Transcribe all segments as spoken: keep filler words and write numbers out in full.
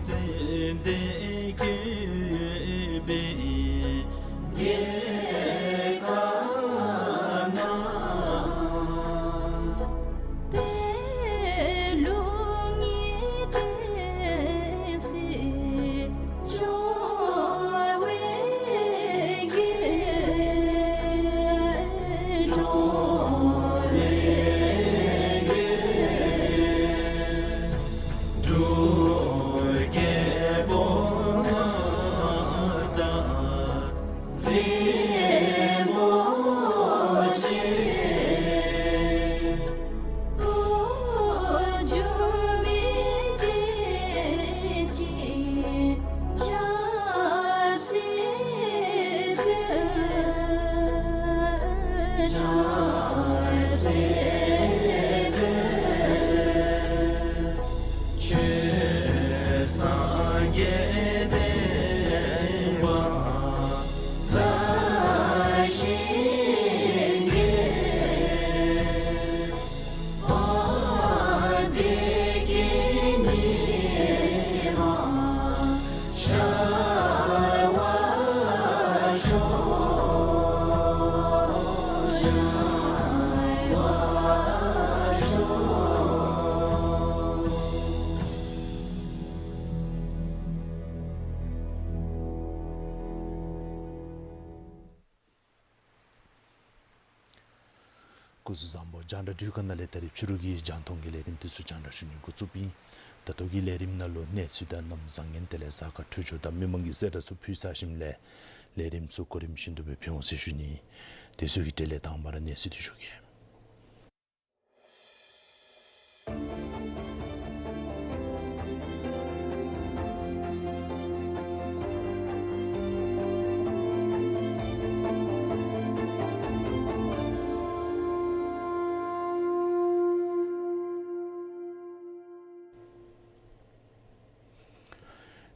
ཙན་དན་བཀོད་པའི་རྒྱལ་ཁབ་ན། པད་ལུང་གི་གདན་སའི་འབྱོར་བའི་རྒྱལ། འབྱོར་བའི་རྒྱལ། འབྲུག་རྒྱལ་པོ་མངའ་བདག་རིན་པོ་ཆེ། འགྲོ་འགྱུར་མི་བདེ་ཅིང་ཆབ་སྲིད་འཕེལ། ཆབ་སྲིད་འཕེལ། ཆོས་སངས་རྒྱས་བསྟན་པ་དར་ཞིང་རྒྱས། བདེ་སྐྱིད་ཉི་མ་ཤར་བར་ཤོག། ཤར་བར་ཤོག། སྐུ་གཟུགས་བཟང་པོ། རྒྱང་བསྒྲགས་འཕྲུལ་ཁང་ནང་ལས་ད་རིས་ཕྱི་རུ་གི་རྒྱང་མཐོང་གི་ལས་རིམ་འདི་ཚུ་རྒྱང་བསྒྲགས་ཞུ་ནི་འགོ་བཙུགསཔ་ཨིན། ད་ལྟོ་གི་ལས་རིམ་ནང་ལུ་གནས་ཚུལ་དང་གནམ་བཟང་ངན་དེ་ལས་གཟའ་སྐར་འཕྲོད་སྦྱོར་དང་མི་མང་གི་གསལ་བསྒྲགས་ཚུ་ཕུལ་ཚར་ཞིནམ་ལས་ལས་རིམ་ཚུ་གོ་རིམ་བཞིན་དུ་སྦེ་ཕུལ་འོང་ཟེར་ཞུ་ནི། དེ་ཚུ་གི་གྲས་ལས་དང་པ་ར་གནས་ཚུལ་འདི་ཞུ་གེ།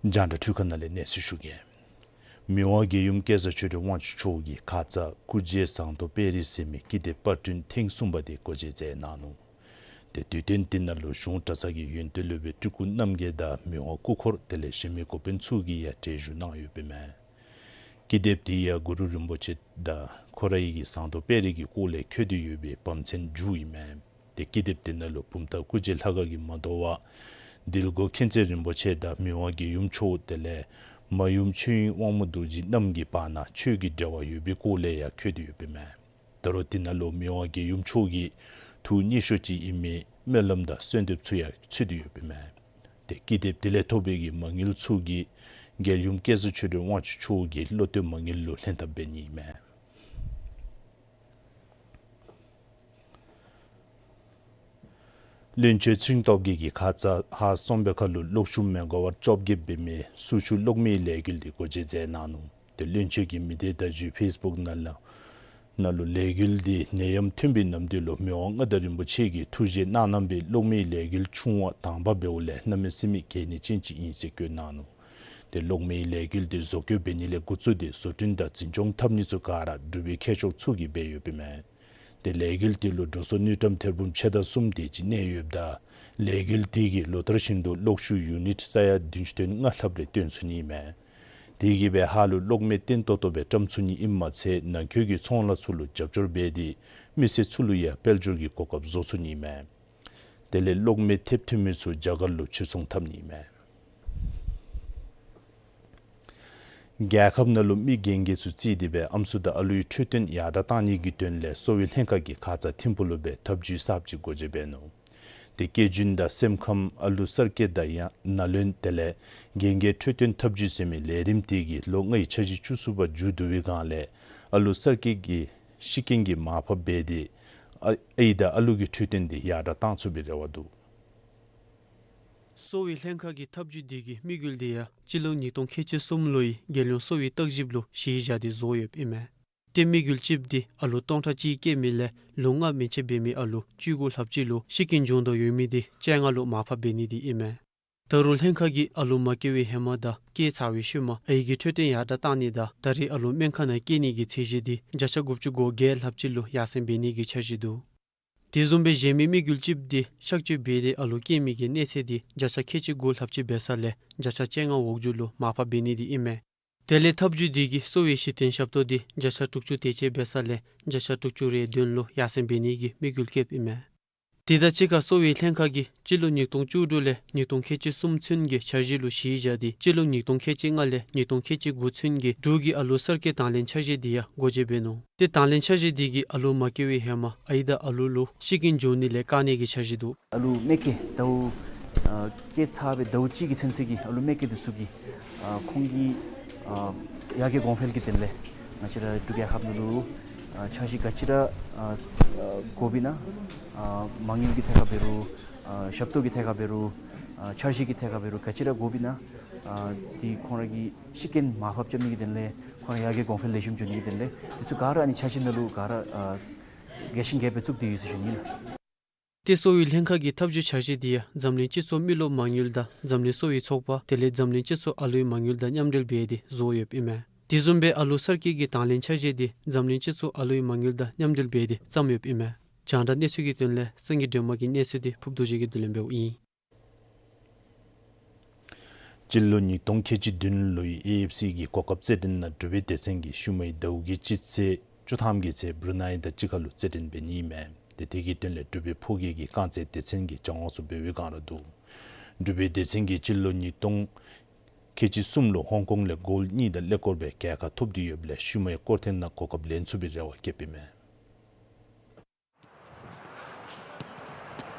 རྒྱང་བསྒྲགས་འཕྲུལ་ཁང་ནང་ལས་གནས་ཚུལ་ཞུ་གེ། མི་དབང་རྒྱལ་ཡུམ་སྐལ་བཟང་ཆོས་སྒྲོན་དབང་ཕྱུག་མཆོག་གིས་ཁ་ཙ་སྐུ་རྗེས་ཟངས་མདོག་དཔལ་རི་ཟེར་མི་ཀི་དེབ་པར་སྐྲུན་ཐེངས་གསུམ་པ་དེ་འགོ་འབྱེད་མཛད་གནང་ནུག། ཏེ་དུས་སྟོན་དེ་ནང་ལུ་གཞུང་གྲྭ་ཚང་གི་ཡོན་ཏན་སློབ་དཔོན་སྤྲུལ་སྐུ་རྣམ་རྒྱལ་དང་མི་དབང་སྐུ་འཁོར་དེ་ལས་གཞན་མི་འགོ་དཔོན་ཚུ་གིས་ཡང་གྲལ་བཞུགས་གནང་ཡོདཔ་ཨིན་མས། ཀི་དེབ་དེ་ཡང་གུ་རུ་རིན་པོ་ཆེ་དང་ཁོ་རའི་གི་ཟངས་མདོག་དཔལ་རི་གི་སྐོར་ལས་འཁོད་དེ་ཡོད་པའི་བམ་ཚན་མཇུག་ཨིན་མས། ཏེ་ཀི་དེབ་དེ་ནང་ལུ་བུམ་ཐང་སྐུ་རྗེས་ལྷ་ཁང་གིས་མ་དོ་བར་དིལ་མགོ་མཁྱེན་བརྩེ་རིན་པོ་ཆེ་དང་མི་དབང་རྒྱལ་ཡུམ་མཆོག་དེ་ལས་མ་ཡུམ་ཆོས་དབྱིངས་དབང་མོ་རྡོ་རྗེ་རྣམ་གཉིས་བར་ན་ཆོས་ཀྱི་འབྲེལ་བ་ཡོད་པའི་སྐོར་ལས་ཡང་འཁོད་དེ་ཡོདཔ་ཨིན་མས། ད་རུང་དེ་ནང་ལུ་མི་དབང་རྒྱལ་ཡུམ་མཆོག་གི་ཐུགས་མཉེས་གཤོག་ཅིག་ཨིན་མི་སྨོན་ལམ་དང་གསོལ་འདེབས་ཚུ་ཡང་ཚུད་དེ་ཡོདཔ་ཨིན་མས། ཏེ་ཀི་དེབ་དེ་ལས་ཐོབ་པའི་གི་མ་དངུལ་ཚུ་གིས་རྒྱལ་ཡུམ་སྐལ་བཟང་ཆོས་སྒྲོན་དབང་ཕྱུག་མཆོག་གི་བློ་གཏད་མ་དངུལ་ལུ་ལྷན་ཐབས་འབད་ནི་ཨིན་མས། བློན་ཆེན་ཚེ་རིང་སྟོབས་རྒྱས་ཀྱིས་ཁ་ཙ་ཧཱ་སོམ་བྷེ་ཁ་ལུ་གློག་ཤུགས་མེ་ག་ཝཊ་བཅོ་བརྒྱད་འབད་མི་སུ་ཆུ་གློག་མེའི་ལས་འགུལ་དེ་འགོ་འབྱེད་མཛད་གནང་ནུག། ཏེ་བློན་ཆེན་གྱིས་མི་སྡེ་བརྡ་བརྒྱུད་ཕེསི་བུཀ་ནང་ལུ་ནང་ལུ་ལས་འགུལ་འདི་ནད་ཡམས་ཐོན་པའི་ནམ་དུས་ལུ་མི་དབང་མངའ་བདག་རིན་པོ་ཆེ་གིས་ཐུགས་བཞེད་གནང་གནང་བའི་གློག་མེའི་ལས་འགུལ་ཆུང་བ་དང་པ་འབདཝ་ལས་གནམ་མེད་ས་མེད་གལ་གནད་ཅན་ཅིག་ཨིན་ཟེར་བཀོད་གནང་ནུག། ཏེ་གློག་མེའི་ལས་འགུལ་འདི་བཟོ་བཀོད་འབད་ནི་ལས་འགོ་བཙུགས་ཏེ་བཟོ་སྐྲུན་དང་འཛིན་སྐྱོང་འཐབ་ནི་ཚུ་ག་ར་འབྲུག་པའི་མཁས་མཆོག་ཚུ་གིས་འབད་ཡོདཔ་ཨིན་མས། ཏེ་ལས་འགུལ་འདི་ལུ་འགྲོ་སོང་དངུལ་ཀྲམ་ཐེར་འབུམ་ཕྱེད་དང་གསུམ་དེ་ཅིག་གནས་ཡོདཔ་ད་ལས་འགུལ་འདི་གིས་ལོ་ལྟར་བཞིན་དུ་གློག་ཤུགས་ཡུ་ནིཊ་ས་ཡ་བདུན་ཅུ་དོན་ལྔ་ལྷགཔ་རེ་བཏོན་ཚུགས་ནི་ཨིན་མས། དེ་གིས་སྦེ་ཧཱ་ལུ་གློག་མེ་བརྟན་ཏོག་ཏོ་སྦེ་བཀྲམ་ཚུགས་ནི་ཨིནམ་མ་ཚད་ནང་འཁོད་ཀྱི་ཚོང་ལཱ་ཚུ་ལུ་རྒྱབ་སྐྱོར་འབད་དེ་མི་སེར་ཚུ་ལུ་ཡང་དཔལ་འབྱོར་གྱི་གོ་སྐབས་བཟོ་ཚུགས་ནི་ཨིན་མས། དེ་ལས་གློག་མེ་ཐེབས་ཐོན་མི་ཚུ་རྒྱ་གར་ལུ་ཕྱིར་ཚོང་འཐབ་ནི་ཨིན་མས། རྒྱལ་ཁབ་ནང་ལུ་མི་རྒན་རྒས་ཚུ་རྩིས་ཏེ་སྦེ་ཨམ་སྲུ་དང་ཨ་ལུའི་འཕྲོད་བསྟེན་ཡར་དྲགས་གཏང་ནི་གི་དོན་ལས་གསོ་བའི་ལྷན་ཁག་གིས་ཁ་ཙ་ཐིམ་ཕུག་ལུ་སྦེ་ཐབས་ཇུས་གསརཔ་ཅིག་འགོ་འབྱེད་འབད་ནུག། ཏེ་སྐྱེ་རྒྱུན་དང་སེམས་ཁམས་ཨ་ལུ་གསར་སྐྱེས་དང་ཡང་ན་ལོན་དེ་ལས་རྒན་རྒས་འཕྲོད་བསྟེན་ཐབས་ཇུས་ཟེར་མི་ལས་རིམ་དེ་གིས་ལོ་ལྔའི་འཆར་གཞི་བཅུ་གསུམ་པ་མཇུག་བསྡུ་བའི་སྒང་ལས་ཨ་ལུ་གསར་སྐྱེས་ཀྱི་ཤི་རྐྱེན་གྱི་མར་ཕབ་འབད་དེ་ཨའི་དང་ཨ་ལུ་གི་འཕྲོད་བསྟེན་དེ་ཡར་དྲགས་གཏང་ཚུགས་པའི་རེ་བ་འདུག། གསོ་བའི་ལྷན་ཁག་གི་ཐབས་ཇུས་དེ་གི་དམིགས་ཡུལ་དེ་ཡང་སྤྱི་ལོ་ཉིས་སྟོང་ཁལ་གཅིག་གསུམ་ལོའི་རྒྱལ་ཡོངས་གསོ་བའི་བརྟག་ཞིབ་ལུ་གཞི་བཞག་སྟེ་བཟོ་ཡོདཔ་ཨིན་མས། ཏེ་དམིགས་ཡུལ་གཅིག་དེ་ཨ་ལུ་སྟོང་ཕྲག་གཅིག་སྐྱེས་མི་ལས་ལོ་ལྔ་མན་ཆད་འབད་མི་ཨ་ལུ་བཅུ་དགུ་ལྷགཔ་ཅིག་ལུ་ཤི་རྐྱེན་འབྱུང་དོ་ཡོད་མི་དེ་བཅོ་ལྔ་ལུ་མར་ཕབ་འབད་ནི་དེ་ཨིན་མས། ད་རུང་ལྷན་ཁག་གིས་ཨ་ལུ་མ་སྐྱེ་བའི་ཧེ་མ་དང་སྐྱེས་ཚར་བའི་ཤུལ་མ་ཨའི་གི་འཕྲོད་བསྟེན་ཡར་དྲགས་གཏང་ནི་དང་ད་རེས་ཨ་ལུ་སྨན་ཁང་ནང་སྐྱེ་ནི་གི་ཚད་གཞི་དེ་བརྒྱ་ཆ་དགུ་བཅུ་གོ་བརྒྱད་ལྷགཔ་ཅིག་ལུ་ཡར་སེང་འབད་ནི་གི་འཆར་གཞི་འདུག། དེ་བཟུམ་སྦེ་གཞན་མི་དམིགས་ཡུལ་ཅིག་འདི་གཤག་བཅོས་འབད་དེ་ཨ་ལུ་སྐྱེ་མི་གི་གནས་ཚད་འདི་བརྒྱ་ཆ་ཁལ་གཅིག་དགུ་ལྷགཔ་ཅིག་འབད་ས་ལས་བརྒྱ་ཆ་བཅོ་ལྔ་འོག་འགྱོ་ལུ་མར་ཕབ་འབད་ནི་འདི་ཨིན་མས། དེ་ལས་ཐབས་བྱུས་འདི་གིས་གསོ་བའི་གཞི་རྟེན་ཞབས་ཏོག་འདི་བརྒྱ་ཆ་དྲུག་ཅུ་དེ་ཅིག་འབད་ས་ལས་བརྒྱ་ཆ་དྲུག་ཅུ་རེ་བདུན་ལུ་ཡར་སེང་འབད་ནི་གི་དམིགས་ཡུལ་བསྐྱེདཔ་ཨིན་མས། དེ་དང་གཅིག་ཁར་གསོ་བའི་ལྷན་ཁག་གིས་སྤྱི་ལོ་ཉིས་སྟོང་བཅུ་དྲུག་ལས་ཉིས་སྟོང་ཁལ་གཅིག་གསུམ་ཚུན་གྱི་འཆར་གཞི་ལུ་གཞི་བཞག་སྟེ་སྤྱི་ལོ་ཉིས་སྟོང་ཁལ་གཅིག་ལྔ་ལས་ཉིས་སྟོང་ཁལ་གཅིག་དགུ་ཚུན་གྱི་འབྲུག་གི་ཨ་ལུ་གསར་སྐྱེས་དང་ལེན་འཆར་གཞི་འདི་ཡང་སྒོ་འབྱེད་འབད་ནུག། ཏེ་དང་ལེན་འཆར་གཞི་འདི་གིས་ཨ་ལུ་མ་སྐྱེ་བའི་ཧེ་མ་ཨའི་དང་ཨ་ལུ་ལུ་ཤི་རྐྱེན་འབྱུང་ནི་ལས་བཀག་ནི་གི་འཆར་གཞི་འདུག། ཨ་ལུ་མ་སྐྱེས་ཟླཝ་ཨ་སྐྱེས་ཚར་བའི་ཟླཝ་གཅིག་གི་ཚུན་ཚོད་ཀྱི་ཨ་ལུ་མ་སྐྱེས་འདི་ཚུ་གི་ཨ་ཁོང་གི་ཨ་ཡར་རྒྱས་གོང་འཕེལ་གྱི་དོན་ལས་ང་བཅས་ར་འབྲུག་རྒྱལ་ཁབ་ནང་ལུ་ཨ་འཆར་གཞི་ག་ཅི་ར་ཨ་ཨ་དགོཔ་ཨིན་ན་ཨ་མ་དངུལ་གྱི་ཐད་ཁར་འབད་རུང་ཨ་ཞབས་ཏོག་གི་ཐད་ཁར་འབད་རུང་ཨ་འཆར་གཞི་གི་ཐད་ཁར་འབད་རུང་ག་ཅི་ར་དགོཔ་ཨིན་ན་ཨ་འདི་ཁོང་ར་གི་ཤི་རྐྱེན་མར་ཕབ་རྐྱབ་ནི་གི་དོན་ལས་ཁོང་ར་ཡར་རྒྱས་གོང་འཕེལ་ལེགས་ཤོམ་འགྱོ་ནི་གི་དོན་ལས་འདི་ཚུ་ག་ར་ཨ་ནི་འཆར་གཞི་ནང་ལུ་ག་ར་ཨ་རྒྱས་ཤིང་རྒྱསཔ་སྦེ་བཙུགས་ཏེ་ཡོད་ཟེར་ཞུ་ནི་ལགས། ཏེ་གསོ་བའི་ལྷན་ཁག་གི་ཐབས་བྱུས་འཆར་གཞི་འདི་ཡང་འཛམ་གླིང་སྤྱི་ཚོགས་མི་རློབས་མ་དངུལ་དང་འཛམ་གླིང་གསོ་བའི་ཚོགས་པ་དེ་ལས་འཛམ་གླིང་སྤྱི་ཚོགས་ཨ་ལུའི་མ་དངུལ་དང་མཉམ་འབྲེལ་འབད་དེ་བཟོ་ཡོདཔ་ཨིན་མས། དེ་བཟུམ་སྦེ་ཨ་ལུ་གསར་སྐྱེས་ཀྱི་དང་ལེན་འཆར་གཞི་འདི་འཛམ་གླིང་སྤྱི་ཚོགས་ཨ་ལུའི་མ་དངུལ་དང་མཉམ་འབྲེལ་འབད་དེ་བརྩམས་ཡོདཔ་ཨིན་མས། རྒྱང་བསྒྲགས་གནས་ཚུལ་གྱི་དོན་ལས་སངས་རྒྱས་སྒྲོལ་མ་གི་གནས་ཚུལ་འདི་ཕུརཔ་རྡོ་རྗེ་གིས་བསྡུ་ལེན་འབདཝ་ཨིན། སྤྱི་ལོ་ཉིས་སྟོང་ཁལ་གཅིག་བདུན་ལོའི་ཨེ་ཨེཕ་སི་གི་གོ་སྐབས་རྩེད་འགྲན་ནང་འབྲུག་པའི་སྡེ་ཚན་གྱིས་ཤུལ་མའི་ཟླཝ་གི་སྤྱི་ཚེས་བཅུ་ཐམ་གྱི་ཚེ་བྷྲུ་ནའི་དང་གཅིག་ཁར་ལུ་རྩེད་འགྲན་འབད་ནི་ཨིན་མས། ཏེ་དེ་གི་དོན་ལས་འབྲུག་པའི་ཕོ་སྐྱེས་ཀྱི་རྐང་རྩེད་སྡེ་ཚན་གྱིས་སྦྱང་བ་ཚུ་འབད་བའི་བསྒང་ར་འདུག། འབྲུག་པའི་སྡེ་ཚན་གྱིས་སྤྱི་ལོ་ཉིས་སྟོང་ཁལ་གཅིག་གསུམ་ལུ་ཧོང་ཀོང་ལས་གཱོལ་གཉིས་དང་ཀླད་ཀོར་སྦེ་རྒྱལ་ཁ་ཐོབ་སྟེ་ཡོདཔ་ལས་ཤུལ་མའི་སྐོར་ཐེངས་ནང་གོ་སྐབས་ལེན་ཚུགས་པའི་རེ་བ་བསྐྱེདཔ་ཨིན་མས།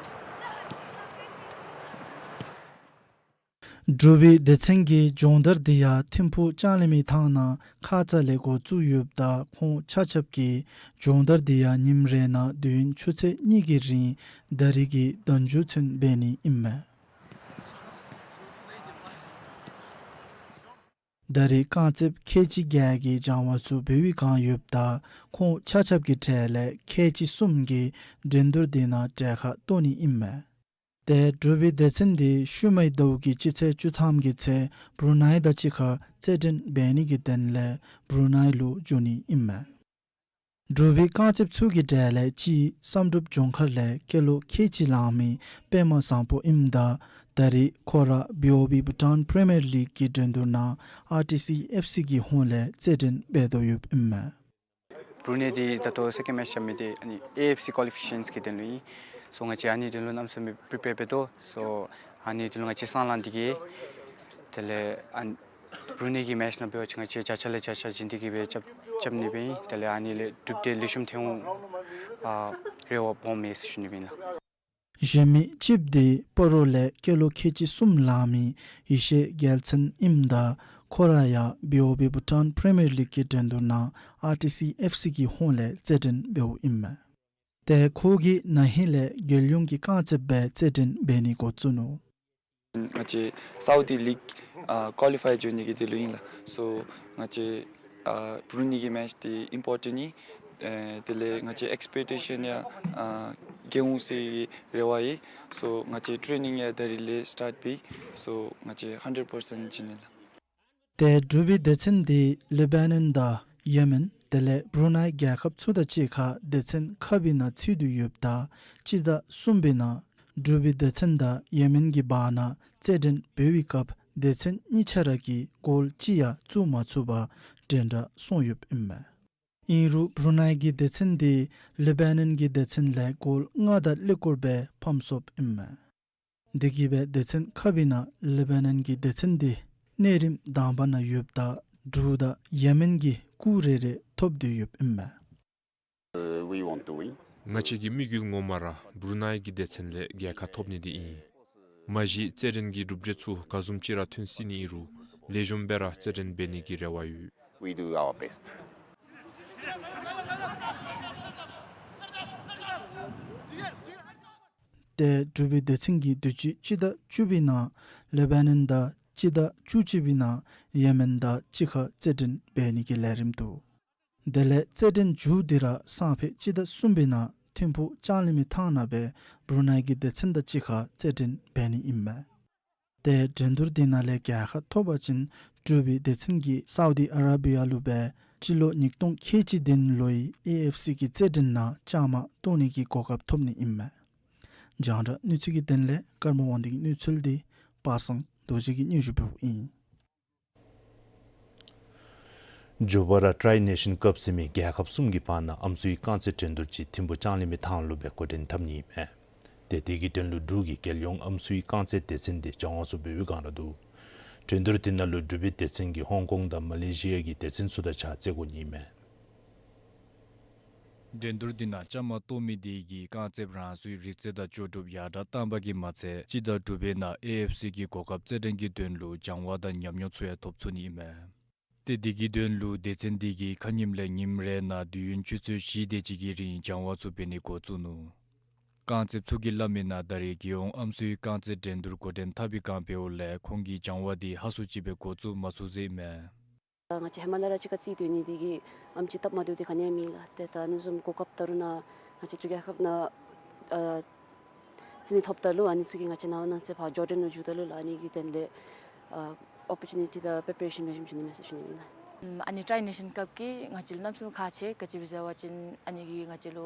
འབྲུག་པའི་སྡེ་ཚན་གྱི་སྦྱོང་བརྡར་འདི་ཡང་ཐིམ་ཕུག་ལྕང་གླིང་མའི་ཐང་ནང་ཁ་ཙ་ལས་འགོ་བཙུགས་ཡོདཔ་ད་ཁོང་ཆ་ཁྱབ་ཀྱིས་སྦྱོང་བརྡར་འདི་ཡང་ཉིནམ་རེ་ནང་དུས་ཡུན་ཆུ་ཚོད་གཉིས་ཀྱི་རིང་ཟླ་རེ་གི་ཟླ་མཇུག་ཚུན་འབད་ནི་ཨིན་མས། ད་རེས་རྐང་རྩེདཔ་ཁལ་གཅིག་བརྒྱད་ཀྱིས་སྦྱང་བ་ཚུ་འབད་བའི་བསྒང་ཡོདཔ་ད་ཁོང་ཆ་ཁྱབ་ཀྱི་གྲས་ལས་ཁལ་གཅིག་གསུམ་གྱིས་འགྲན་བསྡུར་འདི་ནང་གྲལ་ཁར་གཏོགས་ནི་ཨིན་མས། ཏེ་འབྲུག་པའི་སྡེ་ཚན་འདི་ཤུལ་མའི་ཟླཝ་གི་སྤྱི་ཚེས་བཅུ་ཐམ་གྱི་ཚེ་བྷྲུ་ནའི་དང་གཅིག་ཁར་རྩེད་འགྲན་འབད་ནི་གི་དོན་ལས་བྷྲུ་ནའི་ལུ་འགྱོ་ནི་ཨིན་མས། འབྲུག་པའི་རྐང་རྩེདཔ་ཚུ་གི་གྲས་ལས་གཅིག་བསམ་གྲུབ་ལྗོངས་མཁར་ལས་སྐྱེས་ལོ་ཁལ་གཅིག་ལང་མི་པདྨ་བཟང་པོ་ཨིནམ་ད་ད་རེས་ཁོ་ར་བི་ཨོ་བི་བྷུ་ཊཱན་པི་རི་མི་ཡར་ལིག་གི་འགྲན་བསྡུར་ནང་ཨར་ཊི་སི་ཨེཕ་སི་གི་ཧོངས་ལས་རྩེད་འགྲན་འབད་དོ་ཡོདཔ་ཨིན་མས། བྷྲུ་ནའི་འདི་ད་ལྟོ་སེ་ཀེནཌ་མེཆ་རྐྱབ་མི་འདི་ཨ་ནི་ཨེ་ཨེཕ་སི་ཀོ་ལི་ཕི་ཀེ་ཤཱན་གི་དོན་ལུ་ཨིན། སོ་ང་བཅས་ཨ་ནི་དོན་ལུ་གནམ་མེད་ས་མེད་པི་རི་པེར་འབད་དོ། སོ་ཨ་ནི་དོན་ལུ་ང་བཅས་སང་ལང་འདི་གིས་དེ་ལས་ཨ་བྷྲུ་ནའི་གི་མེཆ་ནང་འབད་བ་ཅིན་ང་བཅས་བརྒྱ་ཆ་ལས་བརྒྱ་ཆ་བྱིན་ཏེ་གིས་སྦེ་རྐྱབ་རྐྱབ་ནི་སྦེ་ཨིན། དེ་ལས་ཨ་ནི་ལས་གྲུབ་འབྲས་ལེགས་ཤོམ་ཐོན་འོང་ཨ་རེ་བ་སྦོམ་ཡོད་ཟེར་ཞུ་ནི་སྦེ་ཨིན་ལགས། གཞན་མི་གཅིགཔོ་འདི་སྤ་རོ་ལས་སྐྱེས་ལོ་ཁལ་གཅིག་གསུམ་ལང་མི་ཡེ་ཤེས་རྒྱལ་མཚན་ཨིནམ་ད་ཁོ་ར་ཡང་བི་ཨོ་བི་བྷུ་ཊཱན་པི་རི་མི་ཡར་ལིག་གི་འགྲན་བསྡུར་ནང་ཨར་ཊི་སི་ཨེཕ་སི་གི་ཧོངས་ལས་རྩེད་འགྲན་འབདཝ་ཨིན་མས། ཏེ་ཁོ་གིས་ན་ཧིང་ལས་རྒྱལ་ཡོངས་ཀྱི་རྐང་རྩེདཔ་སྦེ་རྩེད་འགྲན་འབད་ནི་འགོ་བཙུགས་ནུག། ང་བཅས་སའུ་དི་ལིག་ཨ་ཀོ་ལི་ཕའི་འགྱོ་ནི་གི་དོན་ལུ་ཨིན་ལགས། སོ་ང་བཅས་ཨ་བྷྲུ་ནའི་གི་མེཆ་འདི་ཨིམ་པོར་ཊེནཊ་ཨིན། ཨེ་དེ་ལས་ང་བཅས་ཨེགསི་པེག་ཊེ་ཤཱན་ཡང་ཨ་བསྐྱེད་འོང་ཟེར་རེ་བ་ཡོད། སོ་ང་བཅས་ཊེ་རེ་ནིང་ཡང་ད་རིས་ལས་སི་ཊཱརཊ་འབད། སོ་ང་བཅས་ཧན་ཌེཌ་པར་སེནཊ་བྱིན་ནི་ལགས། ཏེ་འབྲུག་པའི་སྡེ་ཚན་འདི་ལེ་བྷ་ནཱན་དང་ཡེ་མེན་དེ་ལས་བྷྲུ་ནའི་རྒྱལ་ཁབ་ཚུ་དང་གཅིག་ཁར་སྡེ་ཚན་ཁག་པའི་ནང་ཚུད་དེ་ཡོདཔ་ད་སྤྱི་ཟླ་གསུམ་པའི་ནང་འབྲུག་པའི་སྡེ་ཚན་དང་ཡེ་མེན་གྱི་བར་ན་རྩེད་འགྲན་འབད་བའི་སྐབས་སྡེ་ཚན་གཉིས་ཆ་ར་གིས་གོལ་གཅིག་ཡང་བཙུགས་མ་ཚུགས་པར་འདྲན་འདྲ་སོང་ཡོདཔ་ཨིན་མས། ཨིན་རུང་བྷྲུ་ནའི་གི་སྡེ་ཚན་འདི་ལེ་བྷ་ནཱན་གྱི་སྡེ་ཚན་ལས་གོལ་ལྔ་དང་ཀླད་ཀོར་སྦེ་ཕམ་སོཔ་ཨིན་མས། དེ་གིས་སྦེ་སྡེ་ཚན་ཁག་པའི་ནང་ལེ་བྷ་ནཱན་གྱི་སྡེ་ཚན་འདི་གནས་རིམ་དང་པ་ནང་ཡོདཔ་ད་འབྲུག་དང་ཡེ་མེན་གྱིས་སྐུགས་རེ་རེ་ཐོབ་སྟེ་ཡོདཔ་ཨིན་མས། Uh, we want to win. ང་བཅས་ཀྱི་དམིགས་ཡུལ་ངོ་མ་ར་བྷྲུ་ནའི་གི་སྡེ་ཚན་ལས་རྒྱལ་ཁ་ཐོབ་ནི་འདི་ཨིན། མ་གཞི་རྩེད་འགྲན་གྱི་གྲུབ་འབྲས་ཚུ་ག་བཟུམ་ཅིག་ར་ཐོན་སྲིད་ནི་ཨིན་རུང་ལེགས་ཤོམ་སྦེ་ར་རྩེད་འགྲན་འབད་ནི་གི་རེ་བ་ཡོད། We do our best. ཏེ་འབྲུག་པའི་སྡེ་ཚན་གྱིས་དུས་ཅི་སྤྱི་ཟླ་བཅུ་པའི་ནང་ལེ་བྷ་ནཱན་དང་སྤྱི་ཟླ་བཅུ་གཅིག་པའི་ནང་ཡེ་མེན་དང་གཅིག་ཁར་རྩེད་འགྲན་འབད་ནི་གི་ལས་རིམ་འདུག། དེ་ལས་རྩེད་འགྲན་མཇུག་འདི་ར་སང་ཕོད་སྤྱི་ཟླ་གསུམ་པའི་ནང་ཐིམ་ཕུག་ལྕང་གླིང་མའི་ཐང་ནང་སྦེ་བྷྲུ་ནའི་གི་སྡེ་ཚན་དང་གཅིག་ཁར་རྩེད་འགྲན་འབད་ནི་ཨིན་མས། ཏེ་འགྲན་བསྡུར་འདི་ནང་ལས་རྒྱལ་ཁ་ཐོབ་པ་ཅིན་འབྲུག་པའི་སྡེ་ཚན་གྱིས་སའུ་དི་ཨ་ར་བི་ཡ་ལུ་སྦེ་ སྤྱི་ལོ་ཉིས་སྟོང་ཁལ་གཅིག་བདུན་ལོའི་ཨེ་ཨེཕ་སི་གི་རྩེད་འགྲན་ནང་བཅའ་མར་གཏོགས་ནི་གི་གོ་སྐབས་ཐོབ་ནི་ཨིན་མས། རྒྱང་བསྒྲགས་གནས་ཚུལ་གྱི་དོན་ལས་ཀརྨ་དབང་འདུས་ཀྱི་གནས་ཚུལ་འདི་པ་སངས་རྡོ་རྗེ་གིས་སྙན་ཞུ་ཕུལཝ་ཨིན། ཇོ་བོ་ར་ཊའི་ནེ་ཤཱན་ཀབ་ཟེར་མི་རྒྱལ་ཁབ་གསུམ་གྱི་བར་ན་ཨམ་སྲུའི་རྐང་རྩེད་འགྲན་བསྡུར་ཅིག་ཐིམ་ཕུ་ལྕང་གླིང་པའི་ཐང་ལུ་སྦེ་འགོ་འདྲེན་འཐབ་ནི་ཨིན་མས། ཏེ་དེ་གི་དོན་ལུ་འབྲུག་གི་རྒྱལ་ཡོངས་ཨམ་སྲུའི་རྐང་རྩེད་སྡེ་ཚན་འདི་སྦྱང་བ་ཚུ་འབད་བའི་བསྒང་ར་འདུག། འགྲན་བསྡུར་འདི་ནང་ལུ་འབྲུག་པའི་སྡེ་ཚན་གྱིས་ཧོང་ཀོང་དང་མ་ལེ་ཤི་ཡ་གི་སྡེ་ཚན་ཚུ་དང་གཅིག་ཁར་རྩེད་དགོ་ནི་ཨིན་མས། འགྲན་བསྡུར་འདི་ནང་བཅའ་མར་གཏོགས་མི་དེ་གིས་རྐང་རྩེདཔ་རང་སོའི་རིག་རྩལ་དང་ལྕོགས་གྲུབ་ཡར་དྲགས་བཏང་པ་གིས་མ་ཚད་སྤྱི་ཟླ་དྲུག་པའི་ནང་ཨེ་ཨེཕ་སི་གི་གོ་སྐབས་རྩེད་འགྲན་གྱི་དོན་ལུ་སྦྱང་བ་དང་ཉམས་མྱོང་ཚུ་ཡང་ཐོབ་ཚུགས་ནི་ཨིན་མས། ཏེ་དེ་གི་དོན་ལུ་སྡེ་ཚན་འདི་གིས་ཁ་ཉིནམ་ལས་ཉིནམ་རེ་ནང་དུས་ཡུན་ཆུ་ཚོད་བཞི་དེ་ཅིག་གི་རིང་སྦྱང་བ་ཚུ་འབད་ནི་འགོ་བཙུགས་ནུག། རྐང་རྩེདཔ་ཚུ་གིས་སླབ་མིའི་ནང་ད་རེས་རྒྱལ་ཡོངས་ཨམ་སྲུའི་རྐང་རྩེད་འགྲན་བསྡུར་འགོ་འདྲེན་འཐབ་པའི་བསྒང་འབདཝ་ལས་ཁོང་གིས་སྦྱང་བ་འདི་ཧ་སུ་ཅིག་སྦེ་འགོ་བཙུགས་མ་ཚུགས་ཟེར་ཨིན་མས། ང་བཅས་ཧེ་མ་ལས་ར་གཅིག་ཁར་རྩེད་སྡོད་ནི་དེ་གིས་ཨམ་ཅིག་སྟབས་མ་བདེཝ་དེ་ག་ནི་ཡང་མེད་ལགས། ཏེ་ད་ཨ་ནི་བཟུམ་གོ་སྐབས་ད་རུང་ནཱ་ང་བཅས་འབྲུག་རྒྱལ་ཁབ་ནང་ཨ་རྩེད་ནི་ཐོབ་ད་ལུ་ཨ་ནི་ཚུ་གིས་ང་བཅས་ནང་ན་རྩེད་ཕར་ཇོར་ཌན་ལུ་འགྱོཝ་ད་ལུ་ལགས། ཨ་ནི་གི་དོན་ལས་ཨ་ཨོ་པོར་ཅུ་ནི་ཊི་དང་པི་པེ་རེ་ཤཱན་ལེགས་ཤོམ་བྱུང་ནི་མས་ཟེར་ཞུ་ནི་ཨིན་ལགས། ཨམ་ཨ་ནི་ཊའི་ནེ་ཤཱན་ཀབ་ཀྱིས་ང་བཅས་ལུ་གནམ་མེད་ས་མེད་ཁག་ཆེ། ག་ཅི་སྦེ་ཟེར་བ་ཅིན་ཨ་ནི་གིས་ང་བཅས་ལུ་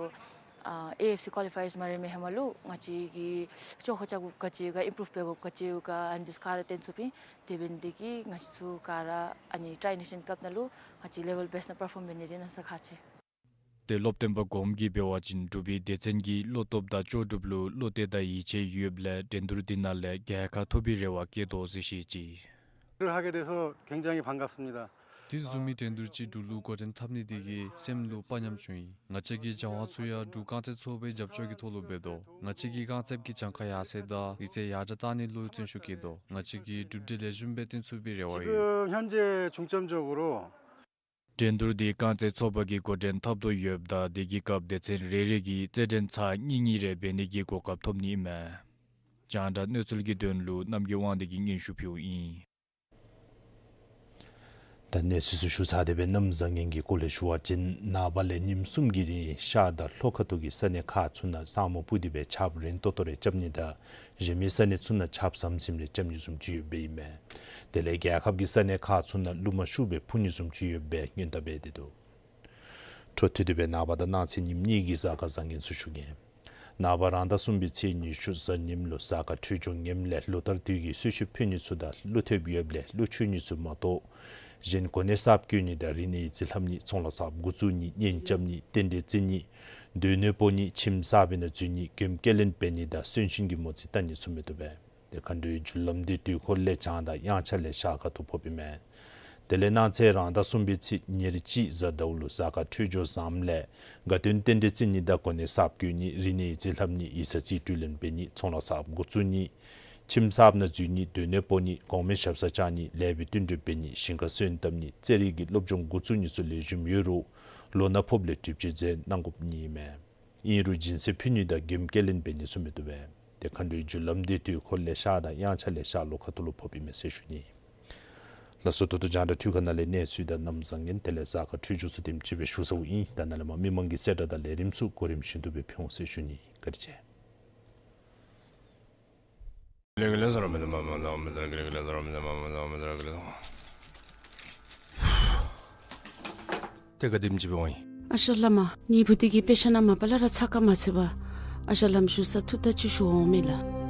ཨ་ཨེ་ཨེཕ་སི་ཀོ་ལི་ཕའི་ཡརསི་མ་རན་མི་ཧེ་མ་ལུ་ང་བཅས་ཀྱིས་ལྕོགས་ཁ་རྐྱབ་དགོཔ་ག་ཅི་ག་ཨིམ་པུ་རུབ་འབད་དགོཔ་ག་ཅི་ཡོད་ག་ཨ་ནི་འདི་ཚུ་ག་ར་སྟོན་ཚུགསཔ་ཨིན། དེ་འབད་ནི་དེ་གིས་ང་བཅས་ཚུ་ག་ར་ཨ་ནི་ཊའི་ནེ་ཤཱན་ཀབ་ནང་ལུ་ང་བཅས་ལེ་ཝེལ་བེསཊ་ནང་པར་ཕོམ་འབད་ནི་འདི་གནམ་མེད་ས་མེད་ཁག་ཆེ། ཏེ་སློབ་སྟོན་པ་གོངམ་གིས་འབད་བ་ཅིན་འབྲུག་པའི་སྡེ་ཚན་གྱིས་བློ་སྟོབས་དང་ལྕོགས་གྲུབ་ལུ་བློ་གཏད་དང་ཡིད་ཆེས་ཡོདཔ་ལས་འགྲན་བསྡུར་འདི་ནང་ལས་རྒྱལ་ཁ་ཐོབ་པའི་རེ་བ་བསྐྱེད་དོ་ཟེར་བཤད་ཅི། 를 하게 돼서 굉장히 반갑습니다. དེ་བཟུམ་མའི་འགྲན་བསྡུར་ཅིག་འབྲུག་ལུ་འགོ་འདྲེན་འཐབ་ནི་དེ་གིས་སེམས་ལུ་དཔའ་ཉམས་བྱུང་ཡི། ང་བཅས་ཀྱི་སྦྱང་བ་ཚུ་ཡང་འབྲུག་རྐང་རྩེད་ཚོགས་པའི་རྒྱབ་སྐྱོར་གྱི་ཐོག་ལུ་འབད་དོ། ང་བཅས་ཀྱིས་རྐང་རྩེདཔ་གི་གྱངས་ཁ་ཡར་སེང་དང་རིག་རྩལ་ཡར་དྲགས་གཏང་ནི་ལུ་བརྩོན་ཤུགས་བསྐྱེད་དོ། ང་བཅས་ཀྱིས་གྲུབ་འབྲས་ལེགས་ཤོམ་སྦེ་སྟོན་ཚུགས་པའི་རེ་བ་ཡོད། 지금 현재 중점적으로 འགྲན་བསྡུར་འདི་རྐང་རྩེད་ཚོགས་པ་གིས་འགོ་འདྲེན་འཐབ་དོ་ཡོདཔ་ད་དེ་གི་སྐབས་སྡེ་ཚན་རེ་རེ་གིས་རྩེད་འགྲན་ཚར་གཉིས་གཉིས་རེ་འབད་ནི་གི་གོ་སྐབས་ཐོབ་ནི་ཨིན་མས། རྒྱང་བསྒྲགས་གནས་ཚུལ་གྱི་དོན་ལུ་རྣམ་རྒྱལ་དབང་འདུས་ཀྱིས་སྙན་ཞུ་ཕུལཝ་ཨིན། ད་གནས་ཚུལ་ཚུ་ཞུ་ཚར་ཏེ་སྦེ་གནམ་བཟང་ངན་གྱི་སྐོར་ལས་ཞུ་བ་ཅིན་ནངས་པ་ལས་ཉིནམ་གསུམ་གྱི་རིང་ཤར་དང་ལྷོ་ཁ་ཐུག་གི་ས་གནས་ཁག་ཚུ་ནང་ས་སྨུག་སྤུབས་ཏེ་སྦེ་ཆརཔ་རན་ཏོག་ཏོ་རེ་རྐྱབ་ནི་དང་གཞན་མི་ས་གནས་ཚུ་ནང་ཆརཔ་ཟམ་ཟིམ་རེ་རྐྱབ་ནི་བཟུམ་ཅིག་ཡོདཔ་ཨིན་མས། དེ་ལས་རྒྱལ་ཁབ་ཀྱི་ས་གནས་ཁག་ཚུ་ནང་རླུང་མ་ཤུགས་སྦེ་འཕུ་ནི་བཟུམ་ཅིག་ཡོདཔ་སྔོན་བརྡ་འབད་དེ་འདུག། འཕྲོ་མཐུད་དེ་སྦེ་ནངས་པ་དང་གནངས་ཚེ་ཉིནམ་གཉིས་ཀྱི་གཟའ་སྐར་བཟང་ངན་ཚུ་ཞུ་གེ། ནངས་པ་རང་ཟླ་གསུམ་པའི་ཚེས་ཉི་ཤུ་གཟའ་ཉིམ་ལུ་གཟའ་སྐར་འཕྲོད་སྦྱོར་ངནམ་ལས་ལོ་ལྟར་དུས་ཀྱི་གསོལ་མཆོད་ཕུལ་ནི་ཚུ་དང་ཀླུ་ཐེབས་ཡོདཔ་ལས་ཀླུ་མཆོད་ནི་ཚུ་མ་གཏོགས་གཞན་གོ་གནས་གསརཔ་བསྐོ་ནི་དང་རིག་གནས་ཡིག་རྩིས་ལྷབ་ནི་ཚོང་ལཱ་གསརཔ་འགོ་བཙུགས་ནི་གཉེན་རྐྱབ་ནི་རྟེན་འབྲེལ་བརྩི་ནི་སྡོད་གནས་སྤོ་ནི་ཁྱིམ་གསར་པའི་ནང་འཛུལ་ནི་མགྱོནམ་སྐྱེལ་ལེན་འབད་ནི་དང་གསོན་གཤིན་གྱི་མོ་རྩིས་བལྟ་ནི་ཚུ་མི་བཏུབ་པས། ཏེ་མཁའ་འགྲོའི་རྒྱུ་ལམ་འདི་དུས་འཁོར་ལས་བྱང་དང་དབྱངས་འཆར་ལས་ཤར་ཁ་ཐུག་ཕོགཔ་ཨིན་མས། དེ་ལས་གནངས་ཚེ་རང་ཟླ་གསུམ་པའི་ཚེས་ཉེར་གཅིག་གཟའ་ཟླཝ་ལུ་གཟའ་སྐར་འཕྲོད་སྦྱོར་བཟངམ་ལས་དགའ་སྟོན་རྟེན་འབྲེལ་བརྩི་ནི་དང་གོ་གནས་གསརཔ་བསྐོ་ནི་རིག་གནས་ཡིག་རྩིས་ལྷབ་ནི་ཡིག་ཚང་རྩིས་སྤྲོད་ལེན་འབད་ནི་ཚོང་ལཱ་གསརཔ་འགོ་བཙུགས་ནི་ཁྱིམ་གསརཔ་ནང་འཛུལ་ནི་སྡོད་གནས་སྤོ་ནི་གོང་མའི་ཞབས་སར་བཅར་ནི་ལེགས་པའི་བསྟུན་གྲོས་འབད་ནི་ཞིང་ཁ་སོན་བཏབ་ནི་རྩེད་རིགས་ཀྱི་སློབ་སྦྱོང་འགོ་བཙུགས་ནི་ཚུ་ལེགས་ཤོམ་ཡོད་རུང་ལོ་ན་ཕོགཔ་ལས་སྒྲིབ་བཅོས་མཛད་གནང་དགོ་ནི་ཨིན་མས། ཨིན་རུང་སྦྱིན་སྲེག་ཕུལ་ནི་དང་མགྱོནམ་སྐྱེལ་ལེན་འབད་ནི་ཚུ་མི་བཏུབ་པས། ཏེ་མཁའ་འགྲོའི་རྒྱུ་ལམ་འདི་དུས་འཁོར་ལས་ཤར་དང་དབྱངས་འཆར་ལས་ཤར་ལྷོ་ཁ་ཐུག་ལུ་ཕོགཔ་ཨིན་མས་ཟེར་ཞུ་ནི། ལགས་སོ། ད་ལྟོ་རྒྱང་བསྒྲགས་འཕྲུལ་ཁང་ནང་ལས་གནས་ཚུལ་དང་གནམ་བཟང་ངན་དེ་ལས་གཟའ་སྐར་འཕྲོད་སྦྱོར་ཚུ་དེམ་ཅིག་སྦེ་ཞུ་ཚརཝ་ཨིན། ད་ནཱ་ལས་མར་མི་མང་གི་གསལ་བསྒྲགས་དང་ལས་རིམ་ཚུ་གོ་རིམ་བཞིན་དུ་སྦེ་ཕུལ་འོང་ཟེར་ཞུ་ནི། བཀའ་དྲིན་ཆེ། ཏེ་ག་དེམ་ཅིག་འབད་འོང་ཡི། ཨ་ཞང་བླ་མ། ངེའི་བུ་འདི་གིས་དཔེ་ཆ་ནང་མ་པ་ལས་ར་ཚགས་ཁར་མ་ཚུད་པར་ཨ་ཞང་བླ་མ་བཞུགས་སར་ཐུགས་བརྟག་ཅིག་ཞུ་འོང་མས་ལགས།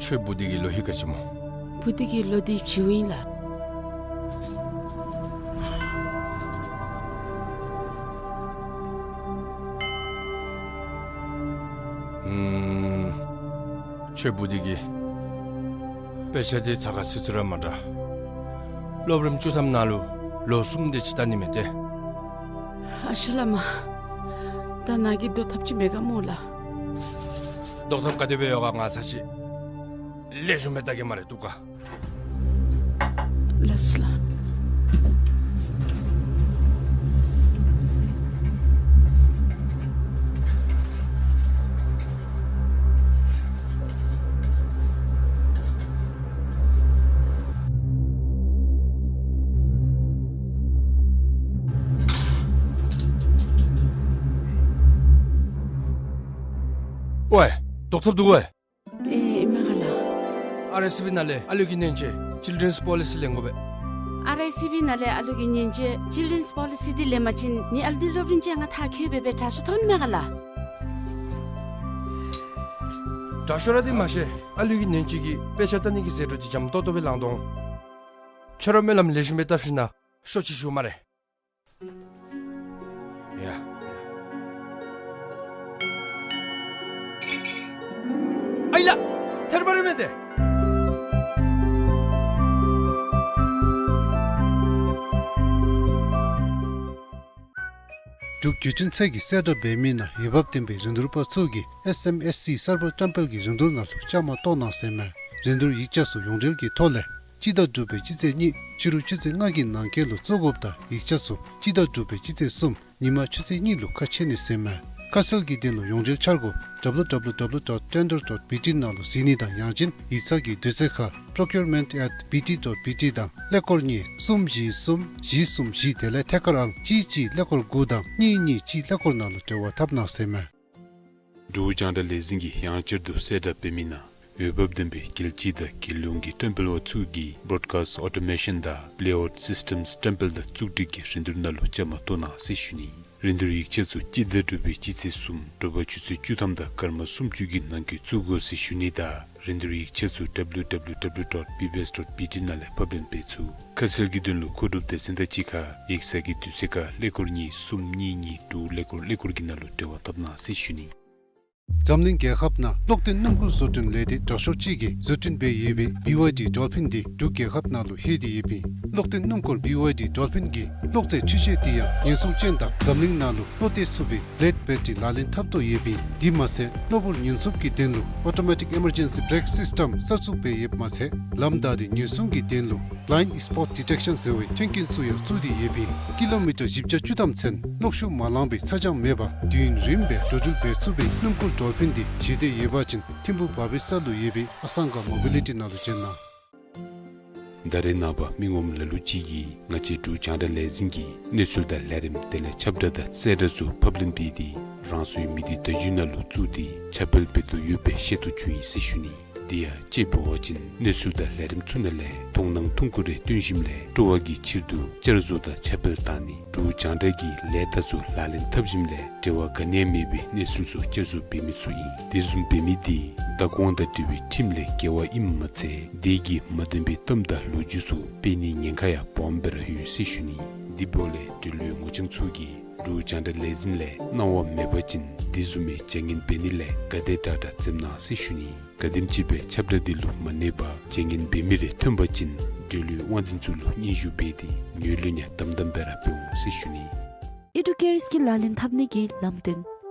ཁྱོད་བུ་འདི་གི་ལོ་ཧེ་ག་ཅི་སྨོ། བུ་འདི་གི་ལོ་འདི་བྱིའུ་ཨིན་ལགས། ཁྱོད་བུ་འདི་གིས་དཔེ་ཆ་འདི་ཚགས་ཁར་ཚུད་ཚུད་ར་མ་དྲག། སློབ་རིམ་བཅུ་ཐམ་ནང་ལུ་ལོ་གསུམ་དེ་ཅིག་ལྟ་ནི་མས་ཏེ། ཨ་ཞང་བླ་མ། ད་ནཱ་གིས་བཟློག་ཐབས་ཅིག་མེད་ག་སྨོ་ལགས། བཟློག་ཐབས་ག་དེ་སྦེ་ཡོད་ག་ང་ཚར་ཅིག་ལེགས་ཤོམ་སྦེ་བལྟ་གེ་སྨ་རེ། བཏུབ་ག། ལགས་སོ་ལགས། ཝའེ། བཟློག་ཐབས་འདུག་གོ། ཨེ་ཨིན་མས་ག་ལགས། ཨ་རེ་སི་བི་ནང་ལས་ཨ་ལུ་གིས་ནན་ཅི། ཅིལ་ཌེན་སི་པོ་ལི་སི་ལེན་དགོ་པས། ཨར་ཨའི་སི་བི་ནང་ལས་ཨ་ལུ་གི་ཉེན་བཅོལ་ཅིལ་ཌེན་སི་པོ་ལི་སི་འདི་ལེན་པ་ཅིན་ངེའི་ཨ་ལུ་འདི་སློབ་རིམ་བཅོ་ལྔ་མཐར་འཁྱོལ་སྦེ་སྦེ་དྲག་ཤོས་ཐོབ་ནི་མས་ག་ལགས། དྲག་ཤོས་ར་འདི་མ་ཤེས། ཨ་ལུ་གི་ཉེན་བཅོལ་གྱི་དཔེ་ཆ་ལྟ་ནི་གི་ཟད་འགྲོ་འདི་འཇམ་ཏོག་ཏོ་སྦེ་ལང་དོ་འོང་། ཁྱོད་ར་སྨོན་ལམ་ལེགས་ཤོམ་སྦེ་བཏབ་ཞིན་ན་ཤོག་ཅིག་ཞུ་སྨ་རེ། ཡ། ཨའི་ལགས། ཐལ་བ་རེ་མེད་དེ། འབྲུག་བརྒྱུད་འཕྲིན་ཚད་ཀྱིས་གསལ་བསྒྲགས་འབད་མི་ནང་འོས་འབབ་ལྡན་པའི་རིན་བསྡུར་པ་ཚུ་གིས་ཨེསི་ཨེམ་ཨེསི་སི་གསར་པ་བཀྲམ་སྤེལ་གྱི་རིན་བསྡུར་ནང་ལུ་བཅའ་མར་གཏོགས་གནང་ཟེར་མས། རིན་བསྡུར་ཡིག་ཆ་ཚུ་ཡོངས་འབྲེལ་གྱི་ཐོག་ལས་སྤྱི་ཟླ་དྲུག་པའི་སྤྱི་ཚེས་གཉིས་ཕྱི་རུ་ཆུ་ཚོད་ལྔ་གི་ནང་འཁོད་ལུ་བཙུགས་དགོཔ་དང་ཡིག་ཆ་ཚུ་སྤྱི་ཟླ་དྲུག་པའི་སྤྱི་ཚེས་གསུམ་ཉིན་མ་ཆུ་ཚོད་གཉིས་ལུ་ཁ་ཕྱེ་ནི་ཟེར་མས། ཁ་གསལ་གྱི་དོན་ལུ་ཡོངས་འབྲེལ་འཆར་སྒོ་W W W dot tender dot B T ནང་ལུ་གཟིགས་ནི་དང་ཡང་ཅིན་ཡིག་ཚང་གི་དུས་ཚོད་ཁར་procurement at B T dot B T དང་ཀླད་ཀོར་གཉིས་གསུམ་བཞི་གསུམ་བཞི་གསུམ་བཞི་དེ་ལས་ཐད་ཀར་ཨང་གཅིག་གཅིག་ཀླད་ཀོར་དགུ་དང་གཉིས་གཉིས་གཅིག་ཀླད་ཀོར་ནང་ལུ་འབྲེལ་བ་འཐབ་གནང་ཟེར་མས། འབྲུག་རྒྱང་བསྒྲགས་ལས་འཛིན་གྱིས་ཡང་བསྐྱར་དུ་གསལ་བསྒྲགས་འབད་མི་ནང་འོས་འབབ་ལྡན་པའི་རྒྱལ་སྤྱི་དང་རྒྱལ་ཡོངས་ཀྱི་བཀྲམ་སྤེལ་པ་ཚུ་གིས་broadcast automation དང་layout systems བཀྲམ་སྤེལ་དང་བཙུགས་སྒྲིག་གི་རིན་བསྡུར་ནང་ལུ་བཅའ་མར་གཏོགས་གནང་ཟེར་ཞུ་ནི། རིན་བསྡུར་ཡིག་ཆ་ཚུ་སྤྱི་ཟླ་དྲུག་པའི་སྤྱི་ཚེས་གསུམ་དྲོ་པ་ཆུ་ཚོད་བཅུ་ཐམ་དང་སྐར་མ་སུམ་ཅུ་གི་ནང་འཁོད་བཙུགས་དགོ་ཟེར་ཞུ་ནི་དང་རིན་བསྡུར་ཡིག་ཆ་ཚུ W W W dot B B S dot B T ནང་ལས་ཕབ་ལེན་འབད་ཚུགས། ཁ་གསལ་གྱི་དོན་ལུ་མཁོ་སྒྲུབ་སྡེ་ཚན་དང་གཅིག་ཁར་ཡིག་ཚང་གི་དུས་ཚོད་ཁར་ཀླད་ཀོར་གཉིས་གསུམ་གཉིས་གཉིས་དྲུག་ཀླད་ཀོར་ཀླད་ཀོར་གྱི་ནང་ལུ་འབྲེལ་བ་འཐབ་གནང་ཟེར་ཞུ་ནི། འཛམ་གླིང་རྒྱལ་ཁབ་ནང་གློག་ལྡན་སྣུམ་འཁོར་བཟོ་སྐྲུན་ལས་སྡེ་དྲག་ཤོས་ཅིག་གིས་བཟོ་སྐྲུན་འབད་ཡོད་པའི་བི་ཝའི་ཌི་ཌོལ་ཕིན་འདི་འབྲུག་རྒྱལ་ཁབ་ནང་ལུ་ལྷོད་དེ་ཡོདཔ་ཨིན། གློག་ལྡན་སྣུམ་འཁོར་བི་ཝའི་ཌི་ཌོལ་ཕིན་གྱི་གློག་རྫས་འཕྲུལ་ཆས་འདི་ཡང་ཉེན་སྲུང་ཅན་དང་འཛམ་གླིང་ནང་ལུ་བློ་གཏད་ཚུགས་པའི་བླེཌ་བེ་ཊི་རི་ལག་ལེན་འཐབ་དོ་ཡོདཔ་ཨིན། དེ་མ་ཚད་གློ་བུར་ཉེན་སྲུང་གི་དོན་ལུ་ཨོ་ཊོ་མེ་ཊིག་ཨི་མར་ཇེན་སི་བེ་རེཀ་སིསི་ཊེམ་གསར་བཙུགས་འབད་ཡོདཔ་མ་ཚད་ལམ་བདའ་སྟེ་ཉེན་སྲུང་གི་དོན་ལུ་Blind Spot Detection ཟེར་བའི་མཐུན་རྐྱེན་ཚུ་ཡང་བཙུགས་ཏེ་ཡོདཔ་ཨིན། ཀི་ལོ་མི་ཊར་བཞི་བརྒྱ་བཅུ་ཐམ་ཚུན་གློག་ཤུགས་མ་ལང་པའི་ཚ་གྱང་མེད་པར་དུས་ཡུན་རིངམོ་སྦེ་འགྲོ་འགྲུལ་འབད་ཚུགས་པའི་སྣུམ་འཁོར་ཌོལ་ཕིན་འདི་ཞེ་འདོད་ཡོད་པ་ཅིན་ཐིམ་ཕུ་བ་བི་ས་ལུ་ཡོད་པའི་ཨ་སང་ག་མོ་བི་ལི་ཊི་ནང་ལུ་བྱོན་གནང་། ད་རེས་ནངས་པ་མི་ངོམ་ལ་ལུ་ཅིག་གིས་ང་བཅས་འབྲུག་རྒྱང་བསྒྲགས་ལས་འཛིན་གྱི་གནས་ཚུལ་དང་ལས་རིམ་དེ་ལས་ཁྱབ་བསྒྲགས་དང་གསལ་བསྒྲགས་ཚུ་ཕབ་ལེན་འབད་དེ་རང་སོའི་མི་སྡེ་བརྡ་བརྒྱུད་ནང་ལུ་བཙུགས་ཏེ་ཁྱབ་སྤེལ་འབད་དོ་ཡོདཔ་སྦེ་ཤེས་རྟོགས་བྱུང་ཡི་ཟེར་ཞུ་ནི། དེ་ཡང་དཔྱེ་འབད་བ་ཅིན་གནས་ཚུལ་དང་ལས་རིམ་ཚུ་ནང་ལས་མཐོང་སྣང་ཐུང་ཀུ་རེ་སྟོན་ཞིནམ་ལས་སྤྲོ་བ་གི་ཕྱིར་དུ་བསྐྱར་བཟོ་དང་ཁྱབ་སྤེལ་བཏང་ནི། འབྲུག་རྒྱང་བསྒྲགས་ཀྱི་ལས་རྟགས་ཚུ་ལག་ལེན་འཐབ་ཞིནམ་ལས་འབྲེལ་བ་ག་ནི་ཡང་མེད་པའི་གནས་ཚུལ་ཚུ་བསྐྱར་བཟོ་འབད་མི་ཚུ་ཨིན། དེ་བཟུམ་འབད་མི་དེ་བདག་དབང་དང་འབྲེལ་བའི་ཁྲིམས་ལས་འགལ་བ་ཨིནམ་མ་ཚད་དེ་གིས་མ་བདེན་པའི་གཏམ་དང་ལོ་རྒྱུས་ཚུ་སྤེལ་ནིའི་ཉེན་ཁ་ཡང་སྦོམ་སྦེ་ར་ཡོད་ཟེར་ཞུ་ནི། དེ་འབདཝ་ལས་འབྲེལ་ཡོད་ངོ་རྐྱང་ཚུ་གིས་འབྲུག་རྒྱང་བསྒྲགས་ལས་འཛིན་ལས་གནང་བ་མེད་པ་ཅིན་དེ་བཟུམ་མའི་བྱ་ངན་འབད་ནི་ལས་ག་དེ་དྲག་དྲག་འཛེམ་གནང་ཟེར་ཞུ་ནི། ག་དེམ་ཅིག་སྦེ་ཁྱབ་བསྒྲགས་འདི་ལུ་མ་གནས་པར་བྱ་ངན་འབད་མི་རེ་ཐོན་པ་ཅིན་འབྲེལ་ཡོད་དབང་འཛིན་ཚུ་ལུ་སྙན་ཞུ་འབད་དེ་ངོས་ལེན་ཡང་དམ་དམ་སྦེ་ར་འབད་འོང་ཟེར་ཞུ་ནི། ཨི་ཌུ་ཀེར་སི་ཀིལ་ལག་ལེན་འཐབ་ནི་གི་ལམ་སྟོན།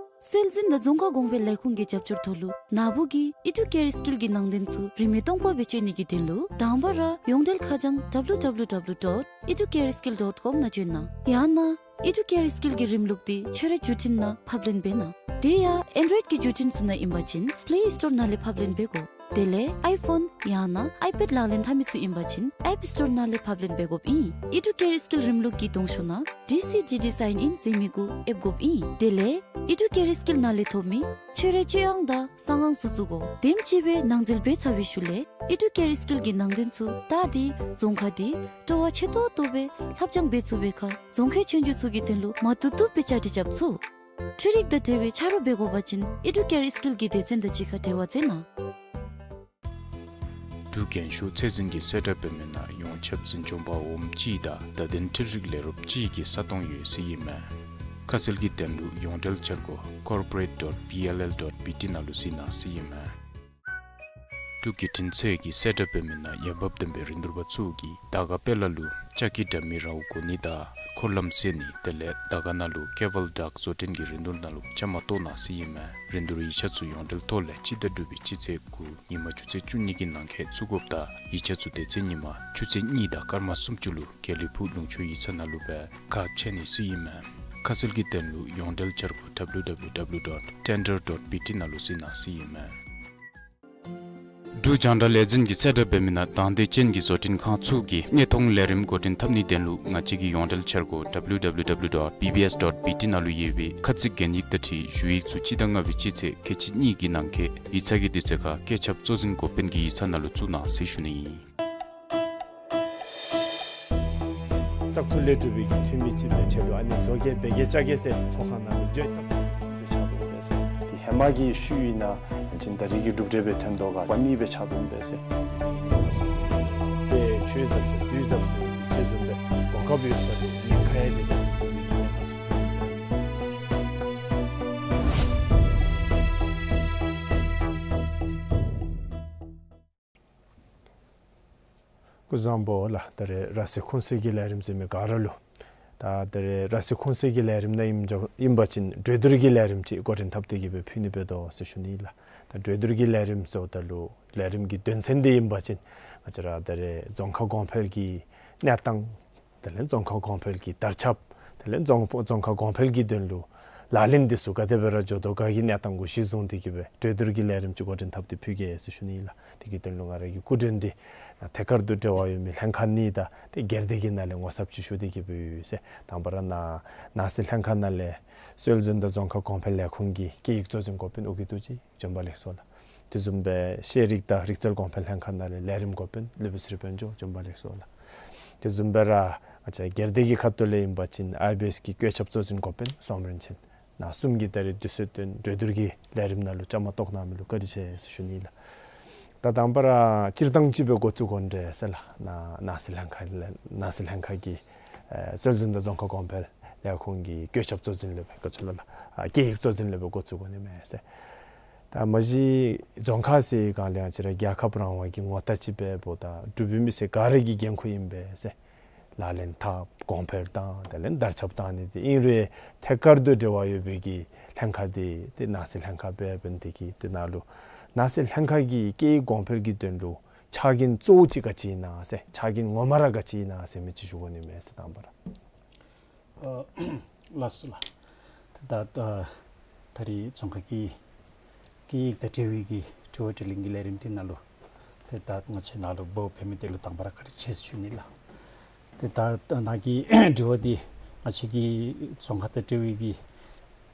སྲོལ་འཛིན་དང་རྫོང་ཁ་གོང་འཕེལ་ལས་ཁུངས་ཀྱི་རྒྱབ་སྐྱོར་ཐོག་ལུ་ནཱ་བུ་གིས་ཨི་ཌུ་ཀེར་སི་ཀིལ་གྱི་ནང་དོན་ཚུ་རིན་མེད་སྟོང་པ་སྦེ་སྤྱོད་ནི་གི་དོན་ལུ་དང་པ་ར་ཡོངས་འབྲེལ་ཁ་བྱང་W W W dot educaresskill dot com ནང་བྱོན་གནང་། ཡང་ན་ཨི་ཌུ་ཀེར་སི་ཀིལ་གྱི་རིམ་ལུགས་འདི་ཁྱོད་རའི་བརྒྱུད་འཕྲིན་ནང་ཕབ་ལེན་འབད་གནང་། དེ་ཡང་ཨེན་ཌོའིཌ་ཀྱི་བརྒྱུད་འཕྲིན་ཚུ་ནང་ཨིན་པ་ཅིན་པེ་ལེ་སི་ཊོར་ནང་ལས་ཕབ་ལེན་འབད་དགོ། དེ་ལས་ཨའི་ཕོན་ཡང་ན་ཨའི་པེཌ་ལག་ལེན་འཐབ་མི་ཚུ་ཨིན་པ་ཅིན་ཨེཔ་སི་ཊོར་ནང་ལས་ཕབ་ལེན་འབད་དགོཔ་ཨིན། ཨི་ཌུ་ཀེར་སི་ཀིལ་རིམ་ལུགས་ཀྱི་གདོང་ཤོག་ནང་ཌི་སི་ཇི་ཌི་སའིན་ཨིན་ཟེར་མི་གུ་ཨེབ་དགོཔ་ཨིན། དེ་ལས་ཨི་ཌུ་ཀེར་སི་ཀིལ་ནང་ལས་ཐོབ་མི་ཁྱོད་རའི་སྤྱོད་ཡངས་དང་གསང་ཡངས་ཚུ་བཙུགས་དགོ། དེམ་ཅིག་སྦེ་ནང་འཛུལ་འབད་ཚར་བའི་ཤུལ་ལས་ཨི་ཌུ་ཀེར་སི་ཀིལ་གྱི་ནང་དོན་ཚུ་བལྟ་སྟེ་རྫོང་ཁ་འདི་སྤྲོ་བ་ཆེ་ཏོག་ཏོ་སྦེ་ལྷབ་སྦྱང་འབད་ཚུགས་པའི་ཁར་རྫོང་ཁའི་ཆོས་རྒྱུགས་ཚུ་གི་དོན་ལུ་མ་བཏུབ་བཏུབ་སྦེ་བཅའ་སྒྲིག་རྐྱབ་ཚུགས། འཕྲུལ་རིག་དང་འབྲེལ་བའི་ཆ་རོགས་འབད་དགོ་པ་ཅིན་ཨི་ཌུ་ཀེར་སི་ཀིལ་གྱི་སྡེ་ཚན་དང་གཅིག་ཁར་འབྲེལ་བ་མཛད་གནང་། འབྲུག་རྒྱན་ཤོག་ཚད་འཛིན་གྱིས་གསལ་བསྒྲགས་འབད་མི་ནང་ཡོངས་ཁྱབ་འཛིན་སྐྱོང་པ་འོགམ་གཅིག་དང་བརྡ་དོན་འཕྲུལ་རིག་ལས་རོགསཔ་གཅིག་གི་ས་སྟོང་ཡོད་ཟེར་ཨིན་མས། ཁ་གསལ་གྱི་དོན་ལུ་ཡོངས་འབྲེལ་འཆར་སྒོ་corporate dot B L L dot B T ནང་ལུ་གཟིགས་གནང་ཟེར་ཨིན་མས། འབྲུག་བརྒྱུད་འཕྲིན་ཚད་ཀྱིས་གསལ་བསྒྲགས་འབད་མི་ནང་འོས་འབབ་ལྡན་པའི་རིན་བསྡུར་པ་ཚུ་གིས་དར་དཀར་དཔལ་ལ་ལུ་ལྕགས་ཀྱི་དྲ་མིག་རཝ་བཀོ་ནི་དང་འཁོར་ལམ་བཟོ་ནི་དེ་ལས་དར་དཀར་ནང་ལུ་ཀེ་བཱལ་ཌག་བཟོ་སྐྲུན་གྱི་རིན་བསྡུར་ནང་ལུ་བཅའ་མར་གཏོགས་གནང་ཟེར་ཨིན་མས། རིན་བསྡུར་ཡིག་ཆ་ཚུ་ཡོངས་འབྲེལ་ཐོག་ལས་སྤྱི་ཟླ་དྲུག་པའི་སྤྱི་ཚེས་དགུ་ཉིན་མ་ཆུ་ཚོད་བཅུ་གཉིས་ཀྱི་ནང་འཁོད་བཙུགས་དགོཔ་དང་ཡིག་ཆ་ཚུ་དེ་ཚེ་ཉིན་མ་ཆུ་ཚོད་གཉིས་དང་སྐར་མ་སུམ་ཅུ་ལུ་དགེ་ལེགས་ཕུག་ལུང་ཕྱོགས་ཡིག་ཚང་ནང་ལུ་སྦེ་ཁ་ཕྱེ་ནི་ཟེར་ཨིན་མས། ཁ་གསལ་གྱི་དོན་ལུ་ཡོངས་འབྲེལ་འཆར་སྒོ་W W W dot tender dot B T ནང་ལུ་གཟིགས་གནང་ཟེར་ཨིན་མས། འབྲུག་རྒྱང་བསྒྲགས་ལས་འཛིན་གྱིས་གསལ་བསྒྲགས་འབད་མི་ནང་དང་འདོད་ཅན་གྱི་བཟོ་སྐྲུན་ཁང་ཚུ་གིས་དངོས་མཐོང་ལས་རིམ་འགོ་འདྲེན་འཐབ་ནིའི་དོན་ལུ་ང་བཅས་ཀྱི་ཡོངས་འབྲེལ་འཆར་སྒོ་W W W dot B B S dot B T ནང་ལུ་ཡོད་པའི་ཁ་ཚིག་གན་ཡིག་དང་འཁྲིལ་ཞུ་ཡིག་ཚུ་སྤྱི་ཟླ་ལྔ་པའི་སྤྱི་ཚེས་ཁལ་གཅིག་གཉིས་ཀྱི་ནང་འཁོད་ཡིག་ཚང་གི་དུས་ཚོད་ཁར་བཀོད་ཁྱབ་གཙོ་འཛིན་འགོ་དཔོན་གྱི་ཡིག་ཚང་ནང་ལུ་བཙུགས་གནང་ཟེར་ཞུ་ནི་ཨིན། བཙག་འཐུ་ལས་གྲུབ་པའི་གི་འཐུས་མི་ཅིག་སྦེ་ཆ་ལུ་ཨ་ནི་བཟོ་གེ་འབད་གེ་བཅའ་གེ་ཟེར་ཚོགས་ཁང་ནང་ལུ་བརྗོད་བཏང་སྦེ་ཆགས་འདུག་པས་ཟེར། དེ་ཧེ་མ་གི་ཤུལ་ཨིན་ན་ཡང་ཅིན་ད་རིས་ཀྱི་གྲུབ་འབྲས་སྦེ་ཐོན་དོ་ག་པ་ནི་སྦེ་ཆགས་འདུག་པས་ཟེར། དཔེ་ཆོས་ཟབ་ཟེར་དུས་ཟབ་ཟེར་ཅིག་བཟུམ་སྦེ་གོ་སྐབས་ཡོད་ས་ལུ་ཉེན་ཁ་ཡང་དེ་ལས་ཉེན་ཁ་སུ་ཐོན་འདུག་པས་ཟེར། སྐུ་གཟུགས་བཟང་པོ་ལགས། ད་རེས་ར་བཟི་ཁུངས་གསལ་གྱི་ལས་རིམ་ཟེར་མི་ག་ར་ལུ། ད་ད་རེས་ར་བཟི་ཁུངས་གསལ་གྱི་ལས་རིམ་ནང་ཨིནམ་ཅིག་ཨིན་པ་ཅིན་གྲོས་བསྡུར་གྱི་ལས་རིམ་ཅིག་འགོ་འདྲེན་འཐབ་སྟེ་གི་སྦེ་ཕུལ་ནི་འབད་དོ་ཟེར་ཞུ་ནི་ལགས། ད་གྲོས་བསྡུར་གྱི་ལས་རིམ་ཟེརཝ་ད་ལུ་ལས་རིམ་གྱི་དོན་ཚན་འདི་ཨིན་པ་ཅིན་ང་བཅས་ར་ད་རེས་རྫོང་ཁག་གོང་འཕེལ་གྱི་གནས་སྟངས། དེ་ལས་རྫོང་ཁག་གོང་འཕེལ་གྱི་དར་ཁྱབ། དེ་ལས་རྫོང་རྫོང་ཁག་གོང་འཕེལ་གྱི་དོན་ལུ་ལག་ལེན་འདི་ཚུ་ག་དེ་སྦེ་ར་འགྱོ་དོ་ག་གི་གནས་སྟངས་གུ་གཞི་བཟུང་སྟེ་གི་སྦེ་གྲོས་བསྡུར་གྱི་ལས་རིམ་ཅིག་འགོ་འདྲེན་འཐབ་སྟེ་ཕུལ་གེ་ཟེར་ཞུ་ནི་ལགས། དེ་གི་དོན་ལུ་ང་ར་གི་སྐུ་མགྲོན་འདི་ཐད་ཀར་དུ་འབྲེལ་བ་ཡོད་མི་ལྷན་ཁག་གཉིས་དང་ཏེ་སྒེར་སྡེ་གི་ནང་ལས་ངོ་ཚབ་ཅིག་ཞུ་སྟེ་གི་སྦེ་ཡོད་ཟེར། དང་པ་ར་ནང་ནང་སྲིད་ལྷན་ཁག་ནང་ལས་སྲོལ་འཛིན་དང་རྫོང་ཁག་གོང་འཕེལ་ལས་ཁུངས་ཀྱི་སྐད་ཡིག་གཙོ་འཛིན་འགོ་དཔོན་ཨོ་རྒྱན་རྡོ་རྗེ། བྱོན་པ་ལེགས་སོ་ལགས། དེ་བཟུམ་སྦེ་ཤེས་རིག་དང་རིག་རྩལ་གོང་འཕེལ་ལྷན་ཁག་ནང་ལས་ལས་རིམ་འགོ་དཔོན་ལུས་པོ་སེར་དཔལ་འབྱོར། བྱོན་པ་ལེགས་སོ་ལགས། དེ་བཟུམ་སྦེ་ར་ང་བཅས་སྒེར་སྡེ་གི་ཁ་ཐུག་ལས་ཨིན་པ་ཅིན་ཨའི་བི་ཨེས་ཀྱི་བཀོད་ཁྱབ་གཙོ་འཛིན་འགོ་དཔོན་སོམ་རིན་ཆེན། ནཱ་གསུམ་གྱིས་ད་རེས་དུས་ཚོད་བཏོན་གྲོས་བསྡུར་གྱི་ལས་རིམ་ནང་ལུ་བཅའ་མར་གཏོགས་གནང་མི་ལུ་བཀའ་དྲིན་ཆེ་ཟེར་ཞུ་ནི་ལགས། ད་དང་པ་ར་སྤྱིར་བཏང་ཅིག་སྦེ་འགོ་བཙུགས་དགོ་ནི་འདྲས་ཟེར་ལགས། ནཱ་ནང་སྲིད་ལྷན་ཁག་ལས་ནང་སྲིད་ལྷན་ཁག་གི་ཨེ་སྲོལ་འཛིན་དང་རྫོང་ཁག་གོང་འཕེལ་ལས་ཁུངས་ཀྱི་བཀོད་ཁྱབ་གཙོ་འཛིན་ལས་སྦེ་ག་ཅི་ལོ་ལགས། ཨ་སྐད་ཡིག་གཙོ་འཛིན་ལས་སྦེ་འགོ་བཙུགས་དགོ་ནི་མས་ཟེར། ད་མ་གཞི་རྫོང་ཁག་ཟེར་བའི་སྒང་ལས་ང་བཅས་ར་རྒྱལ་ཁབ་རང་དབང་གི་ངོ་རྟགས་ཅིག་སྦེ་འབདཝ་ད་འབྲུག་པའི་མི་སེར་ག་ར་གི་འགན་ཁུར་ཨིན་པས་ཟེར། ལག་ལེན་འཐབ་གོང་འཕེལ་བཏང་དེ་ལས་དར་ཁྱབ་བཏང་ནི་འདི་ཨིན་རུང་ཐད་ཀར་དུ་འབྲེལ་བ་ཡོད་པའི་གི་ལྷན་ཁག་འདི་ཏེ་ནང་སྲིད་ལྷན་ཁག་སྦེ་འབད་ནི་དེ་གིས་ཏེ་ནཱ་ལུ་ནང་སྲིད་ལྷན་ཁག་གི་སྐད་ཡིག་གོང་འཕེལ་གྱི་དོན་ལུ་ཕྱག་འགན་གཙོ་བོ་ཅིག་ག་ཅི་ཨིན་ན་ཟེར་ཕྱག་འགན་ངོ་མ་ར་ག་ཅི་ཨིན་ན་ཟེར་མི་ཅིག་ཞུ་དགོ་ནི་མས་ཟེར། དང་པ་ར། ཨ་ལགས་སོ་ལགས། ད་ད་ད་རེས་རྫོང་ཁག་གི་སྐད་ཡིག་དང་འབྲེལ་བའི་གི་དྲི་བ་དྲིས་ལན་གྱི་ལས་རིམ་འདི་ནང་ལུ་ཏེ་ད་ང་བཅས་ནཱ་ལུ་འབོ་འབད་མི་འདི་ལུ་དང་པ་ར་བཀའ་དྲིན་ཆེ་ཟེར་ཞུ་ནི་ལགས། ཏེ་ད་ད་ནཱ་གི་དྲི་བ་འདི་ང་བཅས་ཀྱི་རྫོང་ཁག་དང་འབྲེལ་བའི་གི་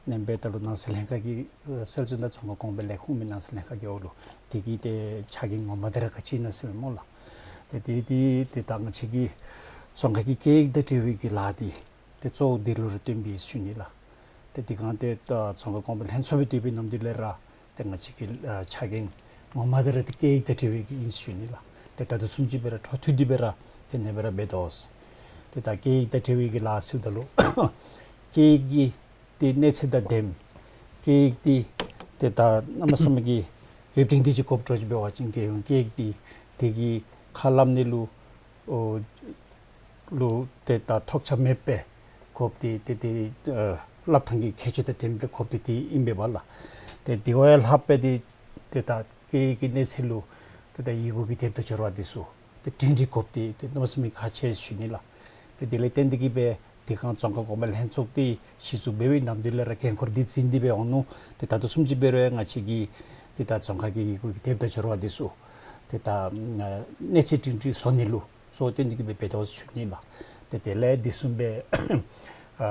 ནང་འབད་ད་ལུ་ནང་སྲིད་ལྷན་ཁག་གི་ཨ་སྲོལ་འཛིན་དང་རྫོང་ཁག་གོང་འཕེལ་ལས་ཁུངས་མི་ནང་སྲིད་ལྷན་ཁག་གི་འོག་ལུ་དེ་གི་ཏེ་ཕྱག་འགན་ངོ་མ་འདི་ར་ག་ཅི་ཨིན་ན་ཟེར་མས་སྨོ་ལགས། ཏེ་དེ་དེ་ཏེ་ད་ང་བཅས་ཀྱི་རྫོང་ཁག་གི་སྐད་ཡིག་དང་འབྲེལ་བའི་གི་ལཱ་འདི་ཏེ་གཙོ་བོ་འདི་ལུ་ར་བརྟེན་པས་ཟེར་ཞུ་ནི་ལགས། ཏེ་དེ་སྒང་ཏེ་ད་རྫོང་ཁག་གོང་འཕེལ་ལྷན་ཚོགས་སྦེ་འདུས་པའི་ནམ་དུས་ལས་ར་ཏེ་ང་བཅས་ཀྱི་ཨ་ཕྱག་འགན་ངོ་མ་འདི་ར་ཏེ་སྐད་ཡིག་དང་འབྲེལ་བའི་གི་ཨིན་ཟེར་ཞུ་ནི་ལགས། ཏེ་ད་ལྟོ་བཟུམ་ཅིག་སྦེ་ར་འཕྲོ་མཐུད་དེ་སྦེ་ར་ཏེ་ཨ་ནེ་སྦེ་ར་འབད་དོ་ཟེར། ཏེ་ད་སྐད་ཡིག་དང་འབྲེལ་བའི་གི་ལཱ་ཟེརཝ་ད་ལུ་སྐད་ཡིག་གི་ཏེ་གནས་ཚད་དང་ལྡནམ་སྐད་ཡིག་འདི་ཏེ་ད་གནམ་མེད་ས་མེད་ཀྱི་འོས་འབྲིང་འདི་ཅིག་དགོཔ་འདྲཝ་ཅིག་འབད་བ་ཅིན་རྒྱལ་ཡོངས་སྐད་ཡིག་འདི་དེ་གི་ཁ་སླབ་ནི་ལུ་ཨོ་ལུ་ཏེ་ད་ཐོགས་ཆགས་མེད་པའི་དགོཔ་འདི་ཏེ་ཏེ་ཨ་སླབ་ཐངས་ཀྱི་ཁྱད་ཆོས་དང་ལྡན་པའི་དགོཔ་འདི་འདི་ཨིན་པས་པ་ལགས། ཏེ་དེ་བ་ཡང་ལྷག་སྦེ་འདི་ཏེ་ད་སྐད་ཡིག་གི་གནས་ཚད་ལུ་ཏེ་ད་ཡི་གུ་གི་དེབ་དང་སྦྱོར་བ་འདི་ཚུ་ཏེ་སྒྲིང་སྒྲི་དགོཔ་འདི་ཏེ་གནམ་མེད་ས་མེད་ཁག་ཆེ་ཟེར་ཞུ་ནི་ལགས། ཏེ་དེ་ལས་བརྟེན་ཏེ་གིས་སྦེ་དེ་སྒང་རྫོང་ཁག་གོང་འཕེལ་ལྷན་ཚོགས་འདི་གཞི་བཙུགས་འབད་བའི་ནམ་དུས་ལས་ར་འགན་ཁུར་འདི་བཟུང་སྟེ་སྦེ་འོང་ནུག། ཏེ་ད་ལྟོ་བཟུམ་ཅིག་འབད་རུང་ཡང་ང་བཅས་ཀྱིས་ཏེ་ད་རྫོང་ཁག་གི་ཡི་གུ་གི་དེབ་དང་སྦྱོར་བ་འདི་ཚུ་ཏེ་ད་གནས་ཚད་སྒྲིང་སྒྲི་བཟོ་ནི་ལུ་གཙོ་བོ་བཏོན་ཏེ་གིས་སྦེ་འབད་དོ་ཟེར་ཞུ་ནི་ལགས། ཏེ་དེ་ལས་དེ་བཟུམ་སྦེ་ཨ་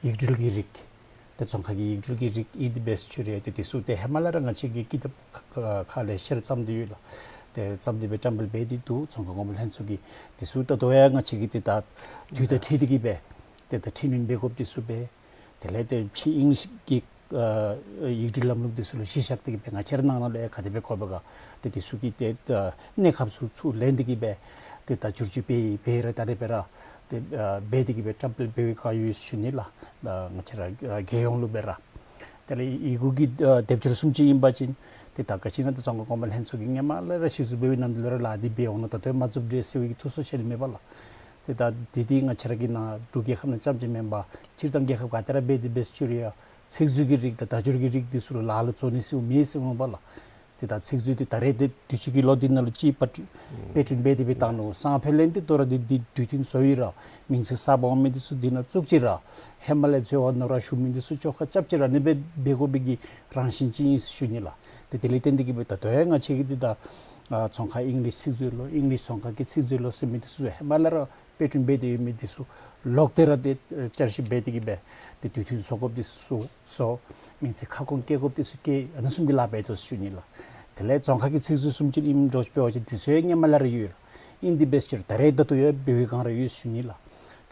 ཡིག་འབྲུ་གི་རིགས་ཏེ་རྫོང་ཁག་གི་ཡིག་འབྲུ་གི་རིགས་ཨིན་ཏེ་འབད་ཟེར་ཞུ་རུང་ཏེ་དེ་ཚུ་ཏེ་ཧེ་མ་ལས་ར་ང་བཅས་ཀྱིས་ཀི་དེབ་ཁ་ཁ་ལས་བཤེར་བརྩམས་ཏེ་ཡོད་ལགས། ཏེ་བརྩམས་ཏེ་སྦེ་བཀྲམ་སྤེལ་འབད་དེ་འདུག། རྫོང་ཁག་གོང་འཕེལ་ལྷན་ཚོགས་ཀྱིས་དེ་ཚུ་ད་ལྟོ་ཡང་ང་བཅས་ཀྱིས་ཏེ་ད་དུས་དང་འཁྲིལ་ཏེ་གིས་སྦེ་ཏེ་ད་འཕྲི་སྣོན་འབད་དགོཔ་དེ་ཚུ་འབད། དེ་ལས་ཏེ་ཕྱི་ཨིང་ལིཤ་གི་ཨ་ཡིག་འབྲུ་ལམ་ལུགས་དེ་ཚུ་ལུ་གཞི་བཞག་སྟེ་གིས་སྦེ་ང་བཅས་ར་ནང་ན་ལུ་ཡང་ག་དེ་སྦེ་དགོ་པས་ག་ཏེ་དེ་ཚུ་གི་ཏེ་ཨ་གནས་སྐབས་ཚུ་ཚུ་ལེན་ཏེ་གིས་སྦེ་ཏེ་ད་བསྒྱུར་བཅོས་འབད་འབད་ར་ད་རེས་འབད་ར་ཏེ་ཨ་འབད་དེ་གིས་སྦེ་བཀྲམ་སྤེལ་འབད་བའི་བསྒང་ཡོད་ཟེར་ཞུ་ནི་ལགས། ཨ་ང་བཅས་ར་ཨ་རྒྱལ་ཡོངས་ལུ་འབད་ར། དེ་ལས་ཡི་གུ་གི་ཨ་དེབ་སྦྱོར་བཟུམ་ཅིག་ཨིན་པ་ཅིན་ཏེ་ད་ག་ཅི་ཨིན་ན་ཏེ་རྫོང་ཁག་གོང་འཕེལ་ལྷན་ཚོགས་ཀྱིས་སྔོན་མ་ལས་ར་གཞི་བཙུགས་འབད་བའི་ནམ་དུས་ལས་ར་ལཱ་འདི་འབད་འོང་ནུག། ད་ལྟོ་མ་བཙུགས་འདྲས་ཟེར་བའི་གི་ཐུགས་སུ་ཆེ་ནི་མེད་པ་ལགས། ཏེ་ད་འདི་འདི་ང་བཅས་ར་གི་ནཱ་འབྲུག་རྒྱལ་ཁབ་ནང་རྐྱངམ་ཅིག་མེན་པར་སྤྱིར་བཏང་རྒྱལ་ཁབ་ག་ཏེ་ར་འབད་དེ་འབད་ཟེར་ཞུ་རུང་ཡང་ཚིག་མཛོད་ཀྱི་རིགས་དང་བརྡ་སྦྱོར་གྱི་རིགས་འདི་ཚུ་ལུ་ལཱ་ལུ་འཛོལ་ནི་ཟེར་མེད་ཟེར་མས་པ་ལགས། ཏེ་ད་ཚིག་མཛོད་འདི་ད་རེས་འདི་དུས་ཅི་གི་ལོ་འདི་ནང་ལུ་ཅིག་པར་སྐྲུན་འབད་དེ་སྦེ་བཏང་ནུག། སང་ཕོད་ལས་འདི་དོ་རུང་འདི་འདི་དུས་མཐུན་བཟོ་ཡི་ར་མིང་ཚིག་གསརཔ་འོང་མི་འདི་ཚུ་འདི་ནང་བཙུགས་ཅི་ར་ཧེ་མ་ལས་འཛོལ་བ་ནོར་བ་ཞུགས་མི་འདི་ཚུ་བཅོ་ཁ་རྐྱབ་ཅི་ར་ཨ་ནི་སྦེ་འབད་དགོ་པའི་གི་རང་བཞིན་ཅིག་ཨིན་ཟེར་ཞུ་ནི་ལགས། ཏེ་དེ་ལས་བརྟེན་ཏེ་གིས་སྦེ་ད་ལྟོ་ཡང་ང་བཅས་ཀྱིས་འདི་ད་ཨ་རྫོང་ཁག་ཨིང་ལིཤ་ཚིག་མཛོད་ལོ་ཨིང་ལིཤ་རྫོང་ཁག་གི་ཚིག་མཛོད་ལོ་ཟེར་མི་འདི་ཚུ་ཧེ་མ་ལས་ར་དཔེ་སྐྲུན་འབད་དེ་ཡོད་མི་འདི་ཚུ་ལོག་སྟེ་ར་ཏེ་བསྐྱར་ཞིབ་འབད་དེ་གིས་སྦེ་ཏེ་དུས་མཐུན་བཟོ་དགོཔ་འདི་ཚུ་བཟོ། མིང་ཚིག་ཁ་སྐོང་བཀལ་དགོཔ་འདི་ཚུ་བཀལ། ཨ་ནི་བཟུམ་གྱི་ལཱ་འབད་དོ་ཟེར་ཞུ་ནི་ལགས། དེ་ལས་རྫོང་ཁག་གི་ཚིག་མཛོད་བཟུམ་ཅིག་ཨིནམ་འདྲཝ་ཅིག་འབད་བ་ཅིན་དེ་ཚུ་ཡང་སྔོན་མ་ལས་ར་ཡོད་ལགས། ཨིན་ཏེ་འབད་ཟེར་ད་རེས་ད་ལྟོ་ཡང་འབད་བའི་བསྒང་ར་ཡོད་ཟེར་ཞུ་ནི་ལགས།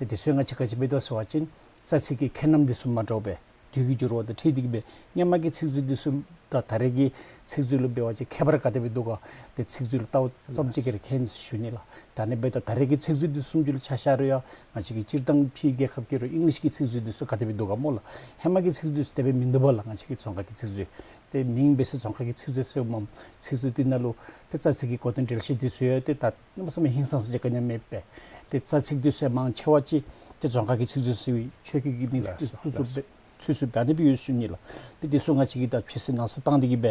ཏེ་དེ་ཚུ་ང་བཅས་ག་ཅི་འབད་དོ་ཟེར་བ་ཅིན་རྩ་ཚིག་གི་ཁྱད་རྣམ་འདི་ཚུ་མ་འདྲཝ་སྦེ་དུས་ཀྱི་འགྱུར་བ་དང་འཁྲིལ་ཏེ་གི་སྦེ་སྔོན་མ་གི་ཚིག་མཛོད་འདི་ཚུ་དང་ད་རེས་ཀྱི་ཚིག་མཛོད་ལུ་འབད་བ་ཅིན་ཁྱད་པར་ག་དེ་སྦེ་འདུག་ག། ཏེ་ཚིག་མཛོད་ལུ་ལྟཝ་ཙམ་ཅིག་གིས་ར་མཁྱེན་ཟེར་ཞུ་ནི་ལགས། ད་ཨ་ནི་འབདཝ་ད་ད་རེས་ཀྱི་ཚིག་མཛོད་འདི་ཚུ་ལུ་ཆ་བཞག་རུང་ཡང་ང་བཅས་ཀྱི་སྤྱིར་བཏང་ཕྱིའི་རྒྱལ་ཁབ་ཀྱི་རུང་ཨིང་ལིཤ་གི་ཚིག་མཛོད་འདི་ཚུ་ག་དེ་སྦེ་འདུག་ག་སྨོ་ལགས། ཧེ་མ་གི་ཚིག་མཛོད་འདི་ཚུ་དེ་སྦེ་མིན་འདུག་པ་ལགས། ང་བཅས་ཀྱི་རྫོང་ཁ་གི་ཚིག་མཛོད་ཏེ་མིང་འབད་ས་རྫོང་ཁ་གི་ཚིག་མཛོད་ཟེརཝ་མས། ཚིག་མཛོད་འདི་ནང་ལུ་ཏེ་རྩ་ཚིག་གི་གོ་དོན་འགྲེལ་བཤད་འདི་ཚུ་ཡང་ཏེ་ད་གནམ་མེད་ས་མེད་ཧིང་སངས་ས་ཅིག་ག་ནི་ཡང་མེད་པས། ཏེ་རྩ་ཚིག་འདི་ཚུ་མང་ཆེ་བ་ཅིག་ཏེ་རྫོང་ཁ་གི་ཚིག་མཛོད་ཟེར་བའི་ཆོས་སྐད་ཀྱི་མིང་ཚིག་ལགས་སོ། འདི་ཚུ་ལགས་སོ། ཚུད་ཚུད་སྦེ་ཨ་ནི་སྦེ་ཡོད་ཟེར་ཞུ་ནི་ལགས། ཏེ་འདི་ཚུ་ང་བཅས་ཀྱིས་ད་ཕྱིས་སུ་ནང་གསེས་བཏང་སྟེ་གི་སྦེ་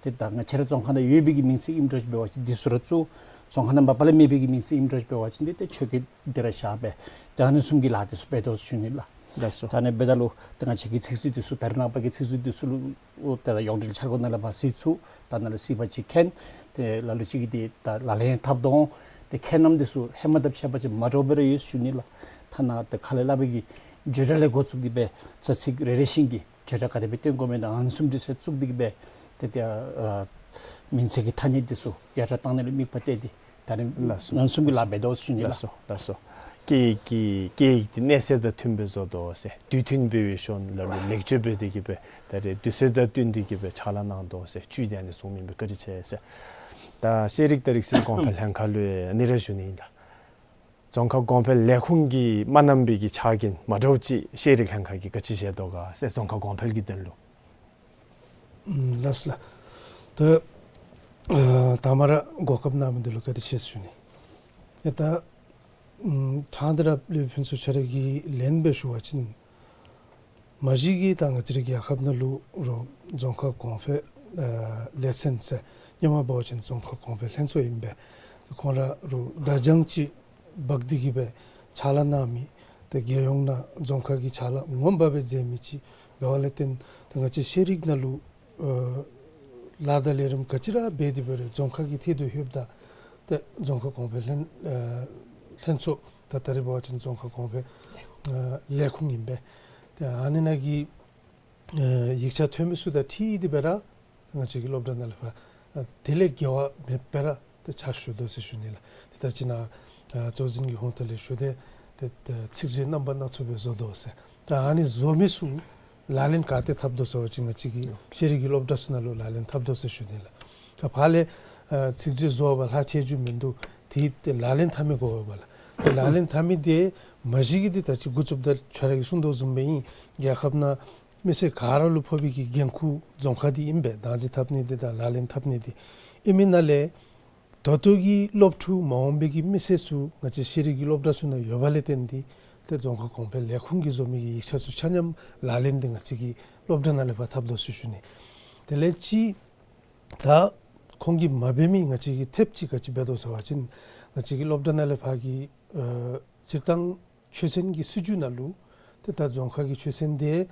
ཏེ་ད་ང་བཅས་ར་རྫོང་ཁ་ནང་ཡོད་པའི་གི་མིང་ཚིག་ཨིནམ་འདྲཝ་ཅིག་འབད་བ་ཅིན་འདི་ཚུ་ར་བཙུགས། རྫོང་ཁ་ནང་མ་པ་ལས་མེད་པའི་གི་མིང་ཚིག་ཨིནམ་འདྲཝ་ཅིག་འབད་བ་ཅིན་ཏེ་ཏེ་ཆོས་སྐད་འདི་ར་བཞག་སྦེ་ཏེ་ཨ་ནི་བཟུམ་གྱི་ལཱ་འདི་ཚུ་འབད་དོ་ཟེར་ཞུ་ནི་ལགས། ལགས་སོ། ད་ཨ་ནི་འབདཝ་ད་ལུ་ཏེ་ང་བཅས་ཀྱི་ཚིག་མཛོད་འདི་ཚུ་ད་རེས་ནངས་པ་གི་ཚིག་མཛོད་འདི་ཚུ་ལུ་ཏེ་ད་ཡོངས་འབྲེལ་འཆར་སྒོ་ནང་ལས་ཕར་གཟིགས་ཚུགས། ད་ནཱ་ལུ་གཟིགས་པ་ཅིན་མཁྱེན། ཏེ་ལ་ལུ་ཅིག་གིས་ཏེ་ད་ལག་ལེན་འཐབ་དོ་འོང་། ཏེ་ཁྱད་རྣམ་འདི་ཚུ་ཧེ་མ་དང་ཕྱད་པ་ཅིན་མ་འདྲཝ་སྦེ་ར་ཡོད་ཟེར་ཞུ་ནི་ལགས། ཐ་ན་ཏེ་ཁ་ལས་སླབ་པའི་གི་བརྗོད་བྱ་ལས་འགོ་བཙུགས་ཏེ་སྦེ་རྩ་ཚིག་རེ་རེ་བཞིན་གྱི་བརྗོད་བྱ་ག་དེ་སྦེ་སྟོན་དགོ་མི་དང་ཨ་ནི་བཟུམ་འདི་ཚུ་བཙུགས་ཏེ་གི་སྦེ་ཏེ་ཏེ་ཨ་མིང་ཚིག་གི་ཐ་སྙད་འདི་ཚུ་ཡར་དྲག་བཏང་ནི་ལུ་དམིགས་པ་གཏད་དེ་ད་རེས་ལགས་སོ། ཨ་ནི་བཟུམ་གྱི་ལཱ་འབད་དོ་ཟེར་ཞུ་ནི་ལགས། ལགས་སོ། ལགས་སོ། སྐད་ཡིག་གི་སྐད་ཡིག་འདི་གནས་ཚད་དང་མཐུན་པའི་བཟོ་དོ་ཟེར་དུས་མཐུན་འབད་བའི་ཤུལ་ལུ་ལེགས་བཅོས་འབད་དེ་གི་སྦེ་ད་རེས་དུས་ཚོད་དང་བསྟུན་ཏེ་གི་སྦེ་ཕྱག་ལཱ་གནང་དོ་ཟེར་བཅུད་དེ་ཨ་ནི་གསུངས་མི་སྦེ་བཀའ་དྲིན་ཆེ་ཟེར། ད་ཤེས་རིག་དང་རིག་གསར་གོང་འཕེལ་ལྷན་ཁག་ལུ་ཨ་ནི་ར་ཞུ་ནི་ཨིན་ལགས། རྫོང་ཁ་གོང་འཕེལ་ལས་ཁུངས་ཀྱིས་མ་གནང་པའི་གི་ཆ་རྐྱེན་མ་འདྲཝ་ཅིག་ཤེས་རིག་ལྷན་ཁག་གིས་ག་ཅི་བཞེས་དོ་ག་ཟེར་རྫོང་ཁ་གོང་འཕེལ་གྱི་དོན་ལུ། ཨམ་ལགས་སོ་ལགས། ད་ཨ་དང་པ་ར་གོ་སྐབས་གནང་མི་འདི་ལུ་བཀའ་དྲིན་ཆེ་ཟེར་ཞུ་ནི། ཡ་ད་ཨམ་ཕྲང་སྟེ་ར་ལས་ཕུན་ཚོགས་ཁྱོད་ར་གིས་ལན་སྦེ་ཞུ་བ་ཅིན་མ་གཞི་གི་ད་ང་བཅས་རའི་རྒྱལ་ཁབ་ནང་ལུ་རུང་རྫོང་ཁ་གོང་འཕེལ་ཨ་ལས་ཚན་ཟེར་སྔོན་མ་འབད་བ་ཅིན་རྫོང་ཁ་གོང་འཕེལ་ལྷན་ཚོགས་ཨིན་པས། ཏེ་ཁོང་ར་རུང་བརྡ་བྱང་ཅིག་འབག་སྟེ་གི་སྦེ་ཕྱག་ལཱ་གནང་མི་ཏེ་རྒྱལ་ཡོངས་ནང་རྫོང་ཁ་གི་ཕྱག་ལཱ་ངོ་མ་སྦེ་མཛད་མི་ཅིག་འབདཝ་ལས་བརྟེན་ཏེ་ང་བཅས་ཤེས་རིག་ནང་ལུ་ཨ་ལཱ་དང་ལས་རིམ་ག་ཅི་ར་འབད་དེ་འབད་རུང་རྫོང་ཁ་གི་ཐད་དུ་ལྷོདཔ་ད་ཏེ་རྫོང་ཁ་གོང་འཕེལ་ལྷན་ཨ་ལྷན་ཚོགས་ད་ད་རེས་འབད་བ་ཅིན་རྫོང་ཁ་གོང་འཕེལ་ཨ་ལས་ཁུངས་ཨིན་པས། ཏེ་ཨ་ནི་ནང་གི་ཨ་ཡིག་ཆ་ཐོན་མི་ཚུ་དང་འཁྲིལ་ཏེ་སྦེ་ར་ང་བཅས་ཀྱི་སློབ་གྲྭ་ནང་ལས་ཕར་ཨ་དེ་ལས་འགལ་བ་མེདཔ་སྦེ་ར་ཏེ་ཕྱག་ཞུ་དོ་ཟེར་ཞུ་ནི་ལགས། ཏེ་ད་ཅི་ནཱ་ཨ་གཙོ་འཛིན་གྱི་ཧོངས་ཐོག་ལས་ཞུ་སྟེ་ཏེ་ཏེ་ཚིག་མཛོད་རྣམ་པ་སྣ་ཚོགས་སྦེ་བཟོ་དོ་ཟེར། ད་ཨ་ནི་བཟོ་མི་ཚུ་ལག་ལེན་ག་ཏེ་འཐབ་དོ་ཟེར་བ་ཅིན་ང་བཅས་ཀྱི་ཤེས་རིག་གི་སློབ་གྲྭ་ཚུ་ནང་ལུ་ལག་ལེན་འཐབ་དོ་ཟེར་ཞུ་ནི་ལགས། ད་ཕར་ལས་ཨ་ཚིག་མཛོད་བཟོ་བར་ལྷག་ཆད་རྒྱུ་མིན་འདུག། དེ་ཏེ་ལག་ལེན་འཐབ་མི་དགོ་པས་ལགས། ཏེ་ལག་ལེན་འཐབ་མི་དེ་མ་གཞི་གི་འདི་ད་ཅི་འགོ་བཙུགསཔ་ད་ཁྱོད་ར་གིས་གསུངས་དོ་བཟུམ་སྦེ་ཨིན། རྒྱལ་ཁབ་ནང་མི་སེར་ག་ར་ལུ་ཕོག་པའི་གི་འགན་ཁུར་རྫོང་ཁ་འདི་ཨིན་པས། བདག་འཛིན་འཐབ་ནི་འདི་དང་ལག་ལེན་འཐབ་ནི་འདི་ཨིན་མི་ནང་ལས་ད་ལྟོ་གི་སློབ་ཕྲུག་མ་འོངས་པའི་གི་མི་སེར་ཚུ་ང་བཅས་ཤེས་རིག་གི་སློབ་གྲྭ་ཚུ་ནང་ཡོད་པ་ལས་བརྟེན་ཏེ་ཏེ་རྫོང་ཁ་གོང་འཕེལ་ལས་ཁུངས་ཀྱིས་བཟོ་མི་གི་ཡིག་ཆ་ཚུ་ཆ་མཉམ་ལག་ལེན་འདི་ང་བཅས་ཀྱི་སློབ་གྲྭ་ནང་ལས་ཕར་འཐབ་དོ་ཟེར་ཞུ་ནི། དེ་ལས་ཅིག་ད་ཁོང་གིས་མ་འབད་མི་ང་བཅས་ཀྱིས་ཐེབས་ཅིག་ག་ཅི་འབད་དོ་ཟེར་བ་ཅིན་ང་བཅས་ཀྱི་སློབ་གྲྭ་ནང་ལས་ཕར་གྱི་ཨ་སྤྱིར་བཏང་ཆོས་ཚན་གྱི་སྲིད་བྱུས་ནང་ལུ་ཏེ་ད་རྫོང་ཁ་གི་ཆོས་ཚན་དེ་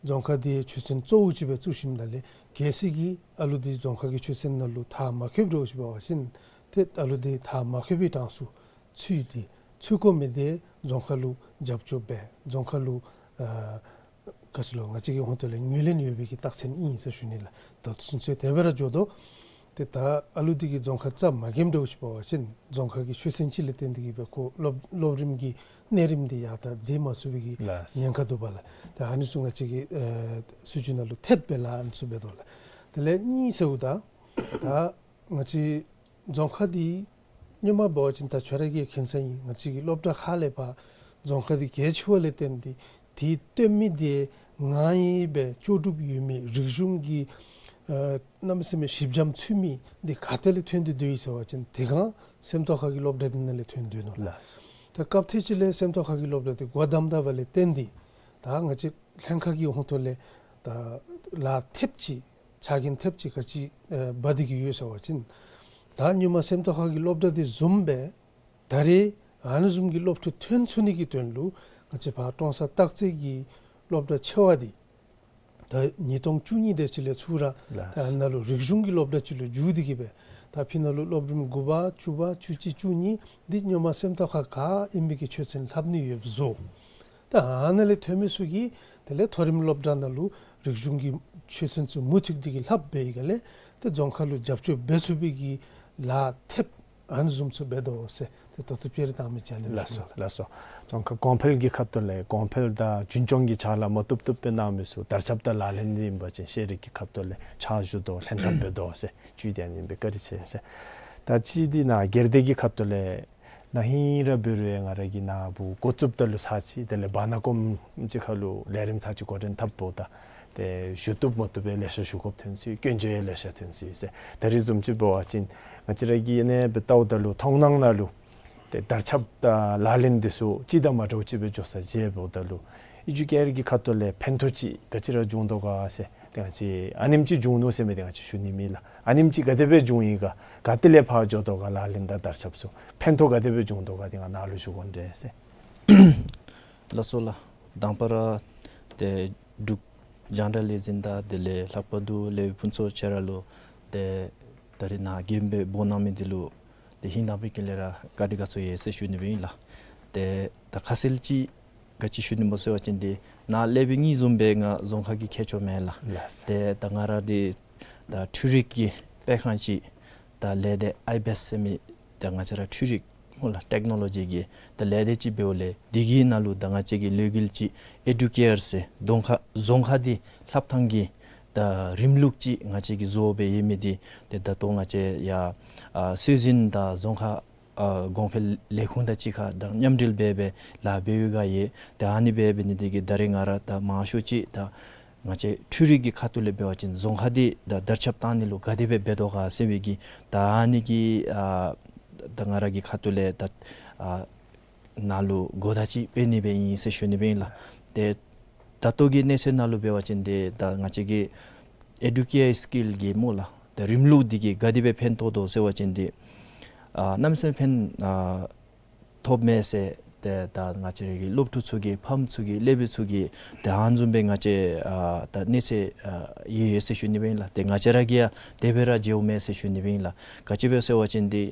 རྫོང་ཁ་དེ་ཆོས་ཚན་གཙོ་བོ་ཅིག་སྦེ་བཙུགས་ཞིནམ་ད་ལས་གལ་སྲིད་ཀྱི་ཨ་ལུ་དེ་རྫོང་ཁ་གི་ཆོས་ཚན་ནང་ལུ་མཐར་མ་འཁྱོལཝ་འདྲཝ་ཅིག་འབད་བ་ཅིན་ཏེ་ཨ་ལུ་དེ་མཐར་མ་འཁྱོལ་བའི་གྲངས་སུ་ཚུད་དེ་ཚུད་དགོ་མི་དེ་རྫོང་ཁ་ལུ་རྒྱབ་སྐྱོར་འབད་རྫོང་ཁ་ལུ་ཨ་ག་ཅི་ལོ་ང་བཅས་ཀྱི་ཧོངས་ཐོག་ལས་ངོས་ལེན་ཡོད་པའི་གི་རྟགས་མཚན་ཨིན་ཟེར་ཞུ་ནི་ལགས། ད་ལྟོ་ཚུན་ཚོད་དེ་སྦེ་ར་འགྱོ་དོ། ཏེ་ད་ཨ་ལུ་དེ་གིས་རྫོང་ཁ་རྩ་མ་འགེངམ་འདྲཝ་ཅིག་འབད་བ་ཅིན་རྫོང་ཁ་གི་ཆོས་ཚན་ཅིག་ལས་བརྟེན་ཏེ་གིས་སྦེ་ཁོ་སློབ་སློབ་རིམ་གྱི་གནས་རིམ་དེ་ཡར་ད་འཛེགས་མ་ཚུགས་པའི་གི་ལགས། ཉེན་ཁ་འདུག་པ་ལགས། ད་ཨ་ནི་ཚུ་ང་བཅས་ཀྱི་ཨ་སྲིད་བྱུས་ནང་ལུ་ཐེབས་སྦེ་ལཱ་ཨ་ནི་ཚུ་འབད་དོ་ལགས། དེ་ལས་གཉིས་ཟེརཝ་ད་ད་ང་བཅས་རྫོང་ཁ་འདི་སྔོན་མ་འབད་བ་ཅིན་ད་ཁྱོད་ར་གིས་མཁྱེན་ས་ཨིན། ང་བཅས་ཀྱི་སློབ་གྲྭ་ཁག་ལས་ཕར་རྫོང་ཁ་འདི་གལ་ཆེ་བ་ལས་བརྟེན་ཏེ་དེ་སྟོན་མི་དེ་ང་ཡི་སྦེ་ལྕོགས་གྲུབ་ཡོད་མི་རིག་གཞུང་གི་ཨ་གནམ་མེད་ས་མེད་ཞིབ་འཇམ་ཚུད་མི་འདི་ག་ཏེ་ལས་ཐོན་ཏེ་འདུག་ཟེར་བ་ཅིན་དེ་སྒང་སེམས་རྟོགས་ཁ་གི་སློབ་གྲྭ་འདི་ནང་ལས་ཐོན་འདུག་ནོ་ལགས། ལགས། ད་སྐབས་ཐེངས་ཅིག་ལས་སེམས་རྟོགས་ཁ་གི་སློབ་གྲྭ་འདི་སྒོ་བསྡམས་ད་པ་ལས་བརྟེན་ཏེ་ད་ང་བཅས་ལྷན་ཁག་གི་ཧོངས་ཐོག་ལས་ད་ལཱ་ཐེབས་ཅིག་ཆ་རྐྱེན་ཐེབས་ཅིག་ག་ཅི་ཨ་འབད་དེ་གི་ཡོད་ཟེར་བ་ཅིན་ད་སྔོན་མ་སེམས་རྟོགས་ཁ་གི་སློབ་གྲྭ་འདི་བཟུམ་སྦེ་ད་རེས་ཨ་ནི་བཟུམ་གྱི་སློབ་ཕྲུག་ཐོན་ཚུགས་ནི་གི་དོན་ལུ་ང་བཅས་ཕར་ཀྲོང་གསར་སྟག་རྩེ་གི་སློབ་གྲྭ་ཆེ་བ་འདི་ད་ཉིས་སྟོང་བཅུ་གཉིས་དེ་ཅིག་ལས་ཚུར་ར་ལགས། ད་ཨ་ནཱ་ལུ་རིག་གཞུང་གི་སློབ་གྲྭ་ཅིག་ལུ་བསྒྱུར་ཏེ་གི་སྦེ་ད་ཕི་ནང་ལུ་སློབ་རིམ་དགུ་པ་བཅུ་པ་བཅུ་གཅིག་བཅུ་གཉིས་འདི་སྔོན་མ་སེམས་རྟོགས་ཁ་ག་ཨིན་མི་གི་ཆོས་ཚན་ལྷབ་ནི་ཡོདཔ་བཟོ། ད་ཨ་ནཱ་ལས་ཐོན་མི་ཚུ་གིས་དེ་ལས་མཐོ་རིམ་སློབ་གྲྭ་ནང་ལུ་རིག་གཞུང་གི་ཆོས་ཚན་ཚུ་མུ་མཐུད་དེ་གི་ལྷབ་འབད་ཡི་ག་ལས་ཏེ་རྫོང་ཁ་ལུ་རྒྱབ་སྐྱོར་འབད་ཚུགས་པའི་གི་ལཱ་ཐེབས་ ཨ་ནི་བཟུམ་ཚུ་འབད་དོ་ཟེར་ཏེ་ད་ལྟོ་སྤྱིར་བཏང་མི་ཅིག་ཨ་ནི་ལགས་སོ། ལགས་སོ། རྫོང་ཁ་གོང་འཕེལ་གྱི་ཁ་ཐུག་ལས་གོང་འཕེལ་དང་རྒྱུན་སྐྱོང་གི་ཕྱག་ལཱ་མ་བཏུབ་བཏུབ་སྦེ་གནང་མི་ཚུ་དར་ཁྱབ་དང་ལག་ལེན་འདི་ཨིན་པ་ཅིན་ཤེས་རིག་གི་ཁ་ཐུག་ལས་ཕྱག་ཞུ་དོ་ལྷན་ཐབས་འབད་དོ་ཟེར་བཅུད་དེ་ཨ་ནི་ཨིན་པས། བཀའ་དྲིན་ཆེ་ཟེར། ད་ཅི་འདི་ནཱ་སྒེར་སྡེ་གི་ཁ་ཐུག་ལས་ན་ཧིང་ར་འབད་རུང་ང་ར་གིས་ནཱ་བུ་འགོ་བཙུགསཔ་ད་ལུ་ཚར་ཅིག་དེ་ལས་བར་ན་ཀོམ་ཅིག་ཁར་ལུ་ལས་རིམ་ཚར་ཅིག་འགོ་འདྲེན་འཐབ་འབདཝ་ད་ཏེ་ཞུ་བཏུབ་མ་བཏུབ་སྦེ་ལེ་ཤ་ཞུ་དགོཔ་ཐོན་སོ་ཡི། སྐྱོན་བརྗོད་ཡང་ལེ་ཤ་ཐོན་སོ་ཡི་ཟེར། ད་རིས་བཟུམ་ཅིག་འབད་བ་ཅིན་ང་བཅས་ར་གིས་ཨ་ནི་སྦེ་བལྟཝ་ད་ལུ་མཐོང་སྣང་ནང་ལུ་ཏེ་དར་ཁྱབ་དང་ལག་ལེན་འདི་ཚུ་གཅིག་དང་མ་འདྲཝ་ཅིག་སྦེ་འགྱོ་ས་མཇལཝ་ད་ལུ་ཨེ་ཇུ་ཀེར་གྱི་ཁ་ཐུག་ལས་ཕན་ཐོགས་ཅིག་ག་ཅི་ར་བྱུང་དོ་ག་ཟེར་ཏེ་ང་བཅས་ཨ་ནེམ་ཅིག་བྱུང་ནུག་ཟེར་མི་འདི་ང་བཅས་ཞུ་ནི་མེད་ལགས། ཨ་ནེམ་ཅིག་ག་དེ་སྦེ་བྱུང་ཡི་ག་ག་ཏེ་ལས་ཕར་འགྱོ་དོ་ག་ལག་ལེན་དང་དར་ཁྱབ་ཚུ་ཕན་ཐོགས་ག་དེ་སྦེ་བྱུང་དོ་ག་འདི་ང་ནཱ་ལུ་ཞུ་དགོ་འདྲས་ཟེར། ལགས་སོ་ལགས། དང་པ་ར་ཏེ་འབྲུག་རྒྱང་བསྒྲགས་ལས་འཛིན་དང་དེ་ལས་ལྷག་པར་དུ་ལས་ཕུན་ཚོགས་ཁྱོད་ར་ལུ་ཏེ་ད་རིས་ནཱ་རྒྱན་སྦེ་འབོ་གནང་མི་འདི་ལུ་ཏེ་ཧིང་དང་པའི་དཀྱིལ་ལས་ར་བཀའ་དྲིན་དགའ་ཚོར་ཡོད་ཟེར་ཞུ་ནི་སྦེ་ཨིན་ལགས། ཏེ་ད་ཁ་གསལ་ཅིག་ག་ཅི་ཞུ་ནི་སྨོ་ཟེར་བ་ཅིན་འདི་ནཱ་ལས་སྦེ་ངེའི་བཟུམ་སྦེ་ང་རྫོང་ཁ་གི་མཁས་མཆོག་མེན་ལགས། ལགས། ཏེ་ད་ང་ར་འདི་ད་འཕྲུལ་རིག་གི་སྤེལ་ཁང་ཅིག་ད་ལས་སྡེ་ཨའི་བེསཊ་ཟེར་མི་ད་ང་བཅས་ར་འཕྲུལ་རིག་སྨོ་ལགས། ཊེཀ་ནོ་ལོ་ཇི་གི་ད་ལས་སྡེ་ཅིག་འབདཝ་ལས་འདི་གི་ནང་ལུ་ད་ང་བཅས་ཀྱི་ལས་འགུལ་ཅིག་ཨེ་ཌུ་ཀེར་ཟེར་རྫོང་ཁ་རྫོང་ཁ་འདི་ལྷབ་ཐངས་ཀྱི་ད་རིམ་ལུགས་ཅིག་ང་བཅས་ཀྱིས་བཟོ་སྦེ་ཡོད་མི་འདི་ཏེ་ད་ལྟོ་ང་བཅས་ཡ་ཨ་སྲོལ་འཛིན་དང་རྫོང་ཁ་ཨ་གོང་འཕེལ་ལས་ཁུངས་དང་གཅིག་ཁར་ད་མཉམ་འབྲེལ་འབད་སྦེ་ལཱ་འབད་བའི་སྒང་ཡོད། ཏེ་ཨ་ནི་འབད་འབད་ནི་འདི་གིས་ད་རིས་ང་ར་ད་མང་ཤོས་ཅིག་ད་ང་བཅས་འཕྲུལ་རིག་གི་ཁ་ཐུག་ལས་འབད་བ་ཅིན་རྫོང་ཁ་འདི་ད་དར་ཁྱབ་བཏང་ནི་ལུ་ག་དེ་སྦེ་འབད་དོ་ག་ཟེར་བའི་གི་ད་ཨ་ནི་གི་ཨ་ད་ང་ར་གི་ཁ་ཐུག་ལས་ད་ཨ་ནཱ་ལུ་གོ་བརྡ་ཅིག་སྤེལ་ནི་སྦེ་ཨིན་ཟེར་ཞུ་ནི་སྦེ་ཨིན་ལགས། ཏེ་ད་ལྟོ་གི་གནས་ཚད་ནང་ལུ་འབད་བ་ཅིན་འདི་ད་ང་བཅས་ཀྱི་ཨེ་ཌུ་ཀེར་སི་ཀིལ་གྱི་སྨོ་ལགས། ད་རིམ་ལུགས་འདི་གིས་ག་དེ་སྦེ་ཕན་ཐོགས་དོ་ཟེར་བ་ཅིན་འདི་ཨ་གནམ་མེད་ས་མེད་ཕན་ཨ་ཐོགས་མས་ཟེར་ཏེ་ད་ང་བཅས་ར་གི་སློབ་ཕྲུག་ཚུ་གིས་ཕམ་ཚུ་གིས་སློབ་དཔོན་ཚུ་གིས་ཏེ་ཨ་ནི་བཟུམ་སྦེ་ང་བཅས་ཨ་ད་གནས་ཚད་ཨ་ཡོད་ཡོད་ཟེར་ཞུ་ནི་སྦེ་ཨིན་ལགས། ཏེ་ང་བཅས་ར་གིས་ཡང་དེ་སྦེ་ར་མཇལཝ་མས་ཟེར་ཞུ་ནི་སྦེ་ཨིན་ལགས། ག་ཅི་སྦེ་ཟེར་བ་ཅིན་འདི་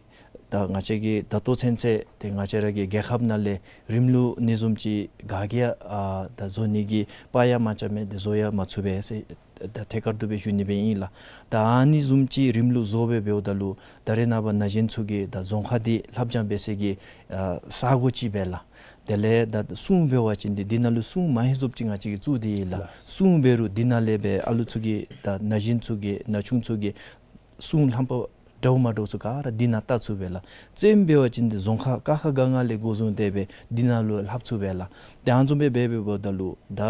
ད་ང་བཅས་ཀྱིས་ད་ལྟོ་ཚུན་ཚོད་ཏེ་ང་བཅས་ར་གི་རྒྱལ་ཁབ་ནང་ལས་རིམ་ལུགས་ཨ་ནི་བཟུམ་ཅིག་ག་གིས་ཡང་ཨ་ད་བཟོ་ནི་གི་དཔའ་ཡང་མ་རྐྱབ་མས། ཏེ་བཟོ་ཡང་མ་ཚུགས་པས་ཟེར་ད་ཐད་ཀར་དུ་སྦེ་ཞུ་ནི་སྦེ་ཨིན་ལགས། ད་ཨ་ནི་བཟུམ་ཅིག་རིམ་ལུགས་བཟོ་སྦེ་འབདཝ་ད་ལུ་ད་རེས་ནངས་པ་ན་གཞོན་ཚུ་གིས་ད་རྫོང་ཁ་འདི་ལྷབ་སྦྱང་འབད་སའི་གི་ཨ་ས་གོ་ཅིག་སྦེ་ལགས། དེ་ལས་ད་སྲུང་འབད་བ་ཅིན་འདི་འདི་ནང་ལུ་སྲུང་མ་ཧེ་བཟུམ་ཅིག་ང་བཅས་ཀྱིས་བཙུགས་ཏེ་ཡོད་ལགས། ལགས། སྲུང་འབད་རུང་འདི་ནང་ལས་སྦེ་ཨ་ལུ་ཚུ་གིས་ད་ན་གཞོན་ཚུ་གིས་ན་ཆུང་ཚུ་གིས་སྲུང་ལྷམ་པ་འདྲཝ་མ་འདྲཝ་ཚུ་ག་ར་འདི་ནང་བལྟ་ཚུགས་པས་ལགས། རྩེདམོ་འབད་བ་ཅིན་འདི་རྫོང་ཁ་ཀ་ཁ་ག་ང་ལས་འགོ་བཟུང་སྟེ་སྦེ་འདི་ནང་ལུ་ལྷབ་ཚུགས་པས་ལགས། ཏེ་ཨ་ནི་བཟུམ་སྦེ་འབད་འབདཝ་ད་ལུ་ད་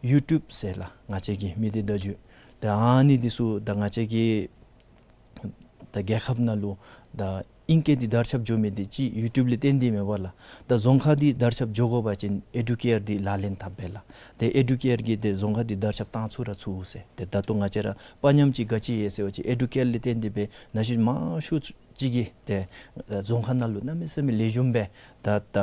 ཡུ་ཊུབ་ཟེར་ལགས། ང་བཅས་ཀྱི་མི་སྡེ་བརྡ་བརྒྱུད་ད་ཨ་ནི་འདི་ཚུ་ད་ང་བཅས་ཀྱི་ད་རྒྱལ་ཁབ་ནང་ལུ་ད་ཨིང་སྐད་འདི་དར་ཁྱབ་འགྱོ་མི་འདི་ཅིག་ཡུ་ཊུབ་ལས་བརྟེན་ཏེ་མས་པ་ལགས། ད་རྫོང་ཁ་འདི་དར་ཁྱབ་འགྱོ་དགོ་པ་ཅིན་ཨེ་ཌུ་ཀེར་འདི་ལག་ལེན་འཐབ་པས་ལགས། ཏེ་ཨེ་ཌུ་ཀེར་གྱིས་ཏེ་རྫོང་ཁ་འདི་དར་ཁྱབ་བཏང་ཚུགས་ར་ཚུགས་ཟེར། ཏེ་ད་ལྟོ་ང་བཅས་ར་དཔའ་ཉམས་ཅིག་ག་ཅི་ཡོད་ཟེར་བ་ཅིན་ཨེ་ཌུ་ཀེར་ལས་བརྟེན་ཏེ་སྦེ་ན་གཞོན་མང་ཤོས་ཅིག་གིས་ཏེ་རྫོང་ཁ་ནང་ལུ་གནམ་མེད་ས་མེད་ལེགས་ཤོམ་སྦེ་ད་ད་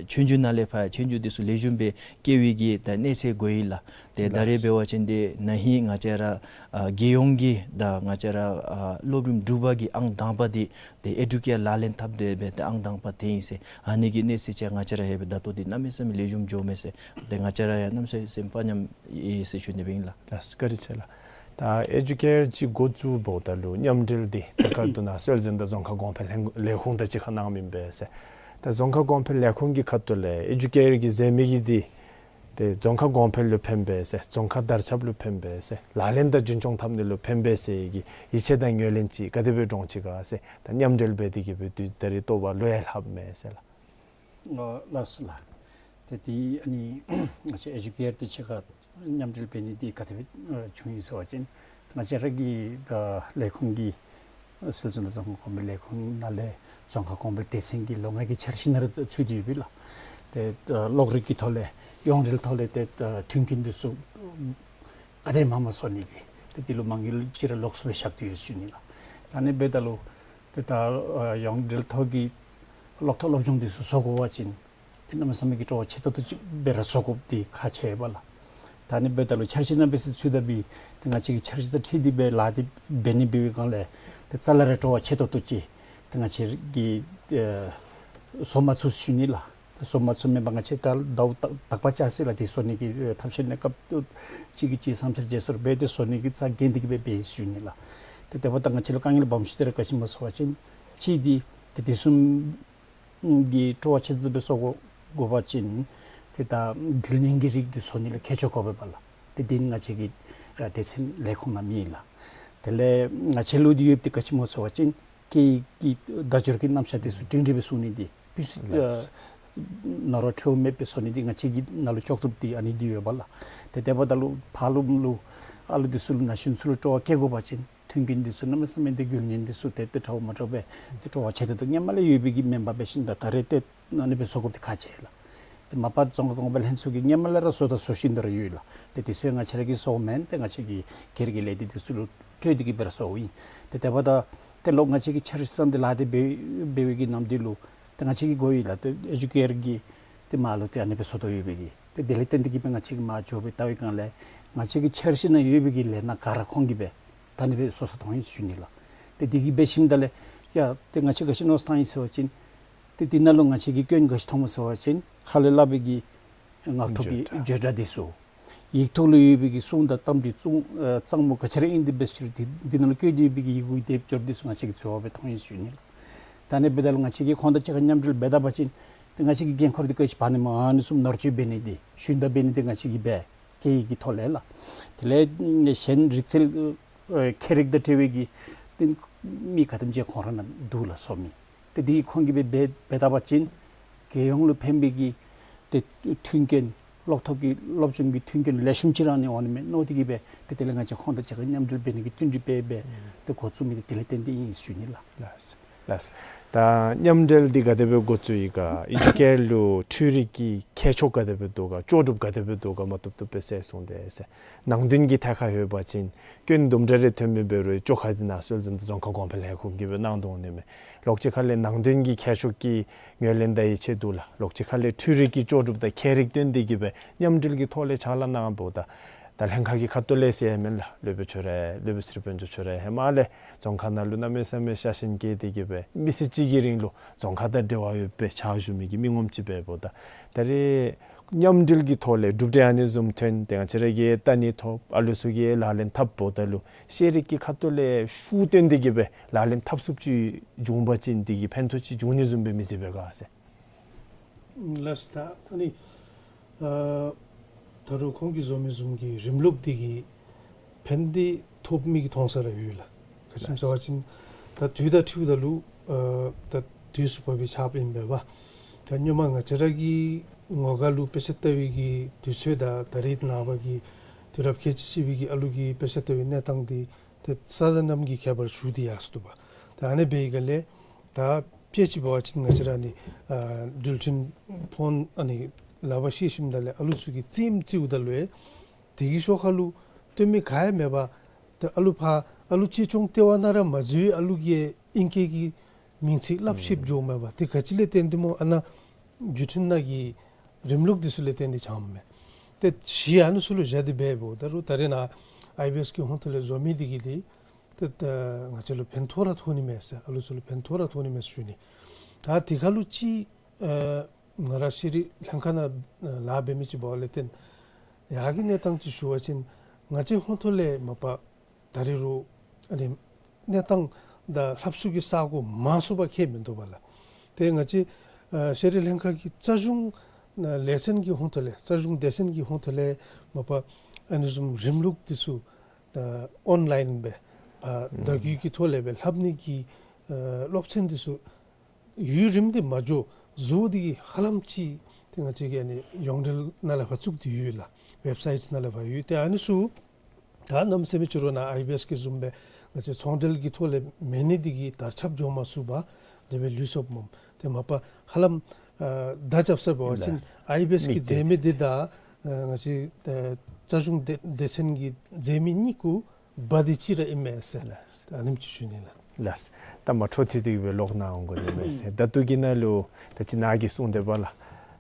ཆོས་རྒྱུགས་ནང་ལས་ཕར་ཆོས་རྒྱུགས་འདི་ཚུ་ལེགས་ཤོམ་སྦེ་སྐྱེལ་བའི་གི་ད་གནས་ཚད་དགོ་ཡི་ལགས། ཏེ་ད་རེས་འབད་བ་ཅིན་འདི་ན་ཧིང་ང་བཅས་ར་ཨ་རྒྱལ་ཡོངས་ཀྱི་ད་ང་བཅས་ར་ཨ་སློབ་རིམ་དྲུག་པ་གི་ཨང་དང་པ་འདི་ཏེ་ཨེ་ཌུ་ཀེར་ལག་ལེན་འཐབ་སྟེ་སྦེ་ཏེ་ཨང་དང་པ་ཐོན་ཡི་ཟེར། ཨ་ནི་གི་གནས་ཚད་ཅིག་ང་བཅས་ར་ཧེ་སྦེ་ད་ལྟོ་འདི་གནམ་མེད་ས་མེད་ལེགས་ཤོམ་འགྱོཝ་མས་ཟེར། ཏེ་ང་བཅས་ར་ཡང་གནམ་མེད་ས་མེད་སེམས་དཔའ་ཉམས་ཡི་ཟེར་ཞུ་ནི་སྦེ་ཨིན་ལགས། ལགས་སོ། བཀའ་དྲིན་ཆེ་ལགས། ད་ཨེ་ཌུ་ཀེར་ཅིག་འགོ་བཙུགས་འབདཝ་ད་ལུ་མཉམ་འབྲེལ་འདི་ཐད་ཀར་དུ་ནཱ་སྲོལ་འཛིན་དང་རྫོང་ཁ་གོང་འཕེལ་ལས་ཁུངས་དང་གཅིག་ཁར་གནངམ་ཨིན་པས་ཟེར། ད་རྫོང་ཁ་གོང་འཕེལ་ལས་ཁུངས་ཀྱི་ཁ་ཐུག་ལས་ཨེ་ཌུ་ཀེར་གྱིས་མཛད་མི་གི་འདི་ཏེ་རྫོང་ཁ་གོང་འཕེལ་ལུ་ཕན་པས་ཟེར། རྫོང་ཁ་དར་ཁྱབ་ལུ་ཕན་པས་ཟེར། ལག་ལེན་དང་རྒྱུན་སྐྱོང་འཐབ་ནི་ལུ་ཕན་པས་ཟེར་གྱི་ཡིད་ཆེས་དང་ངོས་ལེན་ཅིག་ག་དེ་སྦེ་འདྲོངས་ཅི་ག་ཟེར། ད་མཉམ་འབྲེལ་འབད་དེ་གིས་སྦེ་དུས་ད་རེས་ལྟོ་བ་ལོ་ཡང་ལྷབ་མས་ཟེར་ལགས། ཨ་ལགས་སོ་ལགས། ཏེ་འདི་ཨ་ནི་ང་བཅས་ཨེ་ཌུ་ཀེར་དང་གཅིག་ཁར་མཉམ་འབྲེལ་འབད་ནི་འདི་ག་དེ་སྦེ་ཨ་བྱུང་ཡི་ཟེར་བ་ཅིན་ང་བཅས་ར་གི་ད་ལས་ཁུངས་ཀྱི་སྲོལ་འཛིན་དང་རྫོང་ཁ་གོང་འཕེལ་ལས་ཁུངས་ནང་ལས་རྫོང་ཁ་གོང་འཕེལ་སྡེ་ཚན་གྱི་ལོ་ལྔ་གི་འཆར་གཞི་ནང་ར་ཚུད་དེ་ཡོད་པས་ལགས། ཏེ་ད་གློག་རིག་གི་ཐོག་ལས་ཡོངས་འབྲེལ་ཐོག་ལས་ཏེ་ད་མཐུན་རྐྱེན་འདི་ཚུ་ག་དེ་མང་མང་བཟོ་ནི་གི་ཏེ་འདི་ལུ་མ་དངུལ་ཅིག་ར་ལོགས་སུ་སྦེ་བཞག་སྟེ་ཡོད་ཟེར་ཞུ་ནི་ལགས། ད་ཨ་ནི་འབདཝ་ད་ལུ་ཏེ་ད་ཨ་ཡོངས་འབྲེལ་ཐོག་གི་གློག་ཐོག་སློབ་སྦྱོང་འདི་ཚུ་བཟོ་དགོ་པ་ཅིན་ཏེ་གནམ་མེད་ས་མེད་ཀྱི་སྤྲོ་བ་ཆེ་ཏོག་ཏོ་ཅིག་སྦེ་ར་བཟོ་དགོཔ་འདི་ཁག་ཆེ་བས་ལགས། ད་ཨ་ནི་འབདཝ་ད་ལུ་འཆར་གཞི་ནང་སྦེ་ཚུད་ཚུད་ད་འབད་ཏེ་ང་བཅས་ཀྱིས་འཆར་གཞི་དང་འཁྲིལ་ཏེ་སྦེ་ལཱ་འདི་འབད་ནི་འབད་བའི་སྒང་ལས་ཏེ་རྩ་ལས་ར་སྤྲོ་བ་ཆེ་ཏོག་ཏོ་ཅིག་ཏེ་ང་བཅས་ཀྱིས་ཨེ་བཟོ་མ་ཚུགས་ཟེར་ཞུ་ནི་ལགས། ད་བཟོ་མ་ཚུགས་མེན་པར་ང་བཅས་ད་ཟླཝ་དག་དག་པ་བཅད་ཅི་ལགས། འདི་བཟོ་ནི་གི་ཨེ་ཐབས་ཤེས་གནས་སྐབས་ཅིག་གི་ཅིག་བསམ་འཆར་བརྗེ་སོར་འབད་དེ་བཟོ་ནི་གི་རྩ་འགེངས་ཏེ་གི་སྦེ་འབད་ཟེར་ཞུ་ནི་ལགས། ཏེ་དེ་འབདཝ་ད་ང་བཅས་ལུ་དཀའ་ངལ་སྦོམ་ཤོས་འདི་ར་ག་ཅི་སྨོ་ཟེར་བ་ཅིན་གཅིག་འདི་ ཏེ་དེ་བཟུམ་གྱི་སྤྲོ་བ་ཆེ་ཏོག་ཏོ་སྦེ་བཟོ་དགོ་དགོ་པ་ཅིན་ཏེ་ད་རྒྱུན་ལྡན་གྱི་རིགས་འདི་བཟོ་ནི་ལུ་མཁས་མཆོག་དགོ་པས་པ་ལགས། ཏེ་འདི་ནི་ང་བཅས་ཀྱི་ཨ་སྡེ་ཚན་ལས་ཁུངས་ནང་མེད་ལགས། དེ་ལས་ང་བཅས་ལུ་འདི་ཡོདཔ་འདི་ག་ཅི་སྨོ་ཟེར་བ་ཅིན་སྐད་ཡིག་གི་བརྡ་སྦྱོར་གྱི་རྣམ་གཞག་འདི་ཚུ་སྒྲིང་སྒྲི་སྦེ་བཟོ་ནི་འདི་ཕུན་སུམ་ལགས། ཨ་ནོར་བ་འཁྲུལ་བ་མེདཔ་སྦེ་བཟོ་ནི་འདི་ང་བཅས་ཀྱི་ནང་ལུ་ལྕོགས་གྲུབ་འདི་ཨ་ནི་འདི་ཡོད་པ་ལགས། ཏེ་དེ་འབདཝ་ད་ལུ་ཕར་ལུ་ལུ་ཨ་ལུ་འདི་ཚུ་ལུ་ན་གཞོན་ཚུ་ལུ་སྤྲོ་བ་བསྐྱེད་དགོ་པ་ཅིན་མཐུན་རྐྱེན་འདི་ཚུ་གནམ་མེད་ས་མེད་འདི་རྒྱུན་ལྡན་འདི་ཚུ་ཏེ་ཏེ་འདྲཝ་མ་འདྲཝ་སྦེ་ཏེ་སྤྲོ་བ་ཆེ་ཏོག་ཏོ་སྔོན་མ་ལས་ཡོད་པའི་གི་མེན་པར་འབད་ཞིནམ་ད་ད་རེས་ཏེ་ཨ་ནི་སྦེ་བཟོ་དགོཔ་འདི་ཁག་ཆེ་ལགས། ཏེ་མ་པ་རྫོང་ཁ་གོང་འཕེལ་ལྷན་ཚོགས་ཀྱིས་སྔོན་མ་ལས་ར་བཟོ་དང་བཟོ་བཞིན་དུ་ར་ཡོད་ལགས། ཏེ་དེ་ཚུ་ང་བཅས་ར་གིས་བཟོཝ་མེན། ཏེ་ང་བཅས་ཀྱི་སྒེར་གྱི་ལས་སྡེ་འདི་ཚུ་ལུ་སྤྲོད་དེ་གི་སྦེ་ར་བཟོཝ་ཨིན། ཏེ་དེ་འབདཝ་ད་ཏེ་ལོག་ང་བཅས་ཀྱིས་འཆར་གཞི་བརྩམས་ཏེ་ལཱ་འདི་འབད་འབད་བའི་གི་ནམ་དུས་ལུ་ཏེ་ང་བཅས་ཀྱིས་གོ་ཡི་ལགས། ཏེ་ཨེ་ཇུ་ཀེར་གྱིས་ཏེ་མར་ལུ་ཏེ་ཨ་ནི་སྦེ་བཟོ་དོ་ཡོད་པའི་གི། ཏེ་དེ་ལས་བརྟེན་ཏེ་གི་སྦེ་ང་བཅས་ཀྱིས་མར་འགྱོ་སྦེ་བལྟ་བའི་སྒང་ལས་ང་བཅས་ཀྱི་འཆར་གཞི་ནང་ཡོད་པའི་གི་ལས་སྣ་ག་ར་ཁོང་གིས་སྦེ་ད་ཨ་ནི་སྦེ་བཟོ་ས་མཐོང་ཡི་ཟེར་ཞུ་ནི་ལགས། ཏེ་དེ་གིས་འབད་ཞིནམ་ད་ལས་ཡ་ཏེ་ང་བཅས་ག་ཅི་མནོ་བསམ་བཏང་ཡི་ཟེར་བ་ཅིན་ཏེ་འདི་ནང་ལུ་ང་བཅས་ཀྱིས་སྐྱོན་ག་ཅི་མཐོངམ་སྨོ་ཟེར་བ་ཅིན་ཁ་ལས་སླབ་པའི་གི་ངག་ཐོག་གི་བརྗོད་བྱ། བརྗོད་བྱ་འདི་ཚུ། ཡིག་ཐོག་ལུ་ཡོད་པའི་གི་གསུང་དང་གཏམ་གྱི་གཙང་ཨ་གཙང་མ་ག་ཅི་ར་ཨིན་དེ་འབད་ཞིནམ་ཏེ་འདི་ནང་ལུ་བཀོད་དེ་ཡོད་པའི་གི་ཡི་གུ་སྡེབ་སྦྱོར་འདི་ཚུ་ང་བཅས་ཀྱིས་འཚོལ་བ་སྦེ་མཐོང་ཡི་ཟེར་ཞུ་ནི་ལགས། ད་ཨ་ནི་འབདཝ་ད་ལུ་ང་བཅས་ཀྱིས་ཁོང་དང་གཅིག་ཁར་མཉམ་འབྲེལ་འབད་ད་པ་ཅིན་ཏེ་ང་བཅས་ཀྱི་འགན་ཁུར་འདི་ག་ཅི་འབད་ནི་འདི་ཨ་ནི་བཟུམ་ནོར་བཅོས་འབད་ནི་འདི་ཞུན་དག་འབད་ནི་འདི་ང་བཅས་ཀྱིས་འབད་སྐད་ཡིག་གི་ཐོག་ལས་ལགས། དེ་ལས་གཞན་རིག་རྩལ་ཨ་མཁས་རིག་དང་འབྲེལ་བའི་གི་ཏེ་མི་ག་དེམ་ཅིག་ཁོང་ར་ནང་འདུག་ལགས་བཟོ་མི། ཏེ་འདི་ཁོང་གིས་འབད་འབད་འབད་ད་པ་ཅིན་རྒྱལ་ཡོངས་ལུ་ཕན་པའི་གི་ཏེ་མཐུན་རྐྱེན་གློག་ཐོག་གི་སློབ་སྦྱོང་གི་མཐུན་རྐྱེན་ལེགས་ཤོམ་ཅིག་ར་ཨ་ནི་འོང་ནི་མས་མནོ་སྟེ་གི་སྦེ་ཏེ་དེ་ལས་ང་བཅས་ཁོང་དང་གཅིག་ཁར་མཉམ་འབྲེལ་འབད་ནི་གི་བསྟུན་གྲོས་འབད་འབད་ཏེ་འགོ་བཙུགས་མི་འདི་དེ་ལས་བརྟེན་ཏེ་ཨིན་ཟེར་ཞུ་ནི་ལགས། ལགས། ལགས། ད་མཉམ་འབྲེལ་འདི་ག་དེ་སྦེ་འགོ་བཙུགས་ཡི་ག། ཨེ་ཇུ་ཀེར་ལུ་འཕྲུལ་རིག་གི་ཁྱད་ཆོས་ག་དེ་སྦེ་འདུག་ག། ལྕོགས་གྲུབ་ག་དེ་སྦེ་འདུག་ག་མ་བཏུབ་བཏུབ་སྦེ་གསལ་གསུངས་ཏེ་ཟེར། ནང་དོན་གྱི་ཐད་ཁར་ཡོད་པ་ཅིན་སྐྱོན་དུམ་གྲ་རེ་ཐོན་མི་འབད་རུང་བཅོ་ཁ་འདི་ནཱ་སྲོལ་འཛིན་དང་རྫོང་ཁ་གོང་འཕེལ་ལྷན་ཁག་གིས་སྦེ་གནང་དོ་འོང་ནི་མས། ལོགས་ཅིག་ཁ་ལས་ནང་དོན་གྱི་ཁྱད་ཆོས་ཀྱི་ངོས་ལེན་དང་ཡིད་ཆེས་འདུག་ལགས། ལོགས་ཅིག་ཁ་ལས་འཕྲུལ་རིག་གི་ལྕོགས་གྲུབ་དང་མཁས་རིག་བཏོན་ཏེ་གི་སྦེ་མཉམ་འབྲེལ་གྱི་ཐོག་ལས་ཕྱག་ལཱ་གནང་འབདཝ་ད་ད་ལྷན་ཁག་གི་ཁ་ཐུག་ལས་ཟེར་མེན་ལགས། སློབ་དཔོན་ཚུ་ར་སློབ་དཔོན་ཟུར་དཔོན་ཚུ་ར་ཧེ་མ་ལས་རྫོང་ཁ་ནང་ལུ་གནམ་མེད་ས་མེད་ཤ་ཞེན་བསྐྱེད་དེ་གི་སྦེ་མི་ཚེ་གཅིག་གི་རིང་ལུ་རྫོང་ཁ་དང་འབྲེལ་བ་ཡོད་པའི་ཕྱག་ཞུ་མི་གི་མི་ངོམ་ཅིག་འབདཝ་ད་ད་རེས་མཉམ་འབྲེལ་གྱི་ཐོག་ལས་གྲུབ་འབྲས་ཨ་ནི་བཟུམ་ཐོན་ཏེ་ང་བཅས་ར་གིས་ལྟ་ནི་ཐོབ། ཨ་ལུ་ཚུ་གིས་ལག་ལེན་འཐབ་འབདཝ་ད་ལུ་ཤེས་རིག་གི་ཁ་ཐུག་ལས་ཤུགས་བཏོན་ཏེ་གི་སྦེ་ལག་ལེན་འཐབ་ཚུགསཔ་ཅིག་འབྱུང་པ་ཅིན་འདི་གིས་ཕན་ཐོགས་ཅིག་འབྱུང་ནི་བཟུམ་སྦེ་མི་གཟིགས་པས་ག་ཟེར། ལགས། ད་ཨ་ནི་ཨ་ད་རུང་ཁོང་གིས་བཟོ་མི་བཟུམ་གྱི་རིམ་ལུགས་འདི་གིས་ཕན་བདེ་ཐོབ་མི་གི་མཐོང་ས་ར་ཡོད་ལགས། ག་ཅི་སྨོ་ཟེར་བ་ཅིན་ད་དུས་དང་འཁྲིལཝ་ད་ལུ་ཨ་ད་དུས་སུ་བབས་པའི་ཆརཔ་ཨིན་པས་པ། ད་སྔོན་མ་ང་བཅས་ར་གི་ངོ་དགའ་ལུ་དཔེ་ཆ་ལྟ་བའི་གི་དུས་ཚོད་དང་ད་རེས་ནངས་པ་གི་དུས་རབས་ཁལ་གཅིག་གཅིག་པའི་གི་ཨ་ལུ་གི་དཔེ་ཆ་ལྟ་བའི་གནས་སྟངས་འདི་ཏེ་ས་དང་གནམ་གྱི་ཁྱད་པར་ཞུགས་ཏེ་ཡར་སོ་འདུག་པ། ད་ཨ་ནི་འབད་བའི་སྒང་ལས་ད་དཔྱེ་ཅིག་འབད་བ་ཅིན་ང་བཅས་ར་ཨ་ནི་ཨ་འགྲུལ་འཕྲིན་ཕོན་ཨ་ནི་ལག་པར་བཤེད་ཞིནམ་ད་ལས་ཨ་ལུ་ཚུ་གིས་རྩེདམོ་རྩེཝ་ད་ལུ་ཨེ་དེ་གི་ཤོག་ཁ་ལུ་སྟོན་མི་ག་ཡང་མེད་པར་ད་ཨ་ལུ་ཕར་ཨ་ལུ་གཅེས་སྐྱོང་ལྟེ་བ་ནང་ར་མ་འཛུལ་བའི་ཨ་ལུ་གིས་ཨིང་སྐད་ཀྱི་མིང་ཚིག་སླབ་ཤེསཔ་འགྱོཝ་མས་པ། དེ་ག་ཅི་ལས་བརྟེན་ཏེ་སྨོ། ཨ་ནཱ་བརྒྱུད་འཕྲིན་ནང་གི་རིམ་ལུགས་འདི་ཚུ་ལས་བརྟེན་ཏེ་འགྱོཝ་མས། ཏེ་གཞི་ཨ་ནི་ཚུ་ལུ་བཞག་སྟེ་འབདཝ་ད་རུང་ད་རེས་ནཱ་ཨའི་བི་ཨེསི་གི་ཧོངས་ཐོག་ལས་བཟོ་མི་འདི་གིས་འདི་ཏེ་ད་ང་བཅས་ལུ་ཕན་ཐོགས་ར་ཐོགས་ནི་མས་ཟེར། ཨ་ལུ་ཚུ་ལུ་ཕན་ཐོགས་ར་ཐོགས་ནི་མས་ཟེར་ཞུ་ནི། ད་དེ་ཁར་ལུ་ཅིག་ཨ་ང་ར་ཤེས་རིག་ལྷན་ཁག་ནང་ལཱ་འབད་མི་ཅིག་འབདཝ་ལས་བརྟེན་ཡར་གྱི་གནས་སྟངས་ཅིག་ཞུ་བ་ཅིན་ང་བཅས་ཧོངས་ཐོག་ལས་མ་པ་ད་རེས་རུང་ཨ་ནི་གནས་སྟངས་དང་ལྷབ་ཚུགས་ཀྱི་ས་གོ་མང་སུ་འབད་ཁེལ་མིན་འདུག་པ་ལགས། ཏེ་ང་བཅས་ཨ་ཤེས་རིག་ལྷན་ཁག་གི་རྩ་གཞུང་ལས་ཚན་གྱི་ཧོངས་ཐོག་ལས་རྩ་གཞུང་སྡེ་ཚན་གྱི་ཧོངས་ཐོག་ལས་མ་པ་ཨ་ནི་བཟུམ་རིམ་ལུགས་འདི་ཚུ་ཨ་ཨོན་ལཱའིན་སྦེ་ཨ་བརྡ་བརྒྱུད་ཀྱི་ཐོག་ལས་སྦེ་ལྷབ་ནི་གི་ཨ་སློབ་ཚན་འདི་ཚུ་ཡུན་རིངམོ་འདི་མ་འགྱོ་བཟོ་སྟེ་གི་ཧ་ལམ་ཅིག་ཏེ་ང་བཅས་ཀྱི་ཨ་ནི་ཡོངས་འབྲེལ་ནང་ལས་ཕར་བཙུགས་ཏེ་ཡོད་ལགས། ཝེབ་སའིཊ་ནང་ལས་ཕར་ཡོད། ཏེ་ཨ་ནི་ཚུ་ད་གནམ་མེད་ས་མེད་ཅིག་རུང་ནཱ་ཨའི་བི་ཨེསི་གི་བཟུམ་སྦེ་ང་བཅས་ཚོང་འབྲེལ་གྱི་ཐོག་ལས་མེད་ནི་འདི་གིས་དར་ཁྱབ་འགྱོ་མ་ཚུགས་པར་དེ་སྦེ་ལུས་སོཔ་སྨོ། ཏེ་མ་པ་ཧ་ལམ་ཨ་བརྡ་རྐྱབ་ས་འབད་བ་ཅིན་ལགས། ཨའི་བི་ཨེསི་གི་མིག་མཛེས་མི་འདི་དང་ཨ་ང་བཅས་ཨ་རྩ་གཞུང་སྡེ་སྡེ་ཚན་གྱི་མཛེས་མི་གཉིས་ཀུ་འབའ་འདི་གཅིག་ར་ཨིན་མས་ཟེར། ལགས། ད་ཨ་ནེམ་ཅིག་ཞུ་ནི་ལགས། ལགས། ད་མ་འཕྲོ་མཐུད་དེ་གི་སྦེ་ལོག་གནང་འོང་དགོ་ནི་མས་ཟེར། ད་ལྟོ་གི་ནང་ལུ་ད་ཅི་ནཱ་གིས་གསུངས་ཏེ་འབདཝ་ལགས།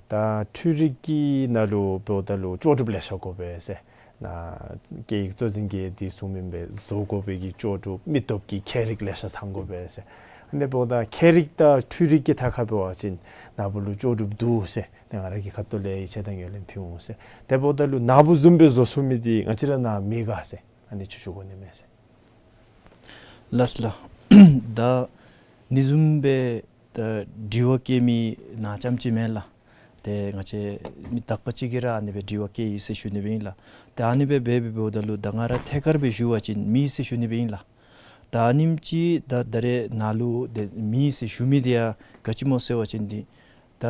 ད་འཕྲུལ་རིག་གི་ནང་ལུ་འབདཝ་ད་ལུ་ལྕོགས་གྲུབ་ལེ་ཤ་དགོ་པས་ཟེར། ནཱ་སྐད་ཡིག་གཙོ་འཛིན་གྱིས་འདི་གསུངས་མི་སྦེ་བཟོ་དགོ་པའི་གི་ལྕོགས་གྲུབ་མི་སྟོབས་ཀྱི་མཁས་རིག་ལེ་ཤ་ཚང་དགོ་པས་ཟེར། ཨ་ནི་འབདཝ་ད་མཁས་རིག་དང་འཕྲུལ་རིག་གི་ཐད་ཁར་འབད་བ་ཅིན་ནཱ་བུ་ལུ་ལྕོགས་གྲུབ་འདུག་ཟེར་ཏེ་ང་ར་གི་ཁ་ཐུག་ལས་ཡིད་ཆེས་དང་ངོས་ལེན་ཕུལ་འོང་ཟེར། དེ་འབདཝ་ད་ལུ་ནཱ་བུ་བཟུམ་སྦེ་བཟོ་ཚུགས་མི་འདི་ང་བཅས་ར་ནཱ་མེད་ག་ཟེར། ཨ་ནི་ཅིག་ཞུ་དགོ་ནི་མས་ཟེར། ལགས་ལགས། ད་ཨ་ནི་བཟུམ་སྦེ་ད་ ད་དྲི་བ་བཀོད་མི་ནང་ཙམ་ཅིག་མེན་ལགས། ཏེ་ང་བཅས་མི་དག་པ་ཅིག་གིས་ར་ཨ་ནི་སྦེ་དྲི་བ་བཀོད་ཡི་ཟེར་ཞུ་ནི་སྦེ་ཨིན་ལགས། ཏེ་ཨ་ནི་སྦེ་འབད་འབདཝ་ད་ལུ་ད་ང་ར་ཐད་ཀར་སྦེ་ཞུ་བ་ཅིན་མེད་ཟེར་ཞུ་ནི་སྦེ་ཨིན་ལགས། ད་ཨ་ནེམ་ཅིག་ད་ད་རེས་ནཱ་ལུ་ཏེ་མེད་ཟེར་ཞུ་མི་འདི་ཡང་ག་ཅི་སྨོ་ཟེར་བ་ཅིན་འདི་ད་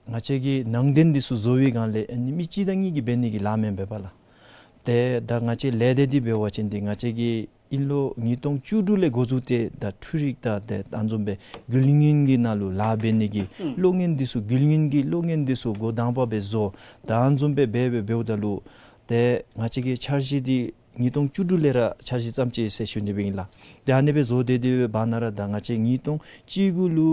ང་བཅས་ཀྱི་ནང་རྟེན་འདི་ཚུ་བཟོ་བའི་སྒང་ལས་ཨ་ནི་མི་གཅིག་དང་གཉིས་ཀྱིས་འབད་ནི་གི་ལཱ་མེན་པས་པ་ལགས། ཏེ་ད་ང་བཅས་ལས་སྡེ་འདི་འབད་བ་ཅིན་འདི་ང་བཅས་ཀྱིས་དབྱིན་ལོ་ཉིས་སྟོང་བཅུ་དྲུག་ལས་འགོ་བཙུགས་ཏེ་ད་འཕྲུལ་རིག་དང་ཏེ་ཨ་ནི་བཟུམ་སྦེ་རྒྱུན་ལྡན་གྱི་ནང་ལུ་ལཱ་འབད་ནི་གི་ཨུམ་གློག་བརྙན་འདི་ཚུ་རྒྱུན་ལྡན་གྱི་གློག་བརྙན་འདི་ཚུ་འགོ་དང་པ་སྦེ་བཟོ། ད་ཨ་ནི་བཟུམ་སྦེ་འབད་འབད་འབདཝ་ད་ལུ་ཏེ་ང་བཅས་ཀྱི་འཆར་གཞི་འདི་ཉིས་སྟོང་བཅུ་དྲུག་ལས་ར་འཆར་གཞི་བརྩམས་ཅི་ཟེར་ཞུ་ནི་སྦེ་ཨིན་ལགས། ཏེ་ཨ་ནི་སྦེ་བཟོ་སྡོད་སྡོད་པའི་བར་ན་ར་ད་ང་བཅས་ཉིས་སྟོང་བཅུ་དགུ་ལུ་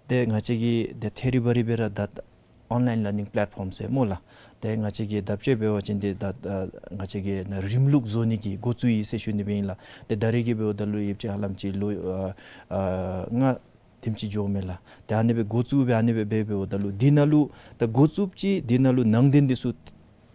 ཏེ་ང་བཅས་ཀྱིས་ཏེ་ཐེ་རི་བ་རི་སྦེ་ར་ད་online learning platform ཟེར་སྨོ་ལགས། ཏེ་ང་བཅས་ཀྱིས་ད་དཔྱེ་འབད་བ་ཅིན་ཏེ་ད་ད་ང་བཅས་ཀྱིས་ནཱ་རིམ་ལུགས་བཟོ་ནི་གི་འགོ་བཙུགས་ཡི་ཟེར་ཞུ་ནི་སྦེ་ཨིན་ལགས། ཏེ་ད་རེས་ཀྱི་འབདཝ་ད་ལུ་ཡོདཔ་ཅིག་ཧ་ལམ་ཅིག་ལོ་ཨ་ཨ་ལྔ་དེམ་ཅིག་འགྱོཝ་མས་ལགས། ཏེ་ཨ་ནི་སྦེ་འགོ་བཙུགས་སྦེ་ཨ་ནི་སྦེ་འབད་འབདཝ་ད་ལུ་འདི་ནང་ལུ་ད་འགོ་བཙུགསཔ་ཅིག་འདི་ནང་ལུ་ནང་རྟེན་འདི་ཚུ་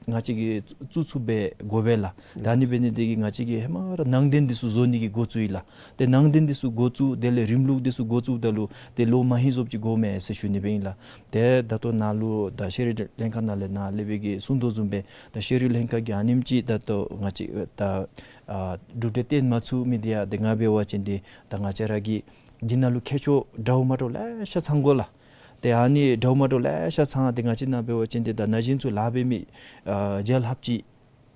ང་བཅས་ཀྱིས་བཙུགས་ཚུགསཔ་སྦེ་དགོ་པས་ལགས། ད་ཨ་ནི་འབད་ནི་འདི་གིས་ང་བཅས་ཀྱིས་ཧེ་མ་ར་ནང་རྟེན་འདི་ཚུ་བཟོ་ནི་གི་འགོ་བཙུགས་ཡི་ལགས། ཏེ་ནང་རྟེན་འདི་ཚུ་འགོ་བཙུགས་དེ་ལས་རིམ་ལུགས་འདི་ཚུ་འགོ་བཙུགསཔ་ད་ལུ་ཏེ་ལོ་མ་ཧེ་བཟོཝ་ཅིག་དགོ་མས་ཟེར་ཞུ་ནི་སྦེ་ཨིན་ལགས། ཏེ་ད་ལྟོ་ནཱ་ལུ་ད་ཤེས་རིག་ལྷན་ཁག་ནང་ལས་ནཱ་ལས་འབད་གི་གསུང་དོ་བཟུམ་སྦེ་ད་ཤེས་རིག་ལྷན་ཁག་གིས་ཨ་ནེམ་ཅིག་ད་ལྟོ་ང་བཅས་ད་ཨ་གྲུབ་འབྲས་བཏོན་མ་ཚུགས་མི་འདི་ཡང་ཏེ་ང་འབད་བ་ཅིན་འདི་ད་ང་བཅས་ར་གི་འདི་ནང་ལུ་མཁས་མཆོག་འདྲཝ་མ་འདྲཝ་ལེ་ཤ་ཚང་དགོ་ལགས། ཏེ་ཨ་ནི་འདྲཝ་མ་འདྲཝ་ལེ་ཤ་ཚང་ཏེ་ང་བཅས་ནཱ་འབད་བ་ཅིན་ཏེ་ད་ན་གཞོན་ཚུ་ལཱ་འབད་མི་ཨ་རྒྱལ་ཁབ་ཅིག་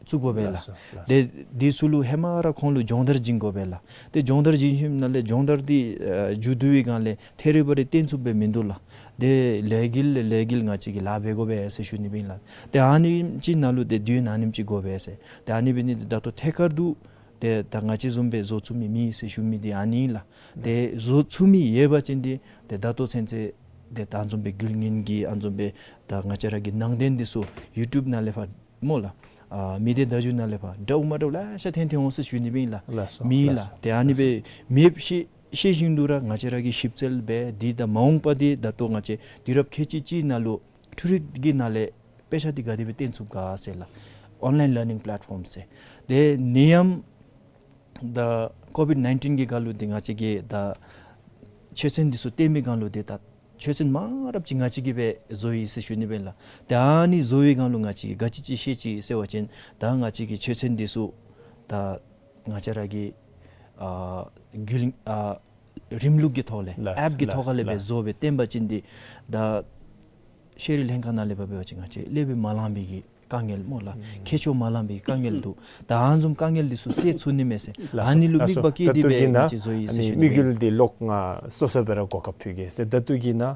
བཙུགས་དགོ་པས་ལགས། ལགས་སོ་ལགས་སོ། ཏེ་འདི་ཚུ་ལུ་ཧེ་མ་ར་ཁོང་ལུ་སྦྱོང་བརྡར་བྱིན་དགོ་པས་ལགས། ཏེ་སྦྱོང་བརྡར་བྱིན་ཞིནམ་ལས་སྦྱོང་བརྡར་འདི་ཨ་མཇུག་བསྡུ་བའི་སྒང་ལས་ཐེ་རི་བ་རི་བཏོན་ཚུགསཔ་སྦེ་མིན་འདུག་ལགས། ཏེ་ལས་འགུལ་ལས་ལས་འགུལ་ང་བཅས་ཀྱིས་ལཱ་འབད་དགོ་པས་ཟེར་ཞུ་ནི་སྦེ་ཨིན་ལགས། ཏེ་ཨ་ནེམ་ཅིག་ནང་ལུ་ཏེ་དུས་ཡུན་ཨ་ནེམ་ཅིག་དགོ་པས་ཟེར། ཏེ་ཨ་ནི་འབད་ནི་འདི་ད་ལྟོ་ཐད་ཀར་དུ་ཏེ་ད་ང་བཅས་བཟུམ་སྦེ་བཟོ་ཚུགས་མི་མེད་ཟེར་ཞུ་མི་འདི་ཨ་ནི་ཨིན་ལགས། ཏེ་བཟོ་ཚུགས་མི་ཡོད་པ་ཅིན་འདི་ཏེ་ད་ལྟོ་ཚུན་ཚོད་ཏེ་ད་ཨ་ནི་བཟུམ་སྦེ་རྒྱུན་ལྡན་གྱི་ཨ་ནི་བཟུམ་སྦེ་ད་ང་བཅས་ར་གི་ནང་རྟེན་འདི་ཚུ་ཡུ་ཊུབ་ནང་ལས་ཕར་སྨོ་ལགས། ཨ་མི་སྡེ་བརྡ་བརྒྱུད་ནང་ལས་ཕར་འདྲཝ་མ་འདྲཝ་ལེ་ཤ་ཐོན་ཐོན་འོང་ཟེར་ཞུ་ནི་སྦེ་ཨིན་ལགས། ལགས་སོ། མེད་ལགས། ལགས་སོ། ཏེ་ཨ་ནི་སྦེ་མེདཔ་ཤེས་ཤེས་བཞིན་དུ་ར་ང་བཅས་ར་གིས་ཞིབ་འཚོལ་འབད་འདི་ད་མ་འོངས་པ་འདི་ད་ལྟོ་ང་བཅས་དུས་རབས་ཁལ་གཅིག་གཅིག་ནང་ལུ་འཕྲུལ་རིག་གི་ནང་ལས་དཔེ་ཆ་འདི་ག་དེ་སྦེ་བཏོན་ཚུགས་ག་ཟེར་ལགས། online learning platform ཟེར། ཏེ་ནི་ཡམ་ད་ཀོ་བིཌ་ནའིན་ཊིན་གྱི་སྐབས་ལུ་འདི་ང་བཅས་ཀྱིས་ད་ཆོས་ཚན་འདི་ཚུ་བཏོན་པའི་སྒང་ལུ་འདི་ད་ཆོས་ཚན་མང་རབས་ཅིག་ང་བཅས་ཀྱིས་སྦེ་བཟོ་ཡི་ཟེར་ཞུ་ནི་སྦེ་ལགས། ཏེ་ཨ་ནི་བཟོ་བའི་སྒང་ལུ་ང་བཅས་ཀྱིས་ག་ཅི་ཅིག་ཤེས་ཅི་ཟེར་བ་ཅིན་ད་ང་བཅས་ཀྱི་ཆོས་ཚན་འདི་ཚུ་ད་ང་བཅས་ར་གི་ཨ་རྒྱུན་ཨ་རིམ་ལུགས་ཀྱི་ཐོག་ལས་ལགས་ཨེཔ་གི་ཐོག་ཁ་ལས་ལགས་སྦེ་བཟོ་སྦེ་བཏོན་པ་ཅིན་འདི་ད་ཤེས་རིག་ལྷན་ཁག་ནང་ལས་ཕར་འབད་བ་ཅིན་ང་བཅས་ལས་སྦེ་མ་ལང་པའི་གི་དཀའ་ངལ་སྨོ་ལགས། ཨུམ་མཁས་མཆོག་མ་ལང་པའི་དཀའ་ངལ་འདུག། ད་ཨ་ནི་བཟུམ་དཀའ་ངལ་འདི་ཚུ་སེལ་ཚུགས་ནི་མས་ཟེར། ལགས་སོ། ཨ་ནི་ལུ་ལགས་སོ། དམིགས་པ་བསྐྱེད་དེ་སྦེ་ད་ལྟོ་གི་ནང་ང་བཅས་བཟོ་ཡི་ཨ་ཟེར་ནི་ཞུ་ནི་དམིགས་ཡུལ་འདི་ལོག་ང་སོ་སོ་སྦེ་ར་གོ་སྐབས་ཕུལ་གེ་ཟེར། ད་ལྟོ་གི་ནང་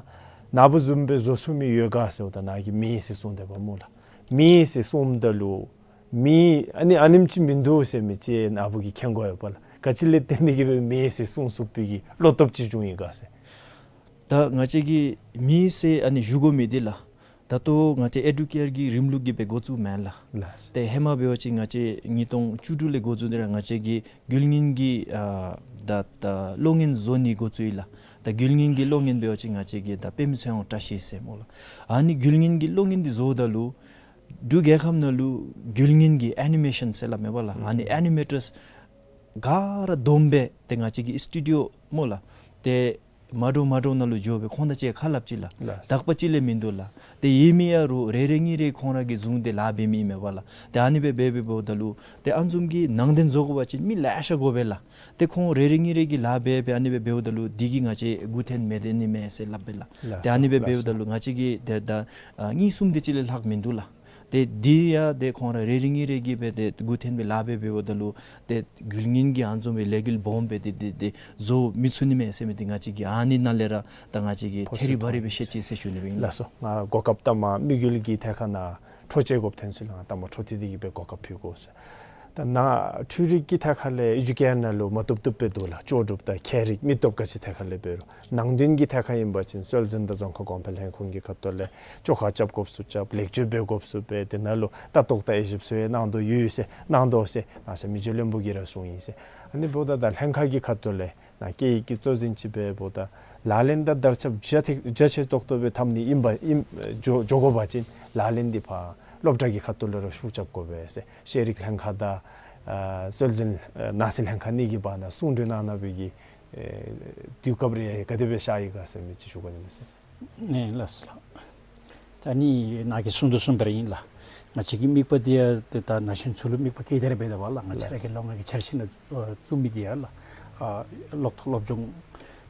ན་བུ་བཟུམ་སྦེ་བཟོ་ཚུགས་མི་ཡོད་ག་ཟེརཝ་ད་ནཱ་གིས་མེད་ཟེར་གསུངས་དེས་པ་སྨོ་ལགས། མེད་ཟེར་གསུངམ་ད་ལུ་མེད་ཨ་ནི་ཨ་ནེམ་ཅིག་མིན་འདུག་ཟེར་མི་ཅིག་ན་བུ་གིས་མཁྱེན་དགོ་ཡོད་པ་ལགས། ག་ཅི་ལས་བརྟེན་ཏེ་གིས་སྦེ་མེད་ཟེར་གསུང་ཚུགས་པའི་གི་བློ་སྟོབས་ཅིག་བྱུང་ཡི་ག་ཟེར། ད་ང་བཅས་ཀྱིས་མེད་ཟེར་ཨ་ནི་ཞུ་དགོ་མི་འདི་ལགས། ད་ལྟོ་ང་བཅས་ཨེ་ཌུ་ཀེར་གྱི་རིམ་ལུགས་ཀྱི་སྦེ་འགོ་བཙུགས་མེན་ལགས། ལགས། ཏེ་ཧེ་མ་འབད་བ་ཅིན་ང་བཅས་ཉིས་སྟོང་བཅུ་དྲུག་ལས་འགོ་བཙུགས་ཏེ་ར་ང་བཅས་ཀྱིས་རྒྱུན་ལྡན་གྱི་ཨ་ད་ད་གློག་བརྙན་བཟོ་ནི་འགོ་བཙུགས་ཡི་ལགས། ད་རྒྱུན་ལྡན་གྱི་གློག་བརྙན་འབད་བ་ཅིན་ང་བཅས་ཀྱིས་ད་དཔེ་མི་སྲིད་ཡང་བཀྲ་ཤིས་ཟེར་སྨོ་ལགས། ཨ་ནི་རྒྱུན་ལྡན་གྱི་གློག་བརྙན་འདི་བཟོཝ་ད་ལུ་འབྲུག་རྒྱལ་ཁབ་ནང་ལུ་རྒྱུན་ལྡན་གྱི་ཨེ་ནི་མེ་ཤཱན་ཟེར་སླབ་མས་པ་ལགས། ཨ་ནི་ཨེ་ནི་མེ་ཊརསི་ག་ར་བསྡོམས་སྦེ་ཏེ་ང་བཅས་ཀྱི་སི་ཊུ་ཌི་ཡོ་སྨོ་ལགས། ཏེ་མ་འདྲཝ་མ་འདྲཝ་ནང་ལུ་འགྱོ་སྦེ་ཁོང་དང་གཅིག་ཁ་སླབ་ཅི་ལགས། ལགས། དག་པ་ཅིག་ལས་མིན་འདུག་ལགས། ཏེ་ཡོད་མི་ཡང་རུང་རེ་རེ་གཉིས་རེ་ཁོང་ར་གིས་བཟུང་སྟེ་ལཱ་འབད་མི་ཨིན་མས་པ་ལགས། ཏེ་ཨ་ནི་སྦེ་འབད་འབད་འབདཝ་ད་ལུ་ཏེ་ཨ་ནི་བཟུམ་གྱི་ནང་རྟེན་བཟོ་དགོ་པ་ཅིན་མི་ལེ་ཤ་དགོ་པས་ལགས། ཏེ་ཁོང་རེ་རེ་གཉིས་རེ་གིས་ལཱ་འབད་འབད་ཨ་ནི་སྦེ་འབདཝ་ད་ལུ་འདི་གིས་ང་བཅས་མགུ་འཐོན་མི་སྡོད་ནི་མས་ཟེར་སླབ་པས་ལགས། ལགས་སོ། ཏེ་ཨ་ནི་སྦེ་ལགས་སོ། འབདཝ་ད་ལུ་ང་བཅས་ཀྱིས་ཏེ་ད་ཨ་གཉིས་གསུམ་དེ་ཅིག་ལས་ལྷག་མིན་འདུག་ལགས། ཏེ་འདི་ཡང་ཏེ་ཁོང་ར་རེ་རེ་གཉིས་རེ་གིས་སྦེ་ཏེ་མགུ་འཐོན་སྦེ་ལཱ་འབད་འབདཝ་ད་ལུ་ཏེ་རྒྱུན་ལྡན་གྱི་ཨ་ནི་བཟུམ་སྦེ་ལས་འགུལ་སྦོམ་སྦེ་ཏེ་ཏེ་ཏེ་བཟོ་མི་ཚུགས་ནི་མས་ཟེར་མི་འདི་ང་བཅས་ཀྱིས་ཨ་ནི་ནང་ལས་ར་ད་ང་བཅས་ཀྱིས་ཐེ་རི་བ་རི་སྦེ་ཤེས་ཅི་ཟེར་ཞུ་ནི་སྦེ་ཨིན་ལགས། ལགས་སོ། ང་གོ་སྐབས་ད་མ་དམིགས་ཡུལ་གྱི་ཐད་ཁར་ནཱ་འཕྲོ་བཅད་དགོཔ་ཐོན་ཚུལ་ལུ་ང་ད་མ་འཕྲོ་མཐུད་དེ་གིས་སྦེ་གོ་སྐབས་ཕུལ་དགོ་ཟེར། ད་ནཱ་འཕྲུལ་རིག་གི་ཐད་ཁར་ལས་ཨེ་ཌུ་ཀེར་ནང་ལུ་མ་བཏུབ་བཏུབ་སྦེ་འདུག་ལགས། ལྕོགས་གྲུབ་དང་ཁྱད་རིག་མི་སྟོབས་ག་ཅི་ཐད་ཁར་ལས་འབད་རུང་ནང་དོན་གྱི་ཐད་ཁར་ཨིན་པ་ཅིན་སྲོལ་འཛིན་དང་རྫོང་ཁ་གོང་འཕེལ་ལྷན་ཁག་གི་ཁ་ཐུག་ལས་བཅོ་ཁ་རྐྱབ་དགོཔ་ཚུ་རྐྱབ། ལེགས་བཅོས་འབད་དགོཔ་ཚུ་འབད། དེ་ནང་ལུ་ལྟ་རྟོག་དང་དབྱེ་ཞིབ་ཚུ་ཡང་གནང་དོ་ཡོད་ཟེར་གནང་དོ་ཟེར་ནཱ་ས་མི་རྗེ་བློན་པོ་གིས་ར་གསུངས་ཡི་ཟེར། ཨ་ནི་འབདཝ་ད་ད་ལྷན་ཁག་གི་ཁ་ཐུག་ལས་ནཱ་སྐད་ཡིག་གི་གཙོ་འཛིན་ཅིག་འབདཝ་ད་ལག་ལེན་དང་དར་ཁྱབ་རྒྱ་ཐེག་རྒྱ་ཆེ་ཏོག་ཏོ་སྦེ་འཐབ་ནི་ཨིན་པ་ཨིན་འགྱོ་འགྱོ་དགོ་པ་ཅིན་ལག་ལེན་འདི་ཕར་སློབ་གྲྭ་གི་ཁ་ཐུག་ལས་ར་ཤུགས་རྐྱབ་དགོ་པས་ཟེར། ཤེས་རིག་ལྷན་ཁག་དང་ཨ་སྲོལ་འཛིན་ཨ་ནང་སྲིད་ལྷན་ཁག་གཉིས་ཀྱི་བར་ན་གསུང་གྲོས་གནང་གནང་བའི་གི་ ཨེ་དུས་སྐབས་རེ་ཡང་ག་དེ་སྦེ་ཤར་ཡི་ག་ཟེར་མི་ཅིག་ཞུ་དགོ་ནི་མས་ཟེར། ཨེ་ལགས་སོ་ལགས། ད་ནི་ནཱ་གིས་གསུང་དོ་གསུངམ་སྦེ་ར་ཨིན་ལགས། ང་བཅས་ཀྱི་དམིགས་པ་འདི་ཡང་ཏེ་ད་ན་གཞོན་ཚུ་ལུ་དམིགས་པ་བསྐྱེད་དེ་ར་འབད་དོ་བ་ལགས། ང་བཅས་ར་གི་ལོ་ལྔ་གི་འཆར་གཞི་ནང་བཙུགས་མི་འདི་ཡང་ལགས། ཨ་ལོག་ཐོག་སློབ་སྦྱོང་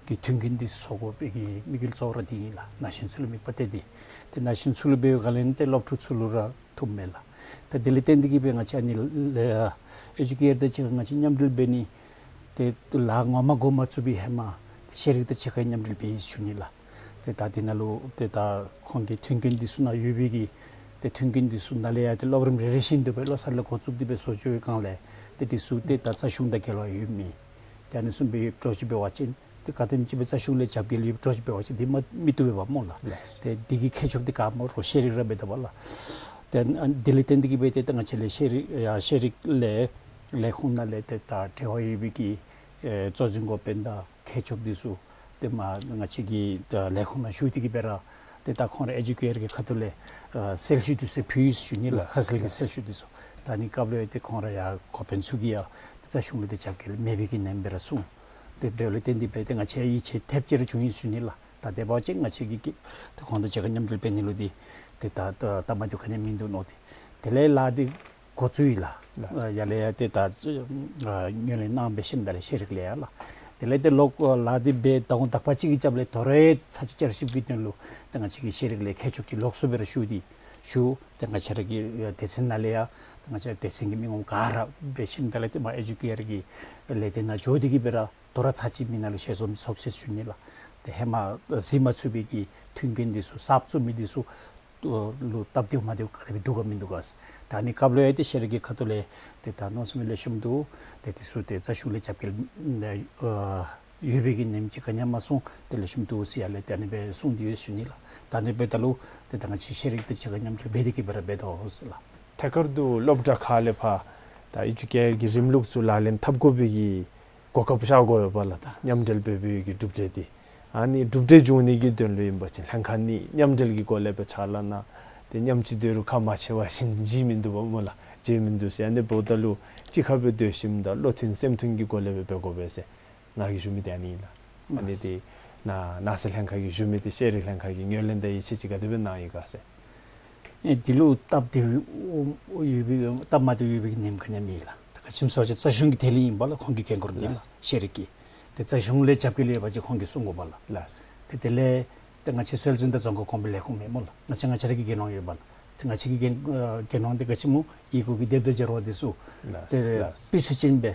གི་མཐུན་རྐྱེན་འདི་བཟོ་དགོ་པའི་གི་དམིགས་ཡུལ་གཙོ་བོ་ར་འདི་ཨིན་ལགས། ན་གཞོན་ཚུ་ལུ་དམིགས་པ་གཏད་དེ། ཏེ་ན་གཞོན་ཚུ་ལུ་འབད་བའི་སྒང་ལས་ཏེ་སློབ་ཕྲུག་ཚུ་ལུ་ར་ཐུགཔ་མས་ལགས། ད་དེ་ལས་བརྟེན་ཏེ་གིས་སྦེ་ང་བཅས་ཨ་ནི་ལས་ཨེ་ཇུ་ཀེར་དང་གཅིག་ཁར་ང་བཅས་མཉམ་འབྲེལ་འབད་ནི་ཏེ་ལཱ་ངོ་མ་འགོ་མ་བཙུགས་པའི་ཧེ་མ་ཏེ་ཤེས་རིག་དང་གཅིག་ཁར་མཉམ་འབྲེལ་འབད་ཡི་ཞུ་ནི་ལགས། ཏེ་ད་དེ་ནང་ལུ་ཏེ་ད་ཁོང་གི་མཐུན་རྐྱེན་འདི་ཚུ་ནཱ་ཡོད་པའི་གི་ཏེ་མཐུན་རྐྱེན་འདི་ཚུ་ནང་ལས་ཡང་ཏེ་སློབ་རིམ་རེ་རེ་བཞིན་དུ་སྦེ་བློ་གསར་ལས་འགོ་བཙུགས་ཏེ་སྦེ་བཟོ་བཅོས་ཀྱི་སྒང་ལས་ཏེ་འདི་ཚུ་ཏེ་ད་རྩ་གཞུང་དང་འགལ་བ་ཡོད་མི་ཏེ་ཨ་ནི་བཟུམ་སྦེ་ཡོདཔ་འདྲཝ་ཅིག་འབད་བ་ཅིན་ཏེ་ག་དེམ་ཅིག་སྦེ་རྩ་གཞུང་ལས་རྒྱབ་འགལ་ཡོདཔ་འདྲཝ་ཅིག་འབད་བ་ཅིན་འདི་མ་མི་བཏུབ་པས་པ་སྨོ་ལགས། ལགས། ཏེ་འདི་གི་ཁྱད་ཆོས་འདི་ག་སྨོ་རོགས་ཤེས་རིག་ར་འབད་དོ་བ་ལགས། ཏེ་ཨ་དེ་ལས་བརྟེན་ཏེ་གིས་སྦེ་ཏེ་ད་ང་བཅས་ལས་ཤེས་རིག་ཡ་ཤེས་རིག་ལས་ལས་ཁུངས་ནང་ལས་ཏེ་ད་འབྲེལ་བ་ཡོད་པའི་གི་ཨེ་གཙོ་འཛིན་འགོ་དཔོན་དང་མཁས་མཆོག་འདི་ཚུ་ཏེ་མར་ང་བཅས་ཀྱི་ད་ལས་ཁུངས་ནང་ཞུ་སྟེ་གིས་སྦེ་ར་ཏེ་ད་ཁོང་ར་ཨེ་ཇུ་ཀེར་གྱི་ཁ་ཐུག་ལས་ཨ་གསལ་ཞུ་འདི་ཚུ་ཕུལ་ཡི་ཞུ་ནི་ལགས། ཁ་གསལ་གྱི་གསལ་ཞུ་འདི་ཚུ། ད་ཨ་ནི་སྐབས་ལུ་ཡང་ཏེ་ཁོང་ར་ཡང་འགོ་དཔོན་ཚུ་གིས་ཡང་ཏེ་རྩ་གཞུང་ལུ་ཏེ་རྒྱབ་འགལ་མེད་པའི་གི་ནེམ་སྦེ་ར་གསུངས། ཏེ་དེ་ལས་བརྟེན་ཏེ་སྦེ་ཏེ་ང་བཅས་ཡིད་ཆེས་ཐེབས་ཅིག་ར་བྱུང་ཡི་ཞུ་ནི་ལགས། ད་དེ་འབད་བ་ཅིན་ང་བཅས་ཀྱིས་ཏེ་ཁོང་དང་གཅིག་ཁར་མཉམ་འབྲེལ་འབད་ནི་ལུ་འདི་ཏེ་ད་ད་སྟབས་མ་བདེཝ་ག་ནི་མིན་འདུག་མནོ་སྟེ། དེ་ལས་ལཱ་འདི་འགོ་བཙུགས་ཡི་ལགས། ལགས། ཨ་ཡར་ལས་ཡང་ཏེ་ད་ཨ་ངོས་ལེན་གནང་སྦེ་ཞིནམ་ད་ལས་ཤེས་རིག་ལས་ཡང་ལགས། དེ་ལས་ཏེ་ལོག་ལཱ་འདི་འབད་ཟླཝ་དག་པ་ཅིག་གི་རྒྱབ་ལས་དོ་རུང་ཚར་གཅིག་བསྐྱར་ཞིབ་ཀྱི་དོན་ལུ་ཏེ་ང་བཅས་ཀྱི་ཤེས་རིག་ལས་མཁས་མཆོག་ཅིག་ལོགས་སུ་སྦེ་ར་ཞུ་སྟེ་ཞུ། ཏེ་ང་བཅས་ར་གི་སྡེ་ཚན་ནང་ལས་ཡང་ཏེ་ང་བཅས་སྡེ་ཚན་གྱི་མི་ངོམ་ག་ར་འབད་ཞིནམ་ད་ལས་ཏེ་མར་ཨེ་ཇུ་ཀེར་གྱི་ལས་སྡེ་ནང་འགྱོ་སྟེ་གིས་སྦེ་ར་དོ་རུང་ཚར་གཅིག་མི་ནང་ལུ་ཞལ་འཛོམས་ཚོགས་ཅི་ཞུ་ནི་ལགས། ཏེ་ཧེ་མ་གཟིགས་མ་ཚུགས་པའི་གི་མཐུན་རྐྱེན་འདི་ཚུ་གསརཔ་བཙུགས་མི་འདི་ཚུ་ལུ་སྟབས་བདེཝ་མ་བདེཝ་ག་དེ་སྦེ་འདུག་ག་མིན་འདུག་ག་ཟེར། ད་ཨ་ནི་སྐབས་ལུ་ཡང་ཏེ་ཤེས་རིག་གི་ཁ་ཐུག་ལས་ཏེ་ད་མནོ་བསམ་ལེགས་ཤོམ་འདུག། ཏེ་འདི་ཚུ་ཏེ་རྩ་གཞུང་ལས་རྒྱབ་འགལ་ཨ་ཡོད་པའི་གི་ནེམ་ཅིག་ག་ནི་ཡང་མ་གསུངས། ཏེ་ལེགས་ཤོམ་འདུག་ཟེར་ཡར་ལས་ཏེ་ཨ་ནི་སྦེ་གསུངས་ཏེ་ཡོད་ཞུ་ནི་ལགས། ད་ཨ་ནི་འབདཝ་ད་ལུ་ཏེ་ད་ང་བཅས་ཤེས་རིག་དང་གཅིག་ཁར་མཉམ་འབྲེལ་འབད་དེ་གིས་སྦེ་ར་འབད་དོ་ཟེར་ལགས། ཐད་ཀར་དུ་སློབ་གྲྭ་ཁག་ལས་ཕར་ད་ཨེ་ཇུ་ཀེར་གྱི་རིམ་ལུགས་ཚུ་ལག་ལེན་འཐབ་དགོ་པའི་གི་གོ་སྐབས་ཤར་དགོ་པས་ལགས། ད་མཉམ་འབྲེལ་འབད་བའི་གི་གྲུབ་འབྲས་འདི་ཨ་ནི་གྲུབ་འབྲས་འབྱུང་ནི་གི་དོན་ལུ་ཨིན་པ་ཅིན་ལྷན་ཁག་གཉིས་མཉམ་འབྲེལ་གྱི་སྒོ་ལས་སྦེ་ཕྱག་ལཱ་གནང་། ཏེ་མཉམ་གཅིག་སྡོད་རུང་ཁ་མ་ཕྱེ་བ་བཞིན་ཅིག་མིན་འདུག་པ་སྨོ་ལགས། ཅིག་མིན་འདུག་ཟེར། ཨ་ནི་འབདཝ་ད་ལུ་གཅིག་ཁར་སྦེ་སྡོད་ཞིནམ་ད་བློ་མཐུན་སེམས་མཐུན་གྱི་སྒོ་ལས་སྦེ་འབད་དགོ་པས་ཟེར་ང་གིས་ཞུ་མི་འདི་ཨ་ནི་ཨིན་ལགས། ཨ་ནི་ཏེ་ན་ནང་གསེས་ལྷན་ཁག་གིས་ཞུ་མི་འདི་ཤེས་རིག་ལྷན་ཁག་གིས་ངོས་ལེན་དང་ཡིད་ཆེས་ཅིག་ག་དེ་སྦེ་གནང་ཡི་ག་ཟེར། ཨེ་འདི་ལུ་སྟབས་བདེཝ་ཡོད་པའི་སྟབས་མ་བདེཝ་ཡོད་པའི་གི་ནེམ་ག་ནི་ཡང་མེད་ལགས། ད་ག་ཅི་སྨོ་ཟེར་བ་ཅིན་རྩ་གཞུང་གི་ཐད་ལས་ཨིན་པས་ལགས། ཁོང་གི་འགན་ཁུར་འདི་ལགས། ལགས། ཤེས་རིག་གི། ཏེ་རྩ་གཞུང་ལས་རྒྱབ་འགལ་ཡོད་པ་ཅིན་ཁོང་གིས་གསུང་དགོ་པས་ལགས། ལགས། ཏེ་དེ་ལས་ཏེ་ང་བཅས་སྲོལ་འཛིན་དང་རྫོང་ཁ་གོང་འཕེལ་ལས་ཁུངས་མས་སྨོ་ལགས། ང་བཅས་ང་བཅས་ར་གི་འགན་དབང་ཡོད་པས་ལགས། ཏེ་ང་བཅས་ཀྱི་འགན་ཨ་འགན་དབང་འདི་ག་ཅི་སྨོ་ཡི་གུ་གི་དེབ་དང་སྦྱར་བ་འདི་ཚུ། ལགས། ཏེ་ལགས། སྤུས་ཚད་ཅན་སྦེ་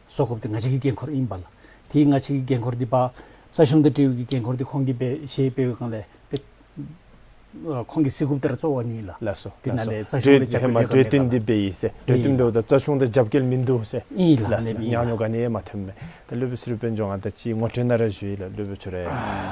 བཟོ་དགོཔ་འདི་ང་བཅས་ཀྱི་འགན་ཁུར་ཨིན་པས་ལགས། ཏེ་ང་བཅས་ཀྱི་འགན་ཁུར་འདི་ཕར་རྩ་གཞུང་དང་འབྲེལ་བའི་གི་འགན་ཁུར་འདི་ཁོང་གིས་འབད་ཞེས་འབད་བའི་སྒང་ལས་ཏེ་ཨ་ཁོང་གིས་གཟིགས་དགོཔ་འདི་ར་གཙོ་བོ་ཨ་ནི་ལགས། ལགས་སོ། དེ་ནང་ལས་ལགས་སོ། རྩ་གཞུང་ལས་གྲོས་རྒྱབ་ཧེ་མ་གྲོས་བསྟུན་འདི་འབད་ཡི་ཟེར། གྲོས་བསྟུན་འབདཝ་ད་རྩ་གཞུང་དང་རྒྱབ་འགལ་མིན་འདུག་ཟེར། ཨིན་ལགས། ལགས་སོ། ཨིན་ལགས། ཉམས་མྱོང་ག་ནི་ཡང་མ་ཐོན་མས། ད་སློབ་དཔོན་ཚུ་ར་དཔལ་འབྱོར་ང་ད་ཅི་ངོ་སྤྲོད་ནང་ར་ཞུ་ཡི་ལགས། སློབ་དཔོན་ཚུ་ར་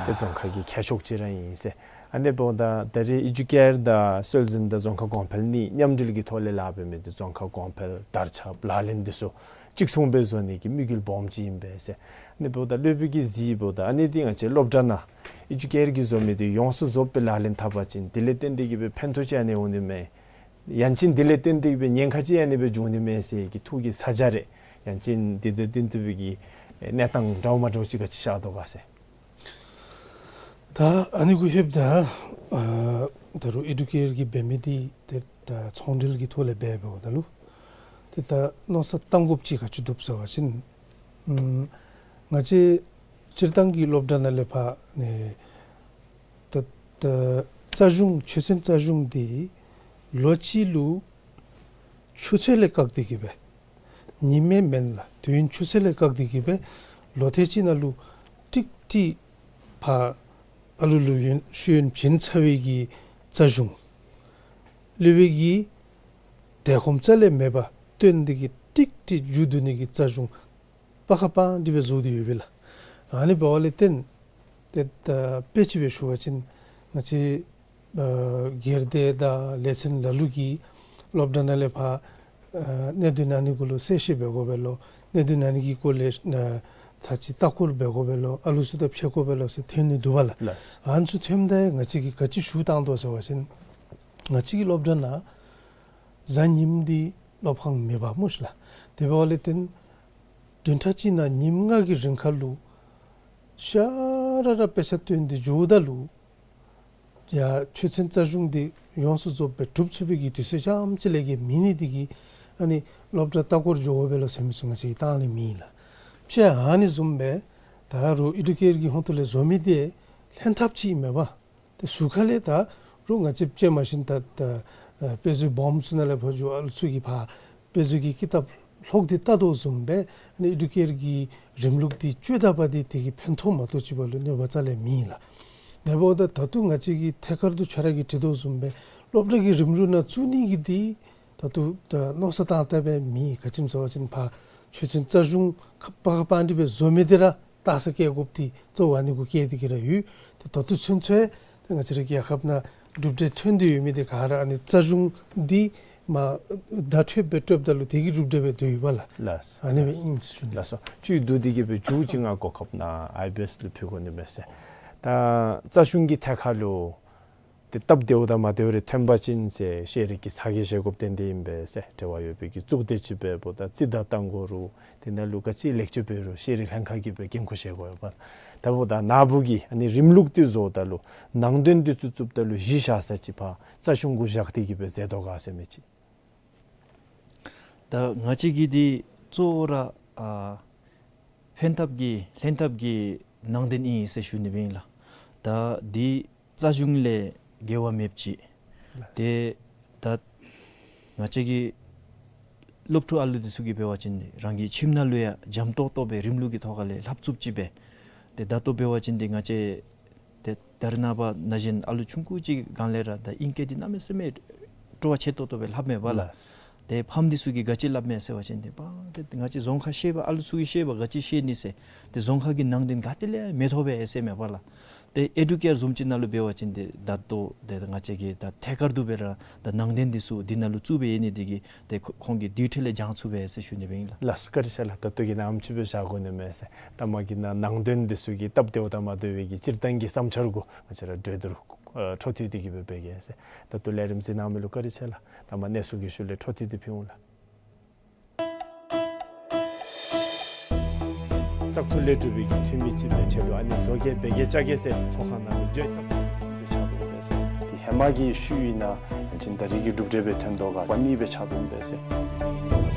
ཏེ་རྫོང་ཁ་གི་མཁས་མཆོག་ཅིག་ར་ཨིན་ཟེར། ཨ་ནི་འབདཝ་ད་ད་རེས་ཨེ་ཇུ་ཀེར་དང་སྲོལ་འཛིན་དང་རྫོང་ཁ་གོང་འཕེལ་གཉིས་མཉམ་འབྲེལ་གྱི་ཐོག་ལས་ལཱ་འབད་མི་འདི་རྫོང་ཁ་གོང་འཕེལ་དར་ཁྱབ་ལག་ལེན་འདི་ཚུ་གཅིག་མཚུངས་སྦེ་བཟོ་ནི་གི་དམིགས་ཡུལ་སྦོམ་ཅིག་ཨིན་པས་ཟེར། ཨ་ནི་འབདཝ་ད་སློབ་དཔོན་གྱིས་གཟིགས་འབདཝ་ད་ཨ་ནི་འདི་ང་བཅས་སློབ་གྲྭ་ནང་ཨེ་ཇུ་ཀེར་གྱིས་བཟོ་མི་འདི་ཡོངས་སུ་རྫོགསཔ་སྦེ་ལག་ལེན་འཐབ་པ་ཅིན་དེ་ལས་བརྟེན་ཏེ་གིས་སྦེ་ཕན་ཐོགས་ཅིག་ཨ་ནི་འོང་ནི་མས། ཡང་ཅིན་དེ་ལས་བརྟེན་ཏེ་གིས་སྦེ་ཉེན་ཁ་ཅིག་ཨ་ནི་སྦེ་འབྱུང་ནི་མས་ཟེར་གྱི་ཐུགས་ཀྱི་ས་ཆ་རེ་ཡང་ཅིན་དེ་དང་བསྟུན་ཏེ་སྦེ་གི་གནས་སྟངས་འདྲཝ་མ་འདྲཝ་ཅིག་ག་ཅི་ཤར་དོ་ག་ཟེར། ད་ཨ་ནི་གུ་ལྷོདཔ་ད་ཨ་ད་རུང་ཨེ་ཇུ་ཀེར་གྱིས་འབད་མི་འདི་ཏེ་ད་ཚོང་འབྲེལ་གྱི་ཐོག་ལས་འབད་འབདཝ་ད་ལུ་ཏེ་ད་མནོ་བསམ་བཏང་དགོཔ་ཅིག་ག་ཅི་འདུག་ཟེར་བ་ཅིན་ཨམ་ང་བཅས་སྤྱིར་བཏང་གི་སློབ་གྲྭ་ནང་ལས་ཕར་ནི་ད་ད་རྩ་གཞུང་ཆོས་ཚན་རྩ་གཞུང་འདི་ལོ་གཅིག་ལུ་ཆུ་ཚོད་ལས་བཀག་སྟེ་གིས་སྦེ་ཉིནམ་མེན་ལགས། དུས་ཡུན་ཆུ་ཚོད་ལས་བཀག་སྟེ་གིས་སྦེ་ལོ་ཐེངས་གཅིག་ནང་ལུ་ཀྲིག་ཀྲི་ཕར་ཨ་ལུ་ལུ་ཡོན་ཤེས་ཡོན་བྱིན་ཚར་བའི་གི་རྩ་གཞུང་སློབ་དཔོན་གྱིས་དལ་ཁོམ་རྩ་ལས་མེད་པར་བཏོན་ཏེ་གིས་ཀྲིག་ཀྲི་མཇུག་བསྡུ་ནི་གི་རྩ་གཞུང་པ་ཁ་པ་འདི་སྦེ་བཟོ་སྟེ་ཡོད་པས་ལགས། ཨ་ནི་འབདཝ་ལས་བརྟེན་ཏེ་ད་དཔེ་ཅིག་སྦེ་ཞུ་བ་ཅིན་ང་བཅས་ཨ་སྒེར་སྡེ་དང་ལས་ཚན་ལ་ལུ་གིས་སློབ་གྲྭ་ནང་ལས་ཕར་ཨ་གནད་དོན་ཨ་ནི་གུ་ལུ་གསལ་བཤད་འབད་དགོ་པས་ལོ། གནད་དོན་ཨ་ནི་གི་སྐོར་ལས་ཨ་ཚར་གཅིག་ལྟ་སྐོར་འབད་དགོ་པས་ལོ། ཨ་ལུ་ཚུ་དང་ཕྱད་དགོ་པས་ལོ་ཟེར་ཐོན་ནི་འདུག་པ་ལགས། ལགས། ཨ་ནི་ཚུ་ཐོནམ་ད་ང་བཅས་ཀྱིས་ག་ཅི་ཞུ་བཏང་དོ་ཟེར་བ་ཅིན་ང་བཅས་ཀྱི་སློབ་གྲྭ་ནང་གཟའ་ཉིམ་འདི་སློབ་ཁང་མེད་པས་སྨོ་ཤིག་ལགས། དེ་འབདཝ་ལས་བརྟེན་བདུན་ཕྲག་གཅིག་ནང་ཉིནམ་ལྔ་གི་རིང་ཁར་ལུ་ ཤ་ར་ར་དཔེ་ཆ་སྟོན་ཏེ་འགྱོཝ་ད་ལུ་ཡ་ཆོས་ཚན་རྩ་གཞུང་འདི་ཡོངས་སུ་རྫོགསཔ་སྦེ་གྲུབ་ཚུགས་པའི་གི་དུས་ཚོད་རྐྱངམ་ཅིག་ལས་བརྒལ་མེད་ནི་འདི་གིས་ཨ་ནི་སློབ་གྲྭ་ལྟ་སྐོར་འགྱོ་དགོ་པས་ལོ་ཟེར་མི་ཚུ་ང་བཅས་ཀྱི་ལྟག་ལས་མེད་ལགས། ཕྱེད་ཨ་ནི་བཟུམ་སྦེ་ད་རུང་ཨེ་ཌུ་ཀེར་གྱི་ཧོང་ཏོ་ལས་བཟོ་མི་འདི་ལྷན་ཐབས་ཅིག་མེན་པ། ཏེ་ཟུར་ཁ་ལས་ད་རུང་ང་བཅས་ཅིག་མ་གཞི་ད་ད་ཨ་དཔེ་མཛོད་སྦོམ་ཚུ་ནང་ལས་ཕར་འགྱོ་ཨ་ལུ་ཚུ་གིས་ཕར་དཔེ་མཛོད་ཀྱི་ཀི་ཏབ་ལྷོག་སྟེ་ལྟ་དོ་བཟུམ་སྦེ་ཨ་ནི་ཨེ་ཌུ་ཀེར་གྱི་རིམ་ལུགས་འདི་བཅོས་ད་པ་འདི་དེ་གིས་ཕན་ཐོགས་མ་གཏོགས་ཅིག་འབདཝ་ལུ་གནོད་པ་རྩ་ལས་མེད་ལགས། དེ་འབདཝ་ད་ད་ལྟོ་ང་བཅས་ཀྱིས་ཐད་ཀར་དུ་ཁྱོད་ར་གིས་དྲི་དོ་བཟུམ་སྦེ་སློབ་གྲྭ་གི་རིམ་ལུགས་ནང་བཙུགས་ནི་གི་འདི་ད་ལྟོ་ད་མནོ་བསམ་བཏང་བལྟ་བས་མེད། ག་ཅི་སྨོ་ཟེར་བ་ཅིན་ཕར་ཆོས་ཚན་རྩ་གཞུང་ཁ་པ་ཁ་པ་འདི་སྦེ་བཟོ་མི་འདི་ར་ལྟ་ས་བཀལ་དགོཔ་འདི་གཙོ་བོ་ཨ་ནི་གུ་བཀལ་ཏེ་གི་ར་ཡོད། ཏེ་ད་ལྟོ་ཚུན་ཚོད་ཏེ་ང་བཅས་རའི་རྒྱལ་ཁབ་ནང་གྲུབ་འབྲས་ཐོན་ཏེ་ཡོད་མི་འདི་ག་ར་ཨ་ནི་རྩ་གཞུང་འདི་མ་བརྡ་འཕྲོད་སྦེ་སྤྲོདཔ་ད་ལུ་དེ་གི་གྲུབ་འབྲས་སྦེ་སྡོད་ཡོདཔ་ལགས། ལགས། ཨ་ནི་སྦེ་ཨིན་ཟེར་ཞུ་ནི། ལགས་སོ། བཅུད་བསྡུ་སྟེ་གི་སྦེ་མཇུག་ཅིག་ང་གོ་སྐབས་ནང་ཨའི་བི་ཨེསི་ལུ་ཕུལ་དགོ་ནི་མས་ཟེར། ད་རྩ་གཞུང་གི་ཐད་ཁར་ལུ་ཏེ་སྟབས་བདེཝ་དང་མ་བདེཝ་རེ་ཐོན་པ་ཅིན་ཟེར་ཤེས་རིག་གི་ཚ་གྱང་བཞེས་དགོཔ་ཏན་ཏན་ཨིན་པས་ཟེར། འབྲེལ་བ་ཡོད་པའི་གི་གཙུག་སྡེ་ཅིག་འབདཝ་ད་རྩིས་དང་བཏང་དགོ་རུང་དེ་ནང་ལུ་ག་ཅི་ལེགས་བཅོས་འབད་རུང་ཤེས་རིག་ལྷན་ཁག་གིས་སྦེ་འགན་ཁུར་བཞེས་དགོ་པས། ད་འབདཝ་ད་ནཱ་བུ་གིས་ཨ་ནི་རིམ་ལུགས་འདི་བཟོཝ་ད་ལུ་ནང་དོན་འདི་ཚུ་བཙུགསཔ་ད་ལུ་གཞི་བཞག་ས་ཅིག་ཕར་རྩ་གཞུང་གུ་བཞག་སྟེ་གི་སྦེ་མཛད་དོ་ག་ཟེར་མི་ཅིག། ད་ང་བཅས་ཀྱི་འདི་གཙོ་བོ་ར་ཨ་ཕན་ཐབས་ཀྱི་ལྷན་ཐབས་ཀྱི་ནང་དོན་ཨིན་ཟེར་ཞུ་ནི་སྦེ་ཨིན་ལགས། ད་འདི་རྩ་གཞུང་ལས་འགལ་བ་མེདཔ་ཅིག། ལགས། ཏེ་ད་ང་བཅས་ཀྱི་སློབ་ཕྲུག་ཨ་ལུ་འདི་ཚུ་གིས་འབད་བ་ཅིན་རང་གི་ཁྱིམ་ནང་ལུ་ཡང་འཇམ་ཏོག་ཏོ་སྦེ་རིམ་ལུགས་ཀྱི་ཐོག་ཁ་ལས་ལྷབ་ཚུགསཔ་ཅིག་སྦེ། ཏེ་ད་ལྟོ་འབད་བ་ཅིན་འདི་ང་བཅས་ཏེ་ད་རེས་ནངས་པ་ན་གཞོན་ཨ་ལུ་ཆུང་ཀུ་ཅིག་སྒང་ལས་ར་ད་ཨིང་སྐད་འདི་གནམ་མེད་ས་མེད་སྤྲོ་བ་ཆེ་ཏོག་ཏོ་སྦེ་ལྷབ་མས་པ་ལགས། ལགས། ཏེ་ཕམ་འདི་ཚུ་གིས་ག་ཅི་སླབ་མས་ཟེར་བ་ཅིན་ཏེ་པ་ཏེ་ང་བཅས་རྫོང་ཁ་ཤེས་པ་ཨ་ལུ་ཚུ་གིས་ཤེས་པ་ག་ཅི་ཤེས་ནི་ཟེར། ཏེ་རྫོང་ཁ་གི་ནང་དོན་ག་ཏེ་ལས་མི་ཐོབ་པས་ཟེར་མས་པ་ལགས། ཏེ་ཨེ་ཌུ་ཀེར་བཟུམ་ཅིག་ནང་ལུ་འབད་བ་ཅིན་ཏེ་ད་ལྟོ་ཏེ་ང་བཅས་ཀྱིས་ད་ཐད་ཀར་དུ་སྦེ་ར་ད་ནང་དོན་འདི་ཚུ་འདི་ནང་ལུ་བཙུགས་སྦེ་ཡོད་ནི་འདི་གིས་ཏེ་ཁོ་ཁོང་གིས་དེ་འཕྲོ་ལས་སྦྱང་ཚུགས་པས་ཟེར་ཞུ་ནི་སྦེ་ཨིན་ལགས། ལགས་སོ། བཀའ་དྲིན་ཆེ་ལགས། ད་ལྟོ་གི་ནང་ཨ་ནེམ་ཅིག་སྦེ་བཞག་དགོ་ནི་མས་ཟེར། ད་མ་གི་ནང་ནང་དོན་འདི་ཚུ་གི་སྟབས་བདེཝ་དང་མ་བདེ་བའི་གི་སྤྱིར་བཏང་གི་བསམ་འཆར་གུ་ང་བཅས་ར་གྲོས་བསྡུར་ཨ་འཕྲོ་མཐུད་དེ་གི་སྦེ་འབད་གེ་ཟེར། ད་ལྟོ་ལས་རིམ་གཟིགས་གནང་མི་ལུ་བཀའ་དྲིན་ཆེ་ལགས། ད་མ་གནས་ཚུལ་གྱི་ཤུལ་ལས་འཕྲོ་མཐུད་དེ་ཕུལ་འོང་ལགས། བཙག་འཐུ་ལས་གྲུབ་པའི་གི་འཐུས་མི་ཅིག་སྦེ་ཁྲལ་ལུ་ཨ་ནི་བཟོ་གེ་འབད་གེ་བཅའ་གེ་ཟེར་ཚོགས་ཁང་ནང་ལུ་བརྗོད། བཙག་འཐུ་སྦེ་ཆགས་དོ་ཨིན་པས་ཟེར། དེ་ཧེ་མ་གི་ཤུལ་ཨིན་ན་ཡང་ཅིན་ད་རིས་ཀྱི་གྲུབ་འབྲས་སྦེ་ཐོན་དོ་ག་པ་ནི་སྦེ་ཆགས་དོ་ཨིན་པས་ཟེར།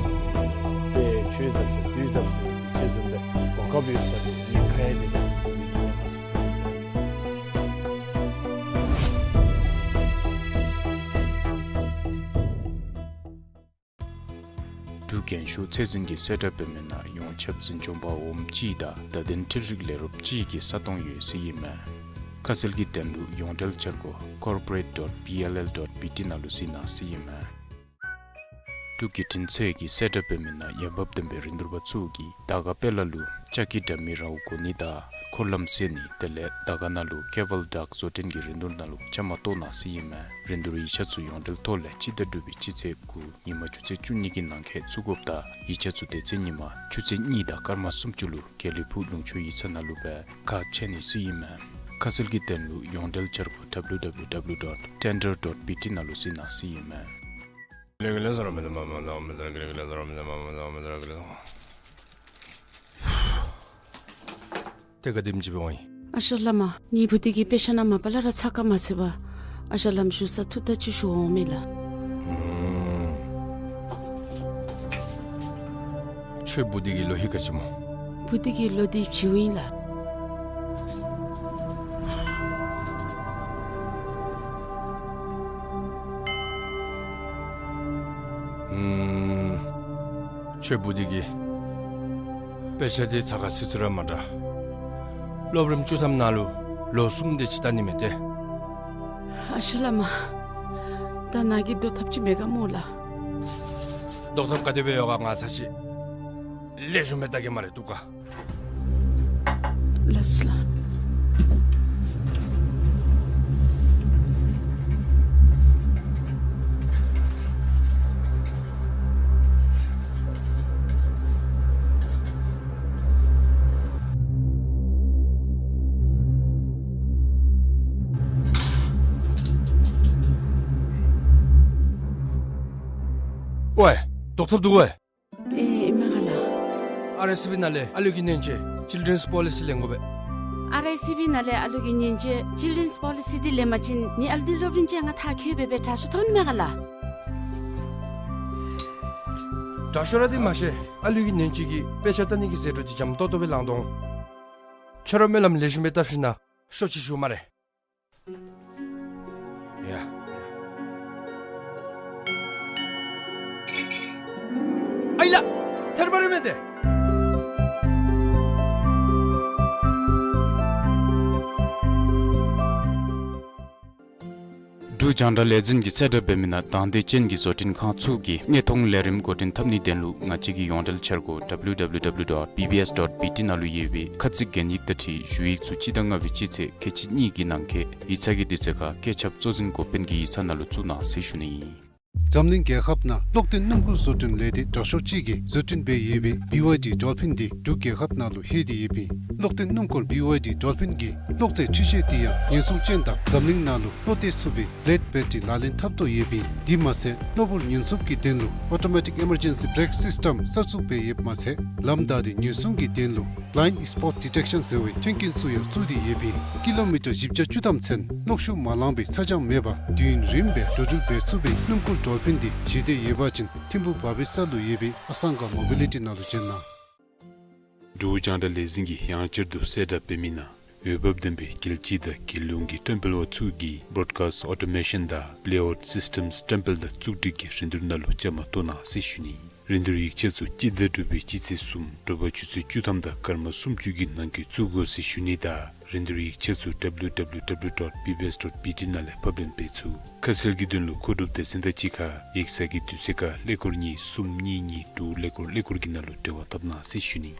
དཔེ་ཆོས་ཟབ་ཟེར་དུས་ཟབ་ཟེར་ཅིག་བཟུམ་སྦེ་གོ་སྐབས་ཡོད་ས་ལུ་ཉེན་ཁ་ཡང་མེད་པའི་གི་ཉེན་ཁ་ཚུ་ཐོན་ཨིན་པས་ཟེར། འབྲུག་རྒྱན་ཤོག་ཚད་འཛིན་གྱིས་གསལ་བསྒྲགས་འབད་མི་ནང་ཡོངས་ཁྱབ་འཛིན་སྐྱོང་པ་འོགམ་གཅིག་དང་བརྡ་དོན་འཕྲུལ་རིག་ལས་རོགསཔ་གཅིག་གི་ས་སྟོང་ཡོད་ཟེར་ཨིན་མས། ཁ་གསལ་གྱི་དོན་ལུ་ཡོངས་འབྲེལ་འཆར་སྒོ་corporate dot B L L dot B T ནང་ལུ་གཟིགས་གནང་ཟེར་ཨིན་མས། འབྲུག་གི་འཕྲིན་ཚད་ཀྱིས་གསལ་བསྒྲགས་འབད་མི་ནང་ཡང་འབབ་ལྡན་པའི་རིན་བསྡུར་པ་ཚུ་གིས་དར་དཀར་དཔལ་ལ་ལུ་ལྕགས་ཀྱི་དྲ་མིག་ར་བ་གོ་ནི་དང་འཁོར་ལམ་བཟོ་ནི་དེ་ལས་དར་དཀར་ནང་ལུ་ཀེ་བཱལ་ཌཱཀ་བཟོ་སྐྲུན་གྱི་རིན་བསྡུར་ནང་ལུ་བཅའ་མར་གཏོགས་གནང་ཟེར་ཨིན་མས། རིན་བསྡུར་ཡིག་ཆ་ཚུ་ཡོངས་འབྲེལ་ཐོག་ལས་སྤྱི་ཟླ་དྲུག་པའི་སྤྱི་ཚེས་དགུ་ཉིན་མ་ཆུ་ཚོད་བཅུ་གཉིས་ཀྱི་ནང་འཁོད་བཙུགས་དགོཔ་དང་ཡིག་ཆ་ཚུ་དེ་ཚེ་ཉིན་མ་ཆུ་ཚོད་གཉིས་དང་སྐར་མ་སུམ་ཅུ་ལུ་དགེ་ལེགས་ཕུག་ལུང་ཕྱོགས་ཡིག་ཚང་ནང་ལུ་སྦེ་ཁ་ཕྱེ་ནི་ཟེར་ཨིན་མས། ཁ་གསལ་གྱི་དོན་ལུ་ཡོངས་འབྲེལ་འཆར་སྒོ་W W W dot tender dot B T ནང་ལུ་གཟིགས་གནང་ཟེར་ཨིན་མས། ཏེ་ག་དེམ་ཅིག་འབད་འོང་ཡི། ཨ་ཞང་བླ་མ། ངེའི་བུ་འདི་གིས་དཔེ་ཆ་ནང་མ་པ་ལས་ར་ཚགས་ཁར་མ་ཚུད་པར་ཨ་ཞང་བླ་མ་ཞུ་ས་ཐུགས་ཐག་ཆོད་ཞུ་འོང་མས་ལགས། ཁྱོད་བུ་འདི་གི་ལོ་ཧེ་ག་ཅི་སྨོ། བུ་འདི་གི་ལོ་འདི་བྱིའུ་ཨིན་ལགས། ཁྱོད་བུ་འདི་གིས་དཔེ་ཆ་འདི་ཚགས་ཁར་ཚུད་ཚུད་ར་མ་དྲང་། སློབ་རིམ་བཅུ་ཐམ་ནང་ལུ་ལོ་གསུམ་དེ་ཅིག་ལྟ་ནི་མས་ཏེ། ཨ་ཞང་བླ་མ། ད་ནཱ་གིས་བཟློག་ཐབས་ཅིག་མེད་ག་སྨོ་ལགས། བཟློག་ཐབས་ག་དེ་སྦེ་ཡོད་ག། ང་ཚར་ཅིག་ལེགས་ཤོམ་སྦེ་བལྟ་གེ་སྨ་རེ། བཏུབ་ག། ལགས་སོ་ལགས། ཝའེ། བཟློག་ཐབས་འདུག་གོ་ཝའེ། ཨེ་ཨིན་མས་ག་ལགས། ཨར་ཨེསི་བི་ནང་ལས་ཨ་ལུ་གི་ནད་གཅོད་ཅིལ་ཌེན་སི་པོ་ལི་སི་ལེན་དགོ་པས། ཨར་ཨའི་སི་བི་ནང་ལས་ཨ་ལུ་གི་ཉིན་བྱེད་Children's Policy འདི་ལེན་པ་ཅིན་ངེའི་ཨ་ལུ་འདི་སློབ་རིམ་ཅན་ལྔ་མཐར་འཁྱོལ་སྦེ་སྦེ་དྲག་ཤོས་ཐོབ་ནི་མས་ག་ལགས། དྲག་ཤོས་ར་འདི་མ་ཤེས། ཨ་ལུ་གི་ཉིན་བྱེད་ཀྱི་དཔེ་ཆ་ལྟ་ནི་གི་ཟད་འགྲོ་འདི་འཇམ་ཏོང་ཏོ་སྦེ་ལང་དོ་འོང་། ཁྱོད་ར་སྨོན་ལམ་ལེགས་ཤོམ་སྦེ་བཏབ་ཞིན་ན་ཤོག་ཅིག་ཞུ་སྨ་རེ། ཡ། ཨའི་ལགས། ཐལ་བ་རེ་མེད་དེ། འབྲུག་རྒྱང་བསྒྲགས་ལས་འཛིན་གྱིས་གསལ་བསྒྲགས་འབད་མི་ནང་དང་འདོད་ཅན་གྱི་བཟོ་སྐྲུན་ཁང་ཚུ་གིས་དངོས་མཐོང་ལས་རིམ་འགོ་འདྲེན་འཐབ་ནིའི་དོན་ལུ་ང་བཅས་ཀྱི་ཡོངས་འབྲེལ་འཆར་སྒོ་W W W dot B B S dot B T ནང་ལུ་ཡོད་པའི་ཁ་ཚིག་གན་ཡིག་དང་འཁྲིལ་ཞུ་ཡིག་ཚུ་སྤྱི་ཟླ་ལྔ་པའི་སྤྱི་ཚེས་ཁལ་གཅིག་གཉིས་ཀྱི་ནང་འཁོད་ཡིག་ཚང་གི་དུས་ཚོད་ཁར་བཀོད་ཁྱབ་གཙོ་འཛིན་འགོ་དཔོན་གྱི་ཡིག་ཚང་ནང་ལུ་བཙུགས་གནང་ཟེར་ཞུ་ནི་ཨིན། འཛམ་གླིང་རྒྱལ་ཁབ་ནང་གློག་ལྡན་སྣུམ་འཁོར་བཟོ་སྐྲུན་ལས་སྡེ་དྲག་ཤོས་ཅིག་གིས་བཟོ་སྐྲུན་འབད་ཡོད་པའི་B Y D Dolphin འདི་འབྲུག་རྒྱལ་ཁབ་ནང་ལུ་ལྷོད་དེ་ཡོདཔ་ཨིན། གློག་ལྡན་སྣུམ་འཁོར་B Y D Dolphin གྱི་གློག་རྫས་འཕྲུལ་ཆས་འདི་ཡང་ཉེན་སྲུང་ཅན་དང་འཛམ་གླིང་ནང་ལུ་བློ་གཏད་ཚུགས་པའི་Blade Battery ལག་ལེན་འཐབ་དོ་ཡོདཔ་ཨིན། དེ་མ་ཚད་གློ་བུར་ཉེན་སྲུང་གི་དོན་ལུ་Automatic Emergency Brake System གསར་བཙུགས་འབད་ཡོདཔ་མ་ཚད་ལམ་བདའ་སྟེ་ཉེན་སྲུང་གི་དོན་ལུ་Blind Spot Detection ཟེར་བའི་མཐུན་རྐྱེན་ཚུ་ཡང་བཙུགས་ཏེ་ཡོདཔ་ཨིན། ཀི་ལོ་མི་ཊར་བཞི་བརྒྱ་བཅུ་ཐམ་ཚུན་གློག་ཤུགས་མ་ལང་པའི་ཚ་གྱང་མེད་པར་དུས་ཡུན་རིངམོ་སྦེ་འགྲོ་འགྲུལ་འབད་ཚུགས་པའི་སྣུམ་འཁོར་Dolphin འདི་བཞེས་འདོད་ཡོད་པ་ཅིན་ཐིམ་ཕུག་བ་བི་ས་ལུ་ཡོད་པའི་ཨ་སང་ག་Mobility ནང་ལུ་བྱོན་གནང་། འབྲུག་རྒྱང་བསྒྲགས་ལས་འཛིན་གྱིས་ཡང་བསྐྱར་དུ་གསལ་བསྒྲགས་འབད་མི་ནང་འོས་འབབ་ལྡན་པའི་རྒྱལ་སྤྱི་དང་རྒྱལ་ཡོངས་ཀྱི་བཀྲམ་སྤེལ་པ་ཚུ་གིས་Broadcast Automation དང་Playout Systems བཀྲམ་སྤེལ་དང་བཙུགས་སྒྲིག་གི་རིན་བསྡུར་ནང་ལུ་བཅའ་མར་གཏོགས་གནང་ཟེར་ཞུ་ནི། རིན་བསྡུར་ཡིག་ཆ་ཚུ་སྤྱི་ཟླ་དྲུག་པའི་སྤྱི་ཚེས་གསུམ་དྲོ་པ་ཆུ་ཚོད་བཅུ་ཐམ་དང་སྐར་མ་སུམ་ཅུ་གི་ནང་འཁོད་བཙུགས་དགོ་ཟེར་ཞུ་ནི་དང་རིན་བསྡུར་ཡིག་ཆ་ཚུ་W W W dot B B S dot B T ནང་ལས་ཕབ་ལེན་འབད་ཚུགས། ཁ་གསལ་གྱི་དོན་ལུ་མཁོ་སྒྲུབ་སྡེ་ཚན་དང་གཅིག་ཁར་ཡིག་ཚང་གི་དུས་ཚོད་ཁར་ཀླད་ཀོར་གཉིས་གསུམ་གཉིས་གཉིས་དྲུག་ཀླད་ཀོར་ཀླད་ཀོར་གྱི་ནང་ལུ་འབྲེལ་བ་འཐབ་གནང་ཟེར་ཞུ་ནི།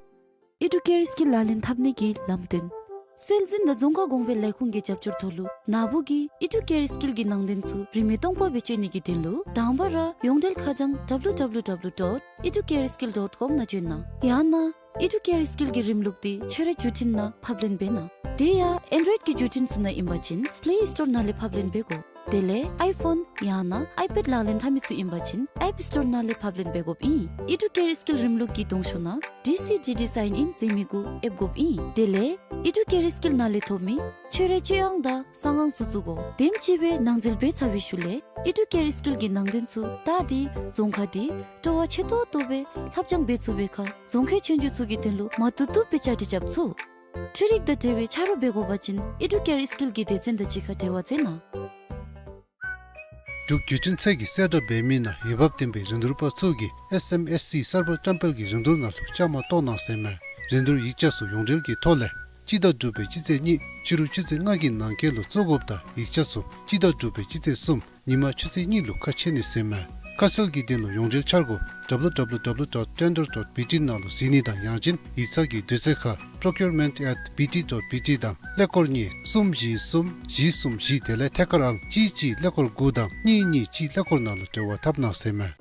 ཨི་ཌུ་ཀེར་སྐིལ་ལག་ལེན་འཐབ་ནི་གི་ལམ་སྟོན། སྲོལ་འཛིན་དང་རྫོང་ཁ་གོང་འཕེལ་ལས་ཁུངས་ཀྱི་རྒྱབ་སྐྱོར་ཐོག་ལུ་ནཱ་བུ་གིས་ཨི་ཌུ་ཀེར་སྐིལ་གྱི་ནང་དོན་ཚུ་རིན་མེད་སྟོང་པ་སྦེ་སྤྱོད་ནི་གི་དོན་ལུ་དང་པ་ར་ཡོངས་འབྲེལ་ཁ་བྱང་W W W dot educareskill dot com ནང་བྱོན་གནང་། ཡང་ན་ཨི་ཌུ་ཀེར་སྐིལ་གྱི་རིམ་ལུགས་འདི་ཁྱོད་རའི་བརྒྱུད་འཕྲིན་ནང་ཕབ་ལེན་འབད་གནང་། དེ་ཡང་Android གི་བརྒྱུད་འཕྲིན་ཚུ་ནང་ཨིན་པ་ཅིན་Play Store ནང་ལས་ཕབ་ལེན་འབད་དགོ། དེ་ལས་iPhone ཡང་ན་iPad ལག་ལེན་འཐབ་མི་ཚུ་ཨིན་པ་ཅིན་App Store ནང་ལས་ཕབ་ལེན་འབད་དགོཔ་ཨིན། ཨི་ཌུ་ཀེར་སྐིལ་རིམ་ལུགས་ཀྱི་གདོང་ཤོག་ནང་D C G D sign in ཟེར་མི་གུ་ཨེབ་དགོཔ་ཨིན། དེ་ལས་ཨི་ཌུ་ཀེར་སྐིལ་ནང་ལས་ཐོབ་མི་ཁྱོད་རའི་སྤྱོད་དབྱངས་དང་གསང་ཨང་ཚུ་བཙུགས་དགོ། དེམ་ཅིག་སྦེ་ནང་འཛུལ་འབད་ཚར་བའི་ཤུལ་ལས་ཨི་ཌུ་ཀེར་སྐིལ་གྱི་ནང་དོན་ཚུ་བལྟ་སྟེ་རྫོང་ཁ་འདི་སྤྲོ་བ་ཆེ་ཏོག་ཏོ་སྦེ་ལྷབ་སྦྱང་འབད་ཚུགས་པའི་ཁར་རྫོང་ཁའི་ཆོས་རྒྱུགས་ཚུ་གི་དོན་ལུ་མ་བཏུབ་བཏུབ་སྦེ་བཅའ་སྒྲིག་རྐྱབ་ཚུགས། འཕྲུལ་རིག་དང་འབྲེལ་བའི་ཆ་རོགས་འབད་དགོ་པ་ཅིན་ཨི་ཌུ་ཀེར་སྐིལ་གྱི་སྡེ་ཚན་དང་གཅིག་ཁར་འབྲེལ་བ་མཛད་གནང་། འབྲུག་བརྒྱུད་འཕྲིན་ཚད་ཀྱིས་གསལ་བསྒྲགས་འབད་མི་ནང་འོས་འབབ་ལྡན་པའི་རིན་བསྡུར་པ་ཚུ་གིས་S M S C གསར་པ་བཀྲམ་སྤེལ་གྱི་རིན་བསྡུར་ནང་ལུ་བཅའ་མར་གཏོགས་གནང་ཟེར་མས། རིན་བསྡུར་ཡིག་ཆ་ཚུ་ཡོངས་འབྲེལ་གྱི་ཐོག་ལས་སྤྱི་ཟླ་དྲུག་པའི་སྤྱི་ཚེས་གཉིས་ཕྱི་རུ་ཆུ་ཚོད་ལྔ་གི་ནང་འཁོད་ལུ་བཙུགས་དགོཔ་དང་ཡིག་ཆ་ཚུ་སྤྱི་ཟླ་དྲུག་པའི་སྤྱི་ཚེས་གསུམ་ཉིན་མ་ཆུ་ཚོད་གཉིས་ལུ་ཁ་ཕྱེ་ནི་ཟེར་མས། ཁ་གསལ་གྱི་དོན་ལུ་ཡོངས་འབྲེལ་འཆར་སྒོ་W W W dot tender dot B T ནང་ལུ་གཟིགས་ནི་དང་ཡང་ཅིན་ཡིག་ཚང་གི་དུས་ཚོད་ཁར procurement at B T dot B T དང་ཀླད་ཀོར་གཉིས་གསུམ་བཞི་གསུམ་བཞི་གསུམ་བཞི་དེ་ལས་ཐད་ཀར་ཨང་གཅིག་གཅིག་ཀླད་ཀོར་དགུ་དང་གཉིས་གཉིས་གཅིག་ཀླད་ཀོར་ནང་ལུ་འབྲེལ་བ་འཐབ་གནང་ཟེར་མས།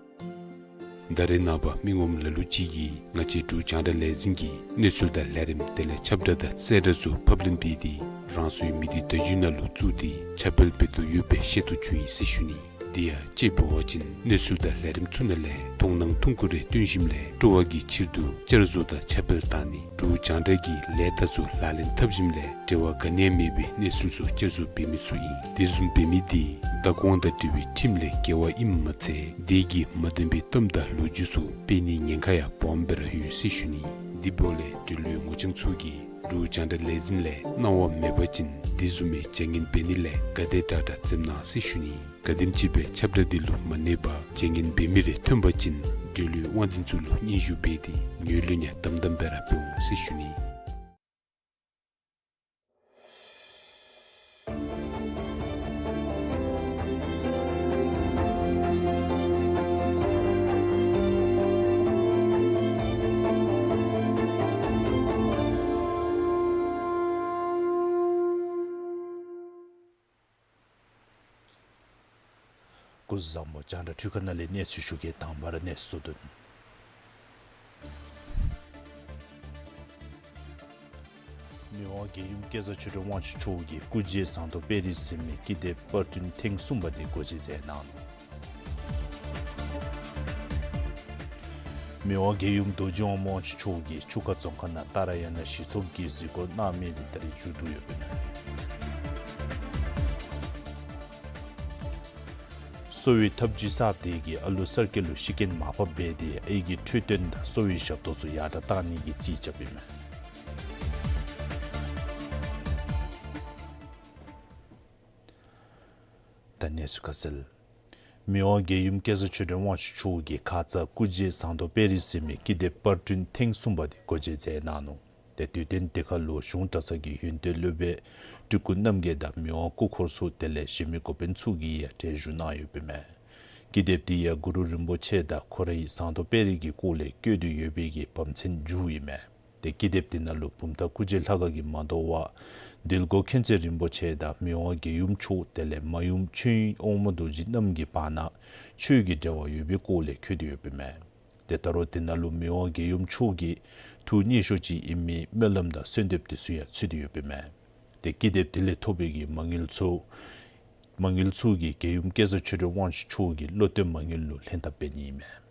ད་རེས་ནངས་པ་མི་ངོམ་ལ་ལུ་ཅིག་གིས་ང་བཅས་འབྲུག་རྒྱང་བསྒྲགས་ལས་འཛིན་གྱི་གནས་ཚུལ་དང་ལས་རིམ་དེ་ལས་ཁྱབ་བསྒྲགས་དང་གསལ་བསྒྲགས་ཚུ་ཕབ་ལེན་འབད་དེ་རང་སོའི་མི་སྡེ་བརྡ་བརྒྱུད་ནང་ལུ་བཙུགས་ཏེ་ཁྱབ་སྤེལ་འབད་དོ་ཡོད་པའི་ཤེས་རྟོགས་བྱུང་ཡི་ཟེར་ཞུ་ནི། དེ་ཡང་དཔྱེ་འབད་བ་ཅིན་གནས་ཚུལ་དང་ལས་རིམ་ཚུ་ནང་ལས་མཐོང་སྣང་ཐུང་ཀུ་རེ་སྟོན་ཞིནམ་ལས་སྤྲོ་བ་གི་ཕྱིར་དུ་བསྐྱར་བཟོ་དང་ཁྱབ་སྤེལ་བཏང་ནི། འབྲུག་རྒྱང་བསྒྲགས་ཀྱི་ལས་རྟགས་ཚུ་ལག་ལེན་འཐབ་ཞིནམ་ལས་འབྲེལ་བ་ག་ནི་ཡང་མེད་པའི་གནས་ཚུལ་ཚུ་བསྐྱར་བཟོ་འབད་མི་ཚུ་ཨིན། དེ་བཟུམ་འབད་མི་དེ་བདག་དབང་དང་འབྲེལ་བའི་ཁྲིམས་ལས་འགལ་བ་ཨིནམ་མ་ཚད་དེ་གིས་མ་བདེན་པའི་གཏམ་དང་ལོ་རྒྱུས་ཚུ་སྤེལ་ནིའི་ཉེན་ཁ་ཡང་སྦོམ་སྦེ་ར་ཡོད་ཟེར་ཞུ་ནི། དེ་འབདཝ་ལས་འབྲེལ་ཡོད་ངོ་རྐྱང་ཚུ་གིས་འབྲུག་རྒྱང་བསྒྲགས་ལས་འཛིན་ལས་གནང་བ་མེད་པ་ཅིན་དེ་བཟུམ་མའི་བྱ་ངན་འབད་ནི་ལས་ག་དེ་དྲག་དྲག་འཛེམ་གནང་ཟེར་ཞུ་ནི། ག་དེམ་ཅིག་སྦེ་ཁྱབ་བསྒྲགས་འདི་ལུ་མ་གནས་པར་བྱ་ངན་འབད་མི་རེ་ཐོན་པ་ཅིན་འབྲེལ་ཡོད་དབང་འཛིན་ཚུ་ལུ་སྙན་ཞུ་འབད་དེ་ངོས་ལེན་ཡང་དམ་དམ་སྦེ་ར་འབད་འོང་ཟེར་ཞུ་ནི། སྐུ་གཟུགས་བཟང་པོ། རྒྱང་བསྒྲགས་འཕྲུལ་ཁང་ནང་ལས་གནས་ཚུལ་ཞུ་གེ། དང་པ་ར་གནས་ཚུལ་བསྡུ་ལེན། མི་དབང་རྒྱལ་ཡུམ་སྐལ་བཟང་ཆོས་སྒྲོན་དབང་ཕྱུག་མཆོག་གིས་སྐུ་རྗེས་ཟངས་མདོག་དཔལ་རི་ཟེར་མི་ཀི་དེབ་པར་སྐྲུན་ཐེངས་གསུམ་པ་དེ་འགོ་འབྱེད་མཛད་གནང་ནུག། མི་དབང་རྒྱལ་ཡུམ་རྡོ་རྗེ་དབང་མོ་དབང་ཕྱུག་མཆོག་གིས་ཆུ་ཁ་རྫོང་ཁག་ནང་ཏཱ་ར་ཡ་ན་གཞི་ཚོགས་ཀྱི་གཟིགས་སྐོར་གནང་མི་འདི་ད་རིས་མཇུག་བསྡུ་ཡོདཔ་ཨིན་མས། གསོ་བའི་ཐབས་ཇུས་གསརཔ་དེ་གིས་ཨ་ལུ་གསར་སྐྱེས་ལུ་ཤི་རྐྱེན་མར་ཕབ་འབད་དེ་ཨའི་གི་འཕྲོད་བསྟེན་དང་གསོ་བའི་ཞབས་ཏོག་ཚུ་ཡར་དྲག་གཏང་ནི་གི་རྩིས་རྐྱབ་ཨིན་མས། ད་གནས་ཚུལ་ཁ་གསལ། མི་དབང་རྒྱལ་ཡུམ་སྐལ་བཟང་ཆོས་སྒྲོན་དབང་ཕྱུག་མཆོག་གིས་ཁ་ཙ་སྐུ་རྗེས་ཟངས་མདོག་དཔལ་རི་ཟེར་མི་ཀི་དེབ་པར་སྐྲུན་ཐེངས་གསུམ་པ་དེ་འགོ་འབྱེད་མཛད་གནང་ནུག། ཏེ་དུས་སྟོན་དེ་ཁར་ལུ་གཞུང་གྲྭ་ཚང་གི་ཡོན་ཏན་སློབ་དཔོན་སྤྲུལ་སྐུ་རྣམ་རྒྱལ་དང་མི་དབང་སྐུ་འཁོར་ཚུ་དེ་ལས་གཞན་མི་འགོ་དཔོན་ཚུ་གིས་ཡང་གྲལ་བཞུགས་གནང་ཡོདཔ་ཨིན་མས། ཀི་དེབ་དེ་ཡང་གུ་རུ་རིན་པོ་ཆེ་དང་ཁོ་རའི་ཟངས་མདོག་དཔལ་རི་གི་སྐོར་ལས་བཀོད་དེ་ཡོད་པའི་གི་བམ་ཚན་མཇུག་ཨིན་མས། ཏེ་ཀི་དེབ་དེ་ནང་ལུ་བུམ་ཐང་སྐུ་རྗེས་ལྷ་ཁང་གིས་མ་དོ་བར་དིལ་མགོ་མཁྱེན་བརྩེ་རིན་པོ་ཆེ་དང་མི་དབང་རྒྱལ་ཡུམ་མཆོག་དེ་ལས་མ་ཡུམ་ཆོས་དབྱིངས་དབང་མོ་རྡོ་རྗེ་རྣམ་གཉིས་བར་ན་ཆོས་ཀྱི་འབྲེལ་བ་ཡོད་པའི་སྐོར་ལས་འཁོད་དེ་ཡོདཔ་ཨིན་མས། ཏེ་ད་རུང་དེ་ནང་ལུ་མི་དབང་རྒྱལ་ཡུམ་མཆོག་གི་ཐུགས་མཉེས་ཤོས་ཅིག་ཨིན་མི་སྨོན་ལམ་དང་གསོལ་འདེབས་དེ་ཚུ་ཡང་ཚུད་དེ་ཡོདཔ་ཨིན་མས། ཏེ་ཀི་དེབ་དེ་ལས་ཐོབ་པའི་གི་མ་དངུལ་ཚུ་མ་དངུལ་ཚུ་གིས་རྒྱལ་ཡུམ་སྐལ་བཟང་ཆོས་སྒྲོན་དབང་ཕྱུག་མཆོག་གི་བློ་གཏད་མ་དངུལ་ལུ་ལྷན་ཐབས་འབད་ནི་ཨིན་མས།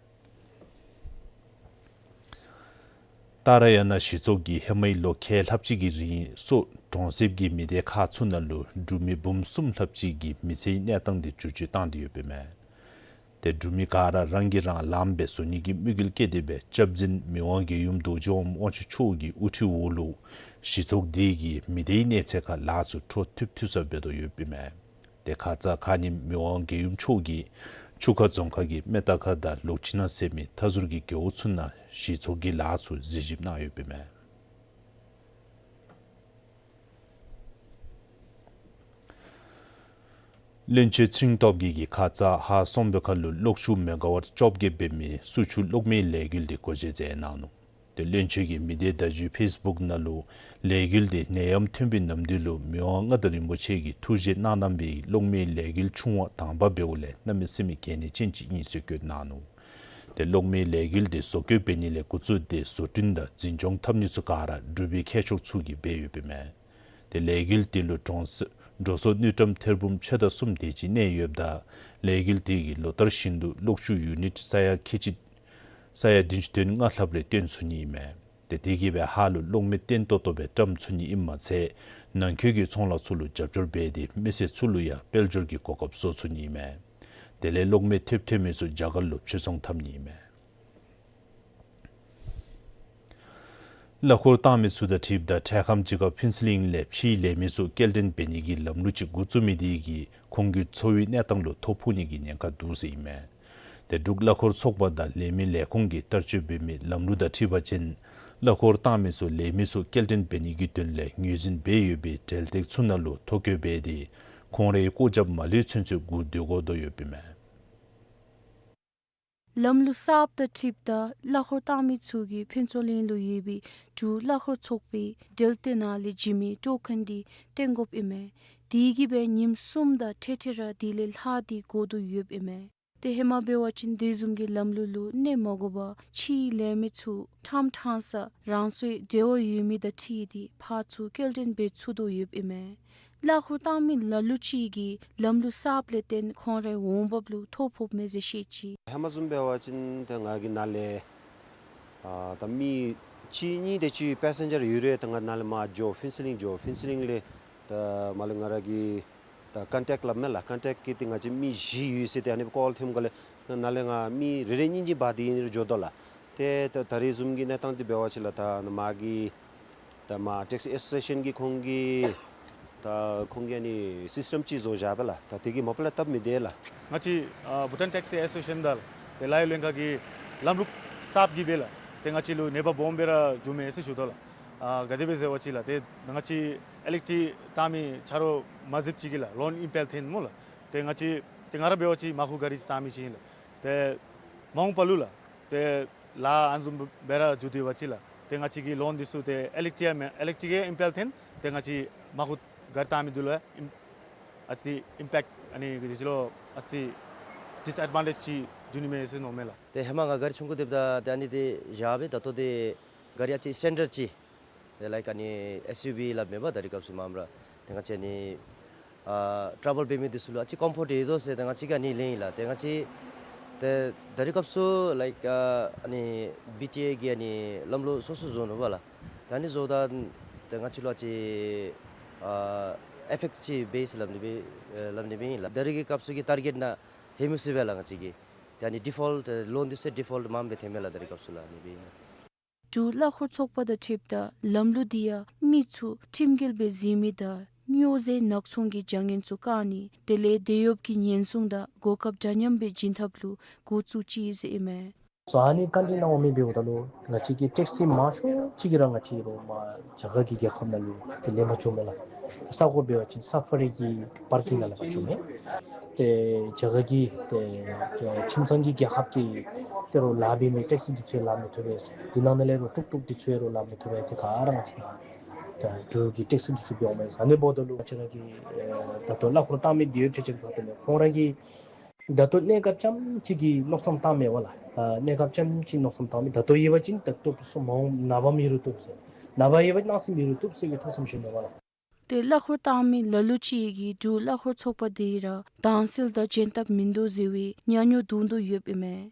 ཏཱ་ར་ཡ་ན་གཞི་ཚོགས་ཀྱིས་ཧེ་མའི་ལོ་ཁལ་ལྷགཔ་ཅིག་གི་རིང་སོག་གྲོང་གསེབ་ཀྱི་མི་སྡེ་ཁག་ཚུ་ནང་ལུ་འབྲུག་མི་འབུམ་གསུམ་ལྷགཔ་ཅིག་གི་མི་ཚེའི་གནས་སྟངས་དེ་བསྒྱུར་བཅོས་བཏང་སྟེ་ཡོདཔ་ཨིན་མས། ཏེ་འབྲུག་མི་ག་ར་རང་གིས་རང་ལངམ་སྦེ་བཟོ་ནི་གི་དམིགས་ཡུལ་བསྐྱེད་དེ་སྦེ་སྐྱབས་འཛིན་མི་དབང་རྒྱལ་ཡུམ་རྡོ་རྗེ་དབང་མོ་དབང་ཕྱུག་མཆོག་གི་དབུ་ཁྲིད་འོག་ལུ་གཞི་ཚོགས་དེ་གིས་མི་སྡེའི་གནས་ཚད་ཁར་ལཱ་ཚུ་འཕྲོ་མཐུད་མཐུད་ས་འབད་དོ་ཡོདཔ་ཨིན་མས། ཏེ་ཁ་ཙ་ཁ་ཉིནམ་མི་དབང་རྒྱལ་ཡུམ་མཆོག་གིས་ཆུ་ཁ་རྫོང་ཁག་གི་སྨད་རྟ་ཁ་དང་ལོག་ཅི་ན་ཟེར་མི་མཐའ་ཟུར་གྱི་རྒེད་འོག་ཚུ་ནང་གཞི་ཚོགས་ཀྱི་ལཱ་ཚུ་གཟིགས་ཞིབ་གནང་ཡོདཔ་ཨིན་མས། བློན་ཆེན་ཚེ་རིང་སྟོབས་རྒྱས་ཀྱིས་ཁ་ཙ་ཧཱ་སོང་པའི་ཁ་ལུ་གློག་ཤུགས་མེ་ག་ཝཊ་བཅོ་བརྒྱད་འབད་མི་སུ་ཆུ་གློག་མེའི་ལས་འགུལ་དེ་འགོ་འབྱེད་མཛད་གནང་ནུག། ཏེ་བློན་ཆེན་གྱིས་མི་སྡེ་བརྡ་བརྒྱུད་ཕེསི་བུཀ་ནང་ལུ་ལས་འགུལ་དེ་ནད་ཡམས་ཐོན་པའི་ནམ་དུས་ལུ་མི་དབང་མངའ་བདག་རིན་པོ་ཆེ་གིས་ཐུགས་བཞེད་གནང་གནང་བའི་གློག་མེའི་ལས་འགུལ་ཆུང་བ་དང་པ་འབདཝ་ལས་གནམ་མེད་ས་མེད་གལ་གནད་ཅན་ཅིག་ཨིན་ཟེར་བཀོད་གནང་ནུག། ཏེ་གློག་མེའི་ལས་འགུལ་དེ་བཟོ་བཀོད་འབད་ནི་ལས་འགོ་བཙུགས་ཏེ་བཟོ་སྐྲུན་དང་འཛིན་སྐྱོང་འཐབ་ནི་ཚུ་ག་ར་འབྲུག་པའི་མཁས་མཆོག་ཚུ་གིས་འབད་ཡོདཔ་ཨིན་མས། ཏེ་ལས་འགུལ་དེ་ལུ་འགྲོ་སོང་འགྲོ་སོང་དངུལ་ཀྲམ་ཐེར་འབུམ་ཕྱེད་དང་གསུམ་དེ་ཅིག་གནས་ཡོདཔ་ད་ལས་འགུལ་དེ་གིས་ལོ་ལྟར་བཞིན་དུ་གློག་ཤུགས་ཡུ་ནིཊ་ས་ཡ་ཁལ་གཅིག་ས་ཡ་བདུན་ཅུ་དོན་ལྔ་ལྷགཔ་རེ་བཏོན་ཚུགས་ནི་ཨིན་མས། ཏེ་དེ་གིས་སྦེ་ཧཱ་ལུ་གློག་མེ་བརྟན་ཏོག་ཏོ་སྦེ་བཀྲམ་ཚུགས་ནི་ཨིནམ་མ་ཚད་ནང་འཁོད་ཀྱི་ཚོང་ལཱ་ཚུ་ལུ་རྒྱབ་སྐྱོར་འབད་དེ་མི་སེར་ཚུ་ལུ་ཡང་དཔལ་འབྱོར་གྱི་གོ་སྐབས་བཟོ་ཚུགས་ནི་ཨིན་མས། དེ་ལས་གློག་མེ་ཐེབས་ཐོན་མི་ཚུ་རྒྱ་གར་ལུ་ཕྱིར་ཚོང་འཐབ་ནི་ཨིན་མས། གླ་འཁོར་བཏང་མི་ཚུ་དང་འཁྲིལཝ་ད་འཕྲལ་ཁམས་ཅིག་ཁར་ཕུན་ཚོགས་གླིང་ལས་ཕྱིའི་ལས་མི་ཚུ་སྐྱེལ་འདྲེན་འབད་ནི་གི་ལམ་ལུགས་ཅིག་འགོ་བཙུགས་མི་དེ་གིས་ཁོང་གི་འཚོ་བའི་གནས་སྟངས་ལུ་ཐོ་ཕོག་ནི་གི་ཉེན་ཁ་འདུག་ཟེར་ཨིན་མས། ཏེ་འབྲུག་གླ་འཁོར་ཚོགས་པ་དང་ལས་མི་ལས་ཁུངས་ཀྱིས་བསྟར་སྤྱོད་འབད་མི་ལམ་ལུགས་དང་འཁྲིལ་བ་ཅིན་གླ་འཁོར་བཏང་མི་ཚུ་ལས་མི་ཚུ་སྐྱེལ་འདྲེན་འབད་ནི་གི་དོན་ལས་ངོས་འཛིན་འབད་ཡོད་པའི་འབྲེལ་སྟེགས་ཚུ་ནང་ལུ་ཐོ་བཀོད་འབད་དེ་ཁོང་རའི་སྐོར་རྒྱབ་མ་ལུས་ཚུན་ཚོད་སྒུག་སྡོད་དགོ་དོ་ཡོདཔ་ཨིན་མས། ལམ་ལུགས་གསརཔ་དང་འཁྲིལཝ་ད་གླ་འཁོར་བཏང་མི་ཚུ་གིས་ཕུན་ཚོགས་གླིང་ལུ་ཡོད་པའི་འབྲུག་གླ་འཁོར་ཚོགས་པའི་འབྲེལ་སྟེགས་ནང་ལས་བྱིན་མི་སྤྲོད་མཁན་དེ་བཏོན་དགོཔ་ཨིན་མས། དེ་གིས་སྦེ་ཉིནམ་གསུམ་དང་ཐེངས་ཐེངས་ར་དེ་ལས་ལྷག་སྟེ་འགོར་དོ་ཡོདཔ་ཨིན་མས། ཏེ་ཧེ་མ་འབད་བ་ཅིན་དེ་བཟུམ་གྱི་ལམ་ལུགས་ལུ་གནས་མ་དགོ་པར་ཕྱིའི་ལས་མི་ཚུ་ཕྲང་ཕྲང་ས་རང་སོའི་འབྲེལ་བ་ཡོད་མི་དང་འཁྲིལ་ཏེ་ཕར་ཚུར་སྐྱེལ་འདྲེན་འབད་ཚུགས་དོ་ཡོདཔ་ཨིན་མས། གླ་འཁོར་བཏང་མི་ལ་ལུ་ཅིག་གིས་ལམ་ལུགས་གསརཔ་ལས་བརྟེན་ཁོང་རའི་འོང་འབབ་ལུ་ཐོ་ཕོགཔ་མས་ཟེར་བཤད་ཅི། ཧེ་མ་བཟུམ་འབད་བ་ཅིན་ཏེ་ང་གིས་ནཱ་ལས་ཨ་ད་མི་གཅིག་གཉིས་དེ་ཅིག་པེ་སེན་ཇར་ཡོད་རུང་ཏེ་ང་ནཱ་ལས་མར་འགྱོ་ཕུན་ཚོགས་གླིང་འགྱོ། ཕུན་ཚོགས་གླིང་ལས་ད་མར་ལས་ང་ར་གི་ད་ཀོན་ཊེཀཊ་སླབ་མས་ལགས། ཀོན་ཊེཀཊ་བཀོད་དེ་ང་བཅས་མི་བཞི་ཡོད་ཟེར་ཏེ་ཨ་ནི་ཀོལ་ཐོནམ་ག་ལས་ནཱ་ལས་ང་མི་རེ་རེ་གཉིས་གཉིས་འབག་སྟེ་ཨིན་རུང་འགྱོ་དོ་ལགས། ཏེ་ད་ད་རེས་བཟུམ་གྱི་གནས་སྟངས་འདི་འབད་བ་ཅིན་ལགས་ད་ནཱ་མར་གྱི་ད་མར་ཊེག་སི་ཨེ་སོ་སི་ཨེ་ཤཱན་གྱིས་ཁོང་གི་ད་ཁོང་གི་ཨ་ནི་སིསི་ཊེམ་ཅིག་བཟོ་བཞག་པས་ལགས། ད་དེ་གིས་མ་པ་ལས་སྟབས་མི་བདེ་ལགས། ང་བཅས་ཨ་བྷུ་ཊཱན་ཊེག་སི་ཨེ་སོ་སི་ཨེ་ཤཱན་དང་ལཱ་གཡོག་ལྷན་ཁག་གིས་ལམ་ལུགས་གསརཔ་གིས་སྦེ་ལགས་ཏེ་ང་བཅས་ལུ་ནད་པ་སྦོམ་སྦེ་ར་འགྱོཝ་མས་ཟེར་ཞུ་དོ་ལགས། ཨ་ག་དེ་སྦེ་ཟེར་བ་ཅིན་ལགས་ཏེ་ང་བཅས་ཨི་ལེག་ཊིག་བཏང་མི་ཆ་རོགས་མ་གཟིགསཔ་ཅིག་གིས་ལགས་ལོན་ཨིམ་པེལ་ཐོན་སྨོ་ལགས། ཏེ་ང་བཅས་ཏེ་ང་ར་འབད་བ་ཅིན་མར་ཁུ་གཱ་རི་ཅིག་བཏང་མི་ཅིག་ཨིན་ལགས། ཏེ་མ་འོངས་པ་ལུ་ལགས་ཏེ་ལཱ་ཨ་ནི་བཟུམ་སྦེ་ར་འགྱོ་སྡོད་པ་ཅིན་ལགས་ཏེ་ང་བཅས་ཀྱི་ལོན་འདི་ཚུ་ཏེ་ཨི་ལེག་ཊིག་ཡང་མེན་ཨི་ལེག་ཊིག་ཡང་ཨིམ་པེལ་ཐོན། ཏེ་ང་བཅས་མར་ཁུ་གཱ་རི་བཏང་མི་འདི་ལུ་ཡང་ཨིམ་ཨ་ཙི་ཨིམ་པེཀཊ་ཨ་ནི་ག་ཅི་ཅི་ལོ་ཨ་ཙི་ཌིསི་ཨེཌ་ཝཱན་ཊེཇ་ཅིག་འགྱོ་ནི་མས་ཟེར་མནོཝ་མས་ལགས། ཏེ་ཧེ་མ་ང་གཱ་རི་ཆུང་ཀུ་སྡོདཔ་ད་ཏེ་ཨ་ནི་འདི་བཞག་སྦེ་ད་ལྟོ་འདི་གཱ་རི་ཨ་ཙི་སི་ཊེན་ཌརཌ་ཅིག་ཏེ་ལའིཀ་ཨ་ནི་ཨེསི་ཡུ་ཝི་སླབ་མས་པ། ད་རེས་སྐབས་སུ་མར་ར་ཏེ་ང་བཅས་ཨ་ནི་ཨ་ཊེ་བཱལ་འབད་མི་འདི་ཚུ་ལུ་ཨ་ཙི་ཀོམ་ཕོརཊ་ཡོད་དོ་ཟེར་ཏེ་ང་བཅས་ཀྱིས་ཨ་ནི་ལེན་ཡི་ལགས། ཏེ་ང་བཅས་ ཏེ་ད་རིས་སྐབས་སུ་ལའིཀ་ཨ་ཨ་ནི་བི་ཊི་ཨེ་གིས་ཨ་ནི་ལམ་ལུགས་སོ་སོ་བཟོ་ནུག་པ་ལགས། ད་ཨ་ནི་བཟོཝ་ད་ཏེ་ང་བཅས་ལུ་ཨ་ཅི་ཨ་ཨེ་ཕེཀཊ་ཅིག་འབད་ཡི་ཟེར་སླབ་ནི་སྦེ་ཨེ་སླབ་ནི་སྦེ་ཨིན་ལགས། ད་རིས་ཀྱི་སྐབས་སུ་གི་ཊར་གེཊ་ནང་ལྷོད་མི་ཚུགས་པས་ལགས། ང་བཅས་ཀྱིས་ཏེ་ཨ་ནི་ཌི་ཕོལཊ་ལོན་འདི་ཚུ་ཌི་ཕོལཊ་མངམ་སྦེ་འཐོན་མས་ལགས། ད་རིས་སྐབས་སུ་ལགས་ཨ་ནི་སྦེ་ཨིན་ལགས། འབྲུག་གླ་འཁོར་ཚོགས་པ་དང་འཁྲིལཝ་ད་ལམ་ལུགས་འདི་ཡང་མི་ཚུ་ཁྲིམས་འགལ་སྦེ་འཛིན་མི་དང་སྨྱོ་རྫས་ནག་ཚོང་གི་བྱ་ངན་ཚུ་བཀག་ནི་དེ་ལས་དེད་གཡོགཔ་གི་ཉེན་སྲུང་དང་གོ་སྐབས་འདྲ་མཉམ་སྦེ་བྱིན་ཐབས་ལུ་འགོ་བཙུགས་ཅི་ཟེར་ཨིན་མས། སོ་ཨ་ནི་བཀའ་འདྲི་གནང་བ་མི་འབདཝ་ད་ལུ་ང་བཅས་ཀྱི་ཊེག་སི་མང་ཤོས་ཅིག་གིས་ར་ང་བཅས་ར་མར་རྒྱ་གར་གྱི་རྒྱལ་ཁབ་ནང་ལུ་ཏེ་ལེན་པར་འགྱོཝ་མས་ལགས། ཏེ་ས་གོ་འབད་བ་ཅིན་ས་ཕ་རི་གི་པར་ཀིང་ནང་ལུ་ཕར་འགྱོཝ་མས། ཏེ་རྒྱ་གར་གྱི་ཏེ་ཁྱིམ་ཚང་གི་རྒྱལ་ཁབ་ཀྱི་ཏེ་རོགས་ལཱ་འབད་མི་ཊེག་སི་འདི་ཚུ་ཡང་ལཱ་མི་ཐོབ་པས། དེ་ནང་ན་ལས་རོགས་ཊུག་ཊུག་འདི་ཚུ་ཡང་རོགས་ལཱ་མི་ཐོབ་པས། ཏེ་ག་ར་ང་བཅས་ད་འབྲུག་གི་ཊེག་སི་འདི་ཚུ་འབདཝ་མས། ཨ་ནི་འབདཝ་ད་ལུ་ང་བཅས་ར་གི་ཨེ་ད་ལྟོ་གླ་འཁོར་བཏང་མི་དེད་གཡོགཔ་ཆ་ཁྱབ་ཁ་ཐུག་ལས་ཁོང་ར་གིས་ད་ལྟོ་གནས་སྐབས་ཙམ་ཅིག་གི་མནོ་བསམ་བཏངམ་མས་པ་ལགས། ད་གནས་སྐབས་ཙམ་ཅིག་མནོ་བསམ་བཏངམ་མས། ད་ལྟོ་ཡོད་པ་ཅིན་ད་ལྟོ་ཕུན་སུམ་མ་འོངམ་ནངས་པ་མེད་རུང་བཏུབ་ཟེར། ནངས་པ་ཡོད་པ་ཅིན་གནངས་ཚེ་མེད་རུང་བཏུབ་ཟེར་གྱི་ཐུགས་བསམ་བཞེས་ནུག་པ་ལགས། ཏེ་གླ་འཁོར་བཏང་མི་ལ་ལུ་ཅིག་གིས་འབྲུག་གླ་འཁོར་ཚོགས་པ་འདི་ར་དྭངས་གསལ་དང་འཇོན་ཐངས་མིན་འདུག་ཟེར་བའི་ཉམས་མྱོང་འདུག་འདུག་ཡོདཔ་ཨིན་མས།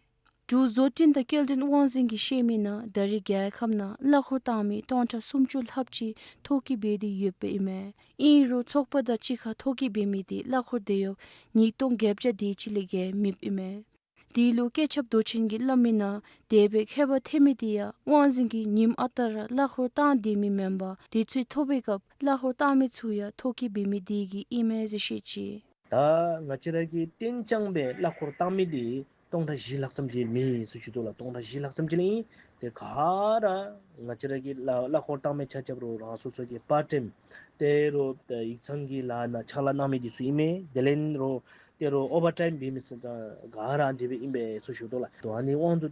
འབྲུག་བཟོ་སྐྲུན་དང་སྐྱེལ་འདྲེན་དབང་འཛིན་གྱིས་བཤད་མི་ནང་ད་རིས་རྒྱལ་ཁབ་ནང་གླ་འཁོར་བཏང་མི་སྟོང་ཕྲག་སུམ་ཅུ་ལྷགཔ་ཅིག་ཐོ་བཀོད་འབད་དེ་ཡོདཔ་ཨིན་མས། ཨིན་རུང་ཚོགས་པ་དང་གཅིག་ཁར་ཐོ་བཀོད་འབད་མི་འདི་གླ་འཁོར་དེད་གཡོགཔ་ཉིས་སྟོང་བརྒྱད་བརྒྱ་དེ་ཅིག་ལས་བརྒལ་མེདཔ་ཨིན་མས། དེ་ལུ་སྐྱེས་ཆབ་མདོ་ཆེན་གྱིས་སླབ་མི་ནང་དེ་སྦེ་ཁྱད་པར་ཐོན་མི་འདི་ཡང་དབང་འཛིན་གྱིས་ཉིནམ་ཨ་རྟག་ར་གླ་འཁོར་བཏང་སྡོད་མི་མེན་པར་དུས་ཚོད་ཐོབ་པའི་སྐབས་གླ་འཁོར་བཏང་མི་ཚུ་ཡང་ཐོ་བཀོད་འབད་མི་འདི་གིས་ཨིན་མས་ཟེར་བཤད་ཅི། ད་ང་བཅས་ར་གི་གཏན་འཇགས་སྦེ་གླ་འཁོར་བཏང་མི་འདི་སྟོང་ཕྲག་བཞི་ལྷག་ཙམ་ཅིག་མེད་ཟེར་ཞུ་དོ་ལགས། སྟོང་ཕྲག་བཞི་ལྷག་ཙམ་ཅིག་ལས་ཨིན། ཏེ་ག་ར་ང་བཅས་ར་གི་གླ་གླ་འཁོར་བཏང་མི་ཆ་ཁྱབ་རོགས་རང་སོ་སོ་གི་པར་ཊའིམ་ཏེ་རོགས་ཡིག་ཚང་གི་ལཱ་ནང་ཕྱག་ལཱ་གནང་མི་འདི་ཚུ་ཨིན་མས། དེ་ལས་རོགས་ཏེ་རོགས་ཨོ་བར་ཊའིམ་འབད་མི་ཚུ་དང་ག་ར་དེ་སྦེ་ཨིན་པས་ཟེར་ཞུ་དོ་ལགས། ཏེ་ཨ་ནི་དབང་དུ་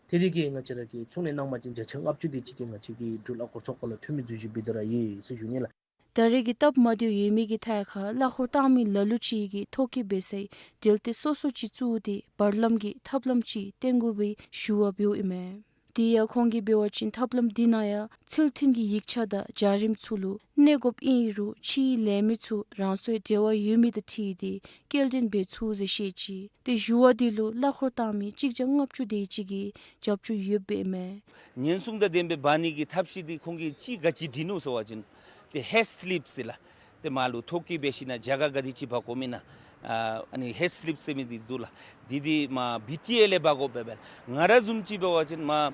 ཏེ་དེ་གིས་ང་བཅས་ར་གིས་ཚོང་ལས་གནང་པ་ཅིན་བརྒྱ་ཆ་ལྔ་བཅུ་དེ་ཅིག་གིས་ང་བཅས་ཀྱི་འབྲུག་གླ་འཁོར་ཚོགས་པ་ལུ་འཐོན་མི་འདུག་ཟེར་སྦེ་ད་ར་ཡོད་ཟེར་ཞུ་ནི་ལགས། ད་རེས་ཀྱི་སྟབས་མ་བདེཝ་ཡོད་མི་གི་ཐད་ཁར་གླ་འཁོར་བཏང་མི་ལ་ལུ་ཅིག་གིས་ཐོ་བཀོད་འབད་སའི་འབྲེལ་ཐད་སོ་སོ་ཅིག་བཙུགས་ཏེ་བར་ལམ་གྱི་ཐབས་ལམ་ཅིག་བཏོན་དགོ་པའི་ཞུ་བ་འབདཝ་ཨིན་མས། དེ་ཡང་ཁོང་གིས་འབད་བ་ཅིན་ཐབས་ལམ་འདི་ནང་ཡང་ཚུལ་མཐུན་གྱི་ཡིག་ཆ་དང་བྱ་རིམ་ཚུ་ལུ་གནས་དགོཔ་ཨིན་རུང་ཕྱིའི་ལས་མི་ཚུ་རང་སོའི་འབྲེལ་བ་ཡོད་མི་དང་འཁྲིལ་ཏེ་སྐྱེལ་འདྲེན་འབད་ཚུགས་ཟེར་བཤད་ཅི། ཏེ་ཞུ་བ་འདི་ལུ་གླ་འཁོར་བཏང་མི་གཅིག་བརྒྱ་ལྔ་བཅུ་དེ་ཅིག་གིས་རྒྱབ་སྐྱོར་ཡོདཔ་ཨིན་མས། ཉེན་སྲུང་དང་ལྡན་པའི་འབག་ནི་གི་ཐབས་ཤེས་འདི་ཁོང་གིས་ཅི་ག་ཅི་བྲིས་ནུག་ཟེར་བ་ཅིན་ཏེ་ཧེཌ་སི་ལིཔ་ཟེར་ལགས། ཏེ་མར་ལུ་ཐོ་བཀོད་འབད་ཞིན་ན་རྒྱ་གར་ག་དེ་ཅིག་འབག་དགོ་མི་ན་ཨ་ཨ་ནི་ཧེཌ་སི་ལིཔ་ཟེར་མི་འདི་འདུག་ལགས། འདི་འདི་མར་བི་ཊི་ཨེ་ལས་འབག་དགོ་པས་པས། ང་ར་བཟུམ་ཅིག་འབད་བ་ཅིན་མར་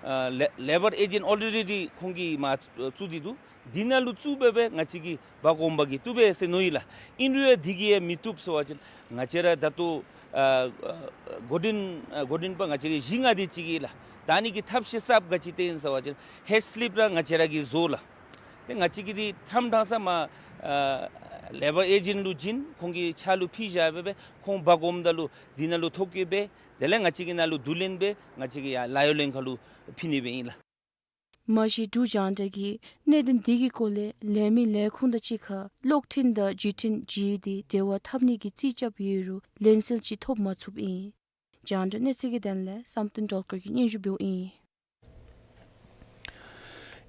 ཨ་ལེ་ལེ་བར་ཨེ་ཇེནཊ་ཨོ་རེ་ཌི་ཁོང་གིས་མར་བཙུགས་ཏེ་འདུག། འདི་ནང་ལུ་བཙུགས་སྦེ་སྦེ་ང་བཅས་ཀྱིས་འབག་འོང་པ་གིས་བཏུབ་པས་ཟེར་མནོ་ཡི་ལགས། ཨིན་རུང་ཡང་འདི་གིས་ཡང་མི་བཏུབ་ཟེར་བ་ཅིན་ང་བཅས་ར་ད་ལྟོ་ཨ་ཨ་འགོ་འདྲེན་ཨ་འགོ་འདྲེན་པ་ང་བཅས་ར་བཞི་ལྔ་དེ་ཅིག་ཨིན་ལགས། ད་ཨ་ནི་གི་ཐབས་ཤེས་གསརཔ་ག་ཅི་སྟོན་ཡི་ཟེར་བ་ཅིན་ཧེཌ་སི་ལིཔ་ར་ང་བཅས་ར་གིས་བཟོ་ལགས། ཏེ་ང་བཅས་ཀྱིས་འདི་ཕྲང་ཕྲང་ས་མར་ཨ་ལེ་བར་ཨེ་ཇེནཊ་ལུ་བྱིན་ཁོང་གི་ཕྱག་ལུ་ཕུལ་བཞག་སྦེ་སྦེ་ཁོང་འབག་འོངམ་ད་ལུ་འདི་ནང་ལུ་ཐོ་བཀོད་འབད་དེ་ལས་ང་བཅས་ཀྱིས་ནཱ་ལུ་བསྡུ་ལེན་འབད་ང་བཅས་ཀྱིས་ཡར་ལཱ་གཡོག་ལྷན་ཁག་ལུ་ཕུལ་ནི་སྦེ་ཨིན་ལགས། མ་གཞི་འབྲུག་རྒྱང་བསྒྲགས་ཀྱིས་གནད་དོན་འདི་གི་སྐོར་ལས་ལས་མི་ལས་ཁུངས་དང་གཅིག་ཁར་གློག་འཕྲིན་དང་བརྒྱུད་འཕྲིན་བརྒྱུད་དེ་འབྲེལ་བ་འཐབ་ནི་གི་རྩིས་རྐྱབ་ཡོད་རུང་ལན་གསལ་ཅིག་ཐོབ་མ་ཚུགསཔ་ཨིན། རྒྱང་བསྒྲགས་གནས་ཚུལ་གྱི་དོན་ལས་བསམ་གཏན་སྒྲོལ་དཀར་གྱིས་སྙན་ཞུ་འབདཝ་ཨིན།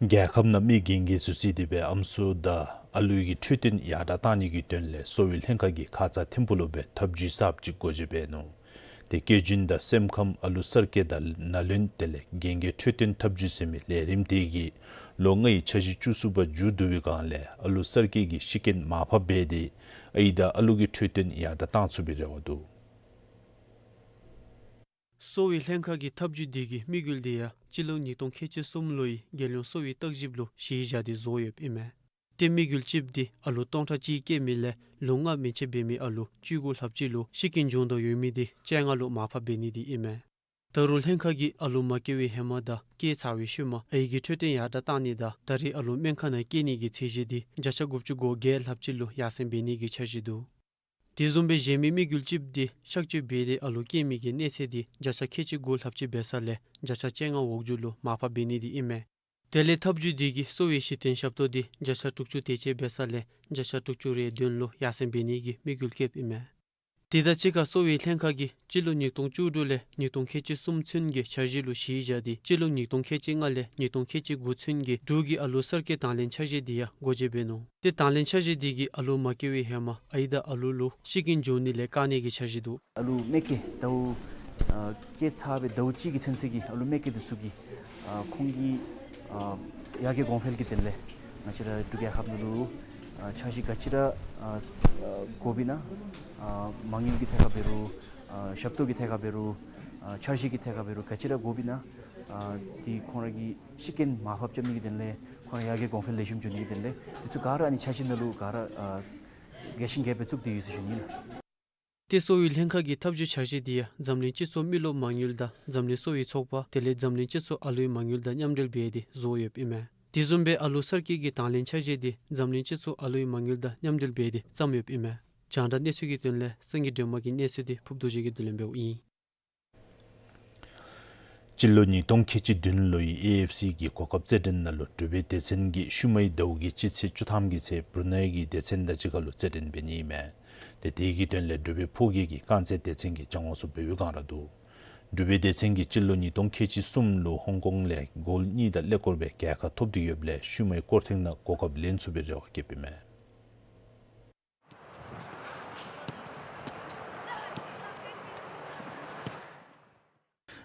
རྒྱལ་ཁབ་ནང་མི་རྒན་རྒས་ཚུ་བརྩིས་ཏེ་སྦེ་ཨམ་སྲུ་དང་ཨ་ལུ་གི་འཕྲོད་བསྟེན་ཡར་དྲགས་གཏང་ནི་གི་དོན་ལས་གསོ་བའི་ལྷན་ཁག་གིས་ཁ་ཙ་ཐིམ་ཕུག་ལུ་སྦེ་ཐབས་ཇུས་གསརཔ་ཅིག་སྒོ་འབྱེད་འབད་ནུག། ཏེ་སྐྱེ་རྒྱུན་དང་སེམས་ཁམས་ཨ་ལུ་གསར་སྐྱེས་དང་ན་ལུན་དེ་ལས་རྒན་རྒས་འཕྲོད་བསྟེན་ཐབས་ཇུས་ཟེར་མི་ལས་རིམ་དེ་གིས་ལོ་ལྔའི་འཆར་གཞི་བཅུ་གསུམ་པ་མཇུག་བསྡུ་བའི་སྒང་ལས་ཨ་ལུ་གསར་སྐྱེས་ཀྱི་ཤི་རྐྱེན་མར་ཕབ་འབད་དེ་ཨའི་དང་ཨ་ལུ་གི་འཕྲོད་བསྟེན་ཡར་དྲགས་གཏང་ཚུགས་པའི་རེ་བ་འདུག། གསོ་བའི་ལྷན་ཁག་གི་ཐབས་ཇུས་དེ་གི་དམིགས་ཡུལ་དེ་ཡང་སྤྱི་ལོ་ཉིས་སྟོང་ཁལ་གཅིག་གསུམ་ལོའི་རྒྱལ་ཡོངས་གསོ་བའི་བརྟག་ཞིབ་ལུ་གཞི་བཞག་སྟེ་བཟོ་ཡོདཔ་ཨིན་མས། ཏེ་དམིགས་ཡུལ་གཅིག་དེ་ཨ་ལུ་སྟོང་ཕྲག་གཅིག་སྐྱེ་མི་ལས་ལོ་ལྔ་མན་ཆད་འབད་མི་ཨ་ལུ་བཅུ་དགུ་ལྷགཔ་ཅིག་ལུ་ཤི་རྐྱེན་བྱུང་དོ་ཡོད་མི་དེ་བཅོ་ལྔ་ལུ་མར་ཕབ་འབད་ནི་དེ་ཨིན་མས། ད་རུང་ལྷན་ཁག་གིས་ཨ་ལུ་མ་སྐྱེ་བའི་ཧེ་མ་དང་སྐྱེ་ཚར་བའི་ཤུལ་མ་ཨའི་གི་འཕྲོད་བསྟེན་ཡར་དྲགས་གཏང་ནི་དང་ད་རེས་ཨ་ལུ་སྨན་ཁང་ནང་སྐྱེ་ནི་གི་ཚད་གཞི་དེ་བརྒྱ་ཆ་དགུ་བཅུ་གོ་བརྒྱད་ལྷགཔ་ཅིག་ལུ་ཡར་སེང་འབད་ནི་གི་འཆར་གཞི་འདུག། དེ་བཟུམ་སྦེ་གཞན་མི་དམིགས་ཡུལ་གཅིག་དེ་གཤག་བཅོས་འབད་དེ་ཨ་ལུ་སྐྱེ་མི་གི་གནས་ཚད་དེ་བརྒྱ་ཆ་ཁལ་གཅིག་དགུ་ལྷགཔ་ཅིག་འབད་ས་ལས་བརྒྱ་ཆ་བཅོ་ལྔ་འོག་འགྱོ་ལུ་མར་ཕབ་འབད་ནི་དེ་ཨིན་མས། དེ་ལས་ཐབས་ཇུས་དེ་གིས་གསོ་བའི་གཞི་རྟེན་ཞབས་ཏོག་དེ་བརྒྱ་ཆ་དྲུག་ཅུ་དེ་ཅིག་འབད་ས་ལས་བརྒྱ་ཆ་དྲུག་ཅུ་རེ་བདུན་ལུ་ཡར་སེང་འབད་ནི་གི་དམིགས་ཡུལ་བསྐྱེདཔ་ཨིན་མས། དེ་དང་གཅིག་ཁར་གསོ་བའི་ལྷན་ཁག་གིས་སྤྱི་ལོ་ཉིས་སྟོང་བཅུ་དྲུག་ལས་ཉིས་སྟོང་ཁལ་གཅིག་གསུམ་ཚུན་གྱི་འཆར་གཞི་ལུ་གཞི་བཞག་སྟེ་སྤྱི་ལོ་ཉིས་སྟོང་ཁལ་གཅིག་ལྔ་ལས་ཉིས་སྟོང་ཁལ་གཅིག་དགུ་ཚུན་གྱི་འབྲུག་གི་ཨ་ལུ་གསར་སྐྱེས་དང་ལེན་འཆར་གཞི་དེ་ཡང་སྒོ་འབྱེད་འབད་ནུག། ཏེ་དང་ལེན་འཆར་གཞི་དེ་གིས་ཨ་ལུ་མ་སྐྱེ་བའི་ཧེ་མ་ཨའི་དང་ཨ་ལུ་ལུ་ཤི་རྐྱེན་འབྱུང་ནི་ལས་བཀག་ནི་གི་འཆར་གཞི་འདུག། ཨ་ལུ་མ་སྐྱེ་ཟླཝ་ཨ་སྐྱེས་ཚར་བའི་ཟླཝ་གཅིག་གི་ཚུན་ཚོད་ཀྱི་ཨ་ལུ་མ་སྐྱེ་དེ་ཚུ་གི་ཨ་ཁོང་གི་ཨ་ཡར་རྒྱས་གོང་འཕེལ་གྱི་དོན་ལས་ང་བཅས་ར་འབྲུག་རྒྱལ་ཁབ་ནང་ལུ་ཨ་འཆར་གཞི་ག་ཅི་ར་ཨ་ཨ་དགོཔ་ཨིན་ན་ཨ་མ་དངུལ་གྱི་ཐད་ཁར་འབད་རུང་ཨ་ཞབས་ཏོག་གི་ཐད་ཁར་འབད་རུང་ཨ་འཆར་གཞི་གི་ཐད་ཁར་འབད་རུང་ག་ཅི་ར་དགོཔ་ཨིན་ན་ཨ་དེ་ཁོང་ར་གི་ཤི་རྐྱེན་མར་ཕབ་རྐྱབ་ནི་གི་དོན་ལས་ཁོང་ར་ཡར་རྒྱས་གོང་འཕེལ་ལེགས་ཤོམ་འགྱོ་ནི་གི་དོན་ལས་དེ་ཚུ་ག་ར་ཨ་ནི་འཆར་གཞི་ནང་ལུ་ག་ར་ཨ་རྒྱས་ཤིང་རྒྱས་པ་བཙུགས་ཏེ་ཡོད་ཟེར་ཞུ་ནི་ལགས། ཏེ་གསོ་བའི་ལྷན་ཁག་གི་ཐབས་བྱུས་འཆར་གཞི་དེ་ཡང་འཛམ་གླིང་སྤྱི་ཚོགས་མི་རློབས་མ་དངུལ་དང་འཛམ་གླིང་གསོ་བའི་ཚོགས་པ་དེ་ལས་འཛམ་གླིང་སྤྱི་ཚོགས་ཨ་ལུའི་མ་དངུལ་དང་མཉམ་འབྲེལ་འབད་དེ་བཟོ་ཡོདཔ་ཨིན་མས། དེ་བཟུམ་སྦེ་ཨ་ལུ་གསར་སྐྱེས་ཀྱི་དང་ལེན་འཆར་གཞི་དེ་འཛམ་གླིང་སྤྱི་ཚོགས་ཨ་ལུའི་མ་དངུལ་དང་མཉམ་འབྲེལ་འབད་དེ་བརྩམས་ཡོདཔ་ཨིན་མས། རྒྱང་བསྒྲགས་གནས་ཚུལ་གྱི་དོན་ལས་སངས་རྒྱས་སྒྲོལ་མ་གི་གནས་ཚུལ་དེ་ཕུརབ་རྡོ་རྗེ་གིས་བསྡུ་ལེན་འབདཝ་ཨིན། སྤྱི་ལོ་ཉིས་སྟོང་ཁལ་གཅིག་བདུན་ལོའི་ཨེ་ཨེཕ་སི་གི་གོ་སྐབས་རྩེད་འགྲན་ནང་ལུ་འབྲུག་པའི་སྡེ་ཚན་གྱིས་ཤུལ་མའི་ཟླཝ་གི་སྤྱི་ཚེས་བཅུ་ཐམ་གྱི་ཚེ་བྷྲུ་ནའི་གི་སྡེ་ཚན་དང་གཅིག་ཁར་ལུ་རྩེད་འགྲན་འབད་ནི་ཨིན་མས། ཏེ་དེ་གི་དོན་ལས་འབྲུག་པའི་ཕོ་སྐྱེས་ཀྱི་རྐང་རྩེད་སྡེ་ཚན་གྱིས་སྦྱང་བ་ཚུ་འབད་བའི་སྒང་ར་འདུག། འབྲུག་པའི་སྡེ་ཚན་གྱིས་སྤྱི་ལོ་ཉིས་སྟོང་ཁལ་གཅིག་གསུམ་ལུ་ཧོང་ཀོང་ལས་གོལ་གཉིས་དང་ཀླད་ཀོར་སྦེ་རྒྱལ་ཁ་ཐོབ་སྟེ་ཡོདཔ་ལས་ཤུལ་མའི་སྐོར་ཐེངས་ནང་གོ་སྐབས་ལེན་ཚུགས་པའི་རེ་བ་བསྐྱེདཔ་ཨིན་མས།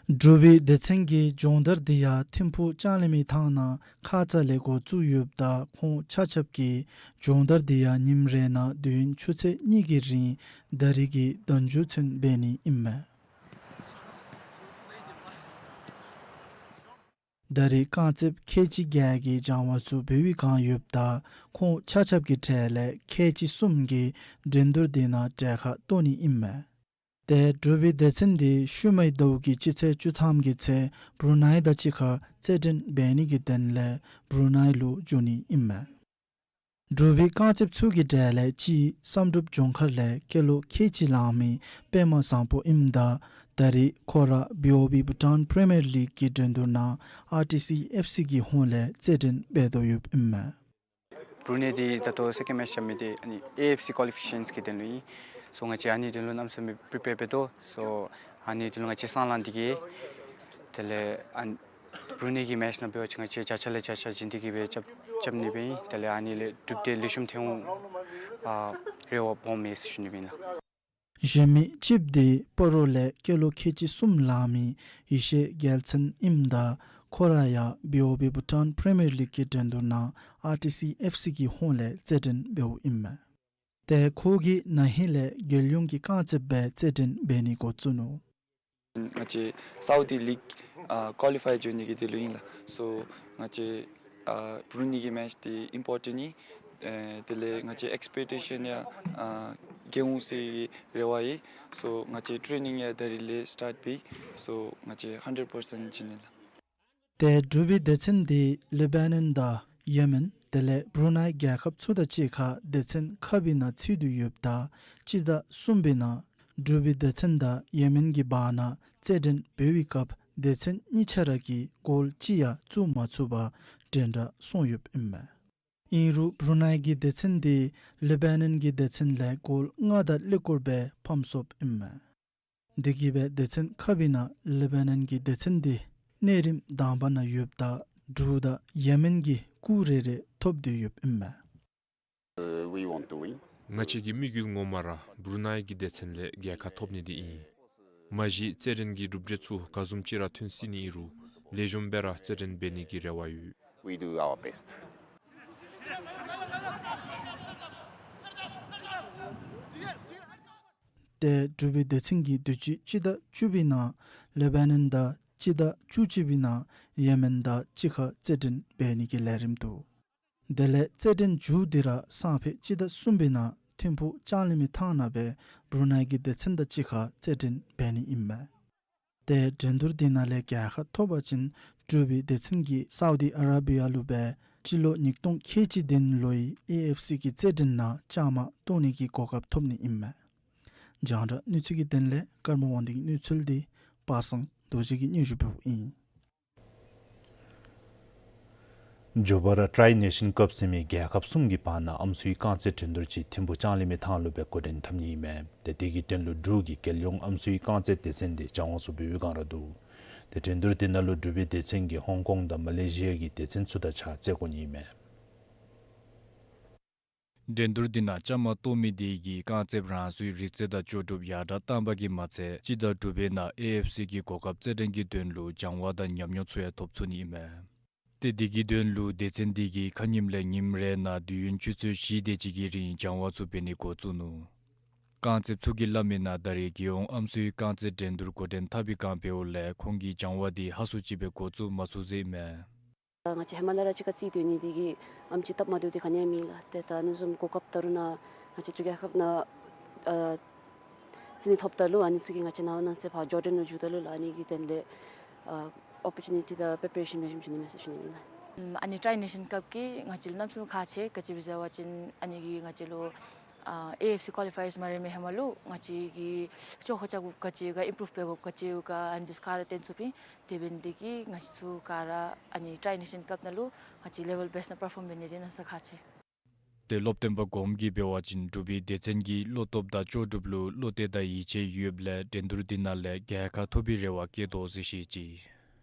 འབྲུག་པའི་སྡེ་ཚན་གྱི་སྦྱོང་བརྡར་དེ་ཡང་ཐིམ་ཕུག་ལྕང་གླིང་མི་ཐང་ནང་ཁ་ཙ་ལས་འགོ་བཙུགས་ཡོདཔ་ད་ཁོང་ཆ་ཁྱབ་ཀྱིས་སྦྱོང་བརྡར་དེ་ཡང་ཉིནམ་རེ་ནང་དུས་ཡུན་ཆུ་ཚོད་གཉིས་ཀྱི་རིང་ཟླ་རེ་གི་ཟླ་མཇུག་ཚུན་འབད་ནི་ཨིན་མས། ཟླ་རེ་རྐང་རྩེདཔ་ཁལ་གཅིག་བརྒྱད་ཀྱིས་སྦྱང་བ་ཚུ་འབད་བའི་སྒང་ཡོདཔ་ད་ཁོང་ཆ་ཁྱབ་ཀྱི་གྲས་ལས་ཁལ་གཅིག་གསུམ་གྱིས་འགྲན་བསྡུར་དེ་ནང་གྲལ་ཁར་གཏོགས་ནི་ཨིན་མས། ཏེ་འབྲུག་པའི་སྡེ་ཚན་དེ་ཤུལ་མའི་ཟླཝ་གི་སྤྱི་ཚེས་བཅུ་ཐམ་གྱི་ཚེ་བྷྲུ་ནའི་དང་གཅིག་ཁར་རྩེད་འགྲན་འབད་ནི་གི་དོན་ལས་བྷྲུ་ནའི་ལུ་འགྱོ་ནི་ཨིན་མས། འབྲུག་པའི་རྐང་རྩེདཔ་ཚུ་གི་གྲས་ལས་གཅིག་བསམ་གྲུབ་ལྗོངས་མཁར་ལས་སྐྱེས་ལོ་ཁལ་གཅིག་ལང་མི་པདྨ་བཟང་པོ་ཨིནམ་ད་ད་རེས་ཁོ་ར་བི་ཨོ་བི་བྷུ་ཊཱན་པི་རི་མི་ཡར་ལིག་གི་འགྲན་བསྡུར་ནང་ཨར་ཊི་སི་ཨེཕ་སི་གི་ཧོངས་ལས་རྩེད་འགྲན་འབད་དོ་ཡོདཔ་ཨིན་མས། བྷྲུ་ནའི་འདི་ད་ལྟོ་སེ་ཀེནཌ་མེཆ་རྐྱབ་མི་འདི་ཨ་ནི་ཨེ་ཨེཕ་སི་ཀོ་ལི་ཕི་ཀེ་ཤཱནསི་གི་དོན་ལུ་ཨིན། སོ་ང་བཅས་ཨ་ནི་དོན་ལུ་གནམ་མེད་ས་མེད་པི་རི་པེར་འབད་དོ། སོ་ཨ་ནི་དོན་ལུ་ང་བཅས་སྲང་ལང་སྟེ་གི་དེ་ལས་ཨ་བྷྲུ་ནའི་གི་མེཆ་ནང་འབད་བ་ཅིན་ང་བཅས་བརྒྱ་ཆ་ལས་བརྒྱ་ཆ་བྱིན་ཏེ་གི་སྦེ་རྐྱབ་རྐྱབ་ནི་སྦེ་ཨིན། དེ་ལས་ཨ་ནི་ལས་གྲུབ་འབྲས་ལེགས་ཤོམ་ཐོན་འོང་ཨ་རེ་བ་སྦོམ་ཡོད་ཟེར་ཞུ་ནི་སྦེ་ཨིན་ལགས། གཞན་མི་གཅིགཔོ་འདི་སྤ་རོ་ལས་སྐྱེས་ལོ་ཁལ་གཅིག་གསུམ་ལང་མི་ཡེ་ཤེས་རྒྱལ་མཚན་ཨིནམ་ད་ཁོ་ར་ཡང་བི་ཨོ་བི་བྷུ་ཊཱན་པི་རི་མི་ཡར་ལིག་གི་འགྲན་བསྡུར་ནང་ཨར་ཊི་སི་ཨེཕ་སི་གི་ཧོངས་ལས་རྩེད་འགྲན་འབདཝ་ཨིན་མས། ཏེ་ཁོ་གིས་ན་ཧིང་ལས་རྒྱལ་ཡོངས་ཀྱི་རྐང་རྩེདཔ་སྦེ་རྩེད་འགྲན་འབད་ནི་འགོ་བཙུགས་ནུག། ང་བཅས་སའུ་ཌི་ལིག་ཨ་ཀོ་ལི་ཕའི་འགྱོ་ནི་གི་དོན་ལུ་ཨིན་ལགས། སོ་ང་བཅས་ཨ་བྷྲུ་ནའི་གི་མེཆ་འདི་ཨིམ་པོར་ཊེནཊ་ཨིན། ཨེ་དེ་ལས་ང་བཅས་ཨེགསི་པེག་ཊེ་ཤཱན་ཡང་ཨ་རྒྱས་འོང་ཟེར་རེ་བ་ཡོད། སོ་ང་བཅས་ཊེ་ནིང་ཡང་ད་རིས་ལས་སི་ཊཱརཊ་འབད། སོ་ང་བཅས་ཧན་ཌེཌ་པར་སེནཊ་བྱིན་ནི་ལགས། ཏེ་འབྲུག་པའི་སྡེ་ཚན་འདི་ལེ་བྷ་ནཱན་དང་ཡེ་མེན་དེ་ལས་བྷྲུ་ནའི་རྒྱལ་ཁབ་ཚུ་དང་གཅིག་ཁར་སྡེ་ཚན་ཁག་པའི་ནང་ཚུད་དེ་ཡོདཔ་ད་སྤྱི་ཟླ་གསུམ་པའི་ནང་འབྲུག་པའི་སྡེ་ཚན་དང་ཡེ་མེན་གྱི་བར་ན་རྩེད་འགྲན་འབད་བའི་སྐབས་སྡེ་ཚན་གཉིས་ཆ་ར་གིས་གོལ་གཅིག་ཡང་བཙུགས་མ་ཚུགས་པར་འགྲན་ཟླ་སོང་ཡོདཔ་ཨིན་མས། ཨིན་རུང་བྷྲུ་ནའི་གི་སྡེ་ཚན་འདི་ལེ་བྷ་ནཱན་གྱི་སྡེ་ཚན་ལས་གོལ་ལྔ་དང་ཀླད་ཀོར་སྦེ་ཕམ་སོཔ་ཨིན་མས། དེ་གིས་སྦེ་སྡེ་ཚན་ཁག་པའི་ནང་ལེ་བྷ་ནཱན་གྱི་སྡེ་ཚན་འདི་གནས་རིམ་དང་པ་ནང་ཡོདཔ་ད་འབྲུག་དང་ཡེ་མེན་གྱིས་སྐུགས་རེ་རེ་ཐོབ་སྟེ་ཡོདཔ་ཨིན་མས། Uh, we want to win. ང་བཅས་ཀྱི་དམིགས་ཡུལ་ངོ་མ་ར་བྷྲུ་ནའི་གི་སྡེ་ཚན་ལས་རྒྱལ་ཁ་ཐོབ་ནི་འདི་ཨིན། མ་གཞི་རྩེད་འགྲན་གྱི་གྲུབ་འབྲས་ཚུ་ག་བཟུམ་ཅིག་ར་ཐོན་སྲིད་ནི་ཨིན་རུང་ལེགས་ཤོམ་སྦེ་ར་རྩེད་འགྲན་འབད་ནི་གི་རེ་བ་ཡོད། We do our best. ཏེ་འབྲུག་པའི་སྡེ་ཚན་གྱིས་དུས་ཅི་སྤྱི་ཟླ་བཅུ་པའི་ནང་ལེ་བྷ་ནཱན་དང་སྤྱི་ཟླ་བཅུ་གཅིག་པའི་ནང་ཡེ་མེན་དང་གཅིག་ཁར་རྩེད་འགྲན་འབད་ནི་གི་ལས་རིམ་འདུག། དེ་ལས་རྩེད་འགྲན་མཇུག་འདི་ར་སང་ཕོད་སྤྱི་ཟླ་གསུམ་པའི་ནང་ཐིམ་ཕུག་ལྕང་གླིང་མི་ཐང་ནང་སྦེ་བྷྲུ་ནའི་གི་སྡེ་ཚན་དང་གཅིག་ཁར་རྩེད་འགྲན་འབད་ནི་ཨིན་མས། ཏེ་འགྲན་བསྡུར་འདི་ནང་ལས་རྒྱལ་ཁ་ཐོབ་པ་ཅིན་འབྲུག་པའི་སྡེ་ཚན་གྱིས་སའུ་ཌི་ཨ་ར་བི་ཡ་ལུ་སྦེ་སྤྱི་ལོ་ཉིས་སྟོང་ཁལ་གཅིག་བདུན་ལོའི་ཨེ་ཨེཕ་སི་གི་རྩེད་འགྲན་ནང་བཅའ་མར་གཏོགས་ནི་གི་གོ་སྐབས་ཐོབ་ནི་ཨིན་མས། རྒྱང་བསྒྲགས་གནས་ཚུལ་གྱི་དོན་ལས་ཀརྨ་དབང་འདུས་ཀྱི་གནས་ཚུལ་འདི་པ་སངས་རྡོ་རྗེ་གིས་སྙན་ཞུ་འབདཝ་ཨིན། མགྱོགས་པ་ར་ཊའི་ནེ་ཤཱན་ཀབ་ཟེར་མི་རྒྱལ་ཁབ་གསུམ་གྱི་བར་ན་ཨམ་སྲུའི་རྐང་རྩེད་འགྲན་བསྡུར་ཅིག་ཐིམ་ཕུག་ལྕང་གླིང་མའི་ཐང་ལུ་སྦེ་འགོ་འདྲེན་འཐབ་ནི་ཨིན་མས། ཏེ་དེ་གི་དོན་ལུ་འབྲུག་གི་རྒྱལ་ཡོངས་ཨམ་སྲུའི་རྐང་རྩེད་སྡེ་ཚན་དེ་སྦྱང་བ་ཚུ་འབད་བའི་བསྒང་ར་འདུག། ཏེ་འགྲན་བསྡུར་དེ་ནང་ལུ་འབྲུག་པའི་སྡེ་ཚན་གྱིས་ཧོང་ཀོང་དང་མ་ལེ་ཤི་ཡ་གི་སྡེ་ཚན་ཚུ་དང་ཕྱག་རྩེད་དགོ་ནི་ཨིན་མས། འགྲན་བསྡུར་འདི་ནང་བཅའ་མར་གཏོགས་མི་དེ་གིས་རྐང་རྩེདཔ་རང་སོའི་རིག་རྩལ་དང་ལྕོགས་གྲུབ་ཡར་དྲགས་བཏང་པ་གིས་མ་ཚད་སྤྱི་དང་འབྲུག་པའི་ནང་ཨེ་ཨེཕ་སི་གི་གོ་སྐབས་རྩེད་འགྲན་གྱི་དོན་ལུ་སྦྱང་བ་དང་ཉམས་མྱོང་ཚུ་ཡང་ཐོབ་ཚུགས་ནི་ཨིན་མས། ཏེ་དེ་གི་དོན་ལུ་སྡེ་ཚན་འདི་གིས་ཁ་ཉིནམ་ལས་ཉིནམ་རེ་ནང་དུས་ཡུན་ཆུ་ཚོད་བཞི་དེ་ཅིག་གི་རིང་སྦྱང་བ་ཚུ་འབད་ནི་འགོ་བཙུགས་ནུག། རྐང་རྩེདཔ་ཚུ་གིས་སླབ་མིའི་ནང་ད་རེས་རྒྱལ་ཡོངས་ཨམ་སྲུའི་རྐང་རྩེད་འགྲན་བསྡུར་འགོ་འདྲེན་འཐབ་པའི་བསྒང་འབདཝ་ལས་ཁོང་གི་སྦྱང་བ་འདི་ཧ་སུ་ཅིག་སྦེ་འགོ་བཙུགས་མ་ཚུགས་ཟེར་ཨིན་མས། ང་བཅས་ཧེ་མ་ལས་ར་གཅིག་ཁར་རྩེད་སྡོད་ནི་དེ་གིས་ཨམ་ཅིག་སྟབས་མ་བདེཝ་དེ་ག་ནི་ཡང་མེད་ལགས། ཏེ་ད་ཨ་ནི་བཟུམ་གོ་སྐབས་ད་རུང་ནཱ་ང་བཅས་འབྲུག་རྒྱལ་ཁབ་ནང་ཨ་རྩེད་ནི་ཐོབ་ད་ལུ་ཨ་ནི་ཚུ་གིས་ང་བཅས་ནང་ན་ཚེ་ཕར་ཇོར་ཌན་ལུ་འགྱོཝ་ད་ལུ་ལགས་ཨ་ནི་གི་དོན་ལས་ཨ་ཨོ་པོར་ཅུ་ནི་ཊི་དང་པི་རི་པེ་རེ་ཤཱན་ལེགས་ཤོམ་བྱུང་ནི་མས་ཟེར་ཞུ་ནི་ཨིན་ལགས། ཨ་ནི་ཊའི་ནེ་ཤཱན་ཀབ་ཀྱིས་ང་བཅས་ལུ་གནམ་མེད་ས་མེད་ཁག་ཆེ། ག་ཅི་སྦེ་ཟེར་བ་ཅིན་ཨ་ནི་གིས་ང་བཅས་ལུ་ཨ་ཨེ་ཨེཕ་སི་ཀོ་ལི་ཕའི་ཡརསི་མ་རན་མི་ཧེ་མ་ལུ་ང་བཅས་ཀྱིས་བཅོས་ཁ་རྐྱབ་དགོཔ་ག་ཅི་ག་ཨིམ་པྲུབ་འབད་དགོཔ་ག་ཅི་ཡོད་ག་ཨ་ནི་འདི་ཚུ་ག་ར་སྟོན་ཚུགས་པས། དེ་འབད་ནི་དེ་གིས་ང་བཅས་ཚུ་ག་ར་ཨ་ནི་ཊའི་ནེ་ཤཱན་ཀབ་ནང་ལུ་ང་བཅས་ལེ་ཝེལ་བེསཊ་ནང་པར་ཕོམ་འབད་ནི་དེ་གནམ་མེད་ས་མེད་ཁག་ཆེ། ཏེ་སློབ་སྟོན་པ་གོངམ་གིས་འབད་བ་ཅིན་འབྲུག་པའི་སྡེ་ཚན་གྱིས་བློ་སྟོབས་དང་ལྕོགས་གྲུབ་ལུ་བློ་གཏད་དང་ཡིད་ཆེས་ཡོདཔ་ལས་འགྲན་བསྡུར་འདི་ནང་ལས་རྒྱལ་ཁ་ཐོབ་པའི་རེ་བ་བསྐྱེད་དོ་ཟེར་བཤད་ཅི།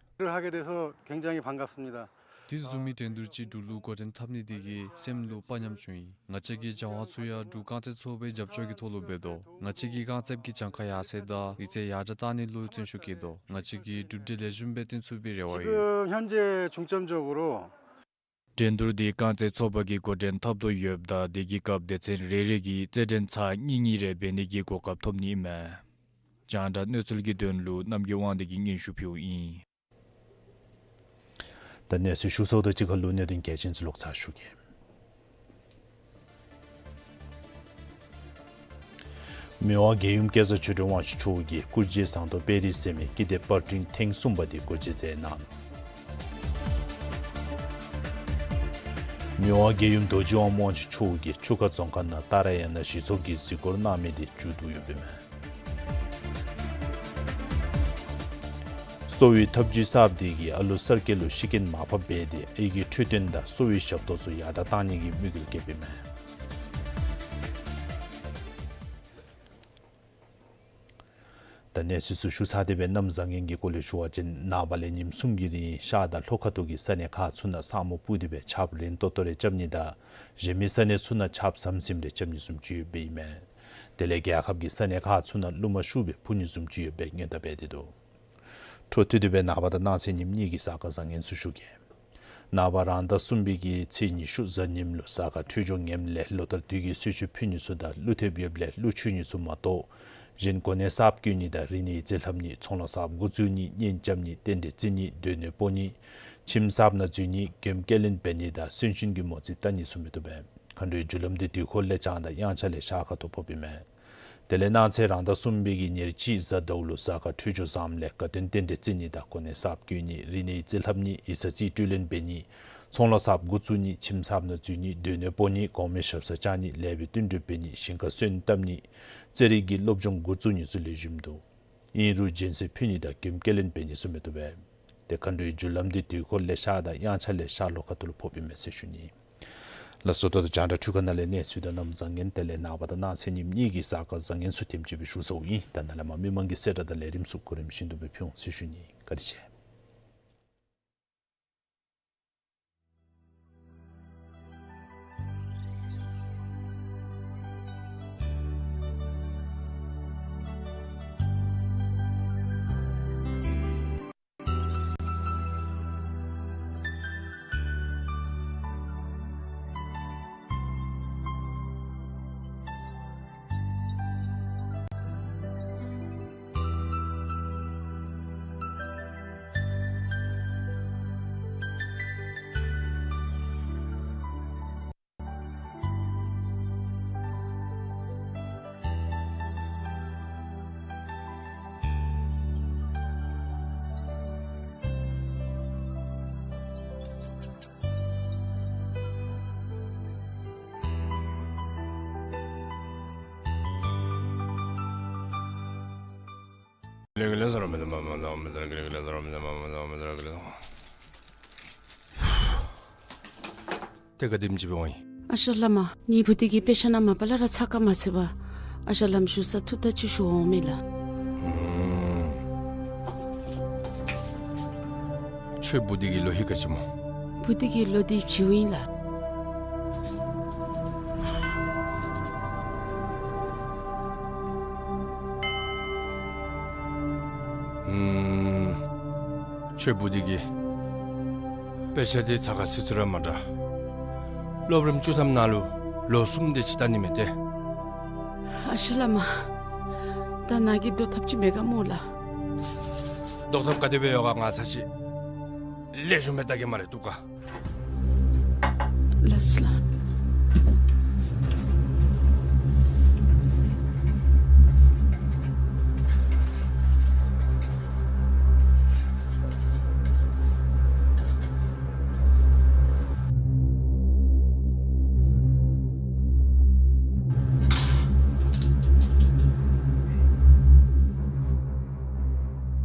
하게 돼서 굉장히 반갑습니다. དེ་བཟུམ་མའི་འགྲན་བསྡུར་ཅིག་འབྲུག་ལུ་འགོ་འདྲེན་འཐབ་ནི་དེ་གིས་སེམས་ལུ་དཔའ་ཉམས་བྱུང་ཡི། ང་བཅས་ཀྱི་སྦྱང་བ་ཚུ་ཡང་འབྲུག་རྐང་རྩེད་ཚོགས་པའི་རྒྱབ་སྐྱོར་གྱི་ཐོག་ལུ་འབད་དོ། ང་བཅས་ཀྱི་རྐང་རྩེདཔ་གི་གྱངས་ཁ་ཡར་སེང་དང་རིག་རྩལ་ཡར་དྲགས་གཏང་ནི་ལུ་བརྩོན་ཤུགས་བསྐྱེད་དོ། ང་བཅས་ཀྱིས་གྲུབ་འབྲས་ལེགས་ཤོམ་སྦེ་སྟོན་ཚུགས་པའི་རེ་བ་ཡོད། 지금 현재 중점적으로 འགྲན་བསྡུར་འདི་རྐང་རྩེད་ཚོགས་པ་གིས་འགོ་འདྲེན་འཐབ་དོ་ཡོདཔ་ད་དེ་གི་སྐབས་སྡེ་ཚན་རེ་རེ་གིས་རྩེད་འགྲན་ཚར་གཉིས་གཉིས་རེ་འབད་ནི་གི་གོ་སྐབས་ཐོབ་ནི་ཨིན་མས། རྒྱང་བསྒྲགས་གནས་ཚུལ་གྱི་དོན་ལུ་རྣམ་རྒྱལ་དབང་འདུས་ཀྱིས་སྙན་ཞུ་ཕུལཝ་ཨིན། ད་གནས་ཚུལ་ཞུ་ཚརཝ་དང་གཅིག་ཁར་ལུ་གནད་དོན་གལ་ཆེན་ཚུ་ལོག་ཚར་ཞུ་གེ། མི་དབང་རྒྱལ་ཡུམ་སྐལ་བཟང་ཆོས་སྒྲོན་དབང་ཕྱུག་མཆོག་གིས་སྐུ་རྗེས་ཟངས་མདོག་དཔལ་རི་ཟེར་མི་ཀི་དེབ་པར་སྐྲུན་ཐེངས་གསུམ་པ་དེ་སྐུ་རྗེས་མཛད་གནང་། མི་དབང་རྒྱལ་ཡུམ་རྡོ་རྗེ་དབང་མོ་དབང་ཕྱུག་མཆོག་གིས་ཆུ་ཁ་རྫོང་ཁག་ནང་ཏཱ་ར་ཡ་ན་གཞི་ཚོགས་ཀྱི་གཟིགས་སྐོར་གནང་མི་དེ་མཇུག་བསྡུ་ཡོདཔ་ཨིན་མས། གསོ་བའི་ཐབས་ཇུས་གསརཔ་དེ་གིས་ཨ་ལུ་གསར་སྐྱེས་ལུ་ཤི་རྐྱེན་མར་ཕབ་འབད་དེ་ཨའི་གི་འཕྲོད་བསྟེན་དང་གསོ་བའི་ཞབས་ཏོག་ཚུ་ཡར་དྲགས་གཏང་ནི་གི་དམིགས་ཡུལ་བསྐྱེདཔ་ཨིན་མས། ད་གནས་ཚུལ་ཚུ་ཞུ་ཚར་ཏེ་སྦེ་གནམ་བཟང་ངན་གྱི་སྐོར་ལས་ཞུ་བ་ཅིན་ནངས་པ་ལས་ཉིནམ་གསུམ་གྱི་རིང་ཤར་དང་ལྷོ་ཁ་ཐུག་གི་ས་གནས་ཁག་ཚུ་ནང་ས་སྨུག་སྤུབས་ཏེ་སྦེ་ཆརཔ་རན་ཏོག་ཏོ་རེ་རྐྱབ་ནི་དང་གཞན་མི་ས་གནས་ཚུ་ནང་ཆརཔ་ཟམ་ཟིམ་རེ་རྐྱབ་ནི་བཟུམ་ཅིག་ཡོདཔ་ཨིན་མས། དེ་ལས་རྒྱལ་ཁབ་ཀྱི་ས་གནས་ཁག་ཚུ་ནང་རླུང་མ་ཤུགས་སྦེ་འཕུ་ནི་བཟུམ་ཅིག་ཡོད་པའི་སྔོན་བརྡ་འབད་དེ་འདུག། འཕྲོ་མཐུད་དེ་སྦེ་ནངས་པ་དང་གནངས་ཚེ་ཉིནམ་གཉིས་ཀྱི་གཟའ་སྐར་བཟང་ངན་ཚུ་ཞུ་གེ། ནངས་པ་རང་ཟླ་གསུམ་པའི་གི་ཚེས་ཉི་ཤུ་གཟའ་ཉིམ་ལུ་གཟའ་སྐར་འཕྲོད་སྦྱོར་ངནམ་ལས་ལོ་ལྟར་དུས་ཀྱི་གསོལ་མཆོད་ཕུལ་ནི་ཚུ་དང་ཀླུ་ཐེབས་ཡོདཔ་ལས་ཀླུ་མཆོད་ནི་ཚུ་མ་གཏོགས་གཞན་གོ་གནས་གསརཔ་བསྐོ་ནི་དང་རིག་གནས་ཡིག་རྩིས་ལྷབ་ནི་ཚོང་ལཱ་གསརཔ་འགོ་བཙུགས་ནི་གཉེན་རྐྱབ་ནི་རྟེན་འབྲེལ་བརྩི་ནི་སྡོད་གནས་སྤོ་ནི་ཁྱིམ་གསརཔ་ནང་འཛུལ་ནི་མགྱོནམ་སྐྱེལ་ལེན་འབད་ནི་དང་གསོན་གཤིན་གྱི་མོ་རྩིས་བལྟ་ནི་ཚུ་མི་བཏུབ་པས། མཁའ་འགྲོའི་རྒྱུ་ལམ་འདི་དུས་འཁོར་ལས་བྱང་དང་དབྱངས་འཆར་ལས་ཤར་ཁ་ཐུག་ཕོགཔ་ཨིན་མས། དེ་ལས་གནངས་ཚེ་རང་ཟླ་གསུམ་པའི་གི་ཉེར་གཅིག་གཟའ་ཟླཝ་ལུ་གཟའ་སྐར་འཕྲོད་སྦྱོར་བཟངམ་ལས་དགའ་སྟོན་རྟེན་འབྲེལ་བརྩི་ནི་དང་གོ་གནས་གསརཔ་བསྐོ་ནི་རིག་གནས་ཡིག་རྩིས་ལྷབ་ནི་ཡིག་ཚང་རྩིས་སྤྲོད་ལེན་འབད་ནི་ཚོང་ལཱ་གསརཔ་འགོ་བཙུགས་ནི་ཁྱིམ་གསརཔ་ནང་འཛུལ་ནི་སྡོད་གནས་སྤོ་ནི་གོང་མའི་ཞབས་སར་བཅར་ནི་ལེགས་པའི་བསྟུན་གྲོས་འབད་ནི་ཞིང་ཁ་སོན་བཏབ་ནི་རྩེད་རིགས་ཀྱི་སློབ་སྦྱོང་འགོ་བཙུགས་ནི་ཚུ་ལེགས་ཤོམ་འདུག། ཨིན་རུང་སྦྱིན་སྲེག་ཕུལ་ནི་དང་མགྱོནམ་སྐྱེལ་ལེན་འབད་ནི་ཚུ་མི་བཏུབ་པས། ཏེ་མཁའ་འགྲོའི་རྒྱུ་ལམ་འདི་དུས་འཁོར་ལས་ཤར་དང་དབྱངས་འཆར་ལས་ཤར་ལྷོ་ཁ་ཐུག་ལུ་ཕོགཔ་ཨིན་མས་ཟེར་ཞུ་ནི། ལགས་སོ། ད་ལྟོ་རྒྱང་བསྒྲགས་འཕྲུལ་ཁང་ནང་ལས་གནས་ཚུལ་དང་གནམ་བཟང་ངན་དེ་ལས་ནངས་པ་དང་གནངས་ཚེ་ཉིནམ་གཉིས་ཀྱི་གཟའ་སྐར་བཟང་ངན་ཚུ་ཐེངས་གཅིག་སྦེ་ཞུ་ཚརཝ་ཨིན། ད་ནཱ་ལས་མར་མི་མང་གི་གསལ་བསྒྲགས་དང་ལས་རིམ་ཚུ་གོ་རིམ་བཞིན་དུ་སྦེ་ཕུལ་འོང་ཟེར་ཞུ་ནི། བཀའ་དྲིན་ཆེ། ཏེ་ག་དེམ་ཅིག་འབད་འོང་ཡི། ཨ་ཞང་བླ་མ་ངེའི་བུ་འདི་གིས་དཔེ་ཆ་ནང་མ་པ་ལས་ར་ཚགས་ཁར་མ་ཚུད་པར་ཨ་ཞང་བླམ་ཞུ་ས་ཐུགས་ཐག་ཆོད་ཞུ་འོང་མས་ལགས། ཨུམ། ཁྱོད་བུ་འདི་གི་ལོ་ཧེ་ག་ཅི་སྨོ། བུ་འདི་གི་ལོ་འདི་བྱིའུ་ཨིན་ལགས། ཨུམ། ཁྱོད་བུ་འདི་གིས་དཔེ་ཆ་འདི་ཚགས་ཁར་ཚུད་ཚུད་ར་མ་འདྲ། སློབ་རིམ་བཅུ་ཐམ་ནང་ལུ་ལོ་གསུམ་དེ་ཅིག་ལྟ་ནི་མས་ཏེ། ཨ་ཞང་བླ་མ། ད་ནཱ་གིས་བཟློག་ཐབས་ཅིག་མེད་ག་སྨོ་ལགས། བཟློག་ཐབས་ག་དེ་སྦེ་ཡོད་ག་ང་ཚར་ཅིག་ལེགས་ཤོམ་སྦེ་བལྟ་གེ་སྨ་རེ། བཏུབ་ག། ལགས་སོ་ལགས།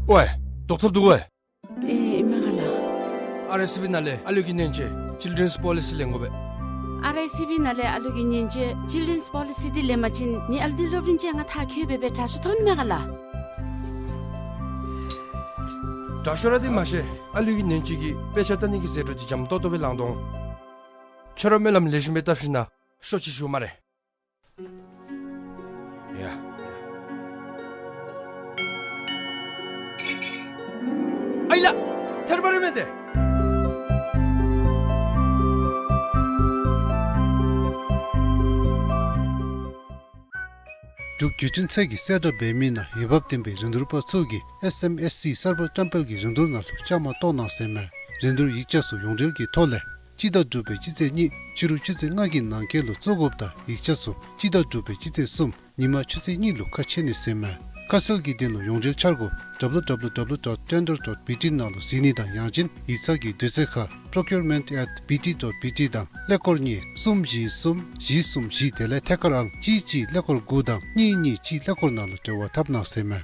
ཝའེ། བཟློག་ཐབས་འདུག་གོ། ཨེ་ཨིན་མས་ག་ལགས། ཨར་ཨའི་སི་བི་ནང་ལས་ཨ་ལུ་གི་ཉེན་བཅོལ་Children's Policy ལེན་དགོ་པས། ཨར་ཨའི་སི་བི་ནང་ལས་ཨ་ལུ་གི་ཉེན་བཅོལ་Children's Policy འདི་ལེན་པ་ཅིན་ངེའི་ཨ་ལུ་འདི་སློབ་རིམ་བཅོ་ལྔ་མཐར་འཁྱོལ་སྦེ་སྦེ་དྲག་ཤོས་ཐོབ་ནི་མས་ག་ལགས། དྲག་ཤོས་ར་འདི་མ་ཤེས། ཨ་ལུ་གི་ཉེན་བཅོལ་གྱི་དཔེ་ཆ་ལྟ་ནི་གི་ཟད་འགྲོ་འདི་འཇམ་ཏོག་ཏོ་སྦེ་ལང་དོ་འོང་། ཁྱོད་ར་སྨོན་ལམ་ལེགས་ཤོམ་སྦེ་བཏབ་ཞིནམ་ན་ཤོག་ཅིག་ཞུ་སྨ་རེ། ཡ། ཨའི་ལགས། ཐལ་བ་རེ་མས་ཏེ། འབྲུག་བརྒྱུད་འཕྲིན་ཚད་ཀྱིས་གསལ་བསྒྲགས་འབད་མི་ནང་འོས་འབབ་ལྡན་པའི་རིན་བསྡུར་པ་ཚུ་གིས་ཨེསི་ཨེམ་ཨེསི་སི་གསར་པ་བཀྲམ་སྤེལ་གྱི་རིན་བསྡུར་ནང་ལུ་བཅའ་མར་གཏོགས་གནང་ཟེར་མས། རིན་བསྡུར་ཡིག་ཆ་ཚུ་ཡོངས་འབྲེལ་གྱི་ཐོག་ལས་སྤྱི་ཟླ་དྲུག་པའི་སྤྱི་ཚེས་གཉིས་ཕྱི་རུ་ཆུ་ཚོད་ལྔ་གི་ནང་འཁོད་ལུ་བཙུགས་དགོཔ་དང་ཡིག་ཆ་ཚུ་སྤྱི་ཟླ་དྲུག་པའི་སྤྱི་ཚེས་གསུམ་ཉིན་མ་ཆུ་ཚོད་གཉིས་ལུ་ཁ་ཕྱེ་ནི་ཟེར་མས། ཁ་གསལ་གྱི་དོན་ལུ་ཡོངས་འབྲེལ་འཆར་སྒོ་W W W dot tender dot B T ནང་ལུ་གཟིགས་ནི་དང་ཡང་ཅིན་ཡིག་ཚང་གི་དུས་ཚོད་ཁར་procurement at B T dot B T དང་ཀླད་ཀོར་གཉིས་གསུམ་བཞི་གསུམ་བཞི་གསུམ་བཞི་དེ་ལས་ཐད་ཀར་ཨང་གཅིག་གཅིག་ཀླད་ཀོར་དགུ་དང་གཉིས་གཉིས་གཅིག་ཀླད་ཀོར་ནང་ལུ་འབྲེལ་བ་འཐབ་གནང་ཟེར་མས།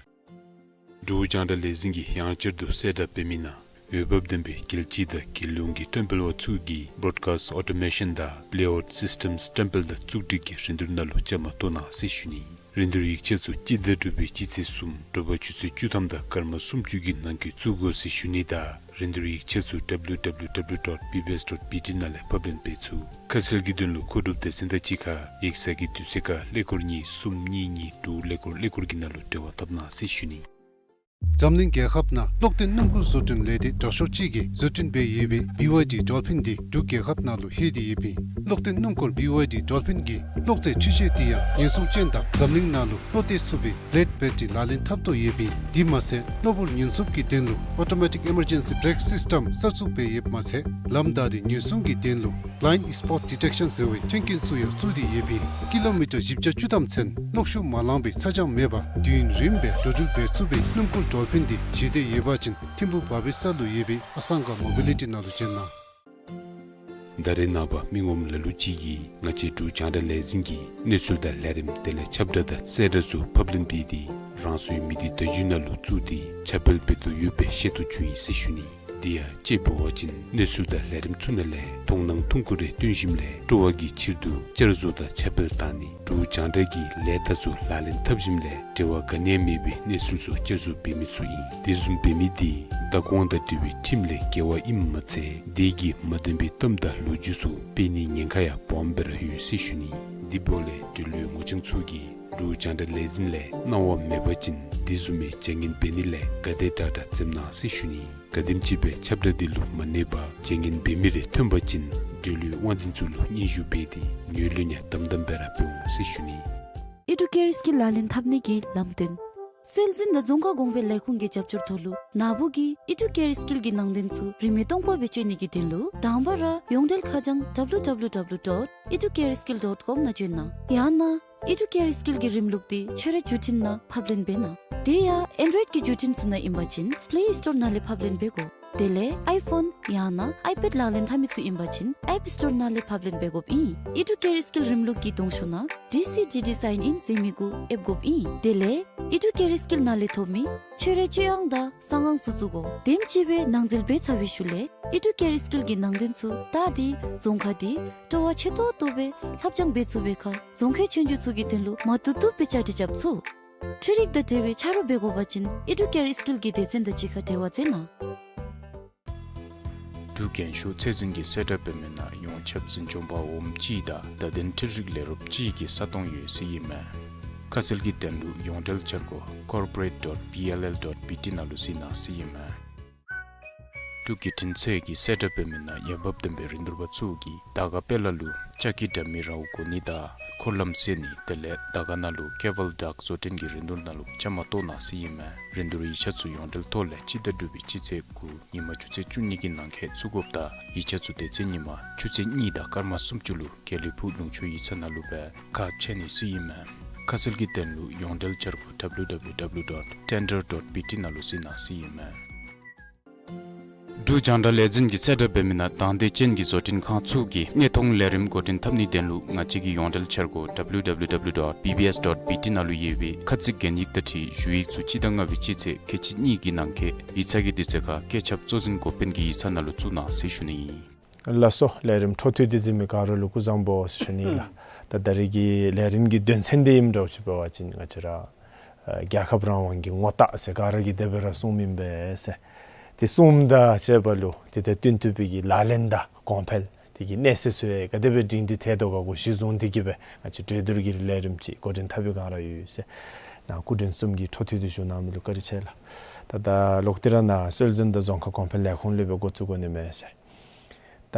འབྲུག་རྒྱང་བསྒྲགས་ལས་འཛིན་གྱིས་ཡང་བསྐྱར་དུ་གསལ་བསྒྲགས་འབད་མི་ནང་འོས་འབབ་ལྡན་པའི་རྒྱལ་སྤྱི་དང་རྒྱལ་ཡོངས་ཀྱི་བཀྲམ་སྤེལ་པ་ཚུ་གིས་broadcast automation དང་layout systems བཀྲམ་སྤེལ་དང་བཙུགས་སྒྲིག་གི་རིན་བསྡུར་ནང་ལུ་བཅའ་མར་གཏོགས་གནང་ཟེར་ཞུ་ནི། རིན་བསྡུར་ཡིག་ཆ་ཚུ་སྤྱི་ཟླ་དྲུག་པའི་སྤྱི་ཚེས་གསུམ་དྲོ་པ་ཆུ་ཚོད་བཅུ་ཐམ་དང་སྐར་མ་སུམ་ཅུ་གི་ནང་འཁོད་བཙུགས་དགོ་ཟེར་ཞུ་ནི་དང་རིན་བསྡུར་ཡིག་ཆ་ཚུ་W W W dot B B S dot B T ནང་ལས་ཕབ་ལེན་འབད་ཚུགས། ཁ་གསལ་གྱི་དོན་ལུ་མཁོ་སྒྲུབ་སྡེ་ཚན་དང་གཅིག་ཁར་ཡིག་ཚང་གི་དུས་ཚོད་ཁར་ཀླད་ཀོར་གཉིས་གསུམ་གཉིས་གཉིས་དྲུག་ཀླད་ཀོར་ཀླད་ཀོར་གྱི་ནང་ལུ་འབྲེལ་བ་འཐབ་གནང་ཟེར་ཞུ་ནི། འཛམ་གླིང་རྒྱལ་ཁབ་ནང་གློག་ལྡན་སྣུམ་འཁོར་བཟོ་སྐྲུན་ལས་སྡེ་དྲག་ཤོས་ཅིག་གིས་བཟོ་སྐྲུན་འབད་ཡོད་པའི་B Y D Dolphin འདི་འབྲུག་རྒྱལ་ཁབ་ནང་ལུ་ལྷོད་དེ་ཡོདཔ་ཨིན། གློག་ལྡན་སྣུམ་འཁོར་B Y D Dolphin གྱི་གློག་རྫས་འཕྲུལ་ཆས་འདི་ཡང་ཉེན་སྲུང་ཅན་དང་འཛམ་གླིང་ནང་ལུ་བློ་གཏད་ཚུགས་པའི་blade battery ལག་ལེན་འཐབ་དོ་ཡོདཔ་ཨིན། དེ་མ་ཚད་གློ་བུར་ཉེན་སྲུང་གི་དོན་ལུ་automatic emergency brake system གསར་བཙུགས་འབད་ཡོདཔ་མ་ཚད་ལམ་བདའ་སྟེ་ཉེན་སྲུང་གི་དོན་ལུ་blind spot detection ཟེར་བའི་མཐུན་རྐྱེན་ཚུ་ཡང་བཙུགས་ཏེ་ཡོདཔ་ཨིན། ཀི་ལོ་མི་ཊར་བཞི་བརྒྱ་བཅུ་ཐམ་ཚུན་གློག་ཤུགས་མ་ལང་པའི་ཚ་གྱང་མེད་པར་དུས་ཡུན་རིངམོ་སྦེ་འགྲོ་འགྲུལ་འབད་ཚུགས་པའི་སྣུམ་འཁོར་Dolphin འདི་བཞེས་འདོད་ཡོད་པ་ཅིན་ཐིམ་ཕུག་བར་པའི་ས་ལུ་ཡོད་པའི་ཨ་སང་ག་Mobility ནང་ལུ་བྱོན་གནང་། ད་རེས་ནངས་པ་མི་ངོམ་ལ་ལུ་ཅིག་གིས་ང་བཅས་འབྲུག་རྒྱང་བསྒྲགས་ལས་འཛིན་གྱི་གནས་ཚུལ་དང་ལས་རིམ་དེ་ལས་ཁྱབ་བསྒྲགས་དང་གསལ་བསྒྲགས་ཚུ་ཕབ་ལེན་འབད་དེ་རང་སོའི་མི་སྡེ་བརྡ་བརྒྱུད་ནང་ལུ་བཙུགས་ཏེ་ཁྱབ་སྤེལ་འབད་དོ་ཡོདཔ་སྦེ་ཤེས་རྟོགས་བྱུང་ཡི་ཟེར་ཞུ་ནི། དེ་ཡང་དཔྱེ་འབད་བ་ཅིན་གནས་ཚུལ་དང་ལས་རིམ་ཚུ་ནང་ལས་མཐོང་སྣང་ཐུང་ཀུ་རེ་བཏོན་ཞིནམ་ལས་སྤྲོ་བ་གི་ཕྱིར་དུ་བསྐྱར་བཟོ་དང་ཁྱབ་སྤེལ་བཏང་ནི་འབྲུག་རྒྱང་བསྒྲགས་ཀྱི་ལས་རྟགས་ཚུ་ལག་ལེན་འཐབ་ཞིནམ་ལས་འབྲེལ་བ་ག་ནི་ཡང་མེད་པའི་གནས་ཚུལ་ཚུ་བསྐྱར་བཟོ་འབད་མི་ཚུ་ཨིན། དེ་བཟུམ་འབད་མི་དེ་བདག་དབང་དང་འབྲེལ་བའི་ཁྲིམས་ལས་འགལ་བ་ཨིནམ་མ་ཚད་དེ་གིས་མ་བདེན་པའི་གཏམ་དང་ལོ་རྒྱུས་ཚུ་སྤེལ་ནིའི་ཉེན་ཁ་ཡང་སྦོམ་སྦེ་ར་ཡོད་ཟེར་ཞུ་ནི། དེ་འབདཝ་ལས་འབྲེལ་ཡོད་ངོ་རྐྱང་ཚུ་གིས་འབྲུག་རྒྱང་བསྒྲགས་ལས་འཛིན་ལས་གནང་བ་མེད་པ་ཅིན་དེ་བཟུམ་མའི་བྱ་ངན་འབད་ནི་ལས་ག་དེ་དྲག་དྲག་འཛེམ་གནང་ཟེར་ཞུ་ནི། ག་དེམ་ཅིག་སྦེ་ཁྱབ་བསྒྲགས་འདི་ལུ་མ་གནས་པར་བྱ་ངན་འབད་མི་རེ་ཐོན་པ་ཅིན་འབྲེལ་ཡོད་དབང་འཛིན་ཚུ་ལུ་སྙན་ཞུ་འབད་དེ་ངོས་ལེན་ཡང་དམ་དམ་སྦེ་ར་འབད་འོང་ཟེར་ཞུ་ནི། ཨི་ཌུ་ཀེར་སི་ཀིལ་ལག་ལེན་འཐབ་ནི་གི་ལམ་སྟོན། སྲོལ་འཛིན་དང་རྫོང་ཁ་གོང་འཕེལ་ལས་ཁུངས་ཀྱི་རྒྱབ་སྐྱོར་ཐོག་ལུ་ནཱ་བུ་གིས་ཨི་ཌུ་ཀེར་སི་ཀིལ་གྱི་ནང་དོན་ཚུ་རིན་མེད་སྟོང་པ་སྦེ་སྤྱོད་ནི་གི་དོན་ལུ་དང་པ་ར་ཡོངས་འབྲེལ་ཁ་བྱང་W W W dot educareskill dot com ནང་བྱོན་གནང་། ཡང་ན་ཨི་ཌུ་ཀེར་སི་ཀིལ་གྱི་རིམ་ལུགས་འདི་ཁྱོད་རའི་བརྒྱུད་འཕྲིན་ནང་ཕབ་ལེན་འབད་གནང་། དེ་ཡང་ཨེན་ཌོ་རོའིཌ་ཀྱི་བརྒྱུད་འཕྲིན་ཚུ་ནང་ཨིན་པ་ཅིན་པེ་ལེ་སི་ཊོར་ནང་ལས་ཕབ་ལེན་འབད་དགོ། དེ་ལས་ཨའི་ཕོན་ཡང་ན་ཨའི་པེཌ་ལག་ལེན་འཐབ་མི་ཚུ་ཨིན་པ་ཅིན་ཨེཔ་སི་ཊོར་ནང་ལས་ཕབ་ལེན་འབད་དགོཔ་ཨིན། ཨི་ཌུ་ཀེར་སི་ཀིལ་རིམ་ལུགས་ཀྱི་གདོང་ཤོག་ནང་ཌི་སི་ཌི་ཌི་སའིན་ཨིན་ཟེར་མི་གུ་ཨེབ་དགོཔ་ཨིན། དེ་ལས་ཨི་ཌུ་ཀེར་སི་ཀིལ་ནང་ལས་ཐོབ་མི་ཁྱོད་རའི་སྤྱོད་དབང་དང་གསང་ཨང་ཚུ་བཙུགས་དགོ། དེམ་ཅིག་སྦེ་ནང་འཛུལ་འབད་ཚར་བའི་ཤུལ་ལས་ཨི་ཌུ་ཀེར་སི་ཀིལ་གྱི་ནང་དོན་ཚུ་བལྟ་སྟེ་རྫོང་ཁག་དེ་སྤྲོ་བ་ཆེ་ཏོག་ཏོ་སྦེ་ལྷབ་སྦྱང་འབད་ཚུགས་པའི་ཁར་རྫོང་ཁའི་ཆོས་རྒྱུགས་ཚུ་གི་དོན་ལུ་མ་བཏུབ་བཏུབ་སྦེ་བཅའ་སྒྲིག་རྐྱབ་ཚུགས། འཕྲུལ་རིག་དང་འབྲེལ་བའི་ཆ་རོགས་འབད་དགོ་པ་ཅིན་ཨི་ཌུ་ཀེར་སི་ཀིལ་གྱི་སྡེ་ཚན་དང་གཅིག་ཁར་འབྲེལ་བ་མཛད་གནང་། འབྲུག་རྒྱན་ཤོག་ཚད་འཛིན་གྱི་གསལ་བསྒྲགས་འབད་མི་ནང་ཡོངས་ཁྱབ་འཛིན་སྐྱོང་པ་འོགམ་གཅིག་དང་བརྡ་དོན་འཕྲུལ་རིག་ལས་རོགསཔ་གཅིག་གི་ས་སྟོང་ཡོད་ཟེར་ཨིན་མས། ཁ་གསལ་གྱི་དོན་ལུ་ཡོངས་འབྲེལ་འཆར་སྒོ་corporate dot B L L dot B T ནང་ལུ་གཟིགས་གནང་ཟེར་ཨིན་མས། འབྲུག་གི་འཕྲིན་ཚོགས་ཀྱི་གསལ་བསྒྲགས་འབད་མི་ནང་འོས་འབབ་ལྡན་པའི་རིན་བསྡུར་པ་ཚུ་གིས་དར་དཀར་དཔལ་ལ་ལུ་ལྕགས་ཀྱི་དྲ་མིག་ར་བ་བསྐོ་ནི་དང་འཁོར་ལམ་བསལ་ནི་དེ་ལས་དར་དཀར་ནང་ལུ་ཀེ་བཱལ་ཌག་བཟོ་སྐྲུན་གྱི་རིན་བསྡུར་ནང་ལུ་བཅའ་མར་གཏོགས་གནང་ཟེར་ཨིན་མས། རིན་བསྡུར་ཡིག་ཆ་ཚུ་ཡོངས་འབྲེལ་ཐོག་ལས་སྤྱི་ཟླ་དྲུག་པའི་སྤྱི་ཚེས་དགུ་ཉིན་མ་ཆུ་ཚོད་བཅུ་གཉིས་ཀྱི་ནང་འཁོད་བཙུགས་དགོཔ་དང་ཡིག་ཆ་ཚུ་དེ་ཚེ་ཉིན་མ་ཆུ་ཚོད་གཉིས་དང་སྐར་མ་སུམ་ཅུ་ལུ་དགེ་ལེགས་ཕུག་ལུང་ཕྱོགས་ཡིག་ཚང་ནང་ལུ་སྦེ་ཁ་ཕྱེ་ནི་ཟེར་ཨིན་མས། ཁ་གསལ་གྱི་དོན་ལུ་ཡོངས་འབྲེལ་འཆར་སྒོ་W W W dot tender dot B T ནང་ལུ་གཟིགས་གནང་ཟེར་ཨིན་མས། འབྲུག་རྒྱང་བསྒྲགས་ལས་འཛིན་གྱི་གསལ་བསྒྲགས་འབད་མི་ནང་དང་འདོད་ཅན་གྱི་བཟོ་སྐྲུན་ཁང་ཚུ་གིས་གནས་མཐོང་ལས་རིམ་འགོ་འདྲེན་འཐབ་ནིའི་དོན་ལུ་ང་བཅས་ཀྱི་ཡོངས་འབྲེལ་འཆར་སྒོ་W W W dot B B S dot B T ནང་ལུ་ཡོད་པའི་ཁ་ཚིག་གན་ཡིག་དང་འཁྲིལ་ཞུ་ཡིག་ཚུ་སྤྱི་ཟླ་ལྔ་པའི་སྤྱི་ཚེས་ཁལ་གཅིག་གཉིས་ཀྱི་ནང་འཁོད་ཡིག་ཚང་གི་དུས་ཚོད་ཁར་བཀོད་ཁྱབ་གཙོ་འཛིན་འགོ་དཔོན་གྱི་ཡིག་ཚང་ནང་ལུ་བཙུགས་གནང་ཟེར་ཞུ་ནི་ཨིན། ལགས་སོ། ལས་རིམ་འཕྲོ་མཐུད་དེ་གཟིགས་མི་ག་ར་ལུ་སྐུ་གཟུགས་བཟང་པོ་ཟེར་ཞུ་ནི་ལགས། ཨུམ། ད་ད་རེས་ཀྱི་ལས་རིམ་གྱི་དོན་ཚན་འདི་ཨིནམ་འདྲཝ་ཅིག་འབད་བ་ཅིན་ང་བཅས་ར་ཨ་རྒྱལ་ཁབ་རང་དབང་གི་ངོ་རྟགས་ཟེར་ག་ར་གིས་དེ་སྦེ་ར་གསུངམ་ཨིན་པས་ཟེར། དེ་གསུངམ་དང་བཅས་པ་ལུ་དེ་དང་བསྟུན་ཐུབ་པའི་གི་ལག་ལེན་དང་གོང་འཕེལ་དེ་གི་གནས་ཚད་ཚུ་ཡང་ག་དེ་སྦེ་སྒྲིང་སྒྲི་ཐལ་དོ་ག་གུ་གཞི་བཟུང་སྟེ་གི་སྦེ་ང་བཅས་གྲོས་བསྡུར་གྱི་ལས་རིམ་ཅིག་འགོ་འདྲེན་འཐབ་པའི་སྒང་ར་ཡོད་ཟེར། ནཱ་སྐུ་མགྲོན་གསུམ་གྱིས་འཕྲོ་མཐུད་དེ་ཞུ་གནང་མི་ལུ་བཀའ་དྲིན་ཆེ་ལགས། ད་ད་ལོག་སྟེ་ར་ནཱ་སྲོལ་འཛིན་དང་རྫོང་ཁ་གོང་འཕེལ་ལས་ཁུངས་ལས་སྦེ་འགོ་བཙུགས་དགོ་ནི་མས་ཟེར། ད་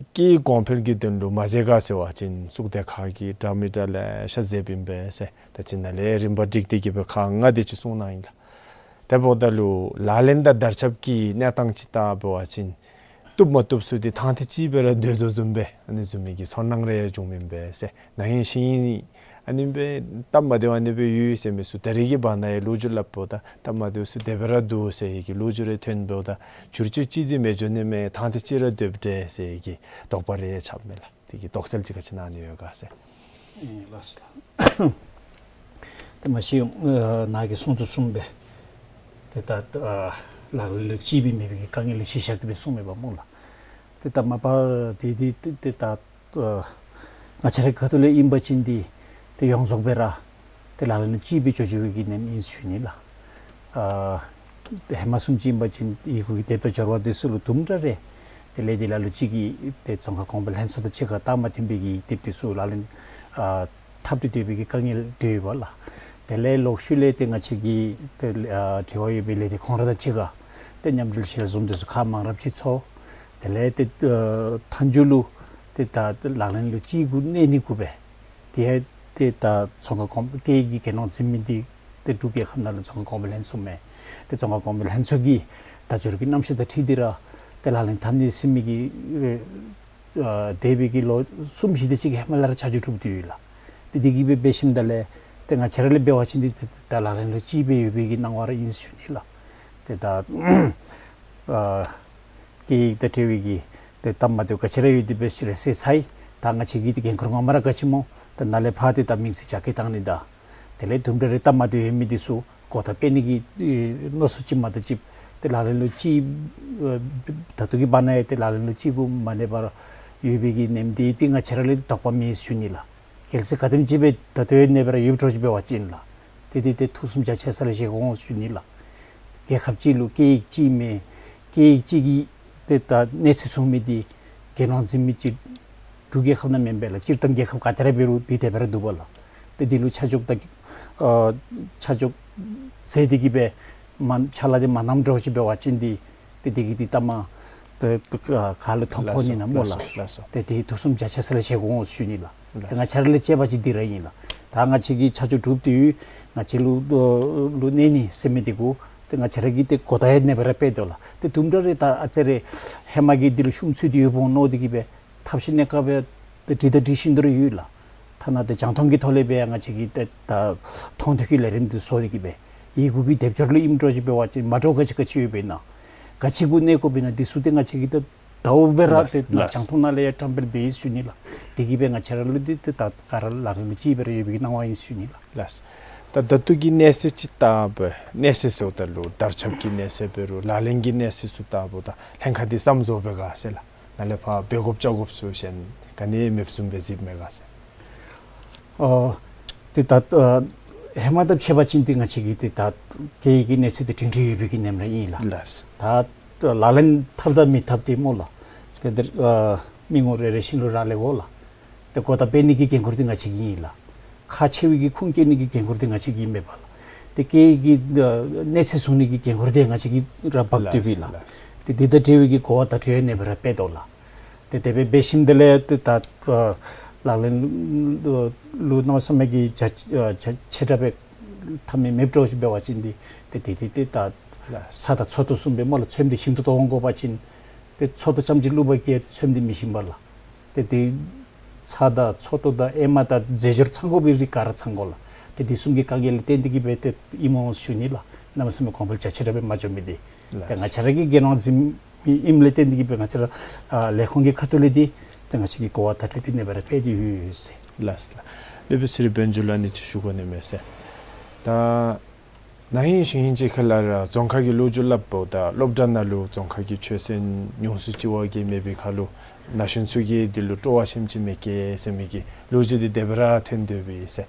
སྐད་ཡིག་གོང་འཕེལ་གྱི་དོན་ལུ་མ་མཛད་ག་ཟེར་བ་ཅིན་གཙུག་སྡེ་ཁག་གིས་དྲ་མིག་དྲ་ལེ་ཤ་མཛདཔ་ཨིན་པས་ཟེར། ད་ཅི་ནཱ་ལས་རིམ་པ་བསྒྲིགས་ཏེ་གི་སྦེ་ཁག་ལྔ་དེ་ཅིག་གསུངས་གནང་ཡི་ལགས། དེ་འབདཝ་ད་ལུ་ལག་ལེན་དང་དར་ཁྱབ་ཀྱི་གནས་སྟངས་ཅིག་བལྟ་བ་ཅིན་བཏུབ་མ་བཏུབ་ཚུ་དེ་ཐང་ཐེངས་གཅིག་སྦེ་ར་སྡོད་དོ་བཟུམ་སྦེ་ཨ་ནི་བཟུམ་མའི་གི་ཚོར་སྣང་རེ་བྱུངམ་ཨིན་པས་ཟེར། ནཱ་ཧིང་ཤིང་ཨ་ནི་སྦེ་སྟབས་མ་བདེཝ་ཨ་ནི་སྦེ་ཡོད་ཟེར་མི་ཚུ་ད་རེས་ཀྱི་བར་ན་ཡང་ལོ་རྒྱུས་སླབ་འབདཝ་ད་སྟབས་མ་བདེཝ་ཚུ་དེ་སྦེ་ར་འདུག་ཟེར་བའི་གི་ལོ་རྒྱུས་རེ་ཐོན་འབདཝ་ད་བསྒྱུར་བཅོས་ཅིག་དེ་མི་འགྱོ་ནི་མས། ཐང་ཐེངས་གཅིག་ར་སྡོདཔ་འདྲས་ཟེར་བའི་གི་དོགས་པ་རེ་ཡང་ཆགསཔ་མས་ལགས། དེ་གི་དོགས་སེལ་ཅིག་ག་ཅི་གནང་ནི་ཡོད་ག་ཟེར། ཨེ་ལགས་སོ་ལགས། ཏེ་མ་གཞི་ཨ་ནཱ་གིས་གསུང་དོ་བཟུམ་སྦེ་ཏེ་ད་ཨ་ལག་ལེན་ལུ་གཅིག་སྦེ་མེད་པའི་གི་དཀའ་ངལ་ལུ་གཞི་བཞག་སྟེ་སྦེ་གསུངམ་མས་པ་སྨོ་ལགས། ཏེ་ད་མ་པ་ཏེ་ཏེ་ཏེ་ད་ཨ་ང་བཅས་རའི་ཁ་ཐུག་ལས་ཨིན་པ་ཅིན་འདི་ཏེ་ཡོངས་རྫོགས་སྦེ་ར་ཏེ་ལག་ལེན་ལུ་གཅིག་སྦེ་འགྱོ་འགྱོ་བའི་གི་ནེམ་ཨིན་ཟེར་ཞུ་ནི་ལགས། ཨ་ཧེ་མ་བཟུམ་ཅིག་ཨིན་པ་ཅིན་ཡི་གུ་གི་དེབ་དང་སྦྱོར་བ་དེ་ཚུ་ལུ་དུམ་གྲ་རེ་ཏེ་ལས་དེ་ལ་ལུ་ཅིག་གིས་ཏེ་རྫོང་ཁ་གོང་འཕེལ་ལྷན་ཚོགས་དང་གཅིག་ཁར་སྟབས་མ་མཐུན་པའི་གི་དེབ་དེ་ཚུ་ལག་ལེན་ཨ་འཐབ་སྟེ་སྡོད་པའི་གི་དཀའ་ངལ་ཡོདཔ་ལགས། དེ་ལས་ལོག་ཤུལ་ལས་ཏེ་ང་བཅས་ཀྱི་ཏེ་ཨ་འབྲེལ་བ་ཡོད་པའི་ལས་སྡེ་ཁོང་ར་དང་གཅིག་ཁར་ཏེ་མཉམ་འབྲེལ་ཞལ་འཛོམས་དེ་ཚུ་ཁག་མང་རབས་ཅིག་ཚོགས། དེ་ལས་ཏེ་ཨ་མཐའ་མཇུག་ལུ་ཏེ་ད་ཏེ་ལག་ལེན་ལུ་ཅིག་གུ་གནས་ནི་གུ་སྦེ་ཏེ་ཏེ་ད་རྫོང་ཁ་གོང་སྐད་ཡིག་གི་གྱེར་ནོར་འཛིན་མི་འདི་ཏེ་འབྲུག་རྒྱལ་ཁབ་ནང་ལུ་རྫོང་ཁ་གོང་འཕེལ་ལྷན་ཚོགས་མས། ཏེ་རྫོང་ཁ་གོང་འཕེལ་ལྷན་ཚོགས་ཀྱི་དལ་འབྱོར་གྱི་རྣམ་གཞག་དང་འཁྲིལ་ཏེ་ར་ཏེ་ལག་ལེན་འཐབ་ནི་ཟེར་མི་གི་ཨ་འདས་པའི་གི་ལོ་གསུམ་བཞི་དེ་ཅིག་ཧེ་མ་ལས་ར་ཆ་འཇོག་གྲུབ་སྟེ་ཡོད་ལགས། ཏེ་དེ་གིས་སྦེ་འབད་ཞིནམ་ད་ལས་ཏེ་ང་བཅས་ར་ལས་འབད་བ་ཅིན་འདི་ཏེ་ད་ལག་ལེན་ལུ་ཅིག་སྦེ་ཡོད་པའི་གི་སྣང་བ་ར་ཨིན་ཟེར་ཞུ་ནི་ལགས། ཏེ་ད་ཨ་སྐད་ཡིག་དང་འབྲེལ་བའི་གི་ཏེ་སྟབས་མ་བདེཝ་ག་ཅི་ར་ཡོད་དེ་སྦེ་ཅིག་རེ་ཟེར་ཚར་ཡི། ད་ང་བཅས་ཀྱི་ཏེ་འགན་ཁུར་ངོ་མ་ར་ག་ཅི་སྨོ། ད་ནཱ་ལས་ཕར་ཏེ་ད་མིང་ཚིག་རྒྱ་སྐྱེད་བཏང་ནི་དང་དེ་ལས་དུམ་གྲ་རེ་སྟབས་མ་བདེཝ་ཡོད་མི་འདི་ཚུ་གོ་བརྡ་སྤེལ་ནི་གི་ཨེ་མནོ་བསམ་ཅིག་མ་གཏོགས་ཅིག་ཏེ་ལག་ལེན་ལུ་ཅིག་ཨེ་ད་ལྟོ་གི་བར་ན་ཡང་ཏེ་ལག་ལེན་ལུ་ཅིག་གུ་མ་གནས་པར་ཡོད་པའི་གི་ནེམ་འདི་ཏེ་ང་བཅས་ར་ལས་དོགས་པ་མེད་ཟེར་ཞུ་ནི་ལགས། གལ་སྲིད་ག་དེམ་ཅིག་སྦེ་ད་ལྟོ་ཡང་གནས་པར་ཡོདཔ་འདྲཝ་ཅིག་འབད་བ་ཅིན་ལགས། ཏེ་འདི་ཏེ་ཐུགས་བསམ་རྒྱ་ཆེ་ས་ལས་བཞེས་དགོ་འོང་ཟེར་ཞུ་ནི་ལགས། རྒྱལ་ཁབ་ཅིག་ལུ་སྐད་ཡིག་ཅིག་མེད། སྐད་ཡིག་ཅིག་གི་ཏེ་ད་གནས་ཚད་བཟུང་མི་འདི་གྱེར་ནོར་འཛིན་མི་ཅིག་འབྲུག་རྒྱལ་ཁབ་ནང་མེན་པས་ལགས། སྤྱིར་བཏང་རྒྱལ་ཁབ་ག་ཏེ་ར་འབད་རུང་འདི་དེ་སྦེ་ར་འདུག་པ་ལགས། ཏེ་འདི་ལུ་ཆ་འཇོག་ད་ཨ་ཆ་འཇོག་མཛད་དེ་གི་སྦེ་མ་ཕྱག་ལཱ་འདི་མ་གནངམ་འདྲཝ་ཅིག་འབད་བ་ཅིན་འདི་ཏེ་འདི་གིས་འདི་ལྟ་མ་ཏེ་ཏེ་ག་ལུ་ཐོ་ཕོག་ནི་ན་སྨོ་ལགས། ལགས་སོ། ཏེ་འདི་ཐུགས་བསམ་རྒྱ་ཆེ་ས་ལས་བཞེས་དགོ་འོང་ཟེར་ཞུ་ནི་ལགས། ཏེ་ང་བཅས་ར་ལས་གཅེས་པ་ཅིག་འདི་ར་ཨིན་ལགས། ད་ང་བཅས་ཀྱིས་ཆ་འཇོག་གྲུབ་སྟེ་ཡོད། ང་བཅས་ལུ་ལུ་གནས་ནི་ཟེར་མི་འདི་གུ་ཏེ་ང་བཅས་ར་གིས་ཏེ་གོ་བརྡ་ཡང་གནས་པ་ར་སྤེལ་དོ་ལགས། ཏེ་དུམ་གྲ་རེ་ད་ཨ་ཙི་རེ་ཧེ་མ་གི་འདི་ལུ་ཤུམ་ཚུད་དེ་ཡོདཔ་འོང་མནོ་སྟེ་གི་སྦེ་ཐབས་ཤེས་གནས་སྐབས་ཏེ་འདྲི་དང་འདྲི་བཞིན་དུ་ར་ཡོད་ལགས། ཐ་ན་ཏེ་རྒྱང་མཐོང་གི་ཐོག་ལས་སྦེ་ཡང་ང་བཅས་ཀྱིས་ཏེ་ད་མཐོང་ཐོས་ཀྱི་ལས་རིམ་འདི་བཟོ་སྟེ་གི་སྦེ་ཡི་གུ་གི་སྡེབ་སྦྱོར་ལུ་ཨིནམ་འདྲཝ་ཅིག་འབད་བ་ཅིན་མ་འདྲཝ་ག་ཅི་ག་ཅི་ཡོདཔ་ཨིན་ན། ག་ཅི་གུ་གནས་དགོཔ་ཨིན་ན་འདི་ཚུ་ཏེ་ང་བཅས་ཀྱིས་ད་ཟླཝ་སྦེ་ར་ལགས་ཏེ་ལགས། རྒྱང་མཐོང་ནང་ལས་ཡང་བཀྲམ་སྤེལ་འབད་ཡི་ཟེར་ཞུ་ནི་ལགས། དེ་གིས་སྦེ་ང་བཅས་ར་ལུ་འདི་ཏེ་ད་ག་ར་ལག་ལེན་ལུ་ཅིག་སྦེ་ར་ཡོད་པའི་གི་སྣང་བ་ཨིན་ཟེར་ཞུ་ནི་ལགས། ལགས། ད་ད་ལྟོ་གི་གནས་ཚད་ཅིག་བལྟཝ་ད་གནས་ཚད་ཟེརཝ་ད་ལུ་དར་ཁྱབ་ཀྱི་གནས་ཚད་འབད་རུང་ལག་ལེན་གྱི་གནས་ཚད་ཚུ་བལྟཝ་ད་ལྷན་ཁག་འདི་ཙམ་བཟོ་བའི་ག་ཟེར་ལགས། ནཱ་ལས་ཕར་འབད་དགོཔ་བཅའ་དགོཔ་ཚུ་གཞན་ག་ནི་མེདཔ་བཟུམ་སྦེ་གཟིགསཔ་མས་ག་ཟེར། ཨོ་ཏེ་ད་ཨ་ཧེ་མ་དང་ཕྱད་པ་ཅིན་ཏེ་ང་བཅས་ཀྱི་ཏེ་ད་སྐད་ཡིག་གི་གནས་ཚད་འདི་སྒྲིང་སྒྲི་ཡོད་པའི་གི་ཉིནམ་ར་ཨིན་ལགས། ལགས། ད་ལག་ལེན་འཐབ་དང་མི་འཐབ་འདི་སྨོ་ལགས། ཏེ་འདིར་ཨ་མི་ངོམ་རེ་རེ་བཞིན་ལུ་རག་ལས་དགོ་ལགས། ཏེ་གོ་བརྡ་སྤེལ་ནི་གི་འགན་ཁུར་འདི་ང་བཅས་ཀྱི་ཨིན་ལགས། ཁག་ཆེ་བའི་གི་ཁུངས་སྐྱེལ་ནི་གི་འགན་ཁུར་འདི་ང་བཅས་ཀྱི་ཨིན་པས་ལགས། ཏེ་སྐད་ཡིག་གི་ཨ་གནས་ཚད་བཟུང་ནི་གི་འགན་ཁུར་འདི་ང་བཅས་ཀྱིས་ར་འབག་སྡོད་པས་ལགས། ལགས། ཏེ་འདི་དང་འབྲེལ་བའི་གི་གོ་བ་བརྡ་སྤྲོད་ཡང་ཨ་ནེ་སྦེ་ར་སྤེལ་དོ་ལགས། ཏེ་དེ་སྦེ་འབད་ཞིནམ་དེ་ལས་ཏེ་ད་ཨ་ལག་ལེན་ལུ་གནམ་མེད་ས་མེད་ཀྱི་རྒྱ་ཨ་རྒྱ་ཆེ་དྲགས་སྦེ་ཐབས་མེད་མེདཔ་འདྲཝ་ཅིག་འབད་བ་ཅིན་འདི་ཏེ་དེ་ཏེ་ཏེ་ད་ལགས། ཚྭ་དང་ཚོད་བསྲེ་བཟུམ་སྦེ་སྨོ་ལགས། ཚོདམ་འདི་ཞིམ་ཏོག་ཏོ་འོང་དགོ་པ་ཅིན་ཏེ་ཚོད་བསྲེ་རྐྱངམ་ཅིག་བླུགས་པ་གིས་ཚོདམ་འདི་མི་ཞིམ་པས་ལགས། ཏེ་དེ་ཚྭ་དང་ཚོད་བསྲེ་དང་ཨེ་མ་དང་རྫས་སྦྱོར་ཚང་དགོ་པའི་རིགས་ག་ར་ཚང་དགོ་ལགས། ཏེ་དེ་བཟུམ་གྱི་དཀའ་ངལ་ལས་བརྟེན་ཏེ་གིས་སྦེ་ཏེ་ཨིནམ་འོང་ཟེར་ཞུ་ནི་ལགས། གནམ་མེད་ས་མེད་གོང་འཕེལ་རྒྱ་ཆེ་དྲགས་སྦེ་མ་འགྱོ་མི་འདི། ལགས། ཏེ་ང་བཅས་ར་གིས་འགན་དབང་འཛིན་མི་ཨིནམ་ལས་བརྟེན་ཏེ་གིས་སྦེ་ང་བཅས་ར་ཨ་ལས་ཁུངས་ཀྱི་ཁ་ཐུག་ལས་འདི་ཏེ་ང་བཅས་ཀྱིས་གོ་བ་བརྡ་སྤྲོད་འདི་ཨ་ནེ་སྦེ་ར་སྤེལ་ཏེ་ཡོད་ཟེར། ལགས་ལགས། སློབ་དཔོན་ཚེ་རིང་དཔལ་འབྱོར་ལགས་ཨ་ནི་ཅིག་ཞུ་དགོ་ནི་མས་ཟེར། ད་ན་ཧིང་གཞེས་ཧིང་ཅིག་ཁ་ལས་ར་རྫོང་ཁ་གི་ལོ་རྒྱུས་སླབ་འབདཝ་ད་སློབ་གྲྭ་ནང་ལུ་རྫོང་ཁ་གི་ཆོས་ཚན་ཉུང་སུ་ཅིག་བ་གིས་མེད་པའི་ཁར་ལུ་ན་གཞོན་ཚུ་གིས་འདི་ལུ་སྤྲོ་བ་ཆེམ་ཅིག་མེད་གེ་ཟེར་མི་གི་ལོ་རྒྱུས་འདི་དེ་སྦེ་ར་ཐོན་དོ་བས་ཟེར།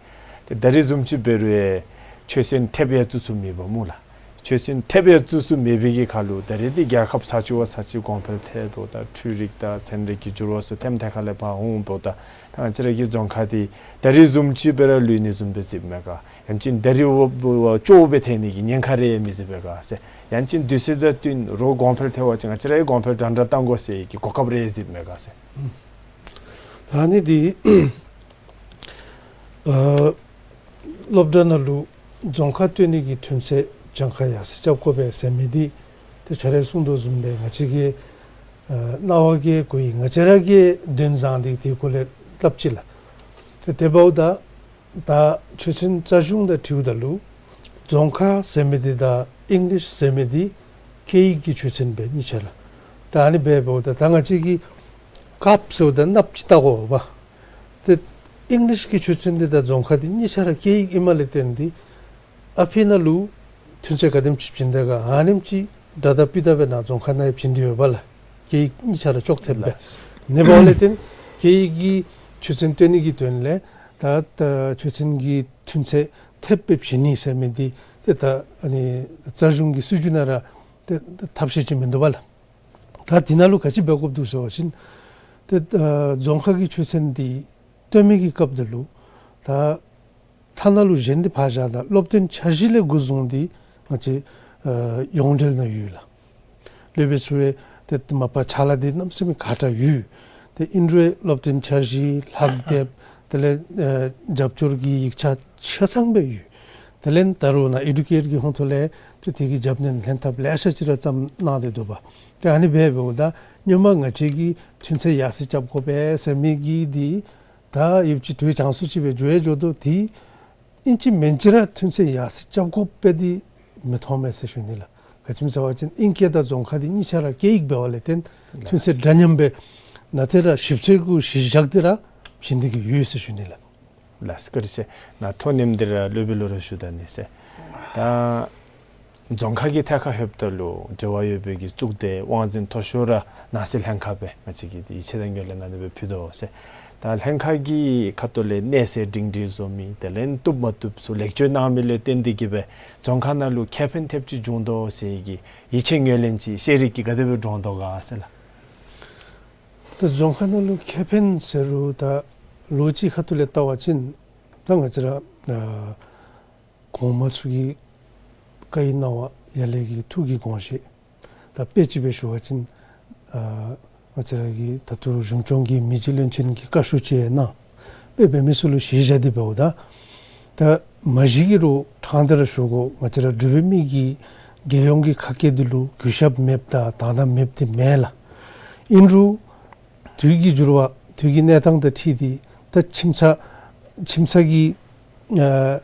ཏེ་ད་རིས་བཟུམ་ཅིག་འབད་རུང་ཡང་ཆོས་ཚན་ཐེབས་ཡང་བཙུགས་ཚུགས་མེདཔ་སྨོ་ལགས། ཆོས་ཚན་ཐེབས་ཡང་བཙུགས་ཚུགས་མེད་པའི་གི་ཁར་ལུ་ད་རིས་འདི་རྒྱལ་ཁབ་ས་ཅིག་བ་ས་ཅིག་གོང་འཕེལ་ཐལ་འབདཝ་ད་འཕྲུལ་རིག་དང་ཚན་རིག་གི་འགྱུར་བ་ཚུ་ཐེམ་ཐེ་ཁ་ལས་ཕར་འོང་འབདཝ་ད་ད་ང་བཅས་ར་གི་རྫོང་ཁ་འདི་ད་རིས་བཟུམ་ཅིག་སྦེ་ར་ལུས་ནི་བཟུམ་སྦེ་གཟིགསཔ་མས་ག། ཡང་ཅིན་ད་རིས་བ་བ་བ་ཅོག་སྦེ་ཐལ་ནི་གི་ཉེན་ཁ་རེ་མི་གཟིགས་པས་ག་ཟེར། ཡང་ཅིན་དུས་ཚོད་དང་བསྟུན་རོགས་གོང་འཕེལ་ཐལ་བ་ཅིན་ང་བཅས་ར་གིས་གོང་འཕེལ་འདྲན་འདྲ་བཏང་དགོ་ཟེར་གྱི་གོ་སྐབས་རེ་གཟིགསཔ་མས་ག་ཟེར། ད་ཨ་ནི་འདི་ཨ་སློབ་གྲྭ་ནང་ལུ་རྫོང་ཁ་བཏོན་ནི་གི་ཐོན་ཚད་གྱངས་ཁ་ཡར་སེང་རྐྱབ་དགོ་པས་ཟེར་མི་འདི་ཏེ་ཁྱོད་ར་གིས་གསུང་དོ་བཟུམ་སྦེ་ང་བཅས་ཀྱིས་ཨ་རྣ་བ་གིས་གོ་ཡི། ང་བཅས་ར་གིས་དོན་བཟང་འདི་དེ་གུ་ལས་སླབ་ཅི་ལགས། ཏེ་དེ་འབདཝ་ད་ད་ཆོས་ཚན་རྩ་གཞུང་དང་འཁྲིལཝ་ད་ལུ་རྫོང་ཁ་ཟེར་མི་འདི་དང་ཨིང་ལིཤ་ཟེར་མི་འདི་སྐད་ཡིག་གི་ཆོས་ཚན་སྦེ་གཉིས་ཆ་ར། ད་ཨ་ནི་སྦེ་འབདཝ་ད་ད་ང་བཅས་ཀྱིས་ཀཔ་ཟེརཝ་ད་གནགཔོ་ཅིག་བལྟ་དགོ་པས། ཏེ་ཨིང་ལིཤ་གི་ཆོས་ཚན་འདི་དང་རྫོང་ཁ་འདི་གཉིས་ཆ་ར་སྐད་ཡིག་ཨིནམ་ལས་བརྟེན་ཏེ་ཨ་ཕི་ནང་ལུ་ཐོན་ཚད་ག་དེམ་ཅིག་བྱིན་དེས་ག་ཨ་ནེམ་ཅིག་ཌ་ཌ་པི་ཌ་སྦེ་ནཱ་རྫོང་ཁ་ནང་ཡང་བྱིན་ཏེ་ཡོད་པས་ལགས། སྐད་ཡིག་གཉིས་ཆ་ར་ཅོག་འཐདཔ་སྦེ། ལགས། ཨ་ནི་འབདཝ་ལས་བརྟེན་སྐད་ཡིག་གི་ཆོས་ཚན་བཏོན་ནི་གི་དོན་ལས་ད་ད་ཆོས་ཚན་གྱི་ཐོན་ཚད་ཐེབས་སྦེ་བྱིན་ནི་ཟེར་མི་འདི་ཏེ་ད་ཨ་ནི་རྩ་གཞུང་གི་སྲིད་བྱུས་ནང་ར་ཏེ་ཐབས་ཤེས་ཅིག་མིན་འདུག་པས་ལགས། ད་འདི་ནང་ལུ་ག་ཅི་འབད་དགོཔ་འདུག་ཟེར་བ་ཅིན་ཏེ་ཨ་རྫོང་ཁ་གི་ཆོས་ཚན་འདི་བཏོན་མི་གི་སྐབས་འདི་ལུ་ད་ཐ་ན་ལུ་གཞན་འདི་ཕར་བཞག་ད་སློབ་སྟོན་འཆར་གཞི་ལས་འགོ་བཟུང་སྟེ་ང་བཅས་ཨ་ཡོངས་འབྲེལ་ནང་ཡོད་ལགས། སློབ་དཔོན་ཚུ་ཡང་ཏེ་མ་པ་ཕྱག་ལཱ་འདི་གནམ་མེད་ས་མེད་ཁག་དྲགས་ཡོད། ཏེ་ཨིན་རུང་སློབ་སྟོན་འཆར་གཞི་ལྷག་དེབ་དེ་ལས་ཨ་རྒྱབ་སྐྱོར་གྱི་ཡིག་ཆ་ཆ་ཚང་སྦེ་ཡོད། དེ་ལས་ད་རུང་ནཱ་ཨེ་ཌུ་ཀེཊ་གི་ཧོང་ཐོག་ལས་ཏེ་དེ་གི་རྒྱབ་སྣོན་ལྷན་ཐབས་ལེ་ཤ་ཅིག་ར་བརྩམས་གནང་སྟེ་འདུག་པས། ཏེ་ཨ་ནི་སྦེ་འབདཝ་ད་སྔོན་མ་ང་བཅས་ཀྱིས་ཐོན་ཚད་ཡར་སེང་རྐྱབ་དགོ་པས་ཟེར་མི་གི་འདི་ད་ཡུདཔ་ཅིག་དུས་ཅང་སུ་ཅིག་སྦེ་འགྱོ་ཡང་འགྱོ་དོ། ཏེ་ཨིན་ཅི་མིན་ཅི་ར་ཐོན་ཚད་ཡར་སེང་རྐྱབ་དགོཔ་སྦེ་འདི་མི་མཐོང་མས་ཟེར་ཞུ་ནི་ལགས། ག་ཅི་སྨོ་ཟེར་བ་ཅིན་ཨིང་སྐད་དང་རྫོང་ཁ་འདི་གཉིས་ཆ་ར་སྐད་ཡིག་འབདཝ་ལས་བརྟེན་ཐོན་ཚད་འདྲ་མཉམ་སྦེ་ནང་ཏེ་ར་ཞིབ་འཚོལ་གུ་གཞི་བཞག་སྟེ་ར་བྱིན་ཏེ་གི་ཡོད་ཟེར་ཞུ་ནི་ལགས། ལགས་སོ། བཀའ་དྲིན་ཆེ། ནཱ་འཕྲོ་མཉམ་འདི་ར་སློབ་དཔོན་ལུ་ར་ཞུ་ད་ནི་ཟེར། ད་རྫོང་ཁ་གི་ཐད་ཁར་ལྷོདཔ་ད་ལུ་འབྲེལ་བ་ཡོད་པའི་གི་གཙུག་སྡེ་དབང་འཛིན་མཐོ་ཤོས་ར་ནང་སྲིད་ལྷན་ཁག་སྦེ་ང་བཅས་ཀྱིས་ཡིད་ཆེས་དང་ངོས་ལེན་ཨ་ནི་སྦེ་ཕུལ་དོ་ཟེར། ད་ལྷན་ཁག་གི་ཁ་ཐུག་ལས་གནས་ཚད་སྒྲིང་སྒྲིང་བཟོ་མི་དེ་ལས་བཏུབ་མ་བཏུབ་ཚུ་ལེགས་བཅོས་གནང་མི་ལུ་བརྟེན་ཏེ་གི་སྦེ་རྫོང་ཁ་ནང་ལུ་ཁེ་ཕན་ཐེབས་ཅིག་བྱུང་དོ་ཟེར་གྱི་ཡིད་ཆེས་ངོས་ལེན་ཅིག་ཤེས་རིག་གིས་ག་དེ་སྦེ་འདྲོངས་དོ་ག་ཟེར་ལགས། ད་རྫོང་ཁ་ནང་ལུ་ཁེ་ཕན་ཟེར་རུང་ད་ལོ་གཅིག་ཁ་ཐུག་ལས་བལྟ་བ་ཅིན་ད་ང་བཅས་ར་ཨ་གོང་མ་ཚུ་གི་བཀའ་ཡི་གནང་བ་ཡར་ལས་ཀྱི་ཐུགས་ཀྱི་དགོངས་བཞེད་ད་དཔེ་ཅིག་སྦེ་ཞུ་བ་ཅིན་ཨ་ང་བཅས་ར་གི་ད་ལྟོ་གཞུང་སྐྱོང་གིས་མི་རྗེ་བློན་ཆེན་གྱི་བཀའ་ཤོག་ཅིག་གནང་། དཔེ་འབད་མི་ཚུ་ལུ་གཞི་བཞག་སྟེ་འབདཝ་ད་ད་མ་གཞི་གི་རོགས་ཕྲང་སྟེ་ར་ཞུ་དགོ། ང་བཅས་ར་འབྲུག་པའི་མི་གི་རྒྱལ་ཡོངས་ཀྱི་ཁ་སྐད་འདི་ལུ་གུས་ཞབས་མེདཔ་དང་དག་སྣང་མེདཔ་འདི་མེན་ལགས། ཨིན་རུང་དུས་ཀྱི་འགྱུར་བ་དུས་ཀྱི་གནས་སྟངས་དང་འཁྲིལ་ཏེ་ད་ཁྱིམ་ཚང་ཁྱིམ་ཚང་གི་ཨ་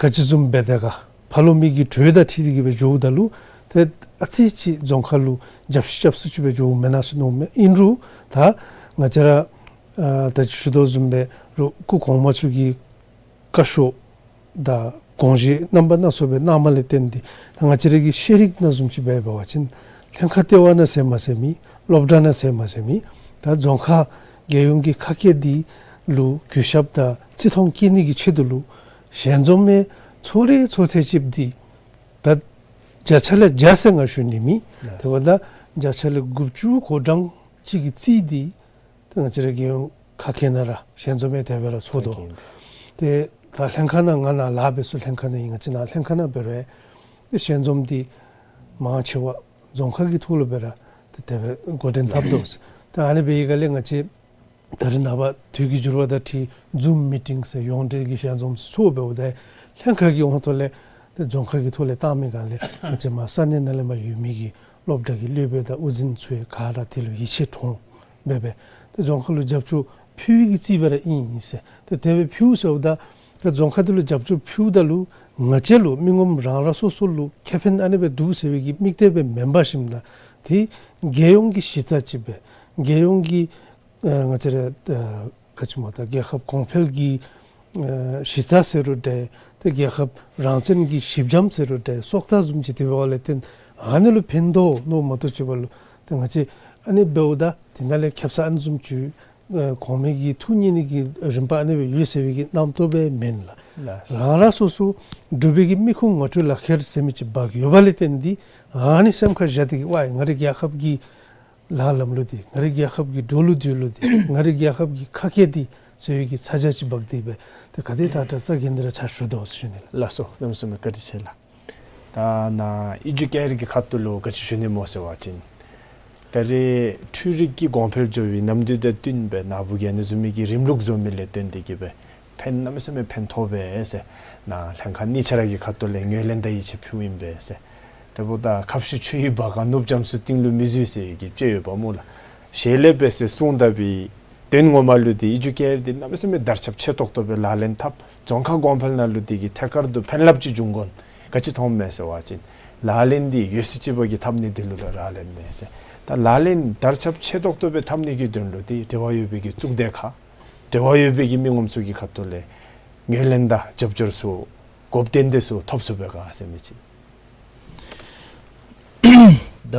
ག་ཅི་བཟུམ་འབད་དེས་ག་ཕ་ལོ་མི་གི་གྲོས་དང་འཁྲིལ་ཏེ་གི་སྦེ་འགྱོཝ་ད་ལུ་ཏེ་ ཨ་ཙི་ཅིག་རྫོང་ཁག་ལུ་རྒྱབ་ཤུགས་རྒྱབ་སུ་ཅིག་སྦེ་འགྱོཝ་མེན་ན་ཟེར་མནོཝ་མས། ཨིན་རུང་ད་ང་བཅས་ར་ཨ་ད་ཅི་ཞུ་དོ་བཟུམ་སྦེ་རུང་སྐུ་གོང་མ་མཆོག་གི་བཀའ་ཤོག་དང་དགོངས་བཞེད་རྣམ་པ་སྣ་ཚོགས་སྦེ་གནངམ་ལས་བརྟེན་ཏེ་ད་ང་བཅས་ར་གི་ཤེས་རིག་ནང་བཟུམ་ཅིག་སྦེ་འབད་བ་ཅིན་ལྷན་ཁག་ལྟེ་བ་ནང་ཟེར་མ་ཟེར་མི་སློབ་གྲྭ་ནང་ཟེར་མ་ཟེར་མི་ད་རྫོང་ཁག་རྒྱལ་ཡོངས་ཀྱི་ཁ་སྐད་འདི་ལུ་གུས་ཞབས་དང་བརྩི་མཐོང་བསྐྱེད་ནི་གི་ཆེད་དུ་ལུ་ཞལ་འཛོམས་མི་ཚོགས་རེ་ཚོགས་ཚད་ཅིག་འདི་ད་བརྒྱ་ཆ་ལས་བརྒྱ་ཟེར་ང་ཞུ་ནི་མེད། ལགས། དེ་འབདཝ་ད་བརྒྱ་ཆ་ལས་དགུ་བཅུ་གོ་གྲངས་ཅིག་གི་རྩིས་འདི་ཏེ་ང་བཅས་ར་རྒྱལ་ཡོངས་ཁ་སྐད་ནང་ར་ཞལ་འཛོམས་མི་དེ་སྦེ་ར་ཚོགས་དོ། ཚོགས་ཀྱི་ཏེ་ད་ལྷན་ཁག་ནང་ང་ནཱ་ལཱ་འབད་སའི་ལྷན་ཁག་ནང་ཨིན། ང་བཅས་ནཱ་ལྷན་ཁག་ནང་འབད་རུང་ཏེ་ཞལ་འཛོམས་འདི་མང་ཆེ་བ་རྫོང་ཁག་གི་ཐོག་ལུ་སྦེ་ར་ཏེ་དེ་སྦེ་འགོ་འདྲེན་འཐབ་དོ། ལགས། ཏེ་ཨ་ནི་འབད་བའི་སྒང་ལས་ང་བཅས་ད་རེས་ནངས་པ་དུས་ཀྱི་འགྱུར་བ་དང་འཁྲིལ་ཛུམ་མི་ཊིང་ཟེར་ཡོངས་འབྲེལ་གྱི་ཞལ་འཛོམས་ཚོགས་འབདཝ་ད་ལྷན་ཁག་གི་ཧོངས་ཐོག་ལས་ཏེ་རྫོང་ཁག་གི་ཐོག་ལས་བཏང་མི་སྒང་ལས་ང་བཅས་མར་ས་གནས་ནང་ལས་མར་ཡོད་མི་གི་སློབ་གྲྭ་གི་སློབ་དཔོན་དང་དབུ་འཛིན་ཚུ་ཡང་ག་ར་དེ་ལུ་ཡིད་ཆེས་འདྲོངས་འབད་སྦེ་ཏེ་རྫོང་ཁག་ལུ་རྒྱབ་སྐྱོར་ཕུལ་བའི་གི་རྩིས་སྦེ་ར་ཨིན་ཟེར། ཏེ་དེ་སྦེ་ཕུལ་ཟེརཝ་ད་ཏེ་རྫོང་ཁག་འདི་ལུ་རྒྱབ་སྐྱོར་ཕུལཝ་ད་ལུ་ང་བཅས་ལུ་མི་ངོམ་རང་རང་སོ་སོ་ལུ་ཁེ་ཕན་ཨ་ནི་སྦེ་འདུག་ཟེར་བའི་གི་དམིགས་གཏད་སྦེ་མེན་པར་ཞིནམ་ད་ཏེ་རྒྱལ་ཡོངས་ཀྱི་གཞི་རྩ་ཅིག་སྦེ་རྒྱལ་ཡོངས་ཀྱི་ཨ་ང་བཅས་ར་ཨ་ག་ཅི་སྨོ་ད་རྒྱལ་ཁབ་གོང་འཕེལ་གྱི་ཨ་གཞི་རྩ་ཟེར་རུང་འདྲ་ཏེ་རྒྱལ་ཁབ་རང་བཙན་གྱི་གཞི་འགྱམ་ཟེར་རུང་འདྲ་སྲོག་རྩ་བཟུམ་ཅིག་དེ་འབདཝ་ལས་བརྟེན་ཨ་ནི་ལུ་ཕན་ཐོགས་མནོཝ་མ་གཏོགས་ཅིག་འབདཝ་ལུ་ཏེ་ང་བཅས་ཨ་ནི་འབདཝ་ད་དེ་ནང་ལས་ཁེབ་ས་ཨ་ནི་བཟུམ་ཅིག་ཨ་གོང་མའི་གི་ཐུགས་མཉེས་ནི་གི་རིམ་པ་ཨ་ནི་སྦེ་ཡོད་ཟེར་བའི་གི་རྣམ་རྟོག་སྦེ་མེན་ལགས། ལགས། རང་རང་སོ་སོ་འབྲུག་པའི་གི་མི་ཁུངས་ངོ་སྤྲོད་ལག་ཁྱེར་ཟེར་མི་ཅིག་འབག་ཡོད་པ་ལས་བརྟེན་ཏེ་ཨ་ནི་སེམས་ཁར་བཞག་སྟེ་གི་ཝའི་ང་རའི་རྒྱལ་ཁབ་ཀྱི་ལཱ་ལམ་ལུགས་འདི་ང་རའི་རྒྱལ་ཁབ་ཀྱི་འགྲོ་ལུགས་སྡོད་ལུགས་འདི་ང་རའི་རྒྱལ་ཁབ་ཀྱི་ཁ་སྐད་འདི་ཟེར་བའི་གི་ཚ་གྱང་ཅིག་འབག་སྟེ་སྦེ་ཏེ་ག་དེ་དྲག་དྲག་རྩ་འགེངས་ཏེ་ར་ཕྱག་ཞུ་དོ་ཟེར་ཞུ་ནི་ལགས། ལགས་སོ། གནམ་མེད་ས་མེད་བཀའ་དྲིན་ཆེ་ལགས། ད་ནཱ་ཨེ་ཌུ་ཀེར་གྱི་ཁ་ཐུག་ལུ་ག་ཅི་ཞུ་ནི་སྨོ་ཟེར་བ་ཅིན་ད་རེས་འཕྲུལ་རིག་གི་གོང་འཕེལ་འགྱོ་བའི་ནམ་དུས་དང་བསྟུན་སྦེ་ནཱ་བུ་གིས་ཨ་ནི་བཟུམ་མའི་གི་རིམ་ལུགས་བཟོ་མི་ལས་བརྟེན་ཏེ་གི་སྦེ་ཕན་གནམ་མེད་ས་མེད་ཕན་ཐོགས་པས་ཟེར། ནཱ་ལྷན་ཁག་གཉིས་ཆ་ར་གི་ཁ་ཐུག་ལས་ངོས་ལེན་དང་ཡིད་ཆེས་ཕུལཝ་ཨིན་པས་ཟེར། དེ་འབདཝ་ད་ཁ་བཤད་ཆུ་ཡི་བར་ག་ནུབ་རྒྱམ་སུ་གཏིང་ལུ་མི་འཛུལ་ཟེར་གྱི་ཅིག་ཡོདཔ་སྨོ་ལགས། ཞལ་ལས་འབད་ཟེར་གསུངས་ད་བའི་དོན་ངོ་མ་ལུ་འདི་ཨེ་ཌུ་ཀེར་འདི་གནམ་མེད་ས་མེད་དར་ཁྱབ་ཆེ་ཏོག་ཏོ་སྦེ་ལག་ལེན་འཐབ། རྫོང་ཁག་གོང་འཕེལ་ནང་ལུ་འདི་གིས་ཐད་ཀར་དུ་ཕན་རླབས་ཅིག་འབྱུང་དགོ་ན་ག་ཅི་མཐོངམ་མས་ཟེར་བ་ཅིན་ལག་ལེན་འདི་ཡོད་ཚད་ཅིག་པོ་གིས་འཐབ་ནི་འདི་ལུ་ར་ལག་ལེན་མས་ཟེར། ད་ལག་ལེན་དར་ཁྱབ་ཆེ་ཏོག་ཏོ་སྦེ་འཐབ་ནི་གི་དོན་ལུ་འདི་འབྲེལ་བ་ཡོད་པའི་གི་གཙུག་སྡེ་ཁག་འབྲེལ་བ་ཡོད་པའི་གི་མི་ངོམ་ཚུ་གི་ཁ་ཐུག་ལས་ངོས་ལེན་དང་རྒྱབ་སྐྱོར་ཚུ་དགོཔ་ཏན་ཏན་ཚུ་ཐོབ་ཚུགས་པས་ག་ཟེར་མི་ཅིག། ད་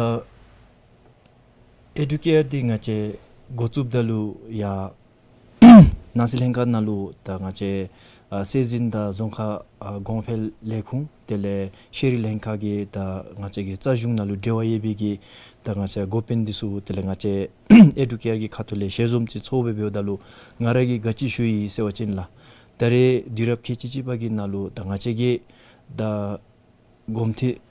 ཨེ་ཌུ་ཀེར་འདི་ང་བཅས་འགོ་བཙུགསཔ་ད་ལུ་ཡང་ནང་སྲིད་ལྷན་ཁག་ནང་ལུ་ད་ང་བཅས་ཨ་སྲོལ་འཛིན་དང་རྫོང་ཁ་ཨ་གོང་འཕེལ་ལས་ཁུངས་དེ་ལས་ཤེས་རིག་ལྷན་ཁག་གི་ད་ང་བཅས་ཀྱི་རྩ་གཞུང་ནང་ལུ་འབྲེལ་བ་ཡོད་པའི་གི་ད་ང་བཅས་འགོ་དཔོན་འདི་ཚུ་དེ་ལས་ང་བཅས་ཨེ་ཌུ་ཀེར་གྱི་ཁ་ཐུག་ལས་ཞལ་འཛོམས་ཅིག་ཚོགས་སྦེ་འབདཝ་ད་ལུ་ང་ར་གིས་ག་ཅི་ཞུ་ཡི་ཟེར་བ་ཅིན་ལགས། ད་རེས་དུས་རབས་ཁལ་གཅིག་གཅིག་པ་གི་ནང་ལུ་ད་ང་བཅས་ཀྱིས་ད་གོམ་ཐེངས་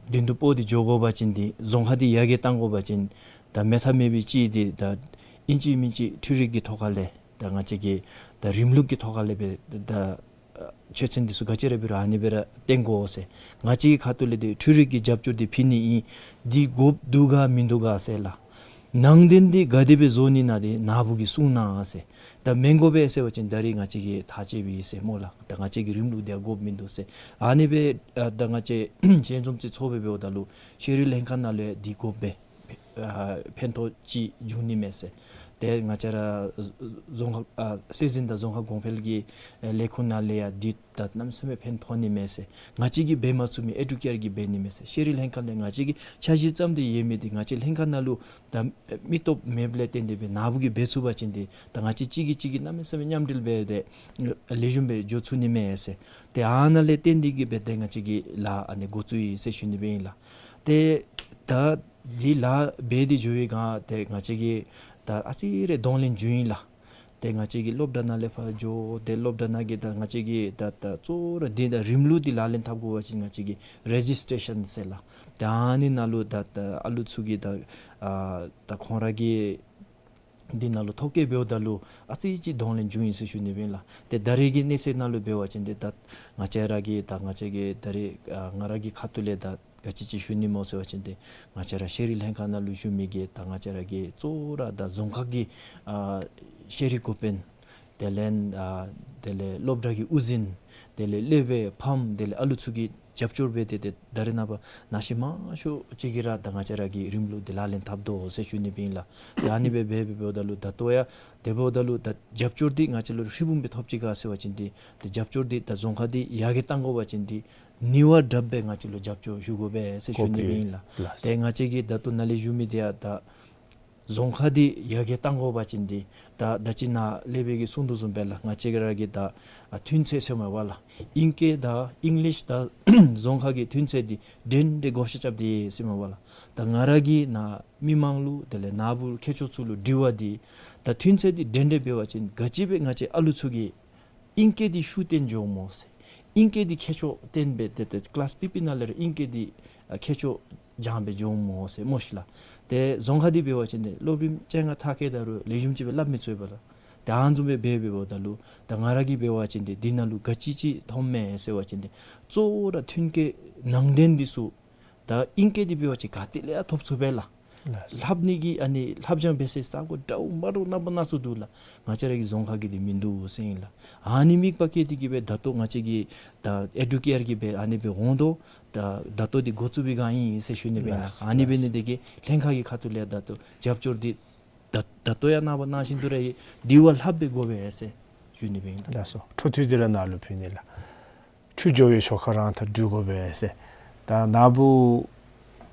བདུན་དུ་སྤོ་སྟེ་འགྱོ་དགོ་པ་ཅིན་འདི་རྫོང་ཁ་འདི་ཡར་རྒྱས་གཏང་དགོ་པ་ཅིན་ད་མེད་ཐབས་མེད་པའི་ཅིག་འདི་ད་ཨིན་ཅི་མིན་ཅི་འཕྲུལ་རིག་གི་ཐོག་ཁ་ལས་ད་ང་བཅས་ཀྱིས་ད་རིམ་ལུགས་ཀྱི་ཐོག་ཁ་ལས་སྦེ་ད་ཆོས་ཚན་འདི་ཚུ་ག་ཅི་ར་འབད་རུང་ཨ་ནི་སྦེ་ར་བཏོན་དགོ་ཟེར། ང་བཅས་ཀྱི་ཁ་ཐུག་ལས་འདི་འཕྲུལ་རིག་གི་རྒྱབ་སྐྱོར་འདི་ཕུལ་ནི་ཨིན། འདི་དགོཔ་འདུག་ག་མིན་འདུག་ག་ཟེར་ལགས། ནང་དོན་འདི་ག་དེ་སྦེ་བཟོ་ནི་ན་འདི་ནཱ་བུ་གིས་གསུང་གནང་ཟེར། ད་མི་དགོ་པས་ཟེར་བ་ཅིན་ད་རེས་ང་བཅས་ཀྱིས་ཐག་བཅད་པའི་ཟེར་སྨོ་ལགས། ད་ང་བཅས་ཀྱི་རིམ་ལུགས་འདི་ཡང་དགོཔ་མིན་འདུག་ཟེར། ཨ་ནི་སྦེ་ཨ་ད་ང་བཅས་ཞལ་འཛོམས་ཅིག་ཚོགས་སྦེ་འབདཝ་ད་ལུ་ཤེས་རིག་ལྷན་ཁག་ནང་ལུ་ཡང་འདི་དགོཔ་སྦེ་ཨ་ཕན་ཐོགས་ཅིག་འབྱུང་ནི་མས་ཟེར། ཏེ་ང་བཅས་ར་རྫོང་ཁ་ཨ་སྲོལ་འཛིན་དང་རྫོང་ཁ་གོང་འཕེལ་གྱི་ཨ་ལས་ཁུངས་ནང་ལས་ཡང་འདི་ད་གནམ་མེད་ས་མེད་ཕན་ཐོགས་ནི་མས་ཟེར། ང་བཅས་ཀྱིས་འབད་མ་ཚུགས་མི་ཨེ་ཌུ་ཀེར་གྱིས་འབད་ནི་མས་ཟེར། ཤེས་རིག་ལྷན་ཁག་ལས་ང་བཅས་ཀྱིས་འཆར་གཞི་བརྩམས་ཏེ་ཡོད་མི་འདི་ང་བཅས་ལྷན་ཁག་ནང་ལུ་ད་མི་སྟོབས་མེདཔ་ལས་བརྟེན་ཏེ་སྦེ་ནཱ་བུ་གིས་འབད་ཚུགས་པ་ཅིན་འདི་ད་ང་བཅས་གཅིག་གིས་གཅིག་གིས་གནམ་མེད་ས་མེད་མཉམ་འབྲེལ་འབད་དེ་ལེགས་ཤོམ་སྦེ་འགྱོ་ཚུགས་ནི་མས་ཟེར། ཏེ་ཨ་ནཱ་ལས་བརྟེན་ཏེ་གི་སྦེ་ཏེ་ང་བཅས་ཀྱིས་ལཱ་ཨ་ནི་འགོ་བཙུགས་ཡི་ཟེར་ཞུ་ནི་སྦེ་ཨིན་ལགས། ཏེ་ད་འདི་ལཱ་འབད་དེ་འགྱོ་བའི་སྒང་ཏེ་ང་བཅས་ཀྱིས་ད་ཨ་ཙི་རེ་གདོང་ལེན་འབྱུང་ཡི་ལགས། ཏེ་ང་བཅས་ཀྱིས་སློབ་གྲྭ་ནང་ལས་ཕར་འགྱོ། ཏེ་སློབ་གྲྭ་ནང་གི་ད་ང་བཅས་ཀྱིས་ད་ད་གཙོ་བོ་ར་འདི་ད་རིམ་ལུགས་འདི་ལག་ལེན་འཐབ་དགོ་པ་ཅིན་ང་བཅས་ཀྱིས་རེ་ཇིས་ཊེ་ཤཱན་ཟེར་ལགས། ཏེ་ཨ་ནི་ནང་ལུ་ད་ད་ཨ་ལུ་ཚུ་གིས་ད་ཨ་ད་ཁོང་ར་གི་འདི་ནང་ལུ་ཐོ་བཀོད་འབདཝ་ད་ལུ་ཨ་ཙི་ཅིག་གདོང་ལེན་འབྱུང་ཡི་ཟེར་ཞུ་ནི་སྦེ་ཨིན་ལགས། ཏེ་ད་རེས་ཀྱི་གནས་ཚད་ནང་ལུ་འབད་བ་ཅིན་ཏེ་ད་ང་བཅས་ར་གི་ད་ང་བཅས་ཀྱི་ད་རེས་ཨ་ང་ར་གི་ཁ་ཐུག་ལས་ད་ག་ཅི་ཅིག་ཞུ་ནི་སྨོ་ཟེར་བ་ཅིན་ཏེ་ང་བཅས་ར་ཤེས་རིག་ལྷན་ཁག་ནང་ལུ་བཞུགས་མི་གི་ད་ང་བཅས་ར་གི་གཙོ་བོ་ར་ད་རྫོང་ཁག་གི་ཨ་ཤེས་རིག་འགོ་དཔོན་དེ་ལས་ཨ་དེ་ལས་སློབ་གྲྭ་གི་དབུ་འཛིན་དེ་ལས་སློབ་དཔོན་ཕམ་དེ་ལས་ཨ་ལུ་ཚུ་གི་ རྒྱབ་སྐྱོར་འབད་དེ་ཏེ་ད་རེས་ནངས་པ་ན་གཞོན་མང་ཤོས་ཅིག་གིས་ར་ད་ང་བཅས་ར་གི་རིམ་ལུགས་འདི་ལག་ལེན་འཐབ་དོ་ཟེར་ཞུ་ནི་སྦེ་ཨིན་ལགས། ཏེ་ཨ་ནི་སྦེ་འབད་འབད་འབདཝ་ད་ལུ་ད་ལྟོ་ཡང་དེ་འབདཝ་ད་ལུ་ད་རྒྱབ་སྐྱོར་འདི་ང་བཅས་ལུ་ཧྲིལ་བུམ་སྦེ་ཐོབ་ཅི་ག་ཟེར་བ་ཅིན་འདི་ད་རྒྱབ་སྐྱོར་འདི་ད་རྫོང་ཁག་འདི་ཡར་རྒྱས་གཏང་དགོ་པ་ཅིན་འདི་ནི་བ་དྲགཔ་སྦེ་ང་བཅས་ལུ་རྒྱབ་སྐྱོར་ཞུ་དགོ་པས་ཟེར་ཞུ་ནི་སྦེ་ཨིན་ལགས། ལགས། ཏེ་ང་བཅས་ཀྱིས་ད་ལྟོ་ནཱ་ལས་ཞུ་མི་འདི་ཡང་ད་རྫོང་ཁག་འདི་ཡར་རྒྱས་གཏང་དགོ་པ་ཅིན་འདི་ད་ད་ཅི་ནཱ་ལས་འབད་གིས་གསུང་དོ་བཟུམ་སྦེ་ལགས། ང་བཅས་ར་གི་ད་ཨ་ཐུན་ཚད་ཟེར་མས་པ་ལགས། ཨིང་སྐད་དང་ཨིང་ལིཤ་དང་རྫོང་ཁག་གི་ཐུན་ཚད་འདི་འདྲན་འདྲ་བགོ་བཤའ་རྐྱབ་སྟེ་ཟེར་མས་པ་ལགས། ད་ང་ར་གིས་ནཱ་མི་མང་ལུ་དེ་ལས་ནཱ་བུ་མཁས་མཆོག་ཚུ་ལུ་དྲི་བ་འདི་ད་ཐུན་ཚད་འདི་འདྲན་འདྲ་འབད་བ་ཅིན་ག་ཅི་སྦེ་ང་བཅས་ཨ་ལུ་ཚུ་གིས་ཨིང་སྐད་འདི་ཤུགས་བཏོན་འགྱོཝ་སྨོ་ཟེར། ཨིང་སྐད་འདི་མཁས་མཆོག་བསྟན་པའི་ཏེ་ཏེ་ཀི་ལཱསི་ཕི་ཕི་ནང་ལས་ར་ཨིང་སྐད་འདི་ཨ་མཁས་མཆོག་སྦྱང་སྦེ་འགྱོཝ་སྨོ་ཟེར་སྨོ་ཤིག་ལགས། ཏེ་རྫོང་ཁག་འདི་འབད་བ་ཅིན་ཏེ་སློབ་རིམ་བཅོ་ལྔ་མཐར་འཁྱོལ་ད་རུང་ལེགས་ཤོམ་ཅིག་སྦེ་སླབ་མི་ཚུགས་པས་ལགས། ཏེ་ཨ་ནི་བཟུམ་སྦེ་འབད་འབདཝ་ད་ལུ་ད་ང་ར་གིས་འབད་བ་ཅིན་ཏེ་འདི་ནང་ལུ་ག་ཅི་ཅིག་མཐོངམ་མས་ཟེར་བ་ཅིན་ཏེ་གཙོ་བོ་ར་མཐུན་རྐྱེན་ནང་དོན་འདི་ཚུ་ད་ཨིང་སྐད་འདི་འབད་བ་ཅིན་ག་ཏེ་ལས་ཡང་ཐོབ་ཚུགས་པས་ལགས། ལགས། ལྷབ་ནི་གི་ཨ་ནི་ལྷབ་སྦྱང་འབད་སའི་ས་གོ་འདྲཝ་མ་འདྲཝ་རྣམ་པ་སྣ་ཚོགས་འདུག་ལགས། ང་བཅས་ར་གི་རྫོང་ཁག་གི་འདི་མིན་འདུག་ཟེར་ཨིན་ལགས། ཨ་ནི་དམིགས་པ་བསྐྱེད་དེ་གིས་སྦེ་ད་ལྟོ་ང་བཅས་ཀྱིས་ད་ཨེ་ཌུ་ཀེར་གྱིས་སྦེ་ཨ་ནི་སྦེ་འོང་དོ། ད་ད་ལྟོ་འདི་འགོ་བཙུགས་པའི་སྒང་ཨིན་ཟེར་ཞུ་ནི་སྦེ་ཨིན་ལགས། ལགས། ཨ་ནི་འབད་ནི་དེ་གིས་ལྷན་ཁག་གི་ཁ་ཐུག་ལས་ད་ལྟོ་རྒྱབ་སྐྱོར་འདི་ད་ད་ལྟོ་ཡང་ནངས་པ་ནང་བཞིན་དུ་ར་ཡི་འདི་བ་ལྷབ་སྦེ་དགོ་པས་ཟེར་ཞུ་ནི་སྦེ་ཨིན་ལགས། ལགས་སོ། འཕྲོ་མཐུད་དེ་ར་ནཱ་ལུ་ཕུལ་ནི་ལགས། ཆུ་འགྱོ་བའི་ཞོར་ཁར་རང་མཐར་འགྲུལ་དགོ་པས་ཟེར། ད་ནཱ་བུ་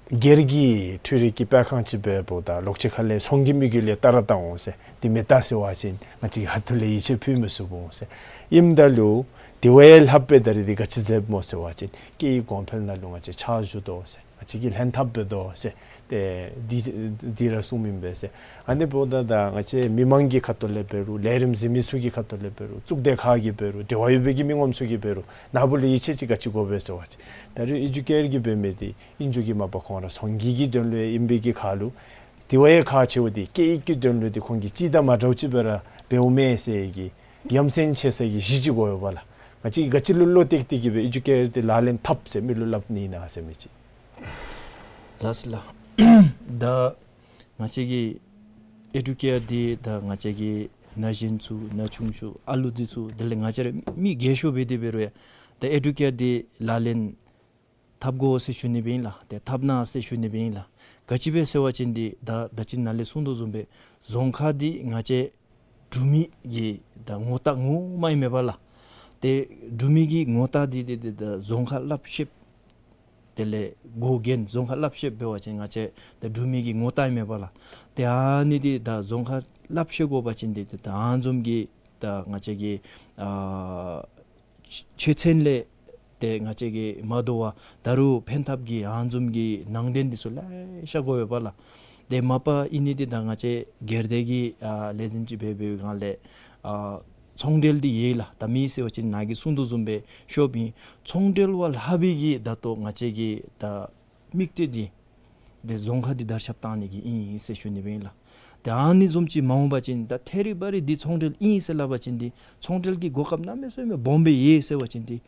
སྒེར་གྱི་འཕྲུལ་རིག་གི་སྤེལ་ཁང་ཅིག་འབདཝ་ད་ལོག་ཅི་ཁ་ལས་ཚོང་གི་དམིགས་ཡུལ་ལས་བལྟ་ར་བལྟ་འོང་ཟེར། འདི་མི་བལྟ་ཟེར་བ་ཅིན་ང་བཅས་ཀྱི་ཁ་ཐུག་ལས་ཡིད་ཆེས་ཕུལ་མི་ཚུགས་འོང་ཟེར། ཨིནམ་ད་ལུ་དེ་བ་ཡང་ལྷག་པའི་ད་རེས་འདི་ག་ཅི་མཛདཔ་སྨོ་ཟེར་བ་ཅིན་སྐད་ཡིག་གོང་འཕེལ་ནང་ལུ་ང་བཅས་ཕྱག་ཞུ་དོ་ཟེར། ང་བཅས་ཀྱིས་ལྷན་ཐབས་འབད་དོ་ཟེར། ཏེ་འདི་འདི་ར་གསུངམ་ཨིན་པས་ཟེར། ཨ་ནི་འབདཝ་ད་ད་ང་བཅས་མི་མང་གི་ཁ་ཐུག་ལས་འབད་རུང་ལས་རིམ་གཟིགས་མི་ཚུ་གི་ཁ་ཐུག་ལས་འབད་རུང་གཙུག་སྡེ་ཁག་གིས་འབད་རུང་འབྲེལ་བ་ཡོད་པའི་གི་མི་ངོམ་ཚུ་གིས་འབད་རུང་ནཱ་བུ་ལུ་ཡིད་ཆེས་ཅིག་ག་ཅི་དགོ་པས་ཟེར་བ་ཅིན་ད་རེས་ཨེ་ཌུ་ཀེར་གྱིས་འབད་མི་འདི་ཨིན་རུང་གི་མ་པ་ཁོང་ར་ཚོང་གི་གི་དོན་ལུ་ཨིན་པའི་གི་ཁར་ལུ་དེ་བ་ཡང་ཁག་ཆེཝ་འདི་སྐད་ཡིག་གི་དོན་ལུ་འདི་ཁོང་གིས་ཅིག་དང་མ་འདྲཝ་ཅིག་སྦེ་ར་འབདཝ་མས་ཟེར་གི་ཡ་མཚན་ཆེ་ས་གི་གཞི་ཅིག་དགོ་པས་ལགས། ང་བཅས་ཀྱིས་ག་ཅི་ལུ་བློ་གཏད་དེ་གིས་སྦེ་ཨེ་ཌུ་ཀེར་འདི་ལག་ལེན་འཐབ་ཟེར་མི་ལུ་སླབ་ནི་ཨིན་ན་ཟེར་མི་ཅིག། ལགས་ལགས། ད་ང་བཅས་ཀྱི་ཨེ་ཌུ་ཀེར་འདི་ད་ང་བཅས་ཀྱི་ན་གཞོན་ཚུ་ན་ཆུང་ཤོས་ཨ་ལུ་འདི་ཚུ་དེ་ལས་ང་བཅས་ར་མི་རྒས་ཤོས་འབད་དེ་འབད་རུང་ཡང་ད་ཨེ་ཌུ་ཀེར་འདི་ལག་ལེན་འཐབ་དགོ་ཟེར་ཞུ་ནི་སྦེ་ཨིན་ལགས། ཏེ་འཐབ་གནང་ཟེར་ཞུ་ནི་སྦེ་ཨིན་ལགས། ག་ཅི་སྦེ་ཟེར་བ་ཅིན་འདི་ད་ད་ཅི་ནཱ་ལས་གསུང་དོ་བཟུམ་སྦེ་རྫོང་ཁག་འདི་ང་བཅས་འབྲུག་མི་གི་ད་ངོ་རྟགས་ངོ་མ་ཨིན་མས་པ་ལགས། ཏེ་འབྲུག་མི་གི་ངོ་རྟགས་འདི་འདི་འདི་ད་རྫོང་ཁག་ལྷབ་ཤེསཔ་དེ་ལས་འགོ་འགན་རྫོང་ཁག་ལྷབ་ཤེསཔ་འབད་བ་ཅིན་ང་བཅས་ད་འབྲུག་མི་གི་ངོ་རྟགས་ཨིན་མས་པ་ལགས། ཏེ་ཨ་ནི་འདི་ད་རྫོང་ཁག་ལྷབ་ཤེས་དགོ་པ་ཅིན་འདི་ད་ཨ་ནི་བཟུམ་གྱི་ད་ང་བཅས་ཀྱི་ཨ་ཆོས་ཚན་ལས་ཏེ་ང་བཅས་ཀྱི་མ་དོ་བར་ད་རུང་ཕན་ཐབས་ཀྱི་ཨ་ནི་བཟུམ་གྱི་ནང་དོན་འདི་ཚུ་ལེ་ཤ་དགོ་པས་པ་ལགས། ཏེ་མ་པ་ཨིན་ནི་འདི་ད་ང་བཅས་སྒེར་སྡེ་གི་ཨ་ལས་འཛིན་ཅིག་འབད་འབདཝ་སྒང་ལས་ཨ་ཚོང་འབྲེལ་འདི་ཡོད་ལགས། ད་མི་ཟེར་བ་ཅིན་ནཱ་གིས་གསུང་དོ་བཟུམ་སྦེ་ཤོབ་ཨིན། ཚོང་འབྲེལ་བ་ལྷག་པའི་གི་ད་ལྟོ་ང་བཅས་ཀྱི་ད་དམིགས་གཏད་འདི་ཏེ་རྫོང་ཁག་འདི་དར་ཁྱབ་གཏང་ནི་གི་ཨིན་ཟེར་ཞུ་ནི་སྦེ་ཨིན་ལགས། ཏེ་ཨ་ནི་བཟུམ་ཅིག་མ་འོང་པ་ཅིན་ད་ཐད་རི་བ་རི་འདི་ཚོང་འབྲེལ་ཨིན་ཟེར་སླབ་པ་ཅིན་འདི་ཚོང་འབྲེལ་གྱི་གོ་སྐབས་གནམ་མེད་ས་མེད་སྦོམ་སྦེ་ཡོད་ཟེར་བ་ཅིན་འདི་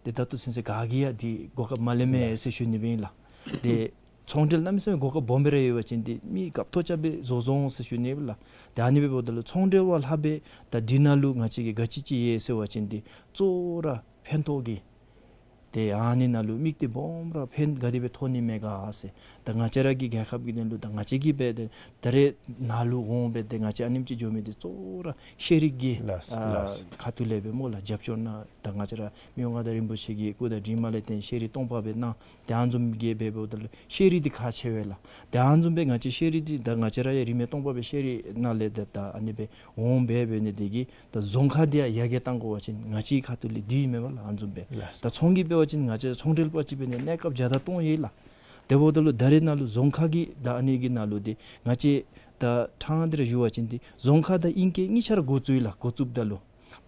ཏེ་ད་ལྟོ་ཚུན་ཚོད་ག་གིས་ཡང་འདི་གོ་སྐབས་མ་ལེན་མས་ཟེར་ཞུ་ནི་སྦེ་ཨིན་ལགས། ཏེ་ཚོང་འབྲེལ་གནམ་མེད་ས་མེད་གོ་སྐབས་སྦོམ་སྦེ་ར་ཡོད་པ་ཅིན་འདི་མི་སྐབས་ཐོག་རྐྱབ་སྦེ་བཟོ་བཟོ་འོང་ཟེར་ཞུ་ནི་ལགས། ཏེ་ཨ་ནི་འབདཝ་ད་ལུ་ཚོང་འབྲེལ་བ་ལྷག་པའི་ད་འདི་ནང་ལུ་ང་བཅས་ཀྱི་ག་ཅི་ཅིག་ཡོད་ཟེར་བ་ཅིན་འདི་གཙོ་བོ་ར་ཕན་ཐོགས་ཀྱི་ཏེ་ཨ་ནི་ནང་ལུ་དམིགས་གཏད་སྦོམ་ར་ཕན་ག་དེ་སྦེ་ཐོགས་ནི་མས་ག་ཟེར། ད་ང་བཅས་ར་གི་རྒྱལ་ཁབ་ཀྱི་དོན་ལུ་ད་ང་བཅས་ཀྱིས་འབད་དེ་ད་རེས་ནཱ་ལུ་འོང་སྦེ་ཏེ་ང་བཅས་ཨ་ནེམ་ཅིག་འགྱོ་མི་འདི་གཙོ་བོ་ར་ཤེས་རིག་གི་ལགས་ཨ་ལགས། ཁ་ཐུག་ལས་སྦེ་སྨོ་ལགས། རྒྱབ་སྐྱོར་གནང་ད་ང་བཅས་ར་མི་དབང་མངའ་བདག་རིན་པོ་ཆེ་གི་སྐུ་དང་གྲིབ་མ་ལས་བརྟེན་ཤེས་རིག་སྟོང་པ་སྦེ་གནང་། ཏེ་ཨ་ནི་བཟུམ་གྱི་འབད་འབདཝ་ད་ལུ་ཤེས་རིག་འདི་ཁག་ཆེ་བས་ལགས། ཏེ་ཨ་ནི་བཟུམ་སྦེ་ང་བཅས་ཤེས་རིག་འདི་ད་ང་བཅས་ར་ཡང་རིས་མེད་སྟོང་པ་སྦེ་ཤེས་རིག་ནང་ལས་ད་ད་ཨ་ནི་སྦེ་འོང་འབད་འབད་ནི་དེ་གིས་ད་རྫོང་ཁག་འདི་ཡང་ཡར་རྒྱས་གཏང་དགོ་པ་ཅིན་ང་བཅས་ཁ་ཐུག་ལས་འདི་ཨིན་མས་པ་ལགས། ཨ་ནི་བཟུམ་སྦེ་ལགས། ད་ཚོང་གི་འབད་བ་ཅིན་ང་བཅས་ཚོང་འབྲེལ་པ་ཅིག་འབད་ནི་གནས་སྐབས་བརྒྱ་དང་སྟོང་ཡོད་ལགས། དེ་འབདཝ་ད་ལུ་ད་རེས་ནང་ལུ་རྫོང་ཁག་གི་ད་ཨ་ནི་གི་ནང་ལུ་འདི་ང་བཅས་ད་ཕྲང་སྟེ་ར་ཞུ་བ་ཅིན་འདི་རྫོང་ཁག་དང་ཨིང་སྐད་གཉིས་ཆ་ར་འགོ་བཙུགས་ཡི་ལགས། འགོ་བཙུགསཔ་ད་ལུ་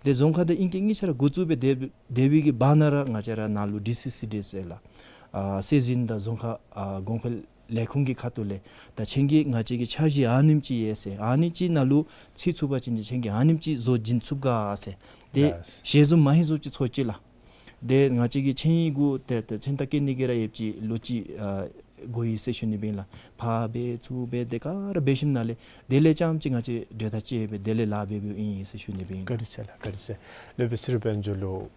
ཏེ་རྫོང་ཁག་དང་ཨིང་སྐད་གཉིས་ཆ་ར་འགོ་བཙུགས་སྦེ་སྡོད་སྡོད་པའི་གི་བར་ན་ར་ང་བཅས་ར་ནཱ་ལུ་ཌི་སི་སི་ཌི་ཟེར་ལགས། ཨ་སྲོལ་འཛིན་དང་རྫོང་ཁ་ཨ་གོང་འཕེལ་ལས་ཁུངས་ཀྱི་ཁ་ཐུག་ལས་ད་ཁྱེད་ཀྱིས་ང་བཅས་ཀྱི་འཆར་གཞི་ཨ་ནེམ་ཅིག་ཡོད་ཟེར། ཨ་ནི་ཅིག་ནང་ལུ་ཚུད་ཚུགས་པ་ཅིན་ཁྱེད་ཀྱིས་ཨ་ནེམ་ཅིག་བཟོ་བྱིན་ཚུགས་ག་ཟེར། ཏེ་ལགས། ཞལ་འཛོམས་མ་ཧེ་འཛོམས་ཅིག་ཚོགས་ཅི་ལགས། ཏེ་ང་བཅས་ཀྱི་ཆིངས་ཡིག་གུ་ཏེ་ཏེ་མཚན་རྟགས་བཀོད་ནི་གི་ར་ཡོདཔ་ཅིག་ལོ་གཅིག་ཨ་འགོར་ཡི་ཟེར་ཞུ་ནི་སྦེ་ཨིན་ལགས། ཕར་འབད་ཚུར་འབད་དེ་ག་ར་འབད་ཞིནམ་ལས་དེ་ལས་རྐྱངམ་ཅིག་ང་བཅས་གྲོས་ཐག་བཅད་སྦེ་དེ་ལས་ལཱ་འབད་འབདཝ་ཨིན་ཟེར་ཞུ་ནི་སྦེ་ཨིན་ལགས། བཀའ་དྲིན་ཆེ་ལགས། བཀའ་དྲིན་ཆེ། སློབ་དཔོན་ཚེ་རིང་དཔལ་འབྱོར་ལུ།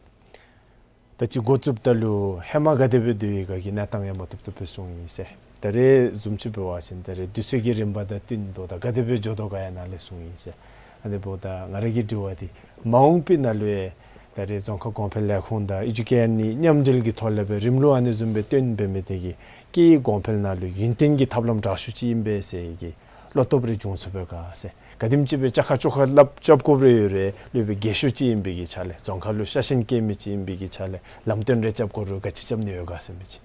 ད་ཅི་འགོ་བཙུགསཔ་ད་ལུ་ཧེ་མ་ག་དེ་སྦེ་སྡོད་ཡི་ག་གི་གནས་སྟངས་ཡང་མ་བཏུབ་བཏུབ་སྦེ་གསུངས་ཡི་ཟེར། ད་རེས་བཟུམ་ཅིག་འབད་བ་ཅིན་ད་རེས་དུས་ཚོད་ཀྱི་རིམ་པ་དང་བསྟུན་དོ་ད་ག་དེ་སྦེ་འགྱོ་དོ་ག་ཡང་ནཱ་ལས་གསུངས་ཡི་ཟེར། ཨ་ནི་འབདཝ་ད་ང་ར་གི་དྲི་བ་འདི་མ་འོངས་པའི་ནང་ལུ་ཡང་ད་རེས་རྫོང་ཁ་གོང་འཕེལ་ལས་ཁུངས་དང་ཨེ་ཌུ་ཀེ་ཨར་གཉིས་མཉམ་འབྲེལ་གྱི་ཐོག་ལས་སྦེ་རིམ་ལུགས་ཨ་ནི་བཟུམ་སྦེ་བཏོན་འབད་མི་དེ་གིས་སྐད་ཡིག་གོང་འཕེལ་ནང་ལུ་ཡུན་བརྟན་གྱི་ཐབས་ལམ་དྲག་ཤོས་ཅིག་ཨིན་པས་ཟེར་གྱི་བློ་སྟོབས་རེ་འབྱུང་ཚུགས་པས་ག་ཟེར། ག་དེམ་ཅིག་སྦེ་ཅ་ཁ་ཅོ་ཁ་སླབ་རྐྱབ་དགོཔ་རེ་ཡོད་རུང་ལུ་སྦེ་རྒས་ཤོས་ཅིག་ཨིན་པའི་གི་ཆ་ལས་རྫོང་ཁ་ལུ་ཤ་ཞེན་བསྐྱེད་མི་ཅིག་ཨིན་པའི་གི་ཆ་ལས་ལམ་སྟོན་རེ་རྐྱབ་དགོ་རུང་ག་ཅི་རྐྱབ་ནི་ཡོད་ག་ཟེར་མི་ཅིག།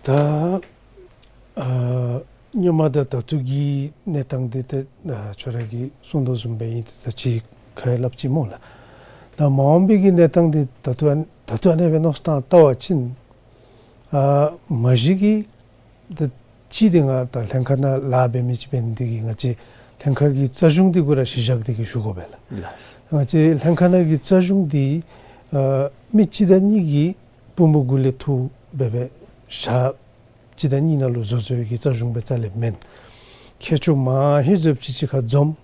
ད་ཨ་སྔོན་མ་དང་ད་ལྟོ་གི་གནས་སྟངས་འདི་ཏེ་ཨ་ཁྱོད་ར་གིས་གསུངས་དོ་བཟུམ་སྦེ་ཨིན། ཏེ་ད་ཅི་ཁ་ཡང་སླབ་ཅི་སྨོ་ལགས། ད་མ་འོངས་པའི་གི་གནས་སྟངས་འདི་ད་ལྟོ་ཨ་ད་ལྟོ་ཨ་ནེ་སྦེ་མནོ་བསམ་བཏང་བ་ཅིན་ཨ་མ་གཞི་གི་ད་ཅི་འདི་ང་ད་ལྷན་ཁག་ནང་ལཱ་འབད་མི་ཅིག་འབད་ནི་འདི་གིས་ང་བཅས་ལྷན་ཁག་གི་རྩ་གཞུང་འདི་གུ་ར་གཞི་བཞག་སྟེ་གི་ཞུ་དགོ་པས་ལགས། ལགས། ང་བཅས་ལྷན་ཁག་ནང་གི་རྩ་གཞུང་འདི་ཨ་མི་གཅིག་དང་གཉིས་ཀྱི་པུས་མོ་གུ་ལས་འཐུ་འབད་སྦེ་ཞག་གཅིག་དང་གཉིས་ནང་ལུ་བཟོ་བཟོ་བའི་གི་རྩ་གཞུང་སྦེ་རྩ་ལས་མེན། མཁས་མཆོག་མང་ཧེང་བཟོ་ཅིག་གཅིག་ཁར་འཛོམས།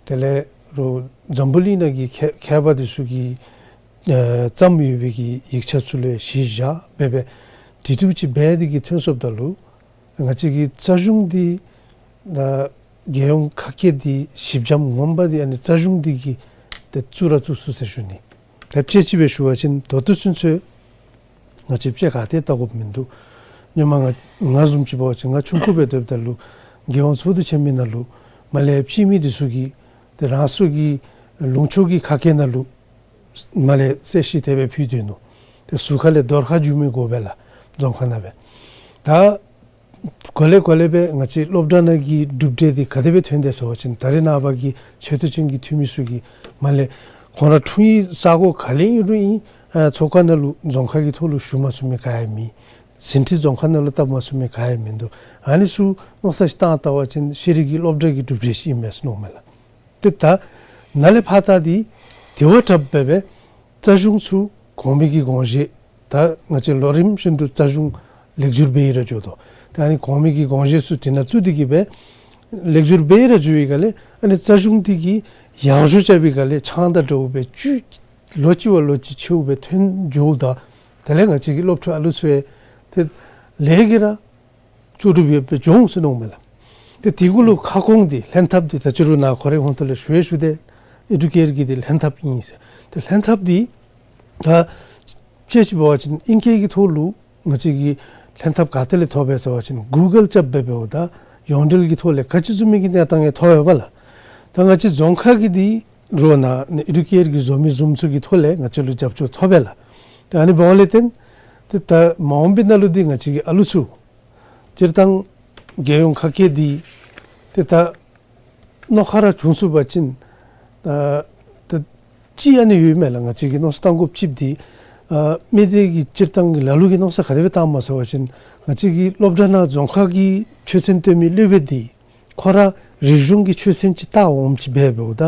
དེ་ལས་རོགས་འཛམ་བུ་གླིང་ནང་གི་མཁས་མཁས་པ་འདི་ཚུ་གིས་ཨ་བརྩམས་ཡོད་པའི་གི་ཡིག་ཆ་ཚུ་ལུ་གཞི་བཞག་འབད་སྦེ་དྲི་དྲིཝ་ཅིག་འབད་དེ་གི་ཐོན་སོངམ་ད་ལུ་ང་བཅས་ཀྱི་རྩ་གཞུང་འདི་ད་རྒྱལ་ཡོངས་ཁ་སྐད་འདི་ཞིབ་འཇམ་ངོམ་པ་འདི་ཨ་ནི་རྩ་གཞུང་འདི་གིས་ཏེ་བཙུགས་ར་བཙུགས་ཚུགས་ཟེར་ཞུ་ནི། ད་དཔྱེ་ཅིག་སྦེ་ཞུ་བ་ཅིན་ད་ལྟོ་ཚུན་ཚོད་ང་བཅས་དཔྱེ་ག་ཏེ་བལྟ་དགོཔ་མིན་འདུག། སྔོན་མ་ང་ང་བཟུམ་ཅིག་འབད་བ་ཅིན་ང་ཆུང་ཀུ་སྦེ་སྡོདཔ་ད་ལུ་རྒྱལ་ཡོངས་ཚོགས་འདུ་ཆེན་མོའི་ནང་ལུ་མར་ལས་ཕྱི་མི་འདི་ཚུ་གིས་ཏེ་རང་སོ་གི་ལུང་ཕྱོགས་ཀྱི་ཁ་སྐད་ནང་ལུ་མར་ལས་གསལ་བཤད་དེ་སྦེ་ཕུལ་དོ་ནུག། ཏེ་ཟུར་ཁ་ལས་རྡོར་ཁ་བསྒྱུར་མི་དགོ་པས་ལགས། རྫོང་ཁ་ནང་སྦེ། ད་གོ་ལེ་གོ་ལེ་སྦེ་ང་བཅས་སློབ་གྲྭ་ནང་གི་གྲུབ་འབྲས་འདི་ག་དེ་སྦེ་ཐོན་དེས་ཟེར་བ་ཅིན་ད་རེས་ནངས་པ་གི་ཆེ་མཐོ་ཅན་གྱི་འཐུས་མི་ཚུ་གིས་མར་ལས་ཁོང་ར་འཁྲུངས་ཡུལ་ས་གོ་ག་ལས་ཨིན་རུང་ཨིན་ཨ་ཚོགས་ཁང་ནང་ལུ་རྫོང་ཁ་གི་ཐོག་ལུ་ཞུ་མ་ཚུགས་མི་ག་ཡང་མེད། ཟིན་བྲིས་རྫོང་ཁ་ནང་ལུ་བཏབ་མ་ཚུགས་མི་ག་ཡང་མིན་འདུག། ཨ་ནི་ཚུ་མནོ་བསམ་ཅིག་བཏང་བལྟ་བ་ཅིན་ཤེས་རིག་གི་སློབ་གྲྭ་གི་གྲུབ་འབྲས་ཅིག་ཨིན་མས་ཟེར་མནོཝ་མས་ལགས། ཏེ་ད་ནཱ་ལས་ཕར་ད་འདི་དེ་བ་དྲགཔ་འབད་སྦེ་རྩ་གཞུང་ཚུ་གོང་མའི་གི་དགོངས་བཞེད་ད་ང་བཅས་ལོ་རིམ་བཞིན་དུ་རྩ་གཞུང་ལེགས་བསྒྱུར་འབད་ཡི་ར་འགྱོ་དོ། ད་ཨ་ནི་གོང་མའི་གི་དགོངས་བཞེད་ཚུ་དེ་ནང་བཙུགས་ཏེ་གི་སྦེ་ལེགས་བསྒྱུར་འབད་ཡི་ར་འགྱོ་བའི་སྒང་ལས་ཨ་ནི་རྩ་གཞུང་འདི་གི་ཡང་ཞུ་རྐྱབ་པའི་སྒང་ལས་ཆང་དང་འདྲཝ་སྦེ་བཅུད་ལོ་གཅིག་བ་ལོ་གཅིག་ཆེཝ་སྦེ་ཐོན་འགྱོཝ་ད་དེ་ལས་ང་བཅས་ཀྱི་སློབ་ཕྲུག་ཨ་ལུ་ཚུ་ཡང་ཏེ་ལས་ཀྱི་ར་ལྕོགས་གྲུབ་ཡོདཔ་སྦེ་འགྱོ་འོང་ཟེར་མནོཝ་མས་ལགས། ཏེ་དེ་གུ་ལུ་ཁ་སྐོང་འདི་ལྷན་ཐབས་འདི་ད་ཅི་རུང་ནཱ་ཁོ་རའི་ཧོང་ཏོ་ལས་ཞུ་ཡང་ཞུ་སྟེ་ཨེ་ཌུ་ཀེར་གྱི་འདི་ལྷན་ཐབས་ཨིན་ཟེར། ཏེ་ལྷན་ཐབས་འདི་ད་དཔྱེ་ཅིག་འབད་བ་ཅིན་ཨིང་སྐད་ཀྱི་ཐོག་ལུ་ང་བཅས་ཀྱིས་ལྷན་ཐབས་ག་ཏེ་ལས་ཐོབ་པས་ཟེར་བ་ཅིན་གུ་གཱལ་རྐྱབ་འབད་འབདཝ་ད་ཡོངས་འབྲེལ་གྱི་ཐོག་ལས་ག་ཅི་བཟུམ་མའི་གི་གནས་སྟངས་ཡང་ཐོབ་ཡོདཔ་ལགས། ད་ང་བཅས་རྫོང་ཁ་གི་འདི་རོགས་ནཱ་ཨེ་ཌུ་ཀེར་གྱི་བཟོ་མི་བཟུམ་ཚུ་གི་ཐོག་ལས་ང་བཅས་ལུ་རྒྱབ་སྐྱོར་ཐོབ་པས་ལགས། ཏེ་ཨ་ནི་འབདཝ་ལས་བརྟེན་ཏེ་ད་མ་འོངས་པའི་ནང་ལུ་འདི་ང་བཅས་ཀྱི་ཨ་ལུ་ཚུ་སྤྱིར་བཏང་རྒྱལ་ཡོངས་ཁ་སྐད་འདི་ཏེ་ད་རྣོ་ཁ་ར་བྱུང་ཚུགས་པ་ཅིན་ད་ད་ཅིག་ཨ་ནི་ཡོད་མས་ལགས། ང་བཅས་ཀྱིས་མནོ་བསམ་བཏང་དགོཔ་ཅིག་འདི་ཨ་མི་སྡེ་གི་སྤྱིར་བཏང་གི་ལ་ལུ་གིས་མནོ་བསམ་ག་དེ་སྦེ་བཏངམ་སྨོ་ཟེར་བ་ཅིན་ང་བཅས་ཀྱི་སློབ་གྲྭ་ནང་རྫོང་ཁ་གི་ཆོས་ཚན་སྟོན་མི་སློབ་དཔོན་འདི་ཁོ་ར་རིག་གཞུང་གི་ཆོས་ཚན་ཅིག་བལྟ་འོངམ་ཅིག་འབད་འབདཝ་ད་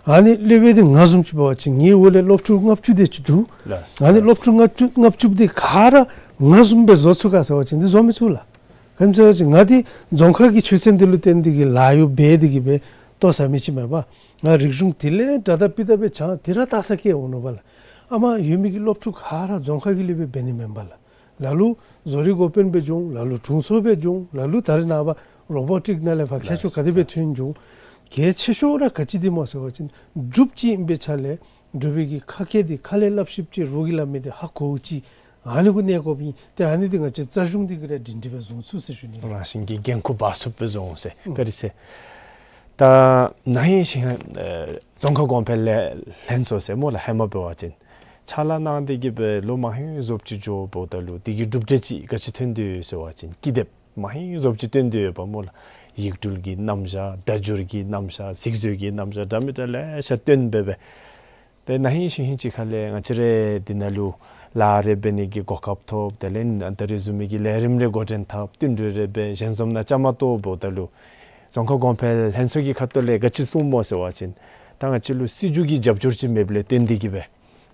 ཨ་ནི་སློབ་དཔོན་འདི་ང་བཟུམ་ཅིག་འབད་བ་ཅིན་ངེའི་འོག་ལས་སློབ་ཕྲུག་ལྔ་བཅུ་དེ་ཅིག་འདུག། ལགས། ཨ་ནི་སློབ་ཕྲུག་ལྔ་བཅུ་ལྔ་བཅུ་འདི་ག་ར་ང་བཟུམ་སྦེ་བཟོ་ཚུགས་ག་ཟེར་བ་ཅིན་འདི་བཟོ་མི་ཚུགས་ལགས། ག་ཅི་སྨོ་ཟེར་བ་ཅིན་ང་འདི་རྫོང་ཁ་གི་ཆོས་ཚན་འདི་ལུ་བརྟེན་ཏེ་གི་ལཱ་གཡོག་འབད་དེ་གི་སྦེ་ལྟོ་བཟའ་མི་ཅིག་མེན་པ། ང་རིག་གཞུང་དེ་ལས་དྲག་དྲག་པི་ཏ་སྦེ་སྦྱང་དེ་ར་ལྟ་ས་སྐྱེལ་འོང་ནུག་པ་ལགས། ཨ་མ་ཡོད་མི་གི་སློབ་ཕྲུག་ག་ར་རྫོང་ཁ་གི་སློབ་དཔོན་འབད་ནི་མེན་པ་ལགས། ལ་ལུ་བཟོ་རིག་འགོ་དཔོན་སྦེ་སྦྱོང་། ལ་ལུ་དྲུང་འཚོ་སྦེ་སྦྱོང་། ལ་ལུ་ད་རེས་ནངས་པ་རོ་བོ་ཊིཀ་ནང་ལས་ཕར་མཁས་མཆོག་ག་དེ་སྦེ་ཐོན་འགྱོ། གལ་ཆེ་ཤོས་ར་ག་ཅི་འདི་སྨོ་ཟེར་བ་ཅིན་འབྲུགཔ་ཅིག་ཨིན་པའི་ཆ་ལས་འབྲུག་པའི་གི་ཁ་སྐད་འདི་ཁ་ལས་སླབ་ཤེསཔ་ཅིག་རོགས་ཀྱིས་སླབ་མི་འདི་ཧ་གོཝ་ཅིག་ཨ་ནི་གུ་གནས་དགོཔ་ཨིན། ཏེ་ཨ་ནི་འདི་ང་བཅས་རྩ་གཞུང་འདི་གིས་ར་སྒྲིང་སྒྲི་སྦེ་བཟུང་ཚུགས་ཟེར་ཞུ་ནི། རང་བཞིན་གྱིས་འགན་ཁུར་འབག་ཚུགསཔ་སྦེ་བཟུང་ཟེར། ཨུམ། བཀའ་དྲིན་ཆེ། ད་ན་ཧིང་ཞིན་ཧེ་ཨེ་རྫོང་ཁ་གོང་འཕེལ་ལས་ལྷན་ཚོགས་ཟེར་སྨོ་ལགས། ཧེ་མ་འབད་བ་ཅིན་ཕྱག་ལཱ་གནང་སྟེ་གི་སྦེ་ལོ་མང་ཧིང་བཟོཝ་ཅིག་འགྱོ་འབདཝ་ད་ལུ་དེ་གི་གྲུབ་འབྲས་ཅིག་ག་ཅི་ཐོན་དོ་ཡོད་ཟེར་བ་ཅིན་ཀི་དེབ་མང་ཧིང་བཟོཝ་ཅིག་བཏོན་ཏེ་ཡོདཔ་སྨོ་ལགས། ཡིག་འབྲུ་གི་རྣམ་གཞག་བརྡ་བསྒྱུར་གྱི་རྣམ་གཞག་གཟིགས་བཟོ་གི་རྣམ་གཞག་འདྲ་མི་འདྲ་ལེ་ཤ་བཏོན་འབད་སྦེ། ཏེ་ན་ཧིང་ཞིན་ཧིང་ཅིག་ཁ་ལས་ང་བཅས་ར་འདི་ནང་ལུ་ལཱ་རེ་འབད་ནི་གི་གོ་སྐབས་ཐོབ། དེ་ལས་ད་རེས་བཟུམ་མའི་གི་ལས་རིམ་རེ་འགོ་འདྲེན་འཐབ། བསྟུན་གྲོས་རེ་འབད། ཞལ་འཛོམས་ནང་བཅའ་མར་གཏོགས་འབདཝ་ད་ལུ་རྫོང་ཁ་གོང་འཕེལ་ལྷན་ཚོགས་ཀྱི་ཁ་ཐུག་ལས་ག་ཅི་གསུངམ་སྨོ་ཟེར་བ་ཅིན་ད་ང་བཅས་ལུ་སྲིད་བྱུས་ཀྱི་རྒྱབ་སྐྱོར་ཅིག་མེདཔ་ལས་བརྟེན་ཏེ་གི་སྦེ་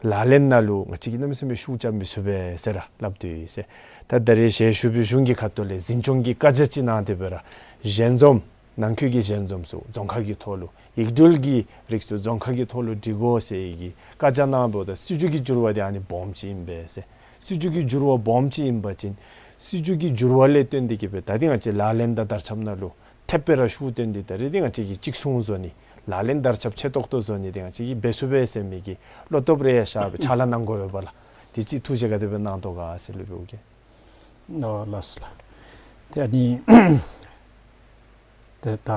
ལག་ལེན་ནང་ལུ་ང་བཅས་ཀྱིས་གནམ་མེད་ས་མེད་ཤུགས་རྐྱབ་མི་ཚུགས་པས་ཟེར་ར་སླབ་སྟེ་ཡོད་ཟེར། ད་ད་རེས་ཞལ་བཞུགས་པའི་གཞུང་གི་ཁ་ཐུག་ལས་འཛིན་སྐྱོང་གི་བཀའ་རྒྱ་ཅིག་གནང་སྟེ་སྦེ་ར་ཞལ་འཛོམས་ ནང་ཁུལ་གྱི་ཞལ་འཛོམས་སུ་རྫོང་ཁ་གི་ཐོག་ལུ་ཡིག་འབྲེལ་གྱི་རིགས་སུ་རྫོང་ཁ་གི་ཐོག་ལུ་སྒྲིག་དགོ་ཟེར་གྱི་བཀའ་རྒྱ་གནངམ་ད་སྲིད་བྱུས་ཀྱི་འགྱུར་བ་དེ་ཨ་ནི་སྦོམ་ཅིག་ཨིན་པས་ཟེར། སྲིད་བྱུས་ཀྱི་འགྱུར་བ་སྦོམ་ཅིག་ཨིན་པ་ཅིན་སྲིད་བྱུས་ཀྱི་འགྱུར་བ་ལས་བརྟེན་ཏེ་གི་སྦེ་ད་འདི་ང་བཅས་ལག་ལེན་དང་དར་ཁྱབ་ནང་ལུ་ཐེབས་སྦེ་ར་ཤུགས་བཏོན་ཏེ་ད་རེས་འདི་ང་བཅས་ཀྱིས་གཅིག་མཚུངས་བཟོ་ནི་ལག་ལེན་དར་ཁྱབ་ཆེ་ཏོག་ཏོ་བཟོ་ནི་འདི་ང་བཅས་ཀྱིས་འབད་ཚུགས་པས་ཟེར་མི་གི་བློ་སྟོབས་རེ་ཡང་བཞག་སྦེ་ཕྱག་ལཱ་གནང་དགོ་པས་ལགས། དེ་ཅིག་ཐུགས་བཞེད་ག་དེ་སྦེ་གནང་དོ་ག་ཟེར་ལུ་འབདཝ་གི། ཨོ་ལགས་སོ་ལགས། ཏེ་ཨ་ནི་ཏེ་ད་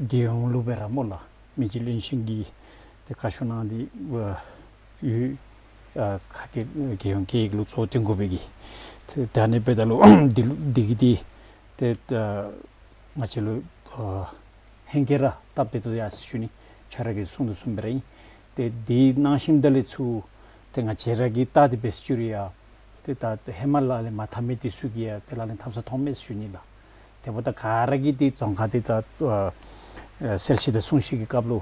རྒྱལ་ཡོངས་ལུ་སྦེ་ར་སྨོ་ལགས། མི་རྗེ་བློན་ཆེན་གྱིས་ཏེ་བཀའ་ཤོག་གནང་སྟེ་ཡོད། ཨ་ཁ་སྐད་རྒྱལ་ཡོངས་སྐད་ཡིག་ལུ་གཙོ་བོ་བཏོན་དགོ་པའི་གི། ཏེ་ད་ཨ་ནི་འབདཝ་ད་ལུ་འདི་ལུ་འདི་གིས་འདི་ཏེ་ད་ང་བཅས་ལུ་ཨ་ཧེང་སྐལ་ར་སྟབས་བདེ་ཏོག་ཏོ་ཡར་སོ་ཞུ་ནི། ཁྱོད་ར་གིས་གསུངས་དོ་བཟུམ་སྦེ་ར་ཨིན། ཏེ་འདི་གནང་ཞིནམ་ད་ལས་ཚུར་ཏེ་ང་བཅས་ར་གིས་བལྟ་སྟེ་འབད་ཟེར་ཞུ་རུང་ཡང་ཏེ་ད་ཧེ་མ་ལག་ལེན་མ་འཐབ་མི་འདི་ཚུ་གིས་ཡང་ཏེ་ལག་ལེན་འཐབ་ས་མཐོངམ་མས་ཟེར་ཞུ་ནི་ལགས། དེ་འབདཝ་ད་ག་ར་གིས་ཏེ་རྫོང་ཁ་འདི་ད་ཨ་ཨ་གསལ་བཤད་དང་གསུང་བཤད་ཀྱི་སྐབས་ལུ་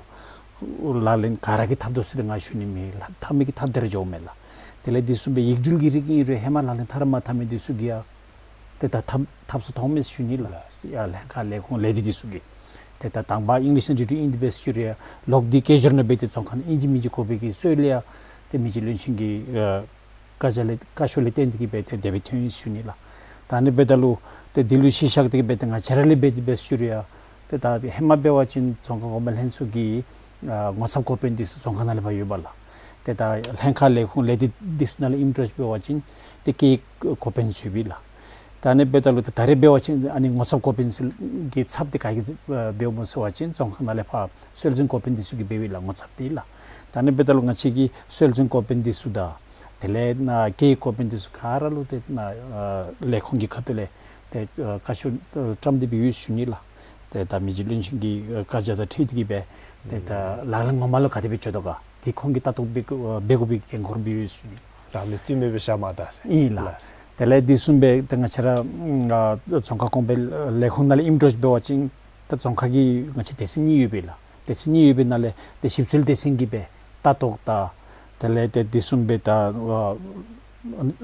ལག་ལེན་ག་ར་གིས་འཐབ་དོ་ཟེར་ཏེ་ང་ཞུ་ནི་མེད་ལགས། འཐབ་མི་གིས་འཐབ་སྟེ་ར་འགྱོཝ་མས་ལགས། དེ་ལས་འདི་བཟུམ་སྦེ་ཡིག་འབྲེལ་གྱི་རིགས་ཨིན་རུང་ཧེ་མ་ལག་ལེན་འཐབ་ར་མ་འཐབ་མི་འདི་ཚུ་གིས་ཡང་ཏེ་ད་འཐབ་འཐབ་ས་མཐོངམ་མས་ཟེར་ཞུ་ནི་ལགས། ཡར་ལྷན་ཁག་ལས་ཁུངས་ལས་སྡེ་འདི་ཚུ་གིས། ཏེ་ད་དང་པ་ཨིང་ལིཤ་ནང་འབྲི་འབྲི་ཨིན་ཏེ་འབད་ཟེར་ཞུ་རུང་ཡང་ལོག་སྟེ་སྐད་སྦྱོར་ནང་འབད་དེ་རྫོང་ཁ་ནང་ཨིན་ཅི་མིན་ཅི་གོ་བའི་གི་སྲོལ་ཡང་ཏེ་མི་རྗེ་བློན་ཆེན་གྱི་ཨ་བཀའ་རྒྱ་ལས་བཀའ་ཤོག་ལས་བརྟེན་ཏེ་གི་སྦེ་ཏེ་དེ་སྦེ་ཐོན་ཡི་ཟེར་ཞུ་ནི་ལགས། ད་ཨ་ནི་འབདཝ་ད་ལུ་ཏེ་འདི་ལུ་གཞི་བཞག་སྟེ་གི་སྦེ་ཏེ་ང་བཅས་ར་ལས་འབད་དེ་འབད་ཟེར་ཞུ་རུང་ཡང་ཏེ་ད་ཧེ་མ་འབད་བ་ཅིན་རྫོང་ཁ་གོང་འཕེལ་ལྷན་ཚོགས་ཀྱི་ཨ་ངོ་ཚབ་འགོ་དཔོན་འདི་ཚུ་རྫོང་ཁ་ནང་ལས་ཕར་ཡོདཔ་ལགས། ཏེ་ད་ལྷན་ཁག་ལས་ཁུངས་ལས་སྡེ་འདི་ཚུ་ནང་ལས་ཨིནམ་འདྲཝ་ཅིག་འབད་བ་ཅིན་ཏེ་སྐད་ཡིག་འགོ་དཔོན་ཚུ་ཡོདཔ་ལགས། ད་ཨ་ནི་འབདཝ་ད་ལུ་ད་ད་རེས་འབད་བ་ཅིན་ཨ་ནི་ངོ་ཚབ་འགོ་དཔོན་ཚུ་གི་ཚབ་འདི་ག་གིས་འབདཝ་སྨོ་ཟེར་བ་ཅིན་རྫོང་ཁ་ནང་ལས་ཕར་སྲོལ་འཛིན་འགོ་དཔོན་འདི་ཚུ་གིས་འབདཝ་ཨིན་ལགས། ངོ་ཚབ་འདི་ལགས། ད་ཨ་ནི་འབདཝ་ད་ལུ་ང་བཅས་ཀྱིས་སྲོལ་འཛིན་འགོ་དཔོན་འདི་ཚུ་དང་དེ་ལས་ནཱ་སྐད་ཡིག་འགོ་དཔོན་འདི་ཚུ་ག་ར་ལུ་ཏེ་ནཱ་ཨ་ལས་ཁུངས་ཀྱི་ཁ་ཐུག་ལས་ཏེ་ཨ་བཀའ་ཤོག་ཨ་བཀྲམ་སྟེ་སྦེ་ཡོད་ཟེར་ཞུ་ནི་ལགས། ཏེ་ད་མི་རྗེ་བློན་ཆེན་གྱི་ཨ་བཀའ་རྒྱ་དང་འཁྲིལ་ཏེ་གི་སྦེ་ཏེ་ད་ལག་ལེན་ངོ་མ་ལུ་ག་དེ་སྦེ་འགྱོ་དོ་ག་དེ་ཁོང་གིས་ལྟ་རྟོག་འབད་དགོ་འབད་དགོ་པའི་འགན་ཁུར་སྦེ་ཡོད་ཟེར་ཞུ་ནི། རང་ལུ་རྩིས་མེད་སྦེ་བཞག་མ་ད་ཟེར། ཨིན་ལགས། ལགས། དེ་ལས་འདི་བཟུམ་སྦེ་ཏེ་ང་བཅས་ར་ཨ་རྫོང་ཁ་གོང་འཕེལ་ལས་ཁུངས་ནང་ལས་ཨིནམ་འདྲཝ་ཅིག་འབད་བ་ཅིན་ད་རྫོང་ཁ་གི་ང་བཅས་སྡེ་ཚན་གཉིས་ཡོདཔ་ཨིན་ལགས། སྡེ་ཚན་གཉིས་ཡོདཔ་ཨིན་ནང་ལས་ཏེ་ཞིབ་འཚོལ་སྡེ་ཚན་གྱིས་སྦེ་ལྟ་རྟོག་དང་དེ་ལས་ཏེ་འདི་བཟུམ་སྦེ་ད་ཨ་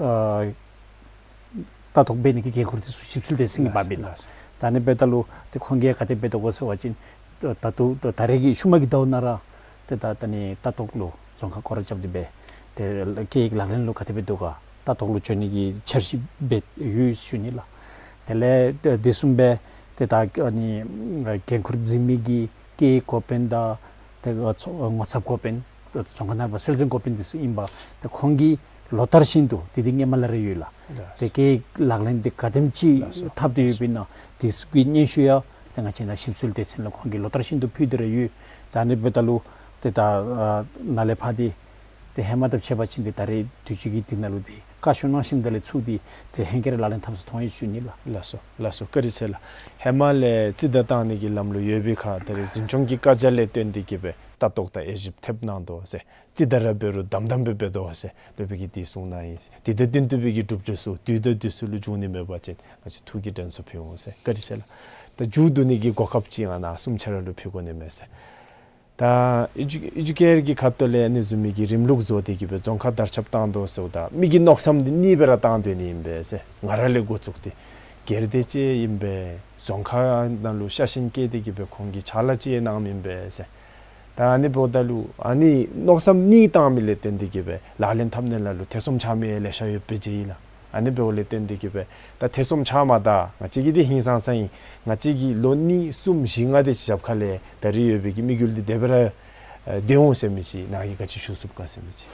ཨ་ལྟ་རྟོག་འབད་ནི་གི་འགན་ཁུར་འདི་ཚུ་ཞིབ་འཚོལ་སྡེ་ཚན་གྱིས་འབགཔ་ཨིན་ལགས། ལགས། ད་ཨ་ནི་འབདཝ་ད་ལུ་ཏེ་ཁོང་གིས་ག་དེ་འབད་དོ་ག་ཟེར་བ་ཅིན་ད་ད་ལྟོ་ད་ད་རེས་ཀྱི་ཤུལ་མ་གི་ཟླཝ་ནང་ར་ཏེ་ད་ད་ཨ་ནི་ལྟ་རྟོག་ལུ་རྫོང་ཁ་སྐོར་ར་རྐྱབ་སྟེ་སྦེ་ཏེ་སྐད་ཡིག་ལག་ལེན་ལུ་ག་དེ་སྦེ་འདུག་ག་ལྟ་རྟོག་ལུ་བྱོན་ནི་གི་འཆར་གཞི་འབད་ཡོད་ཟེར་ཞུ་ནི་ལགས། དེ་ལས་ཏེ་འདི་བཟུམ་སྦེ་ཏེ་ད་ཨ་ནི་འགན་ཁུར་འཛིན་མི་གི་སྐད་ཡིག་འགོ་དཔོན་དང་ཏེ་ཨ་ཚོ་ངོ་ཚབ་འགོ་དཔོན་ཏེ་རྫོང་ཁ་ནང་ཕར་སྲོལ་འཛིན་འགོ་དཔོན་འདི་ཚུ་ཨིན་པས། ཏེ་ཁོང་གིས་ལོ་ལྟར་བཞིན་དུ་ཏེ་འདི་སྔོན་མ་ལས་ར་ཡོད་ལགས། ལགས། ཏེ་སྐད་ཡིག་ལག་ལེན་འདི་ག་དེམ་ཅིག་ལགས་སོ། འཐབ་སྟེ་ཡོདཔ་ཨིན་ན་འདི་ཚུ་གི་སྙན་ཞུ་ཡང་ཏེ་ང་བཅས་ནཱ་ཞིབ་འཚོལ་སྡེ་ཚན་ལུ་ཁོང་གིས་ལོ་ལྟར་བཞིན་དུ་ཕུལ་ཏེ་ར་ཡོད། ད་ཨ་ནི་འབདཝ་ད་ལུ་ཏེ་ད་ཨ་ནཱ་ལས་ཕར་འདི་ཏེ་ཧེ་མ་དང་ཕྱད་པ་ཅིན་ཏེ་ད་རེས་དུས་ཅི་གི་འདི་ནང་ལུ་ཏེ་བཀའ་ཤོག་གནང་ཞིནམ་ད་ལས་ཚུར་འདི་ཏེ་ཧེང་སྐལ་ར་ལག་ལེན་འཐབ་ས་མཐོང་ཡི་ཟེར་ཞུ་ནི་ལགས། ལགས་སོ། ལགས་སོ། བཀའ་དྲིན་ཆེ་ལགས། ཧེ་མ་ལས་རྩིས་བརྡ་བཏང་ནི་གི་ལམ་ལུགས་ཡོད་པའི་ཁར་ད་རེས་འཛིན་སྐྱོང་གི་བཀའ་རྒྱ་ལས་བརྟེན་ཏེ་གི་སྦེ་ལྟ་རྟོག་དང་དབྱེ་ཞིབ་ཐེབས་གནང་དོ་ཟེར། རྩིས་བརྡ་ར་འབད་རུང་དམ་དམ་སྦེ་འབད་དོ་ཟེར་སློབ་དཔོན་གྱིས་འདི་གསུངས་གནང་ཡི། འདི་དང་བསྟུན་ཏེ་སྦེ་གི་གྲུབ་འབྲས་ཚུ་དུས་དང་དུས་སུ་ལུ་འབྱུང་ནི་མེད་པ་ཅིན་ང་བཅས་ཐུགས་ཀྱི་དྲན་གསོ་ཕུལ་འོང་ཟེར། བཀའ་དྲིན་ཆེ་ལགས། ད་མཇུག་བསྡུ་ནི་གི་གོ་སྐབས་ཅིག་ང་ནཱ་གསུམ་ཆ་ར་ལུ་ཕུལ་དགོ་ནི་མས་ཟེར། ད་ཨེ་ཇུ་ཨེ་ཇུ་ཀེར་གྱི་ཁ་ཐུག་ལས་ཨ་ནི་བཟུམ་མའི་གི་རིམ་ལུགས་བཟོ་སྟེ་གི་སྦེ་རྫོང་ཁ་དར་ཁྱབ་བཏང་དོ་ཟེརཝ་ད་མི་གི་མནོ་བསམ་འདི་གཉིས་སྦེ་ར་བཏང་སྡོད་ནི་ཨིན་པས་ཟེར། ང་ར་ལས་འགོ་བཙུགས་ཏེ་སྒེར་སྡེ་ཅིག་ཨིན་པས། རྫོང་ཁ་ནང་ལུ་ཤ་ཞེན་བསྐྱེད་དེ་གི་སྦེ་ཁོང་གིས་ཕྱག་ལཱ་ཅིག་གནངམ་ཨིན་པས་ཟེར། ད་ཨ་ནི་འབདཝ་ད་ལུ་ཨ་ནི་མནོ་བསམ་གཉིས་བཏང་མི་ལས་བརྟེན་ཏེ་གི་སྦེ་ལག་ལེན་འཐབ་ནི་ལ་ལུ་ཐེ་ཚོམ་ཆགས་མི་ལེ་ཤ་ཡོདཔ་སྦེ་མཇལ་ཡི་ལགས། ཨ་ནི་འབདཝ་ལས་བརྟེན་ཏེ་གི་སྦེ་ད་ཐེ་ཚོམ་ཆགས་མ་ད། ང་བཅས་ཀྱིས་འདི་ཧིང་སངས་ས་ཨིན། ང་བཅས་ཀྱིས་ལོ་གཉིས་གསུམ་བཞི་ལྔ་དེ་ཅིག་རྒྱབ་ཁ་ལས་ད་རེས་ཡོད་པའི་གི་དམིགས་ཡུལ་འདི་དེ་སྦེ་ར་ཨེ་སྡོད་འོང་ཟེར་མི་ཅིག་ནཱ་གིས་ག་ཅི་ཞུ་ཚུགས་ག་ཟེར་མི་ཅིག།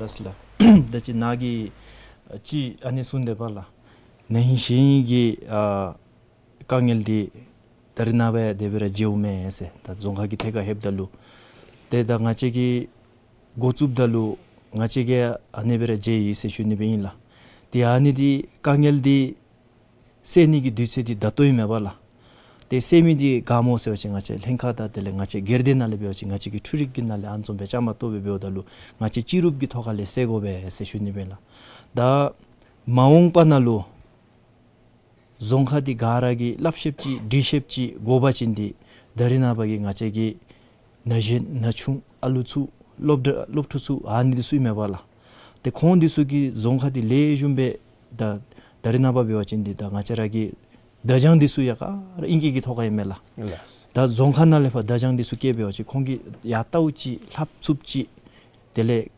ལགས་སོ་ལགས། ད་ཅི་ནཱ་གིས་ཨ་ཅི་ཨ་ནི་གསུངས་དེས་པ་ལགས། ན་ཧིང་གཞེས་ཧིང་གི་ཨ་དཀའ་ངལ་འདི་ད་རེས་ནངས་པ་ཡང་དེ་སྦེ་ར་མཇལཝ་མས་ཟེར། ད་རྫོང་ཁ་གི་ཐད་ཁར་ལྷོདཔ་ད་ལུ་ཏེ་ད་ང་བཅས་ཀྱིས་འགོ་བཙུགསཔ་ད་ལུ་ང་བཅས་ཀྱིས་ཨ་ནི་སྦེ་ར་མཇལ་ཡི་ཟེར་ཞུ་ནི་སྦེ་ཨིན་ལགས། ཏེ་ཨ་ནི་འདི་དཀའ་ངལ་འདི་སེལ་ནི་གི་དུས་ཚོད་འདི་ད་ལྟོ་ཨིན་མས་པ་ལགས། ཏེ་སེལ་མི་འདི་ག་སྨོ་ཟེར་བ་ཅིན་ང་བཅས་ལྷན་ཁག་དང་དེ་ལས་ང་བཅས་སྒེར་སྡེ་ནང་ལས་འབད་བ་ཅིན་ང་བཅས་ཀྱི་འཕྲུལ་རིག་གི་ནང་ལས་ཨ་ནི་བཟུམ་སྦེ་བཅའ་མར་གཏོགས་སྦེ་འབདཝ་ད་ལུ་ང་བཅས་སྤྱི་རུབ་ཀྱི་ཐོག་ཁ་ལས་སེལ་དགོ་པས་ཟེར་ཞུ་ནི་སྦེ་ལགས། ད་མ་འོངས་པ་ནང་ལུ་རྫོང་ཁ་འདི་ག་ར་གིས་སླབ་ཤེསཔ་ཅིག་འབྲི་ཤེསཔ་ཅིག་དགོ་པ་ཅིན་འདི་ད་རེས་ནངས་པ་གི་ང་བཅས་ཀྱི་ན་གཞོན་ན་ཆུང་ཨ་ལུ་ཚུ་སློབ་གྲྭ་སློབ་ཕྲུག་ཚུ་ཨ་ནི་འདི་ཚུ་ཨིན་མས་པ་ལགས། ཏེ་ཁོང་འདི་ཚུ་གིས་རྫོང་ཁ་འདི་ལེགས་ཤོམ་སྦེ་ད་ད་རེས་ནངས་པ་འབད་བ་ཅིན་འདི་ད་ང་བཅས་ར་གི་ བརྡ་བྱང་འདི་ཚུ་ཡ་ག་ར་ཨིང་སྐད་ཀྱི་ཐོག་ཁར་ཨིན་མས་ལགས། ལགས། ད་རྫོང་ཁག་ནང་ལས་ཕར་བརྡ་བྱང་འདི་ཚུ་བཀལ་འབད་བ་ཅིན་ཁོང་གིས་ཡར་བལྟཝ་ཅིག་ལྷབ་ཚུགསཔ་ཅིག། དེ་ལས་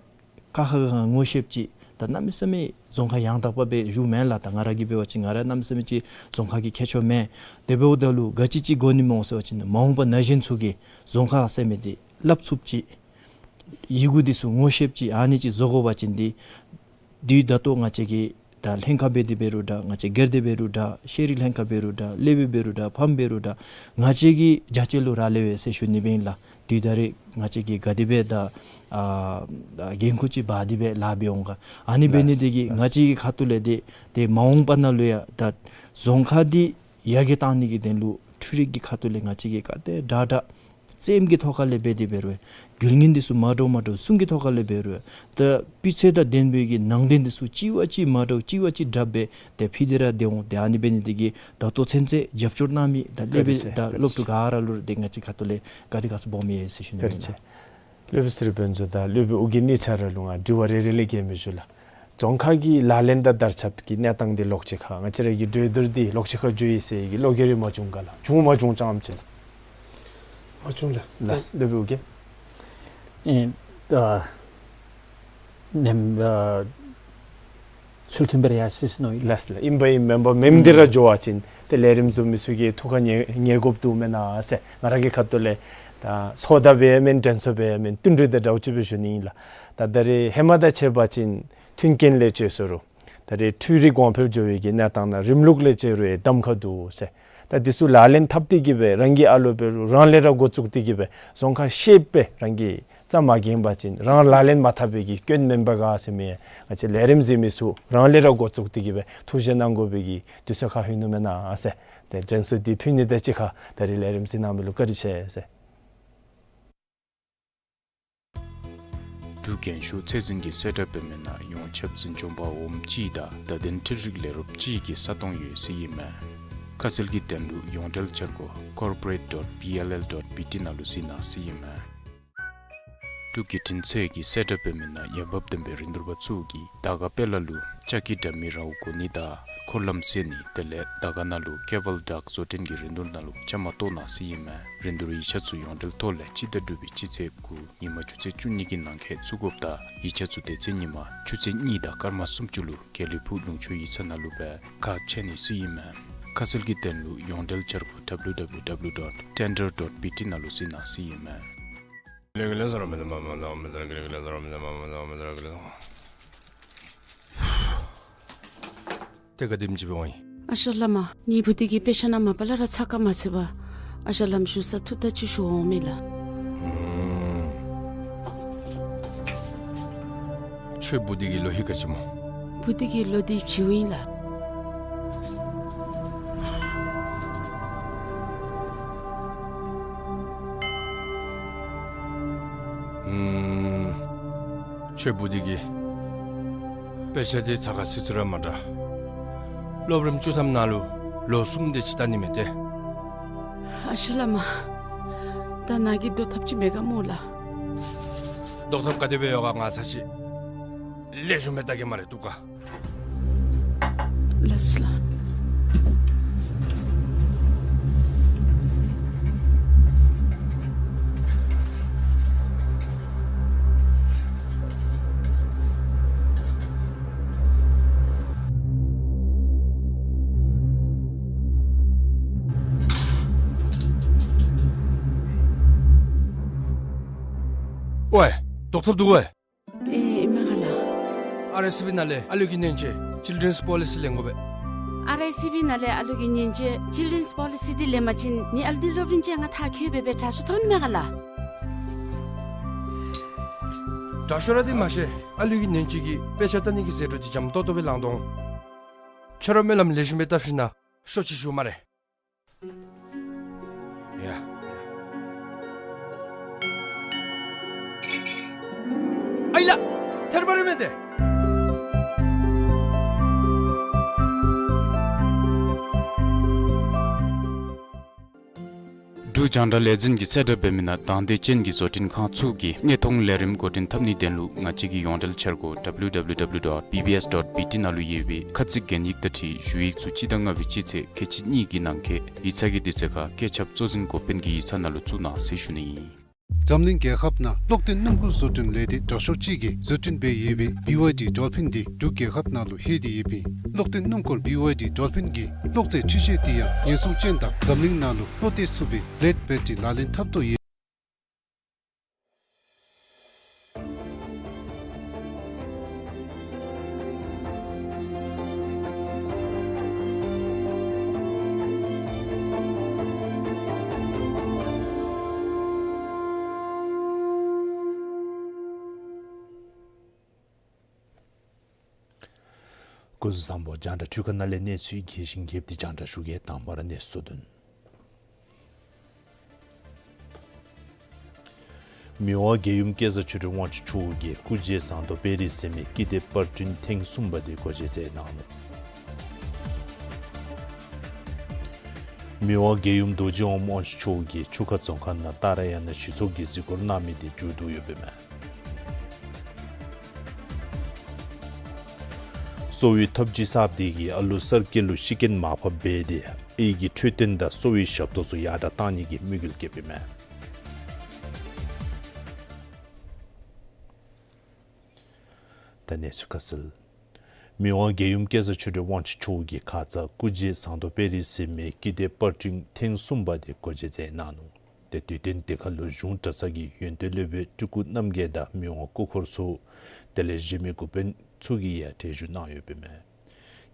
ཀ་ཁ་ག་ང་ངོ་ཤེསཔ་ཅིག། ད་གནམ་མེད་ས་མེད་རྫོང་ཁག་ཡང་དག་པ་སྦེ་བཞུགས་མེན་ལགས། ད་ང་ར་གིས་འབད་བ་ཅིན་ང་ར་གནམ་མེད་ས་མེད་ཅིག་རྫོང་ཁག་གི་མཁས་མཆོག་མེན། དེ་འབདཝ་ད་ལུ་ག་ཅི་ཅིག་དགོ་ནི་སྨོ་ཟེར་བ་ཅིན་མ་འོངས་པ་ན་གཞོན་ཚུ་གིས་རྫོང་ཁག་ཟེར་མི་འདི་ལྷབ་ཚུགསཔ་ཅིག། ཡི་གུ་འདི་ཚུ་ངོ་ཤེསཔ་ཅིག། ཨ་ནི་ཅིག་བཟོ་དགོ་པ་ཅིན་འདི་འདི་ད་ལྟོ་ང་བཅས་ཀྱི་ད་ལྷན་ཁག་འབད་དེ་འབད་རུང་འདྲ། ང་བཅས་སྒེར་སྡེ་འབད་རུང་འདྲ། ཤེས་རིག་ལྷན་ཁག་འབད་རུང་འདྲ། སློབ་དཔོན་འབད་རུང་འདྲ། ཕམ་འབད་རུང་འདྲ། ང་བཅས་ཀྱི་རྒྱ་ཆེ་ལུ་རག་ལས་པས་ཟེར་ཞུ་ནི་སྦེ་ཨིན་ལགས། དུས་ད་རེས་ང་བཅས་ཀྱིས་ག་དེ་སྦེ་ད་ཨ་འགན་ཁུར་ཅིག་འབག་སྟེ་སྦེ་ལཱ་འབད་འོང་ག། ཨ་ནི་འབད་ནི་དེ་གིས་ལགས། ང་བཅས་ཀྱི་ཁ་ཐུག་ལས་འདི་ཏེ་མ་འོངས་པ་ནང་ལུ་ཡང་ད་རྫོང་ཁག་འདི་ཡར་རྒྱས་བཏང་ནི་གི་དོན་ལུ་འཕྲུལ་རིག་གི་ཁ་ཐུག་ལས་ང་བཅས་ཀྱིས་ག་དེ་དྲག་དྲག་རྩེདམོ་གི་ཐོག་ཁ་ལས་འབད་དེ་འབད་རུང་རྒྱུ་ངན་འདི་ཚུ་མ་འདྲཝ་མ་འདྲཝ་སྲུང་གི་ཐོག་ཁ་ལས་འབད་རུང་ད་སྤུས་ཚད་དང་ལྡན་པའི་གི་ནང་དོན་འདི་ཚུ་གཅིག་བ་གཅིག་མ་འདྲཝ་གཅིག་བ་གཅིག་དྲགཔ་སྦེ་ཏེ་ཕུལ་ཏེ་ར་སྡོད་འོང་། ཏེ་ཨ་ནི་འབད་ནི་དེ་གིས་ད་ལྟོ་ཚུན་ཚོད་རྒྱབ་སྐྱོར་གནང་མི་ད་སློབ་དཔོན་དང་སློབ་ཕྲུག་ག་ར་ལུ་ཏེ་ང་བཅས་ཁ་ཐུག་ལས་བཀའ་དྲིན་དགའ་ཚོར་སྦོམ་ཡོད་ཟེར་ཞུ་ནི་ཨིན་ལགས། སློབ་དཔོན་ཚེ་རིང་དཔལ་འབྱོར་དང་སློབ་དཔོན་ཨོ་རྒྱན་གཉིས་ཆ་ར་ལུ་ང་དྲི་བ་རེ་རེ་ལས་བཀོད་མི་ཞུ་ལགས། རྫོང་ཁག་གི་ལག་ལེན་དང་དར་ཁྱབ་ཀྱི་གནས་སྟངས་འདི་ལོགས་ཅིག་ཁར་ང་བཅས་ར་གི་གྲོས་བསྡུར་འདི་ལོགས་ཅིག་ཁར་འགྱོ་ཡི་ཟེར་གྱི་བློ་འགྱོད་རེ་མ་བྱུང་ག་ལགས། བྱུང་མ་བྱུང་ཙམ་ཅིག་ལགས། མ་བྱུང་ལགས། ལགས། སློབ་དཔོན་ཨོ་རྒྱན། ཨེ་ད་མེན་པ་ཚུལ་མཐུན་སྦེ་ར་ཡར་སོ་སོ་ནང་ཨིན། ལགས་ལགས། ཨིན་པ་ཨིན་མེན་པ་མེནམ་འདི་ར་འགྱོ་བ་ཅིན་ཏེ་ལས་རིམ་བཟོ་མི་ཚུ་གི་ཐུགས་ཁར་ཉན་ཉན་དགོཔ་འདུག་མེན་ན་ཟེར་ང་ར་གི་ཁ་ཐུག་ལས་ད་སོ་ད་འབད་ཡང་མེན་དྲན་གསོ་འབད་ཡང་མེན་བསྟུན་གྲོས་དང་འདྲཝ་ཅིག་སྦེ་ཞུ་ནི་ཨིན་ལགས། ད་ད་རེས་ཧེ་མ་དང་ཕྱད་པ་ཅིན་མཐུན་རྐྱེན་ལས་བཅད་སོ་རུང་ད་རེས་འཕྲུལ་རིག་གོང་འཕེལ་འགྱོ་བའི་གི་གནས་སྟངས་ནང་རིམ་ལུགས་ལས་བཅད་རུང་ཡང་གདམ་ཁ་འདུག་ཟེར། ད་འདི་ཚུ་ལག་ལེན་འཐབ་སྟེ་གི་སྦེ་རང་གི་ཨ་ལོ་འབད་རུང་རང་ལས་ར་འགོ་བཙུགས་ཏེ་གི་སྦེ་རྫོང་ཁག་ཤེསཔ་སྦེ་རང་གིས་རྩ་མ་འགེངས་པ་ཅིན་རང་ལག་ལེན་མ་འཐབ་པའི་གི་སྐྱོན་མེན་པས་ག་ཟེར་མི་ང་བཅས་ལས་རིམ་གཟིགས་མི་ཚུ་རང་ལས་ར་འགོ་བཙུགས་ཏེ་གི་སྦེ་ཐུགས་བཞེད་གནང་དགོ་པའི་གི་དུས་ཚོད་ཁར་ལྷོད་ནུག་མེན་ན་ཟེར། ཏེ་དྲན་གསོ་འདི་ཕུལ་ནི་དང་གཅིག་ཁར་ད་རེས་ལས་རིམ་གཟིགས་གནང་མི་ལུ་བཀའ་དྲིན་ཆེ་ཟེར། འབྲུག་རྒན་ཤོས་ཚེ་བརྟན་གྱིས་གསལ་བསྒྲགས་འབད་མི་ནང་ཡོངས་ཁྱབ་འཛིན་སྐྱོང་པ་འོགམ་གཅིག་དང་བརྡ་དོན་འཕྲུལ་རིག་ལས་རོགསཔ་གཅིག་གི་ས་སྟོང་ཡོད་ཟེར་ཨིན་མས། ཁ་གསལ་གྱི་དོན་ལུ་ཡོངས་འབྲེལ་འཆར་སྒོ་corporate dot P L L dot B T ནང་ལུ་གཟིགས་གནང་ཟེར་ཨིན་མས། འབྲུག་གི་འཕྲིན་ཚོགས་ཀྱིས་གསལ་བསྒྲགས་འབད་མི་ནང་ཡང་འབབ་ལྡན་པའི་རིན་བསྡུར་པ་ཚུ་གིས་དར་དཀར་དཔལ་ལ་ལུ་ལྕགས་ཀྱི་དྲ་མིག་ར་བ་དགོ་ནི་དང་འཁོར་ལམ་བཟོ་ནི་དེ་ལས་དར་དཀར་ནང་ལུ་ཀེ་བཱལ་ཌག་བཟོ་སྐྲུན་གྱི་རིན་བསྡུར་ནང་ལུ་བཅའ་མར་གཏོགས་གནང་ཟེར་ཨིན་མས། རིན་བསྡུར་ཡིག་ཆ་ཚུ་ཡོངས་འབྲེལ་ཐོག་ལས་སྤྱི་ཟླ་དྲུག་པའི་སྤྱི་ཚེས་དགུ་ཉིན་མ་ཆུ་ཚོད་བཅུ་གཉིས་ཀྱི་ནང་འཁོད་བཙུགས་དགོཔ་དང་ཡིག་ཆ་ཚུ་དེ་ཚེ་ཉིན་མ་ཆུ་ཚོད་གཉིས་དང་སྐར་མ་སུམ་ཅུ་ལུ་དགེ་ལེགས་ཕུག་ལུང་ཕྱོགས་ཡིག་ཚང་ནང་ལུ་སྦེ་ཁ་ཕྱེ་ནི་ཟེར་ཨིན་མས། ཁ་གསལ་གྱི་དོན་ལུ་ཡོངས་འབྲེལ་འཆར་སྒོ་W W W dot tender dot B T ནང་ལུ་གཟིགས་གནང་ཟེར་ཨིན་མས། ཏེ་ག་དེམ་ཅིག་འབད་འོང་ཡི། ཨ་ཞང་བླ་མ། ངེའི་བུ་འདི་གི་དཔེ་ཆ་ནང་མ་པ་ལས་ར་ཚགས་ཁར་མ་ཚུད་པར་ཨ་ཞང་བླ་མ་བཞུགས་ས་ཐུག་ད་ཅིག་ཞུ་འོང་མེན་ལགས། ཨུམ། ཁྱོད་བུ་འདི་གི་ལོ་ཧེ་ག་ཅི་སྨོ། བུ་འདི་གི་ལོ་འདི་བཅུ་ཨིན་ལགས། ཨུམ། ཁྱོད་བུ་འདི་གིས་དཔེ་ཆ་འདི་ཚགས་ཁར་ཚུད་ཚུད་ར་མ་དྲངས། སློབ་རིམ་བཅུ་ཐམ་ནང་ལུ་ལོ་གསུམ་དེ་ཅིག་ལྟ་ནི་མས་ཏེ། ཨ་ཞང་བླ་མ། ད་ནཱ་གིས་བཟློག་ཐབས་ཅིག་མེད་ག་སྨོ་ལགས། བཟློག་ཐབས་ག་དེ་སྦེ་ཡོད་ག་ང་ཚར་ཅིག་ལེགས་ཤོམ་སྦེ་བལྟ་གེ་སྨ་རེ་བཏུབ་ག། ལགས་སོ་ལགས། ཝའེ། བཟློག་ཐབས་འདུག་ཝའེ། ཨེ་ཨིན་མས་ག་ལགས། ཨར་ཨའི་སི་བི་ནང་ལས་ཨ་ལུ་གི་ཉེན་བཅོལ་Children's Policy ལེན་དགོ་པས། ཨར་ཨའི་སི་བི་ནང་ལས་ཨ་ལུ་གི་ཉེན་བཅོལ་Children's Policy འདི་ལེན་པ་ཅིན་ངེའི་ཨ་ལུ་འདི་སློབ་རིམ་ཅན་ལྔ་མཐར་འཁྱོལ་སྦེ་སྦེ་དྲག་ཤོས་ཐོབ་ནི་མས་ག་ལགས། དྲག་ཤོས་ར་འདི་མ་ཤེས། ཨ་ལུ་གི་ཉེན་བཅོལ་གྱི་དཔེ་ཆ་ལྟ་ནི་གི་ཟད་འགྲོ་འདི་འཇམ་ཏོག་ཏོ་སྦེ་ལང་དོ་འོང་། ཁྱོད་ར་སྨོན་ལམ་ལེགས་ཤོམ་སྦེ་བཏབ་ཞིན་ན་ཤོག་ཅིག་ཞུ་སྨ་རེ། ཡ། ཨའི་ལགས། ཐལ་མ་རེ་མེན་ཏེ། འབྲུག་རྒྱང་བསྒྲགས་ལས་འཛིན་གྱིས་གསལ་བསྒྲགས་འབད་མི་ནང་དང་འདོད་ཅན་གྱི་བཟོ་སྐྲུན་ཁང་ཚུ་གིས་གནས་མཐོང་ལས་རིམ་འགོ་འདྲེན་འཐབ་ནིའི་དོན་ལུ་ང་བཅས་ཀྱི་ཡོངས་འབྲེལ་འཆར་སྒོ་W W W dot B B S dot B T ནང་ལུ་ཡོད་པའི་ཁ་ཚིག་གན་ཡིག་དང་འཁྲིལ་ཞུ་ཡིག་ཚུ་སྤྱི་ཟླ་ལྔ་པའི་སྤྱི་ཚེས་ཁལ་གཅིག་གཉིས་ཀྱི་ནང་འཁོད་ཡིག་ཚང་གི་དུས་ཚོད་ཁར་བཀོད་ཁྱབ་གཙོ་འཛིན་འགོ་དཔོན་གྱི་ཡིག་ཚང་ནང་ལུ་བཙུགས་གནང་ཟེར་ཞུ་ནི་ཨིན། འཛམ་གླིང་རྒྱལ་ཁབ་ནང་གློག་ལྡན་སྣུམ་འཁོར་བཟོ་སྐྲུན་ལས་སྡེ་དྲག་ཤོས་ཅིག་གིས་བཟོ་སྐྲུན་འབད་ཡོད་པའི་B Y D Dolphin འདི་འབྲུག་རྒྱལ་ཁབ་ནང་ལུ་ལྷོད་དེ་ཡོདཔ་ཨིན། གློག་ལྡན་སྣུམ་འཁོར་B Y D Dolphin གྱི་གློག་རྫས་འཕྲུལ་ཆས་འདི་ཡང་ཉེན་སྲུང་ཅན་དང་འཛམ་གླིང་ནང་ལུ་བློ་གཏད་ཚུགས་པའི་ལེཌ་བེ་ཊི་རི་ལག་ལེན་འཐབ་དོ་ཡོད། སྐུ་གཟུགས་བཟང་པོ། རྒྱང་བསྒྲགས་འཕྲུལ་ཁང་ནང་ལས་གནས་ཚུལ་རྒྱས་ཤིང་རྒྱསཔ་འདི་རྒྱང་བསྒྲགས་ཞུ་གེ། དང་པ་ར་གནས་ཚུལ་བསྡུ་ནི། མི་དབང་རྒྱལ་ཡུམ་སྐལ་བཟང་ཆོས་སྒྲོན་དབང་ཕྱུག་མཆོག་གིས་སྐུ་རྗེས་ཟངས་མདོག་དཔལ་རི་ཟེར་མི་ཀི་དེབ་པར་སྐྲུན་ཐེངས་གསུམ་པ་དེ་སྒོ་འབྱེད་མཛད་གནང་ནུག། མི་དབང་རྒྱལ་ཡུམ་རྡོ་རྗེ་དབང་མོ་དབང་ཕྱུག་མཆོག་གིས་ཆུ་ཁ་རྫོང་ཁག་ནང་ཏཱ་ར་ཡ་ན་གཞི་ཚོགས་ཀྱི་གཟིགས་སྐོར་གནང་མི་དེ་མཇུག་བསྡུ་ཡོདཔ་ཨིན་མས། གསོ་བའི་ཐབས་ཇུས་གསརཔ་དེ་གིས་ཨ་ལུ་གསར་སྐྱེས་ལུ་ཤི་རྐྱེན་མར་ཕབ་འབད་དེ་ཨའི་གི་འཕྲོད་བསྟེན་དང་གསོ་བའི་ཞབས་ཏོག་ཚུ་ཡར་དྲག་གཏང་ནི་གི་དམིགས་ཡུལ་བསྐྱེདཔ་ཨིན་མས། ད་གནས་ཚུལ་ཁ་གསལ། མི་དབང་རྒྱལ་ཡུམ་སྐལ་བཟང་ཆོས་སྒྲོན་དབང་ཕྱུག་མཆོག་གིས་ཁ་ཙ་སྐུ་རྗེས་ཟངས་མདོག་དཔལ་རི་ཟེར་མི་ཀི་དེབ་པར་སྐྲུན་ཐེངས་གསུམ་པ་དེ་སྒོ་འབྱེད་མཛད་གནང་ནུག། ཏེ་དུས་སྟོན་དེ་ཁར་ལུ་གཞུང་གྲྭ་ཚང་གི་ཡོན་ཏན་སློབ་དཔོན་སྤྲུལ་སྐུ་རྣམ་རྒྱལ་དང་མི་དབང་སྐུ་འཁོར་ཚུ་དེ་ལས་གཞན་མི་འགོ་དཔོན་ཚུ་གིས་ཡང་གྲལ་བཞུགས་གནང་ཡོདཔ་ཨིན་མས།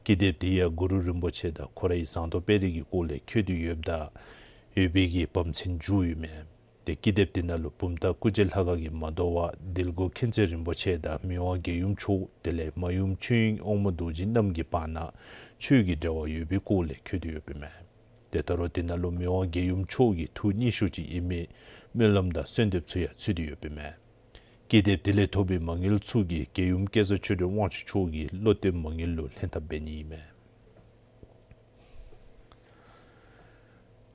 ཀི་དེབ་དེ་ཡང་གུ་རུ་རིན་པོ་ཆེ་དང་ཁོ་རའི་ཟངས་མདོག་དཔལ་རི་གི་སྐོར་ལས་འཁོད་དེ་ཡོདཔ་ད་ཡོད་པའི་གི་བབ་མཚམས་མཇུག་ཡོདཔ་ཨིན་མས། ཏེ་ཀི་དེབ་དེ་ནང་ལུ་བུམ་ཐང་སྐུ་རྗེས་ལྷ་ཁང་གི་མ་དོ་བར་དིལ་མགོ་མཁྱེན་བརྩེ་རིན་པོ་ཆེ་དང་མི་དབང་རྒྱལ་ཡུམ་མཆོག་དེ་ལས་མ་ཡུམ་ཆོས་དབྱིངས་དབང་མོ་རྡོ་རྗེ་རྣམས་ཀྱི་བར་ན་ཆོས་ཀྱི་འབྲེལ་བ་ཡོད་པའི་སྐོར་ལས་འཁོད་དེ་ཡོདཔ་ཨིན་མས། ཏེ་ད་རུང་དེ་ནང་ལུ་མི་དབང་རྒྱལ་ཡུམ་མཆོག་གི་ཐུགས་མཉེས་ཤོས་ཅིག་ཨིན་མི་སྨོན་ལམ་དང་གསོལ་འདེབས་ཚུ་ཡང་ཚུད་དེ་ཡོདཔ་ཨིན་མས། ཀི་དེབ་དེ་ལས་ཐོབ་པའི་མ་དངུལ་ཚུ་གིས་རྒྱལ་ཡུམ་སྐལ་བཟང་ཆོས་སྒྲོན་དབང་ཕྱུག་མཆོག་གི་བློ་གཏད་མ་དངུལ་ལུ་ལྷན་ཐབས་འབད་ནི་ཨིན་མས།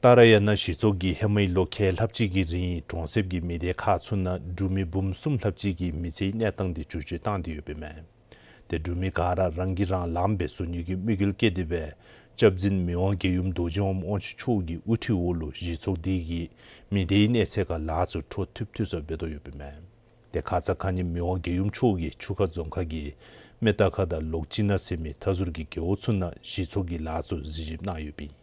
ཏཱ་ར་ཡ་ན་གཞི་ཚོགས་ཀྱིས་ཧེ་མའི་ལོ་ཁལ་ལྷགཔ་ཅིག་གི་རིང་གྲོང་གསེབ་ཀྱི་མི་སྡེ་ཁག་ཚུ་ནང་འབྲུག་མི་འབུམ་གསུམ་ལྷགཔ་ཅིག་གི་མི་ཚེའི་གནས་སྟངས་དེ་བསྒྱུར་བཅོས་བཏང་སྟེ་ཡོདཔ་ཨིན་མས། ཏེ་འབྲུག་མི་ག་ར་རང་གིས་རང་ལངམ་སྦེ་བཟོ་ནི་གི་དམིགས་ཡུལ་བསྐྱེད་དེ་སྦེ་སྐྱབས་འཛིན་མི་དབང་རྒྱལ་ཡུམ་རྡོ་རྗེ་དབང་མོ་དབང་ཕྱུག་མཆོག་གི་དབུ་ཁྲིད་འོག་ལུ་གཞི་ཚོགས་དེ་གིས་མི་སྡེའི་གནས་ཚད་ཁར་ལཱ་ཚུ་འཕྲོ་མཐུད་མཐུད་སྦེ་འབད་དོ་ཡོདཔ་ཨིན་མས། ཏེ་ཁ་ཙ་ཁ་ཉིནམ་མི་དབང་རྒྱལ་ཡུམ་མཆོག་གིས་ཆུ་ཁ་རྫོང་ཁག་གི་སྨད་རྟ་ཁ་དང་ལོག་ཅི་ན་ཟེར་མི་མཐའ་ཟུར་གྱི་རྒེད་འོག་ཚུ་ནང་གཞི་ཚོགས་ཀྱི་ལཱ་ཚུ་གཟིགས་ཞིབ་གནང་ཡོདཔ་ཨིན།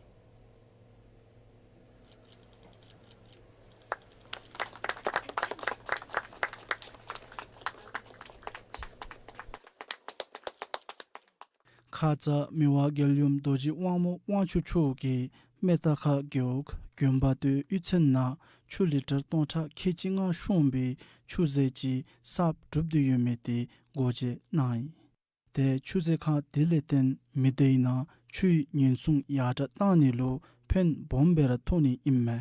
ཁ་ཙ་མི་དབང་རྒྱལ་ཡུམ་རྡོ་རྗེ་དབང་མོ་དབང་ཕྱུག་མཆོག་གིས་སྨད་རྟ་ཁ་རྒེད་འོག་དགོན་པ་སྟོད་གཡུས་ཚན་ནང་ཆུ་ལི་ཊར་སྟོང་ཕྲག་ཁལ་གཅིག་ལྔ་ཤོང་པའི་ཆུ་རྫས་ཅིག་གསརཔ་གྲུབ་སྟེ་ཡོད་མི་དེ་སྒོ་འབྱེད་གནང་ཡི། ཏེ་ཆུ་རྫས་ཁང་དེ་ལས་བརྟེན་མི་སྡེའི་ནང་ཆུའི་ཉེན་སྲུང་ཡར་དྲག་གཏང་ནི་ལུ་ཕན་སྦོམ་སྦེ་ར་ཐོགས་ནི་ཨིན་མས།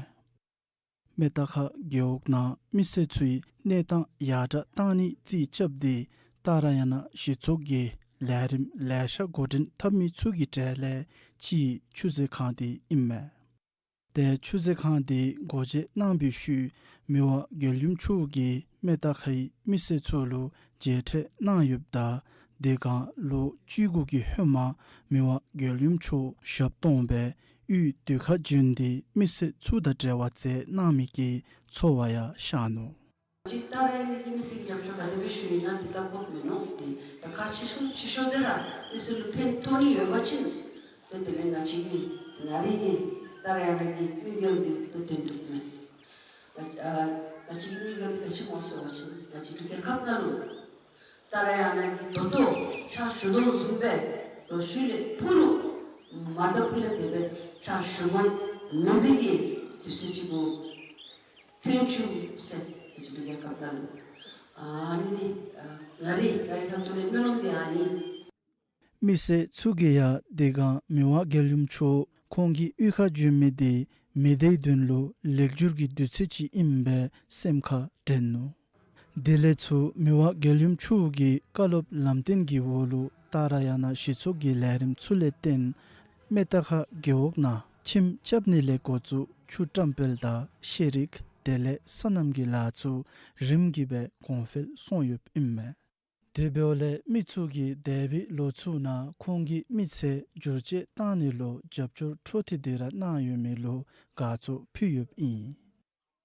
སྨད་རྟ་ཁ་རྒེད་འོག་ནང་མི་སེར་ཚུའི་གནས་སྟངས་ཡར་དྲག་གཏང་ནི་རྩིས་རྐྱབ་སྟེ་ཏཱ་ར་ཡ་ན་གཞི་ཚོགས་ཀྱིས་ལས་རིམ་ལེ་ཤ་འགོ་འདྲེན་འཐབ་མི་ཚུ་གི་གྲས་ལས་གཅིག་ཆུ་རྫས་ཁང་དེ་ཨིན་མས། ཏེ་ཆུ་རྫས་ཁང་དེ་སྒོ་འབྱེད་གནང་བའི་ཤུལ་མི་དབང་རྒྱལ་ཡུམ་མཆོག་གིས་སྨད་རྟ་ཁའི་མི་སེར་ཚུ་ལུ་མཇལ་འཕྲད་གནང་ཡོདཔ་ད་དེ་སྒང་ལོ་བཅུ་དགུ་གི་ཧེ་མ་མི་དབང་རྒྱལ་ཡུམ་མཆོག་ཞབས་སྟོང་སྦེ་དབུས་དུད་ཁ་བྱོན་ཏེ་མི་སེར་ཚུ་དང་འབྲེལ་བ་མཛད་གནང་མི་གི་ཚོར་བ་ཡང་ཤར་ནུག། ཏཱ་ར་ཡ་ན་གི་མི་སེར་གྱིས་རྒྱབ་སྐྱོར་ག་དེ་སྦེ་ཞུ་ཡི་ན་དེ་ལྟ་དགོཔ་མིན་ནུག། ཏེ་ད་ཁག་ཆེ་ཤོས་ཆེ་ཤོས་དེ་ར་མི་སེར་ལུ་ཕན་ཐོགས་ནི་ཡོད་པ་ཅིན་ཏེ་དེ་ལས་ང་བཅས་ཀྱིས་ང་རའི་གི་ཏཱ་ར་ཡ་ན་གི་དམིགས་ཡུལ་འདི་ཏེ་དོན་གྲུབ་མས། ང་ཨ་ང་བཅས་ཀྱི་དམིགས་ཡུལ་འདི་ག་ཅི་སྨོ་ཟེར་བ་ཅིན་ང་བཅས་འབྲུག་རྒྱལ་ཁབ་ནང་ལུ་ཏཱ་ར་ཡ་ན་གི་ད་ལྟོ་ཕྱག་ཞུ་དོ་བཟུམ་སྦེ་ལོ་ཤུལ་ལས་ཕུལ་རུང་མ་ད་ཕུལ་ལས་དེ་སྦེ་ཕྱག་ཞུ་མི་མེད་པའི་གི་དུས་ཚོད་ཅིག་གུ་ཐོན་བཅུག་ཟེར་ང་བཅས་འབྲུག་རྒྱལ་ཁབ་ནང་ལུ་ཨ་ནི་འདི་ཨ་ང་རའི་ང་རའི་ཁ་ཐུག་ལས་སྨོན་ལམ་འདི་ཨ་ནི། མི་སེར་ཚུ་གིས་ཡང་དེ་སྒང་མི་དབང་རྒྱལ་ཡུམ་མཆོག་ཁོང་གི་དབུས་ཁར་བྱོན་མི་དེ་མི་སྡེའི་དོན་ལུ་ལེགས་སྒྱུར་གྱི་དུས་ཚོད་ཅིག་ཨིནམ་སྦེ་སེམས་ཁར་དྲན་ནུག། དེ་ལས་ཚུར་མི་དབང་རྒྱལ་ཡུམ་མཆོག་གི་བཀའ་སློབ་ལམ་སྟོན་གྱི་འོག་ལུ་ཏཱ་ར་ཡ་ན་གཞི་ཚོགས་ཀྱི་ལས་རིམ་ཚུ་ལས་བརྟེན་སྨད་རྟ་ཁ་རྒེད་འོག་ནང་ཁྱིམ་རྐྱབ་ནི་ལས་འགོ་བཙུགས་ ཆུ་བཀྲམ་སྤེལ་དང་ཤེས་རིག་དེ་ལས་སོ་ནམ་གྱི་ལཱ་ཚུ་རིམ་གྱིས་སྦེ་གོང་འཕེལ་སོང་ཡོདཔ་ཨིན་མས། དེ་འབདཝ་ལས་མི་ཚུ་གིས་འདས་པའི་ལོ་ཚུ་ནང་ཁོང་གི་མི་ཚེ་བསྒྱུར་བཅོས་གཏང་ནི་ལུ་རྒྱབ་སྐྱོར་འཕྲོ་མཐུད་དེ་ར་གནང་ཡོད་མི་ལུ་དགའ་ཚོར་ཕུལ་ཡོདཔ་ཨིན།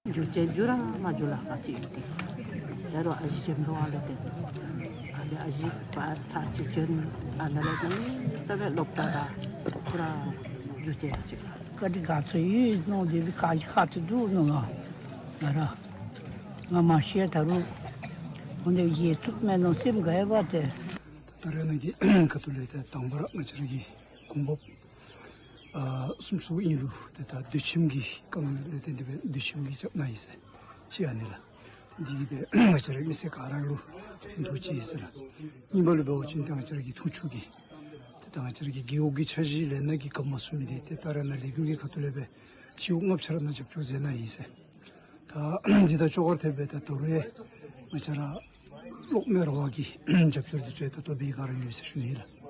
བསྒྱུར་བཅོས་འགྱོ་ར་མ་འགྱོ་ལ་ཨ་ཙི་ཡོད་དེ། ད་རུང་ཨ་ཞེ་ཆེན་པོ་ཨ་ལས་ཏེ། ཨ་ལས་ཨ་ཞེ་པ་ཚར་ཅིག་བྱོན། ཨ་ལས་ལས་ཏེ་ས་བའི་སློབ་གྲྭ་དང་ཁོ་ར་བསྒྱུར་བཅོས་ཡ་ཅིག། ག་དེ་དགའ་ཚོར་ཡོད་མནོ་དེ་སྦེ་ཁ་ཁ་ཐུག་འདུག་མནོ་ང་། ང་ར་ང་མ་ཤེས། ད་རུང་འོ་དེ་ཡེ་ཚུགས་མས་མནོ་སེམས་དགའ་ཡ་པ་ཏེ། ད་རེས་ནངས་ཀྱི་ཁ་ཐུག་ལས་ཏེ་དང་པ་ར་ང་བཅས་ར་གི་གོང་འབབ་ཨ་གསུམ་སོ་ཨིན་རུང་ཏེ་ད་སྡོད་ཁྱིམ་གྱི་དཀའ་ངལ་ལས་ཏེ་འདི་སྦེ་སྡོད་ཁྱིམ་གྱི་རྐྱབ་གནང་ཡི་ཟེར་ཅིག་ཨ་ནི་ལགས། ཏེ་འདི་གིས་སྦེ་ང་བཅས་ར་མི་སེར་ག་ར་ལུ་ཕན་ཐོགས་ཅིག་ཨིན་ཟེར་ལགས། གཉིས་པ་ལུ་འབད་བ་ཅིན་ཏེ་ང་བཅས་ར་གི་འཐུང་ཆུ་གི་ཏེ་ད་ང་བཅས་ར་གི་རྒེད་འོག་གི་འཆར་གཞི་ལས་སྣ་གིས་འགབ་མ་ཚུགས་མི་འདི་ཏེ་ད་རེས་ནངས་ལས་འགུལ་གྱི་ཁ་ཐུག་ལས་སྦེ་ཤེའུ་ལྔ་བཅུ་ར་ནང་རྒྱབ་སྐྱོར་མཛད་གནང་ཡི་ཟེར། ད་འདི་དང་ཅོག་ར་འཐདཔ་སྦེ་ད་ད་རུང་ཡང་ང་བཅས་ར་གློག་མེ་ར་བ་གི་རྒྱབ་སྐྱོར་འདི་ཚུ་ཡང་ད་ལྟོ་འབད་ག་ར་ཡོད་ཟེར་ཞུ་ནི་ལགས།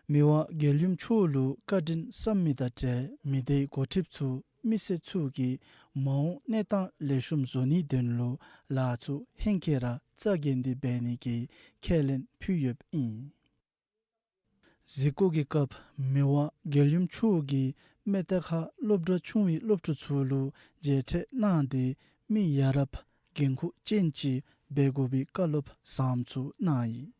མི་དབང་རྒྱལ་ཡུམ་མཆོག་ལུ་བཀའ་དྲིན་བསམ་མི་དང་འབྲེལ་མི་སྡེའི་འགོ་ཁྲིདཔ་ཚུ་མི་སེར་ཚུ་གི་མ་འོངས་གནས་སྟངས་ལེགས་ཤོམ་བཟོ་ནིའི་དོན་ལུ་ལཱ་ཚུ་ཧེང་སྐལ་ར་རྩ་འགེངས་ཏེ་འབད་ནི་གི་ཁས་ལེན་ཕུལ་ཡོདཔ་ཨིན། གཟིགས་སྐོར་གྱི་སྐབས་མི་དབང་རྒྱལ་ཡུམ་མཆོག་གིས་མེ་ཏ་ཁ་སློབ་གྲྭ་ཆུང་བའི་སློབ་ཕྲུག་ཚུ་ལུ་མཇལ་འཕྲད་གནང་སྟེ་མི་ཡ་རབས་འགན་ཁུར་ཅན་ཅིག་འབད་དགོ་པའི་བཀའ་སློབ་བཟངམ་ཚུ་གནང་ཡི།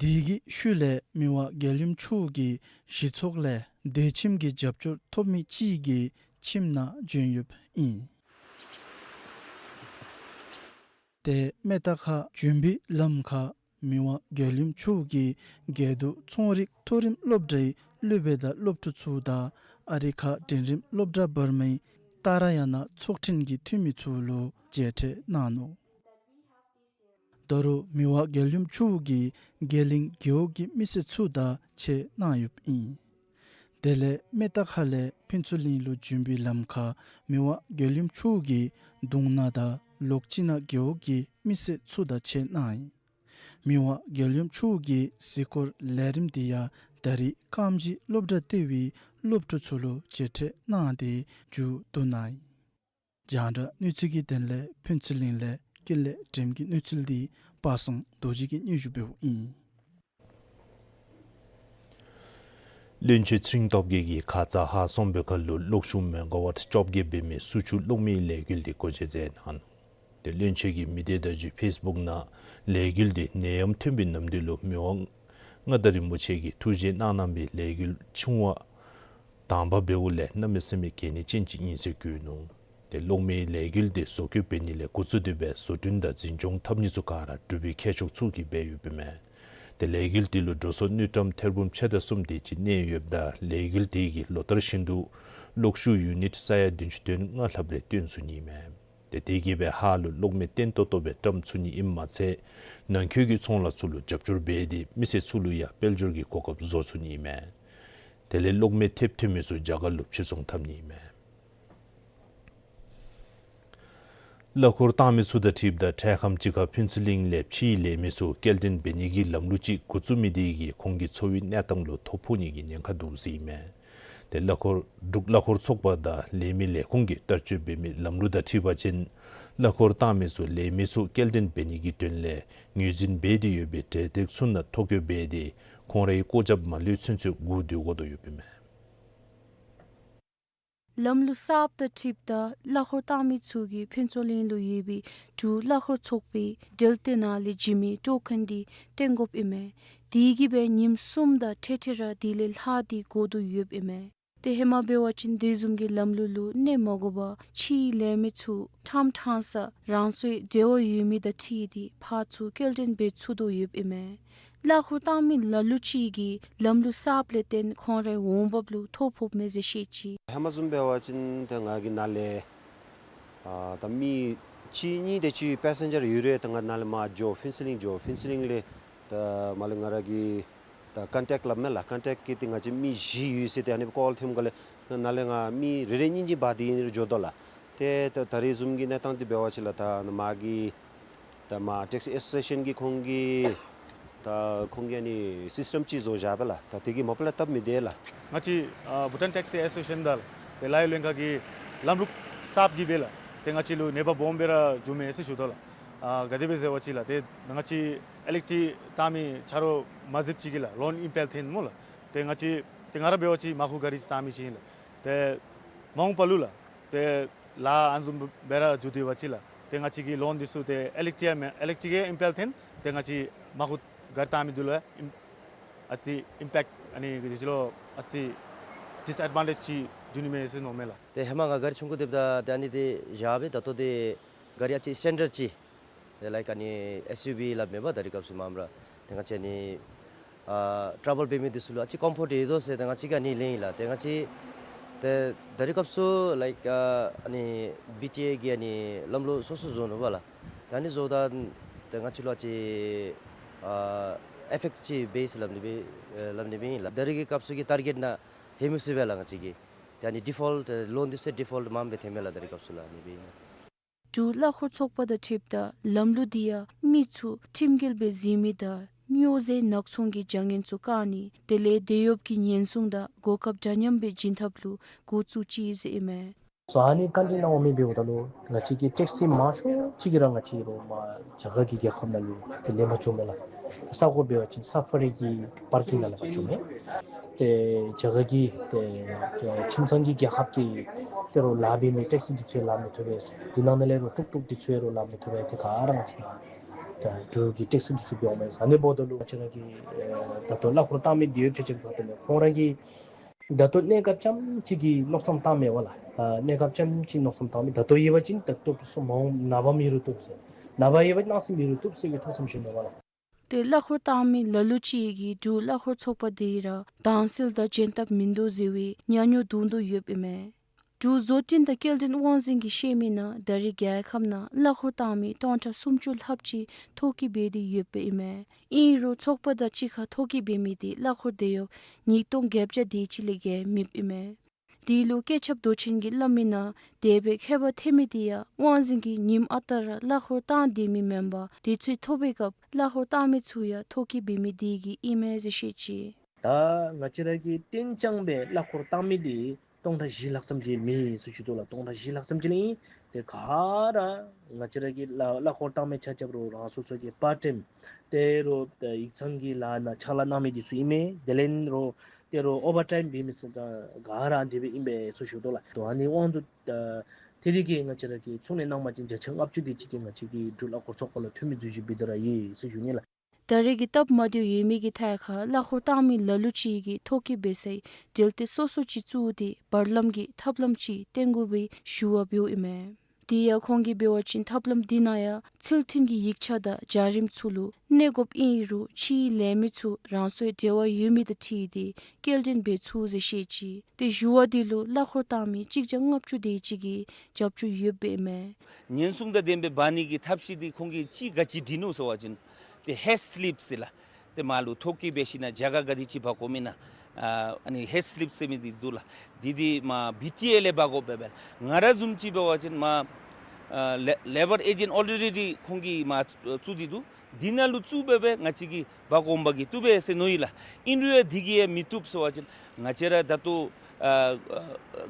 དེ་གི་ཤུལ་ལས་མི་དབང་རྒྱལ་ཡུམ་མཆོག་གིས་གཞི་ཚོགས་ལས་སྡོད་ཁྱིམ་གྱི་རྒྱབ་སྐྱོར་ཐོབ་མི་ཅིག་གི་ཁྱིམ་ནང་བྱོན་ཡོདཔ་ཨིན། ཏེ་མེ་ཏ་ཁ་བྱོན་པའི་ལམ་ཁར་མི་དབང་རྒྱལ་ཡུམ་མཆོག་གིས་དགེ་འདུན་ཚོང་རིག་མཐོ་རིམ་སློབ་གྲྭའི་སློབ་དཔོན་དང་སློབ་ཕྲུག་ཚུ་དང་ཨ་རི་ཁ་འབྲིང་རིམ་སློབ་གྲྭ་བར་མའི་ཏཱ་ར་ཡ་ན་ཚོགས་ཐེངས་ཀྱི་འཐུས་མི་ཚུ་ལུ་མཇལ་འཕྲད་གནང་ནུག། ད་རུང་མི་དབང་རྒྱལ་ཡུམ་མཆོག་གིས་དགེ་ལེགས་རྒེད་འོག་གི་མི་སེར་ཚུ་དང་ཕྱད་གནང་ཡོདཔ་ཨིན། དེ་ལས་མེ་ཏ་ཁ་ལས་ཕུན་ཚོགས་གླིང་ལུ་བྱོན་པའི་ལམ་ཁར་མི་དབང་རྒྱལ་ཡུམ་མཆོག་གིས་གདུང་ན་དང་ལོག་སྤྱི་ན་རྒེད་འོག་གི་མི་སེར་ཚུ་དང་ཕྱད་གནང་ཡི། མི་དབང་རྒྱལ་ཡུམ་མཆོག་གི་གཟིགས་སྐོར་ལས་རིམ་འདི་ཡང་ད་རིས་རྐངམ་གཅིག་སློབ་གྲྭ་ལྟེ་བའི་སློབ་ཕྲུག་ཚུ་ལུ་མཇལ་འཕྲད་གནང་སྟེ་མཇུག་བསྡུ་གནང་ཡི། རྒྱང་བསྒྲགས་གནས་ཚུལ་གྱི་དོན་ལས་ཕུན་ཚོགས་གླིང་ལས་ཀུན་ལེགས་སྒྲོལམ་གྱི་གནས་ཚུལ་འདི་པ་སངས་རྡོ་རྗེ་གིས་སྙན་ཞུ་འབདཝ་ཨིན། བློན་ཆེན་ཚེ་རིང་སྟོབས་རྒྱས་ཀྱིས་ཁ་ཙ་ཧཱ་སོང་པའི་ཁར་ལུ་གློག་ཤུགས་མེ་ག་ཝཊ་བཅོ་བརྒྱད་འབད་མི་སུ་ཆུ་གློག་མེའི་ལས་འགུལ་འདི་སྒོ་འབྱེད་མཛད་གནང་ནུག། ཏེ་བློན་ཆེན་གྱིས་མི་སྡེ་བརྡ་བརྒྱུད་ཕེསི་བུཀ་ནང་ལས་འགུལ་འདི་ནད་ཡམས་ཐོན་པའི་ནམ་དུས་ལུ་མི་དབང་མངའ་བདག་རིན་པོ་ཆེ་གིས་ཐུགས་བཞེད་གནང་གནང་བའི་ལས་འགུལ་ཆུང་བ་དང་པ་འབདཝ་ལས་གནམ་མེད་ས་མེད་གལ་གནད་ཅན་ཅིག་ཨིན་ཟེར་བཀོད་ནུག། ཏེ་གློག་མེའི་ལས་འགུལ་འདི་བཟོ་བཀོད་འབད་ནི་ལས་འགོ་བཙུགས་ཏེ་སྦེ་བཟོ་སྐྲུན་དང་འཛིན་སྐྱོང་འཐབ་ནི་ཚུ་ག་ར་འབྲུག་པའི་མཁས་མཆོག་ཚུ་གིས་འབད་ཡོདཔ་ཨིན་མས། ཏེ་ལས་འགུལ་འདི་ལུ་འགྲོ་སོང་དངུལ་ཀྲམ་ཐེར་འབུམ་ཕྱེད་དང་གསུམ་དེ་ཅིག་གནས་ཡོདཔ་ད་ལས་འགུལ་དེ་གིས་ལོ་ལྟར་བཞིན་དུ་གློག་ཤུགས་ཡུ་ནིཊ་ས་ཡ་བདུན་ཅུ་དོན་ལྔ་ལྷགཔ་རེ་བཏོན་ཚུགས་ནི་ཨིན་མས། ཏེ་དེ་གིས་སྦེ་ཧཱ་ལུ་གློག་མེ་བརྟན་ཏོག་ཏོ་སྦེ་བཀྲམ་ཚུགས་ནི་ཨིནམ་མ་ཚད་ནང་འཁོད་ཀྱི་ཚོང་ལཱ་ཚུ་ལུ་རྒྱབ་སྐྱོར་འབད་དེ་མི་སེར་ཚུ་ལུ་ཡང་དཔལ་འབྱོར་གྱི་གོ་སྐབས་བཟོ་ཚུགས་ནི་ཨིན་མས། དེ་ལས་གློག་མེ་ཐེབས་ཐོན་མི་ཚུ་རྒྱ་གར་ལུ་ཕྱིར་ཚོང་འཐབ་ནི་ཨིན་མས། གླ་འཁོར་བཏང་མི་ཚུ་དང་འཁྲིལཝ་ད་འཕྲལ་ཁམས་ཅིག་ཁར་ཕུན་ཚོགས་གླིང་ལས་ཕྱིའི་ལས་མི་ཚུ་སྐྱེལ་འདྲེན་འབད་ནི་གི་ལམ་ལུགས་ཅིག་འགོ་བཙུགས་མི་དེ་གིས་ཁོང་གི་འཚོ་བའི་གནས་སྟངས་ལུ་ཐོ་ཕོག་ནི་གི་ཉེན་ཁ་འདུག་ཟེར་ཨིན་མས། ཏེ་གླ་འཁོར་འབྲུག་གླ་འཁོར་ཚོགས་པ་དང་ལས་མི་ལས་ཁུངས་ཀྱིས་བསྟར་སྤྱོད་འབད་མི་ལམ་ལུགས་དང་འཁྲིལ་བ་ཅིན་གླ་འཁོར་བཏང་མི་ཚུ་ལས་མི་ཚུ་སྐྱེལ་འདྲེན་འབད་ནི་གི་དོན་ལས་ངོས་འཛིན་འབད་དེ་ཡོད་པའི་གྲ་སྒྲིག་ཚུ་ནང་ཐོ་བཀོད་འབད་དེ་ཁོང་རའི་བཀོད་ཁྱབ་མ་ལུས་ཚུན་ཚོད་སྒུག་སྡོད་དགོ་དོ་ཡོདཔ་ཨིན་མས། ལམ་ལུགས་གསརཔ་དང་འཁྲིལཝ་ད་གླ་འཁོར་བཏང་མི་ཚུ་གིས་ཕུན་ཚོགས་གླིང་ལུ་ཡོད་པའི་འབྲུག་གླ་འཁོར་ཚོགས་པའི་འབྲེལ་ཡོད་ནང་ལས་བྱིན་མི་ཊོ་ཁན་འདི་སྟོན་དགོཔ་ཨིན་མས། དེ་གིས་སྦེ་ཉིནམ་གསུམ་དང་ཐེངས་ཐེངས་ར་དེ་ལས་ལྷག་སྟེ་སྒུག་དོ་ཡོདཔ་ཨིན་མས། ཏེ་ཧེ་མ་འབད་བ་ཅིན་དེ་བཟུམ་གྱི་ལམ་ལུགས་ལུ་གནས་མ་དགོ་པར་ཕྱིའི་ལས་མི་ཚུ་ཕྲང་ཕྲང་ས་རང་སོའི་འབྲེལ་བ་ཡོད་མི་དང་འཁྲིལ་ཏེ་ཕར་ཚུར་སྐྱེལ་འདྲེན་འབད་ཚུགས་དོ་ཡོདཔ་ཨིན་མས། གླ་འཁོར་བཏང་མི་ལ་ལུ་ཅིག་གིས་ལམ་ལུགས་གསརཔ་ལས་བརྟེན་ཁོང་རའི་འོང་འབབ་ལུ་ཐོ་ཕོགཔ་མས་ཟེར་བཤད་ཅི། ཧེ་མ་བཟུམ་འབད་བ་ཅིན་ད་ང་གིས་ནཱ་ལས་ཨ་ད་མི་གཅིག་གཉིས་དེ་ཅིག་པེ་སེན་ཇར་ཡོད་རུང་ད་ང་ནཱ་ལས་མར་འགྱོ་ཕུན་ཚོགས་གླིང་འགྱོ། ཕུན་ཚོགས་གླིང་ལས་ད་མར་ལས་ང་ར་གི་ད་ཀོན་ཊེཀཊ་སླབ་མས་ལགས། ཀོན་ཊེཀཊ་གི་ཏེ་ང་བཅས་མི་བཞི་ཡོད་ཟེར། ཏེ་ཨ་ནི་ཀོལ་ཐོནམ་ག་ལས་ནཱ་ལས་ང་མི་རེ་རེ་གཉིས་གཉིས་འབག་སྟེ་ཨིན་རུང་འགྱོ་དོ་ལགས། ཏེ་ད་ད་རེས་བཟུམ་གྱི་གནས་སྟངས་འདི་འབད་བ་ཅིན་ལགས་ད་ནཱ་མར་གྱི་ད་མར་ཊེག་སི་ཨེ་སོ་སི་ཨེ་ཤཱན་གྱི་ཁོང་གི་ད་ཁོང་གིས་ཨ་ནི་སིསི་ཊེམ་ཅིག་བཟོ་བཞག་པས་ལགས། ད་དེ་གིས་མ་པ་ལས་སྟབས་མི་བདེ་ལགས། ང་བཅས་ཨ་བྷུ་ཊཱན་ཊེག་སི་ཨེ་སོ་སི་ཨེ་ཤཱན་དང་ཏེ་ལཱ་གཡོག་ལྷན་ཁག་གི་ ལམ་ལུགས་གསརཔ་གིས་སྦེ་ལགས། ཏེ་ང་བཅས་ལུ་ནད་པ་སྦོམ་སྦེ་ར་འགྱོཝ་མས་ཟེར་ཞུ་དོ་ལགས། ཨ་ག་དེ་སྦེ་ཟེར་བ་ཅིན་ལགས། ཏེ་ང་བཅས་ཨི་ལེག་ཊིག་བཏང་མི་ཆ་རོགས་མ་གཟིགསཔ་ཅིག་གིས་ལགས་ལོན་ཨིམ་པེལ་ཐོན་སྨོ་ལགས། ཏེ་ང་བཅས་ཏེ་ང་ར་འབད་བ་ཅིན་མར་ཁུ་གཱ་རི་ཅིག་བཏང་མི་ཅིག་ཨིན་ལགས། ཏེ་མ་འོངས་པ་ལུ་ལགས། ཏེ་ལཱ་ཨ་ནི་བཟུམ་སྦེ་ར་འགྱོ་སྡོད་པ་ཅིན་ལགས། ཏེ་ང་བཅས་ཀྱི་ལོན་འདི་ཚུ་ཏེ་ཨི་ལེག་ཊིག་ཨ་མེན་ཨི་ལེག་ཊིག་ཨིམ་པེལ་ཐོན། ཏེ་ང་བཅས་མར་ཁུ་གཱ་རི་བཏང་མི་འདི་ལུ་ཨིམ་ཨ་ཙི་ཨིམ་པེཀཊ་ཨ་ནི་ག་ཅི་ལོ་ཨ་ཙི་ཌིསི་ཨེཌ་ཝན་ཊེཇ་ཅིག་འགྱོ་ནི་མས་ཟེར་མནོཝ་མས་ལགས། ཏེ་ཧེ་མ་ང་གཱ་རི་ཆུང་ཀུ་སྡོདཔ་ད་ཏེ་ཨ་ནི་འདི་བཞག་སྦེ་ད་ལྟོ་འདི་གཱ་རི་ཨ་ཙི་སི་ཊེན་ཌརཌ་ཅིག་ཏེ་ལའིཀ་ཨ་ནི་ཨེསི་ཡུ་ཝི་སླབ་མས་པ། ད་རེས་སྐབས་སུ་མངམ་ར་ཏེ་ང་བཅས་ཨ་ནི་ཨ་ཊ་བེལ་འབད་མི་འདི་ཚུ་ལུ་ཨ་ཙི་ཀམ་ཕོརཊ་ཡོད་དོ་ཟེར་ཏེ་ང་བཅས་ཀྱིས་ཨ་ནི་ལེན་ཡི་ལགས། ཏེ་ང་བཅས་ཏེ་ད་རེས་སྐབས་སུ་ལའིཀ་ཨ་ཨ་ནི་བི་ཊི་ཨེ་གིས་ཨ་ནི་ལམ་ལུགས་སོ་སོ་བཟོ་ནུག་པ་ལགས། ཏེ་ཨ་ནི་བཟོཝ་ད་ཏེ་ང་བཅས་ལུ་ཨ་ཙི་ཨ་ཨི་ཕེཀཊ་ཅིག་འབད་ཡི་ཟེར་སླབ་ནི་སྦེ་ཨེ་སླབ་ནི་སྦེ་ཨིན་ལགས། ད་རེས་ཀྱི་སྐབས་སུ་གི་ཊར་གེཊ་ནང་ལྷོད་མི་ཚུགས་པས་ལགས་ང་བཅས་ཀྱིས། ཏེ་ཨ་ནི་ཌི་ཕོལཊ་ལོན་འདི་ཚུ་ཌི་ཕོལཊ་མངམ་སྦེ་ཐོནམ་མས་ལགས། ད་རེས་སྐབས་སུ་ལགས་ཨ་ནི་སྦེ་ཨིན་ལགས། འབྲུག་གླ་འཁོར་ཚོགས་པ་དང་འཁྲིལཝ་ད་ལམ་ལུགས་འདི་ཡང་མི་ཚུ་ཁྲིམས་འགལ་སྦེ་འཛིན་མི་དང་སྨྱོ་རྫས་ནག་ཚོང་གི་བྱ་ངན་ཚུ་བཀག་ནི་དེ་ལས་དེད་གཡོགཔ་གི་ཉེན་སྲུང་དང་གོ་སྐབས་འདྲ་མཉམ་སྦེ་བྱིན་ཐབས་ལུ་འགོ་བཙུགས་ཅི་ཟེར་ཨིན་མས། སོ་ཨ་ནི་བཀའ་འདྲི་གནང་མི་འབདཝ་ད་ལུ་ང་བཅས་ཀྱི་ཊེག་སི་མང་ཤོས་ཅིག་གིས་ར་ང་བཅས་རོགས་མར་རྒྱ་གར་གྱི་རྒྱལ་ཁབ་ནང་ལུ་ཏེ་ལེན་པར་འགྱོཝ་མས་ལགས། ཏེ་ས་གོ་འབད་བ་ཅིན་ས་ཕ་རི་གི་པར་ཀིང་ནང་ལེན་པར་འགྱོཝ་མས། ཏེ་རྒྱ་གར་གྱི་ཏེ་ཁྱིམ་ཚང་གི་རྒྱལ་ཁབ་ཀྱི་ཏེ་རོགས་ལཱ་འབད་མི་ཊེག་སི་འདི་ཚུ་ཡང་ལཱ་མི་ཐོབ་པས། དེ་ནང་ན་ལས་རོགས་ཊུག་ཊུག་འདི་ཚུ་ཡང་རོགས་ལཱ་མི་ཐོབ་པས། ཏེ་ག་ར་ང་བཅས་ཏེ་འབྲུག་གི་ཊེག་སི་འདི་ཚུ་འབདཝ་མས། ཨ་ནི་འབདཝ་ད་ལུ་ང་བཅས་ར་གི་ཨེ་ད་ལྟོ་གླ་འཁོར་བཏང་མི་འདི་ཡོད་ཆ་ཅིག་ག་ཏེ་མས། ཁོང་ར་གིས་ད་ལྟོ་གནས་སྐབས་ཙམ་ཅིག་གི་མནོ་བསམ་བཏངམ་མས་པ་ལགས། ད་གནས་སྐབས་ཙམ་ཅིག་མནོ་བསམ་བཏངམ་མས། ད་ལྟོ་ཡོད་པ་ཅིན་ད་ལྟོ་བཟུམ་མ་འོངས་ནངས་པ་མེད་རུང་བཏུབ་ཟེར། ནངས་པ་ཡོད་པ་གནངས་ཚེ་མེད་རུང་བཏུབ་ཟེར་བའི་ཐུགས་བསམ་བཞེས་ནུག་པ་ལགས། ཏེ་གླ་འཁོར་བཏང་མི་ལ་ལུ་ཅིག་གིས་འབྲུག་གླ་འཁོར་ཚོགས་པ་འདི་ར་དྭངས་གསལ་དང་འཇོན་ཐང་མིན་འདུག་ཟེར་བའི་ཉམས་མྱོང་འདུག་འདུག་ཡོདཔ་ཨིན་མས། འབྲུག་བཟོ་སྐྲུན་དང་སྐྱེལ་འདྲེན་དབང་འཛིན་གྱིས་བཤད་མི་ནང་ད་རེས་རྒྱལ་ཁབ་ནང་གླ་འཁོར་བཏང་མི་སྟོང་ཕྲག་སུམ་ཅུ་ལྷགཔ་ཅིག་ཐོ་བཀོད་འབད་དེ་ཡོདཔ་ཨིན་མས། ཨིན་རུང་ཚོགས་པ་དང་གཅིག་ཁར་ཐོ་བཀོད་འབད་མི་འདི་གླ་འཁོར་དེད་གཡོགཔ་ཉིས་སྟོང་བརྒྱད་བརྒྱ་དེ་ཅིག་ལས་བརྒལ་མེདཔ་ཨིན་མས། དེ་ལུ་སྐུ་ཚབ་མདོ་ཆེན་གྱིས་སླབ་མི་ནང་དེ་སྦེ་ཁྱད་པར་ཐོན་མི་འདི་ཡང་དབང་འཛིན་གྱིས་ཉིནམ་ཨ་རྟག་ར་གླ་འཁོར་བཏང་སྡོད་མི་མེན་པར་དུས་ཚོད་ཐོབ་པའི་སྐབས་གླ་འཁོར་བཏང་མི་ཚུ་ཡང་ཐོ་བཀོད་འབད་མི་དེ་གིས་ཨིན་མས་ཟེར་བཤད་ཅི། ད་ང་བཅས་ར་གི་ཏན་ཅང་སྦེ་གླ་འཁོར་བཏང་མི་འདི་སྟོང་ཕྲག་བཞི་ལྷག་ཙམ་ཅིག་མེད་ཟེར་ཞུ་དོ་ལགས། སྟོང་ཕྲག་བཞི་ལྷག་ཙམ་ཅིག་ལས་ཨིན། ཏེ་ག་ར་ང་བཅས་ར་གི་གླ་གླ་འཁོར་བཏང་མི་ཆ་ཁྱབ་རོགས་རང་སོ་སོ་གི་པར་ཊའིམ་ཏེ་རོགས་ཡིག་ཚང་གི་ལཱ་ནང་ཕྱག་ལཱ་གནང་མི་འདི་ཚུ་ཨིན་མས། དེ་ལས་རོགས་ཏེ་རོགས་ཨོ་བར་ཊའིམ་འབད་མི་ཚུ་ད་ག་ར་དེ་སྦེ་ཨིན་པས་ཟེར་ཞུ་དོ་ལགས། ཏེ་ཨ་ནི་དབང་དུ་ད་ཏེ་དེ་གིས་ང་བཅས་ར་གིས་ཚོང་ལས་གནང་བ་ཅིན་བརྒྱ་ཆ་ལྔ་བཅུ་དེ་ཅིག་གིས་ང་བཅས་ཀྱི་འབྲུག་གླ་འཁོར་ཚོགས་པ་ལུ་འཐུས་མི་འཛུལ་ཞུགས་འབད་དེ་ར་ཡོད་ཟེར་ཞུ་ནི་ལགས། ད་རེས་ཀྱི་སྟབས་མ་བདེཝ་ཡོད་མི་གི་ཐད་ཁར་གླ་འཁོར་བཏང་མི་ལ་ལུ་ཅིག་གིས་ཐོ་བཀོད་འབད་སའི་འབྲེལ་ཐོག་སོ་སོ་ཅིག་བཙུགས་ཏེ་བར་ལམ་གྱི་ཐབས་ལམ་ཅིག་བཏོན་དགོ་པའི་ཞུ་བ་འབདཝ་ཨིན་མས། དེ་ཡང་ཁོང་གིས་འབད་བ་ཅིན་ཐབས་ལམ་དེ་ནང་ཡང་ཚུལ་མཐུན་གྱི་ཡིག་ཆ་དང་བྱ་རིམ་ཚུ་ལུ་གནས་དགོཔ་ཨིན་རུང་ཕྱིའི་ལས་མི་ཚུ་རང་སོའི་འབྲེལ་བ་ཡོད་མི་དང་འཁྲིལ་ཏེ་སྐྱེལ་འདྲེན་འབད་ཚུགས་ཟེར་བཤད་ཅི། ཏེ་ཞུ་བ་དེ་ལུ་གླ་འཁོར་བཏང་མི་གཅིག་བརྒྱ་ལྔ་བཅུ་དེ་ཅིག་གིས་རྒྱབ་སྐྱོར་ཡོདཔ་ཨིན་མས། ཉེན་སྲུང་དང་ལྡན་པའི་འབག་ནི་གི་ཐབས་ཤེས་འདི་ཁོང་གིས་ཅིག་ག་ཅི་སྒྲིག་ནུག་ཟེར་བ་ཅིན་ཏེ་ཧེཌ་སི་ལིཔ་ཟེར་ལགས། ཏེ་མར་ལུ་ཐོ་བཀོད་འབད་ཞིནམ་ལས་རྒྱ་གར་ག་དེ་ཅིག་འབག་དགོ་མི་ན་ཨ་ཨ་ནི་ཧེཌ་སི་ལིཔ་ཟེར་མི་འདི་འདུག་ལགས། འདི་འདི་མར་བི་ཊི་ཨེ་ལས་འབག་དགོ་པས་པས། ང་ར་བཟུམ་ཅིག་འབད་བ་ཅིན་མར་ཨ་ལེ་ལེ་བར་ཨེ་ཇེནཊ་ཨོ་རི་ཌི་ཁོང་གིས་མར་བཙུགས་ཏེ་འདུག། འདི་ནང་ལུ་བཙུགས་སྦེ་སྦེ་ང་བཅས་ཀྱིས་འབག་འོངམ་གིས་བཏུབ་པས་ཟེར་མནོ་ཡི་ལགས། ཨིན་རུང་ཡང་འདི་གིས་ཡང་མི་བཏུབ་ཟེར་བ་ཅིན་ང་བཅས་ར་ད་ལྟོ་ཨ་ཨ་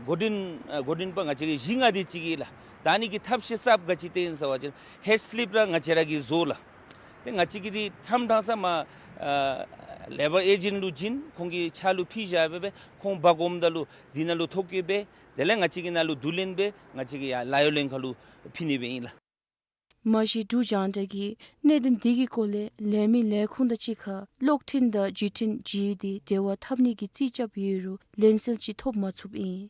འགོ་འདྲེན་ཨ་འགོ་འདྲེན་པ་ང་བཅས་ཀྱི་བཞི་ལྔ་དེ་ཅིག་གིས་ལགས། ད་ཨ་ནི་གི་ཐབས་ཤེས་གསརཔ་ག་ཅི་བཏོན་ཟེར་བ་ཅིན་ཧེཌ་སི་ལིཔ་ར་ང་བཅས་ར་གིས་བཟོ་ལགས། ཏེ་ང་བཅས་ཀྱིས་འདི་ཕྲང་ཕྲང་ས་མར་ཨ་ལེ་བར་ཨེ་ཇེནཊ་ལུ་བྱིན། ཁོང་གི་ཕྱག་ལུ་ཕུལ་བཞག་སྦེ་སྦེ་ཁོང་འབག་འོངམ་ད་ལུ་འདི་ནང་ལུ་ཐོ་བཀོད་འབད། དེ་ལས་ང་བཅས་ཀྱི་ནང་ལུ་བསྡུ་ལེན་འབད་ང་བཅས་ཀྱིས་ཡར་ལཱ་གཡོག་ལྷན་ཁག་ལུ་ཕུལ་ནི་སྦེ་ཨིན་ལགས། མ་གཞི་འབྲུག་རྒྱང་བསྒྲགས་ཀྱིས་གནད་དོན་འདི་གི་སྐོར་ལས་ལས་མི་ལས་ཁུངས་དང་གཅིག་ཁར་གློག་འཕྲིན་དང་བརྒྱུད་འཕྲིན་བརྒྱུད་དེ་འབྲེལ་བ་འཐབ་ནི་གི་རྩིས་རྐྱབ་ཡོད་རུང་ལན་གསལ་ཅིག་ཐོབ་མ་ཚུགསཔ་ཨིན།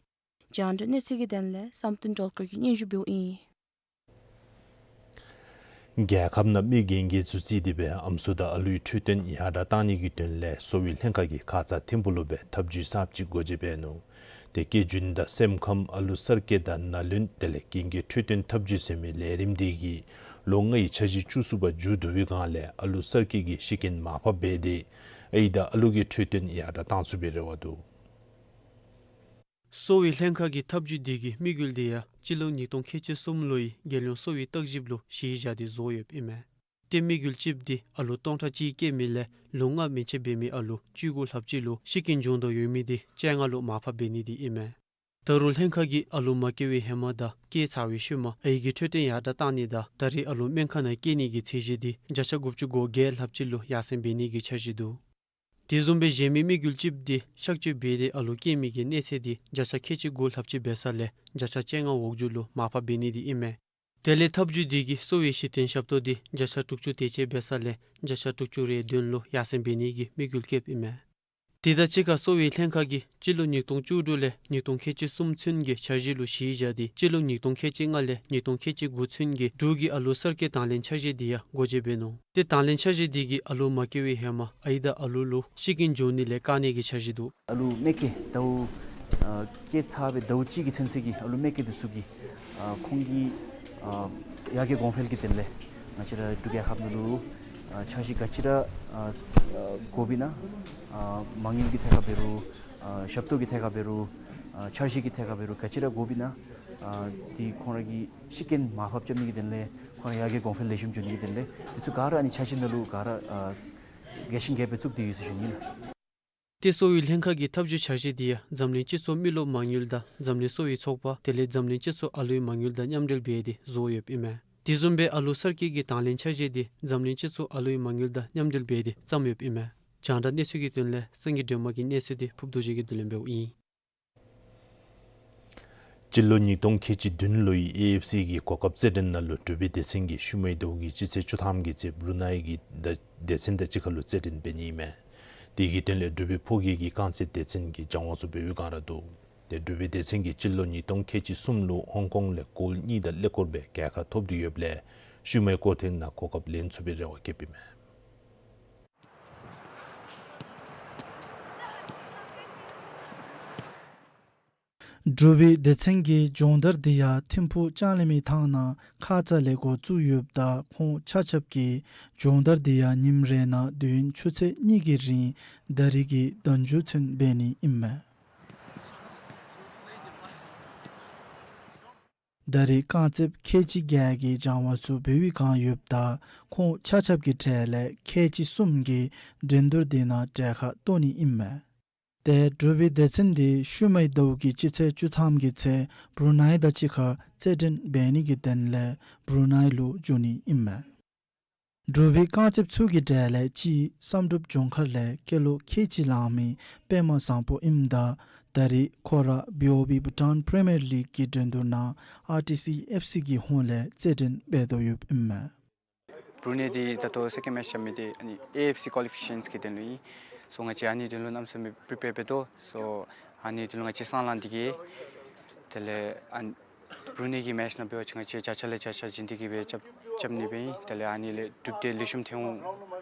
རྒྱང་བསྒྲགས་གནས་ཚུལ་གྱི་དོན་ལས་བསམ་གཏན་སྒྲོལ་དཀར་གྱིས་སྙན་ཞུ་འབདཝ་ཨིན། རྒྱལ་ཁབ་ནང་མི་རྒན་རྒས་ཚུ་བརྩིས་ཏེ་སྦེ་ཨམ་སྲུ་དང་ཨ་ལུའི་འཕྲོད་བསྟེན་ཡར་དྲགས་གཏང་ནི་གི་དོན་ལས་གསོ་བའི་ལྷན་ཁག་གིས་ཁ་ཙ་ཐིམ་ཕུག་ལུ་སྦེ་ཐབས་ཇུས་གསརཔ་ཅིག་སྒོ་འབྱེད་འབད་ནུག། ཏེ་སྐྱེ་རྒྱུན་དང་སེམས་ཁམས་ཨ་ལུ་གསར་སྐྱེས་དང་ན་ལུན་དེ་ལས་རྒན་རྒས་འཕྲོད་བསྟེན་ཐབས་ཇུས་ཟེར་མི་ལས་རིམ་འདི་གིས་ལོ་ལྔའི་འཆར་གཞི་བཅུ་གསུམ་པ་མཇུག་བསྡུ་བའི་སྒང་ལས་ཨ་ལུ་གསར་སྐྱེས་ཀྱི་ཤི་རྐྱེན་མར་ཕབ་འབད་དེ་ཨའི་དང་ཨ་ལུ་གི་འཕྲོད་བསྟེན་ཡར་དྲགས་གཏང་ཚུགས་པའི་རེ་བ་འདུག། གསོ་བའི་ལྷན་ཁག་གི་ཐབས་ཇུས་འདི་གི་དམིགས་ཡུལ་འདི་ཡང་སྤྱི་ལོ་ཉིས་སྟོང་ཁལ་གཅིག་གསུམ་ལོའི་རྒྱལ་ཡོངས་གསོ་བའི་བརྟག་ཞིབ་ལུ་གཞི་བཞག་སྟེ་བཟོ་ཡོདཔ་ཨིན་མས། ཏེ་དམིགས་ཡུལ་གཅིགཔོ་འདི་ཨ་ལུ་སྟོང་ཕྲག་གཅིག་སྐྱེས་མི་ལས་ལོ་ལྔ་མན་ཆད་འབད་མི་ཨ་ལུ་བཅུ་དགུ་ལྷགཔ་ཅིག་ལུ་ཤི་རྐྱེན་བྱུང་དོ་ཡོད་མི་འདི་བཅོ་ལྔ་ལུ་མར་ཕབ་འབད་ནི་འདི་ཨིན་མས། ད་རུང་ལྷན་ཁག་གིས་ཨ་ལུ་མ་སྐྱེ་བའི་ཧེ་མ་དང་སྐྱེས་ཚར་བའི་ཤུལ་མ་ཨའི་གི་འཕྲོད་བསྟེན་ཡར་དྲགས་གཏང་ནི་དང་ད་རེས་ཨ་ལུ་སྨན་ཁང་ནང་སྐྱེ་ནི་གི་ཚད་གཞི་འདི་བརྒྱ་ཆ་དགུ་བཅུ་གོ་བརྒྱད་ལྷགཔ་ཅིག་ལུ་ཡར་སེང་འབད་ནི་གི་འཆར་གཞི་འདུག། དེ་བཟུམ་སྦེ་གཞན་མི་དམིགས་ཡུལ་གཅིགཔོ་འདི་གཤག་བཅོས་འབད་དེ་ཨ་ལུ་སྐྱེ་མི་གི་གནས་ཚད་འདི་བརྒྱ་ཆ་ཁལ་གཅིག་དགུ་ལྷགཔ་ཅིག་འབད་ས་ལས་བརྒྱ་ཆ་བཅོ་ལྔ་འོག་འགྱོ་ལུ་མར་ཕབ་འབད་ནི་འདི་ཨིན་མས། དེ་ལས་ཐབས་བྱུས་འདི་གིས་གསོ་བའི་གཞི་རྟེན་ཞབས་ཏོག་འདི་བརྒྱ་ཆ་དྲུག་ཅུ་དེ་ཅིག་འབད་ས་ལས་བརྒྱ་ཆ་དྲུག་ཅུ་རེ་བདུན་ལུ་ཡར་སེང་འབད་ནི་གི་དམིགས་ཡུལ་བསྐྱེདཔ་ཨིན་མས། དེ་དང་གཅིག་ཁར་གསོ་བའི་ལྷན་ཁག་གིས་སྤྱི་ལོ་ཉིས་སྟོང་བཅུ་དྲུག་ལས་ཉིས་སྟོང་ཁལ་གཅིག་གསུམ་ཚུན་གྱི་འཆར་གཞི་ལུ་གཞི་བཞག་སྟེ་སྤྱི་ལོ་ཉིས་སྟོང་ཁལ་གཅིག་ལྔ་ལས་ཉིས་སྟོང་ཁལ་གཅིག་དགུ་ཚུན་གྱི་འབྲུག་གི་ཨ་ལུ་གསར་སྐྱེས་དང་ལེན་འཆར་གཞི་འདི་ཡང་སྒོ་འབྱེད་འབད་ནུག། ཏེ་དང་ལེན་འཆར་གཞི་འདི་གིས་ཨ་ལུ་མ་སྐྱེ་བའི་ཧེ་མ་ཨའི་དང་ཨ་ལུ་ལུ་ཤི་རྐྱེན་འབྱུང་ནི་ལས་བཀག་ནི་གི་འཆར་གཞི་འདུག། ཨ་ལུ་མ་སྐྱེས་ཟླཝ་ཨ་སྐྱེས་ཚར་བའི་ཟླཝ་གཅིག་གི་ཚུན་ཚོད་ཀྱི་ཨ་ལུ་མ་སྐྱེས་འདི་ཚུ་གིས་ཨ་ཁོང་གི་ཨ་ཡར་རྒྱས་གོང་འཕེལ་གྱི་དོན་ལས་ང་བཅས་ར་འབྲུག་རྒྱལ་ཁབ་ནང་ལུ་ཨ་འཆར་གཞི་ག་ཅི་ར་ཨ་ཨ་དགོཔ་ཨིན་ན་ཨ་མ་དངུལ་གྱི་ཐད་ཁར་འབད་རུང་ཨ་ཞབས་ཏོག་གི་ཐད་ཁར་འབད་རུང་ཨ་འཆར་གཞི་གི་ཐད་ཁར་འབད་རུང་ག་ཅི་ར་དགོཔ་ཨིན་ན་ཨ་འདི་ཁོང་ར་གི་ཤི་རྐྱེན་མར་ཕབ་རྐྱབ་ནི་གི་དོན་ལས་ཁོང་ར་ཡར་རྒྱས་གོང་འཕེལ་ལེགས་ཤོམ་འགྱོ་ནི་གི་དོན་ལས་འདི་ཚུ་ག་ར་ཨ་ནི་འཆར་གཞི་ནང་ལུ་ག་ར་ཨ་རྒྱས་ཤིང་རྒྱས་པའི་བཙུགས་ཏེ་ཡོད་ཟེར་ཞུ་ནི་ལགས། ཏེ་གསོ་བའི་ལྷན་ཁག་གི་ཐབས་བྱུས་འཆར་གཞི་འདི་ཡང་འཛམ་གླིང་སྤྱི་ཚོགས་མི་རློབས་མ་དངུལ་དང་འཛམ་གླིང་གསོ་བའི་ཚོགས་པ་དེ་ལས་འཛམ་གླིང་སྤྱི་ཚོགས་ཨ་ལུའི་མ་དངུལ་དང་མཉམ་འབྲེལ་འབད་དེ་བཟོ་ཡོདཔ་ཨིན་མས། དེ་བཟུམ་སྦེ་ཨ་ལུ་གསར་སྐྱེས་ཀྱི་དང་ལེན་འཆར་གཞི་འདི་འཛམ་གླིང་སྤྱི་ཚོགས་ཨ་ལུའི་མ་དངུལ་དང་མཉམ་འབྲེལ་འབད་དེ་བརྩམས་ཡོདཔ་ཨིན་མས། རྒྱང་བསྒྲགས་གནས་ཚུལ་གྱི་དོན་ལས་སངས་རྒྱས་སྒྲོལ་མ་གི་གནས་ཚུལ་འདི་ཕུརབ་རྡོ་རྗེ་གིས་བསྡུ་ལེན་འབདཝ་ཨིན། སྤྱི་ལོ་ཉིས་སྟོང་ཁལ་གཅིག་བདུན་ལོའི་ཨེ་ཨེཕ་སི་གི་གོ་སྐབས་རྩེད་འགྲན་ནང་ལུ་འབྲུག་པའི་སྡེ་ཚན་གྱིས་ཤུལ་མའི་ཟླཝ་གི་སྤྱི་ཚེས་བཅུ་ཐམ་གྱི་ཚེ་སྦྲུ་ནཱའི་གི་སྡེ་ཚན་དང་གཅིག་ཁར་ལུ་རྩེད་འགྲན་འབད་ནི་ཨིན་མས། དེ་གི་དོན་ལས་འབྲུག་པའི་ཕོ་སྐྱེས་ཀྱི་རྐང་རྩེད་སྡེ་ཚན་གྱི་སྦྱང་བ་ཚུ་འབད་བའི་སྒང་ར་འདུག། ཏེ་འབྲུག་པའི་སྡེ་ཚན་གྱིས་སྤྱི་ལོ་ཉིས་སྟོང་ཁལ་གཅིག་གསུམ་ལུ་ཧོང་ཀོང་ལས་གོལ་གཉིས་དང་ཀླད་ཀོར་སྦེ་རྒྱལ་ཁ་ཐོབ་སྟེ་ཡོདཔ་ལས་ཤུལ་མའི་སྐོར་ཐེངས་ནང་གོ་སྐབས་ལེན་ཚུགས་པའི་རེ་བ་བསྐྱེདཔ་ཨིན་མས། འབྲུག་པའི་སྡེ་ཚན་གྱི་སྦྱོང་བརྡར་འདི་ཡང་ཐིམ་ཕུག་ལྕང་གླིང་མའི་ཐང་ནང་ཁ་ཙ་ལས་འགོ་བཙུགས་ཡོདཔ་ད་ཁོང་ཆ་ཁྱབ་ཀྱིས་སྦྱོང་བརྡར་འདི་ཡང་ཉིནམ་རེ་ནང་དུས་ཡུན་ཆུ་ཚོད་གཉིས་ཀྱི་རིང་ད་རིས་ཀྱི་ཟླཝ་མཇུག་ཚུན་འབད་ནི་ཨིན་མས། ད་རིས་རྐང་རྩེདཔ་ཁལ་གཅིག་བརྒྱད་ཀྱིས་སྦྱང་བ་ཚུ་འབད་བའི་སྒང་ཡོདཔ་ད་ཁོང་ཆ་ཁྱབ་ཀྱི་གྲས་ལས་ཁལ་གཅིག་གསུམ་གྱིས་འགྲན་བསྡུར་འདི་ནང་གྲལ་ཁར་གཏོགས་ནི་ཨིན་མས། ཏེ་འབྲུག་པའི་སྡེ་ཚན་འདི་ཤུལ་མའི་ཟླཝ་གི་སྤྱི་ཚེས་བཅུ་ཐམ་གྱི་ཚེ་སྦྲུ་ནཱའི་དང་གཅིག་ཁར་རྩེད་འགྲན་འབད་ནི་གི་དོན་ལས་སྦྲུ་ནཱའི་ལུ་འགྱོ་ནི་ཨིན་མས། འབྲུག་པའི་རྐང་རྩེདཔ་ཚུ་གི་གྲས་ལས་གཅིག་བསམ་གྲུབ་ལྗོངས་མཁར་ལས་སྐྱེས་ལོ་ཁལ་གཅིག་ལང་མི་པདྨ་བཟང་པོ་ཨིནམ་ད་ད་རིས་ཁོ་ར་བི་ཨོ་བི་བྷུ་ཊཱན་པི་རི་མི་ཡར་ལིག་གི་འགྲན་བསྡུར་ནང་ཨར་ཊི་སི་ཨེཕ་སི་གི་ཧོངས་ལས་རྩེད་འགྲན་འབད་དོ་ཡོདཔ་ཨིན་མས། སྦྲུ་ནཱའི་འདི་ད་ལྟོ་སེ་ཀེནཌ་མེཆ་རྐྱབ་མི་འདི་ཨ་ནི་ཨེ་ཨེཕ་སི་ཀོ་ལི་ཕི་ཀེ་ཤཱན་གི་དོན་ལུ་ཨིན། སོ་ང་བཅས་ཨ་ནི་དོན་ལུ་གནམ་མེད་ས་མེད་པི་རི་པེར་འབད་དོ། སོ་ཨ་ནི་དོན་ལུ་ང་བཅས་སྲང་ལང་སྟེ་གི་དེ་ལས་ཨ་སྦྲུ་ནཱའི་གི་མེཆ་ནང་འབད་བ་ཅིན་ང་བཅས་བརྒྱ་ཆ་ལས་བརྒྱ་ཆ་བྱིན་ཏེ་གི་སྦེ་རྐྱབ་རྐྱབ་ནི་སྦེ་ཨིན། དེ་ལས་ཨ་ནི་ལས་གྲུབ་འབྲས་ལེགས་ཤོམ་ཐོན་འོང་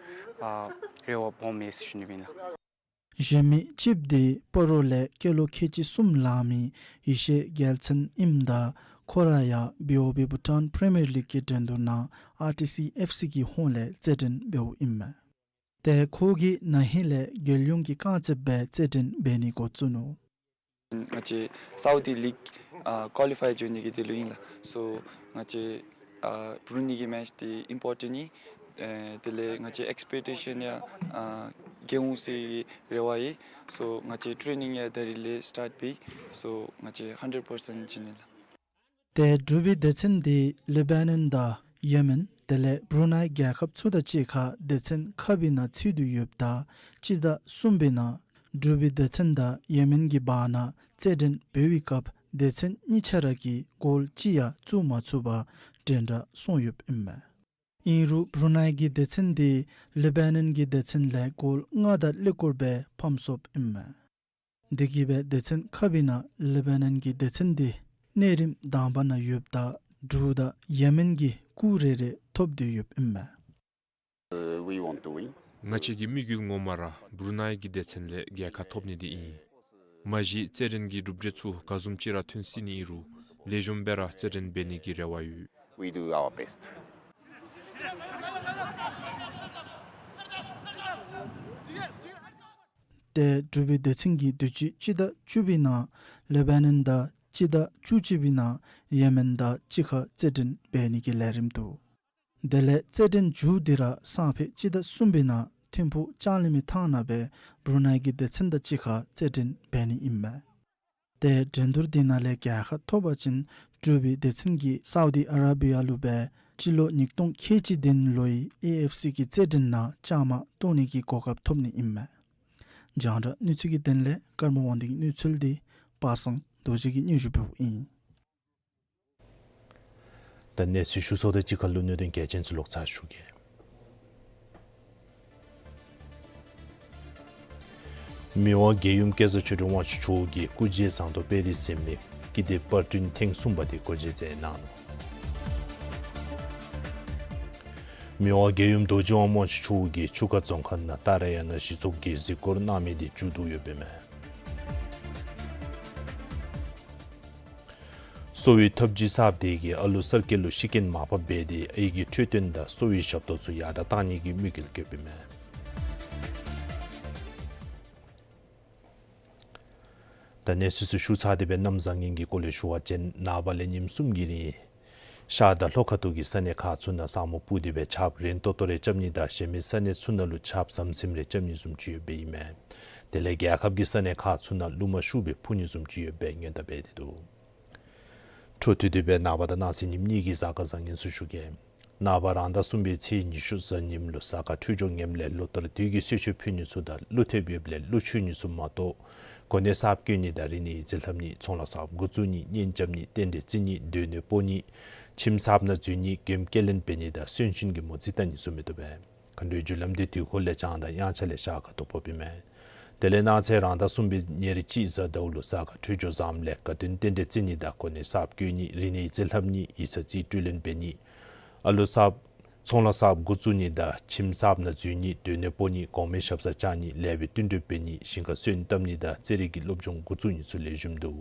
ཨ་རེ་བ་སྦོམ་ཡོད་ཟེར་ཞུ་ནི་སྦེ་ཨིན་ལགས། གཞན་མི་གཅིགཔོ་འདི་སྤ་རོ་ལས་སྐྱེས་ལོ་ཁལ་གཅིག་གསུམ་ལང་མི་ཡེ་ཤེས་རྒྱལ་མཚན་ཨིནམ་ད་ཁོ་ར་ཡང་བི་ཨོ་བི་བྷུ་ཊཱན་པི་རི་མི་ཡར་ལིག་གི་འགྲན་བསྡུར་ནང་ཨར་ཊི་སི་ཨེཕ་སི་གི་ཧོངས་ལས་རྩེད་འགྲན་འབདཝ་ཨིན་མས། ཏེ་ཁོ་གིས་ན་ཧིང་ལས་རྒྱལ་ཡོངས་ཀྱི་རྐང་རྩེདཔ་སྦེ་རྩེད་འགྲན་འབད་ནི་འགོ་བཙུགས་ནུག། ང་བཅས་སའུ་ཐི་ལིག་ཨ་ཀོ་ལི་ཕའི་འགྱོ་ནི་གི་དོན་ལུ་ཨིན་ལགས། སོ་ང་བཅས་ཨ་སྦྲུ་ནཱའི་གི་མེཆ་འདི་ཨིམ་པོར་ཊེནཊ་ཨིན། ཨེ་དེ་ལས་ང་བཅས་ཨེགསི་པེག་ཊེ་ཤཱན་ཡང་ཨ་བསྐྱེད་འོང་ཟེར་རེ་བ་ཡོད། སོ་ང་བཅས་ཊེ་རེ་ནིང་ཡང་ད་རིས་ལས་སི་ཊཱརཊ་འབད་ཡི། སོ་ང་བཅས་ཧན་ཌེཌ་པར་སེནཊ་བྱིན་ནི་ལགས། ཏེ་འབྲུག་པའི་སྡེ་ཚན་འདི་ལེ་བྷ་ནཱན་དང་ཡེ་མེན་དེ་ལས་སྦྲུ་ནཱའི་རྒྱལ་ཁབ་ཚུ་དང་གཅིག་ཁར་སྡེ་ཚན་ཁག་པའི་ནང་ཚུད་དེ་ཡོདཔ་ད་སྤྱི་ཟླ་གསུམ་པའི་ནང་འབྲུག་པའི་སྡེ་ཚན་དང་ཡེ་མེན་གྱི་བར་ན་རྩེད་འགྲན་འབད་བའི་སྐབས་སྡེ་ཚན་གཉིས་ཆ་ར་གིས་གོལ་གཅིག་ཡང་བཙུགས་མ་ཚུགས་པར་འགྲན་ཟླ་སོང་ཡོདཔ་ཨིན་མས། ཨིན་རུང་སྦྲུ་ནཱའི་གི་སྡེ་ཚན་འདི་ལེ་བྷ་ནཱན་གྱི་སྡེ་ཚན་ལས་གོལ་ལྔ་དང་ཀླད་ཀོར་སྦེ་ཕམ་སོཔ་ཨིན་མས། དེ་གིས་སྦེ་སྡེ་ཚན་ཁག་པའི་ནང་ལེ་བྷ་ནཱན་གྱི་སྡེ་ཚན་འདི་གནས་རིམ་དང་པ་ནང་ཡོདཔ་ད་འབྲུག་དང་ཡེ་མེན་གྱིས་སྐུགས་རེ་རེ་ཐོབ་སྟེ་ཡོདཔ་ཨིན་མས། Uh, we want to win. ང་བཅས་ཀྱི་དམིགས་ཡུལ་ངོ་མ་ར་སྦྲུ་ནཱའི་གི་སྡེ་ཚན་ལས་རྒྱལ་ཁ་ཐོབ་ནི་འདི་ཨིན། མ་གཞི་རྩེད་འགྲན་གྱི་གྲུབ་འབྲས་ཚུ་ག་བཟུམ་ཅིག་ར་ཐོན་སྲིད་ནི་ཨིན་རུང་ལེགས་ཤོམ་སྦེ་ར་རྩེད་འགྲན་འབད་ནི་གི་རེ་བ་ཡོད། We do our best. ཏེ་འབྲུག་པའི་སྡེ་ཚན་གྱིས་དུས་ཅི་སྤྱི་ཟླ་བཅུ་པའི་ནང་ལེ་བྷ་ནཱན་དང་སྤྱི་ཟླ་བཅུ་གཅིག་པའི་ནང་ཡེ་མེན་དང་གཅིག་ཁར་རྩེད་འགྲན་འབད་ནི་གི་ལས་རིམ་འདུག། དེ་ལས་རྩེད་འགྲན་མཇུག་འདི་ར་སང་ཕོད་སྤྱི་ཟླ་གསུམ་པའི་ནང་ཐིམ་ཕུག་ལྕང་གླིང་མའི་ཐང་ནང་སྦེ་སྦྲུ་ནཱའི་གི་སྡེ་ཚན་དང་གཅིག་ཁར་རྩེད་འགྲན་འབད་ནི་ཨིན་མས། ཏེ་འགྲན་བསྡུར་འདི་ནང་ལས་རྒྱལ་ཁ་ཐོབ་པ་ཅིན་འབྲུག་པའི་སྡེ་ཚན་གྱིས་སའུ་དི་ཨ་ར་བི་ཡ་ལུ་སྦེ་སྤྱི་ལོ་ཉིས་སྟོང་ཁལ་གཅིག་བདུན་ལོའི་ཨེ་ཨེཕ་སི་གི་རྩེད་འགྲན་ནང་བཅའ་མར་གཏོགས་ནི་གི་གོ་སྐབས་ཐོབ་ནི་ཨིན་མས། རྒྱང་བསྒྲགས་གནས་ཚུལ་གྱི་དོན་ལས་ཀརྨ་དབང་འདུས་ཀྱི་གནས་ཚུལ་འདི་པ་སངས་རྡོ་རྗེ་གིས་སྙན་ཞུ་འབདཝ་ཨིན། ད་གནས་ཚུལ་ཞུ་ཚརཝ་དང་གཅིག་ཁར་ལུ་གནད་དོན་གལ་ཆེན་ཚུ་ལོག་ཚར་ཞུ་གེ། མི་དབང་རྒྱལ་ཡུམ་སྐལ་བཟང་ཆོས་སྒྲོན་དབང་ཕྱུག་མཆོག་གིས་སྐུ་རྗེས་ཟངས་མདོག་དཔལ་རི་ཟེར་མི་ཀིརྟི་དཔར་སྐྲུན་ཐེངས་གསུམ་པ་དེ་སྒོ་འབྱེད་མཛད་གནང་ནུག། མི་དབང་རྒྱལ་ཡུམ་རྡོ་རྗེ་དབང་དབང་ཕྱུག་མཆོག་གིས་ཆུ་ཁ་རྫོང་ཁག་ནང་ཏཱ་ར་ཡ་ན་གཞི་ཚོགས་ཀྱིས་གཟིགས་སྐོར་གནང་མི་དེ་མཇུག་བསྡུ་ཡོདཔ་ཨིན་མས། གསོ་བའི་ཐབས་ཇུས་གསརཔ་དེ་གིས་ཨ་ལུ་གསར་སྐྱེས་ལུ་ཤི་རྐྱེན་མ་བབ་པའི་དེ་ཨའི་གི་འཕྲོད་བསྟེན་དང་གསོ་བའི་ཞབས་ཏོག་ཚུ་ཡར་དྲག་གཏང་ནི་གི་དམིགས་ཡུལ་བསྐྱེདཔ་ཨིན་མས། ད་གནས་ཚུལ་ཚུ་ཞུ་ཚར་ཏེ་སྦེ་གནམ་བཟང་ངན་གྱི་སྐོར་ལས་ཞུ་བ་ཅིན་ནངས་པ་ལས་ཉིནམ་གསུམ་གྱི་རིང་ཤར་དང་ལྷོ་ཁ་ཐུག་གི་ས་གནས་ཁག་ཚུ་ནང་ས་སྨུག་སྤུབས་ཏེ་སྦེ་ཆརཔ་རན་ཏོག་ཏོ་རེ་རྐྱབ་ནི་དང་གཞན་མི་ས་གནས་ཚུ་ནང་ལུ་ཆརཔ་ཟམ་ཟིམ་རེ་རྐྱབ་ནི་བཟུམ་ཅིག་ཡོདཔ་ཨིན་མས། དེ་ལས་རྒྱལ་ཁབ་ཀྱི་ས་གནས་ཁག་ཚུ་ནང་ལུ་མ་ཤུགས་སྦེ་འཕུ་ནི་བཟུམ་ཅིག་ཡོདཔ་སྔོན་བརྡ་འབད་དེ་འདུག། འཕྲོ་མཐུད་དེ་སྦེ་ནངས་པ་དང་གནངས་ཚེ་ཉིནམ་གཉིས་ཀྱི་གཟའ་སྐར་བཟང་ངན་ཚུ་ཞུ་གེ། ནངས་པ་རང་ཟླ་གསུམ་པའི་ཚེས་ཉི་ཤུ་རྩ་གཉིས་ལུ་གཟའ་སྐར་འཕྲོད་སྦྱོར་ངནམ་ལས་ལོ་ལྟར་དུས་ཀྱི་གསོལ་མཆོད་ཕུལ་ནི་ཚུ་དང་གླུ་ཐེབས་ཡོདཔ་ལས་གླུ་མཆོད་ནི་ཚུ་མ་གཏོགས་གོ་གནས་གསརཔ་བསྐོ་ནི་དང་རིག་གནས་ཡིག་རྩིས་ལྷབ་ནི་ཚོང་ལཱ་གསརཔ་འགོ་བཙུགས་ནི་གཉེན་རྐྱབ་ནི་རྟེན་འབྲེལ་བརྩི་ནི་སྡོད་གནས་སྤོ་ནི་ཁྱིམ་གསརཔ་ནང་འཛུལ་ནི་མགྱོནམ་སྐྱེལ་ལེན་འབད་ནི་དང་གསོན་གཤིན་གྱི་མོ་རྩིས་བལྟ་ནི་ཚུ་མི་བཏུབ་པས། མཁའ་འགྲོའི་རྒྱུ་ལམ་དེ་དུས་འཁོར་ལས་བྱང་དང་དབྱངས་འཆར་ལས་ཤར་ཁ་ཐུག་ཕོགཔ་ཨིན་མས། དེ་ལས་གནངས་ཚེ་རང་ཟླ་གསུམ་པའི་ཉེར་གཅིག་གཟའ་ཟླཝ་ལུ་གཟའ་སྐར་འཕྲོད་སྦྱོར་བཟངམ་ལས་དགའ་སྟོན་རྟེན་འབྲེལ་བརྩི་ནི་དང་གོ་གནས་གསརཔ་བསྐོ་ནི་རིག་གནས་ཡིག་རྩིས་ལྷབ་ནི་ཡིག་ཚང་རྩིས་སྤྲོད་ལེན་འབད་ནི་ཨ་ལུ་གསརཔ་ཚོང་ལཱ་གསརཔ་འགོ་བཙུགས་ནི་དང་ཁྱིམ་གསརཔ་ནང་འཛུལ་ནི་སྡོད་གནས་སྤོ་ནི་གོང་མའི་ཞབས་སར་བཅར་ནི་ལེགས་པའི་བསྟུན་གྲོས་འབད་ནི་ཞིང་ཁར་སོན་བཏབ་ནི་དང་རྩེད་རིགས་ཀྱི་སློབ་སྦྱོང་འགོ་བཙུགས་ནི་ཚུ་ལེགས་ཤོམ་འདུག།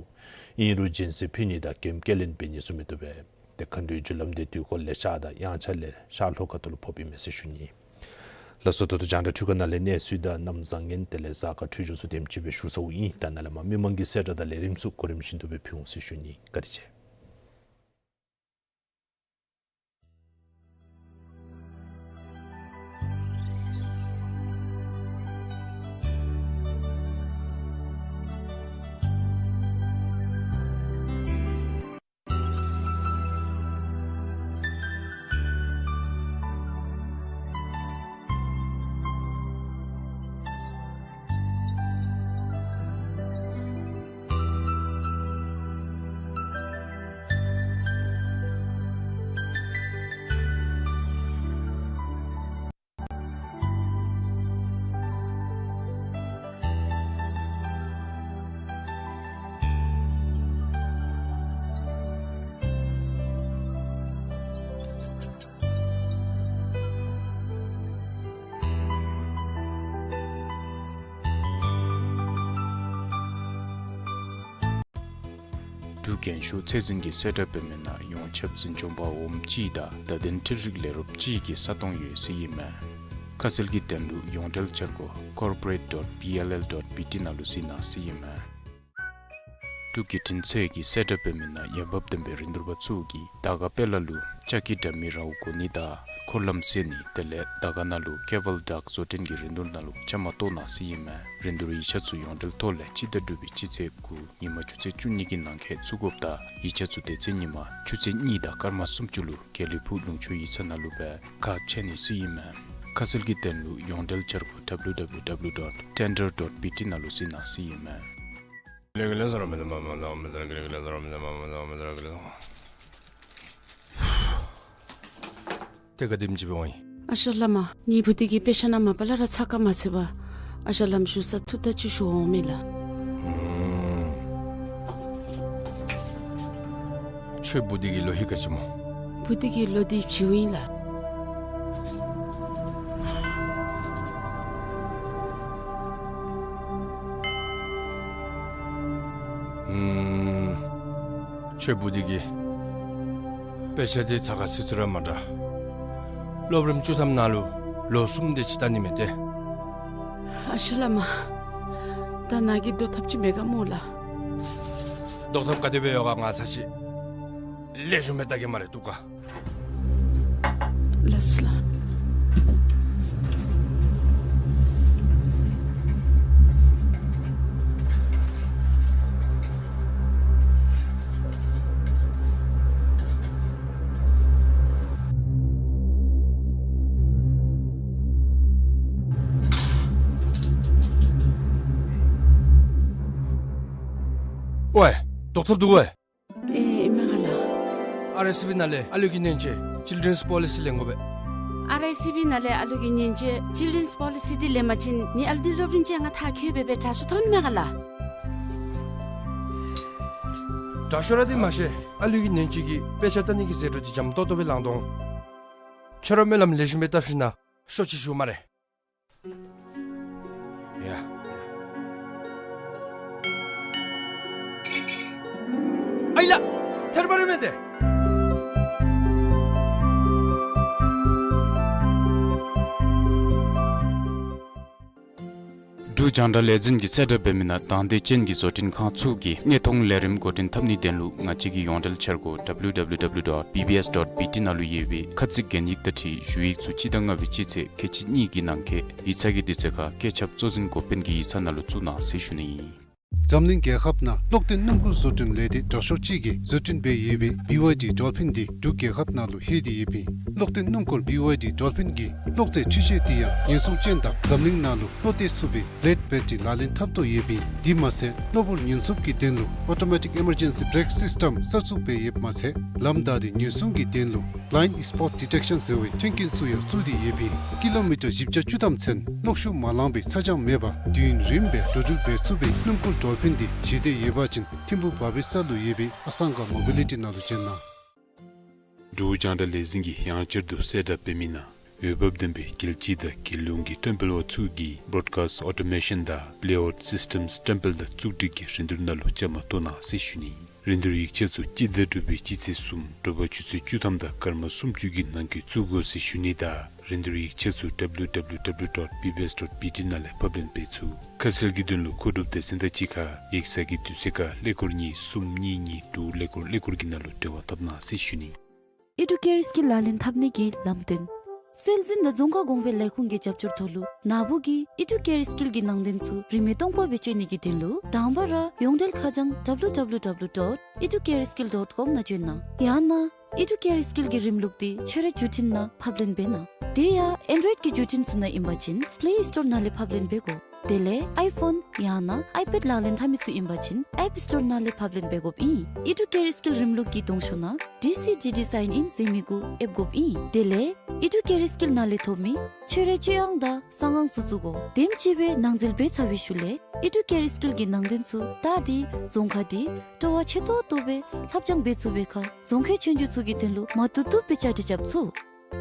ཨིན་རུང་སྦྱིན་སྲེག་ཕུལ་ནི་དང་མགྱོནམ་སྐྱེལ་ལེན་འབད་ནི་ཚུ་མི་བཏུབ་པས། ཏེ་མཁའ་འགྲོའི་རྒྱུ་ལམ་དེ་དུས་འཁོར་ལས་ཤར་དང་དབྱངས་འཆར་ལས་ཤར་ལྷོ་ཁ་ཐུག་ལུ་ཕོགཔ་ཨིན་མས་ཟེར་ཞུ་ནི། ལགས་སོ། ད་ལྟོ་རྒྱང་བསྒྲགས་འཕྲུལ་ཁང་ནང་ལས་གནས་ཚུལ་དང་གནམ་བཟང་ངན་དེ་ལས་གཟའ་སྐར་འཕྲོད་སྦྱོར་ཚུ་དེམ་ཅིག་སྦེ་ཞུ་ཚརཝ་ཨིན། ད་ནཱ་ལས་མར་མི་མང་གི་གསལ་བསྒྲགས་དང་ལས་རིམ་ཚུ་གོ་རིམ་བཞིན་དུ་སྦེ་ཕུལ་འོང་ཟེར་ཞུ་ནི། བཀའ་དྲིན་ཆེ། འབྲུག་རྒྱན་ཤོག་ཚད་འཛིན་གྱི་གསལ་བསྒྲགས་འབད་མི་ནང་ཡོངས་ཁྱབ་འཛིན་སྐྱོང་པ་འོགམ་གཅིག་དང་བརྡ་དོན་འཕྲུལ་རིག་ལས་རོགསཔ་གཅིག་གི་ས་སྟོང་ཡོད་ཟེར་ཨིན་མས། ཁ་གསལ་གྱི་དོན་ལུ་ཡོངས་འབྲེལ་འཆར་སྒོ་corporate dot B L L dot B T ནང་ལུ་གཟིགས་གནང་ཟེར་ཨིན་མས། འབྲུག་གི་འཕྲིན་ཚོགས་ཀྱི་གསལ་བསྒྲགས་འབད་མི་ནང་འོས་འབབ་ལྡན་པའི་རིན་བསྡུར་པ་ཚུ་གིས་དར་དཀར་དཔལ་ལ་ལུ་ལྕགས་ཀྱི་དྲ་མིག་རཝ་གོ་ནི་དང་འཁོར་ལམ་བསལ་ནི་དེ་ལས་དར་དཀར་ནང་ལུ་ཀེ་བཱལ་ཌཱཀ་བཟོ་སྐྲུན་གྱི་རིན་བསྡུར་ནང་ལུ་བཅའ་མར་གཏོགས་གནང་ཟེར་ཨིན་མས། རིན་བསྡུར་ཡིག་ཆ་ཚུ་ཡོངས་འབྲེལ་ཐོག་ལས་སྤྱི་ཟླ་དྲུག་པའི་སྤྱི་ཚེས་དགུ་ཉིན་མ་ཆུ་ཚོད་བཅུ་གཉིས་ཀྱི་ནང་འཁོད་བཙུགས་དགོཔ་དང་ཡིག་ཆ་ཚུ་དེ་ཚེ་ཉིན་མ་ཆུ་ཚོད་གཉིས་དང་སྐར་མ་སུམ་ཅུ་ལུ་དགེ་ལེགས་ཕུག་ལུང་ཕྱོགས་ཡིག་ཚང་ནང་ལུ་སྦེ་ཁ་ཕྱེ་ནི་ཟེར་ཨིན་མས། ཁ་གསལ་གྱི་དོན་ལུ་ཡོངས་འབྲེལ་འཆར་སྒོ་W W W dot tender dot B T ནང་ལུ་གཟིགས་གནང་ཟེར་ཨིན་མས། ཏེ་ག་དེམ་ཅིག་འབད་འོང་ཡི། ཨ་ཞང་བླ་མ། ངེའི་བུ་འདི་གིས་དཔེ་ཆ་ནང་མ་པ་ལས་ར་ཚ་ཁ་མ་ཚུད་པར་ཨ་ཞང་བླམ་ཞུ་ས་ཐུགས་ཐག་ཆོད་ཞུ་འོང་མེན་ལགས། ཁྱོད་བུ་འདི་གི་ལོ་ཧེ་ག་ཅི་སྨོ། བུ་འདི་གི་ལོ་འདི་བྱིའུ་ཨིན་ལགས། ཁྱོད་བུ་འདི་གིས་དཔེ་ཆ་འདི་ཚ་ཁ་ཚུད་ཚུད་ར་མ་དྲ། སློབ་རིམ་བཅུ་ཐམ་ནང་ལུ་ལོ་གསུམ་དེ་ཅིག་བལྟ་ནི་མས་ཏེ། ཨ་ཞང་བླ་མ། ད་ནཱ་གིས་བཟློག་ཐབས་ཅིག་མེད་ག་སྨོ་ལགས། བཟློག་ཐབས་ག་དེ་སྦེ་ཡོད་ག། ང་ཚར་ཅིག་ལེགས་ཤོམ་སྦེ་བལྟ་གེ་སྨ་རེ། བཏུབ་ག། ལགས་སོ་ལགས། ཝའེ། བཟློག་ཐབས་འདུག་གོ་ཝའེ། ཨེ་ཨིན་མས་ག་ལགས། ཨར་ཨའི་སི་བི་ནང་ལས་ཨ་ལུ་གི་ཉེན་བཅོལ་Children's Policy ལེན་དགོ་པས། ཨར་ཨའི་སི་བི་ནང་ལས་ཨ་ལུ་གི་ཉེན་བཅོལ་Children's Policy འདི་ལེན་པ་ཅིན་ངེའི་ཨ་ལུ་འདི་སློབ་རིམ་བཅོ་ལྔ་མཐར་འཁྱོལ་སྦེ་སྦེ་དྲག་ཤོས་ཐོབ་ནི་མས་ག་ལགས། དྲག་ཤོས་ར་འདི་མ་ཤེས། ཨ་ལུ་གི་ཉེན་བཅོལ་གྱི་དཔེ་ཆ་ལྟ་ནི་གི་ཟད་འགྲོ་འདི་འཇམ་ཏོང་ཏོ་སྦེ་ལང་དོ་འོང་། ཁྱོད་ར་སྨོན་ལམ་ལེགས་ཤོམ་སྦེ་བཏབ་ཞིན་ན་ཤོག་ཅིག་ཞུ་སྨ་རེ། ཡ། ཨའི་ལགས། ཐལ་བ་རེ་མེད་དེ། འབྲུག་རྒྱང་བསྒྲགས་ལས་འཛིན་གྱིས་གསལ་བསྒྲགས་འབད་མི་ནང་དང་འདོད་ཅན་གྱི་བཟོ་སྐྲུན་ཁང་ཚུ་གིས་དངོས་མཐོང་ལས་རིམ་འགོ་འདྲེན་འཐབ་ནིའི་དོན་ལུ་ང་བཅས་ཀྱི་ཡོངས་འབྲེལ་འཆར་སྒོ་W W W dot B B S dot B T ནང་ལུ་ཡོད་པའི་ཁ་ཚིག་གན་ཡིག་དང་འཁྲིལ་ཞུ་ཡིག་ཚུ་སྤྱི་ཟླ་ལྔ་པའི་སྤྱི་ཚེས་ཁལ་གཅིག་གཉིས་ཀྱི་ནང་འཁོད་ཡིག་ཚང་གི་དུས་ཚོད་ཁར་བཀོད་ཁྱབ་གཙོ་འཛིན་འགོ་དཔོན་གྱི་ཡིག་ཚང་ནང་ལུ་བཙུགས་གནང་ཟེར་ཞུ་ནི་ཨིན། འཛམ་གླིང་རྒྱལ་ཁབ་ནང་གློག་ལྡན་སྣུམ་འཁོར་བཟོ་སྐྲུན་ལས་སྡེ་དྲག་ཤོས་ཅིག་གིས་བཟོ་སྐྲུན་འབད་ཡོད་པའི་B Y D Dolphin འདི་འབྲུག་རྒྱལ་ཁབ་ནང་ལུ་ལྷོད་དེ་ཡོདཔ་ཨིན། གློག་ལྡན་སྣུམ་འཁོར་B Y D Dolphin གི་གློག་རྫས་འཕྲུལ་ཆས་འདི་ཡང་ཉེན་སྲུང་ཅན་དང་འཛམ་གླིང་ནང་ལུ་བློ་གཏད་ཚུགས་པའི་Blade Battery ལག་ལེན་འཐབ་དོ་ཡོདཔ་ཨིན། དེ་མ་ཚད་གློ་བུར་ཉེན་སྲུང་གི་དོན་ལུ་Automatic Emergency Brake System གསར་བཙུགས་འབད་ཡོདཔ་མ་ཚད་ལམ་བདའ་སྟེ་ཉེན་སྲུང་གི་དོན་ལུ་Blind Spot Detection ཟེར་བའི་མཐུན་རྐྱེན་ཚུ་ཡང་བཙུགས་ཏེ་ཡོདཔ་ཨིན། ཀི་ལོ་མི་ཊར་བཞི་བརྒྱ་བཅུ་ཐམ་ཚུན་གློག་ཤུགས་མ་ལངས་པའི་ཚ་གྱང་མེད་པར་དུས་ཡུན་རིངམོ་སྦེ་འགྲོ་འགྲུལ་འབད་ཚུགས་པའི་སྣུམ་འཁོར་Dolphin འདི་བཞེས་འདོད་ཡོད་པ་ཅིན་ཐིམ་ཕུག་བ་བི་ས་ལུ་ཡོད་པའི་ཨ་སང་ག་Mobility ནང་ལུ་བྱོན་གནང་། འབྲུག་རྒྱང་བསྒྲགས་ལས་འཛིན་གྱིས་ཡང་བསྐྱར་དུ་གསལ་བསྒྲགས་འབད་མི་ནང་འོས་འབབ་ལྡན་པའི་རྒྱལ་སྤྱི་དང་རྒྱལ་ཡོངས་ཀྱི་བཀྲམ་སྤེལ་བ་ཚུ་གིས་Broadcast Automation དང་Playout Systems བཀྲམ་སྤེལ་དང་བཙུགས་སྒྲིག་གི་རིན་བསྡུར་ནང་ལུ་བཅའ་མར་གཏོགས་གནང་ཟེར་ཞུ་ནི། རིན་བསྡུར་ཡིག་ཆ་ཚུ་སྤྱི་ཟླ་དྲུག་པའི་སྤྱི་ཚེས་གསུམ་དྲོ་པ་ཆུ་ཚོད་བཅུ་ཐམ་དང་སྐར་མ་སུམ་ཅུ་གི་ནང་འཁོད་བཙུགས་དགོ་ཟེར་ཞུ་ནི་དང་རིན་བསྡུར་ཡིག་ཆ་ཚུ་W W W dot B B S dot B T ནང་ལས་ཕབ་ལེན་འབད་ཚུགས། ཁ་གསལ་གྱི་དོན་ལུ་མཁོ་སྒྲུབ་སྡེ་ཚན་དང་གཅིག་ཁར་ཡིག་ཚང་གི་དུས་ཚོད་ཁར་ཀླད་ཀོར་གཉིས་གསུམ་གཉིས་གཉིས་དྲུག་ཀླད་ཀོར་ཀླད་ཀོར་གྱི་ནང་ལུ་འབྲེལ་བ་འཐབ་གནང་ཟེར་ཞུ་ནི། ཨི་ཌུ་ཀེར་སི་ཀིལ་ལག་ལེན་འཐབ་ནི་གི་ལམ་སྟོན། སྲོལ་འཛིན་དང་རྫོང་ཁ་གོང་འཕེལ་ལས་ཁུངས་ཀྱི་རྒྱབ་སྐྱོར་ཐོག་ལུ་ན་བུ་གི་ཨི་ཌུ་ཀེར་སི་ཀིལ་གྱི་ནང་དོན་ཚུ་རིན་མེད་སྟོང་པ་སྦེ་སྤྱོད་ནི་གི་དོན་ལུ་དང་པ་ར་ཡོངས་འབྲེལ་ཁ་བྱང་W W W dot educare skill dot com ནང་བྱོན་གནང་། ཡང་ན་ཨི་ཌུ་ཀེར་སི་ཀིལ་གྱི་རིམ་ལུགས་འདི་ཁྱོད་རའི་བརྒྱུད་འཕྲིན་ནང་ཕབ་ལེན་འབད་གནང་། དེ་ཡང་Android གི་བརྒྱུད་འཕྲིན་ཚུ་ནང་ཨིན་པ་ཅིན་Play Store ནང་ལས་ཕབ་ལེན་འབད་དགོ། དེ་ལས་iPhone ཡང་ན་iPad ལག་ལེན་འཐབ་མི་ཚུ་ཨིན་པ་ཅིན་App Store ནང་ལས་ཕབ་ལེན་འབད་དགོཔ་ཨིན། ཨི་ཌུ་ཀེར་སི་ཀིལ་རིམ་ལུགས་ཀྱི་གདོང་ཤོག་ནང་D C G D sign in ཟེར་མི་གུ་ཨེབ་དགོཔ་ཨིན། དེ་ལས་ཨི་ཌུ་ཀེར་སི་ཀིལ་ནང་ལས་ཐོབ་མི་ཁྱོད་རའི་སྤྱོད་དབང་དང་གསང་ཁང་ཚུ་བཙུགས་དགོ། དེམ་ཅིག་སྦེ་ནང་འཛུལ་འབད་ཚར་བའི་ཤུལ་ལས་ཨི་ཌུ་ཀེར་སི་ཀིལ་གྱི་ནང་དོན་ཚུ་ད་འདི་རྫོང་ཁ་འདི་སྤྲོ་བ་ཆེ་ཏོག་ཏོ་སྦེ་ལྷབ་སྦྱང་འབད་ཚུགས་པའི་ཁར་རྫོང་ཁའི་ཆོས་རྒྱུགས་ཚུ་གི་དོན་ལུ་མ་བཏུབ་བཏུབ་སྦེ་བཅའ་སྒྲིག་རྐྱབ་ཚུགས།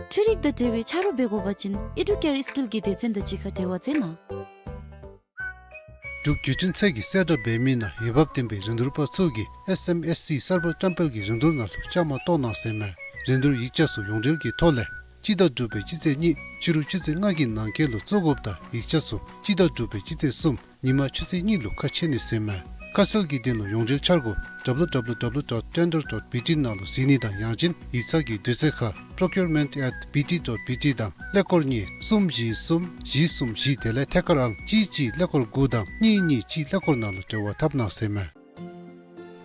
འཕྲུལ་རིག་དང་འབྲེལ་བའི་ཆ་རོགས་འབད་དགོ་པ་ཅིན་ཨི་ཌུ་ཀེར་སི་ཀིལ་གྱི་སྡེ་ཚན་དང་གཅིག་ཁར་འབྲེལ་བ་མཛད་གནང་། འབྲུག་བརྒྱུད་འཕྲིན་ཚད་ཀྱིས་གསལ་བསྒྲགས་འབད་མི་ནང་འོས་འབབ་ལྡན་པའི་རིན་བསྡུར་པ་ཚུ་གིས་S M S C གསར་པ་བཀྲམ་སྤེལ་གྱི་རིན་བསྡུར་ནང་ལུ་བཅའ་མར་གཏོགས་གནང་ཟེར་མས། རིན་བསྡུར་ཡིག་ཆ་ཚུ་ཡོངས་འབྲེལ་གྱི་ཐོག་ལས་སྤྱི་ཟླ་དྲུག་པའི་སྤྱི་ཚེས་གཉིས་ཕྱི་རུ་ཆུ་ཚོད་ལྔ་གི་ནང་འཁོད་ལུ་བཙུགས་དགོཔ་དང་ཡིག་ཆ་ཚུ་སྤྱི་ཟླ་དྲུག་པའི་སྤྱི་ཚེས་གསུམ་ཉིན་མ་ཆུ་ཚོད་གཉིས་ལུ་ཁ་ཕྱེ་ནི་ཟེར་མས། ཁ་གསལ་གྱི་དོན་ལུ་ཡོངས་འབྲེལ་འཆར་སྒོ་W W W dot tender dot B T ནང་ལུ་གཟིགས་ནི་དང་ཡང་ཅིན་ཡིག་ཚང་གི་དུས་ཚོད་ཁར་procurement at B T dot B T དང་ཀླད་ཀོར་གཉིས་གསུམ་བཞི་གསུམ་བཞི་གསུམ་བཞི་དེ་ལས་ཐད་ཀར་ཨང་གཅིག་གཅིག་ཀླད་ཀོར་དགུ་དང་གཉིས་གཉིས་གཅིག་ཀླད་ཀོར་ནང་ལུ་འབྲེལ་བ་འཐབ་གནང་ཟེར་མས།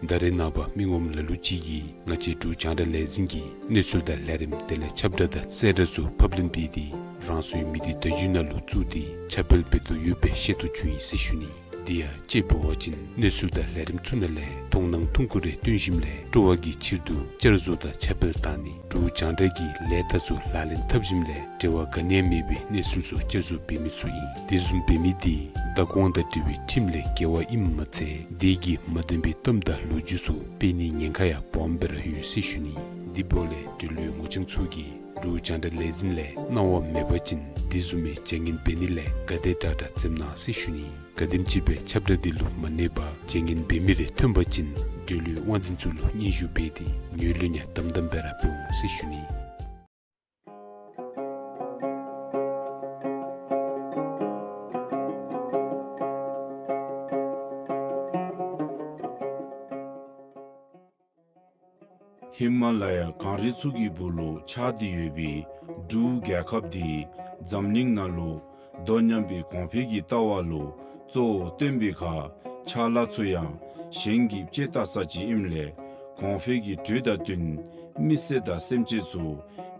ད་རེས་ནངས་པ་མི་ངོམ་ལ་ལུ་ཅིག་གིས་ང་བཅས་འབྲུག་རྒྱང་བསྒྲགས་ལས་འཛིན་གྱི་གནས་ཚུལ་དང་ལས་རིམ་དེ་ལས་ཁྱབ་བསྒྲགས་དང་གསལ་བསྒྲགས་ཚུ་ཕབ་ལེན་འབད་དེ་རང་སོའི་མི་སྡེ་བརྡ་བརྒྱུད་ནང་ལུ་བཙུགས་ཏེ་ཁྱབ་སྤེལ་འབད་དོ་ཡོདཔ་སྦེ་ཤེས་རྟོགས་བྱུང་ཡི་ཟེར་ཞུ་ནི། དེ་ཡང་དཔྱེ་འབད་བ་ཅིན་གནས་ཚུལ་དང་ལས་རིམ་ཚུ་ནང་ལས་མཐོང་སྣང་ཐུང་ཀུ་རེ་བཏོན་ཞིནམ་ལས་སྤྲོ་བ་གི་ཕྱིར་དུ་བསྐྱར་བཟོ་དང་ཁྱབ་སྤེལ་བཏང་ནི། འབྲུག་རྒྱང་བསྒྲགས་ཀྱི་ལས་རྟགས་ཚུ་ལག་ལེན་འཐབ་ཞིནམ་ལས་འབྲེལ་བ་ག་ནི་ཡང་མེད་པའི་གནས་ཚུལ་ཚུ་བསྐྱར་བཟོ་འབད་མི་ཚུ་ཨིན། དེ་བཟུམ་འབད་མི་དེ་བདག་དབང་དང་འབྲེལ་བའི་ཁྲིམས་ལས་འགལ་བ་ཨིནམ་མ་ཚད་དེ་གིས་མ་བདེན་པའི་གཏམ་དང་ལོ་རྒྱུས་ཚུ་སྤེལ་ནིའི་ཉེན་ཁ་ཡང་སྦོམ་སྦེ་ར་ཡོད་ཟེར་ཞུ་ནི། དེ་འབདཝ་ལས་འབྲེལ་ཡོད་ངོ་རྐྱང་ཚུ་གིས་འབྲུག་རྒྱང་བསྒྲགས་ལས་འཛིན་ལས་གནང་བ་མེད་པ་ཅིན་དེ་བཟུམ་མའི་བྱ་ངན་འབད་ནི་ལས་ག་དེ་དྲག་དྲག་འཛེམ་གནང་ཟེར་ཞུ་ནི། ག་དེམ་ཅིག་སྦེ་ཁྱབ་བསྒྲགས་འདི་ལུ་མ་གནས་པར་བྱ་ངན་འབད་མི་རེ་ཐོན་པ་ཅིན་འབྲེལ་ཡོད་དབང་འཛིན་ཚུ་ལུ་སྙན་ཞུ་འབད་དེ་ངོས་ལེན་ཡང་དམ་དམ་སྦེ་ར་འབད་འོང་ཟེར་ཞུ་ནི། ཧི་མ་ལ་ཡ་གངས་རི་ཚུ་གི་སྦུག་ལུ་ཆགས་ཏེ་ཡོད་པའི་འབྲུག་རྒྱལ་ཁབ་འདི་འཛམ་གླིང་ནང་ལུ་དོ་མཉམ་པའི་གོང་འཕེལ་གྱི་ལྟ་བ་ལུ་གཙོ་བོ་བཏོན་པའི་ཁར་ཕྱག་ལཱ་ཚུ་ཡང་གཞན་གྱིས་དཔྱད་བལྟ་ས་ཅིག་ཨིནམ་ལས་གོང་འཕེལ་གྱི་དྲོད་དང་བསྟུན་མི་སེར་དང་སེམས་ཅན་ཚུ་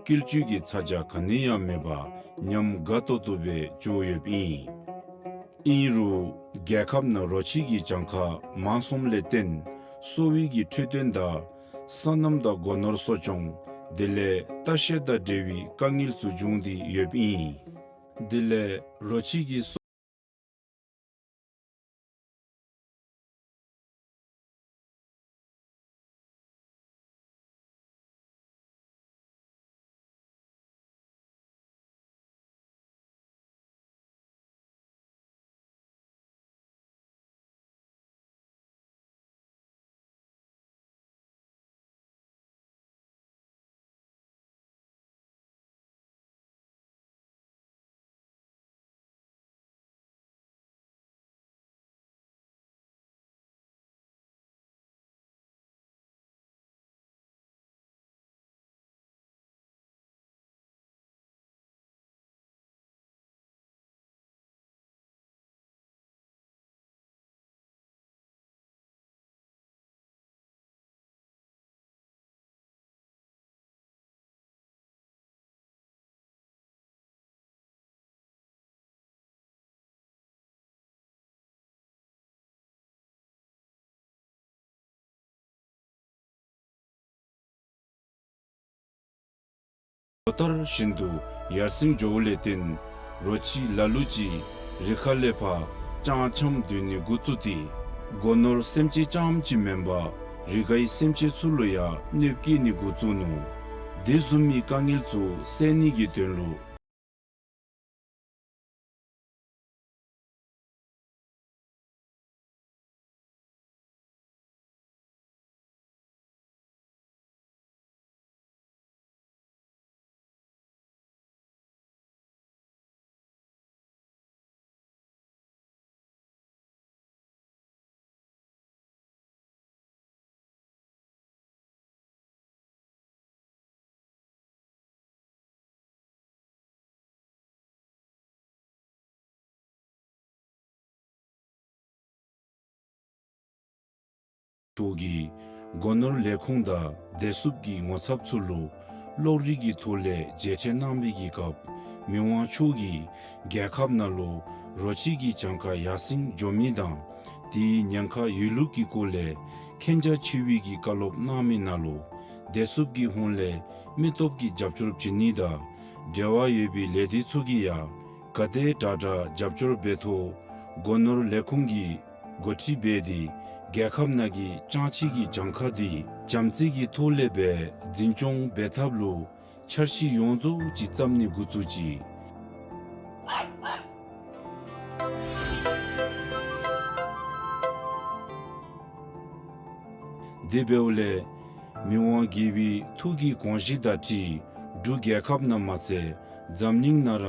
སྐྱིད་སྡུག་གི་ཚ་གྱང་ག་ནི་ཡང་མེད་པར་ཉམས་དགའ་ཏོག་ཏོ་སྦེ་འགྱོ་ཡོདཔ་ཨིན། ཨིན་རུང་རྒྱལ་ཁབ་ནང་རོ་ཁྱི་གི་གྱངས་ཁ་མང་སོངམ་ལས་བརྟེན་ གསོ་བའི་གི་འཕྲོད་བསྟེན་དང་སོ་ནམ་དང་སྒོ་ནོར་གསོ་སྐྱོང་དེ་ལས་ལྟ་བཤལ་དང་འབྲེལ་བའི་དཀའ་ངལ་ཚུ་འབྱུང་སྟེ་ཡོདཔ་ཨིན། དེ་ལས་རོ་ཁྱི་གི་སོ་ལོ་ལྟར་བཞིན་དུ་ཡར་སེང་འགྱོཝ་ལས་བརྟེན་རོ་ཁྱི་ལ་ལུ་ཅིག་རི་ཁ་ལས་ཕར་སྤྱང་འཁྱམས་སྡོད་ནི་འགོ་བཙུགས་ཏེ་སྒོ་ནོར་སེམས་ཅན་རྐྱངམ་ཅིག་མེན་པར་རི་ཁའི་སེམས་ཅན་ཚུ་ལུ་ཡང་གནོདཔ་བཀལ་ནི་འགོ་བཙུགས་ནུག། དེ་བཟུམ་མའི་དཀའ་ངལ་ཚུ་སེལ་ནི་གི་དོན་ལུ། ཁྲུའུ་གིས་སྒོ་ནོར་ལས་ཁུངས་དང་བདེ་སྲུངཔ་གི་ངོ་ཚབ་ཚུ་ལུ་གློག་རིག་གི་ཐོག་ལས་མཇལ་འཕྲད་གནང་བའི་གི་སྐབས་མི་དབང་མཆོག་གིས་རྒྱལ་ཁབ་ནང་ལུ་རོ་ཁྱི་གི་གྱངས་ཁ་ཡར་སེང་འགྱོ་མི་དང་དེའི་ཉེན་ཁ་ཡོད་ལུགས་ཀྱི་སྐོར་ལས་མཁྱེན་རྒྱ་ཆེ་བའི་གི་བཀའ་སློབ་གནང་མི་ནང་ལུ་བདེ་སྲུངཔ་གི་ཧོངས་ལས་མི་སྟོབས་ཀྱི་རྒྱབ་སྐྱོར་བྱིན་ནི་དང་འབྲེལ་བ་ཡོད་པའི་ལས་སྡེ་ཚུ་གིས་ཡང་ག་དེ་དྲག་དྲག་རྒྱབ་སྐྱོར་འབད་ཐོག་སྒོ་ནོར་ལས་ཁུངས་ཀྱིས་འགོ་ཁྲིད་འབད་དེ་རྒྱལ་ཁབ་ནང་གི་སྤྱང་ཁྱི་གི་གྱངས་ཁ་དེ་བྱམས་བརྩེ་གི་ཐོག་ལས་སྦེ་འཛིན་སྐྱོང་འབད་ཐབས་ལུ་འཆར་གཞི་ཡོངས་རྫོགས་ཅིག་བརྩམ་ནི་འགོ་བཙུགས་ཅི། དེ་འབདཝ་ལས་མི་དབང་རྒྱལ་པོའི་ཐུགས་ཀྱི་དགོངས་གཞི་དང་འཁྲིལ་འབྲུག་རྒྱལ་ཁབ་ནང་མ་ཚད་འཛམ་གླིང་ནང་ར་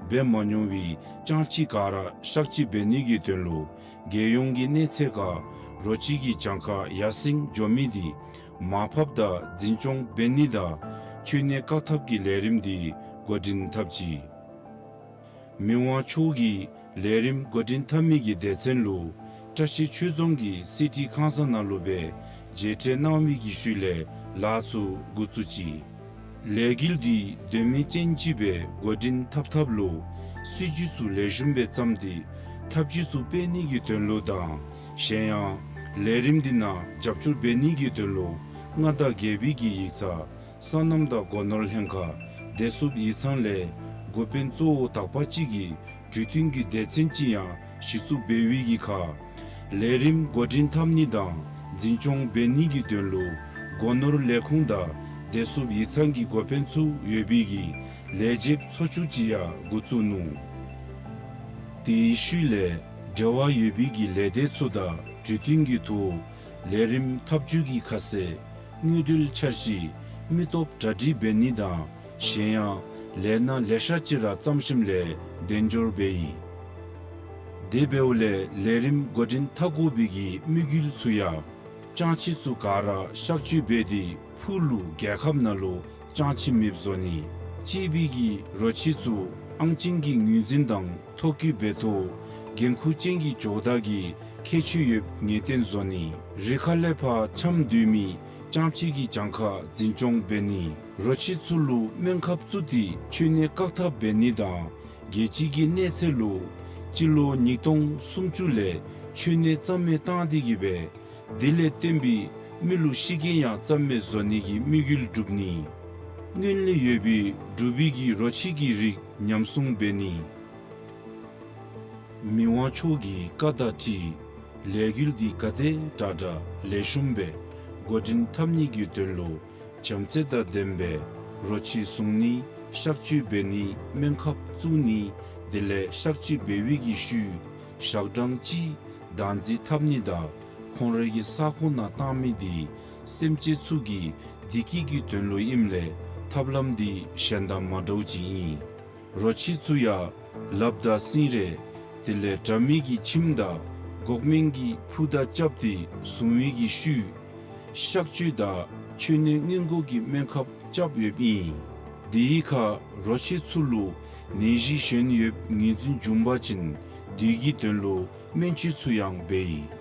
འབད་མ་མྱོང་བའི་སྤྱང་ཁྱི་ག་ར་གཤག་བཅོས་འབད་ནི་གི་དོན་ལུ་རྒྱལ་ཡོངས་ཀྱི་གནས་ཚད་ཁར་རོ་ཁྱི་གི་གྱངས་ཁ་ཡར་སེང་འགྱོ་མི་དེ་མར་ཕབ་དང་འཛིན་སྐྱོང་འབད་ནི་དང་འཆོལ་ནད་བཀག་ཐབས་ཀྱི་ལས་རིམ་དེ་འགོ་འདྲེན་འཐབ་ཅི། མི་དབང་མཆོག་གིས་ལས་རིམ་འགོ་འདྲེན་འཐབ་མི་གི་སྡེ་ཚན་ལུ་བཀྲ་ཤིས་ཆོས་རྫོང་གི་སི་ཊི་ཁང་གསར་ནང་ལུ་སྦེ་མཇལ་འཕྲད་གནང་བའི་གི་ཤུལ་ལས་ལཱ་ཚུ་འགོ་བཙུགས་ཅི། ལས་འགུལ་འདི་དོན་སྨིན་ཅན་ཅིག་སྦེ་འགོ་འདྲེན་འཐབ་ཐབས་ལུ་སྲིད་བྱུས་ཚུ་ལེགས་ཤོམ་སྦེ་བརྩམས་ཏེ་ཐབས་ཇུས་ཚུ་སྤེལ་ནི་གི་དོན་ལུ་དང་གཞན་ཡང་ལས་རིམ་འདི་ནང་རྒྱབ་སྐྱོར་འབད་ནི་གི་དོན་ལུ་མངའ་བདག་རྒྱལ་པོའི་གི་ཡིག་ཚང་སོ་ནམ་དང་སྒོ་ནོར་ལྷན་ཁག་བདེ་སྲུངཔ་ཡིག་ཚང་ལས་འགོ་དཔོན་གཙོ་བོ་དག་པ་ཅིག་གིས་གྲོས་བསྟུན་གྱི་སྡེ་ཚན་ཅིག་ཡང་གཞི་བཙུགས་འབད་བའི་གི་ཁར་ལས་རིམ་འགོ་འདྲེན་འཐབ་ནི་དང་འཛིན་སྐྱོང་འབད་ནི་གི་དོན་ལུ་སྒོ་ནོར་ལས་ཁུངས་དང་བདེ་སྲུངཔ་ཡིག་ཚང་གི་འགོ་དཔོན་ཚུ་ཡོད་པའི་གི་ལས་བྱེདཔ་ཚོགས་ཆུང་ཅིག་ཡང་འགོ་བཙུགས་ནུག། དེའི་ཤུལ་ལས་འབྲེལ་བ་ཡོད་པའི་གི་ལས་སྡེ་ཚུ་དང་གྲོས་བསྟུན་གྱི་ཐོག་ལས་རིམ་འཐབ་ཇུས་ཀྱི་ཁ་གསལ་དངུལ་འབྲེལ་འཆར་གཞི་མི་སྟོབས་གྲ་སྒྲིག་འབད་ནི་དང་གཞན་ཡང་ལས་སྣ་ལེ་ཤ་ཅིག་ར་བརྩམས་ཞིནམ་ལས་གདན་འབྱོར་འབད་ཡི། དེ་འབདཝ་ལས་ལས་རིམ་འགོ་འདྲེན་འཐབ་དགོ་པའི་གི་དམིགས་ཡུལ་ཚུ་ཡང་སྤྱང་ཁྱི་ཚུ་ག་ར་གཤག་བཅོས་འབད་དེ་ཕུགས་ལུ་རྒྱལ་ཁབ་ནང་ལུ་སྤྱང་ཁྱི་མེདཔ་བཟོ་ནི། གཅེས་པའི་གི་རོ་ཁྱི་ཚུ་ཨང་ཅན་གྱི་ངོས་འཛིན་དང་ཐོ་བཀོད་འབད་ཐོག་འགན་ཁུར་ཅན་གྱི་ཇོ་བདག་གི་ཁྱད་ཆོས་ཡོདཔ་ངེས་གཏན་བཟོ་ནི། རི་ཁ་ལས་ཕར་འཁྱམས་སྡོད་མི་སྤྱང་ཁྱི་གི་གྱངས་ཁ་འཛིན་སྐྱོང་འབད་ནི། རོ་ཁྱི་ཚུ་ལུ་སྨན་ཁབ་བཙུགས་ཏེ་འཆོལ་ནད་བཀག་ཐབས་འབད་ནི་དང་རྒྱལ་སྤྱི་གི་གནས་ཚད་ལུ་སྤྱི་ལོ་ཉིས་སྟོང་སུམ་ཅུ་ལས་འཆོལ་ནད་རྩ་མེད་བཏང་སྟེ་གི་སྦེ་ དེ་ལས་བརྟེན་པའི་མི་ལུ་ཤི་རྐྱེན་ཡང་རྩ་མེད་བཟོ་ནི་གི་དམིགས་ཡུལ་སྒྲུབ་ནི། སྔོན་ལས་ཡོད་པའི་འབྲུག་པའི་གི་རོ་ཁྱི་གི་རིགས་ཉམས་སྲུང་འབད་ནི། མི་དབང་མཆོག་གི་བཀའ་དང་འཁྲིལ་ལས་འགུལ་འདི་ག་དེ་དྲག་དྲག་ལེགས་ཤོམ་སྦེ་འགོ་འདྲེན་འཐབ་ནི་གི་དོན་ལུ་བྱམས་བརྩེ་དང་ལྡན་པའི་རོ་ཁྱི་བཟུང་ནི་གཤག་བཅོས་འབད་ནི་སྨན་ཁབ་བཙུགས་ནི་དེ་ལས་གཤག་བཅོས་འབད་བའི་གི་ཤུལ་ཞག་གྲངས་གཅིག་བདག་འཛིན་འཐབ་ནི་དང་ཁོང་རའི་གི་ས་ཁོངས་ནང་བཏང་མི་འདི་སེམས་ཅན་ཚུ་གི་བདེ་སྐྱིད་ཀྱི་དོན་ལུ་ཨིནམ་ལས་ཐབས་ལམ་འདི་གཞན་དང་མ་འདྲཝ་ཅིག་ཨིན། རོ་ཁྱི་ཚུ་ཡང་ལགཔ་དང་སིང་རེ་དེ་ལས་དྲ་མིག་གི་ཁྱིམ་དང་འགོག་སྨན་གྱི་ཕུར་དང་རྐྱབ་སྟེ་བཟུང་བའི་གི་ཤུལ་གཤག་བཅོས་དང་མཆོད་གནས་སྔོན་འགོག་གི་སྨན་ཁབ་རྐྱབ་ཡོདཔ་ཨིན། དེའི་ཁར་རོ་ཁྱི་ཚུ་ལུ་ནད་གཞི་གཞན་ཡོདཔ་ངོས་འཛིན་བྱུང་པ་ཅིན་དེ་གི་དོན་ལུ་སྨན་བཅོས་ཚུ་ཡང་འབད་ཡི།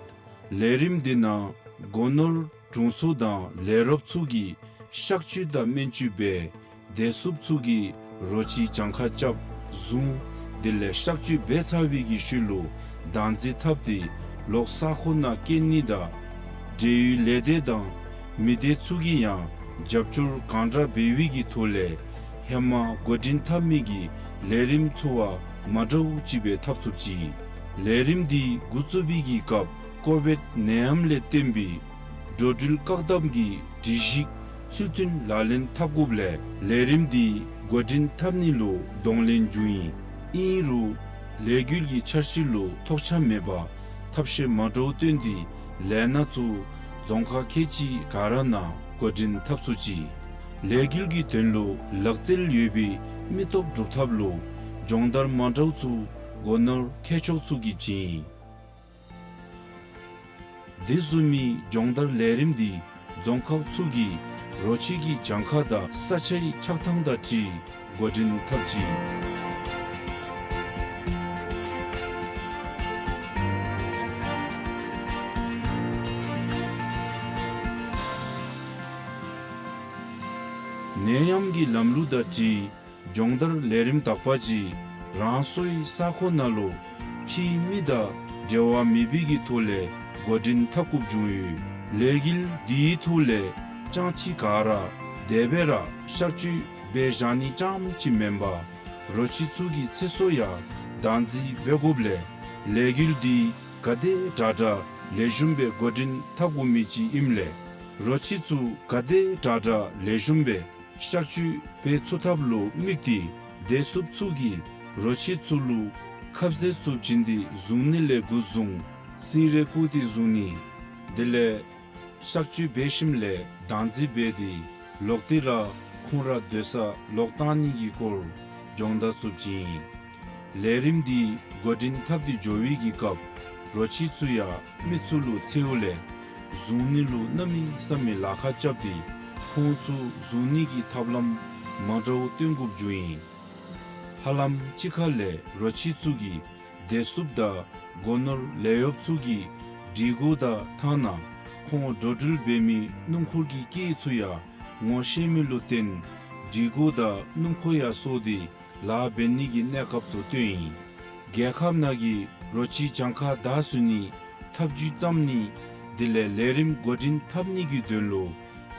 ལས་རིམ་འདི་ནང་སྒོ་ནོར་དྲུང་འཚོ་དང་ལས་རོགསཔ་ཚུ་གིས་གཤག་བཅོས་དང་སྨན་བཅོས་འབད་བདེ་སྲུངཔ་ཚུ་གིས་རོ་ཁྱི་གྱངས་ཁ་རྐྱབ་བཟུང་དེ་ལས་གཤག་བཅོས་འབད་ཚར་བའི་གི་ཤུལ་ལུ་བདག་འཛིན་འཐབ་སྟེ་ལོག་ས་ཁོངས་ནང་བསྐྱལ་ནི་དང་འབྲེལ་ཡོད་ལས་སྡེ་དང་མི་སྡེ་ཚུ་གིས་ཡང་རྒྱབ་སྐྱོར་གང་དྲག་འབད་བའི་གི་ཐོག་ལས་ཧེ་མ་འགོ་འདྲེན་འཐབ་མི་གི་ལས་རིམ་ཚུ་བ་མ་འདྲཝ་ཅིག་སྦེ་འཐབ་ཚུགསཔ་ཅིག། ལས་རིམ་འདི་འགོ་བཙུགས་པའི་གི་སྐབས་ཀོ་བིཌ་ནད་ཡམས་ལས་བརྟེན་པའི་འགྲོ་འགྲུལ་བཀག་དམ་གྱི་སྒྲིག་གཞི་ཚུལ་མཐུན་ལག་ལེན་འཐབ་དགོཔ་ལས་ལས་རིམ་འདི་འགོ་འདྲེན་འཐབ་ནི་ལུ་གདོང་ལེན་བྱུང་ཡི། ཨིན་རུང་ལས་འགུལ་གྱི་འཆར་གཞི་ལུ་ཐོགས་ཆགས་མེད་པར་ཐབས་ཤེས་མ་འདྲཝ་བཏོན་ཏེ་ལས་སྣ་ཚུ་རྫོང་ཁག་ཁལ་གཅིག་ག་ར་ནང་འགོ་འདྲེན་འཐབ་ཚུགས་ཅི། ལས་འགུལ་གྱི་དོན་ལུ་ལག་རྩལ་ཡོད་པའི་མི་སྟོབས་སྒྲུབ་ཐབས་ལུ་སྦྱོང་བརྡར་མ་འདྲཝ་ཚུ་སྒོ་ནོར་མཁས་མཆོག་ཚུ་གིས་བྱིན་ཡི། དེ་བཟུམ་མའི་སྦྱོང་བརྡར་ལས་རིམ་འདི་རྫོང་ཁག་ཚུ་གི་རོ་ཁྱི་གི་གྱངས་ཁ་དང་ས་ཆའི་ཆགས་ཐངས་དང་འཁྲིལ་འགོ་འདྲེན་འཐབ་ཅི། ནད་ཡམས་ཀྱི་ལམ་ལུགས་དང་འཁྲིལ་སྦྱོང་བརྡར་ལས་རིམ་དག་པ་ཅིག་རང་སོའི་ས་ཁོངས་ནང་ལུ་ཕྱིའི་མི་དང་འབྲེལ་བ་མེད་པའི་གི་ཐོག་ལས་འགོ་འདྲེན་འཐབ་དགོཔ་བྱུང་ཡོད། ལས་འགུལ་འདིའི་ཐོག་ལས་སྤྱང་ཁྱི་ག་ར་དེ་སྦེ་ར་གཤག་བཅོས་འབད་བཞག་ནི་རྐྱངམ་ཅིག་མེན་པར་རོ་ཁྱི་ཚུ་གི་ཚེ་སྲོག་ཡང་བདག་འཛིན་འབད་དགོཔ་ལས་ལས་འགུལ་འདི་ག་དེ་དྲག་དྲག་ལེགས་ཤོམ་སྦེ་འགོ་འདྲེན་འཐབ་དགོ་མི་ཅིག་ཨིནམ་ལས་རོ་ཁྱི་ཚུ་ག་དེ་དྲག་དྲག་ལེགས་ཤོམ་སྦེ་གཤག་བཅོས་འབད་ཚུགས་ཐབས་ལུ་དམིགས་ཏེ་བདེ་སྲུངཔ་ཚུ་གིས་རོ་ཁྱི་ཚུ་ལུ་ཁབ་ཟས་ཚུ་བྱིན་ཏེ་བཟུང་ནི་ལས་འགོ་བཟུང་སིང་རེ་བཀུག་སྟེ་བཟུང་ནི། དེ་ལས་གཤག་བཅོས་འབད་ཞིནམ་ལས་བདག་འཛིན་འབད་དེ་ལོག་སྟེ་ར་ཁོང་ར་སྡོད་ས་ལོག་བཏང་ནི་གི་སྐོར་སྦྱོང་བརྡར་ཚུ་བྱིན་ཡི། ལས་རིམ་འདི་འགོ་འདྲེན་འཐབ་སྟེ་འགྱོ་བའི་གི་སྐབས་རོ་ཁྱི་ཚུ་ཡང་མི་ཚུ་ལུ་འཚེརཝ་ལས་བཟུང་ནི་ལུ་གནམ་མེད་ས་མེད་ལཱ་ཁག་རྐྱབ་སྟེ་ཁོང་ཚུ་བཟུང་ནི་གི་ཐབས་ལམ་མ་འདྲཝ་སྟོན་དགོཔ་བྱུང་ཡི། ཧ་ལམ་གཅིག་ཁར་ལས་རོ་ཁྱི་ཚུ་གིས་བདེ་སྲུངཔ་དང་སྒོ་ནོར་ལས་གཡོགཔ་ཚུ་གི་སྒྲིག་གོ་དང་ཐ་ན་ཁོང་འགྲོ་འགྲུལ་འབད་མི་སྣུམ་འཁོར་གྱི་སྐེད་ཚུ་ཡང་ངོ་ཤེས་མི་ལུ་བརྟེན་སྒྲིག་གོ་དང་སྣུམ་འཁོར་ཡང་སོར་ཏེ་ལཱ་འབད་ནི་གི་གནས་སྐབས་ཚུ་བཏོན་ཡི། རྒྱལ་ཁབ་ནང་གི་རོ་ཁྱི་གྱངས་ཁ་བདའ་ཟུན་ནི་ཐབས་བྱུས་བརྩམ་ནི་དེ་ལས་ལས་རིམ་འགོ་འདྲེན་འཐབ་ནི་གི་དོན་ལུ་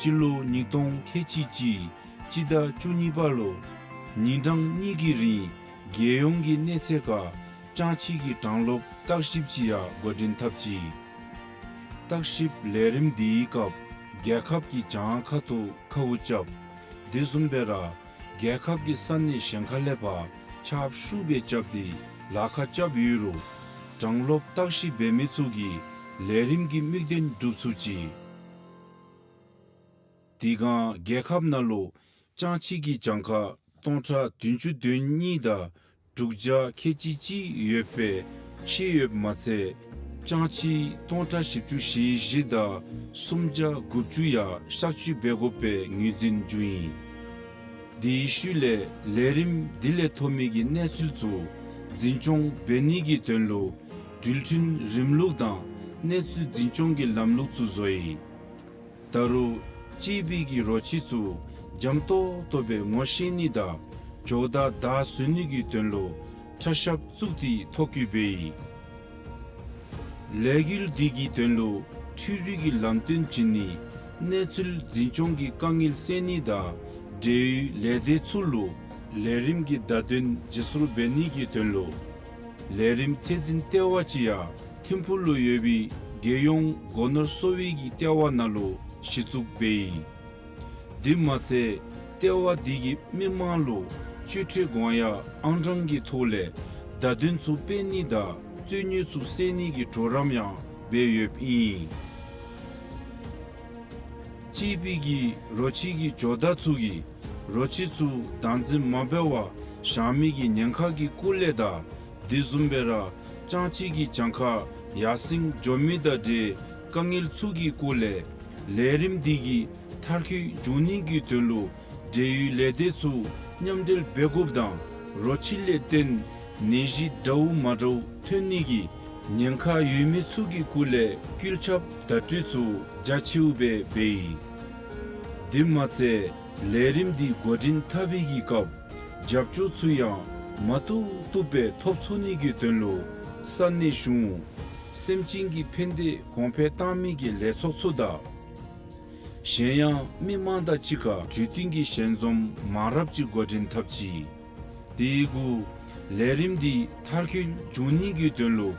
སྤྱི་ལོ་ཉིས་སྟོང་ཁལ་གཅིག་གཅིག་སྤྱི་ཟླ་བཅུ་གཉིས་པ་ལུ་ཉིན་གྲངས་གཉིས་ཀྱི་རིང་རྒྱལ་ཡོངས་ཀྱི་གནས་ཚད་ཁར་སྤྱང་ཁྱི་གི་གྲངས་ལོབ་བརྟག་ཞིབ་ཅིག་ཡང་འགོ་འདྲེན་འཐབ་ཅི། བརྟག་ཞིབ་ལས་རིམ་འདིའི་སྐབས་རྒྱལ་ཁབ་ཀྱི་གྱངས་ཁ་ཐུག་ཁཝ་རྐྱབ། དེ་བཟུམ་སྦེ་ར་རྒྱལ་ཁབ་ཀྱི་ས་གནས་གཞན་ཁ་ལས་ཕར་ཁྱབ་ཤུགས་སྦེ་རྐྱབ་སྟེ་ལཱ་ཁག་རྐྱབ་ཡོད་རུང་གྲངས་ལོབ་བརྟག་ཞིབ་འབད་མི་ཚུ་གིས་ལས་རིམ་གྱི་དམིགས་དོན་འགྲུབ་ཚུགས་ཅི། དེ་སྒང་རྒྱལ་ཁབ་ནང་ལུ་སྤྱང་ཁྱི་གི་གྱངས་ཁ་སྟོང་ཕྲག་བདུན་ཅུ་དོན་གཉིས་དང་དྲུག་བརྒྱ་ཁལ་གཅིག་གཅིག་ཡོདཔ་སྦེ་ཤེས་ཡོདཔ་མ་ཚད་སྤྱང་ཁྱི་སྟོང་ཕྲག་བཞི་བཅུ་ཞེ་བཞི་དང་སུམ་བརྒྱ་དགུ་བཅུ་ཡང་གཤག་བཅོས་འབད་དགོཔ་སྦེ་ངོས་འཛིན་བྱུང་ཡི། དེའི་ཤུལ་ལས་ལས་རིམ་དེ་ལས་ཐོབ་མི་གི་གནས་ཚུལ་ཚུ་འཛིན་སྐྱོང་འབད་ནི་གི་དོན་ལུ་འགྲུལ་འཕྲིན་རིམ་ལུགས་དང་གནས་ཚུལ་འཛིན་སྐྱོང་གི་ལམ་ལུགས་ཚུ་བཟོ་ཡི། ད་རུང་གཅེས་པའི་གི་རོ་ཁྱི་ཚུ་འཇམ་ཏོག་ཏོ་སྦེ་ངོ་ཤེས་ནི་དང་ཇོ་བདག་བདའ་ཟུན་ནི་གི་དོན་ལུ་ཁྲ་ཤབ་བཙུགས་ཏེ་ཐོ་བཀོད་འབད་ཡི། ལས་འགུལ་འདི་གི་དོན་ལུ་ འཕྲུལ་རིག་གི་ལམ་སྟོན་བྱིན་ནི་གནས་ཚུལ་འཛིན་སྐྱོང་གི་དཀའ་ངལ་སེལ་ནི་དང་འབྲེལ་ཡོད་ལས་སྡེ་ཚུ་ལུ་ལས་རིམ་གྱི་བརྡ་དོན་བརྗེ་སོར་འབད་ནི་གི་དོན་ལུ་ལས་རིམ་ཚད་འཛིན་ལྟེ་བ་ཅིག་ཡང་ཐིམ་ཕུག་ལུ་ཡོད་པའི་རྒྱལ་ཡོངས་སྒོ་ནོར་གསོ་བའི་གི་ལྟེ་བ་ནང་ལུ་གཞི་བཙུགས་འབད་ཡི། དེ་མ་ཚད་ལྟེ་བ་འདི་གིས་མི་མང་ལུ་སྤྱོད་ཁྲལ་དགོངས་ཡངས་ཨང་གྲངས་ཀྱི་ཐོག་ལས་བརྡ་དོན་ཚུ་སྤེལ་ནི་དང་རྩོད་རྙོག་ཚུ་སེལ་ནི་གི་གྲོགས་རམ་ཡང་འབད་ཡོདཔ་ཨིན། གཅིག་པའི་གི་རོ་ཁྱི་གི་ཇོ་བདག་ཚུ་གིས་རོ་ཁྱི་ཚུ་བདག་འཛིན་མ་འབད་བར་བཞག་མི་གི་ཉེན་ཁ་གི་སྐོར་ལས་དང་དེ་བཟུམ་སྦེ་ར་སྤྱང་ཁྱི་གི་གྱངས་ཁ་ཡར་སེང་འགྱོ་མི་དང་འབྲེལ་དཀའ་ངལ་ཚུ་གི་སྐོར་ལས་ལས་རིམ་འདི་གིས་མཐར་འཁྱོལ་འབྱུང་ནི་གི་དོན་ལུ་འབྲེལ་ཡོད་ལས་སྡེ་ཚུ་མཉམ་འབྲེལ་འབད་དགོཔ་དང་རོ་ཁྱི་ལས་བརྟེན་ནད་གཞི་འདྲཝ་མ་འདྲཝ་ཐོན་ནི་གི་ཉེན་ཁ་ཡོད་མི་ཚུ་གི་སྐོར་ལས་བཀོད་ཁྱབ་བརྡ་སྤྲོད་ཚུ་རྒྱ་ཆེཝ་སྦེ་འབད་ཡི། དེ་མ་ཚད་ལས་རིམ་འདི་འགོ་འདྲེན་འཐབ་པའི་གི་སྐབས་རྒྱབ་སྐྱོར་ཚུ་ཡང་མ་བཏུབ་བཏུབ་སྦེ་ཐོབ་ཚུགས་ནི་གི་དོན་ལུ་ས་གནས་གཞུང་སེམས་ཅན་གྱི་ཕན་བདེ་གོང་འཕེལ་བཏང་མི་གི་ལས་ཚོགས་ཚུ་དང་གཞན་ཡང་མི་མང་དང་གཅིག་ཁར་གྲོས་བསྟུན་གྱི་ཞལ་འཛོམས་མང་རབས་ཅིག་འགོ་འདྲེན་འཐབ་ཅི། དེ་གུ་ལས་རིམ་འདི་མཐར་འཁྱོལ་འབྱུང་ནི་གི་དོན་ལུ་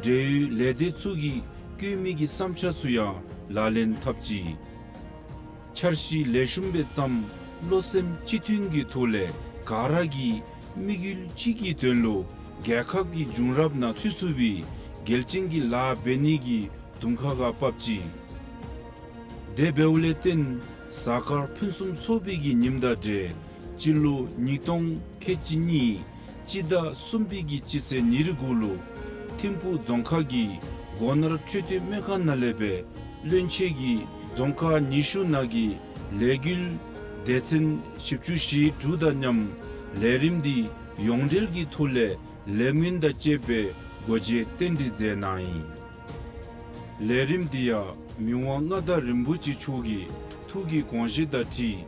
འབྲེལ་ཡོད་ལས་སྡེ་ཚུ་གིས་བཀོད་མི་གི་བསམ་འཆར་ཚུ་ཡང་ལག་ལེན་འཐབ་ཅི། འཆར་གཞི་ལེགས་ཤོམ་སྦེ་བརྩམས་བློ་སེམས་གཅིག་མཐུན་གྱི་ཐོག་ལས་ག་ར་གིས་དམིགས་ཡུལ་གཅིག་གི་དོན་ལུ་རྒྱལ་ཁབ་ཀྱི་འབྱུང་རབས་ནང་ཚུད་ཚུགས་པའི་གལ་ཅན་གྱི་ལཱ་འབད་ནི་གི་དུང་ཁ་ཁར་བབས་ཅི། དེ་འབདཝ་ལས་བརྟེན་གཟའ་སྐར་ཕུན་སུམ་ཚོགས་པའི་གི་ཉིནམ་དང་འབྲེལ་སྤྱི་ལོ་ཉིས་སྟོང་ཁལ་གཅིག་གཉིས་སྤྱི་ཟླ་གསུམ་པའི་གི་སྤྱི་ཚེས་ཉེར་དགུ་ལུ་ཐིམ་ཕུག་རྫོང་ཁག་གི་སྒོ་ནོར་འཕྲོད་བསྟེན་སྨན་ཁང་ནང་ལས་སྦེ་བློན་ཆེན་གྱིས་རྫོང་ཁག་ཉི་ཤུ་ནང་གི་ལས་འགུལ་སྡེ་ཚན་བཞི་བཅུ་ཞེ་དྲུག་དང་མཉམ་ལས་རིམ་འདི་ཡོངས་འབྲེལ་གྱི་ཐོག་ལས་ལས་སྨོན་དང་བཅས་པའི་སྒོ་འབྱེད་རྟེན་འབྲེལ་མཛད་གནང་ཡི། ལས་རིམ་འདི་ཡང་མི་དབང་མངའ་བདག་རིན་པོ་ཆེ་མཆོག་གི་ཐུགས་ཀྱི་དགོངས་བཞེད་དང་འཁྲིལ་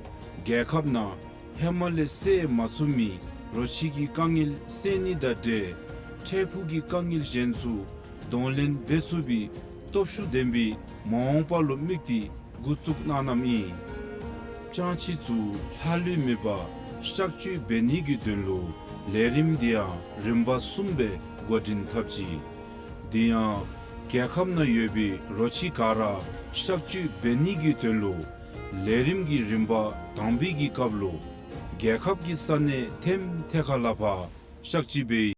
རྒྱལ་ཁབ་ནང་ཧེ་མ་ལས་སེལ་མ་ཚུགས་མི་རོ་ཁྱི་གི་དཀའ་ངལ་སེལ་ནི་དང་འབྲེལ་འཕྲལ་ཕུགས་ཀྱི་དཀའ་ངལ་གཞན་ཚུ་གདོང་ལེན་འབད་ཚུགས་པའི་སྟོབས་ཤུགས་ལྡན་པའི་མ་འོངས་པ་ལུ་དམིགས་ཏེ་འགོ་བཙུགས་གནང་གནངམ་ཨིན། སྤྱང་ཁྱི་ཚུ་ལྷག་ལུས་མེད་པར་གཤག་བཅོས་འབད་ནི་གི་དོན་ལུ་ལས་རིམ་འདི་ཡང་རིམ་པ་གསུམ་སྦེ་འགོ་འདྲེན་འཐབ་ཅི། དེ་ཡང་རྒྱལ་ཁབ་ནང་ཡོད་པའི་རོ་ཁྱི་ག་ར་གཤག་བཅོས་འབད་ནི་གི་དོན་ལུ་ལས་རིམ་གྱི་རིམ་པ་དང་པའི་གི་སྐབས་ལུ་རྒྱལ་ཁབ་ཀྱི་ས་གནས་ཐེམ་ཐེ་ཁ་ལ་ཕར་གཤག་བཅོས་འབད་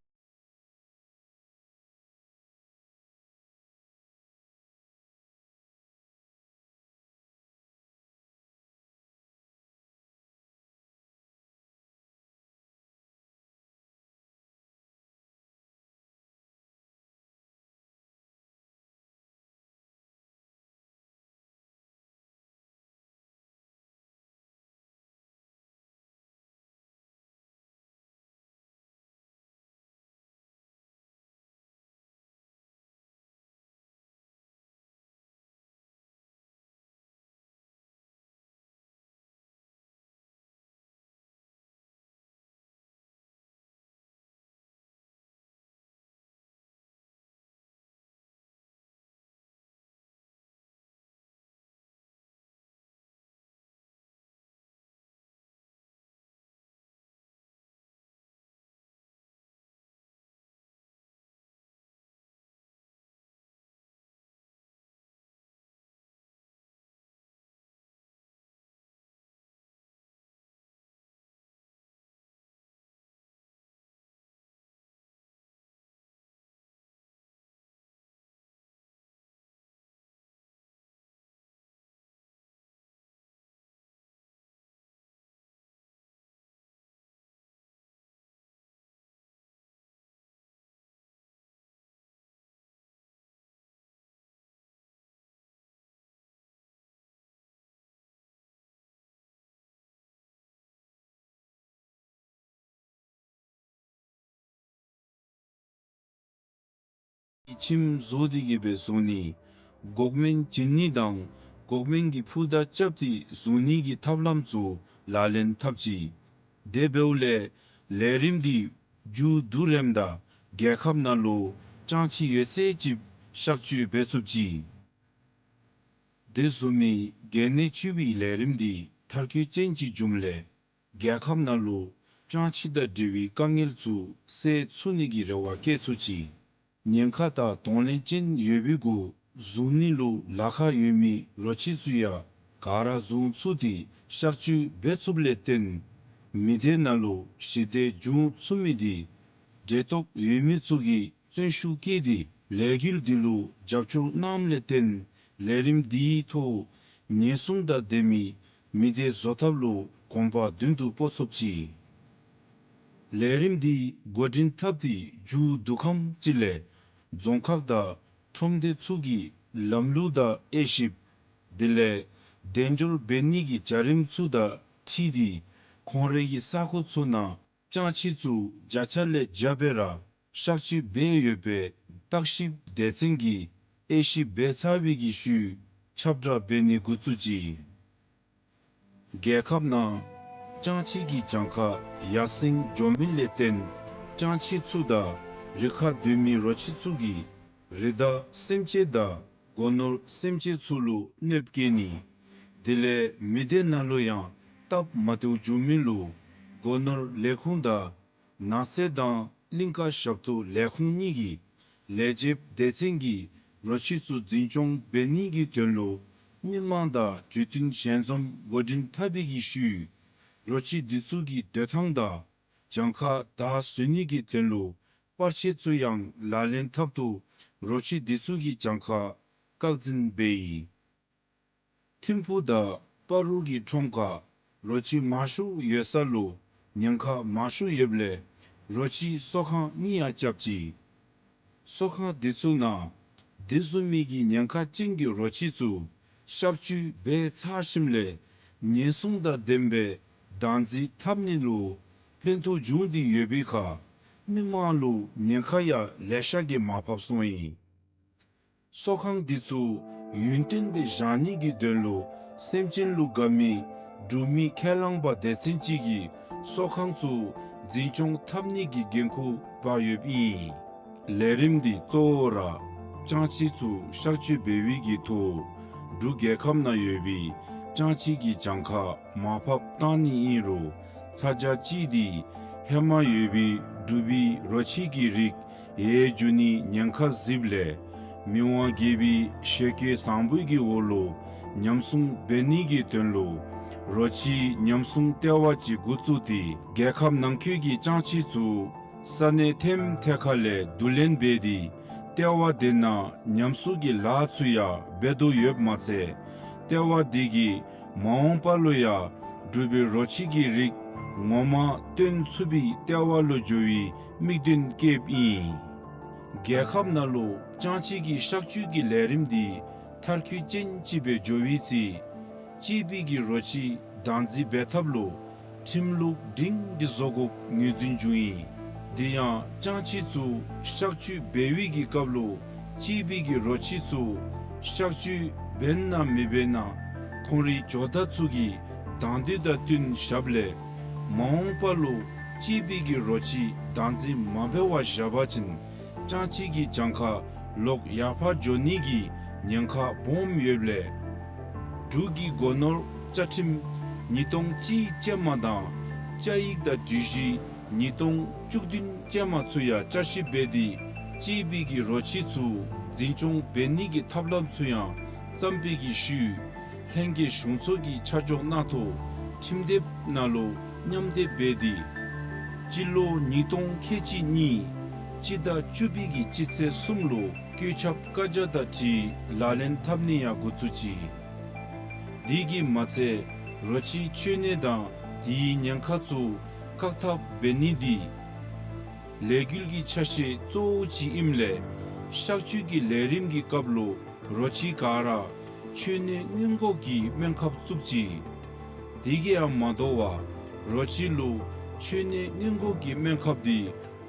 ཡི། ཁྱིམ་བཟོ་སྟེ་གི་སྦེ་བཟུང་ནི། འགོག་སྨན་བྱིན་ནི་དང་འགོག་སྨན་གྱི་ཕུ་དར་རྐྱབ་སྟེ་བཟུང་ནི་གི་ཐབས་ལམ་ཚུ་ལག་ལེན་འཐབ་ཅི། དེ་འབདཝ་ལས་ལས་རིམ་འདི་མཇུག་བསྡུ་རནམ་ད་རྒྱལ་ཁབ་ནང་ལུ་སྤྱང་ཁྱི་ཡོད་ཚད་ཅིག་གཤག་བཅོས་འབད་ཚུགས་ཅི། དེ་བཟུམ་མའི་གལ་གནད་ཆེ་བའི་ལས་རིམ་འདི་མཐར་འཁྱོལ་ཅན་ཅིག་འབྱུངམ་ལས་རྒྱལ་ཁབ་ནང་ལུ་ཅང་ཆི་དང་འབྲེལ་བའི་དཀའ་ངལ་ཚུ་སེལ་ཚུགས་ནི་གི་རེ་བ་བསྐྱེད་ཚུགས་ཅི། ཉེན་ཁ་དང་གདོང་ལེན་ཅན་ཡོད་པའི་གུ་བཟུང་ནི་ལུ་ལཱ་ཁག་ཡོད་མི་རོ་ཁྱི་ཚུ་ཡང་ག་ར་བཟུང་ཚུགས་ཏེ་གཤག་བཅོས་འབད་ཚུགསཔ་ལས་བརྟེན་མི་སྡེ་ནང་ལུ་ཞི་བདེ་འབྱུང་ཚུགས་མི་འདི་འབྲེལ་གཏོགས་ཡོད་མི་ཚུ་གིས་བརྩོན་ཤུགས་བསྐྱེད་དེ་ལས་འགུལ་འདི་ལུ་རྒྱབ་སྐྱོར་གནངམ་ལས་བརྟེན་ལས་རིམ་འདིའི་ཐོག་ཉེན་སྲུང་དང་ལྡན་མི་མི་སྡེ་བཟོ་ཐབས་ལུ་གོམ་པ་མདུན་དུ་སྤོ་ཚུགས་ཅི། ལས་རིམ་འདི་འགོ་འདྲེན་འཐབ་སྟེ་མཇུག་བསྡུ་ཁམས་ཅིག་ལས་རྫོང་ཁག་དང་ཁྲོམ་སྡེ་ཚུ་གིས་ལམ་ལུགས་དང་དབྱེ་ཞིབ་དེ་ལས་དལ་འབྱོར་འབད་ནི་གི་བྱ་རིམ་ཚུ་དང་འཁྲིལ་ཏེ་ཁོང་རའི་གི་ས་ཁོངས་ཚུ་ནང་ཅང་ཆི་ཚུ་བརྒྱ་ཆ་ལས་བརྒྱ་སྦེ་ར་གཤག་བཅོས་འབད་ཡོད་པའི་བརྟག་ཞིབ་སྡེ་ཚན་གྱིས་དབྱེ་ཞིབ་འབད་ཚར་བའི་གི་ཤུལ་ཁྱབ་བསྒྲགས་འབད་ནི་འགོ་བཙུགས་ཅི། རྒྱལ་ཁབ་ནང་ཅང་ཆི་གི་གྱངས་ཁ་ཡར་སེང་འགྱོ་མི་ལས་བརྟེན་ཅང་ཆི་ཚུ་དང་རི་ཁར་སྡོད་མི་རོ་ཁྱི་ཚུ་གིས་རི་དྭགས་སེམས་ཅན་དང་སྒོ་ནོར་སེམས་ཅན་ཚུ་ལུ་གནོདཔ་བཀལ་ནི། དེ་ལས་མི་སྡེ་ནང་ལུ་ཡང་སྟབས་མ་བདེཝ་འབྱུང་མི་ལུ་སྒོ་ནོར་ལས་ཁུངས་དང་ནགས་ཚལ་དང་གླིང་ཀ་ཞབས་ཏོག་ལས་ཁུངས་གཉིས་ཀྱི་ལས་བྱེདཔ་སྡེ་ཚན་གྱིས་རོ་ཁྱི་ཚུ་འཛིན་སྐྱོང་འབད་ནི་གི་དོན་ལུ་མི་མང་དང་གྲོས་བསྟུན་ཞལ་འཛོམས་འགོ་འདྲེན་འཐབ་པའི་གི་ཤུལ་རོ་ཁྱི་འདི་ཚུ་གི་སྡོད་ཐངས་དང་གྱངས་ཁ་དར་སོ་ནི་གི་དོན་ལུ་པར་ཆས་ཚུ་ཡང་ལག་ལེན་འཐབ་ཐོག་རོ་ཁྱི་འདི་ཚུ་གི་གྱངས་ཁ་བཀག་འཛིན་འབད་ཡི། ཐིམ་ཕུ་དང་སྤ་རོ་གི་ཁྲོམ་ཁར་རོ་ཁྱི་མང་ཤོས་ཡོད་ས་ལུ་ཉེན་ཁ་མང་ཤོས་ཡོདཔ་ལས་རོ་ཁྱི་གསོ་ཁང་གཉིས་ཡང་རྐྱབ་ཅི། གསོ་ཁང་འདི་ཚུ་ནང་དེ་བཟུམ་མའི་གི་ཉེན་ཁ་ཅན་གྱི་རོ་ཁྱི་ཚུ་གཤག་བཅོས་འབད་ཚར་ཞིནམ་ལས་ཉེན་སྲུང་དང་ལྡན་པའི་བདག་འཛིན་འཐབ་ནི་ལུ་ཕན་ཐོགས་འབྱུང་སྟེ་ཡོད་པའི་ཁར་མི་མང་ལུ་ཉེན་ཁ་ཡང་ལེ་ཤ་གིས་མར་ཕབ་སོང་ཡི། གསོ་ཁང་འདི་ཚུ་ཡུན་བརྟན་སྦེ་བཞག་ནི་གི་དོན་ལུ་སེམས་ཅན་ལུ་དགའ་མི་འབྲུག་མི་ཁས་བླངས་པ་སྡེ་ཚན་ཅིག་གིས་གསོ་ཁང་ཚུ་འཛིན་སྐྱོང་འཐབ་ནི་གི་འགན་ཁུར་འབག་ཡོདཔ་ཨིན། ལས་རིམ་འདི་གཙོ་བོ་ར་ཅང་ཆི་ཚུ་གཤག་བཅོས་འབད་བའི་གི་ཐོག་འབྲུག་རྒྱལ་ཁབ་ནང་ཡོད་པའི་ཅང་ཆི་གི་གྱངས་ཁ་མར་ཕབ་བཏང་ནི་ཨིན་རུང་ཚ་གྱང་ཅིག་འདི་ཧེ་མ་ཡོད་པའི་འབྲུག་པའི་རོ་ཁྱི་གི་རིགས་ཡལ་འགྱོ་ནི་ཉེན་ཁ་གཟིགསཔ་ལས་མི་དབང་རྒྱལ་པོའི་ཞལ་བཀོད་བཟང་པོའི་གི་འོག་ལུ་ཉམས་སྲུང་འབད་ནི་གི་དོན་ལུ་རོ་ཁྱི་ཉམས་སྲུང་ལྟེ་བ་ཅིག་འགོ་བཙུགས་ཏེ་རྒྱལ་ཁབ་ནང་འཁོད་ཀྱི་ཅང་ཆི་ཚུ་ས་གནས་ཐེམ་ཐེ་ཁ་ལས་བསྡུ་ལེན་འབད་དེ་ལྟེ་བ་དེ་ནང་ཉམས་གསོ་གི་ལཱ་ཚུ་ཡང་འབད་དོ་ཡོདཔ་མ་ཚད་ལྟེ་བ་དེ་གིས་མ་འོངས་པ་ལུ་ཡང་འབྲུག་པའི་རོ་ཁྱི་གི་རིགས་ངོ་མ་སྟོན་ཚུགས་པའི་ལྟེ་བ་ལུ་འགྱུར་བའི་དམིགས་དོན་བསྐྱེདཔ་ཨིན། རྒྱལ་ཁབ་ནང་ལུ་ཅང་ཆི་གི་གཤག་བཅོས་ཀྱི་ལས་རིམ་འདི་མཐར་འཁྱོལ་ཅན་ཅིག་སྦེ་འགྱོ་བའི་ཚེ་གཅེས་པའི་གི་རོ་ཁྱི་བདག་འཛིན་འབད་ཐབས་ལུ་ཁྲིམས་ལུགས་སྒྲིང་སྒྲི་བཟོ་དགོཔ་ངོས་འཛིན་འབྱུང་ཡི། དེ་ཡང་ཅང་ཆི་ཚུ་གཤག་བཅོས་འབད་བའི་གི་སྐབས་ལུ་གཅེས་པའི་གི་རོ་ཁྱི་ཚུ་གཤག་བཅོས་འབད་ན་མི་འབད་ན་ཁོང་རའི་ཇོ་བདག་ཚུ་གིས་དང་འདོད་དང་བསྟུན་བཞགཔ་ལས་མ་འོངས་པ་ལུ་གཅེས་པའི་གི་རོ་ཁྱི་བདག་འཛིན་མ་འབད་བར་བཞག་པ་ཅིན་ཅང་ཆི་གི་གྱངས་ཁ་ལོག་ཡར་འཕར་འགྱོ་ནི་གི་ཉེན་ཁ་སྦོམ་ཡོདཔ་ལས་འབྲུག་གི་སྒོ་ནོར་བཅའ་ཁྲིམས་ཉིས་སྟོང་གཅིག་ཅན་མ་དང་བཅའ་ཡིག་དང་སྒྲིག་གཞི་ཉིས་སྟོང་བཅུ་བདུན་ཅན་མ་ཚུ་ཡང་བསྐྱར་ཞིབ་འབད་དེ་གཅེས་པའི་གི་རོ་ཁྱི་ཚུ་འཛིན་སྐྱོང་འབད་ནི་གི་ཐབས་ལམ་ཚུ་ཡང་བརྩམས་པའི་གི་ཤུལ་ལྷན་རྒྱས་གཞུང་ཚོགས་ཀྱི་ཆ་འཇོག་གནང་ཐོག་ཁྲིམས་དེབ་ནང་ལུ་མཉམ་འདེབས་འབད་དེ་སྤྱི་ལོ་ཉིས་སྟོང་ཁལ་གཅིག་གཉིས་སྤྱི་ཟླ་བཅུ་པའི་གི་སྤྱི་ཚེས་གསུམ་ལུ་བཀོད་ཁྱབ་བཀའ་རྒྱ་དང་འཁྲིལ་ལག་ལེན་འཐབ་ནི་ཡང་འགོ་བཙུགས་ཅི། དེ་གིས་མ་ཚད་རོ་ཁྱི་འཆོལ་ནད་དང་དེའི་ཉེན་ཁ་ཚུ་བཀག་ཐབས་འབད་ནི་འདི་ལས་འགུལ་གྱི་ཆ་ཤས་གཙོ་བོ་ཅིག་ཨིནམ་ལས་གཤག་བཅོས་ཀྱི་ལས་རིམ་གྱི་སྐབས་ལུ་རོ་ཁྱི་ག་ར་འཆོལ་ནད་སྔོན་འགོག་གི་སྨན་ཁབ་བཙུགས་ཅི། དེ་གིས་ཡང་མ་དོ་བར་རོ་ཁྱི་ལུ་འཆོལ་ནད་སྔོན་འགོག་གི་སྨན་ཁབ་འདི་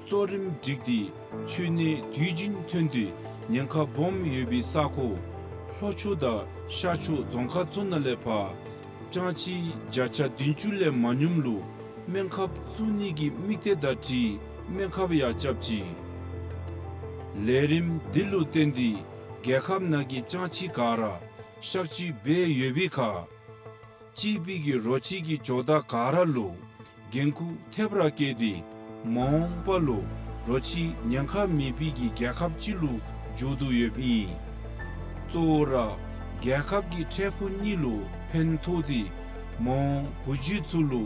གཙོ་རིམ་བསྒྲིགས་ཏེ་འཆོལ་ནད་དུས་རྒྱུན་ཐོན་ཏེ་ཉེན་ཁ་སྦོམ་ཡོད་པའི་ས་ཁོངས་ལྷོ་ཕྱོགས་དང་ཤར་ཕྱོགས་རྫོང་ཁག་ཚུ་ནང་ལས་ཕར་ཅང་ཆི་བརྒྱ་ཆ་བདུན་ཅུ་ལས་མ་ཉུངམ་ལུ་སྨན་ཁབ་བཙུགས་ནི་གི་དམིགས་གཏད་དང་འཁྲིལ་སྨན་ཁབ་ཡང་རྐྱབ་ཅི། ལས་རིམ་འདི་ལུ་བརྟེན་ཏེ་རྒྱལ་ཁབ་ནང་གི་ཅང་ཆི་ག་ར་ གཤག་བཅོས་འབད་ཡོད་པའི་ཁར་གཅེས་པའི་གི་རོ་ཁྱི་གི་ཇོ་བདག་ག་ར་ལུ་འགན་ཁུར་ཐེབས་ར་བཀལ་ཏེ་མ་འོངས་པ་ལུ་རོ་ཁྱི་ཉེན་ཁ་མེད་པའི་གི་རྒྱལ་ཁབ་ཅིག་ལུ་འགྱུར་དོ་ཡོདཔ་ཨིན། གཙོ་བོ་ར་རྒྱལ་ཁབ་ཀྱི་འཕྲལ་ཕུགས་གཉིས་ལུ་ཕན་ཐོགས་ཏེ་མ་འོངས་བུ་རྒྱུད་ཚུ་ལུ་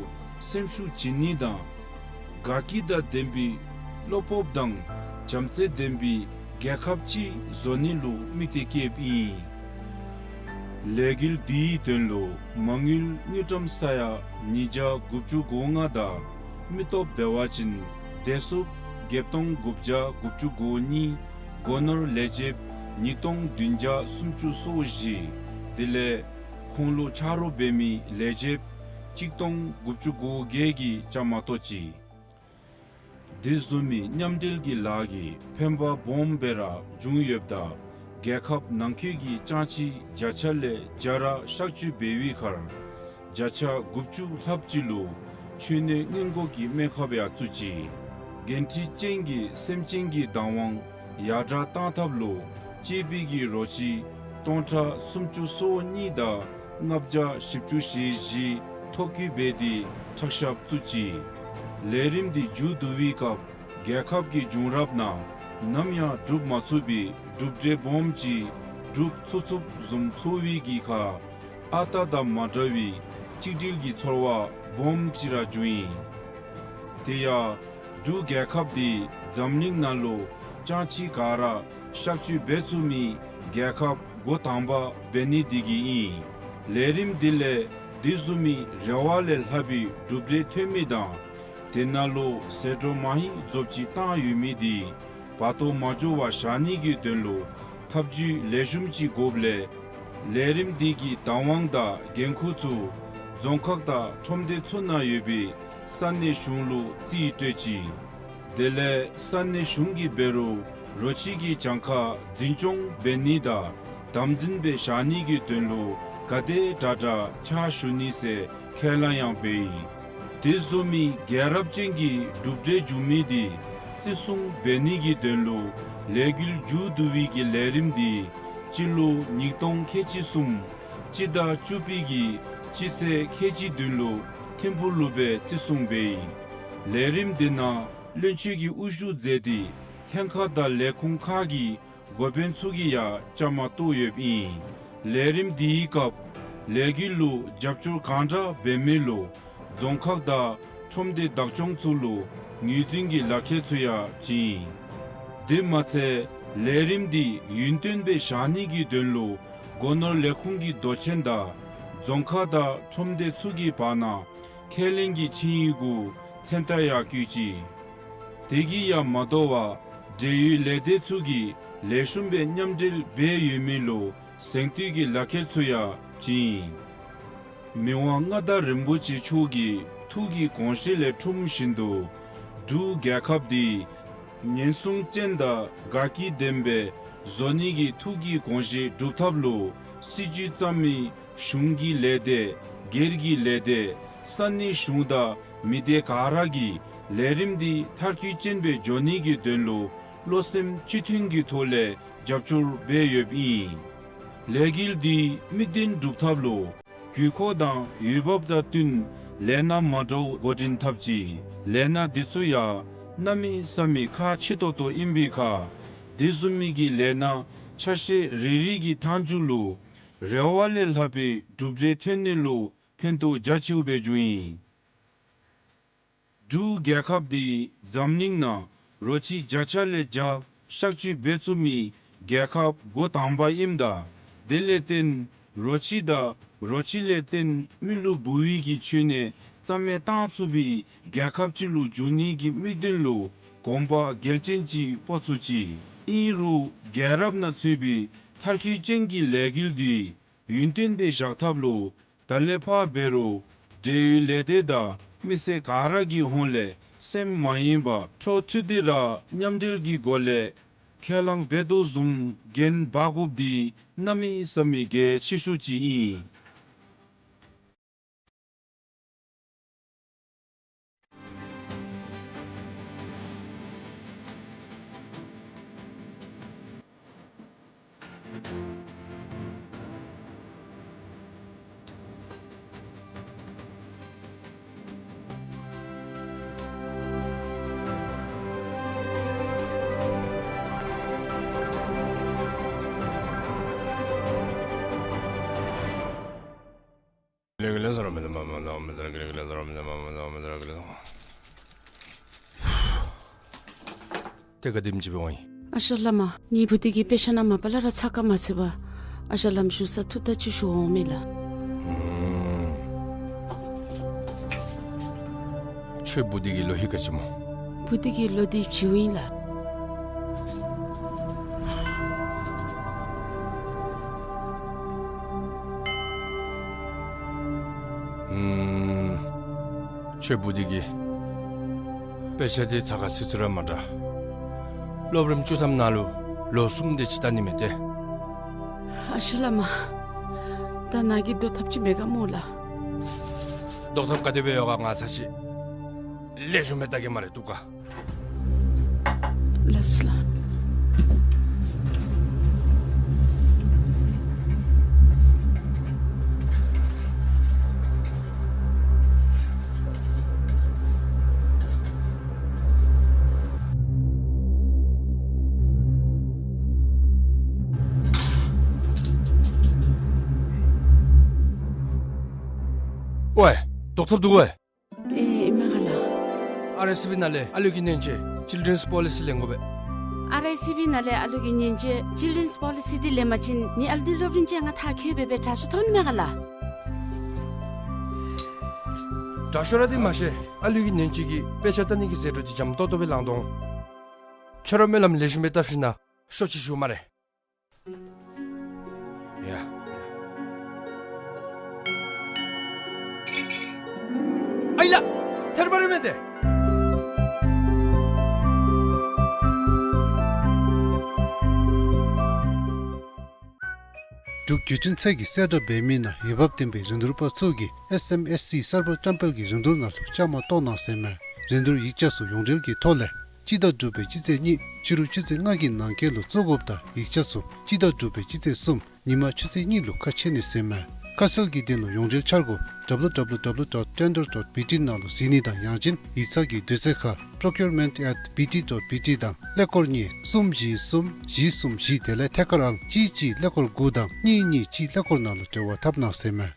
སེམས་ཤུགས་བྱིན་ནི་དང་དགའ་སྐྱིད་དང་ལྡན་པའི་བློ་སྤོབས་དང་བྱམས་བརྩེ་ལྡན་པའི་རྒྱལ་ཁབ་ཅིག་བཟོ་ནི་ལུ་དམིགས་ཏེ་བསྐྱེདཔ་ཨིན། ལས་འགུལ་འདིའི་དོན་ལུ་མ་དངུལ་དངུལ་ཀྲམ་ས་ཡ་ཉིས་བརྒྱ་དགུ་བཅུ་གོ་ལྔ་དང་མི་སྟོབས་འབད་བ་ཅིན་བདེ་སྲུངཔ་བརྒྱད་སྟོང་དགུ་བརྒྱ་དགུ་བཅུ་གོ་གཉིས། སྒོ་ནོར་ལས་བྱེདཔ་ཉིས་སྟོང་བདུན་བརྒྱ་སུམ་ཅུ་སོ་བཞི། དེ་ལས་ཁོང་ལུ་ཆ་རོགས་འབད་མི་ལས་བྱེདཔ་གཅིག་སྟོང་དགུ་བཅུ་གོ་བརྒྱད་ཀྱིས་བཅའ་མར་གཏོགས་ཅི། དེ་བཟུམ་མའི་མཉམ་འབྲེལ་གྱི་ལཱ་གིས་ཕན་པ་སྦོམ་སྦེ་ར་བྱུང་ཡོདཔ་ད་རྒྱལ་ཁབ་ནང་འཁོད་ཀྱི་ཅང་ཆི་བརྒྱ་ཆ་ལས་བརྒྱ་ར་གཤག་བཅོས་འབད་བའི་ཁར་བརྒྱ་ཆ་དགུ་བཅུ་ལྷགཔ་ཅིག་ལུ་འཕྲུལ་སྣོད་སྔོན་འགོག་གི་སྨན་ཁབ་ཡང་བཙུགས་ཅི། འགན་འཁྲི་ཅན་གྱི་སེམས་ཅན་གྱི་བདག་དབང་ཡར་དྲག་གཏང་ཐབས་ལུ་གཅེས་པའི་གི་རོ་ཁྱི་སྟོང་ཕྲག་སུམ་ཅུ་སོ་གཉིས་དང་ལྔ་བརྒྱ་བཞི་བཅུ་ཞེ་བཞི་ཐོ་བཀོད་འབད་དེ་ཁྲག་ཤབ་བཙུགས་ཅི། ལས་རིམ་འདི་མཇུག་བསྡུ་བའི་སྐབས་རྒྱལ་ཁབ་ཀྱི་བྱུང་རབས་ནང་ནམ་ཡང་སྒྲུབ་མ་ཚུགས་པའི་གྲུབ་འབྲས་སྦོམ་ཅིག་སྒྲུབ་ཚུགས་ཚུགསཔ་བཟུམ་ཚོར་བའི་གི་ཁར་ཨ་རྟག་དང་མ་འདྲ་བའི་གཅིག་སྒྲིལ་གྱི་ཚོར་བ་སྦོམ་ཅིག་ར་བྱུང་ཡི། དེ་ཡང་འབྲུག་རྒྱལ་ཁབ་འདི་འཛམ་གླིང་ནང་ལུ་ཅང་ཆི་ག་ར་གཤག་བཅོས་འབད་ཚུགས་མི་རྒྱལ་ཁབ་འགོ་དང་པ་འབད་ནི་འདི་གིས་ཨིན། ལས་རིམ་འདི་ལས་དེ་བཟུམ་མའི་རེ་བ་ལས་ལྷག་པའི་གྲུབ་འབྲས་ཐོན་མི་དང་དེ་ནང་ལུ་ཟད་འགྲོ་མ་ཧེ་རྫོབ་ཅིག་བཏང་ཡོད་མི་འདི་བར་སྟོང་མ་འགྱོ་བར་བཞག་ནི་གི་དོན་ལུ་ཐབས་བྱུས་ལེགས་ཤོམ་ཅིག་དགོཔ་ལས་ལས་རིམ་འདི་གི་བདག་དབང་དང་འགན་ཁུར་ཚུ་རྫོང་ཁག་དང་ཁྲོམ་སྡེ་ཚུ་ནང་ཡོད་པའི་ས་གནས་གཞུང་ལུ་རྩིས་སྤྲོད་ཅི། དེ་ལས་ས་གནས་གཞུང་གིས་འབད་རུང་རོ་ཁྱི་གི་གྱངས་ཁ་འཛིན་སྐྱོང་འབད་ནི་དང་དམ་འཛིན་སྦེ་བཞག་ནི་གི་དོན་ལུ་ག་དེ་དྲག་དྲག་ཕྱག་ཞུ་ནི་ཟེར་ཁས་བླངས་ཡང་འབད་ཡི། དེ་བཟུམ་མའི་རྒྱལ་རབས་ཅན་གྱི་གྲུབ་འབྲས་བྱུང་མི་འདི་བརྩི་སྲུང་འབད་ནི་གི་དོན་ལུ་ལས་འགུལ་མཇུག་བསྡུ་བའི་གི་ལས་རིམ་འདི་སྤྱི་ལོ་ཉིས་སྟོང་ཁལ་གཅིག་གསུམ་སྤྱི་ཟླ་བཅུ་པའི་གི་སྤྱི་ཚེས་ཁལ་གཅིག་བདུན་ལུ་ཐིམ་ཕུག་ལུ་སྦེ་བརྩི་སྲུང་འབད་ཡི། ལས་རིམ་འདི་ནང་བློན་ཆེན་གྱིས་དབུ་བཞུགས་མཛད་དེ་ལྷན་ཁག་དང་ལས་ཁུངས་ཁག་གི་འགོ་དཔོན་ཚུ་གིས་ཡང་བཅའ་མར་གཏོགས་ཡོདཔ་ཨིན། ལས་རིམ་འདིའི་སྐབས་ལས་འགུལ་ལུ་རྒྱབ་སྐྱོར་གང་དྲག་འབད་མི་ལུ་རྫོང་ཁག་དང་ཁྲོམ་སྡེ་བདག་སྐྱོང་ཚུ་ལུ་ངོས་འཛིན་གྱི་ལག་ཁྱེར་ཚུ་ཡང་བྱིན་ཡི། དེ་མ་ཚད་ལས་རིམ་འདི་ཡུན་བརྟན་སྦེ་བཞག་ནི་གི་དོན་ལུ་སྒོ་ནོར་ལས་ཁུངས་ཀྱི་མདོ་ཆེན་དང་རྫོང་ཁག་དང་ཁྲོམ་སྡེ་ཚུ་གི་བར་ན་ཁས་ལེན་གྱི་ཆིངས་ཡིག་གུ་མཚན་རྟགས་ཡང་བཀོད་ཅི། དེ་གིས་ཡང་མ་དོ་བར་འབྲེལ་ཡོད་ལས་སྡེ་ཚུ་གིས་ལེགས་ཤོམ་སྦེ་མཉམ་འབྲེལ་འབད་ཡོད་མི་ལུ་གཟེངས་བསྟོད་ཀྱི་ལག་ཁྱེར་ཚུ་ཡང་བྱིན་ཡི། མི་དབང་མངའ་བདག་རིན་པོ་ཆེ་མཆོག་གི་ཐུགས་ཀྱི་དགོངས་བཞེད་ལས་འཁྲུངས་བཞིན་དུ་འབྲུག་རྒྱལ་ཁབ་འདི་ཉེན་སྲུང་ཅན་དང་དགའ་སྐྱིད་ལྡན་པའི་བཟོ་ནི་གི་ཐུགས་ཀྱི་དགོངས་བཞེད་སྒྲུབ་ཐབས་ལུ་སྲིད་བྱུས་བརྩམ་མི་གཞུང་གི་ལས་སྡེ་སྒེར་གྱི་ལས་སྡེ་ས་གནས་གཞུང་དང་མི་སྡེ་ག་ར་གིས་ལས་རིམ་འདི་མཐར་འཁྱོལ་ཅན་སྦེ་འགྱོ་ནི་གི་དོན་ལུ་བློ་སེམས་གཅིག་མཐུན་གྱི་ཐོག་ལས་རྒྱབ་སྐྱོར་འབད་ཡོདཔ་ཨིན། ལས་འགུལ་འདི་དམིགས་དོན་སྒྲུབ་ཐབས་ལུ་དགོས་མཁོ་དང་འོས་འབབ་དང་བསྟུན་ལས་སྣ་མ་འདྲཝ་འགོ་འདྲེན་འཐབ་ཅི། ལས་སྣ་འདི་ཚུ་ཡང་གནམ་མེད་ས་མེད་ཁག་ཆེ་ཏོག་ཏོ་ཨིན་པའི་ཁར་དེ་བཟུམ་མའི་གི་ལས་སྣ་ཆ་ཤས་རེ་རེ་གི་མཐའ་མཇུག་ལུ་རེ་བ་ལས་ལྷག་པའི་གྲུབ་འབྲས་ཐོན་ནི་ལུ་ཕན་ཐོགས་རྒྱ་ཆེཝ་སྦེ་བྱུང་ཡི། འབྲུག་རྒྱལ་ཁབ་འདི་འཛམ་གླིང་ནང་རོ་ཁྱི་བརྒྱ་ཆ་ལས་བརྒྱ་གཤག་བཅོས་འབད་ཚུགས་མི་རྒྱལ་ཁབ་འགོ་དང་པ་ཨིནམ་ད་དེ་ལས་བརྟེན་རོ་ཁྱི་དང་རོ་ཁྱི་ལས་བརྟེན་མི་ལུ་འབུ་བའི་གི་འཕྲུལ་སྣོད་རྩ་མེད་བཏང་ཚུགས་པའི་རྒྱལ་ཁབ་ཅིག་ལུ་འགྱུར་ནི་གི་དམིགས་དོན་ལུ་གོམ་པ་འགལ་རྐྱེན་ཅིག་སྤོ་ཚུགས་ཅི། ཨིན་རུང་རྒྱལ་རབས་ནང་ཚུད་པའི་མཐར་འཁྱོལ་ཅན་གྱི་ལས་འགུལ་འདི་ཡུན་བརྟན་སྦེ་བཞག་ཐབས་ལུ་ད་ལས་ཕར་འབད་རུང་འབྲེལ་ཡོད་ལས་སྡེ་དང་མི་སེར་ག་ར་གི་ཧོངས་ལས་སེམས་མ་ཡེངས་པར་འཕྲོ་མཐུད་དེ་ར་མཉམ་འབྲེལ་གྱི་སྒོ་ལས་ཁས་བླངས་འབད་དོ་བཟུམ་འགན་འབག་དགོཔ་འདི་གནམ་མེད་ས་མེད་གལ་ཆེ་ཤོས་ཅིག་ཨིན། ཏེ་ག་དེམ་ཅིག་འབད་འོང་ཡི། ཨ་ཞང་བླ་མ། ངེའི་བུ་འདི་གིས་དཔེ་ཆ་ནང་མ་པ་ལས་ར་ཚགས་ཁར་མ་ཚུད་པར་ཨ་ཞང་བླམ་བཞུགས་སར་ཐུག་ད་བཅུག་ཞུ་འོང་མས་ལགས། ཁྱོད་བུ་འདི་གི་ལོ་ཧེ་ག་ཅི་སྨོ། བུ་འདི་གི་ལོ་འདི་བྱིའུ་ཨིན་ལགས། ཨུམ། ཁྱོད་བུ་འདི་གིས་དཔེ་ཆ་འདི་ཚགས་ཁར་ཚུད་ཚུད་ར་མ་དྲངས། སློབ་རིམ་བཅུ་ཐམ་ནང་ལུ་ལོ་གསུམ་དེ་ཅིག་ལྟ་ནི་མས་ཏེ། ཨ་ཞང་བླ་མ། ད་ནཱ་གིས་བཟློག་ཐབས་ཅིག་མེད་ག་སྨོ་ལགས། བཟློག་ཐབས་ག་དེ་སྦེ་ཡོད་ག། ང་ཚར་ཅིག་ལེགས་ཤོམ་སྦེ་བལྟ་གེ་སྨ་རེ། བཏུབ་ག། ལགས་སོ་ལགས། ཝའེ། བཟློག་ཐབས་འདུག་གོ་ཝའེ། ཨེ་ཨིན་མས་ག་ལགས། ཨར་ཨའི་སི་བི་ནང་ལས་ཨ་ལུ་གི་ཉེན་བཅོལ་Children's Policy ལེན་དགོ་པས། ཨར་ཨའི་སི་བི་ནང་ལས་ཨ་ལུ་གི་ཉེན་བཅོལ་Children's Policy འདི་ལེན་པ་ཅིན་ངེའི་ཨ་ལུ་འདི་སློབ་རིམ་བཅོ་ལྔ་མཐར་འཁྱོལ་སྦེ་སྦེ་དྲག་ཤོས་ཐོབ་ནི་མས་ག་ལགས། དྲག་ཤོས་ར་འདི་མ་ཤེས། ཨ་ལུ་གི་ཉེན་བཅོལ་གྱི་དཔེ་ཆ་ལྟ་ནི་གི་ཟད་འགྲོ་འདི་འཇམ་ཏོག་ཏོ་སྦེ་ལང་དོ་འོང་། ཁྱོད་ར་སྨོན་ལམ་ལེགས་ཤོམ་སྦེ་བཏབ་ཞིནམ་ན་ཤོག་ཅིག་ཞུ་སྨ་རེ། ཡ། ཨའི་ལགས། ཐལ་བ་རེ་མེན་ཏེ། འབྲུག་བརྒྱུད་འཕྲིན་ཚད་ཀྱིས་གསལ་བསྒྲགས་འབད་མི་ནང་འོས་འབབ་ལྡན་པའི་རིན་བསྡུར་པ་ཚུ་གིས་ཨེསི་ཨེམ་ཨེསི་སི་གསར་པ་བཀྲམ་སྤེལ་གྱི་རིན་བསྡུར་ནང་ལུ་བཅའ་མར་གཏོགས་གནང་ཟེར་མས། རིན་བསྡུར་ཡིག་ཆ་ཚུ་ཡོངས་འབྲེལ་གྱི་ཐོག་ལས་སྤྱི་ཟླ་དྲུག་པའི་སྤྱི་ཚེས་གཉིས་ཕྱི་རུ་ཆུ་ཚོད་ལྔ་གི་ནང་འཁོད་ལུ་བཙུགས་དགོཔ་དང་ཡིག་ཆ་ཚུ་སྤྱི་ཟླ་དྲུག་པའི་སྤྱི་ཚེས་གསུམ་ཉིན་མ་ཆུ་ཚོད་གཉིས་ལུ་ཁ་ཕྱེ་ནི་ཟེར་མས། ཁ་གསལ་གྱི་དོན་ལུ་ཡོངས་འབྲེལ་འཆར་སྒོ་W W W dot tender dot B T ནང་ལུ་གཟིགས་ནི་དང་ཡང་ཅིན་ཡིག་ཚང་གི་དུས་ཚོད་ཁར་procurement at B T dot B T དང་ཀླད་ཀོར་གཉིས་གསུམ་བཞི་གསུམ་བཞི་གསུམ་བཞི་དེ་ལས་ཐད་ཀར་ཨང་གཅིག་གཅིག་ཀླད་ཀོར་དགུ་དང་གཉིས་གཉིས་གཅིག་ཀླད་ཀོར་ནང་ལུ་འབྲེལ་བ་འཐབ་གནང་ཟེར་མས།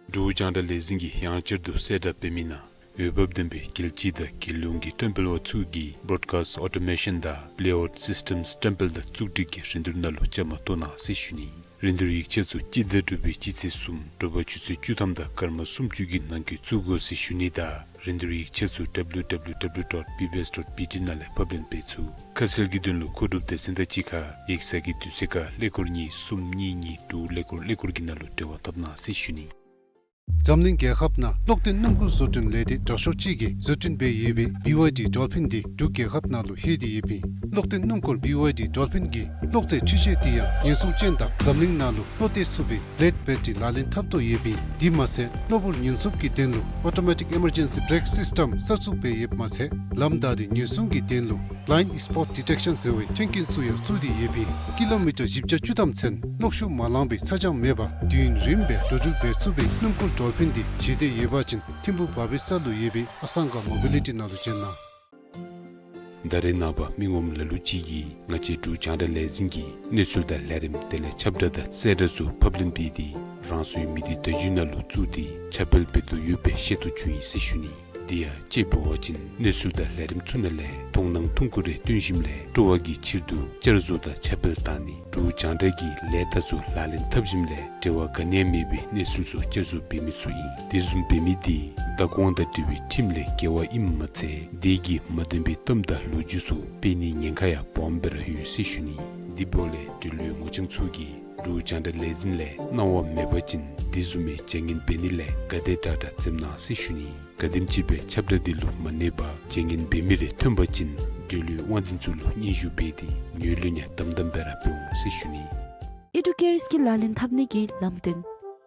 འབྲུག་རྒྱང་བསྒྲགས་ལས་འཛིན་གྱིས་ཡང་བསྐྱར་དུ་གསལ་བསྒྲགས་འབད་མི་ནང་འོས་འབབ་ལྡན་པའི་རྒྱལ་སྤྱི་དང་རྒྱལ་ཡོངས་ཀྱི་བཀྲམ་སྤེལ་པ་ཚུ་གིས་broadcast automation དང་layout systems བཀྲམ་སྤེལ་དང་བཙུགས་སྒྲིག་གི་རིན་བསྡུར་ནང་ལུ་བཅའ་མར་གཏོགས་གནང་ཟེར་ཞུ་ནི། རིན་བསྡུར་ཡིག་ཆ་ཚུ་སྤྱི་ཟླ་དྲུག་པའི་སྤྱི་ཚེས་གསུམ་དྲོ་པ་ཆུ་ཚོད་བཅུ་ཐམ་དང་སྐར་མ་སུམ་ཅུ་གི་ནང་འཁོད་བཙུགས་དགོ་ཟེར་ཞུ་ནི་དང་རིན་བསྡུར་ཡིག་ཆ་ཚུ་W W W dot B B S dot B T ནང་ལས་ཕབ་ལེན་འབད་ཚུགས། ཁ་གསལ་གྱི་དོན་ལུ་མཁོ་སྒྲུབ་སྡེ་ཚན་དང་གཅིག་ཁར་ཡིག་ཚང་གི་དུས་ཚོད་ཁར་ཀླད་ཀོར་གཉིས་གསུམ་གཉིས་གཉིས་དྲུག་ཀླད་ཀོར་ཀླད་ཀོར་གྱི་ནང་ལུ་འབྲེལ་བ་འཐབ་གནང་ཟེར་ཞུ་ནི། འཛམ་གླིང་རྒྱལ་ཁབ་ནང་གློག་ལྡན་སྣུམ་འཁོར་བཟོ་སྐྲུན་ལས་སྡེ་དྲག་ཤོས་ཅིག་གིས་བཟོ་སྐྲུན་འབད་ཡོད་པའི་B Y D Dolphin འདི་འབྲུག་རྒྱལ་ཁབ་ནང་ལུ་ལྷོད་དེ་ཡོདཔ་ཨིན། གློག་ལྡན་སྣུམ་འཁོར་B Y D Dolphin གི་གློག་རྫས་འཕྲུལ་ཆས་འདི་ཡང་ཉེན་སྲུང་ཅན་དང་འཛམ་གླིང་ནང་ལུ་བློ་གཏད་ཚུགས་པའི་lead battery ལག་ལེན་འཐབ་དོ་ཡོདཔ་ཨིན། དེ་མ་ཚད་གློ་བུར་ཉེན་སྲུང་གི་དོན་ལུ automatic emergency brake system གསར་བཙུགས་འབད་ཡོདཔ་མ་ཚད་ལམ་བདའ་སྟེ་ཉེན་སྲུང་གི་དོན་ལུ་blind spot detection ཟེར་བའི་མཐུན་རྐྱེན་ཚུ་ཡང་བཙུགས་ཏེ་ཡོདཔ་ཨིན། ཀི་ལོ་མི་ཊར་བཞི་བརྒྱ་བཅུ་ཐམ་ཚུན་གློག་ཤུགས་མ་ལང་པའི་ཚ་གྱང་མེད་པར་དུས་ཡུན་རིངམོ་སྦེ་འགྲོ་འགྲུལ་འབད་ཚུགས་པའི་སྣུམ་འཁོར་Dolphin འདི་བཞེས་འདོད་ཡོད་པ་ཅིན་ཐིམ་ཕུག་བ་བི་ས་ལུ་ཡོད་པའི་ཨ་སང་ག་Mobility ནང་ལུ་བྱོན་གནང་། ད་རེས་ནངས་པ་མི་ངོམ་ལ་ལུ་ཅིག་གིས་ང་བཅས་འབྲུག་རྒྱང་བསྒྲགས་ལས་འཛིན་གྱི་གནས་ཚུལ་དང་ལས་རིམ་དེ་ལས་ཁྱབ་བསྒྲགས་དང་གསལ་བསྒྲགས་ཚུ་ཕབ་ལེན་འབད་དེ་རང་སོའི་མི་སྡེ་བརྡ་བརྒྱུད་ནང་ལུ་བཙུགས་ཏེ་ཁྱབ་སྤེལ་འབད་དོ་ཡོད་པའི་ཤེས་རྟོགས་བྱུང་ཡི་ཟེར་ཞུ་ནི། དེ་ཡང་དཔྱེ་འབད་བ་ཅིན་གནས་ཚུལ་དང་ལས་རིམ་ཚུ་ནང་ལས་མཐོང་སྣང་ཐུང་ཀུ་རེ་བཏོན་ཞིནམ་ལས་སྤྲོ་བ་གི་ཕྱིར་དུ་བསྐྱར་བཟོ་དང་ཁྱབ་སྤེལ་བཏང་ནི། འབྲུག་རྒྱང་བསྒྲགས་ཀྱི་ལས་རྟགས་ཚུ་ལག་ལེན་འཐབ་ཞིནམ་ལས་འབྲེལ་བ་ག་ནི་ཡང་མེད་པའི་གནས་ཚུལ་ཚུ་བསྐྱར་བཟོ་འབད་མི་ཚུ་ཨིན། དེ་བཟུམ་འབད་མི་དེ་བདག་དབང་དང་འབྲེལ་བའི་ཁྲིམས་ལས་འགལ་བ་ཨིནམ་མ་ཚད་དེ་གིས་མ་བདེན་པའི་གཏམ་དང་ལོ་རྒྱུས་ཚུ་སྤེལ་ནིའི་ཉེན་ཁ་ཡང་སྦོམ་སྦེ་ར་ཡོད་ཟེར་ཞུ་ནི། དེ་འབདཝ་ལས་འབྲེལ་ཡོད་ངོ་རྐྱང་ཚུ་གིས་འབྲུག་རྒྱང་བསྒྲགས་ལས་འཛིན་ལས་གནང་བ་མེད་པ་ཅིན་དེ་བཟུམ་མའི་བྱ་ངན་འབད་ནི་ལས་ག་དེ་དྲག་དྲག་འཛེམ་གནང་ཟེར་ཞུ་ནི། ག་དེམ་ཅིག་སྦེ་ཁྱབ་བསྒྲགས་འདི་ལུ་མ་གནས་པར་བྱ་ངན་འབད་མི་རེ་ཐོན་པ་ཅིན་འབྲེལ་ཡོད་དབང་འཛིན་ཚུ་ལུ་སྙན་ཞུ་འབད་དེ་ངོས་ལེན་ཡང་དམ་དམ་སྦེ་ར་འབད་འོང་ཟེར་ཞུ་ནི། ཨི་ཌུ་ཀེར་སི་ཀིལ་ལག་ལེན་འཐབ་ནི་གི་ལམ་སྟོན།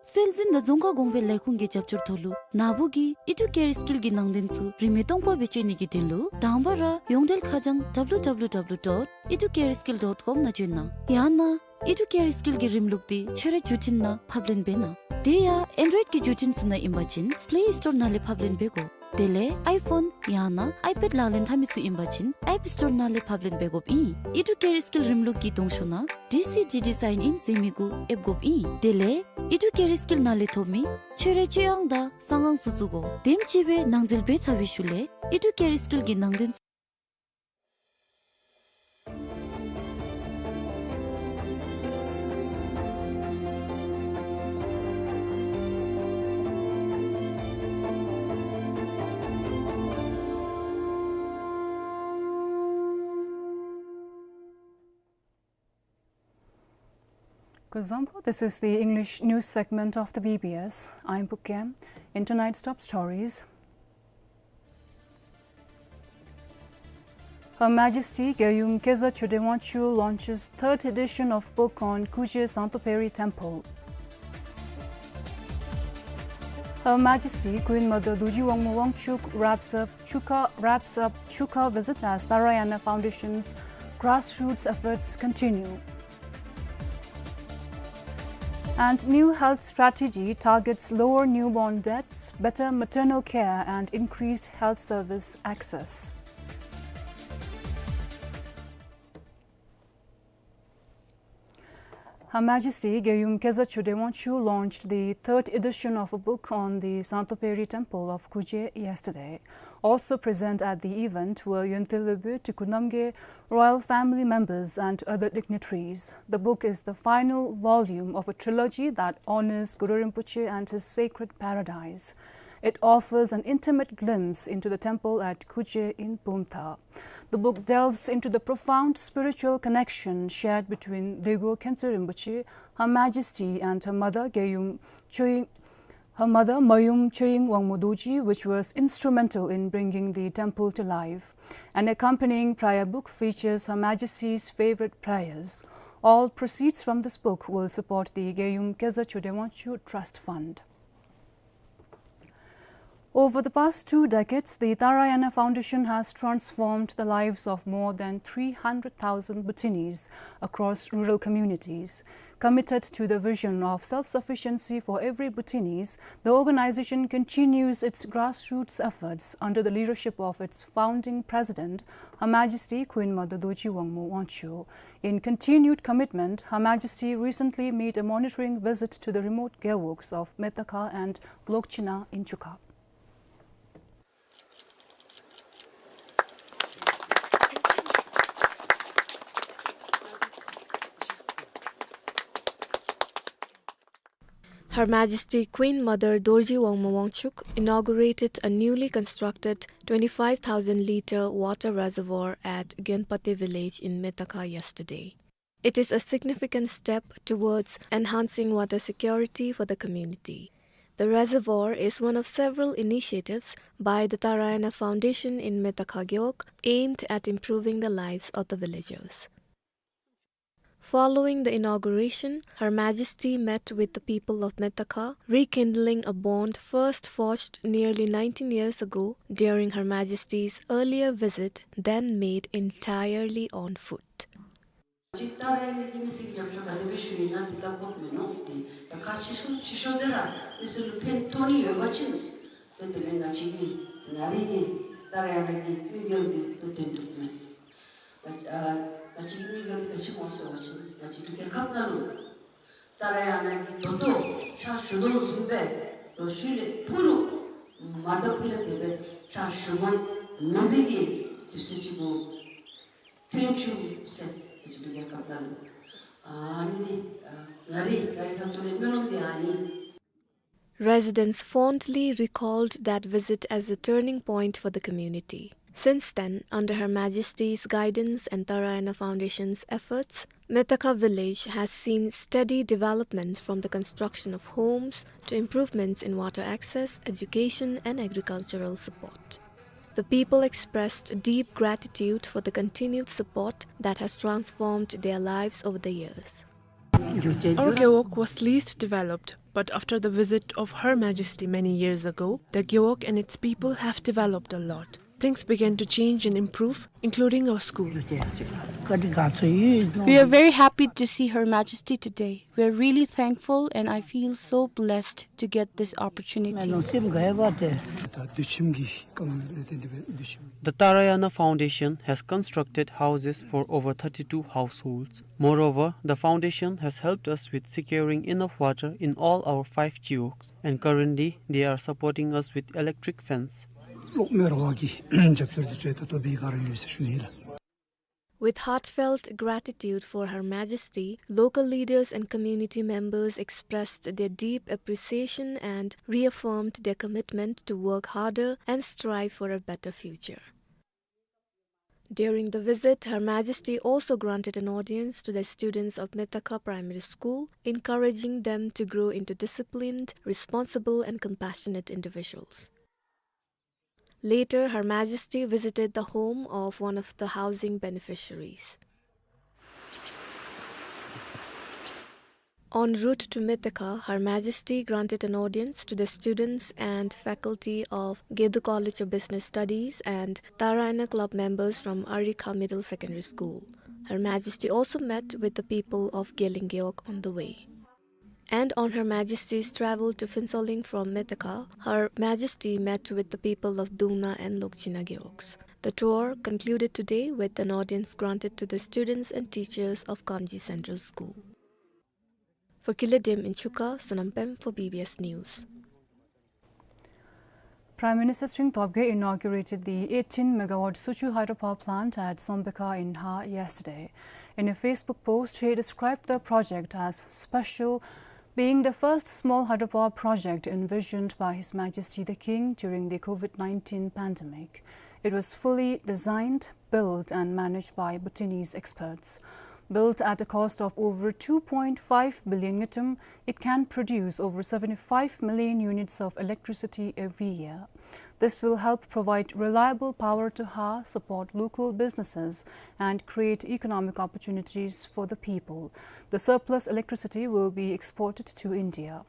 སྲོལ་འཛིན་དང་རྫོང་ཁ་གོང་འཕེལ་ལས་ཁུངས་ཀྱི་རྒྱབ་སྐྱོར་ཐོག་ལུ་ནཱ་བུ་གིས་ཨི་ཌུ་ཀེར་སི་ཀིལ་གྱི་ནང་དོན་ཚུ་རིན་མེད་སྟོང་པ་སྦེ་སྤྱོད་ནི་གི་དོན་ལུ་དང་པ་ར་ཡོངས་འབྲེལ་ཁ་བྱང་W W W dot educareskill dot com ནང་བྱོན་གནང་། ཡང་ན་ཨི་ཌུ་ཀེར་སི་ཀིལ་གྱི་རིམ་ལུགས་འདི་ཁྱོད་རའི་བརྒྱུད་འཕྲིན་ནང་ཕབ་ལེན་འབད་གནང་། དེ་ཡང་ཨེན་ཌོའིཌ་ཀྱི་བརྒྱུད་འཕྲིན་ཚུ་ནང་ཨིན་པ་ཅིན་པླེ་སི་ཊོར་ནང་ལས་ཕབ་ལེན་འབད་དགོ། དེ་ལས་ཨའི་ཕོན་ཡང་ན་ཨའི་པེཌ་ལག་ལེན་འཐབ་མི་ཚུ་ཨིན་པ་ཅིན་ཨེཔ་སི་ཊོར་ནང་ལས་ཕབ་ལེན་འབད་དགོཔ་ཨིན། ཨི་ཌུ་ཀེ་རི་སི་ཀིལ་རིམ་ལུགས་ཀྱི་གདོང་ཤོག་ནང་ཌི་སི་ཌི་ཌི་སའིན་ཨིན་ཟེར་མི་གུ་ཨེབ་དགོཔ་ཨིན། དེ་ལས་ཨི་ཌུ་ཀེ་རི་སི་ཀིལ་ནང་ལས་ཐོབ་མི་ཁྱོད་རའི་སྤྱོད་དབང་དང་གསང་ཁང་ཚུ་བཙུགས་དགོ། དེམ་ཅིག་སྦེ་ནང་འཛུལ་འབད་ཚར་བའི་ཤུལ་ལས་ཨི་ཌུ་ཀེ་རི་སི་ཀིལ་གྱི་ནང་དོན་Kuzuzangpo, this is the English news segment of the B B S. I'm Pukkem. In tonight's top stories, Her Majesty Gyayum Keza Choden Wangchuck launches third edition of book on Kuje Sangtoperi Temple. Her Majesty Queen Mother Dorji Wangmu Wangchuck wraps up Chuka, wraps up Chuka visit as Tarayana Foundation's grassroots efforts continue. And new health strategy targets lower newborn deaths, better maternal care and increased health service access. Her Majesty Gyayum Keza Choden Wangchuck launched the third edition of a book on the Sangtoperi Temple of Kuje yesterday. Also present at the event were Yontelebe Tikunamge royal family members and other dignitaries. The book is the final volume of a trilogy that honors Guru Rinpoche and his sacred paradise. It offers an intimate glimpse into the temple at Kuje in Bumthang. The book delves into the profound spiritual connection shared between Degö Khyentse Rinpoche, Her Majesty, and her mother, Gyayum Choying, her mother, Mayum Choying Wangmu Dorji, which was instrumental in bringing the temple to life. An accompanying prayer book features Her Majesty's favorite prayers. All proceeds from this book will support the Gyayum Keza Choden Wangchuck Trust Fund. Over the past two decades, the Tarayana Foundation has transformed the lives of more than three hundred thousand Bhutinis across rural communities. Committed to the vision of self-sufficiency for every Bhutanese, the organization continues its grassroots efforts under the leadership of its founding president, Her Majesty Queen Mother Dorji Wangmu Wangchuck. In continued commitment, Her Majesty recently made a monitoring visit to the remote gewogs of Metakha and Lokchina in Chuka. Her Majesty Queen Mother Dorji Wangmu Wangchuck inaugurated a newly constructed twenty-five thousand litre water reservoir at Gyönpate village in Metakha yesterday. It is a significant step towards enhancing water security for the community. The reservoir is one of several initiatives by the Tarayana Foundation in Metakha Gewog aimed at improving the lives of the villagers. Following the inauguration, Her Majesty met with the people of Metakha, rekindling a bond first forged nearly nineteen years ago during Her Majesty's earlier visit, then made entirely on foot. ད་རེས་ནི་མི་སེར་གྱི་རྒྱབ་སྐྱོར་ག་དེ་སྦེ་ཞུ་ཡི་ན་དེ་ལྟ་དགོཔ་མིན་ནུག། དེ་ད་ཁག་ཆེ་ཤོས་ཆེ་ཤོས་དེ་ར་མི་སེར་ལུ་ཕན་ཐོགས་ནི་ཡོད་པ་ཅིན་དེ་དེ་ལས་ང་བཅས་ཀྱིས་ན་རེ་ནི་ད་རེས་ཡང་ན་གི་དམིགས་ཡུལ་འདི་ད་དོན་འགྲུབ་མས། ང་ཨ་ང་བཅས་ཀྱི་དམིགས་ཡུལ་འདི་ག་ཅི་སྨོ་ཟེར་བ་ཅིན་ང་བཅས་ཀྱི་རྒྱལ་ཁབ་ནང་ལུ་ད་རེས་ཡང་ན་གི་ད་ལྟོ་ཕྱག་ཞུ་དོ་བཟུམ་སྦེ་ལོ་ཤུལ་ལས་ཕུལ་རུང་མ་ད་ཕུལ་ལས་དེ་སྦེ་ཕྱག་ཞུ་མ་མེད་པའི་གི་དུས་ཚོད་ཅིག་གུ་ཐོན་བཅུག་ཟེར་ང་བཅས་རྒྱལ་ཁབ་ནང་ལུ་ཨ་ནི་འདི་ཨ་ང་རའི་ང་རའི་ཁ་ཐུག་ལས་སྨོན་ལམ་འདི་ཨ་ནི། Residents fondly recalled that visit as a turning point for the community. Since then, under Her Majesty's guidance and Tarayana Foundation's efforts, Metakha village has seen steady development from the construction of homes to improvements in water access, education, and agricultural support. The people expressed deep gratitude for the continued support that has transformed their lives over the years. Our gewog was least developed, but after the visit of Her Majesty many years ago, the gewog and its people have developed a lot. Things began to change and improve, including our school. We are very happy to see Her Majesty today. We are really thankful, and I feel so blessed to get this opportunity. The Tarayana Foundation has constructed houses for over thirty-two households. Moreover, the foundation has helped us with securing enough water in all our five chiwogs, and currently they are supporting us with electric fence. With heartfelt gratitude for Her Majesty, local leaders and community members expressed their deep appreciation and reaffirmed their commitment to work harder and strive for a better future. During the visit, Her Majesty also granted an audience to the students of Metaka Primary School, encouraging them to grow into disciplined, responsible, and compassionate individuals. Later, Her Majesty visited the home of one of the housing beneficiaries. En route to Metaka, Her Majesty granted an audience to the students and faculty of Gedu College of Business Studies and Tarayana Club members from Arikha Middle Secondary School. Her Majesty also met with the people of Geleng Gewog on the way. And on Her Majesty's travel to Phuentsholing from Metaka, Her Majesty met with the people of Dungna and Lokchina Gewogs. The tour concluded today with an audience granted to the students and teachers of Kamji Central School. For Kile Dem in Chuka, Sonam Pem for B B S News. Prime Minister Tshering Tobgay inaugurated the eighteen megawatt Suchu hydropower plant at Sombekhar in Haa yesterday. In a Facebook post, he described the project as special, being the first small hydropower project envisioned by His Majesty the King during the COVID nineteen pandemic. It was fully designed, built and managed by Bhutanese experts. Built at a cost of over two point five billion ngultrum, it can produce over seventy-five million units of electricity every year. This will help provide reliable power to Haa, support local businesses, and create economic opportunities for the people. The surplus electricity will be exported to India.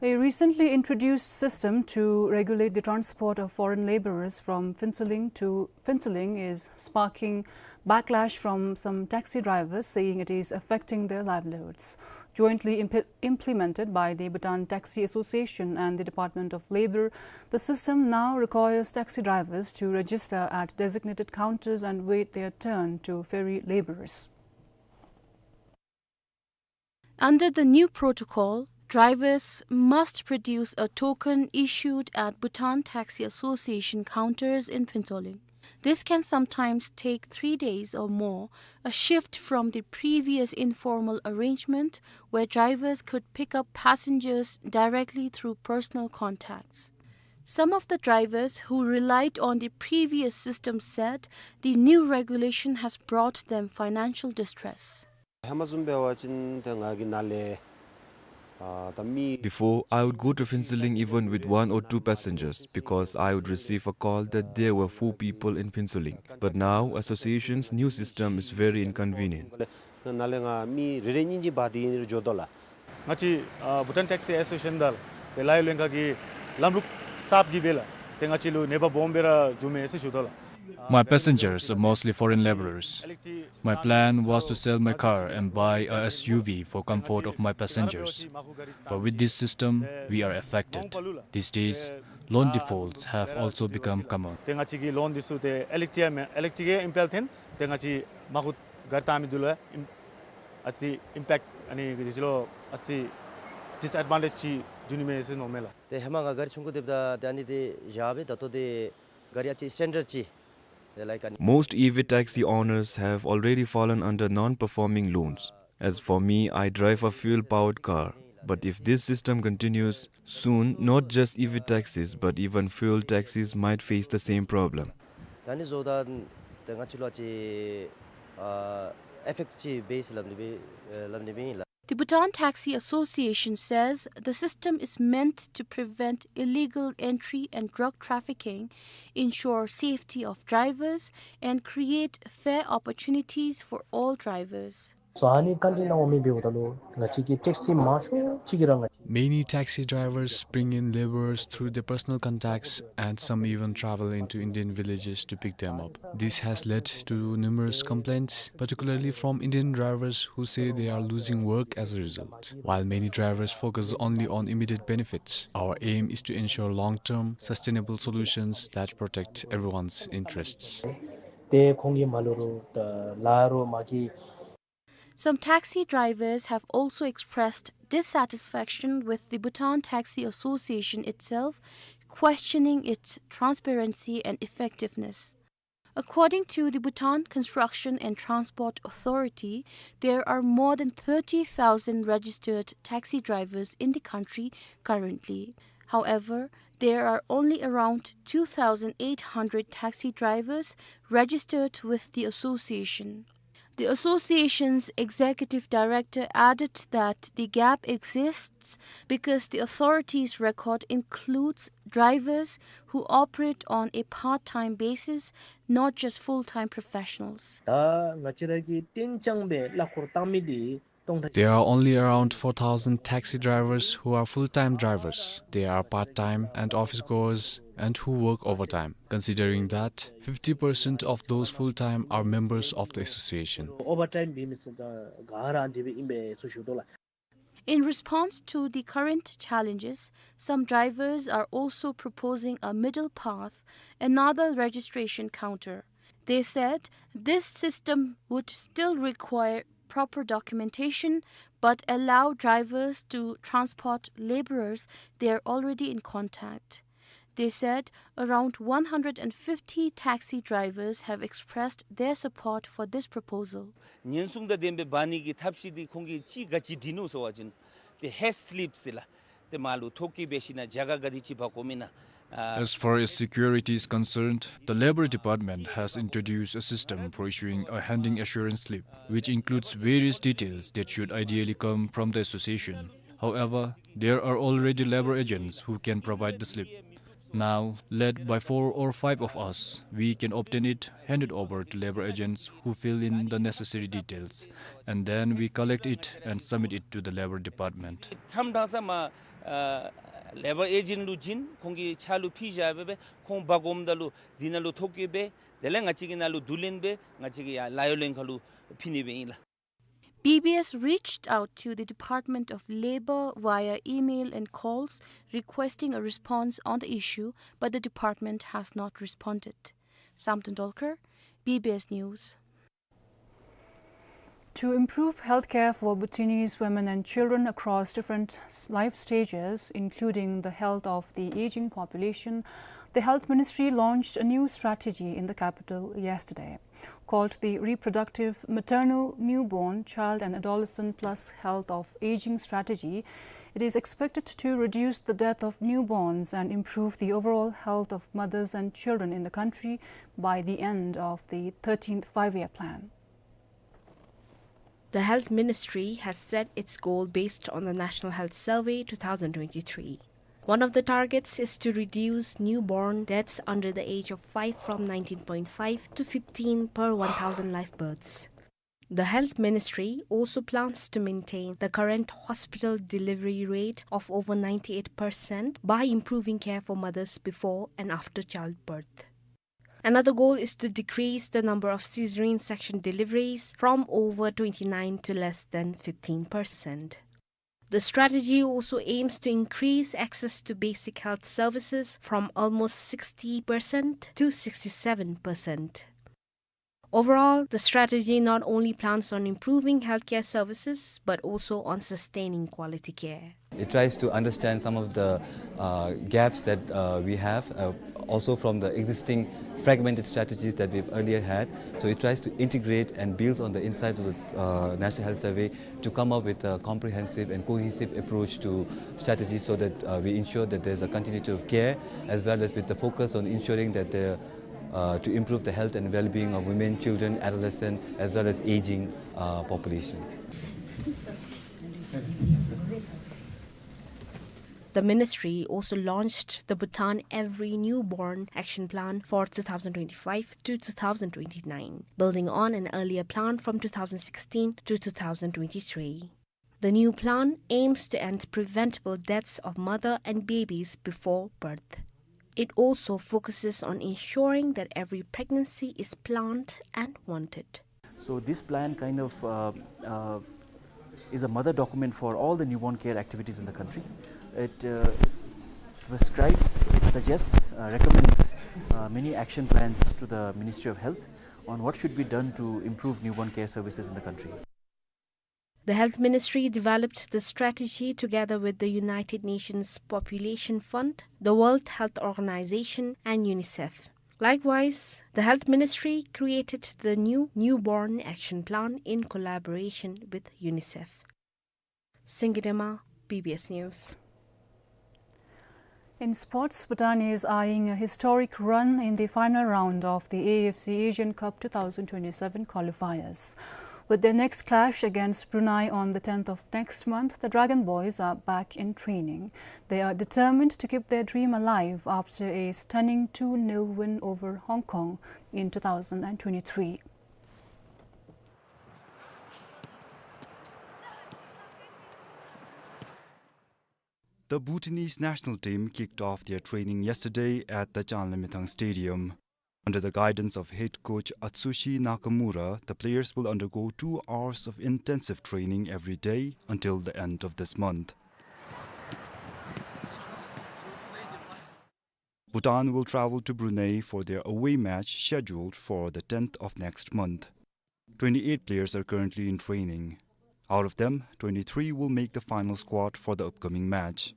A recently introduced system to regulate the transport of foreign laborers from Phuentsholing to Phuentsholing is sparking backlash from some taxi drivers, saying it is affecting their livelihoods. Jointly imp-, implemented by the Bhutan Taxi Association and the Department of Labor, the system now requires taxi drivers to register at designated counters and wait their turn to ferry laborers. Under the new protocol, drivers must produce a token issued at Bhutan Taxi Association counters in Phuentsholing. This can sometimes take three days or more, a shift from the previous informal arrangement where drivers could pick up passengers directly through personal contacts. Some of the drivers who relied on the previous system said the new regulation has brought them financial distress. ཧེ་མ་བཟུམ་འབད་བ་ཅིན་ཏེ་ང་གིས་ནཱ་ལས་ཨ་ད་མི། Before, I would go to Phuentsholing even with one or two passengers because I would receive a call that there were four people in Phuentsholing. But now, association's new system is very inconvenient. ནཱ་ལས་ང་མི་རེ་རེ་གཉིས་གཉིས་འབག་སྟེ་ཨིན་རུང་འགྱོ་དོ་ལགས། ང་བཅས་ཨ་Bhutan Taxi Association དང་ཏེ་ལཱ་གཡོག་ལྷན་ཁག་གིས་ལམ་ལུགས་གསརཔ་གིས་འབད་ལགས། ཏེ་ང་བཅས་ལུ་ནད་པ་སྦོམ་སྦེ་ར་འགྱོ་མས་ཟེར་ཞུ་དོ་ལགས། My passengers are mostly foreign laborers. My plan was to sell my car and buy a S U V for comfort of my passengers. But with this system, we are affected. These days, loan defaults have also become common. ཏེ་ང་བཅས་ཀྱི་ལོན་འདི་ཚུ་ཏེ་ཨི་ལེག་ཊི་ཨའི་མེན་ཨི་ལེག་ཊི་ཨའི་ཨིམ་པེལ་ཐོན་ཏེ་ང་བཅས་མར་ཁུ་གཱ་རི་བཏང་མི་འདི་ལུ་ཨིམ་ཨ་ཙི་ཨིམ་པེཀཊ་ཨ་ནི་གི་ཅི་ལོ་ཨ་ཙི་ཌིསི་ཨེཌ་ཝན་ཊེཇ་ཅིག་འབྱུང་ནི་མས་ཟེར་མནོཝ་མས་ལགས། ཏེ་ཧེ་མ་ང་གཱ་རི་ཆུང་ཀུ་སྡོདཔ་ད་ཏེ་ཨ་ནི་འདི་བཞག་སྦེ་ད་ལྟོ་འདི་གཱ་རི་ཨ་ཙི་སི་ཊེན་ཌརཌ་ཅིག་ཏེ་ལཱ་ཁག་ཨ་ནི། Most e-taxi owners have already fallen under non-performing loans. As for me, I drive a fuel-powered car. But if this system continues, soon not just e-taxis but even fuel taxis might face the same problem. ད་ཨ་ནི་བཟོཝ་ད་ཏེ་ང་བཅས་ལུ་ཨ་ཙི་ཨ་ཨི་ཕེཀཊ་ཅིག་འབད་ཟེར་སླབ་ནི་སྦེ་ཨེ་སླབ་ནི་སྦེ་ཨིན་ལགས། The Bhutan Taxi Association says the system is meant to prevent illegal entry and drug trafficking, ensure safety of drivers, and create fair opportunities for all drivers. སོ་ཨ་ནི་བཀའ་འདྲི་གནང་བ་མི་འབདཝ་ད་ལུ་ང་བཅས་ཀྱི་ཊེག་སི་མང་ཤོས་ཅིག་གིས་ར་ང་བཅས། Many taxi drivers bring in laborers through their personal contacts, and some even travel into Indian villages to pick them up. This has led to numerous complaints, particularly from Indian drivers who say they are losing work as a result. While many drivers focus only on immediate benefits, our aim is to ensure long-term, sustainable solutions that protect everyone's interests. ཏེ་ཁོང་གིས་མ་ལུ་རུང་ད་ལཱ་རུང་མ་གི། Some taxi drivers have also expressed dissatisfaction with the Bhutan Taxi Association itself, questioning its transparency and effectiveness. According to the Bhutan Construction and Transport Authority, there are more than thirty thousand registered taxi drivers in the country currently. However, there are only around two thousand eight hundred taxi drivers registered with the association. The association's executive director added that the gap exists because the authority's record includes drivers who operate on a part-time basis, not just full-time professionals. ད་ང་བཅས་ར་གི་གཏན་འཇགས་སྦེ་གླ་འཁོར་བཏང་མི་འདི་སྟོང་ཕྲག There are only around four thousand taxi drivers who are full-time drivers. They are part-time and office goers and who work overtime. Considering that fifty percent of those full-time are members of the association. ཨོ་བར་ཊའིམ་འབད་མི་ཚུ་ད་ག་ར་འདི་སྦེ་ཨིན་པས་ཟེར་ཞུ་དོ་ལགས། In response to the current challenges, some drivers are also proposing a middle path, another registration counter. They said this system would still require proper documentation, but allow drivers to transport laborers they are already in contact. They said around one hundred and fifty taxi drivers have expressed their support for this proposal. ཉེན་སྲུང་དང་ལྡན་པའི་འབག་ནི་གི་ཐབས་ཤེས་འདི་ཁོང་གིས་ཅིག་ག་ཅི་སྒྲིག་ནུག་ཟེར་བ་ཅིན་ཏེ་ཧེཌ་སི་ལིཔ་ཟེར་ལགས། ཏེ་མ་ལུ་ཐོ་བཀོད་འབད་ཞིནམ་ལས་རྒྱ་གར་ག་དེ་ཅིག་འབག་དགོ་མེན་ན། ཨ། As far as security is concerned, the Labor Department has introduced a system for issuing a handing assurance slip, which includes various details that should ideally come from the association. However, there are already labor agents who can provide the slip. Now, led by four or five of us, we can obtain it, hand it over to labor agents who fill in the necessary details, and then we collect it and submit it to the Labor Department. ཁྲམ་དྲང་ས་མ་ཨ་ལེ་བར་ཨེ་ཇེནཊ་ལུ་བྱིན། ཁོང་གི་ཕྱག་ལུ་ཕུལ་བཞག་སྦེ་སྦེ་ཁོང་འབག་འོངམ་ད་ལུ་འདི་ནང་ལུ་ཐོ་བཀོད་འབད། དེ་ལས་ང་བཅས་ཀྱི་ནང་ལུ་བསྡུ་ལེན་འབད། ང་བཅས་ཀྱི་ཡར་ལཱ་གཡོག་ལྷན་ཁག་ལུ་ཕུལ་ནི་སྦེ་ཨིན་ལགས། B B S reached out to the Department of Labor via email and calls requesting a response on the issue, but the department has not responded. Samten Dolkar, B B S News. To improve healthcare for Bhutanese women and children across different s-, life stages, including the health of the aging population, the Health Ministry launched a new strategy in the capital yesterday. Called the Reproductive Maternal, Newborn, Child and Adolescent Plus Health of Aging Strategy, it is expected to reduce the death of newborns and improve the overall health of mothers and children in the country by the end of the thirteenth Five-Year Plan. The Health Ministry has set its goal based on the National Health Survey two thousand twenty-three. One of the targets is to reduce newborn deaths under the age of five from nineteen point five to fifteen per one thousand live births. The Health Ministry also plans to maintain the current hospital delivery rate of over ninety-eight percent by improving care for mothers before and after childbirth. Another goal is to decrease the number of caesarean section deliveries from over twenty-nine to less than fifteen percent. The strategy also aims to increase access to basic health services from almost sixty percent to sixty-seven percent. Overall, the strategy not only plans on improving healthcare services, but also on sustaining quality care. It tries to understand some of the, uh, gaps that, uh, we have, uh, also from the existing fragmented strategies that we've earlier had. So it tries to integrate and build on the insights of the, uh, National Health Survey to come up with a comprehensive and cohesive approach to strategies so that, uh, we ensure that there's a continuity of care, as well as with the focus on ensuring that the, uh, to improve the health and well-being of women, children, adolescent, as well as aging, uh, population. The ministry also launched the Bhutan Every Newborn Action Plan for two thousand twenty-five to two thousand twenty-nine, building on an earlier plan from two thousand sixteen to two thousand twenty-three. The new plan aims to end preventable deaths of mother and babies before birth. It also focuses on ensuring that every pregnancy is planned and wanted. So this plan kind of, uh, uh, is a mother document for all the newborn care activities in the country. It, uh, s-, prescribes, it suggests, uh, recommends, uh, many action plans to the Ministry of Health on what should be done to improve newborn care services in the country. The Health Ministry developed the strategy together with the United Nations Population Fund, the World Health Organization, and UNICEF. Likewise, the Health Ministry created the new Newborn Action Plan in collaboration with UNICEF. Singye Dema, B B S News. In sports, Bhutan is eyeing a historic run in the final round of the A F C Asian Cup two thousand twenty-seven qualifiers. With their next clash against Brunei on the tenth of next month, the Dragon Boys are back in training. They are determined to keep their dream alive after a stunning two nil win over Hong Kong in two thousand twenty-three. The Bhutanese national team kicked off their training yesterday at the Changlimithang Stadium. Under the guidance of head coach Atsushi Nakamura, the players will undergo two hours of intensive training every day until the end of this month. Bhutan will travel to Brunei for their away match scheduled for the tenth of next month. Twenty-eight players are currently in training. Out of them, twenty-three will make the final squad for the upcoming match.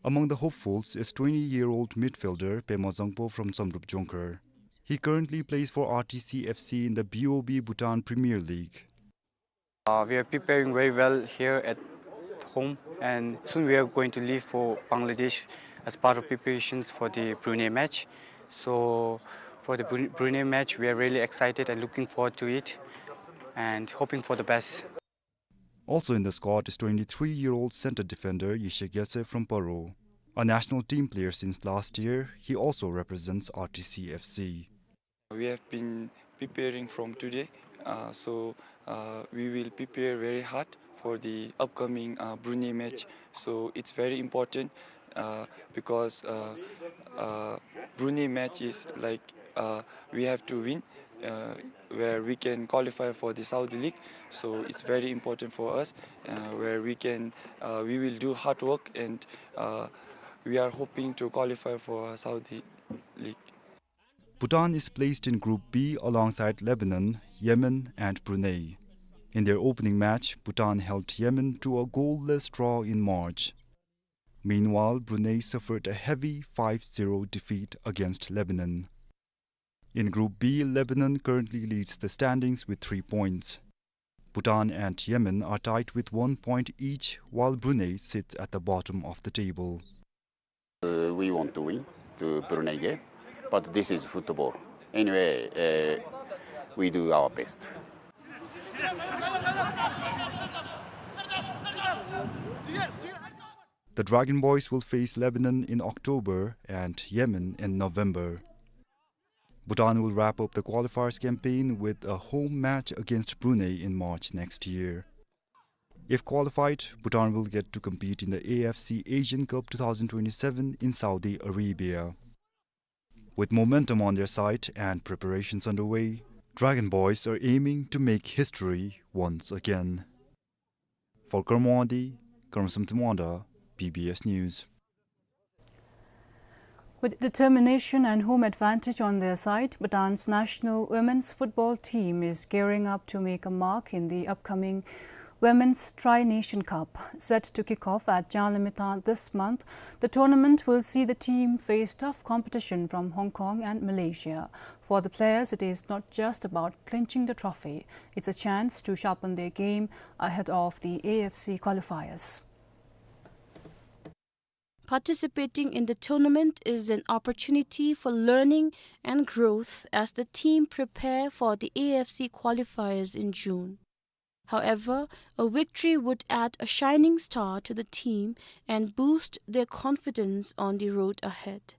Among the hopefuls is twenty-year-old midfielder Pema Zangpo from Samdrup Jongkhar. He currently plays for R T C F C in the B O B Bhutan Premier League. Uh, we are preparing very well here at home, and soon we are going to leave for Bangladesh as part of preparations for the Brunei match. So, for the Bru-, Brunei match, we are really excited and looking forward to it and hoping for the best. Also in the squad is twenty-three-year-old center defender Yishe Gyatse from Paro. A national team player since last year, he also represents R T C F C. We have been preparing from today, uh, so, uh, we will prepare very hard for the upcoming, uh, Brunei match. So it's very important, uh, because, uh, uh, Brunei match is like, uh, we have to win, uh, where we can qualify for the Saudi League. So it's very important for us, uh, where we can, uh, we will do hard work, and, uh, we are hoping to qualify for Saudi League. Bhutan is placed in Group B alongside Lebanon, Yemen, and Brunei. In their opening match, Bhutan held Yemen to a goalless draw in March. Meanwhile, Brunei suffered a heavy five zero defeat against Lebanon. In Group B, Lebanon currently leads the standings with three points. Bhutan and Yemen are tied with one point each, while Brunei sits at the bottom of the table. Uh, we want to win to Brunei game, but this is football. Anyway, uh, we do our best. The Dragon Boys will face Lebanon in October and Yemen in November. Bhutan will wrap up the qualifiers campaign with a home match against Brunei in March next year. If qualified, Bhutan will get to compete in the A F C Asian Cup two thousand twenty-seven in Saudi Arabia. With momentum on their side and preparations underway, Dragon Boys are aiming to make history once again. For Kurumwadi, Kurumsum Tumwanda, B B S News. With determination and home advantage on their side, Bhutan's national women's football team is gearing up to make a mark in the upcoming Women's Tri-Nation Cup. Set to kick off at Changlimithang this month, the tournament will see the team face tough competition from Hong Kong and Malaysia. For the players, it is not just about clinching the trophy. It's a chance to sharpen their game ahead of the A F C qualifiers. Participating in the tournament is an opportunity for learning and growth as the team prepare for the A F C qualifiers in June. However, a victory would add a shining star to the team and boost their confidence on the road ahead.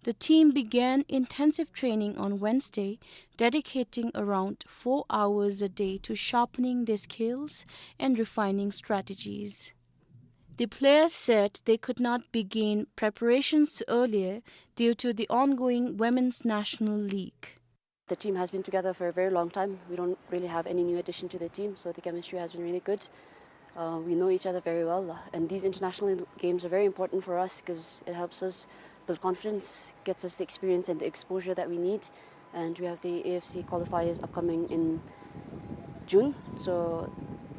The team began intensive training on Wednesday, dedicating around four hours a day to sharpening their skills and refining strategies. The players said they could not begin preparations earlier due to the ongoing Women's National League. The team has been together for a very long time. We don't really have any new addition to the team, so the chemistry has been really good. Uh, we know each other very well, uh, and these international games are very important for us 'cause it helps us build confidence, gets us the experience and the exposure that we need. And we have the A F C qualifiers upcoming in June, so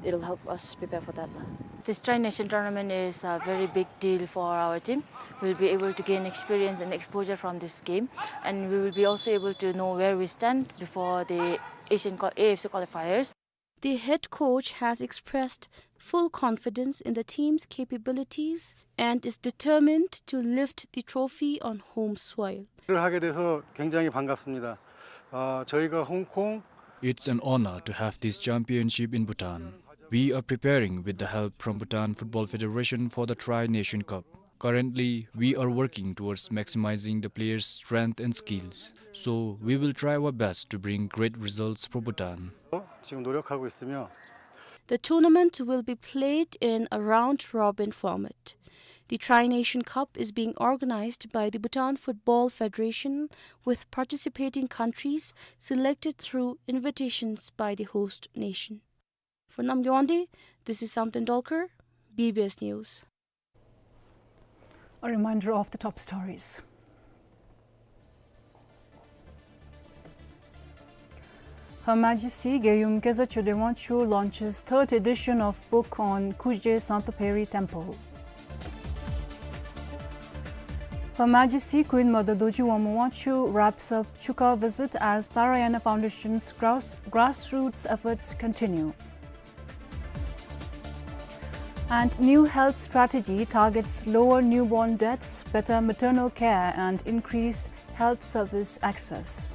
it'll help us prepare for that lah. This Tri-Nation tournament is a very big deal for our team. We'll be able to gain experience and exposure from this game, and we will be also able to know where we stand before the Asian qual-, A F C qualifiers. The head coach has expressed full confidence in the team's capabilities and is determined to lift the trophy on home soil. 를 하게 돼서 굉장히 반갑습니다. 어, 저희가 홍콩 It's an honor to have this championship in Bhutan. We are preparing with the help from Bhutan Football Federation for the Tri-Nation Cup. Currently, we are working towards maximizing the players' strength and skills. So, we will try our best to bring great results for Bhutan. 지금 노력하고 있으며 The tournament will be played in a round-robin format. The Tri-Nation Cup is being organized by the Bhutan Football Federation, with participating countries selected through invitations by the host nation. For Namgay Wangdi, this is Samten Dolkar, B B S News. A reminder of the top stories. Her Majesty Gyeyum Keza Choden Wangchuck launches third edition of book on Kuje Santoperi Temple. Her Majesty Queen Mother Dorji Wangmo Wangchuck wraps up Chuka visit as Tharayana Foundation's grass-, grassroots efforts continue. And new health strategy targets lower newborn deaths, better maternal care, and increased health service access.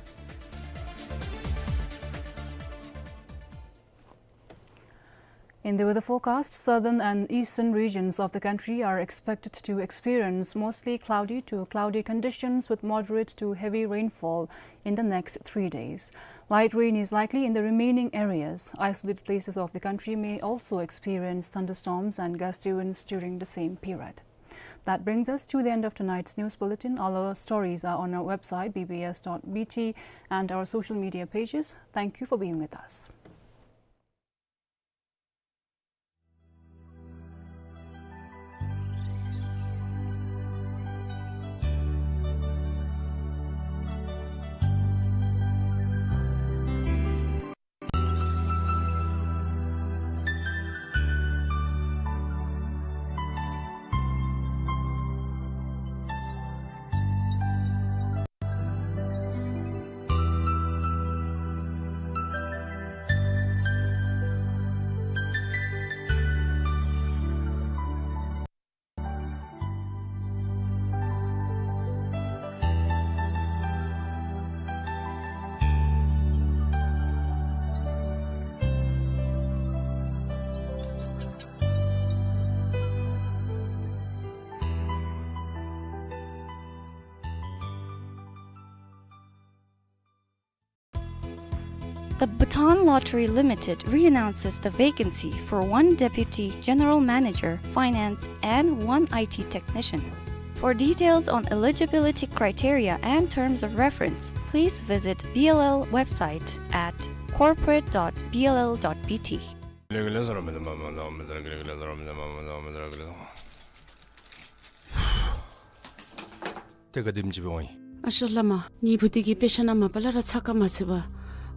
In the weather forecast, southern and eastern regions of the country are expected to experience mostly cloudy to cloudy conditions with moderate to heavy rainfall in the next three days. Light rain is likely in the remaining areas. Isolated places of the country may also experience thunderstorms and gusty winds during the same period. That brings us to the end of tonight's news bulletin. All our stories are on our website, B B S dot B T, and our social media pages. Thank you for being with us. The Bhutan Lottery Limited reannounces the vacancy for one Deputy General Manager, Finance, and one I T technician. For details on eligibility criteria and terms of reference, please visit B L L website at corporate dot B L L dot B T. ཏེ་ག་དེམ་ཅིག་འབད་འོང་ཡི། ཨ་ཞང་བླ་མ་ངེའི་བུ་འདི་གིས་དཔེ་ཆ་ནང་མ་པ་ལས་ར་ཚགས་ཁར་མ་འཛུལ་བར་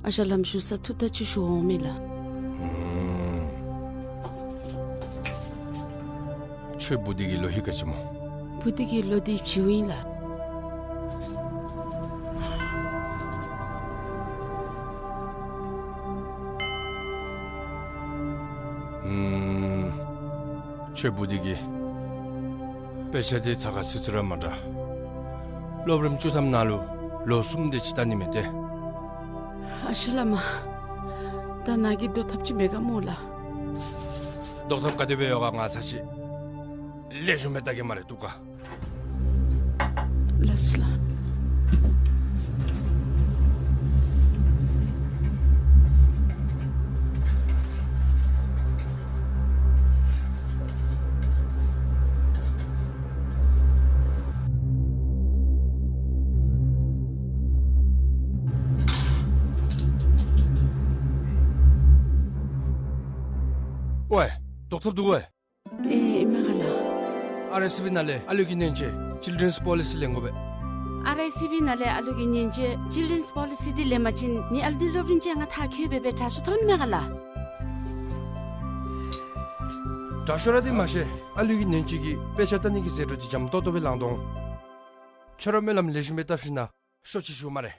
ཨ་ཞང་ལམ་ཞུགས་ས་ཐུག་ད་ཅིག་ཞུ་འོང་མས་ལགས། ཁྱོད་བུ་འདི་གི་ལོ་ཧེ་ག་ཅི་སྨོ། བུ་འདི་གི་ལོ་འདི་བཞི་ཨིན་ལགས། ཁྱོད་བུ་འདི་གིས་དཔེ་ཆ་འདི་ཚགས་ཁར་ཚུད་ཚུད་ར་མ་དྲག། སློབ་རིམ་བཅུ་ཐམ་ནང་ལུ་ལོ་གསུམ་དེ་ཅིག་བལྟ་ནི་མས་ཏེ། ཨ་ཞང་བླ་མ། ད་ནཱ་གིས་བཟློག་ཐབས་ཅིག་མེད་ག་སྨོ་ལགས། ཌོག་ཊར་ག་དེ་སྦེ་ཡོད་ག་ང་ཚར་ཅིག་ལེགས་ཤོམ་སྦེ་བལྟ་གེ་སྨ་རེ། འདུག་ག། ལགས་སོ་ལགས། ཝའེ། ཌོག་ཊར་འདུག་ག་ཝའེ། ཨེ་ཨིན་མས་ག་ལགས། ཨར་ཨའི་སི་བི་ནང་ལས་ཨ་ལུ་གི་ཉེན་བཅོལ་ཅིལ་ཌེན་སི་པོ་ལི་སི་ལེན་དགོ་པས། ཨར་ཨའི་སི་བི་ནང་ལས་ཨ་ལུ་གི་ཉེན་བཅོལ་ཅིལ་ཌེན་སི་པོ་ལི་སི་འདི་ལེན་པ་ཅིན་ངེའི་ཨ་ལུ་འདི་སློབ་རིམ་ཅན་ང་མཐར་འཁྱོལ་སྦེ་སྦེ་དྲག་ཤོས་ཐོབ་ནི་མས་ག་ལགས། དྲག་ཤོས་ར་འདི་མ་ཤེས། ཨ་ལུ་གི་ཉེན་བཅོལ་གྱི་དཔེ་ཆ་ལྟ་ནི་གི་ཟད་འགྲོ་འདི་འཇམ་ཏོག་ཏོ་སྦེ་ལང་དོ། ཁྱོད་ར་སྨོན་ལམ་ལེགས་ཤོམ་སྦེ་བཏབ་ཞིན་ན་ཤོག་ཅིག་ཞུ་སྨ་རེ།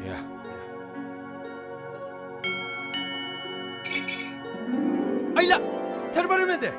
ཡ། ཨའི་ལགས། ཐལ་པ་རེ་མས་ཏེ།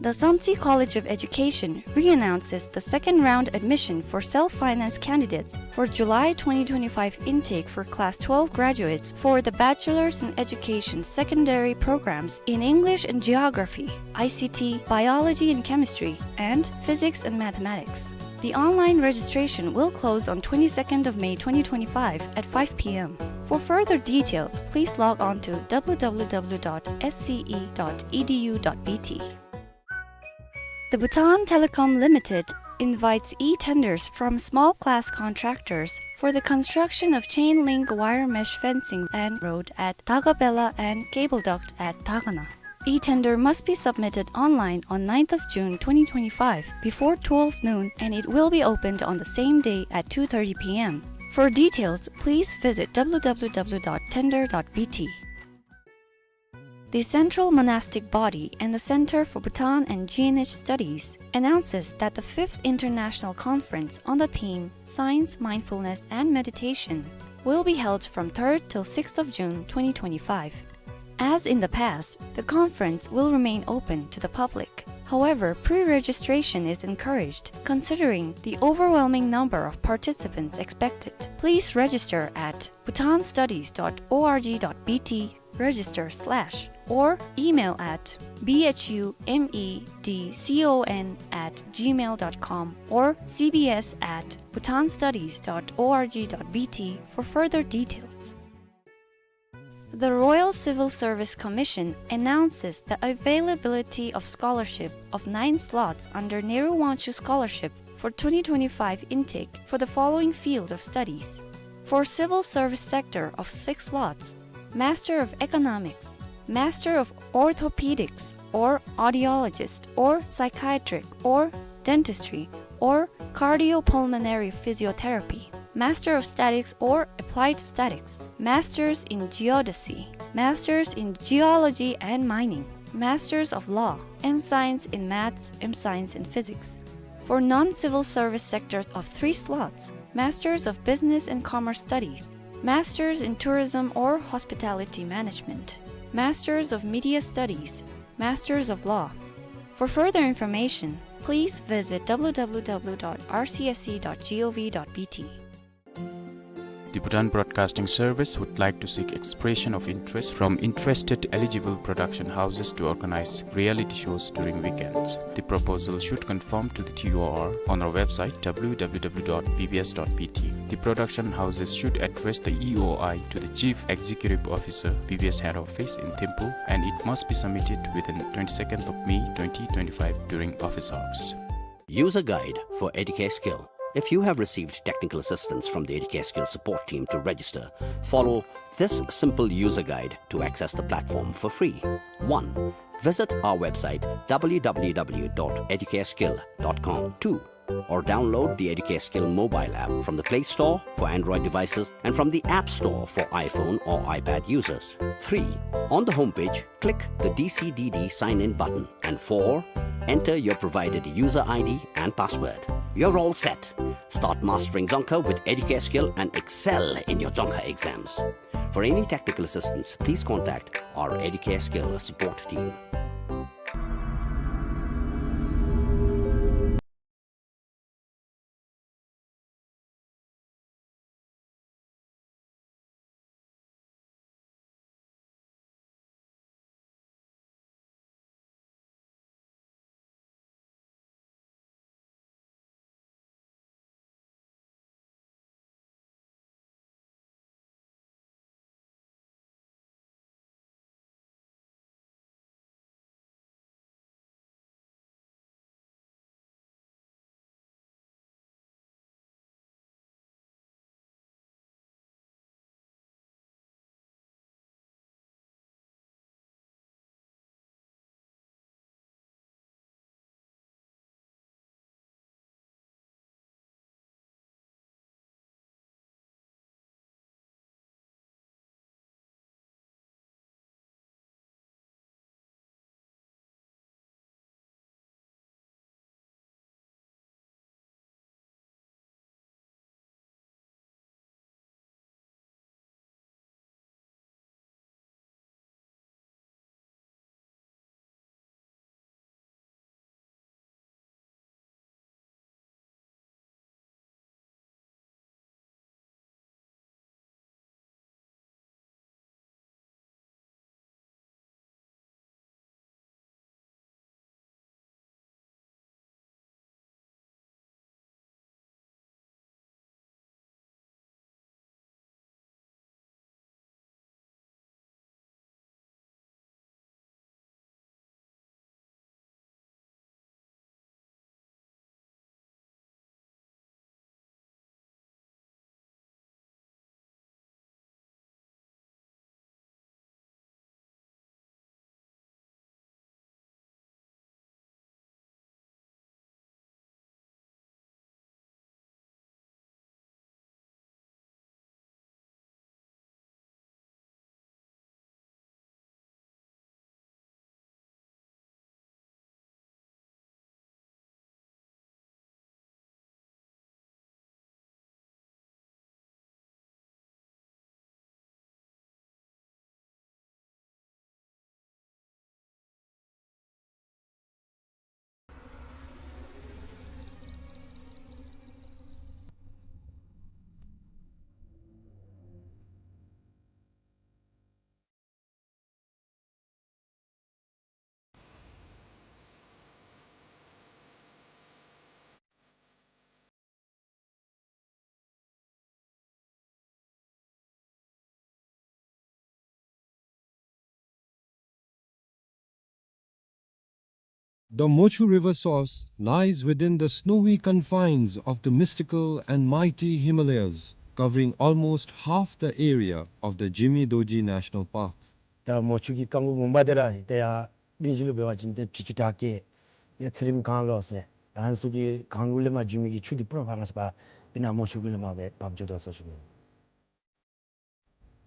The Samtse College of Education re-announces the second round admission for self-finance candidates for July twenty twenty-five intake for Class twelve graduates for the Bachelor's in Education secondary programs in English and Geography, I C T, Biology and Chemistry, and Physics and Mathematics. The online registration will close on twenty-second of May twenty twenty-five at five P M. For further details, please log on to W W W dot S C E dot E D U dot B T. The Bhutan Telecom Limited invites e-tenders from small class contractors for the construction of chain link wire mesh fencing and road at Dagabela and cable duct at Dagana. E-tender must be submitted online on ninth of June twenty twenty-five before twelve noon, and it will be opened on the same day at two thirty P M. For details, please visit W W W dot tender dot B T. The Central Monastic Body and the Center for Bhutan and Jianhich Studies announces that the fifth International Conference on the theme Science, Mindfulness and Meditation will be held from third till sixth of June twenty twenty-five. As in the past, the conference will remain open to the public. However, pre-registration is encouraged considering the overwhelming number of participants expected. Please register at bhutanstudies dot org dot B T register slash or email at B H U M E D C O N at gmail dot com or C B S at bhutanstudies dot org dot B T for further details. The Royal Civil Service Commission announces the availability of scholarship of nine slots under Nehru Wangchuck Scholarship for twenty twenty-five intake for the following field of studies. For civil service sector of six slots, Master of Economics, Master of Orthopedics or Audiologist or Psychiatric or Dentistry or Cardiopulmonary Physiotherapy, Master of Statics or Applied Statics, Masters in Geodesy, Masters in Geology and Mining, Masters of Law, M Science in Maths, M Science in Physics. For non-civil service sector of three slots, Masters of Business and Commerce Studies, Masters in Tourism or Hospitality Management, Masters of Media Studies, Masters of Law. For further information, please visit W W W dot R C S C dot gov dot B T. The Bhutan Broadcasting Service would like to seek expression of interest from interested eligible production houses to organize reality shows during weekends. The proposal should conform to the T O R on our website W W W dot B B S dot B T. The production houses should address the E O I to the Chief Executive Officer, B B S Head Office in Thimphu, and it must be submitted within twenty-second of May twenty twenty-five during office hours. User guide for Educare Skill. If you have received technical assistance from the Educare Skill support team to register, follow this simple user guide to access the platform for free. One, visit our website W W W dot educareskill dot com. Two, or download the Educare Skill mobile app from the Play Store for Android devices and from the App Store for iPhone or iPad users. Three, on the homepage, click the D C D D sign in button. And four, enter your provided user I D and password. You're all set. Start mastering Dzongkha with Educare Skill and excel in your Dzongkha exams. For any technical assistance, please contact our Educare Skill support team. The Mochu River source lies within the snowy confines of the mystical and mighty Himalayas, covering almost half the area of the Jigme Dorji National Park. ད་མོ་ཆུ་གི་རྐང་དབང་པོ་འབདཝ་ད་ར་ཏེ་ཡར་གླིང་བཞི་ལུ་འབད་བ་ཅིན་ཏེ་བྱི་ཅུང་བྲག་སྐྱེས་ཡར་ཚེ་རིང་གངས་ལོག་ཟེར་ཨ་ནི་ཚུ་གི་གངས་ལུ་ལས་མར་ཇུ་མི་གི་ཆུ་འདི་སྤུ་ར་ཕར་ཕར་ཕར་སྤེར་ན་མོ་ཆུ་གུ་ལས་མར་སྦེ་འབབ་འགྱོ་དོ་ཟེར་ཞུ་ནི།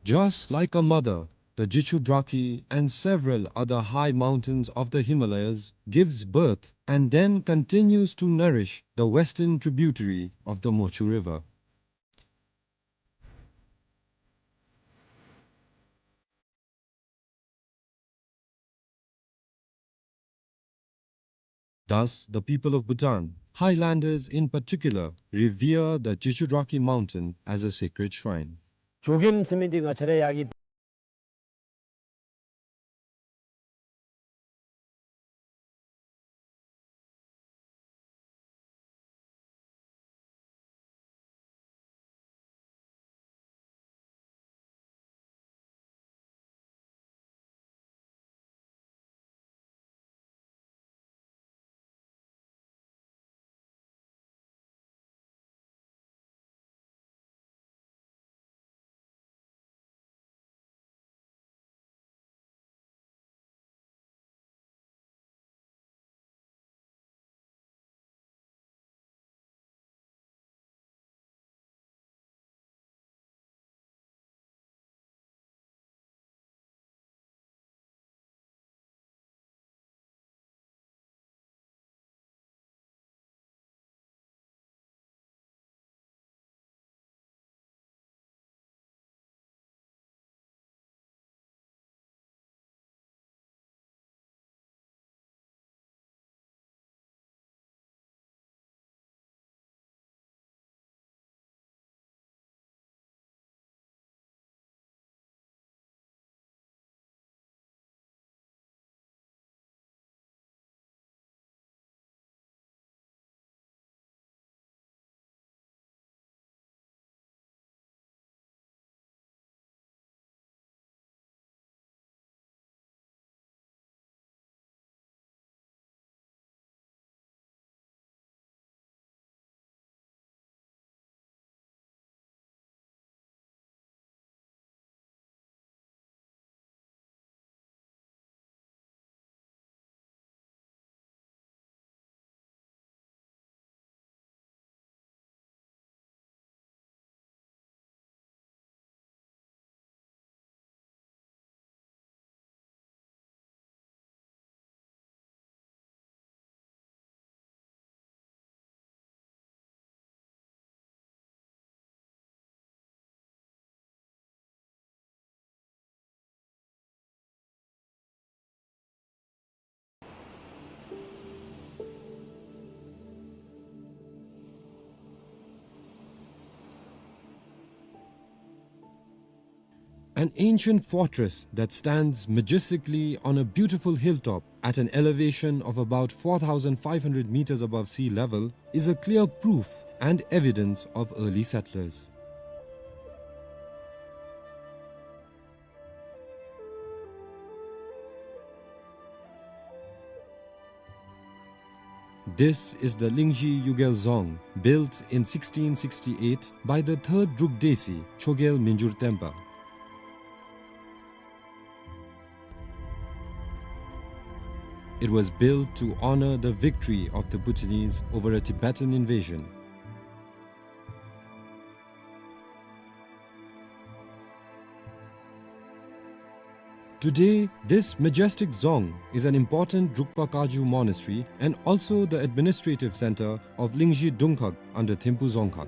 Just like a mother, the Jichudrakhi and several other high mountains of the Himalayas gives birth and then continues to nourish the western tributary of the Mochu River. Thus, the people of Bhutan, highlanders in particular, revere the Jichudrakhi mountain as a sacred shrine. ཇོ་ཁྱིམ་ཟེར་མི་འདི་ང་བཅས་ར་ཡར་གྱི། An ancient fortress that stands majestically on a beautiful hilltop at an elevation of about four thousand five hundred meters above sea level is a clear proof and evidence of early settlers. This is the Lingzhi Yugel Dzong, built in sixteen sixty-eight by the third Druk Desi, Chogyal Mingyur Tenpa. It was built to honor the victory of the Bhutanese over a Tibetan invasion. Today, this majestic dzong is an important Drukpa Kagyu monastery and also the administrative center of Lingzhi Dungkhag under Thimphu Dzongkhag.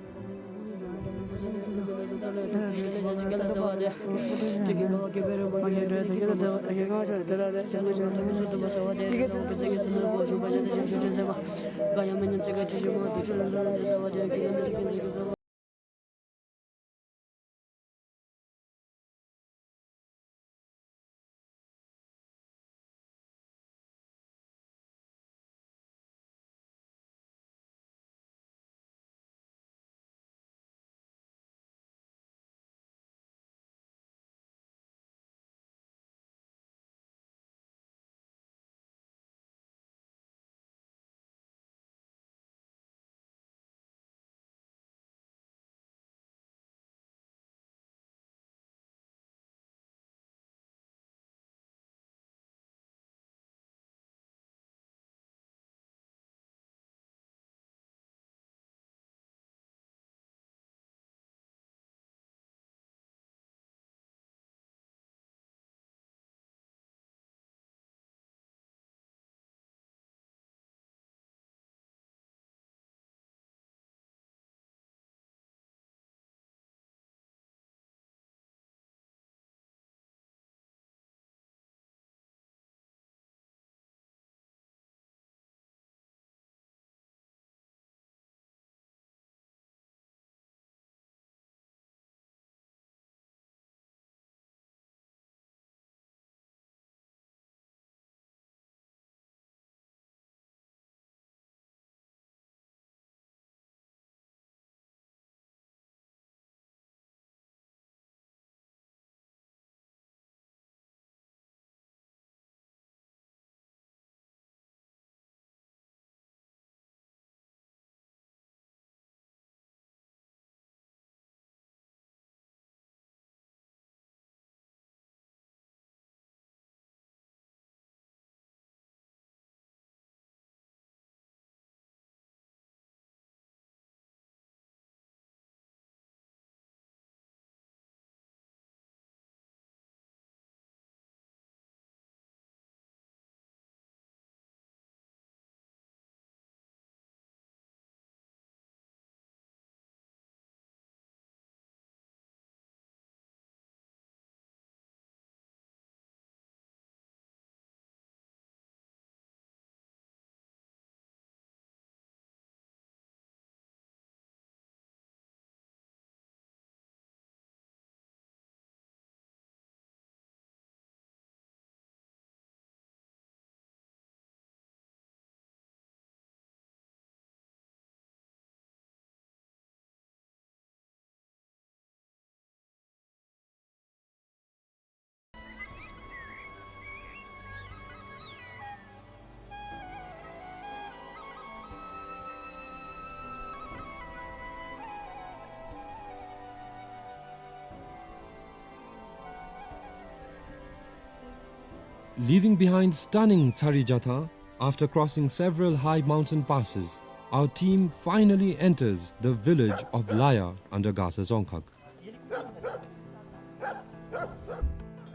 Leaving behind stunning Tsari Jatha, after crossing several high mountain passes, our team finally enters the village of Laya under Gasa Dzongkhag.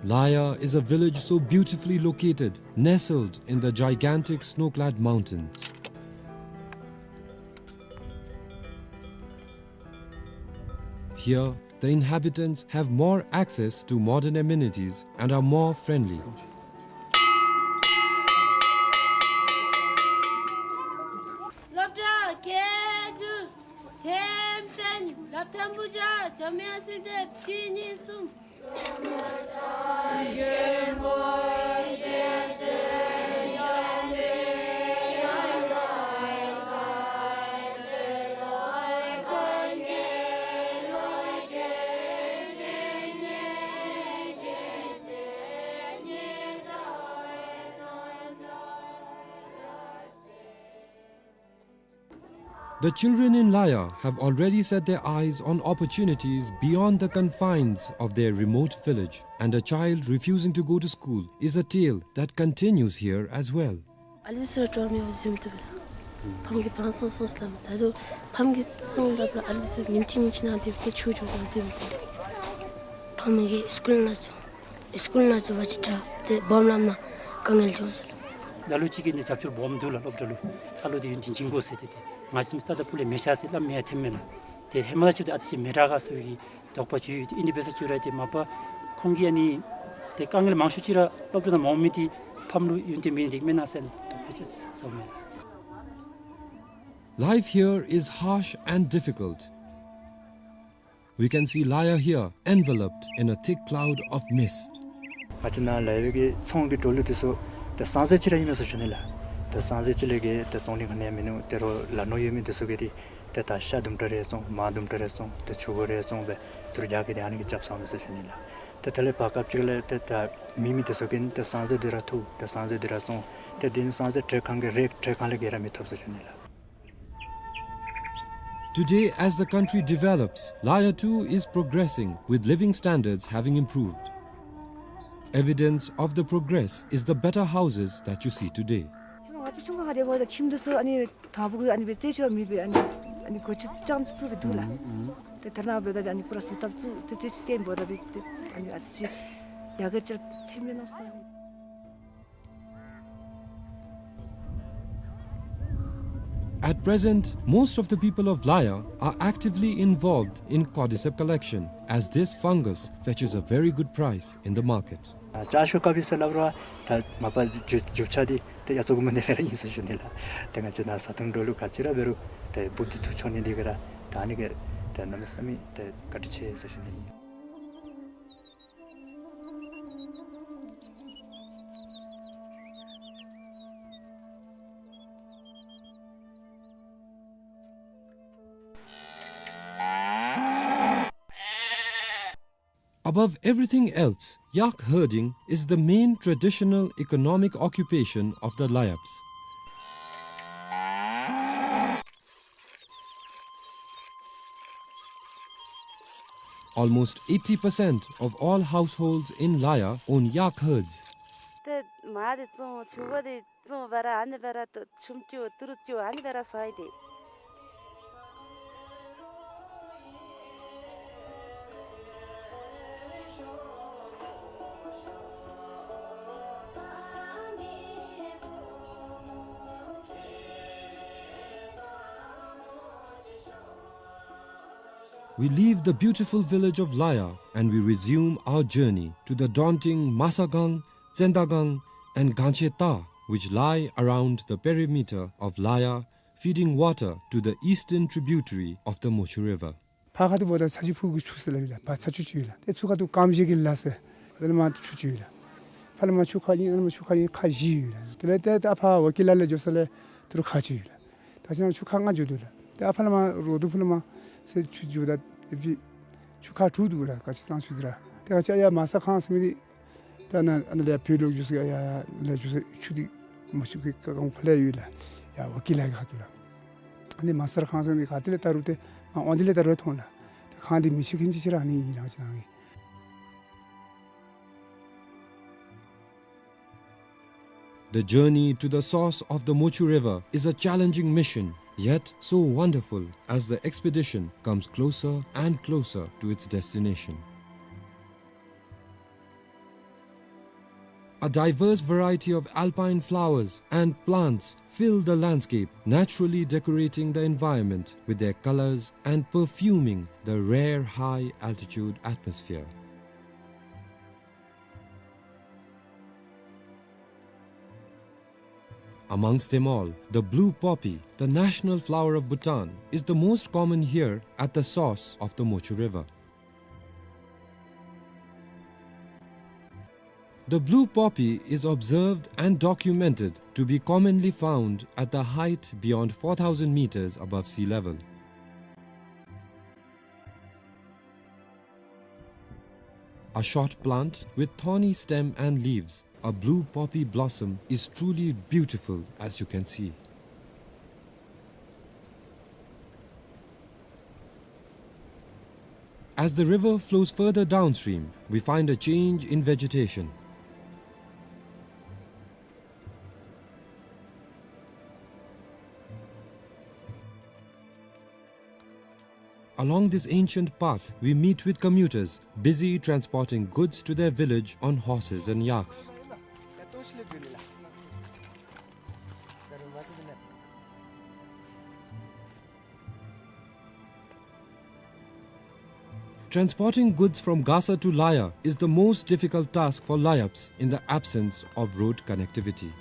Laya is a village so beautifully located, nestled in the gigantic snow-clad mountains. Here, the inhabitants have more access to modern amenities and are more friendly. སློབ་གྲྭ་སྐད་སྒྱུར་ཐེམ་ཐེམ་སློབ་ཐོན་པོ་བྱ་འཇམ་དབྱངས་སྲིད་འདེབས་གཅིག་གཉིས་གསུམ། The children in Laya have already set their eyes on opportunities beyond the confines of their remote village, and a child refusing to go to school is a tale that continues here as well. ཨ་ལི་སི་ར་འགྲོ་མི་འོ་ཟིམ་ཏུ་བེ། ཕམ་གི་བང་སོང་སོང་སླབ་མ། ད་དུང་ཕམ་གི་སོང་སླབ་ལ་ཨ་ལི་སི་ཉིན་གཅིག་ཉིན་གཅིག་ནང་དེ་བེ་ཆུ་འགྱོ་གང་དེ་བེ་དེ། ཕམ་གི་སི་ཀུལ་ནང་ཚུ་སི་ཀུལ་ནང་ཚུ་བ་ཅིག་དྲག་དེ་སྦོམ་ལམ་ན་དཀའ་ངལ་བྱུང་སོང་ལོ། ལ་ལུ་ཅིག་གིས་ནི་རྒྱབ་སྐྱོར་སྦོམ་འདུག་ལ། སློབ་གྲྭ་ལུ་ཁ་ལོ་དེ་ཡུན་དེ་འགྱིང་དགོ་ཟེར་ཏེ་དེ་ང་སུམ་རྩ་དང་སྤུ་ལས་མེ་ཤ་ཟེར་སླབ་མེ་ཡ་ཐེམ་མེ་ལ། དེ་ཧེ་མ་ལ་ཅིག་དེ་ཨ་ཙི་ཅིག་མེ་དྲག་ག་ཟེར་བའི་གི་དོགས་པ་ཅིག་ཡོད། དེ་ཨིན་དེ་འབད་ས་ཅིག་ར་དེ་མ་པ་ཁོང་གིས་ཨ་ནི་དེ་དཀའ་ངལ་མང་ཤོས་ཅིག་ར་སློབ་གྲྭ་ནང་མ་འོང་མི་དེ་ཕམ་ལུ་ཡུན་དེ་མེ་དེ་མེ་ན་ཟེར་དོགས་པ་ཅིག་ཟེར་མེ། Life here is harsh and difficult. We can see Laya here enveloped in a thick cloud of mist. ང་བཅས་ནཱ་ལ་ཡོད་པའི་གི་ཚོང་གི་འགྲོ་ལུགས་དེ་ཚུ་ཏེ་སང་ཟེར་ཅིག་ར་ཨིན་མས་ཟེར་ཞུ་ནི་ལགས། ཏེ་སང་ཟེར་ཅིག་ལས་གི་ཏེ་བཙོང་ནི་ག་ནི་ཡང་མིན་ནུག། ཏེ་རོགས་ལ་ནོར་ཡོད་མི་དེ་ཚུ་གིས་ཏེ་ཏེ་ད་ཤ་དུམ་གྲ་རེ་བཙོང་མར་དུམ་གྲ་རེ་བཙོང་ཏེ་ཆུ་བོ་རེ་བཙོང་སྦེ་ཏེ་རོགས་རྒྱག་གི་ཏེ་ཨ་ནི་གིས་རྐྱབ་སོང་མས་ཟེར་ཞུ་ནི་ལགས། ཏེ་དེ་ལས་བར་སྐབས་ཅིག་ལས་ཏེ་ད་མེད་མི་དེ་ཚུ་གིས་ཏེ་སང་ཟེར་དེ་ར་ཐུག་ཏེ་སང་ཟེར་དེ་ར་བཙོང་ཏེ་དེ་ནི་སང་ཟེར་ཏེ་གང་གི་རེ་ཏེ་གང་ལས་གི་ར་མི་ཐོབ་ཟེར་ཞུ་ནི་ལགས། Today, as the country develops, Laya too is progressing, with living standards having improved. Evidence of the progress is the better houses that you see today. ང་བཅས་ཆུང་ཀུ་ཁར་དེ་འབདཝ་ད་ཁྱིམ་དེ་ཚུ་ཨ་ནི་དང་པོ་གི་ཨ་ནི་སྦེ་རྩེག་ཅིག་མེད་པའི་ཨ་ནི་ཨ་ནི་སྒོ་ཅིག་རྐྱངམ་ཅིག་བཙུགས་སྦེ་འདུག་ལགས། ཏེ་ཐ་ན་འབདཝ་ད་ཨ་ནི་པུ་ར་བཟོ་ཐབས་ཚུ་ཏེ་རྩེག་ཅིག་བརྟེན་འབདཝ་ད་ཏེ་ཨ་ནི་ཨ་ཙི་ཅིག་ཡར་རྒྱས་ཅིག་ཐོན་མས་མནོ་སོང་། At present, most of the people of Laya are actively involved in cordyceps collection, as this fungus fetches a very good price in the market. ཨ་ཅ་ཤོ་ཀ་པི་ཟེར་སླབ་རུང་ད་མ་པ་རྒྱུ་རྒྱུ་ཆ་འདི་ཏེ་ཡ་ཙོག་གུ་མ་འདི་ར་ཨིན་ཟེར་ཞུ་ནི་ལགས། ཏེ་ང་བཅས་ནཱ་བཟའ་འཐུང་འགྲོ་ལུགས་ག་ཅི་ར་འབད་རུང་ཏེ་འབུཔ་འདི་འཐུ་འགྱོ་ནི་འདི་གིས་ར་ད་ཨ་ནི་གིས་ཏེ་གནམ་མེད་ས་མེད་ཏེ་བཀའ་དྲིན་ཆེ་ཟེར་ཞུ་ནི་ཨིན། Above everything else, yak herding is the main traditional economic occupation of the Layaps. Almost eighty percent of all households in Laya own yak herds. ཏེ་མར་འདི་བཙོང་ཕྱུར་བུ་འདི་བཙོང་སྦེ་ར་ཨ་ནི་སྦེ་ར་ཏེ་ཆུམ་ཅིག་ཏི་རུ་ཅིག་ཨ་ནི་སྦེ་ར་ཟ་ཡི་ཏེ། We leave the beautiful village of Laya and we resume our journey to the daunting Masagang, Tsendagang, and Gancheta, which lie around the perimeter of Laya, feeding water to the eastern tributary of the Mochu River. ཕར་ཁ་ཐུག་འབདཝ་ད་ཚ་ཆུ་ཕུག་གི་ཆུ་ཟེར་སླབ་ཨིན་ལགས། ཕར་ཚ་ཆུ་ཅིག་ཡོད་ལགས། ཏེ་ཚུར་ཁ་ཐུག་ཀམ་ཤེ་གི་ལ་ཟེར་ཨ་ནི་མར་ཆུ་ཅིག་ཡོད་ལགས། ཕར་ལས་མར་ཆུ་ཁ་ཨིན། ཨ་ནི་མར་ཆུ་ཁ་ཨིན་ཁ་བཞི་ཡོད་ལགས། དེ་ལས་ཏེ་ད་ཕར་ཝ་ཀི་ལ་ལས་འགྱོ་ས་ལས་ཏི་རུ་ཁ་ཅིག་ཡོད་ལགས། ད་ཅི་ནཱ་ཆུ་ཁ་ལྔ་འགྱོ་དོ་ལགས། ཏེ་ཨ་ཕར་ལས་མར་རོ་དུ་ཕུ་ལས་མར་ཟེར་ཆུ་འགྱོཝ་ད་ཨེ་ཕྱི་ཆུ་ཁ་དྲུག་འདུག་ལགས། ག་ཅི་གཙང་ཆུ་འདི་ར། ཏེ་ག་ཅི་ཡར་མ་ས་ཁང་ཟེར་མི་འདི་ད་ནཱ་ཨ་ནཱ་ལས་ཕར་ལོག་འགྱོ་ས་ཡར་ལས་འགྱོ་ས་ཆུ་འདི་མ་ཆུ་གི་ཁ་གང་ཕར་ལས་ཡོད་ལགས། ཡར་ཝ་ཀི་ལ་གི་ཁ་ཐུག་ལགས། ཨ་ནི་མ་ས་ཁང་ཟེར་མི་ག་ཏེ་ལས་ད་རུང་ཏེ་མར་འོང་དེ་ལས་ད་རུང་མཐོང་ལགས། ཏེ་ཁང་འདི་མི་ཆེ་ཁན་ཅིག་ཅིག་ར་ཨ་ནི་ཨིན་ལགས་ཅི་ནང་གི། The journey to the source of the Mochu River is a challenging mission, yet so wonderful as the expedition comes closer and closer to its destination. A diverse variety of alpine flowers and plants fill the landscape, naturally decorating the environment with their colors and perfuming the rare high-altitude atmosphere. Amongst them all, the blue poppy, the national flower of Bhutan, is the most common here at the source of the Mochu River. The blue poppy is observed and documented to be commonly found at the height beyond four thousand meters above sea level. A short plant with thorny stem and leaves, a blue poppy blossom is truly beautiful, as you can see. As the river flows further downstream, we find a change in vegetation. Along this ancient path, we meet with commuters busy transporting goods to their village on horses and yaks. Transporting goods from Gasa to Laya is the most difficult task for Layaps in the absence of road connectivity.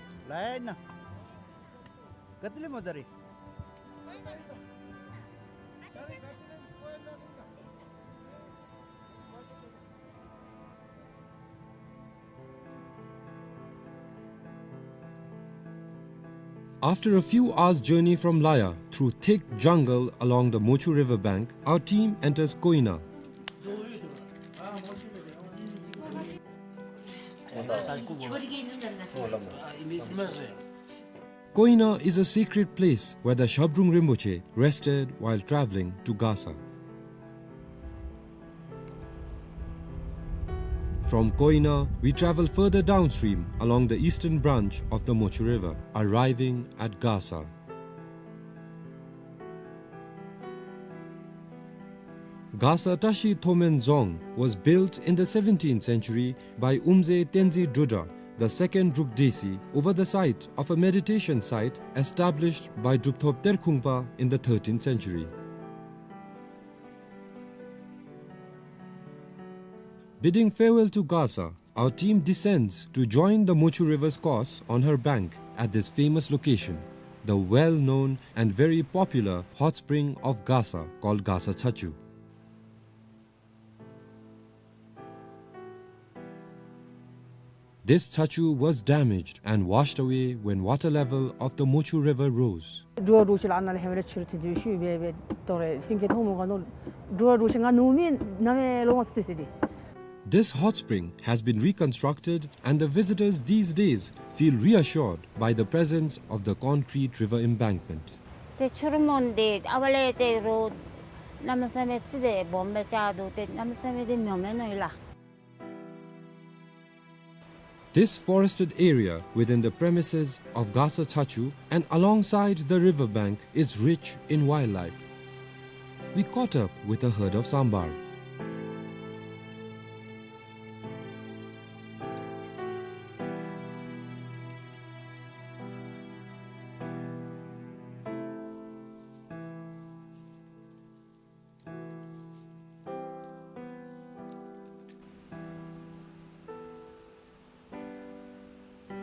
After a few hours' journey from Laya, through thick jungle along the Mochu river bank, our team enters Koina. Koina is a sacred place where the Shabdrung Rinpoche rested while traveling to Gasa. From Koina, we travel further downstream along the eastern branch of the Mochu River, arriving at Gasa. Gasa Tashi Thomen Dzong was built in the seventeenth century by Umze Tenzin Drudra, the second Druk Desi, over the site of a meditation site established by Drupthop Terkhungpa in the thirteenth century. Bidding farewell to Gasa, our team descends to join the Mochu River's course on her bank at this famous location, the well-known and very popular hot spring of Gasa called Gasa Chachu. This chachu was damaged and washed away when water level of the Mochu River rose. འགྲོ་བ་འགྲོ་ཤི་ལ་ཨ་ནཱ་ལས་ཧེ་མ་ལས་ཕྱི་རུ་ཐོན་ཏེ་ཤུལ་སྦེ་སྦེ་དོ་རེ་ཧིང་གི་མཐོང་མོ་ག་ནོ། འགྲོ་བ་འགྲོ་ཤི་ང་ནུབ་མི་ནམ་ཡང་ལོང་མ་སི་སི་ཏེ། This hot spring has been reconstructed and the visitors these days feel reassured by the presence of the concrete river embankment. ཏེ་ཕྱི་རུ་མོན་ཏེ་ཨ་བ་ལས་ཏེ་རོ་གནམ་མེད་ས་མེད་ཙི་སྦེ་སྦོམ་སྦེ་ཆགས་འདུག། ཏེ་གནམ་མེད་ས་མེད་ཏེ་མྱོང་མེད་ནོ་ཡོད་ལགས། This forested area within the premises of Gasa Chachu and alongside the river bank is rich in wildlife. We caught up with a herd of sambar.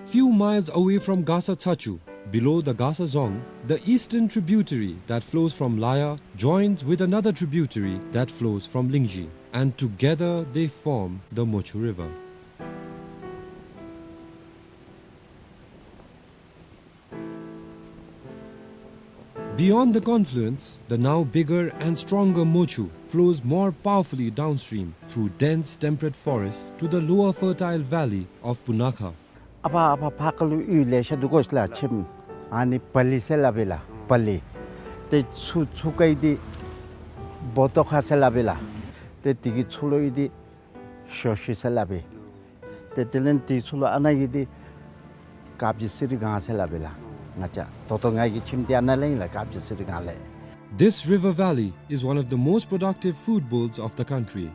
Few miles away from Gasa Chachu, below the Gasa Dzong, the eastern tributary that flows from Laya joins with another tributary that flows from Lingzhi, and together they form the Mochu River. Beyond the confluence, the now bigger and stronger Mochu flows more powerfully downstream through dense temperate forests to the lower fertile valley of Punakha. ཨ་ཕ་ཨ་ཕ་ཕར་ཁ་ལུ་ཡུལ་ལེ་ཤ་འདུག་གོ་ཤི་ལགས། ཁྱིམ་ཨ་ནི་པ་ལི་ཟེར་སླབ་ཨིན་ལགས། པ་ལི། ཏེ་ཚུར་ཚུར་ཁ་ཡི་འདི་བོ་ཏོ་ཁ་ཟེར་སླབ་ཨིན་ལགས། ཏེ་དེ་གི་ཚུར་ལུ་ཡི་འདི་ཞོ་ཤི་ཟེར་སླབ་ཨིན། ཏེ་དེ་ལས་དེ་ཚུར་ལུ་ཨ་ནཱ་གི་འདི་ དཀར་སྦྱིས་གསེར་སྒང་ཟེར་སླབ་ཨིན་ལགས། ང་བཅས་ད་ལྟོ་ང་གི་ཁྱིམ་འདི་ཨ་ནཱ་ལས་ཨིན་ལགས། དཀར་སྦྱིས་གསེར་སྒང་ལས། This river valley is one of the most productive food bowls of the country.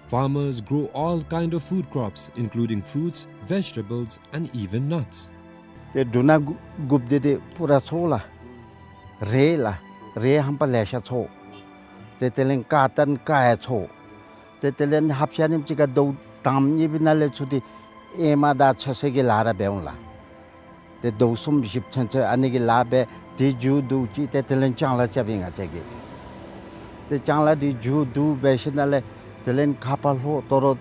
Farmers grow all kind of food crops, including fruits, vegetables, and even nuts. ཏེ་འབྲུ་སྣ་དགུ་དགུཔ་འདི་ཏེ་པུ་ར་ཚོགས་ལགས། རེད་ལགས། རེད་ཧམ་པ་ལེ་ཤ་ཚོགས། ཏེ་དེ་ལས་ཀར་ཊོན་ཀར་ཡང་ཚོགས། ཏེ་དེ་ལས་ཧབ་ཤ་ནིམ་ཅིག་ཁར་ཟླཝ་དང་པ་གཉིས་པའི་ནང་ལས་ཚུར་ཏེ་ཨེ་མ་དང་ཚོད་བསྲེ་གི་ལཱ་ར་འབད་འོང་ལགས། ཏེ་ཟླཝ་གསུམ་བཞི་ཚུན་ཚོད་ཨ་ནི་གི་ལཱ་འབད། དེ་མཇུག་བསྡུ་ཅི། ཏེ་དེ་ལས་ལྕང་ལཱ་རྐྱབ་ཨིན་ང་བཅས་ཀྱིས། ཏེ་ལྕང་ལཱ་དེ་མཇུག་བསྡུ་འབད་ཞིནམ་ལས་དེ་ལས་ཁ་ཕར་ལྷོ་དོ་རུང་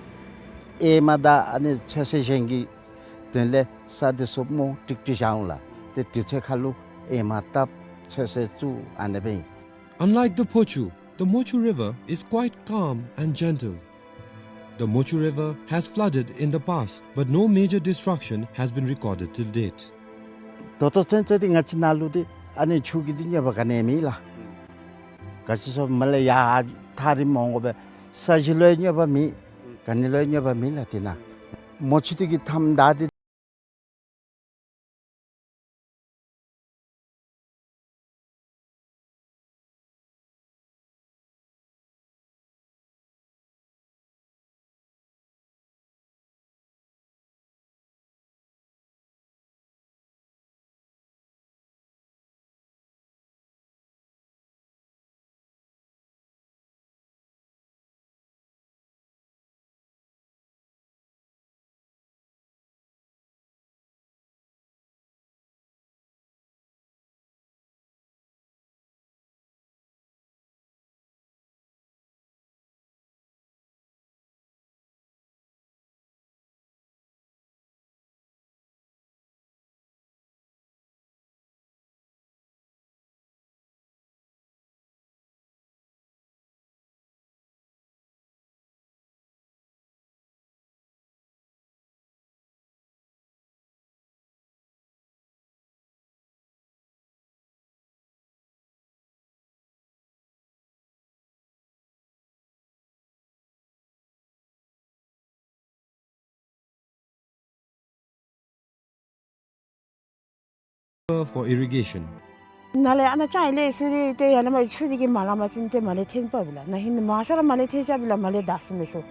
ཨེ་མ་དང་ཨ་ནི་ཚོད་བསྲེ་གཞན་གྱི་དོན་ལས་ས་འདི་ཚུ་མོ་ཀྲིག་ཀྲི་བཞག་འོང་ལགས། ཏེ་དུས་ཚོད་ཁར་ལུ་ཨེ་མ་བཏབ་ཚོད་བསྲེ་བཙུགས་ཨ་ནི་སྦེ་ཨིན། Unlike the Phochu, the Mochu River is quite calm and gentle. The Mochu River has flooded in the past, but no major destruction has been recorded till date. ད་ལྟོ་ཚུན་ཚོད་འདི་ང་བཅས་ནཱ་ལུ་འདི་ཨ་ནི་ཆུ་གི་འདི་གནོད་པ་ག་ནི་ཡང་མེད་ལགས། ག་ཅི་སོང་མ་ལས་ཡར་ཐག་རིངམོ་འོང་དགོ་པས། ས་གཞི་ལུ་ཡང་གནོད་པ་མེད། ག་ནི་ལུ་ཡང་གནོད་པ་མེད་ལགས་དེ་ནང་། མོ་ཆུ་དེ་གི་མཐའམ་མདའ་འདི། For irrigation. ནཱ་ལས་ཨ་ནཱ་ལྕང་ལས་སུ་རི་ཏེ་ཡར་ལས་མར་ཆུ་འདི་གིས་མ་ལང་པ་ཅིན་ཏེ་མར་ལས་འཐོན་པ་བི་ལགས། ན་ཧིང་མང་ཤོས་ར་མར་ལས་འཐོན་ཆ་བི་ལགས། མར་ལས་བདའ་ཟུན་མི་ཚུགས།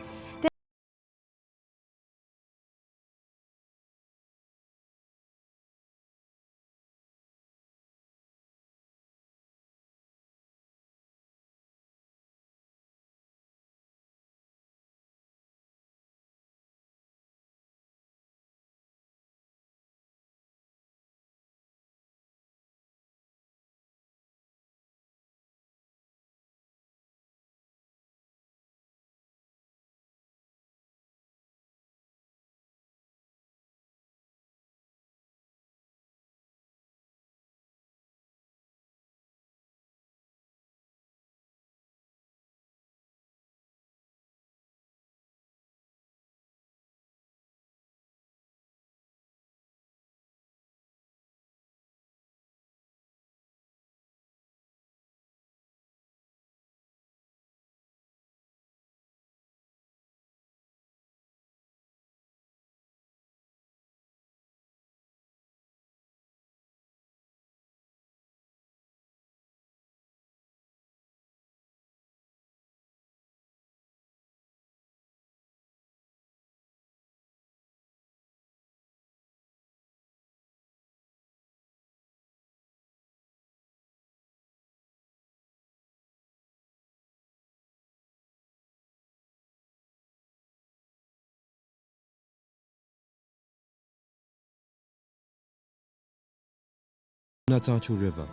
ཏེ་Natangchu River.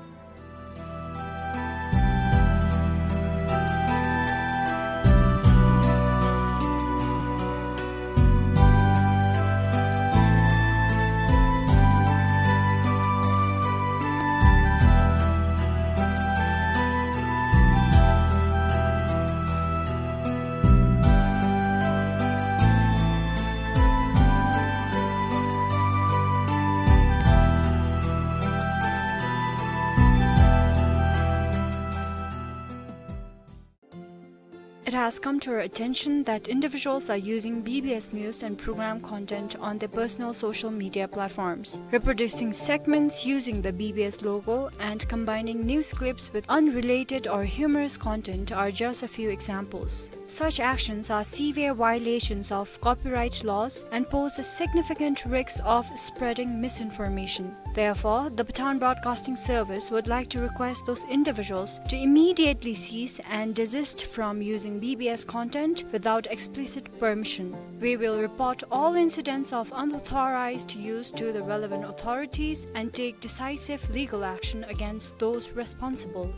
has come to our attention that individuals are using B B S news and program content on their personal social media platforms, reproducing segments using the B B S logo and combining news clips with unrelated or humorous content are just a few examples. Such actions are severe violations of copyright laws and pose a significant risk of spreading misinformation. Therefore, the Bhutan Broadcasting Service would like to request those individuals to immediately cease and desist from using B B S content without explicit permission. We will report all incidents of unauthorized use to the relevant authorities and take decisive legal action against those responsible.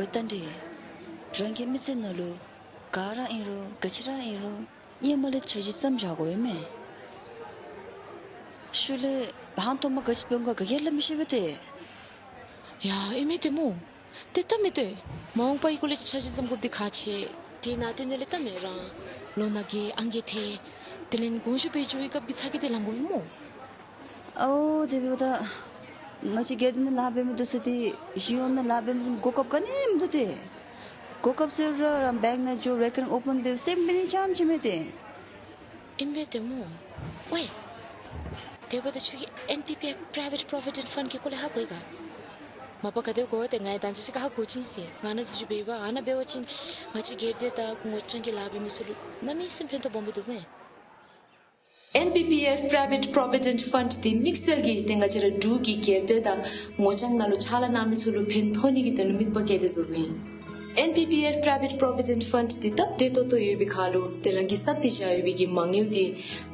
ཨོ་ད་འདི་རང་གི་མི་ཚེ་ནང་ལུ་ག་ར་ཨིན་རུང་ག་ཅི་ར་ཨིན་རུང་ཧེ་མ་ལས་འཆར་གཞི་བརྩམ་བཞག་དགོ་ཨིན་མས། ཤུལ་ལས་ཧང་སྟོང་མ་ག་ཅི་འབད་འོང་ག་ག་གིས་སླབ་མི་ཤེས་པས་ཏེ། ཡ་ཨིན་མས་ཏེ་སྨོ། ཏེ་ད་མི་ཏེ་མ་འོངས་པའི་སྐོར་ལས་འཆར་གཞི་བརྩམ་དགོཔ་འདི་ཁག་ཆེ། དེ་ནང་དོན་ལས་ད་མི་རང་ལོ་ན་རྒས་ཨང་རྒས་ཐལ། དེ་ལས་དགོངས་ཞུ་འབད་འགྱོ་བའི་སྐབས་ཀྱི་ཚ་གྱང་འདི་ལང་དགོ་པས་སྨོ། ཨོ་དེ་འབདཝ་ད་ང་བཅས་སྒེར་སྡེ་ནང་ལཱ་འབད་མི་འདི་ཚུ་ཏེ་གཞུང་ནང་ལཱ་འབད་མི་གོ་སྐབས་ག་ནི་མིན་འདུག་ཏེ། གོ་སྐབས་ཟེར་རུང་ར་བེངཀ་ནང་འགྱོ་རེ་ཀར་རེནཊ་ཨོ་པཱན་འབདཝ་ཟེར་མི་ནི་ཙམ་ཅིག་མས་ཏེ། ཨིན་པས་ཏེ་སྨོ། ཝའི། དེ་འབདཝ་ད་ཁྱོད་ཀྱིས་ཨེན་པི་པི་ཨེཕ་པྲའི་ཝེཊ་པྲོ་བི་ཌེནཊ་ཕནཌ་གི་སྐོར་ལས་ཧ་གོ་ཡི་ག། མ་པ་ག་དེ་གོ་ཏེ་ང་ཡང་ད་ཅི་ཅིག་ཁར་ཧ་གོ་ཅི་ཟེར། ང་ནཱ་འཛུལ་ཞུགས་འབད་བ་ཨ་ནཱ་འབད་བ་ཅིན་ང་བཅས་སྒེར་སྡེ་དང་ངོ་རྐྱང་གི་ལཱ་འབད་མི་ཚུ་ལུ་གནམ་མེད་ས་མེད་ཕན་ཐོགས་སྦོམ་སྦེ་འདུག་མས། ཨེན་པི་པི་ཨེཕ་པྲའི་ཝེཊ་པྲོ་བི་ཌེནཊ་ཕནཌ་འདི་དམིགས་བསལ་གྱིས་ཏེ་ང་བཅས་ར་འབྲུག་གི་སྒེར་སྡེ་དང་ངོ་རྐྱང་ནང་ལུ་ཕྱག་ལཱ་གནང་མི་ཚུ་ལུ་ཕན་ཐོགས་ནི་གི་དོན་ལུ་དམིགས་པ་བསྐྱེད་དེ་བཟོ་བཟོཝ་ཨིན། ཨེན་པི་པི་ཨེཕ་པྲའི་ཝེཊ་པྲོ་བི་ཌེནཊ་ཕནཌ་འདི་སྟབས་བདེ་ཏོག་ཏོ་ཡོད་པའི་ཁར་ལུ་ཏེ་རང་གིས་བསགས་ཏེ་བཞག་ཡོད་པའི་གི་མ་དངུལ་འདི་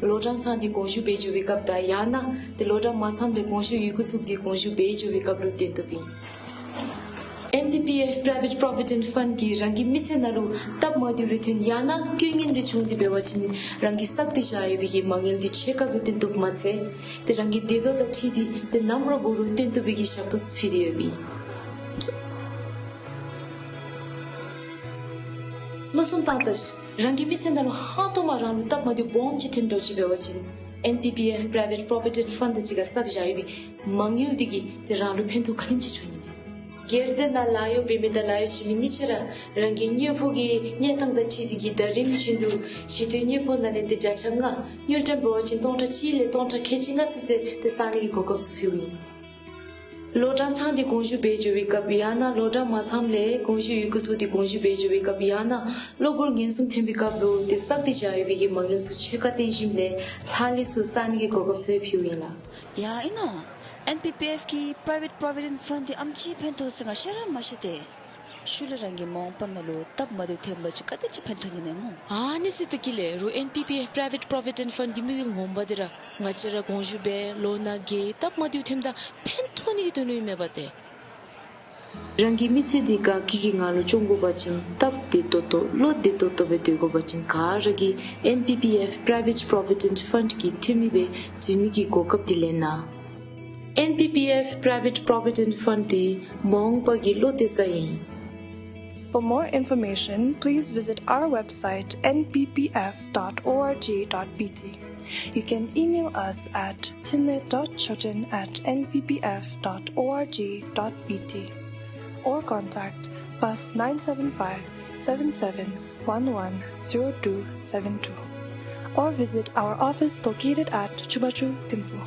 ལོ་གྲངས་ཚང་སྟེ་དགོངས་ཞུ་འབད་འགྱོ་བའི་སྐབས་དང་ཡང་ན་ཏེ་ལོ་གྲངས་མ་ཚངམ་ལས་དགོངས་ཞུ་ཡི་གུ་བཙུགས་ཏེ་དགོངས་ཞུ་འབད་འགྱོ་བའི་སྐབས་ལུ་བཏོན་བཏུབ་ཨིན། ཨེན་པི་པི་ཨེཕ་པྲའི་ཝེཊ་པྲོ་བི་ཌེནཊ་ཕནཌ་གིས་རང་གི་མི་ཚེ་ནང་ལུ་སྟབས་མ་བདེཝ་རེ་ཐོན་ཡང་ན་དཀའ་ངལ་རེ་བྱུང་སྟེ་འབད་བ་ཅིན་རང་གིས་བསགས་ཏེ་བཞག་ཡོད་པའི་གི་མ་དངུལ་འདི་ཕྱེད་ཀ་སྦེ་བཏོན་བཏུབ་མ་ཚད་ཏེ་རང་གི་བདེ་སྡུག་དང་འཁྲིལ་ཏེ་ཏེ་ནམ་ར་འབད་རུང་བཏོན་བཏུབ་པའི་གི་ཞབས་ཏོག་ཚུ་ཕུལ་ཏེ་ཡོདཔ་ཨིན། མནོ་བསམ་བཏང་ད་ཤིག། རང་གི་མི་ཚེ་ནང་ལུ་ཧང་སྟོང་མ་རང་ལུ་སྟབས་མ་བདེཝ་སྦོམ་ཅིག་ཐོནམ་འདྲཝ་ཅིག་འབད་བ་ཅིན་ཨེན་པི་པི་ཨེཕ་པྲའི་ཝེཊ་པྲོ་བི་ཌེནཊ་ཕནཌ་དང་གཅིག་ཁར་བསགས་བཞག་ཡོད་པའི་མ་དངུལ་འདི་གིས་ཏེ་རང་ལུ་ཕན་ཐོགས་ག་དེམ་ཅིག་འབྱུང་ནི་མས། སྒེར་སྡེ་ནང་ལཱ་གཡོག་འབད་མི་དང་ལཱ་གཡོག་བྱིན་མི་གཉིས་ཆ་ར་རང་གི་དངུལ་ཕོགས་ཀྱི་གནས་སྟངས་དང་འཁྲིལ་ཏེ་གིས་ཟླ་རིམ་བཞིན་དུ་གཞི་རྟེན་དངུལ་ཕོགས་ནང་ལས་ཏེ་བརྒྱ་ཆ་ལྔ་དངུལ་ཀྲམ་འབད་བ་ཅིན་སྟོང་ཕྲག་གཅིག་ལས་སྟོང་ཕྲག་ཁལ་གཅིག་ལྔ་ཚུན་ཚོད་ཏེ་བསག་ནི་གི་གོ་སྐབས་ཚུ་ཕུལཝ་ཨིན། ལོ་གྲངས་ཚང་སྟེ་དགོངས་ཞུ་འབད་འགྱོ་བའི་སྐབས་ཡང་ན་ལོ་གྲངས་མ་ཚངམ་ལས་དགོངས་ཞུ་ཡི་གུ་བཙུགས་ཏེ་དགོངས་ཞུ་འབད་འགྱོ་བའི་སྐབས་ཡང་ན་གློ་བུར་ངན་སོང་ཐོན་པའི་སྐབས་ལུ་ཏེ་བསགས་ཏེ་བཞག་ཡོད་པའི་གི་མ་དངུལ་ཚུ་ཕྱེད་ཀ་བཏོན་ཞིནམ་ལས་ལྷག་ལུས་ཚུ་བསག་ནི་གི་གོ་སྐབས་ཚུ་ཕུལཝ་ཨིན་ལགས། ཡ་ཨིན་ན། ཨེན་པི་པི་ཨེཕ་གི་པྲའི་ཝེཊ་པྲོ་བི་ཌེནཊ་ཕནཌ་འདི་ཨེམ་ཅིག་ཕན་ཐོགས་ཟེར་ང་ཤེས་ར་མ་ཤེས་ཏེ། ཤུལ་ལས་རང་གི་མ་འོངས་པ་ནང་ལུ་སྟབས་མ་བདེཝ་ཐོནམ་ཅིག་ག་དེ་ཅིག་ཕན་ཐོགས་ནི་མས་སྨོ། ཨ་ནི་ཟེར་ད་གི་ལས་རུང་ཨེན་པི་པི་ཨེཕ་པྲའི་ཝེཊ་པྲོ་བི་ཌེནཊ་ཕནཌ་གི་དམིགས་ཡུལ་ངོ་མ་འདི་ར་ང་བཅས་ར་དགོངས་ཞུ་འབད་ལོ་ན་རྒས་སྟབས་མ་བདེཝ་ཐོནམ་ད་ཕན་ཐོགས་ནི་གི་དོན་ལུ་ཨིན་མས་པ་ཏེ། རང་གི་མི་ཚེ་འདི་དགའ་སྐྱིད་ཀྱི་ངང་ལུ་སྐྱོང་དགོ་པ་ཅིན་སྟབས་བདེ་ཏོག་ཏོ་བློ་བདེ་ཏོག་ཏོ་སྦེ་སྡོད་དགོ་པ་ཅིན་ག་ར་གིས་ཨེན་པི་པི་ཨེཕ་པྲའི་ཝེཊ་པྲོ་བི་ཌེནཊ་ཕནཌ་གི་འཐུས་མི་སྦེ་འཛུལ་ནི་གི་གོ་སྐབས་འདི་ལེན་གནང་། ཨེན་པི་པི་ཨེཕ་པྲའི་ཝེཊ་པྲོ་བི་ཌེནཊ་ཕནཌ་འདི་མ་འོངས་པ་གི་བློ་གཏད་ས་ཨིན། For more information, please visit our website N P P F dot org dot B T. You can email us at tinle dot choten at N P P F dot org dot B T or contact plus nine seven five, seven seven one one zero two seven two or visit our office located at Chubachu Thimphu.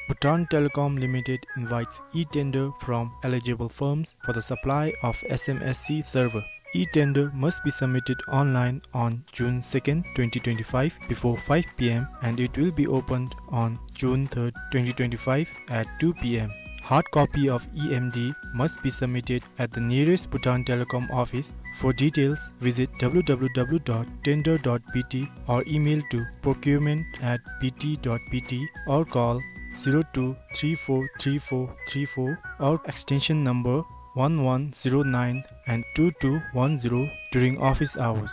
Bhutan Telecom Limited invites e-tender from eligible firms for the supply of S M S C server. E-tender must be submitted online on June second, twenty twenty-five, before five P M, and it will be opened on June third, twenty twenty-five, at two P M. Hard copy of E M D must be submitted at the nearest Bhutan Telecom office. For details, visit W W W dot tender dot B T or email to procurement at B T dot B T or call zero two three four three four three four or extension number one one zero nine and two two one zero during office hours.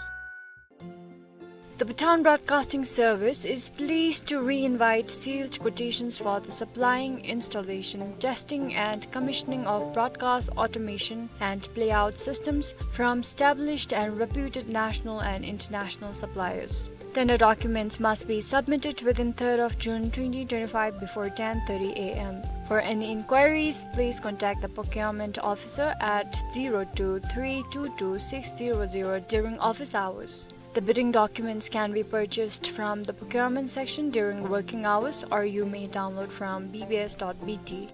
The Bhutan Broadcasting Service is pleased to re-invite sealed quotations for the supplying, installation, testing and commissioning of broadcast automation and playout systems from established and reputed national and international suppliers. Tender documents must be submitted within third of June twenty twenty-five before ten thirty A M. For any inquiries, please contact the procurement officer at zero two three two two six zero zero during office hours. The bidding documents can be purchased from the procurement section during working hours, or you may download from B B S dot B T.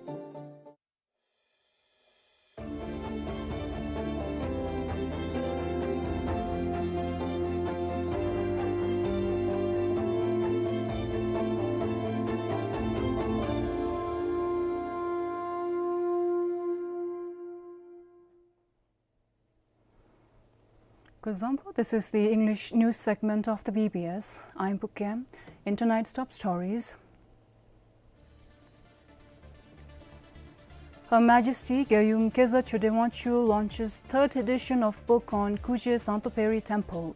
Kuzuzangpo, this is the English news segment of the B B S. I'm Pu Kem. In tonight's top stories, Her Majesty Gyayum Keza Choden Wangchuk launches third edition of book on Kuje Sangtoperi Temple.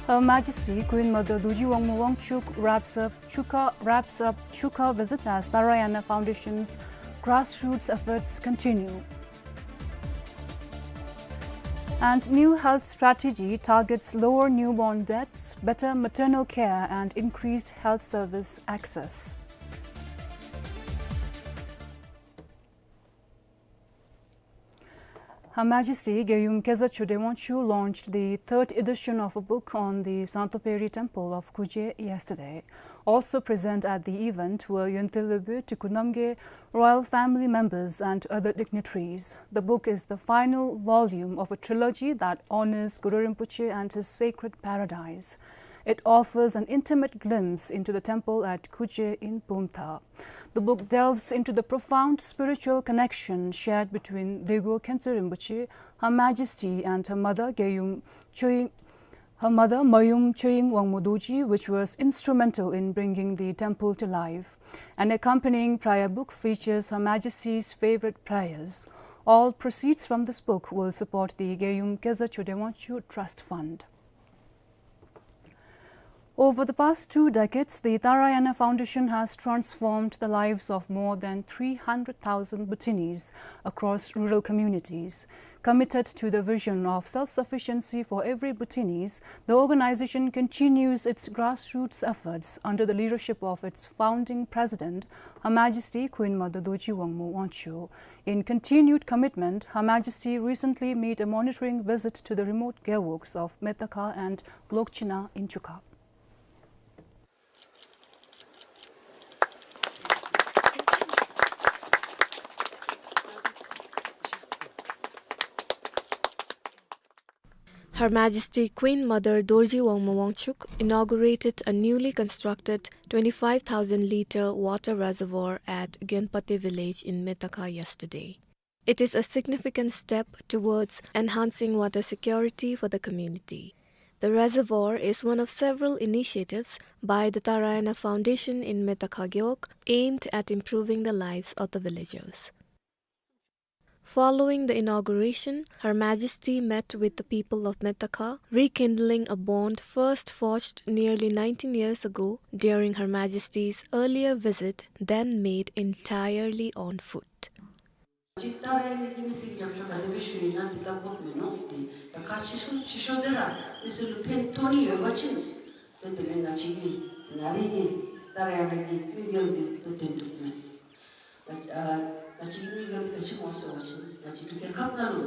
Her Majesty Queen Mother Dorji Wangmu Wangchuk wraps up Chukha, wraps up Chukha visit as Tarayana Foundation's grassroots efforts continue. And new health strategy targets lower newborn deaths, better maternal care and increased health service access. Her Majesty Gyayum Keza Choden Wangchuk launched the third edition of a book on the Sangtoperi Temple of Kuje yesterday. Also present at the event were Yontel Lebu, Tikunamge, royal family members and other dignitaries. The book is the final volume of a trilogy that honors Guru Rinpoche and his sacred paradise. It offers an intimate glimpse into the temple at Kuje in Bumthang. The book delves into the profound spiritual connection shared between Degwa Khyentse Rinpoche, Her Majesty, and her mother Gyayum Choying, her mother Mayum Choying Wangmu Dorji, which was instrumental in bringing the temple to life. An accompanying prayer book features Her Majesty's favorite prayers. All proceeds from this book will support the Gyayum Keza Choden Wangchuk Trust Fund. Over the past two decades, the Tarayana Foundation has transformed the lives of more than three hundred thousand Bhutanese across rural communities. Committed to the vision of self-sufficiency for every Bhutanese, the organization continues its grassroots efforts under the leadership of its founding president, Her Majesty Queen Mother Dorji Wangmu Wangchuk. In continued commitment, Her Majesty recently made a monitoring visit to the remote gewogs of Metakha and Lokchina in Chukha. Her Majesty Queen Mother Dorji Wangmu Wangchuk inaugurated a newly constructed twenty-five thousand litre water reservoir at Gyenpate village in Metakha yesterday. It is a significant step towards enhancing water security for the community. The reservoir is one of several initiatives by the Tarayana Foundation in Metakha Gewog aimed at improving the lives of the villagers. Following the inauguration, Her Majesty met with the people of Metakha, rekindling a bond first forged nearly nineteen years ago during Her Majesty's earlier visit, then made entirely on foot. ད་རེས་ནི་ཀྱི་མི་སེར་རྒྱབ་སྐྱོར་ག་དེ་སྦེ་ཞུ་ཡི་ན་འདི་ལྟ་བུ་མིན་ནུག། འདི་ད་ག་ཆེ་ཤོས་ཆེ་ཤོས་དེ་ར་མི་སེར་ལུ་ཕན་ཐོགས་ནི་ཡོད་པ་ཅིན་ཏེ་དེ་ལས་ང་བཅས་ཀྱིས་ང་རའི་ནི་ད་རེས་ཡང་ན་གི་དམིགས་ཡུལ་འདི་ཏེ་དོན་འགྲུབ་མས། ང་ཨ་ང་བཅས་ཀྱི་དམིགས་ཡུལ་འདི་ག་ཅི་སྨོ་ཟེར་བ་ཅིན་ང་བཅས་ཀྱི་རྒྱལ་ཁབ་ནང་ལུ་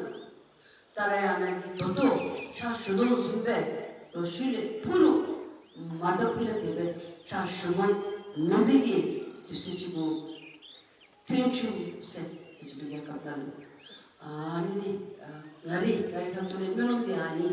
ད་རེས་ཡང་ན་གི་ད་ལྟོ་ཕྱག་ཞུ་དོ་བཟུམ་སྦེ་ལོ་ཤུལ་ལས་ཕུལ་ནུག། མ་ད་ཕུལ་ལས་དེ་སྦེ་ཕྱག་ཞུ་མ་མེད་པའི་གི་དུས་ཚོད་ཅིག་གུ་ཐོན་བཅུག་ཟེར་ང་བཅས་ཀྱི་རྒྱལ་ཁབ་ནང་ལུ། ཨ་ནི་འདི་ཨ་ང་རའི་ང་རའི་ཁ་ཐུག་ལས་སྨོན་ལམ་འདི་ཨ་ནི།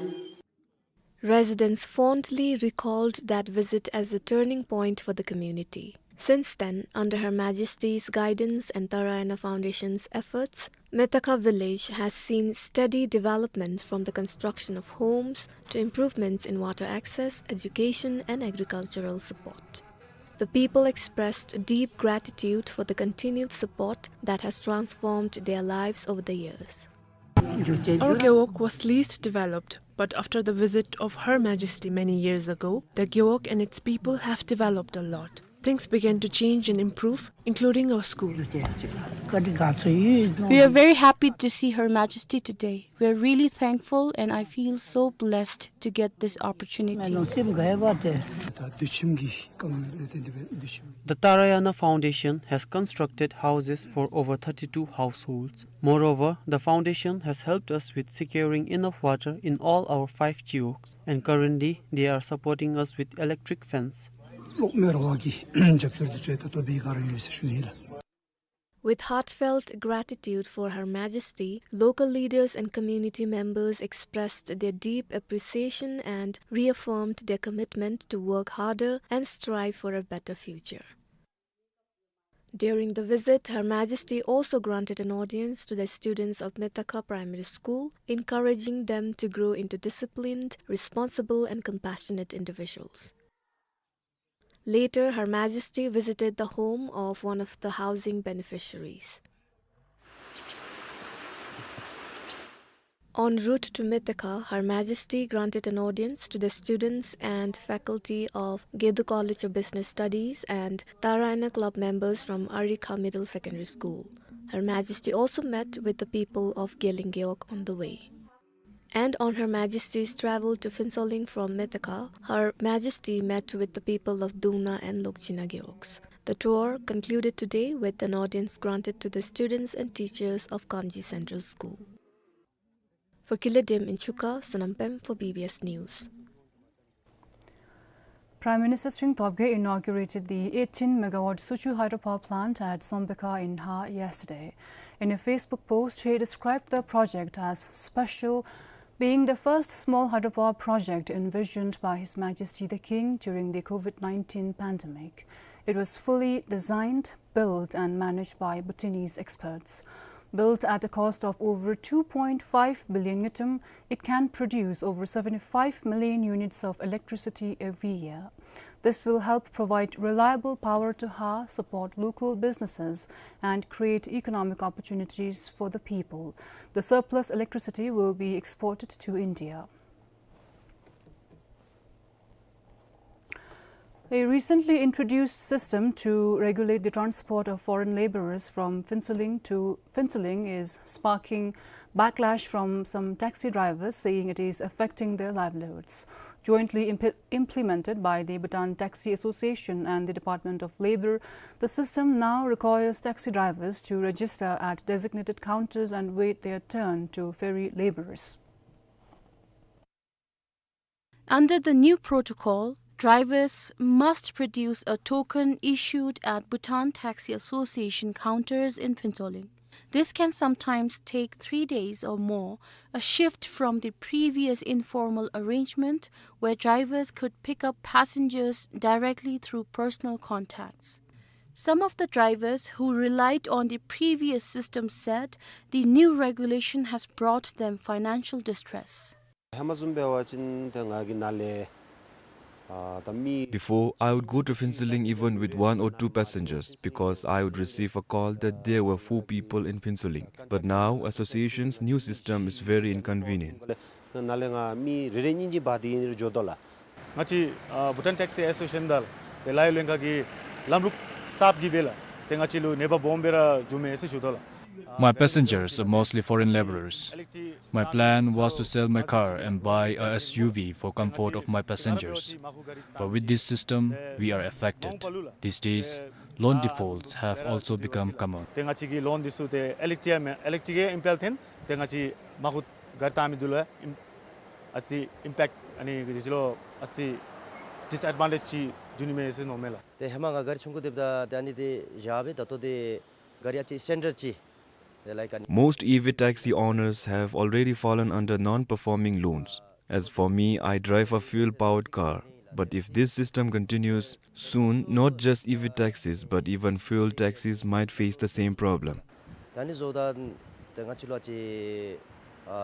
Residents fondly recalled that visit as a turning point for the community. Since then, under Her Majesty's guidance and Tarayana Foundation's efforts, Metakha village has seen steady development, from the construction of homes to improvements in water access, education, and agricultural support. The people expressed deep gratitude for the continued support that has transformed their lives over the years. Our Gewog was least developed, but after the visit of Her Majesty many years ago, the Gewog and its people have developed a lot. Things began to change and improve, including our school. We are very happy to see Her Majesty today. We are really thankful, and I feel so blessed to get this opportunity. The Tarayana Foundation has constructed houses for over thirty-two households. Moreover, the foundation has helped us with securing enough water in all our five gewogs, and currently they are supporting us with electric fence. With heartfelt gratitude for Her Majesty, local leaders and community members expressed their deep appreciation and reaffirmed their commitment to work harder and strive for a better future. During the visit, Her Majesty also granted an audience to the students of Metaka Primary School, encouraging them to grow into disciplined, responsible, and compassionate individuals. Later, Her Majesty visited the home of one of the housing beneficiaries. En route to Metaka, Her Majesty granted an audience to the students and faculty of Gedu College of Business Studies and Tarayana Club members from Arikha Middle Secondary School. Her Majesty also met with the people of Geleng Gewog on the way. And on Her Majesty's travel to Phuentsholing from Metaka, Her Majesty met with the people of Dungna and Lokchina Gewogs. The tour concluded today with an audience granted to the students and teachers of Kamji Central School. For Kile Dem in Chuka, Sonam Pem for B B S News. Prime Minister Tshering Tobgay inaugurated the eighteen megawatt Suchu hydropower plant at Sombekha in Haa yesterday. In a Facebook post, he described the project as special, being the first small hydropower project envisioned by His Majesty the King during the COVID nineteen pandemic. It was fully designed, built and managed by Bhutanese experts. Built at a cost of over two point five billion ngultrum, it can produce over seventy-five million units of electricity every year. This will help provide reliable power to Haa, support local businesses, and create economic opportunities for the people. The surplus electricity will be exported to India. A recently introduced system to regulate the transport of foreign laborers from Phuentsholing to Phuentsholing is sparking backlash from some taxi drivers, saying it is affecting their livelihoods. Jointly imp-, implemented by the Bhutan Taxi Association and the Department of Labor, the system now requires taxi drivers to register at designated counters and wait their turn to ferry laborers. Under the new protocol, drivers must produce a token issued at Bhutan Taxi Association counters in Phuentsholing. This can sometimes take three days or more, a shift from the previous informal arrangement where drivers could pick up passengers directly through personal contacts. Some of the drivers who relied on the previous system said the new regulation has brought them financial distress. ཧེ་མ་བཟུམ་འབད་བ་ཅིན་ཏེ་ང་གིས་ནཱ་ལས་ཨ་ད་མི། Before, I would go to Phuentsholing even with one or two passengers because I would receive a call that there were four people in Phuentsholing. But now, association's new system is very inconvenient. ནཱ་ལས་ང་མི་རེ་རེ་གཉིས་གཉིས་འབག་སྟེ་ཨིན་རུང་འགྱོ་དོ་ལགས། ང་བཅས་ཨ་Bhutan Taxi Association དང་ཏེ་ལཱ་གཡོག་ལྷན་ཁག་གི་ལམ་ལུགས་གསརཔ་གིས་སྦེ་ལགས་ཏེ་ང་བཅས་ལུ་ནད་པ་སྦོམ་སྦེ་ར་འགྱོ་མས་ཟེར་ཞུ་དོ་ལགས། My passengers are mostly foreign laborers. My plan was to sell my car and buy a S U V for comfort of my passengers. But with this system, we are affected. These days, loan defaults have also become common. ཏེ་ང་བཅས་ཀྱི་ལོན་འདི་ཚུ་ཏེ་ཨི་ལེག་ཊི་ཨའི་མེན་ཨི་ལེག་ཊི་ཨའི་ཨིམ་པེལ་ཐོན་ཏེ་ང་བཅས་མ་ཧུད་གཱ་རི་བཏང་མི་འདི་ལུ་ཨིམ་ཨ་ཙི་ཨིམ་པེཀཊ་ཨ་ནི་གི་ཅི་ལོ་ཨ་ཙི་ཌིསི་ཨེཌ་བཱན་ཊེཇ་ཅིག་འགྱོ་ནི་མས་ཟེར་མནོཝ་མས་ལགས། ཏེ་ཧེ་མ་ང་གཱ་རི་ཆུང་ཀུ་སྡོདཔ་ད་ཏེ་ཨ་ནི་འདི་བཞག་སྦེ་ད་ལྟོ་འདི་གཱ་རི་ཨ་ཙི་སི་ཊེན་ཌརཌ་ཅིག་ཏེ་ལའིཀ་ཨ་ནི། Most E V taxi owners have already fallen under non-performing loans. As for me, I drive a fuel-powered car. But if this system continues, soon not just E V taxis but even fuel taxis might face the same problem. ད་ཨ་ནི་བཟོཝ་ད་ཏེ་ང་བཅས་ལུ་ཨ་ཙི་ཨ་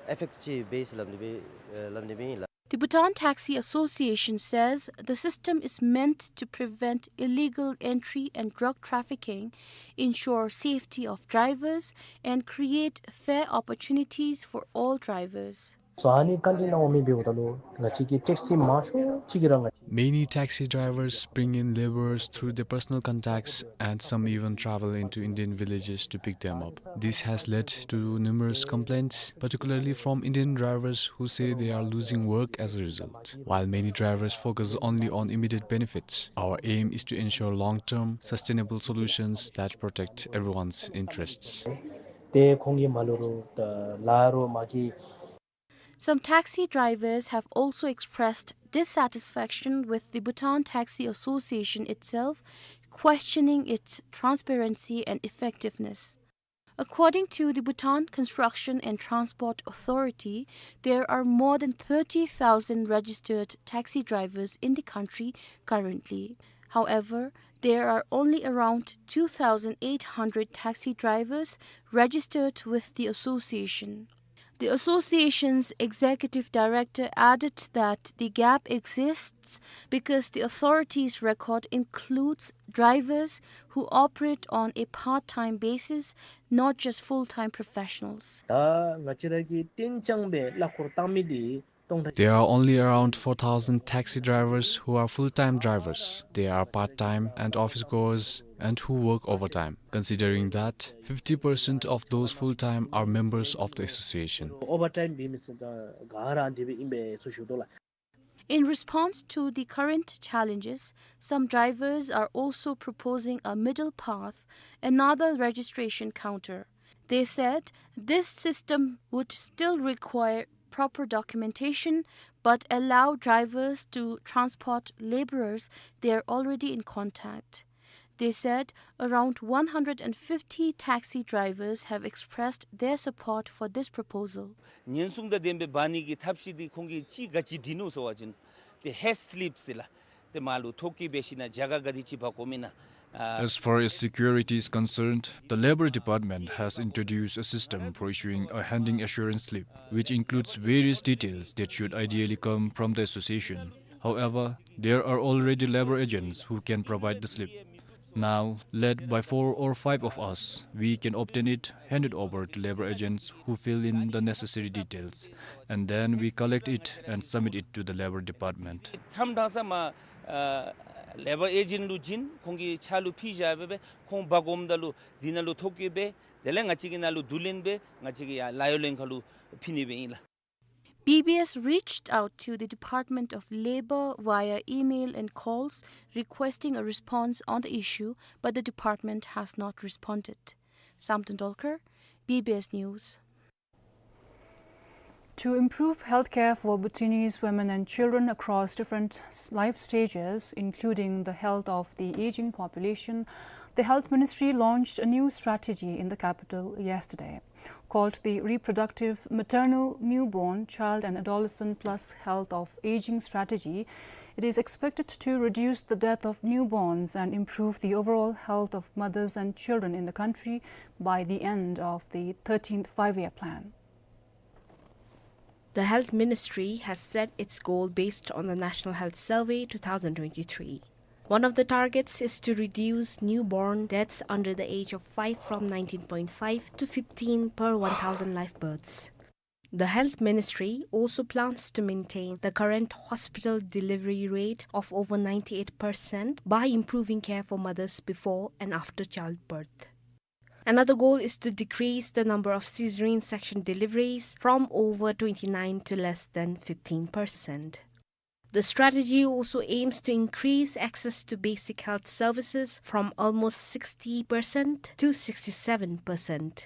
ཨི་ཕེཀཊ་ཅིག་འབད་ཟེར་སླབ་ནི་སྦེ་ཨེ་སླབ་ནི་སྦེ་ཨིན་ལགས། The Bhutan Taxi Association says the system is meant to prevent illegal entry and drug trafficking, ensure safety of drivers, and create fair opportunities for all drivers. So ཨ་ནི་བཀའ་འདྲི་གནང་བ་མི་འབདཝ་ད་ལུ་ང་བཅས་ཀྱི་ཊེག་སི་མང་ཤོས་ཅིག་གིས་ར་ང་བཅས། Many taxi drivers bring in laborers through their personal contacts, and some even travel into Indian villages to pick them up. This has led to numerous complaints, particularly from Indian drivers who say they are losing work as a result. While many drivers focus only on immediate benefits, our aim is to ensure long-term, sustainable solutions that protect everyone's interests. ཏེ་ཁོང་གིས་མར་ལུ་རུང་ད་ལཱ་རུང་མ་གི། Some taxi drivers have also expressed dissatisfaction with the Bhutan Taxi Association itself, questioning its transparency and effectiveness. According to the Bhutan Construction and Transport Authority, there are more than thirty thousand registered taxi drivers in the country currently. However, there are only around two thousand eight hundred taxi drivers registered with the association. The association's executive director added that the gap exists because the authority's record includes drivers who operate on a part-time basis, not just full-time professionals. ད་ང་བཅས་ར་གི་གཏན་འཇགས་སྦེ་གླ་འཁོར་བཏང་མི་འདི་སྟོང་ཕྲག There are only around four thousand taxi drivers who are full-time drivers. They are part-time and office goers and who work overtime. Considering that fifty percent of those full-time are members of the association. ཨོ་བར་ཊའིམ་འབད་མི་ཚུ་ད་ག་ར་འདི་སྦེ་ཨིན་པས་ཟེར་ཞུ་དོ་ལགས། In response to the current challenges, some drivers are also proposing a middle path, another registration counter. They said this system would still require proper documentation, but allow drivers to transport laborers they are already in contact. They said around one hundred and fifty taxi drivers have expressed their support for this proposal. ཉེན་སྲུང་དང་ལྡན་པའི་འབག་ནི་གི་ཐབས་ཤེས་འདི་ཁོང་གིས་ཅིག་ག་ཅི་བྲིས་ནུག་ཟེར་བ་ཅིན་ཏེ་ཧེཌ་སི་ལིཔ་ཟེར་ལགས། ཏེ་མར་ལུ་ཐོ་བཀོད་འབད་ཞིན་ན་རྒྱ་གར་ག་དེ་ཅིག་འབག་དགོ་མེན་ན། ཨ། As far as security is concerned, the Labor Department has introduced a system for issuing a handing assurance slip, which includes various details that should ideally come from the association. However, there are already labor agents who can provide the slip. Now, led by four or five of us, we can obtain it, hand it over to labor agents who fill in the necessary details, and then we collect it and submit it to the Labor Department. མཚམས་བཏང་ས་མར་ཨ་ལེ་བར་ཨེ་ཇེནཊ་ལུ་བྱིན། ཁོང་གི་ཕྱག་ལུ་ཕུལ་བཞག་སྦེ་སྦེ་ཁོང་འབག་དགོཔ་ད་ལུ་འདི་ནང་ལུ་ཐོ་བཀོད་འབད། དེ་ལས་ང་བཅས་ཀྱི་ནང་ལུ་བསྡུ་ལེན་འབད། ང་བཅས་ཀྱིས་ཡར་ལཱ་གཡོག་ལྷན་ཁག་ལུ་ཕུལ་ནི་སྦེ་ཨིན་ལགས། B B S reached out to the Department of Labor via email and calls requesting a response on the issue, but the department has not responded. Samten Dolkar, B B S News. To improve healthcare for Bhutanese women and children across different s-, life stages, including the health of the aging population, the Health Ministry launched a new strategy in the capital yesterday. Called the Reproductive Maternal, Newborn, Child and Adolescent Plus Health of Aging Strategy, it is expected to reduce the death of newborns and improve the overall health of mothers and children in the country by the end of the thirteenth Five-Year Plan. The Health Ministry has set its goal based on the National Health Survey two thousand twenty-three. One of the targets is to reduce newborn deaths under the age of five from nineteen point five to fifteen per one thousand live births. The Health Ministry also plans to maintain the current hospital delivery rate of over ninety-eight percent by improving care for mothers before and after childbirth. Another goal is to decrease the number of cesarean section deliveries from over twenty-nine to less than fifteen percent. The strategy also aims to increase access to basic health services from almost sixty percent to sixty-seven percent.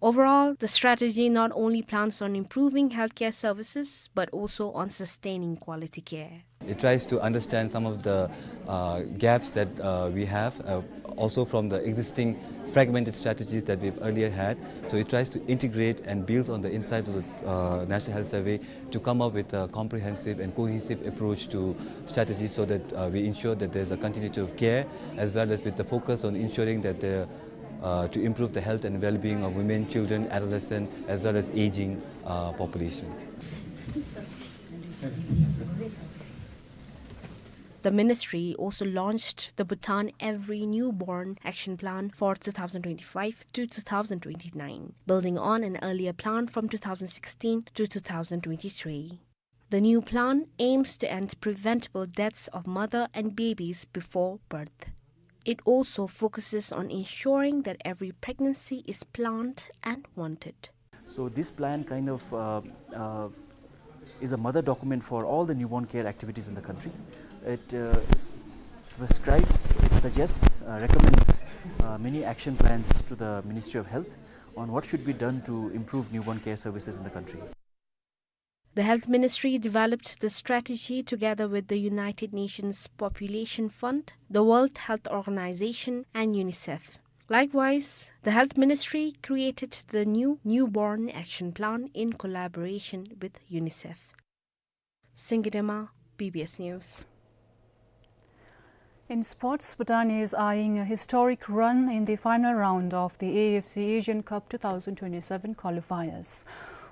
Overall, the strategy not only plans on improving healthcare services, but also on sustaining quality care. It tries to understand some of the, uh, gaps that, uh, we have, uh, also from the existing fragmented strategies that we've earlier had. So it tries to integrate and build on the insights of the, uh, National Health Survey to come up with a comprehensive and cohesive approach to strategies so that, uh, we ensure that there's a continuity of care, as well as with the focus on ensuring that the, uh, to improve the health and well-being of women, children, adolescent, as well as aging, uh, population. The ministry also launched the Bhutan Every Newborn Action Plan for two thousand twenty-five to two thousand twenty-nine, building on an earlier plan from two thousand sixteen to two thousand twenty-three. The new plan aims to end preventable deaths of mother and babies before birth. It also focuses on ensuring that every pregnancy is planned and wanted. So this plan kind of, uh, uh, is a mother document for all the newborn care activities in the country. It, uh, s-, prescribes, it suggests, uh, recommends, uh, many action plans to the Ministry of Health on what should be done to improve newborn care services in the country. The Health Ministry developed the strategy together with the United Nations Population Fund, the World Health Organization, and UNICEF. Likewise, the Health Ministry created the new Newborn Action Plan in collaboration with UNICEF. Singye Dema, B B S News. In sports, Bhutan is eyeing a historic run in the final round of the A F C Asian Cup two thousand twenty-seven qualifiers.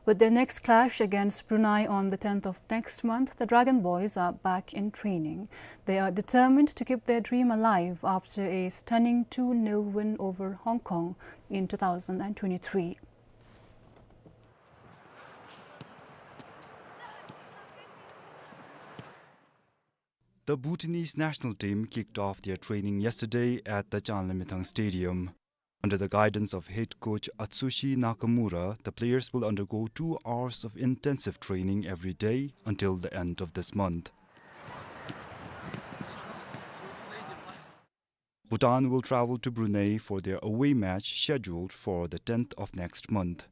With their next clash against Brunei on the tenth of next month, the Dragon Boys are back in training. They are determined to keep their dream alive after a stunning two nil win over Hong Kong in two thousand twenty-three. The Bhutanese national team kicked off their training yesterday at the Changlimithang Stadium. Under the guidance of head coach Atsushi Nakamura, the players will undergo two hours of intensive training every day until the end of this month. Bhutan will travel to Brunei for their away match scheduled for the tenth of next month.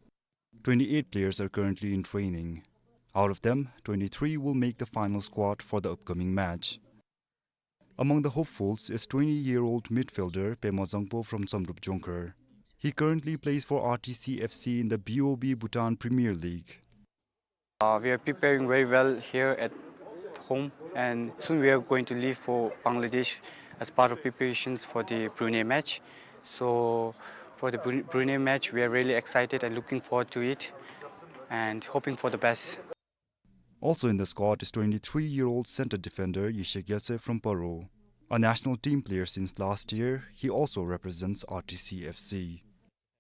Twenty-eight players are currently in training. Out of them, twenty-three will make the final squad for the upcoming match. Among the hopefuls is twenty-year-old midfielder Pema Zangpo from Samdrup Jongkhar. He currently plays for R T C F C in the B O B Bhutan Premier League. Uh, we are preparing very well here at home, and soon we are going to leave for Bangladesh as part of preparations for the Brunei match. So, for the Bru-, Brunei match, we are really excited and looking forward to it and hoping for the best. Also in the squad is twenty-three-year-old center defender Yishek Yese from Paro. A national team player since last year, he also represents R T C F C.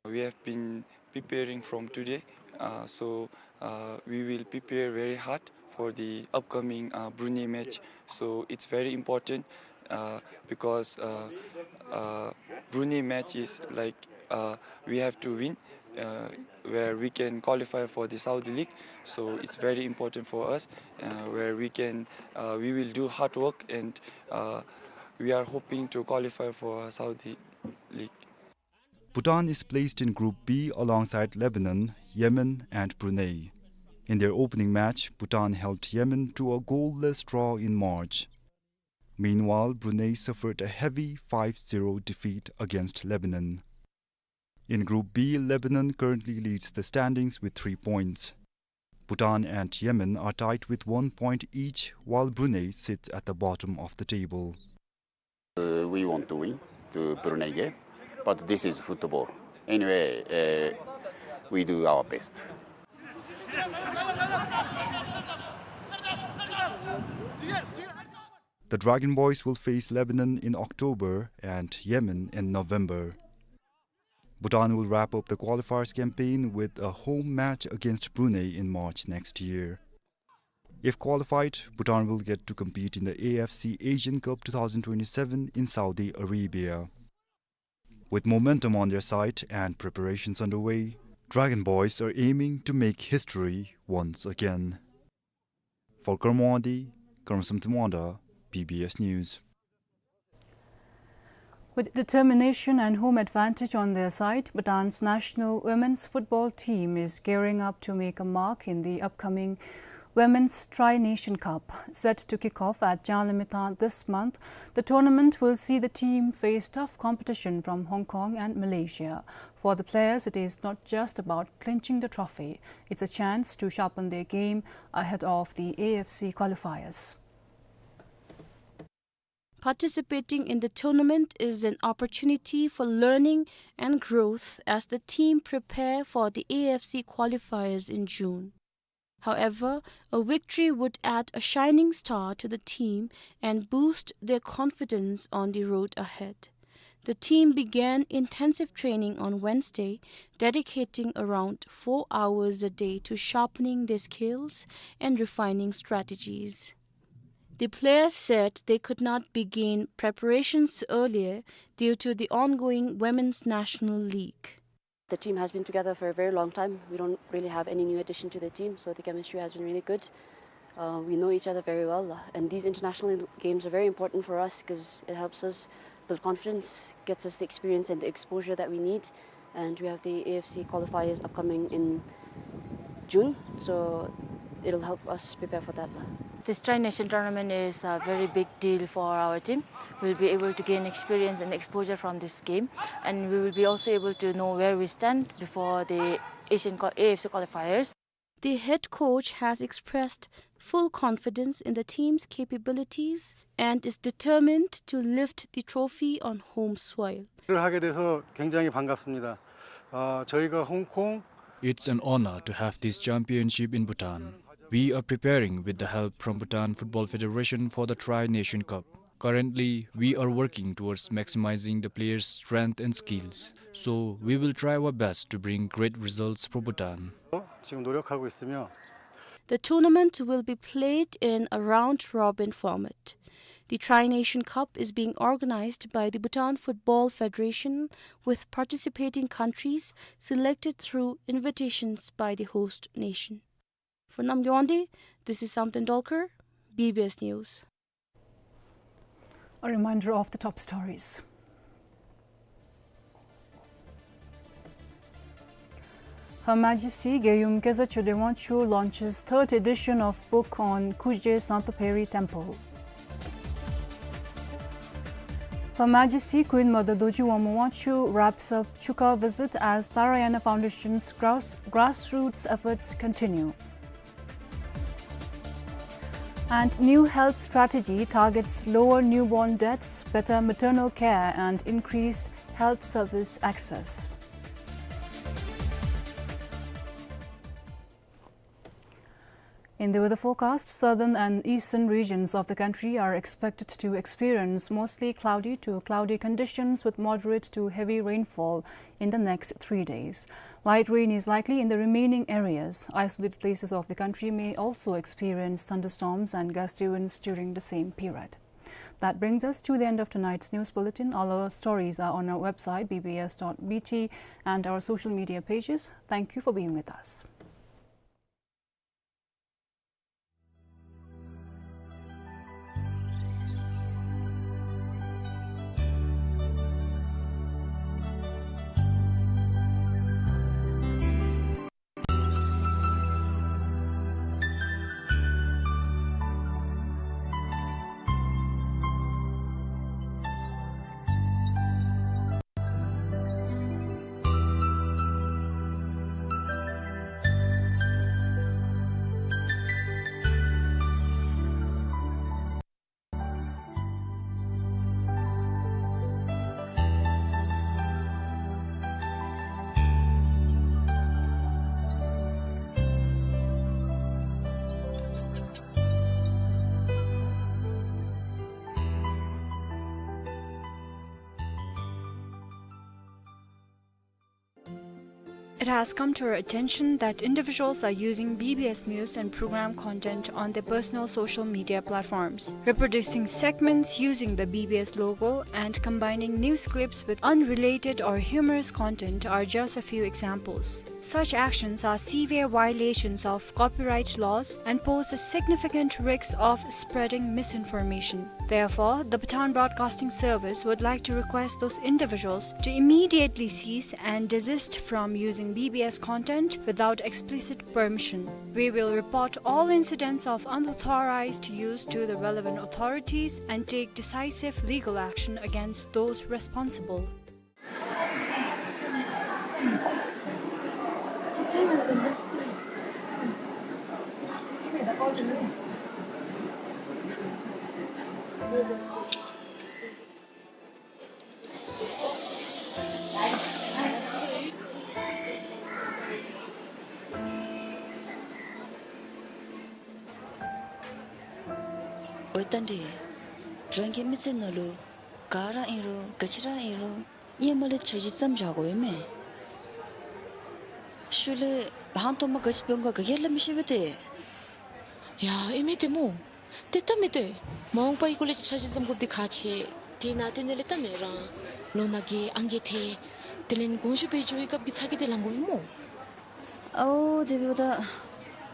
We have been preparing from today, uh, so, uh, we will prepare very hard for the upcoming, uh, Brunei match. So it's very important, uh, because, uh, uh, Brunei match is like, uh, we have to win, uh, where we can qualify for the Saudi League. So it's very important for us, uh, where we can, uh, we will do hard work and, uh, we are hoping to qualify for Saudi League. Bhutan is placed in Group B alongside Lebanon, Yemen, and Brunei. In their opening match, Bhutan held Yemen to a goalless draw in March. Meanwhile, Brunei suffered a heavy five zero defeat against Lebanon. In Group B, Lebanon currently leads the standings with three points. Bhutan and Yemen are tied with one point each, while Brunei sits at the bottom of the table. Uh, we want to win to Brunei game, but this is football. Anyway, uh, we do our best. The Dragon Boys will face Lebanon in October and Yemen in November. Bhutan will wrap up the qualifiers campaign with a home match against Brunei in March next year. If qualified, Bhutan will get to compete in the A F C Asian Cup two thousand twenty-seven in Saudi Arabia. With momentum on their side and preparations underway, Dragon Boys are aiming to make history once again. For Kurumwadi, Kurumsum Tumwanda, B B S News. With determination and home advantage on their side, Bhutan's national women's football team is gearing up to make a mark in the upcoming Women's Tri-Nation Cup. Set to kick off at Changlimithang this month, the tournament will see the team face tough competition from Hong Kong and Malaysia. For the players, it is not just about clinching the trophy. It's a chance to sharpen their game ahead of the A F C qualifiers. Participating in the tournament is an opportunity for learning and growth as the team prepare for the A F C qualifiers in June. However, a victory would add a shining star to the team and boost their confidence on the road ahead. The team began intensive training on Wednesday, dedicating around four hours a day to sharpening their skills and refining strategies. The players said they could not begin preparations earlier due to the ongoing Women's National League. The team has been together for a very long time. We don't really have any new addition to the team, so the chemistry has been really good. Uh, we know each other very well, uh, and these international games are very important for us 'cause it helps us build confidence, gets us the experience and the exposure that we need. And we have the A F C qualifiers upcoming in June, so it'll help us prepare for that lah. This Tri-Nation tournament is a very big deal for our team. We'll be able to gain experience and exposure from this game, and we will be also able to know where we stand before the Asian qual-, A F C qualifiers. The head coach has expressed full confidence in the team's capabilities and is determined to lift the trophy on home soil. 를 하게 돼서 굉장히 반갑습니다. 어, 저희가 홍콩 It's an honor to have this championship in Bhutan. We are preparing with the help from Bhutan Football Federation for the Tri-Nation Cup. Currently, we are working towards maximizing the players' strength and skills. So, we will try our best to bring great results for Bhutan. 지금 노력하고 있으며 The tournament will be played in a round-robin format. The Tri-Nation Cup is being organized by the Bhutan Football Federation, with participating countries selected through invitations by the host nation. For Namgay Wangdi, this is Samten Dolkar, B B S News. A reminder of the top stories. Her Majesty Gyeyum Keza Choden Wangchuck launches third edition of book on Kuje Santoperi Temple. Her Majesty Queen Mother Dorji Wangmo Wangchuck wraps up Chuka visit as Tharayana Foundation's grass-, grassroots efforts continue. And new health strategy targets lower newborn deaths, better maternal care, and increased health service access. In the weather forecast, southern and eastern regions of the country are expected to experience mostly cloudy to cloudy conditions with moderate to heavy rainfall in the next three days. Light rain is likely in the remaining areas. Isolated places of the country may also experience thunderstorms and gusty winds during the same period. That brings us to the end of tonight's news bulletin. All our stories are on our website, B B S dot B T, and our social media pages. Thank you for being with us. It has come to our attention that individuals are using B B S news and program content on their personal social media platforms. Reproducing segments using the B B S logo and combining news clips with unrelated or humorous content are just a few examples. Such actions are severe violations of copyright laws and pose a significant risk of spreading misinformation. Therefore, the Bhutan Broadcasting Service would like to request those individuals to immediately cease and desist from using B B S content without explicit permission. We will report all incidents of unauthorized use to the relevant authorities and take decisive legal action against those responsible. འོ་ད་འདི་རང་གི་མི་ཚེ་ནང་ལུ་ག་ར་ཨིན་རུང་ག་ཅི་ར་ཨིན་རུང་ཧེ་མ་ལས་འཆར་གཞི་བརྩམ་བཞག་དགོ་པས་མས། ཤུལ་ལས་ཧང་སྟོང་མ་ག་ཅི་འབད་འོང་ག་ག་གིས་སླབ་མི་ཤེས་པས་ཏེ། ཡ་ཨིན་མས་ཏེ་སྨོ། ཏེ་སྟབས་མི་བདེ། མ་འོངས་པའི་སྐོར་ལས་འཆར་གཞི་བརྩམ་དགོཔ་འདི་ཁག་ཆེ། དེ་ནང་དེ་ནང་ལས་སྟབས་མི་བདེ་རང་ལོ་ན་རྒས་ཨང་རྒས་ཐལ། དེ་ལས་དགོངས་ཞུ་འབད་འགྱོ་བའི་སྐབས་ཀྱི་ཚ་གྱང་འདི་ལང་དགོ་པས་སྨོ། ཨོ་དེ་འབདཝ་ད་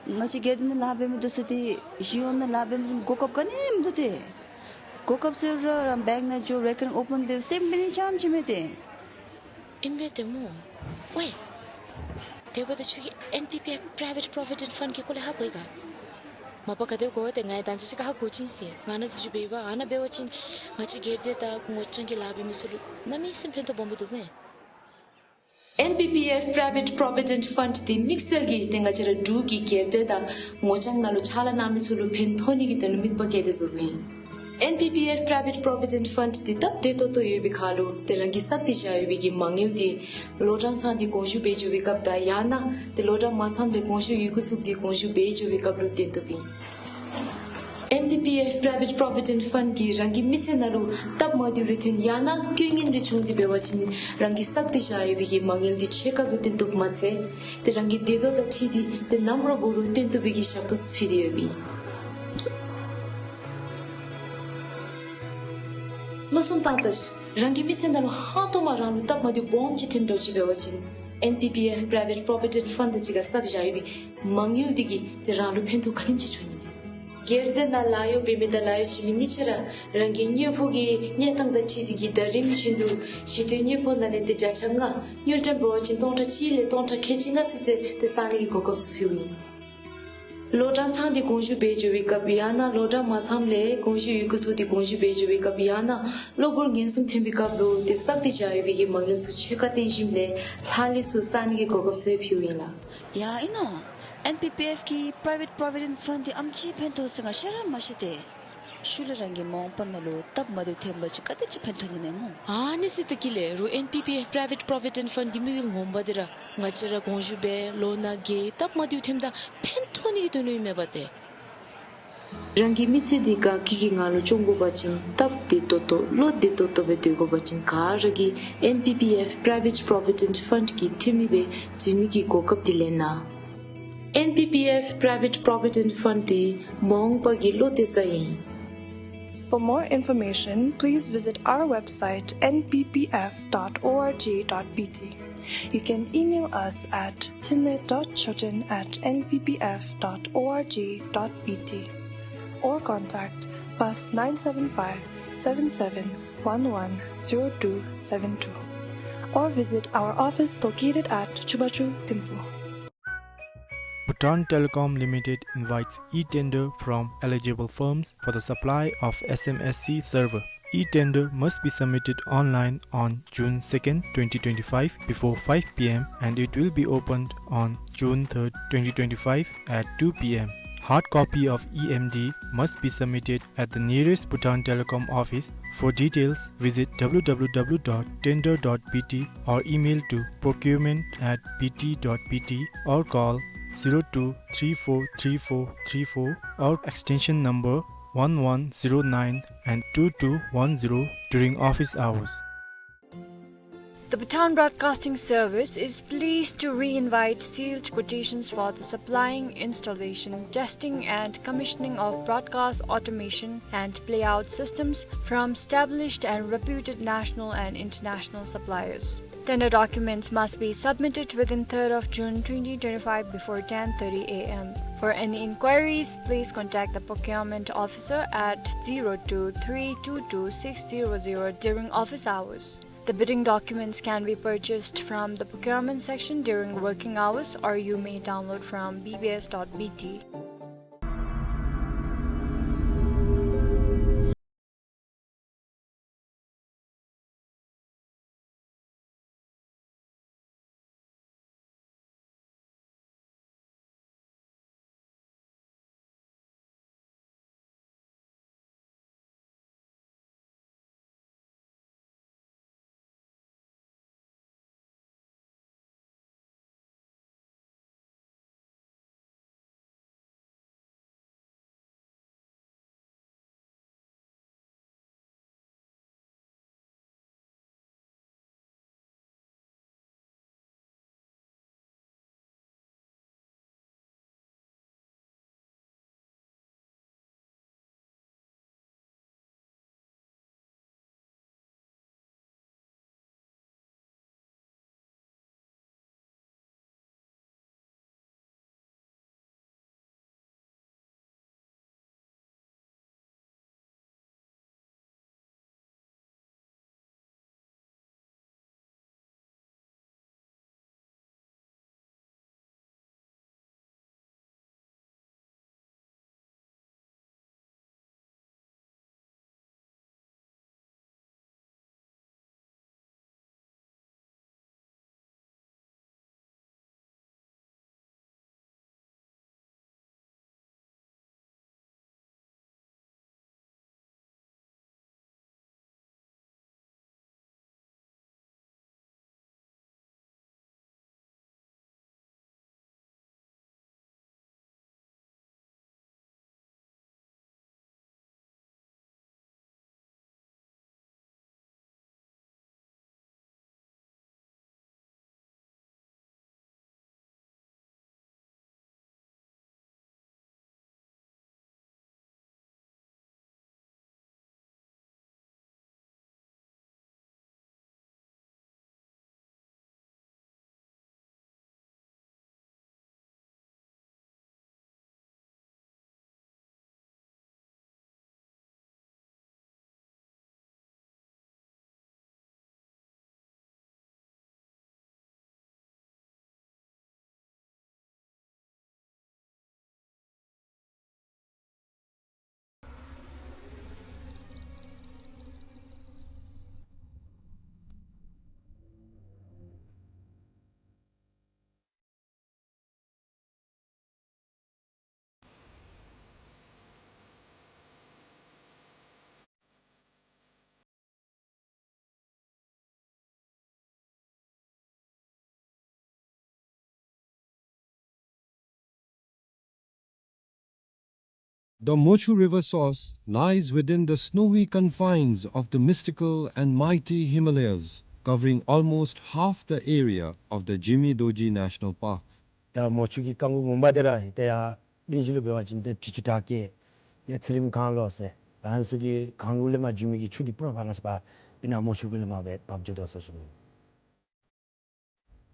ང་བཅས་སྒེར་སྡེ་ནང་ལཱ་འབད་མི་འདི་ཚུ་ཏེ་གཞུང་གཡོག་ནང་ལཱ་འབད་མི་གོ་སྐབས་ག་ནི་མིན་འདུག་ཏེ། གོ་སྐབས་ཟེར་རུང་ར་བེངཀ་ནང་འགྱོ་རེ་ཀར་ཨོ་པཱན་འབད་སེམས་འབད་ནི་ཙམ་ཅིག་མས་ཏེ། ཨིན་པས་ཏེ་སྨོ། ཝའི། དེ་འབདཝ་ད་ཁྱོད་ཀྱིས་ཨེན་པི་པི་ཨེཕ་Private Provident Fund གི་སྐོར་ལས་ཧ་གོ་ཡི་ག། མ་པ་ག་དེ་གོ་སྟེ་ང་ཡང་ད་ཅི་ཅིག་ཧ་གོ་ཅི་ཟེར། ང་ནཱ་འཛུལ་ཞུགས་འབད་བ་ཨ་ནཱ་འབད་བ་ཅིན་ང་བཅས་སྒེར་སྡེ་དང་ངོ་རྐྱང་གི་ལཱ་འབད་མི་ཚུ་ལུ་གནམ་མེད་ས་མེད་ཕན་ཐོགས་སྦོམ་སྦེ་འདུག་མས། ཨེན་པི་པི་ཨེཕ་Private Provident Fund འདི་དམིགས་བསལ་གྱིས་ཏེ་ང་བཅས་ར་འབྲུག་གི་སྒེར་སྡེ་དང་ངོ་རྐྱང་ནང་ལུ་ཕྱག་ལཱ་གནང་མི་ཚུ་ལུ་ཕན་ཐོགས་ནི་གི་དོན་ལུ་དམིགས་པ་བསྐྱེད་དེ་བཟོ་བཟོཝ་ཨིན། ཨེན་པི་པི་ཨེཕ་Private Provident Fund འདི་སྟབས་བདེ་ཏོག་ཏོ་ཡོད་པའི་ཁར་ལུ་ཏེ་རང་གིས་བསགས་ཏེ་བཞག་ཡོད་པའི་གི་མ་དངུལ་འདི་ལོ་གྲངས་ཚང་སྟེ་དགོངས་ཞུ་འབད་འགྱོ་བའི་སྐབས་དང་ཡང་ན་ཏེ་ལོ་གྲངས་མ་ཚངམ་ལས་དགོངས་ཞུ་ཡི་གུ་བཙུགས་ཏེ་དགོངས་ཞུ་འབད་འགྱོ་བའི་སྐབས་ལུ་བཏོན་བཏུབ་ཨིན། ཨེན་པི་པི་ཨེཕ་Private Provident Fund གིས་རང་གི་མི་ཚེ་ནང་ལུ་སྟབས་མ་བདེཝ་རེ་ཐོན་ཡང་ན་དཀའ་ངལ་རེ་བྱུང་སྟེ་འབད་བ་ཅིན་རང་གིས་བསགས་ཏེ་བཞག་ཡོད་པའི་གི་མ་དངུལ་འདི་ཕྱེད་ཀ་ལུ་བཏོན་བཏུབ་མ་ཚད་ཏེ་རང་གི་བདེ་སྡུག་དང་འཁྲིལ་ཏེ་ཏེ་ནམ་ར་འབད་རུང་བཏོན་བཏུབ་པའི་གི་ཞབས་ཏོག་ཚུ་ཕུལ་ཏེ་ཡོདཔ་ཨིན། མནོ་བསམ་བཏང་ད་ཤིག། རང་གི་མི་ཚེ་ནང་ལུ་ཧང་སྟོང་མ་རང་ལུ་སྟབས་མ་བདེཝ་སྦོམ་ཅིག་ཐོནམ་འདྲཝ་ཅིག་འབད་བ་ཅིན་ཨེན་པི་པི་ཨེཕ་Private Provident Fund དང་གཅིག་ཁར་བསགས་བཞག་ཡོད་པའི་མ་དངུལ་འདི་གིས་ཏེ་རང་ལུ་ཕན་ཐོགས་ག་དེམ་ཅིག་འབྱུང་ནི་མས། སྒེར་སྡེ་ནང་ལཱ་གཡོག་འབད་མི་དང་ལཱ་གཡོག་བྱིན་མི་གཉིས་ཆ་ར་རང་གི་དངོས་པོ་གི་གནས་སྟངས་དང་འཁྲིལ་ཏེ་གིས་ཟླ་རིམ་བཞིན་དུ་གཞི་རྟེན་དངོས་པོ་ནང་ལས་ཏེ་བརྒྱ་ཆ་ལྔ་དངུལ་ཀྲམ་འབད་བ་ཅིན་སྟོང་ཕྲག་གཅིག་ལས་སྟོང་ཕྲག་ཁལ་གཅིག་ལྔ་ཚུན་ཚོད་ཏེ་བསག་ནི་གི་གོ་སྐབས་ཚུ་ཕུལཝ་ཨིན། ལོ་གྲངས་ཚང་སྟེ་དགོངས་ཞུ་འབད་འགྱོ་བའི་སྐབས་ཡང་ན་ལོ་གྲངས་མ་ཚངམ་ལས་དགོངས་ཞུ་ཡི་གུ་བཙུགས་ཏེ་དགོངས་ཞུ་འབད་འགྱོ་བའི་སྐབས་ཡང་ན་གློ་བུར་ངན་སོང་ཐོན་པའི་སྐབས་ལུ་ཏེ་བསགས་ཏེ་བཞག་ཡོད་པའི་གི་མ་དངུལ་ཚུ་ཕྱེད་ཀ་བཏོན་ཞིནམ་ལས་ལྷག་ལུས་ཚུ་བསག་ནི་གི་གོ་སྐབས་ཚུ་ཕུལཝ་ཨིན་ལགས། ཡ་ཨིན་ན། ཨེན་པི་པི་ཨེཕ་གི་Private Provident Fund འདི་ཨེམ་ཅིག་ཕན་ཐོགས་ཟེར་ང་ཤེས་ར་མ་ཤེས་ཏེ། ཤུལ་ལས་རང་གི་མ་འོངས་པ་ནང་ལུ་སྟབས་མ་བདེཝ་ཐོན་པ་ཅིན་ག་དེ་ཅིག་ཕན་ཐོགས་ནི་མས་སྨོ། ཨ་ནི་ཟེར་ད་གི་ལས་རུང་ཨེན་པི་པི་ཨེཕ་Private Provident Fund གི་དམིགས་ཡུལ་ངོ་མ་འདི་ར་ང་བཅས་ར་དགོངས་ཞུ་འབད་ལོ་ན་རྒས་སྟབས་མ་བདེཝ་ཐོནམ་ད་ཕན་ཐོགས་ནི་གི་དོན་ལུ་ཨིན་མས་པ་ཏེ། རང་གི་མི་ཚེ་འདི་དགའ་སྐྱིད་ཀྱི་ངང་ལུ་སྐྱོང་དགོ་པ་ཅིན་སྟབས་བདེ་ཏོག་ཏོ་བློ་བདེ་ཏོག་ཏོ་སྦེ་སྡོད་དགོ་པ་ཅིན་ག་ར་གིས་ཨེན་པི་པི་ཨེཕ་Private Provident Fund གི་འཐུས་མི་སྦེ་འཛུལ་ནི་གི་གོ་སྐབས་འདི་ལེན་གནང་། ཨེན་པི་པི་ཨེཕ་Private Provident Fund འདི་མ་འོངས་པ་གི་བློ་གཏད་ས་ཨིན། For more information, please visit our website N P P F dot org dot B T. You can email us at thinley dot choten at N P P F dot org dot B T or contact plus nine seven five, seven seven one one, zero two seven two or visit our office located at Chubachu Thimphu. Bhutan Telecom Limited invites e-tender from eligible firms for the supply of S M S C server. E-tender must be submitted online on June second, twenty twenty-five, before five P M, and it will be opened on June third, twenty twenty-five, at two P M. Hard copy of E M D must be submitted at the nearest Bhutan Telecom office. For details, visit W W W dot tender dot B T or email to procurement at B T dot B T or call zero two three four three four three four or extension number one one zero nine and two two one zero during office hours. The Bhutan Broadcasting Service is pleased to re-invite sealed quotations for the supplying, installation, testing and commissioning of broadcast automation and playout systems from established and reputed national and international suppliers. Tender documents must be submitted within third of June twenty twenty-five before ten thirty A M. For any inquiries, please contact the procurement officer at zero two three two two six zero zero during office hours. The bidding documents can be purchased from the procurement section during working hours, or you may download from B B S dot B T. The Mochu River source lies within the snowy confines of the mystical and mighty Himalayas, covering almost half the area of the Jimi Dorji National Park. ད་མོ་ཆུ་གི་རྐང་འགོ་ངོ་མ་དེ་ར་ཏེ་ཡར་གླིང་བཞི་ལུ་འབད་བ་ཅིན་ཏེ་བྱི་ཅུང་བྲག་སྐྱེས་ཡ་ཚེ་རིང་གངས་ལོག་ཟེར་ཨ་ནི་ཚུ་གི་གངས་ལུ་ལས་མར་འབྱུང་མི་གི་ཆུ་འདི་པུ་ར་ཕར་ནང་ཕར་སྤུ་ན་མོ་ཆུ་གུ་ལས་མར་སྦེ་འབབ་འགྱོ་དོ་ཟེར་ཞུ་ནི།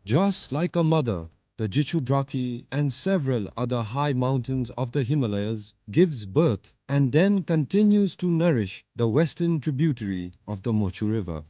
Just like a mother, the Jichudrakhi and several other high mountains of the Himalayas gives birth and then continues to nourish the western tributary of the Mochu River.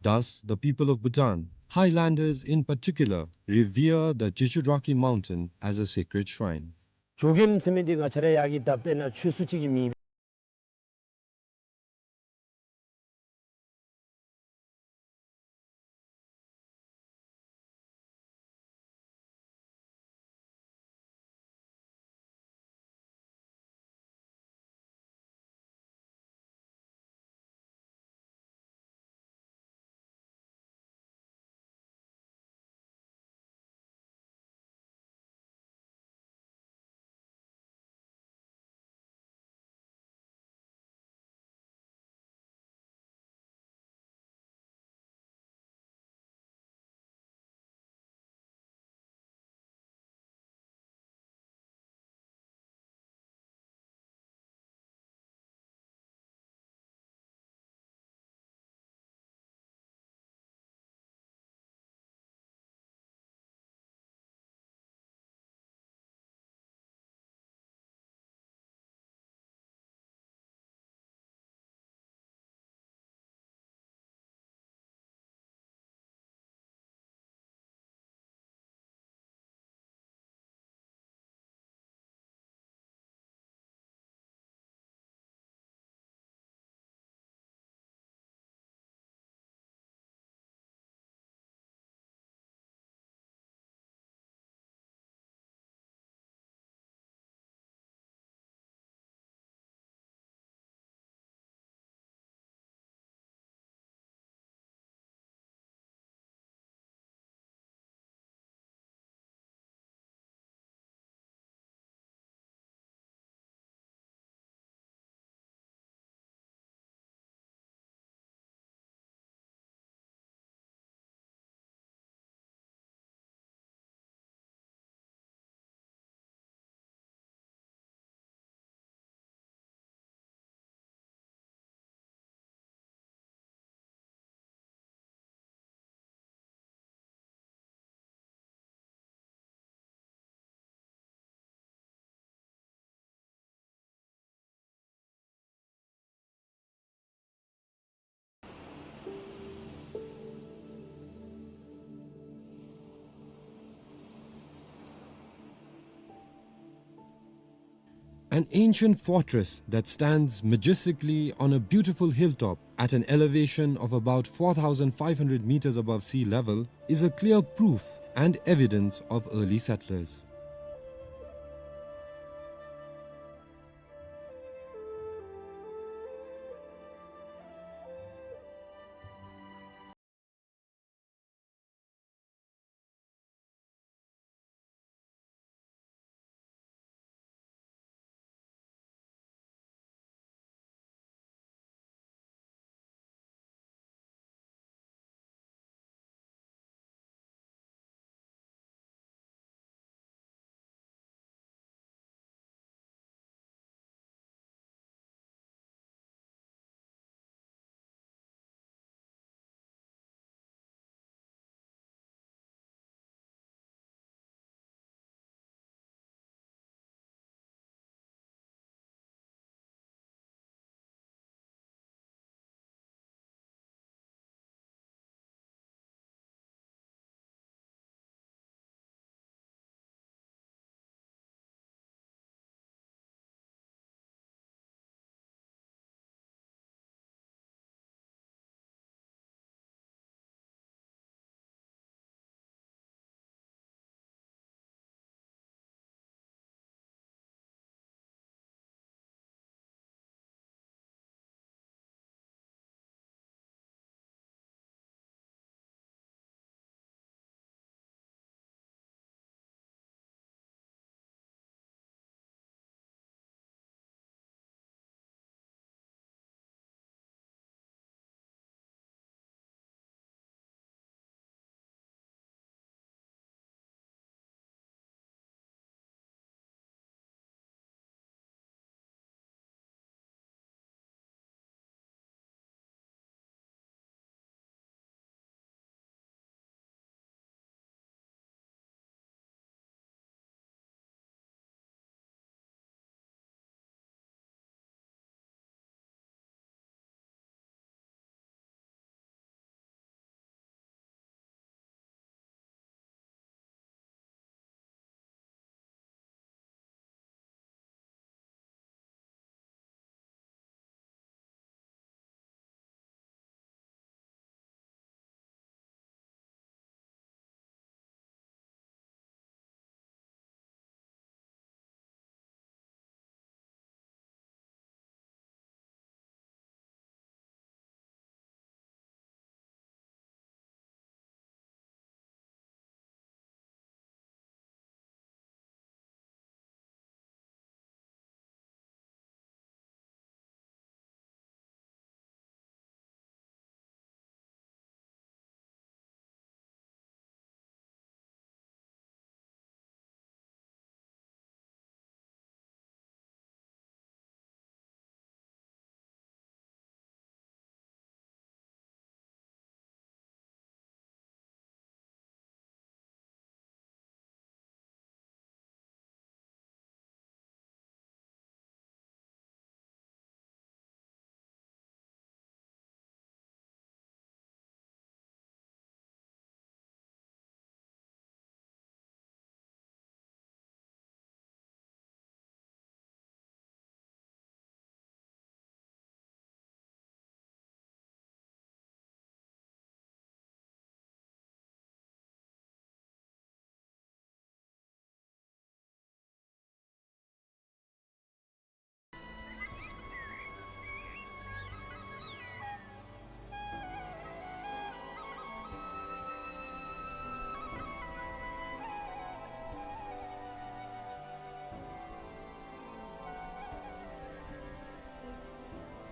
Thus, the people of Bhutan, highlanders in particular, revere the Jichudrakhi mountain as a sacred shrine. ཇོ་རྒྱལམ་ཟེར་མི་འདི་ང་བཅས་ར་ཡར་གྱི་ད་དཔེར་ན་ཆོས་སྲུང་ཅིག་གི་མིང་An ancient fortress that stands majestically on a beautiful hilltop at an elevation of about four thousand five hundred meters above sea level is a clear proof and evidence of early settlers.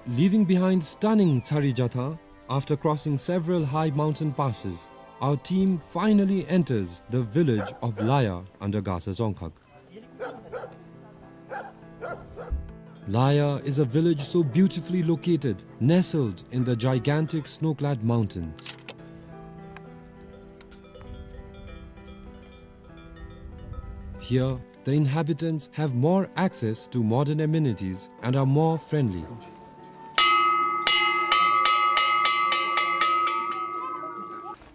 Leaving behind stunning Tsarî Jatha, after crossing several high mountain passes, our team finally enters the village of Laya under Gasa Dzongkhag. Laya is a village so beautifully located, nestled in the gigantic snow-clad mountains. Here, the inhabitants have more access to modern amenities and are more friendly.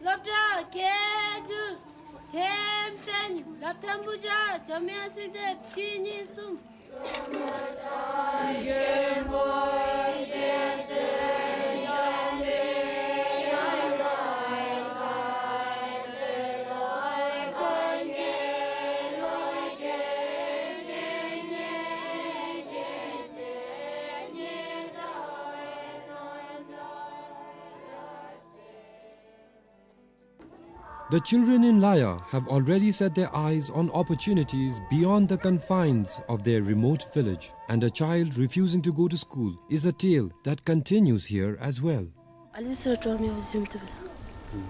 སློབ་གྲྭ་སྐད་སྒྱུར་འགྲེམས་སྟོན་སློབ་ཐོན་པོ་བརྒྱ་འཇམ་དབྱངས་སྲིད་སྡེ་བཅུ་གཉིས་གསུམ། The children in Laya have already set their eyes on opportunities beyond the confines of their remote village, and a child refusing to go to school is a tale that continues here as well. ཨ་ལི་སི་ར་འགྲོ་མི་བ་ཟིམ་ཏུ་བེ་ལ།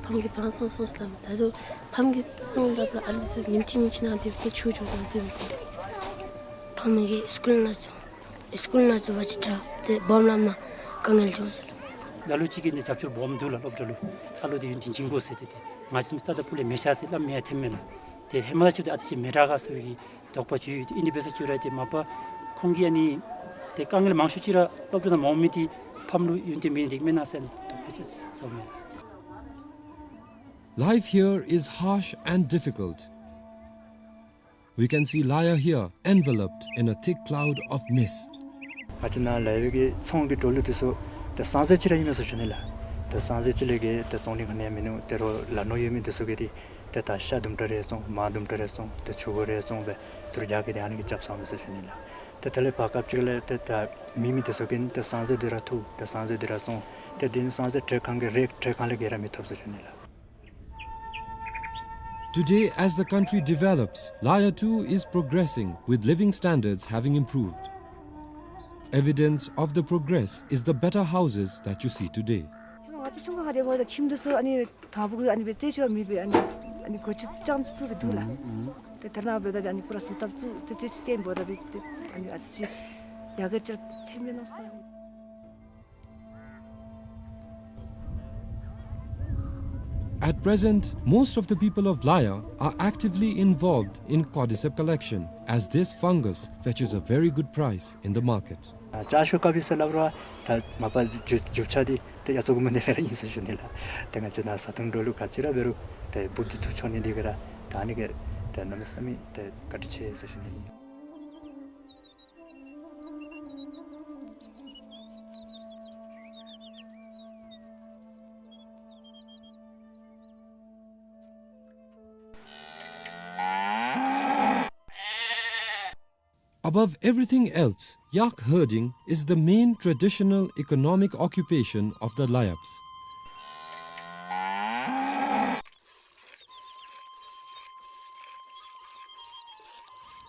ཕམ་གི་བང་སང་སོང་སླབ་མ་ད་དུ་ཕམ་གི་སོང་སླབ་ལ་ཨ་ལི་སི་ཉིམ་ཅི་ཉིམ་ཅི་ནང་དེ་བ་ཏེ་ཆུ་འགྱོ་དང་དེ་བ་ཏེ། ཕམ་གི་སི་ཀུལ་ནང་ཚུ་སི་ཀུལ་ནང་ཚུ་བ་ཅིག་དྲག་ཏེ་སྦོམ་ལམ་ནང་དཀའ་ངལ་བྱུང་ཟེར་ལོ། ལ་ལུ་ཅིག་གིས་ནི་རྒྱབ་སྐྱོར་སྦོམ་འདུག་ལ་སློབ་གྲྭ་ལུ། ཨ་ལོ་དེ་ཡུན་དེ་འཇིང་དགོ་ཟེར་ཏེ་ཏེ་ང་སེམས་རྩ་དང་སྤུ་ལས་མི་ཤ་ཟེར་སླབ་མི་ཡང་ཐེམ་མེད་ལ། ཏེ་ཧེ་མ་ལ་ཅིག་ཏེ་ཨ་ཙི་ཅིག་མི་དྲག་ག་ཟེར་བའི་གི་དོགས་པ་ཅིག་ཡོད། ཏེ་ཨིན་དེ་འབད་ས་ཅིག་ར་ཏེ་མ་པ་ཁོང་གིས་ཨ་ནི་ཏེ་དཀའ་ངལ་མང་ཤོས་ཅིག་ར་སློབ་གྲྭ་ནང་མ་འོང་མི་དེ་ཕམ་ལུ་ཡུན་དེ་མེད་ནི་དེ་མེན་ན་ཟེར་ཏེ་དོགས་པ་ཅིག་ཟ་མས། Life here is harsh and difficult. We can see Laya here enveloped in a thick cloud of mist. ང་བཅས་ནཱ་ལ་ཡོད་པའི་གི་ཚོང་གི་འགྲོ་ལུགས་དེ་ཚུ་ཏེ་སང་ཟེར་ཅིག་ར་ཨིན་མས་ཟེར་ཞུ་ནི་ལགས། ཏེ་སང་ཟེར་ཅིག་ལས་གི་ཏེ་བཙོང་ནི་ག་ནི་ཡང་མིན་ནུག། ཏེ་རོགས་ལ་ནོར་ཡོད་མི་དེ་ཚུ་གིས་ཏེ་ཏེ་ད་ཤ་དུམ་གྲ་རེ་བཙོང་མར་དུམ་གྲ་རེ་བཙོང་ཏེ་ཆུ་བོ་རེ་བཙོང་སྦེ་ཏེ་རོགས་རྒྱག་གི་ཏེ་ཨ་ནི་གི་རྐྱབ་སོང་མས་ཟེར་ཞུ་ནི་ལགས། ཏེ་དེ་ལས་བར་སྐབས་ཅིག་ལས་ཏེ་ད་མེད་མི་དེ་ཚུ་གིས་ཏེ་སང་ཟེར་དེ་ར་ཐུག་ཏེ་སང་ཟེར་དེ་ར་བཙོང་ཏེ་དེ་ནི་སང་ཟེར་ཏེ་གང་གི་རེ་ཏེ་གང་ལས་གི་ར་མི་ཐོབ་ཟེར་ཞུ་ནི་ལགས། Today, as the country develops, Laya too is progressing, with living standards having improved. Evidence of the progress is the better houses that you see today. ང་བཅས་ཆུང་ཀུ་ཁར་དེ་འབདཝ་ད་ཁྱིམ་དེ་ཚུ་ཨ་ནི་དང་པོ་གི་ཨ་ནི་སྦེ་རྩེ་ཆུ་མེད་པའི་ཨ་ནི་ཨ་ནི་སྒོ་ཅིག་རྐྱངམ་ཅིག་བཙུགས་སྦེ་འདུག་ལགས། ཏེ་ད་རེས་ནངས་པ་འབདཝ་ད་ཨ་ནི་པུ་ར་བཟོ་ཐབས་ཚུ་ཏེ་རྩེ་ཆུ་བརྟེན་འབདཝ་ད་ཏེ་ཨ་ནི་ཨ་ཙི་ཅིག་ཡར་རྒྱས་ཅིག་ཐེབས་མས་མནོ་སྟེ། At present, most of the people of Laya are actively involved in cordyceps collection, as this fungus fetches a very good price in the market. ཨ་ཅ་ཤོ་ཀ་པི་ཟེར་སླབ་རུང་ད་མ་པ་རྒྱུ་རྒྱུ་ཆ་འདི་ཏེ་ཡ་ཙོག་གུ་མ་ནི་ལས་ར་ཨིན་ཟེར་ཞུ་ནི་ལགས། ཏེ་ང་བཅས་ནཱ་བཟའ་འཐུང་འགྲོ་ལུགས་ག་ཅི་ར་འབད་རུང་ཏེ་འབུཔ་འདི་འཐུ་འཕྱོག་ནི་འདི་གིས་ར་ད་ཨ་ནི་གིས་ཏེ་གནམ་མེད་ས་མེད་ཏེ་བཀག་སྒྲིག་ཆེ་ཟེར་ཞུ་ནི་ཨིན། Above everything else, yak herding is the main traditional economic occupation of the Layabs.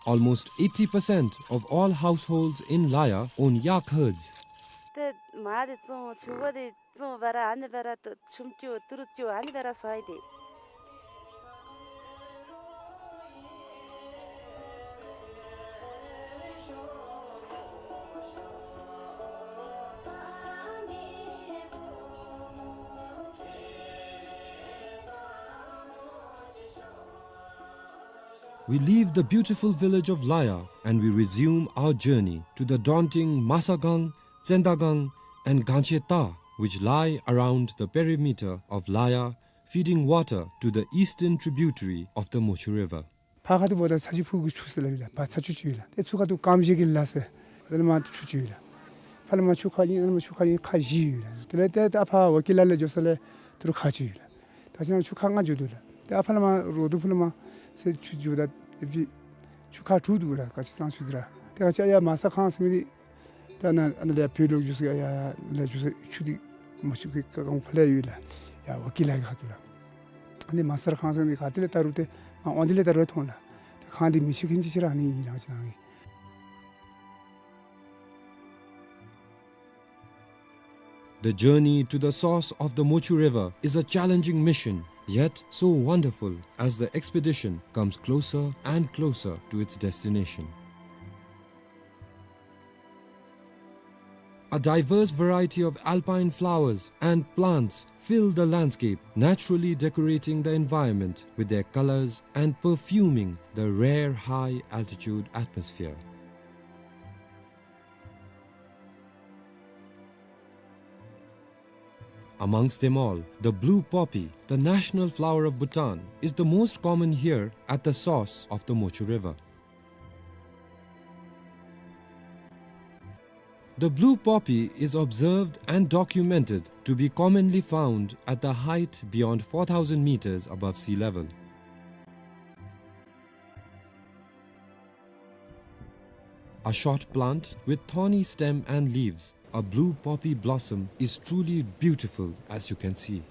Almost eighty percent of all households in Laya own yak herds. ཏེ་མར་འདི་བཙོང་ཆུ་བོ་འདི་བཙོང་སྦེ་ར་ཨ་ནི་སྦེ་ར་ཏེ་ཆུམ་ཅིག་ཏི་རུ་ཅིག་ཨ་ནི་སྦེ་ར་ཟ་ཡི་ཏེ། We leave the beautiful village of Laya and we resume our journey to the daunting Masagang, Tsendagang, and Gancheta, which lie around the perimeter of Laya, feeding water to the eastern tributary of the Mochu River. ཕར་ཁ་ཐུག་འབདཝ་ད་ཚ་ཆུ་ཕུག་གི་ཆུ་ཟེར་སླབ་ཨིན་ལགས། ཕར་ཚ་ཆུ་ཅིག་ཡོད་ལགས། ཏེ་ཚུར་ཁ་ཐུག་ཀམ་ཤེ་གི་ལ་ཟེར་ཨ་ནི་མར་ཆུ་ཅིག་ཡོད་ལགས། ཕར་ལས་མར་ཆུ་ཁ་ཨིན། ཨ་ནི་མར་ཆུ་ཁ་ཨིན་ཁ་བཞི་ཡོད་ལགས། དེ་ལས་ཏེ་ད་ཕར་ཝ་ཀི་ལ་ལས་འགྱོ་ས་ལས་ཏི་རུ་ཁ་ཅིག་ཡོད་ལགས། ད་ཅི་ན་ཆུ་ཁ་ལྔ་འགྱོ་དོ་ལགས། ཏེ་ཨ་ཕར་ལས་མར་རོ་དུ་ཕུ་ལས་མར་ཟེར་ཆུ་འགྱོཝ་ད་ཨེ་ཕྱི་ཆུ་ཁ་དྲུག་འདུག་ལགས། ཁ་ཅིག་གཙང་ཆུ་འདི་ར། ཏེ་ཁ་ཅིག་ཡར་མ་ས་ཁང་ཟེར་མི་འདི་ད་ནཱ་ཨ་ནཱ་ལས་བོད་ལུ་འགྱོ་ས་ཡར་ལས་འགྱོ་ས་ཆུ་འདི་མ་ཆུ་གི་ཁ་ཁང་ཕར་ལས་ཡོད་ལགས། ཡར་ཝ་ཀི་ལ་གི་ཁ་ཐུག་ལགས། ཨ་ནི་མ་ས་ཁང་ཟེར་མི་ག་ཏེ་ལས་ད་རུང་ཏེ་མར་འོང་དེ་ལས་ད་རུང་མཐོང་ལགས། ཏེ་ཁང་འདི་མི་ཆེ་ཁན་ཅིག་ཅིག་ར་ཨ་ནི་ཨིན་ལགས་ཅི་ན་གི། The journey to the source of the Mochu River is a challenging mission, yet so wonderful as the expedition comes closer and closer to its destination. A diverse variety of alpine flowers and plants fill the landscape, naturally decorating the environment with their colors and perfuming the rare high-altitude atmosphere. Amongst them all, the blue poppy, the national flower of Bhutan, is the most common here at the source of the Mochu River. The blue poppy is observed and documented to be commonly found at the height beyond four thousand meters above sea level. A short plant with thorny stem and leaves, a blue poppy blossom is truly beautiful, as you can see.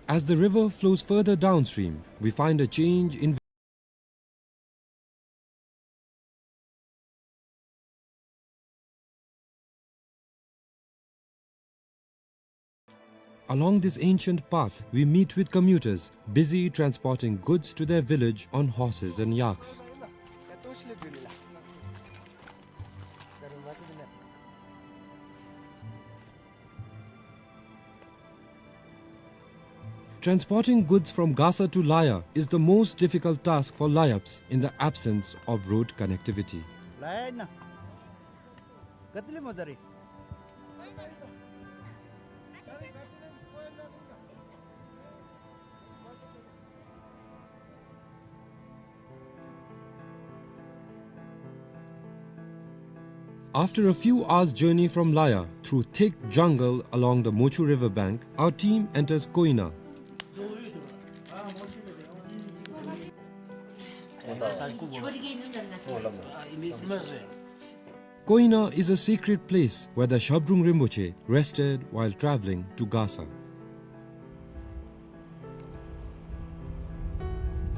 As the river flows further downstream, we find a change in Along this ancient path, we meet with commuters busy transporting goods to their village on horses and yaks. Transporting goods from Gasa to Laya is the most difficult task for Layaps in the absence of road connectivity. After a few hours' journey from Laya through thick jungle along the Mochu river bank, our team enters Koina. Koina is a sacred place where the Shabdrung Rinpoche rested while traveling to Gasa.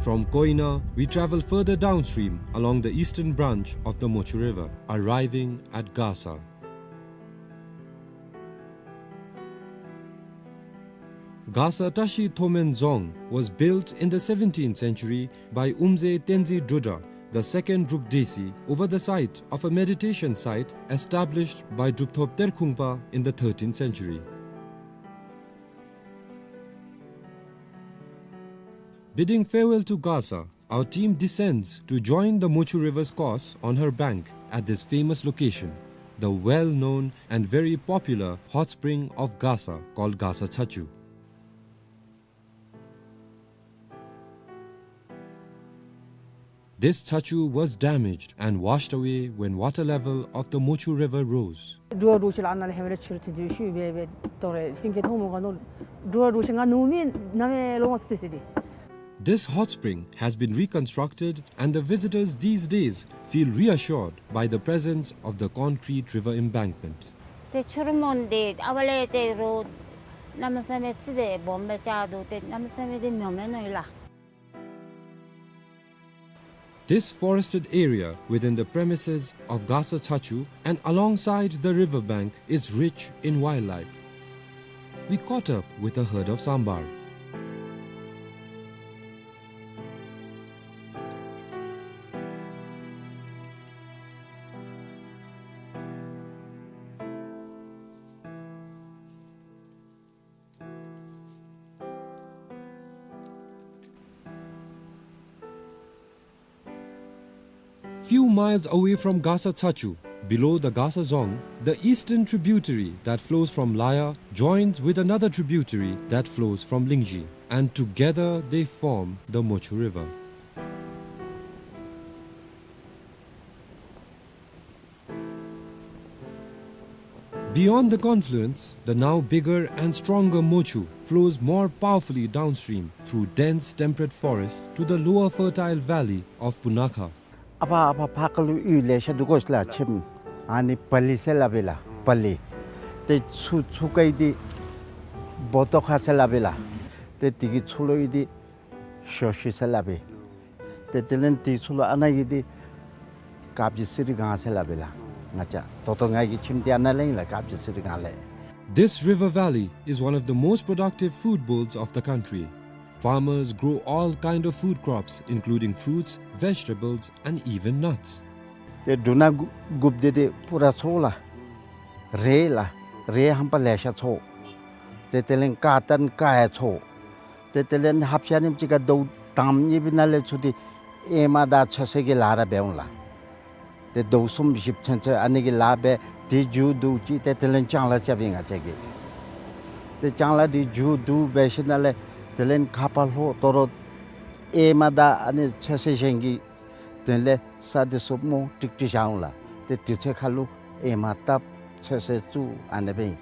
From Koina, we travel further downstream along the eastern branch of the Mochu River, arriving at Gasa. Gasa Tashi Thomen Dzong was built in the seventeenth century by Umze Tenzin Drudra, the second Druk Desi, over the site of a meditation site established by Drupthop Terkhungpa in the thirteenth century. Bidding farewell to Gasa, our team descends to join the Mochu River's course on her bank at this famous location, the well-known and very popular hot spring of Gasa called Gasa Chachu. This chachu was damaged and washed away when water level of the Mochu River rose. འགྲོ་བ་འགྲོ་ཤེས་ལ་ཨ་ནཱ་ལས་ཧེ་མ་ར་ཕྱི་རུ་ཐོན་དུས་ཤུལ་སྦེ་སྦེ་ཏོ་རེ་ཧིང་གི་ཐོག་མོ་ག་ནོ་འགྲོ་བ་འགྲོ་ཤེས་ང་ནུ་མི་ན་མེ་ལོ་ངོ་སི་སི་དེ། This hot spring has been reconstructed and the visitors these days feel reassured by the presence of the concrete river embankment. ཏེ་ཆུ་རུ་མོན་དེ་ཨ་བ་ལས་ཏེ་རོ་གནམ་མེད་ས་མེད་ཙི་སྦེ་སྦོམ་སྦེ་ཆགས་འདུག། ཏེ་གནམ་མེད་ས་མེད་དེ་མྱོ་མེན་ནོ་ཡི་ལགས། This forested area within the premises of Gasa Chachu and alongside the river bank is rich in wildlife. We caught up with a herd of sambar. Few miles away from Gasa Chachu, below the Gasa Dzong, the eastern tributary that flows from Laya joins with another tributary that flows from Lingzhi, and together they form the Mochu River. Beyond the confluence, the now bigger and stronger Mochu flows more powerfully downstream through dense temperate forest to the lower fertile valley of Punakha. ཨ་ཕ་ཨ་ཕ་ཕར་ཁ་ལུ་གཡུས་ལེ་ཤ་འདུག་གོ་ཤ་ལགས་ཁྱིམ། ཨ་ནི་པ་ལི་ཟེར་སླབ་ཨིན་ལགས་པ་ལི། ཏེ་ཚུར་ཚུར་ཁ་ཡི་འདི་བོ་ཏོ་ཁ་ཟེར་སླབ་ཨིན་ལགས། ཏེ་དེ་གི་ཚུར་ལུ་ཡི་འདི་ཞོ་ཤི་ཟེར་སླབ་ཨིན། ཏེ་དེ་ལས་དེ་ཚུར་ལུ་ཨ་ནཱ་གི་འདི་ དཀར་སྦྱིས་གསེར་སྒང་ཟེར་སླབ་ཨིན་ལགས། ང་བཅས་ད་ལྟོ་ང་གི་ཁྱིམ་འདི་ཨ་ནཱ་ལས་ཨིན་ལགས། དཀར་སྦྱིས་གསེར་སྒང་ལས། This river valley is one of the most productive food bowls of the country. Farmers grow all kind of food crops, including fruits, vegetables, and even nuts. ཏེ་འབྲུ་སྣ་དགུ་དགུཔ་འདི་ཏེ་པུ་ར་འཚོ་ལགས། རེད་ལགས། རེད་ཧམ་པ་ལེ་ཤ་འཚོ། ཏེ་དེ་ལས་ཀར་ཊོན་ཀར་ཡང་འཚོ། ཏེ་དེ་ལས་ཧབ་ཤ་ནི་ཅིག་ཁར་ཟླཝ་དང་པ་གཉིས་པའི་ནང་ལས་ཚུར་ཏེ་ཨེ་མ་དང་ཚོད་བསྲེ་གི་ལཱ་ར་འབད་འོང་ལགས། ཏེ་ཟླཝ་གསུམ་བཞི་ཚུན་ཚོད་ཨ་ནི་གི་ལཱ་འབད། དེ་མཇུག་བསྡུ་ཅི། ཏེ་དེ་ལས་ལྕང་ལཱ་རྐྱབ་ཨིན་ང་བཅས་ཀྱིས། ཏེ་ལྕང་ལཱ་དེ་མཇུག་བསྡུ་འབད་ཞིནམ་ལས་དེ་ལས་ཁ་ཕར་ལྷོ་དོ་རུང་ཨེ་མ་དང་ཨ་ནི་ཚོད་བསྲེ་གཞན་གྱི་དོན་ལས་ས་འདི་ཚུ་སྨོ་ཀྲིག་ཀྲི་བཞག་འོང་ལགས། ཏེ་དུས་ཚོད་ཁར་ལུ་ཨེ་མ་བཏབ་ཚོད་བསྲེ་བཙུགས་ཨ་ནི་སྦེ་ཨིན།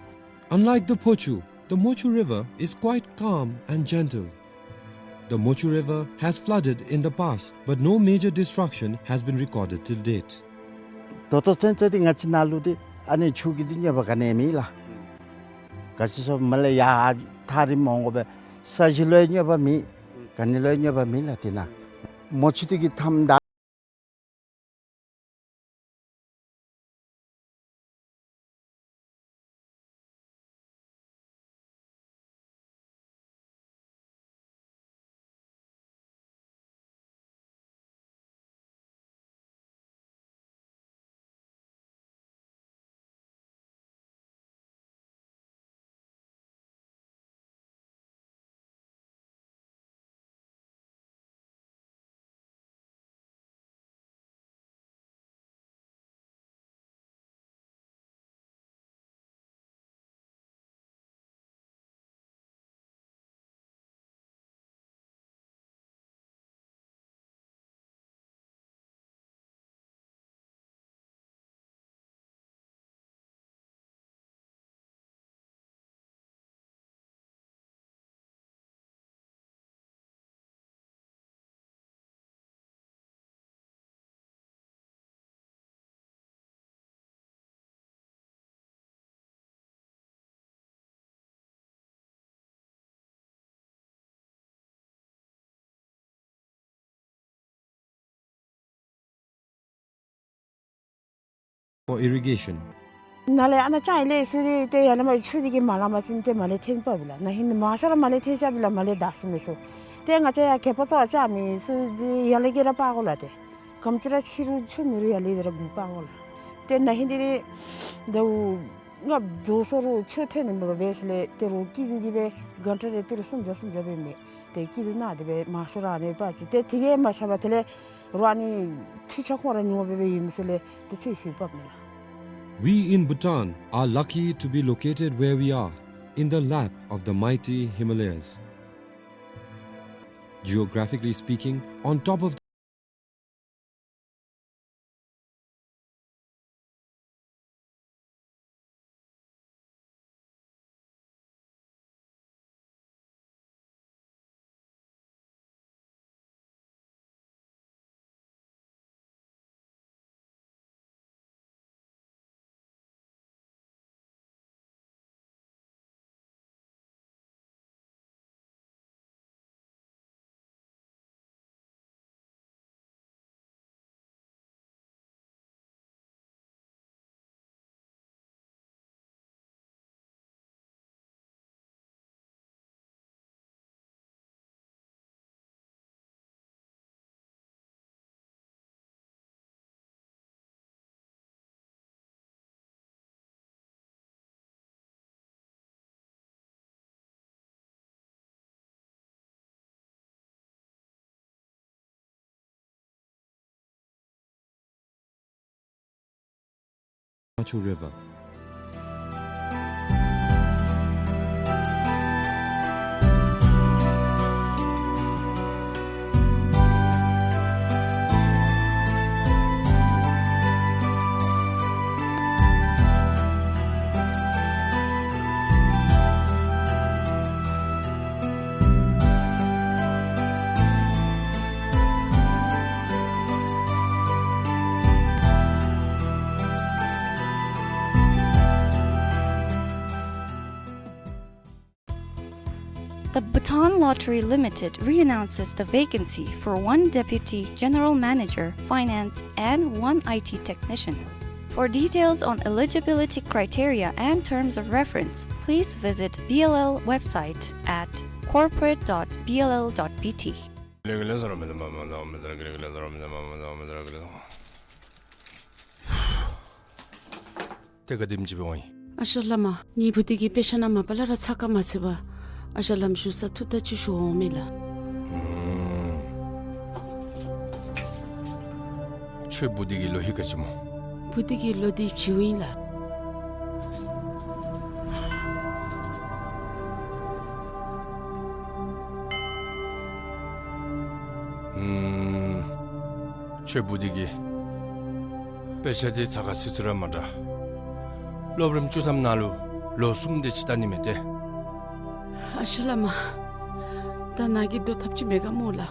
Unlike the Phochu, the Mochu River is quite calm and gentle. The Mochu River has flooded in the past, but no major destruction has been recorded till date. ད་ལྟོ་ཚུན་ཚོད་འདི་ང་བཅས་ནཱ་ལུ་འདི་ཨ་ནི་ཆུ་གི་འདི་གནོད་པ་ག་ནི་ཡང་མེད་ལགས། ག་ཅི་ཟེར་མ་ལས་ཡར་ཐག་རིངམོ་འོང་དགོ་པས། ས་གཞི་ལུ་ཡང་གནོད་པ་མེད། ག་ནི་ལུ་ཡང་གནོད་པ་མེད་ལགས། དེ་ནཱ་མོ་ཆུ་འདི་གི་མཐའམ་ད། For irrigation. ནཱ་ལས་ཨ་ནཱ་ལྕང་ཡར་ལས་ཚུར་ཏེ་ཡར་ལས་མར་ཆུ་འདི་གིས་མ་ལང་པ་ཅིན་ཏེ་མར་ལས་འཐེན་པ་བི་ལགས། ན་ཧིང་མང་ཤོས་ར་མར་ལས་འཐེན་ཆ་བི་ལགས། མར་ལས་བདའ་ཚུགས་མི་ཚུགས། ཏེ་ང་བཅས་ཡར་གད་པ་བཏོག་ཆ་མི་ཚུ་འདི་ཡར་ལས་ཀྱི་ར་སྤར་དགོ་ལགས། ཏེ་ག་དེམ་ཅིག་ར་ཆུ་རུང་ཆུ་མེད་རུང་ཡར་ལས་འདི་ར་གུར་སྤར་དགོ་ལགས། ཏེ་ན་ཧིང་འདི་ཏེ་ཟླཝ་ལྔ་བདོ་སོང་རུང་ཆུ་ཐོན་ནི་མེད་པར་འབད་ཞིནམ་ལས་ཏེ་རོགས་སྐྱིད་སྡུག་གིས་སྦེ་གན་ཊ་རེ་ཏི་རུ་སུམ་བརྒྱ་སུམ་བརྒྱ་སྦེ་མས། ཏེ་སྐྱིད་སྡུག་ནང་དེ་སྦེ་མང་ཤོས་ར་ཨ་ནི་སྦེ་སྤར་ཅི། ཏེ་དེ་གིས་མ་ཆག་པར་དེ་ལས་རོགས་ཨ་ནི་འཕྲུལ་ཆས་ཁོང་ར་ཉོ་སྦེ་སྦེ་ཡོད་མི་ཚུ་ལས་ཏེ་ཚུ་ཚུ་སྤརཝ་མས་ལགས། We in Bhutan are lucky to be located where we are, in the lap of the mighty Himalayas. Geographically speaking, on top of Machu River. Bhutan Lottery Limited reannounces the vacancy for one Deputy General Manager, Finance, and one I T technician. For details on eligibility criteria and terms of reference, please visit B L L website at corporate dot B L L dot B T. ཏེ་ག་དེམ་ཅིག་འབད་འོང་ཡི། ཨ་ཞང་བླ་མ། ངེའི་བུ་འདི་གིས་དཔེ་ཆ་ནང་མ་པ་ལས་ར་ཚགས་ཁར་མ་ཚུད་པར་ཨ་ཞང་ལམ་ཞུ་ས་ཐུག་ད་ཅི་ཞུ་འོང་མེད་ལགས། ཁྱོད་བུ་འདི་གི་ལོ་ཧེ་ག་ཅི་སྨོ། བུ་འདི་གི་ལོ་འདི་བྱིའུ་ཨིན་ལགས། ཁྱོད་བུ་འདི་གིས་དཔེ་ཆ་འདི་ཚགས་ཁར་ཚུད་ཚུད་ར་མ་དྲག། སློབ་རིམ་བཅུ་ཐམ་ནང་ལུ་ལོ་གསུམ་དེ་ཅིག་ལྟ་ནི་མས་ཏེ། ཨ་ཞང་བླ་མ། ད་ང་གིས་བཟློག་ཐབས་ཅིག་མེད་ག་སྨོ་ལགས།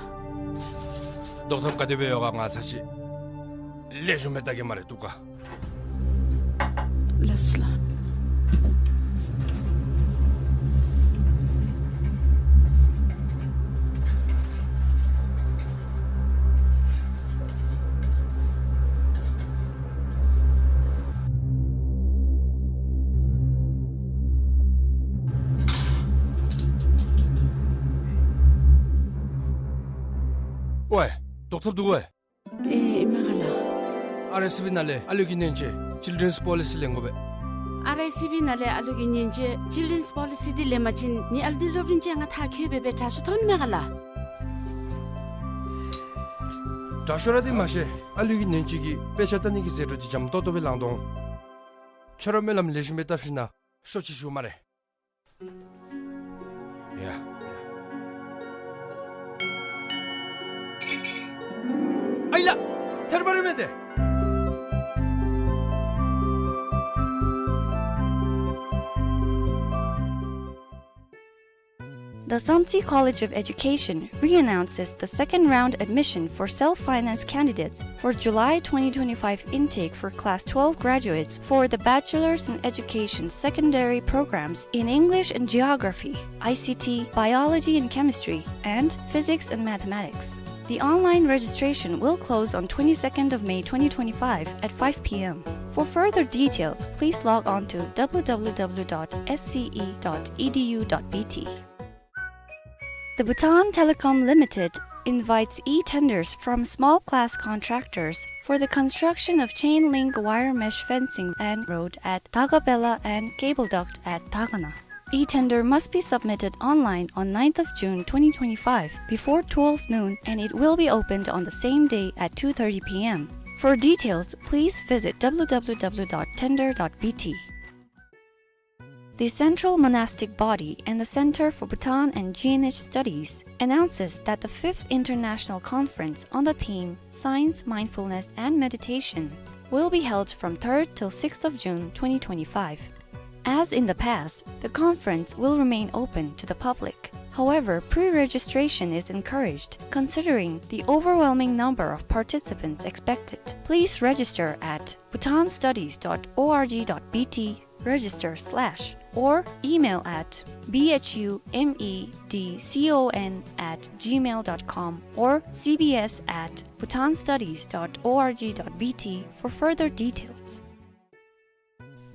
བཟློག་ཐབས་ག་དེ་སྦེ་ཡོད་ག་ང་ཚར་ཅིག་ལེགས་ཤོམ་སྦེ་བལྟ་གེ་སྨ་རེ། བཏུབ་ག། ལགས་སོ་ལགས། ཝའེ། བཟློག་ཐབས་འདུག་གོ་ཝའེ། ཨེ་ཨིན་མས་ག་ལགས། ཨར་ཨེསི་བི་ནང་ལས་ཨ་ལུ་གི་ནན་ཅན་Children's Policy ལེན་དགོ་པས། ཨར་ཨེསི་བི་ནང་ལས་ཨ་ལུ་གི་ནན་ཅན་Children's Policy འདི་ལེན་པ་ཅིན་ངེའི་ཨ་ལུ་འདི་སློབ་རིམ་ཅན་ལྔ་མཐར་འཁྱོལ་སྦེ་སྦེ་དྲག་ཤོས་ཐོབ་ནི་མས་ག་ལགས། དྲག་ཤོས་ར་འདི་མ་ཤེས། ཨ་ལུ་གི་ནན་ཅན་གྱིས་དཔེ་ཆ་ལྟ་ནི་གི་ཟད་འགྲོ་འདི་འཇམ་ཏོག་ཏོ་སྦེ་ལང་དོ་འོང་། ཁྱོད་ར་སྨོན་ལམ་ལེགས་ཤོམ་སྦེ་བཏབ་ཞིནམ་ན་ཤོག་ཅིག་ཞུ་སྨ་རེ། ཡ། ཨའི་ལགས། ཐལ་བ་རེ་མས་ཏེ། The Samtse College of Education reannounces the second round admission for self-finance candidates for July twenty twenty-five intake for Class twelve graduates for the Bachelor's in Education secondary programs in English and Geography, I C T, Biology and Chemistry, and Physics and Mathematics. The online registration will close on twenty-second of May twenty twenty-five at five P M. For further details, please log on to W W W dot S C E dot E D U dot B T. The Bhutan Telecom Limited invites e-tenders from small class contractors for the construction of chain link wire mesh fencing and road at Dagapela and cable duct at Dagana. E-tender must be submitted online on ninth of June twenty twenty-five before twelve noon, and it will be opened on the same day at two thirty P M. For details, please visit W W W dot tender dot B T. The Central Monastic Body and the Center for Bhutan and G N H Studies announces that the fifth International Conference on the theme Science, Mindfulness, and Meditation will be held from third till sixth of June twenty twenty-five. As in the past, the conference will remain open to the public. However, pre-registration is encouraged, considering the overwhelming number of participants expected. Please register at bhutanstudies dot org dot B T register slash or email at B H U M E D C O N at gmail dot com or C B S at bhutanstudies dot org dot B T for further details.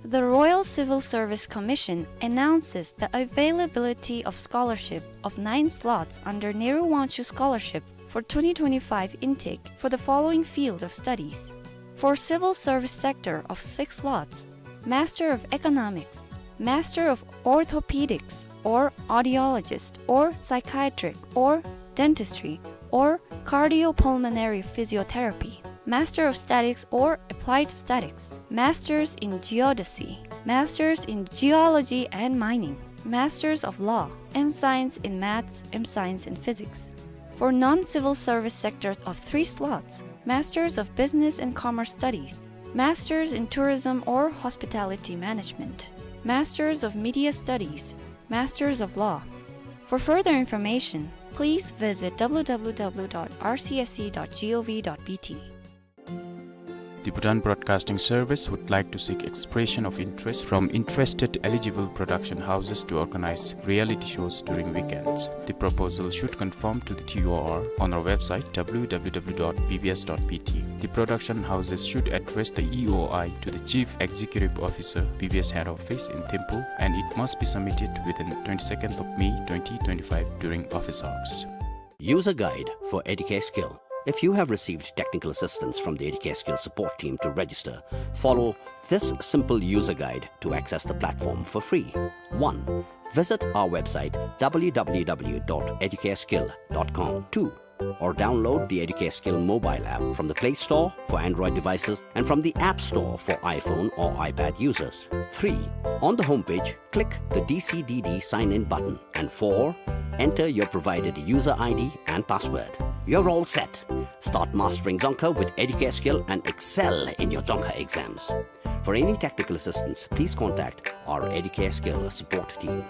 The Royal Civil Service Commission announces the availability of scholarship of nine slots under Nehru Wangchuck Scholarship for twenty twenty-five intake for the following field of studies. For civil service sector of six slots, Master of Economics, Master of Orthopedics or Audiologist or Psychiatric or Dentistry or Cardiopulmonary Physiotherapy, Master of Statics or Applied Statics, Masters in Geodesy, Masters in Geology and Mining, Masters of Law, M Science in Maths, M Science in Physics. For non-civil service sector of three slots, Masters of Business and Commerce Studies, Masters in Tourism or Hospitality Management, Masters of Media Studies, Masters of Law. For further information, please visit W W W dot R C S C dot gov dot B T. The Bhutan Broadcasting Service would like to seek expression of interest from interested eligible production houses to organize reality shows during weekends. The proposal should conform to the T O R on our website, W W W dot B B S dot B T. The production houses should address the E O I to the Chief Executive Officer, B B S Head Office in Thimphu, and it must be submitted within twenty-second of May twenty twenty-five during office hours. User guide for Educare Skill. If you have received technical assistance from the Educare Skill support team to register, follow this simple user guide to access the platform for free. One, visit our website, W W W dot educare skill dot com. Two, or download the Educare Skill mobile app from the Play Store for Android devices and from the App Store for iPhone or iPad users. Three, on the homepage, click the D C D D sign in button. And four, enter your provided user I D and password. You're all set. Start mastering Dzongkha with Educare Skill and excel in your Dzongkha exams. For any technical assistance, please contact our Educare Skill support team.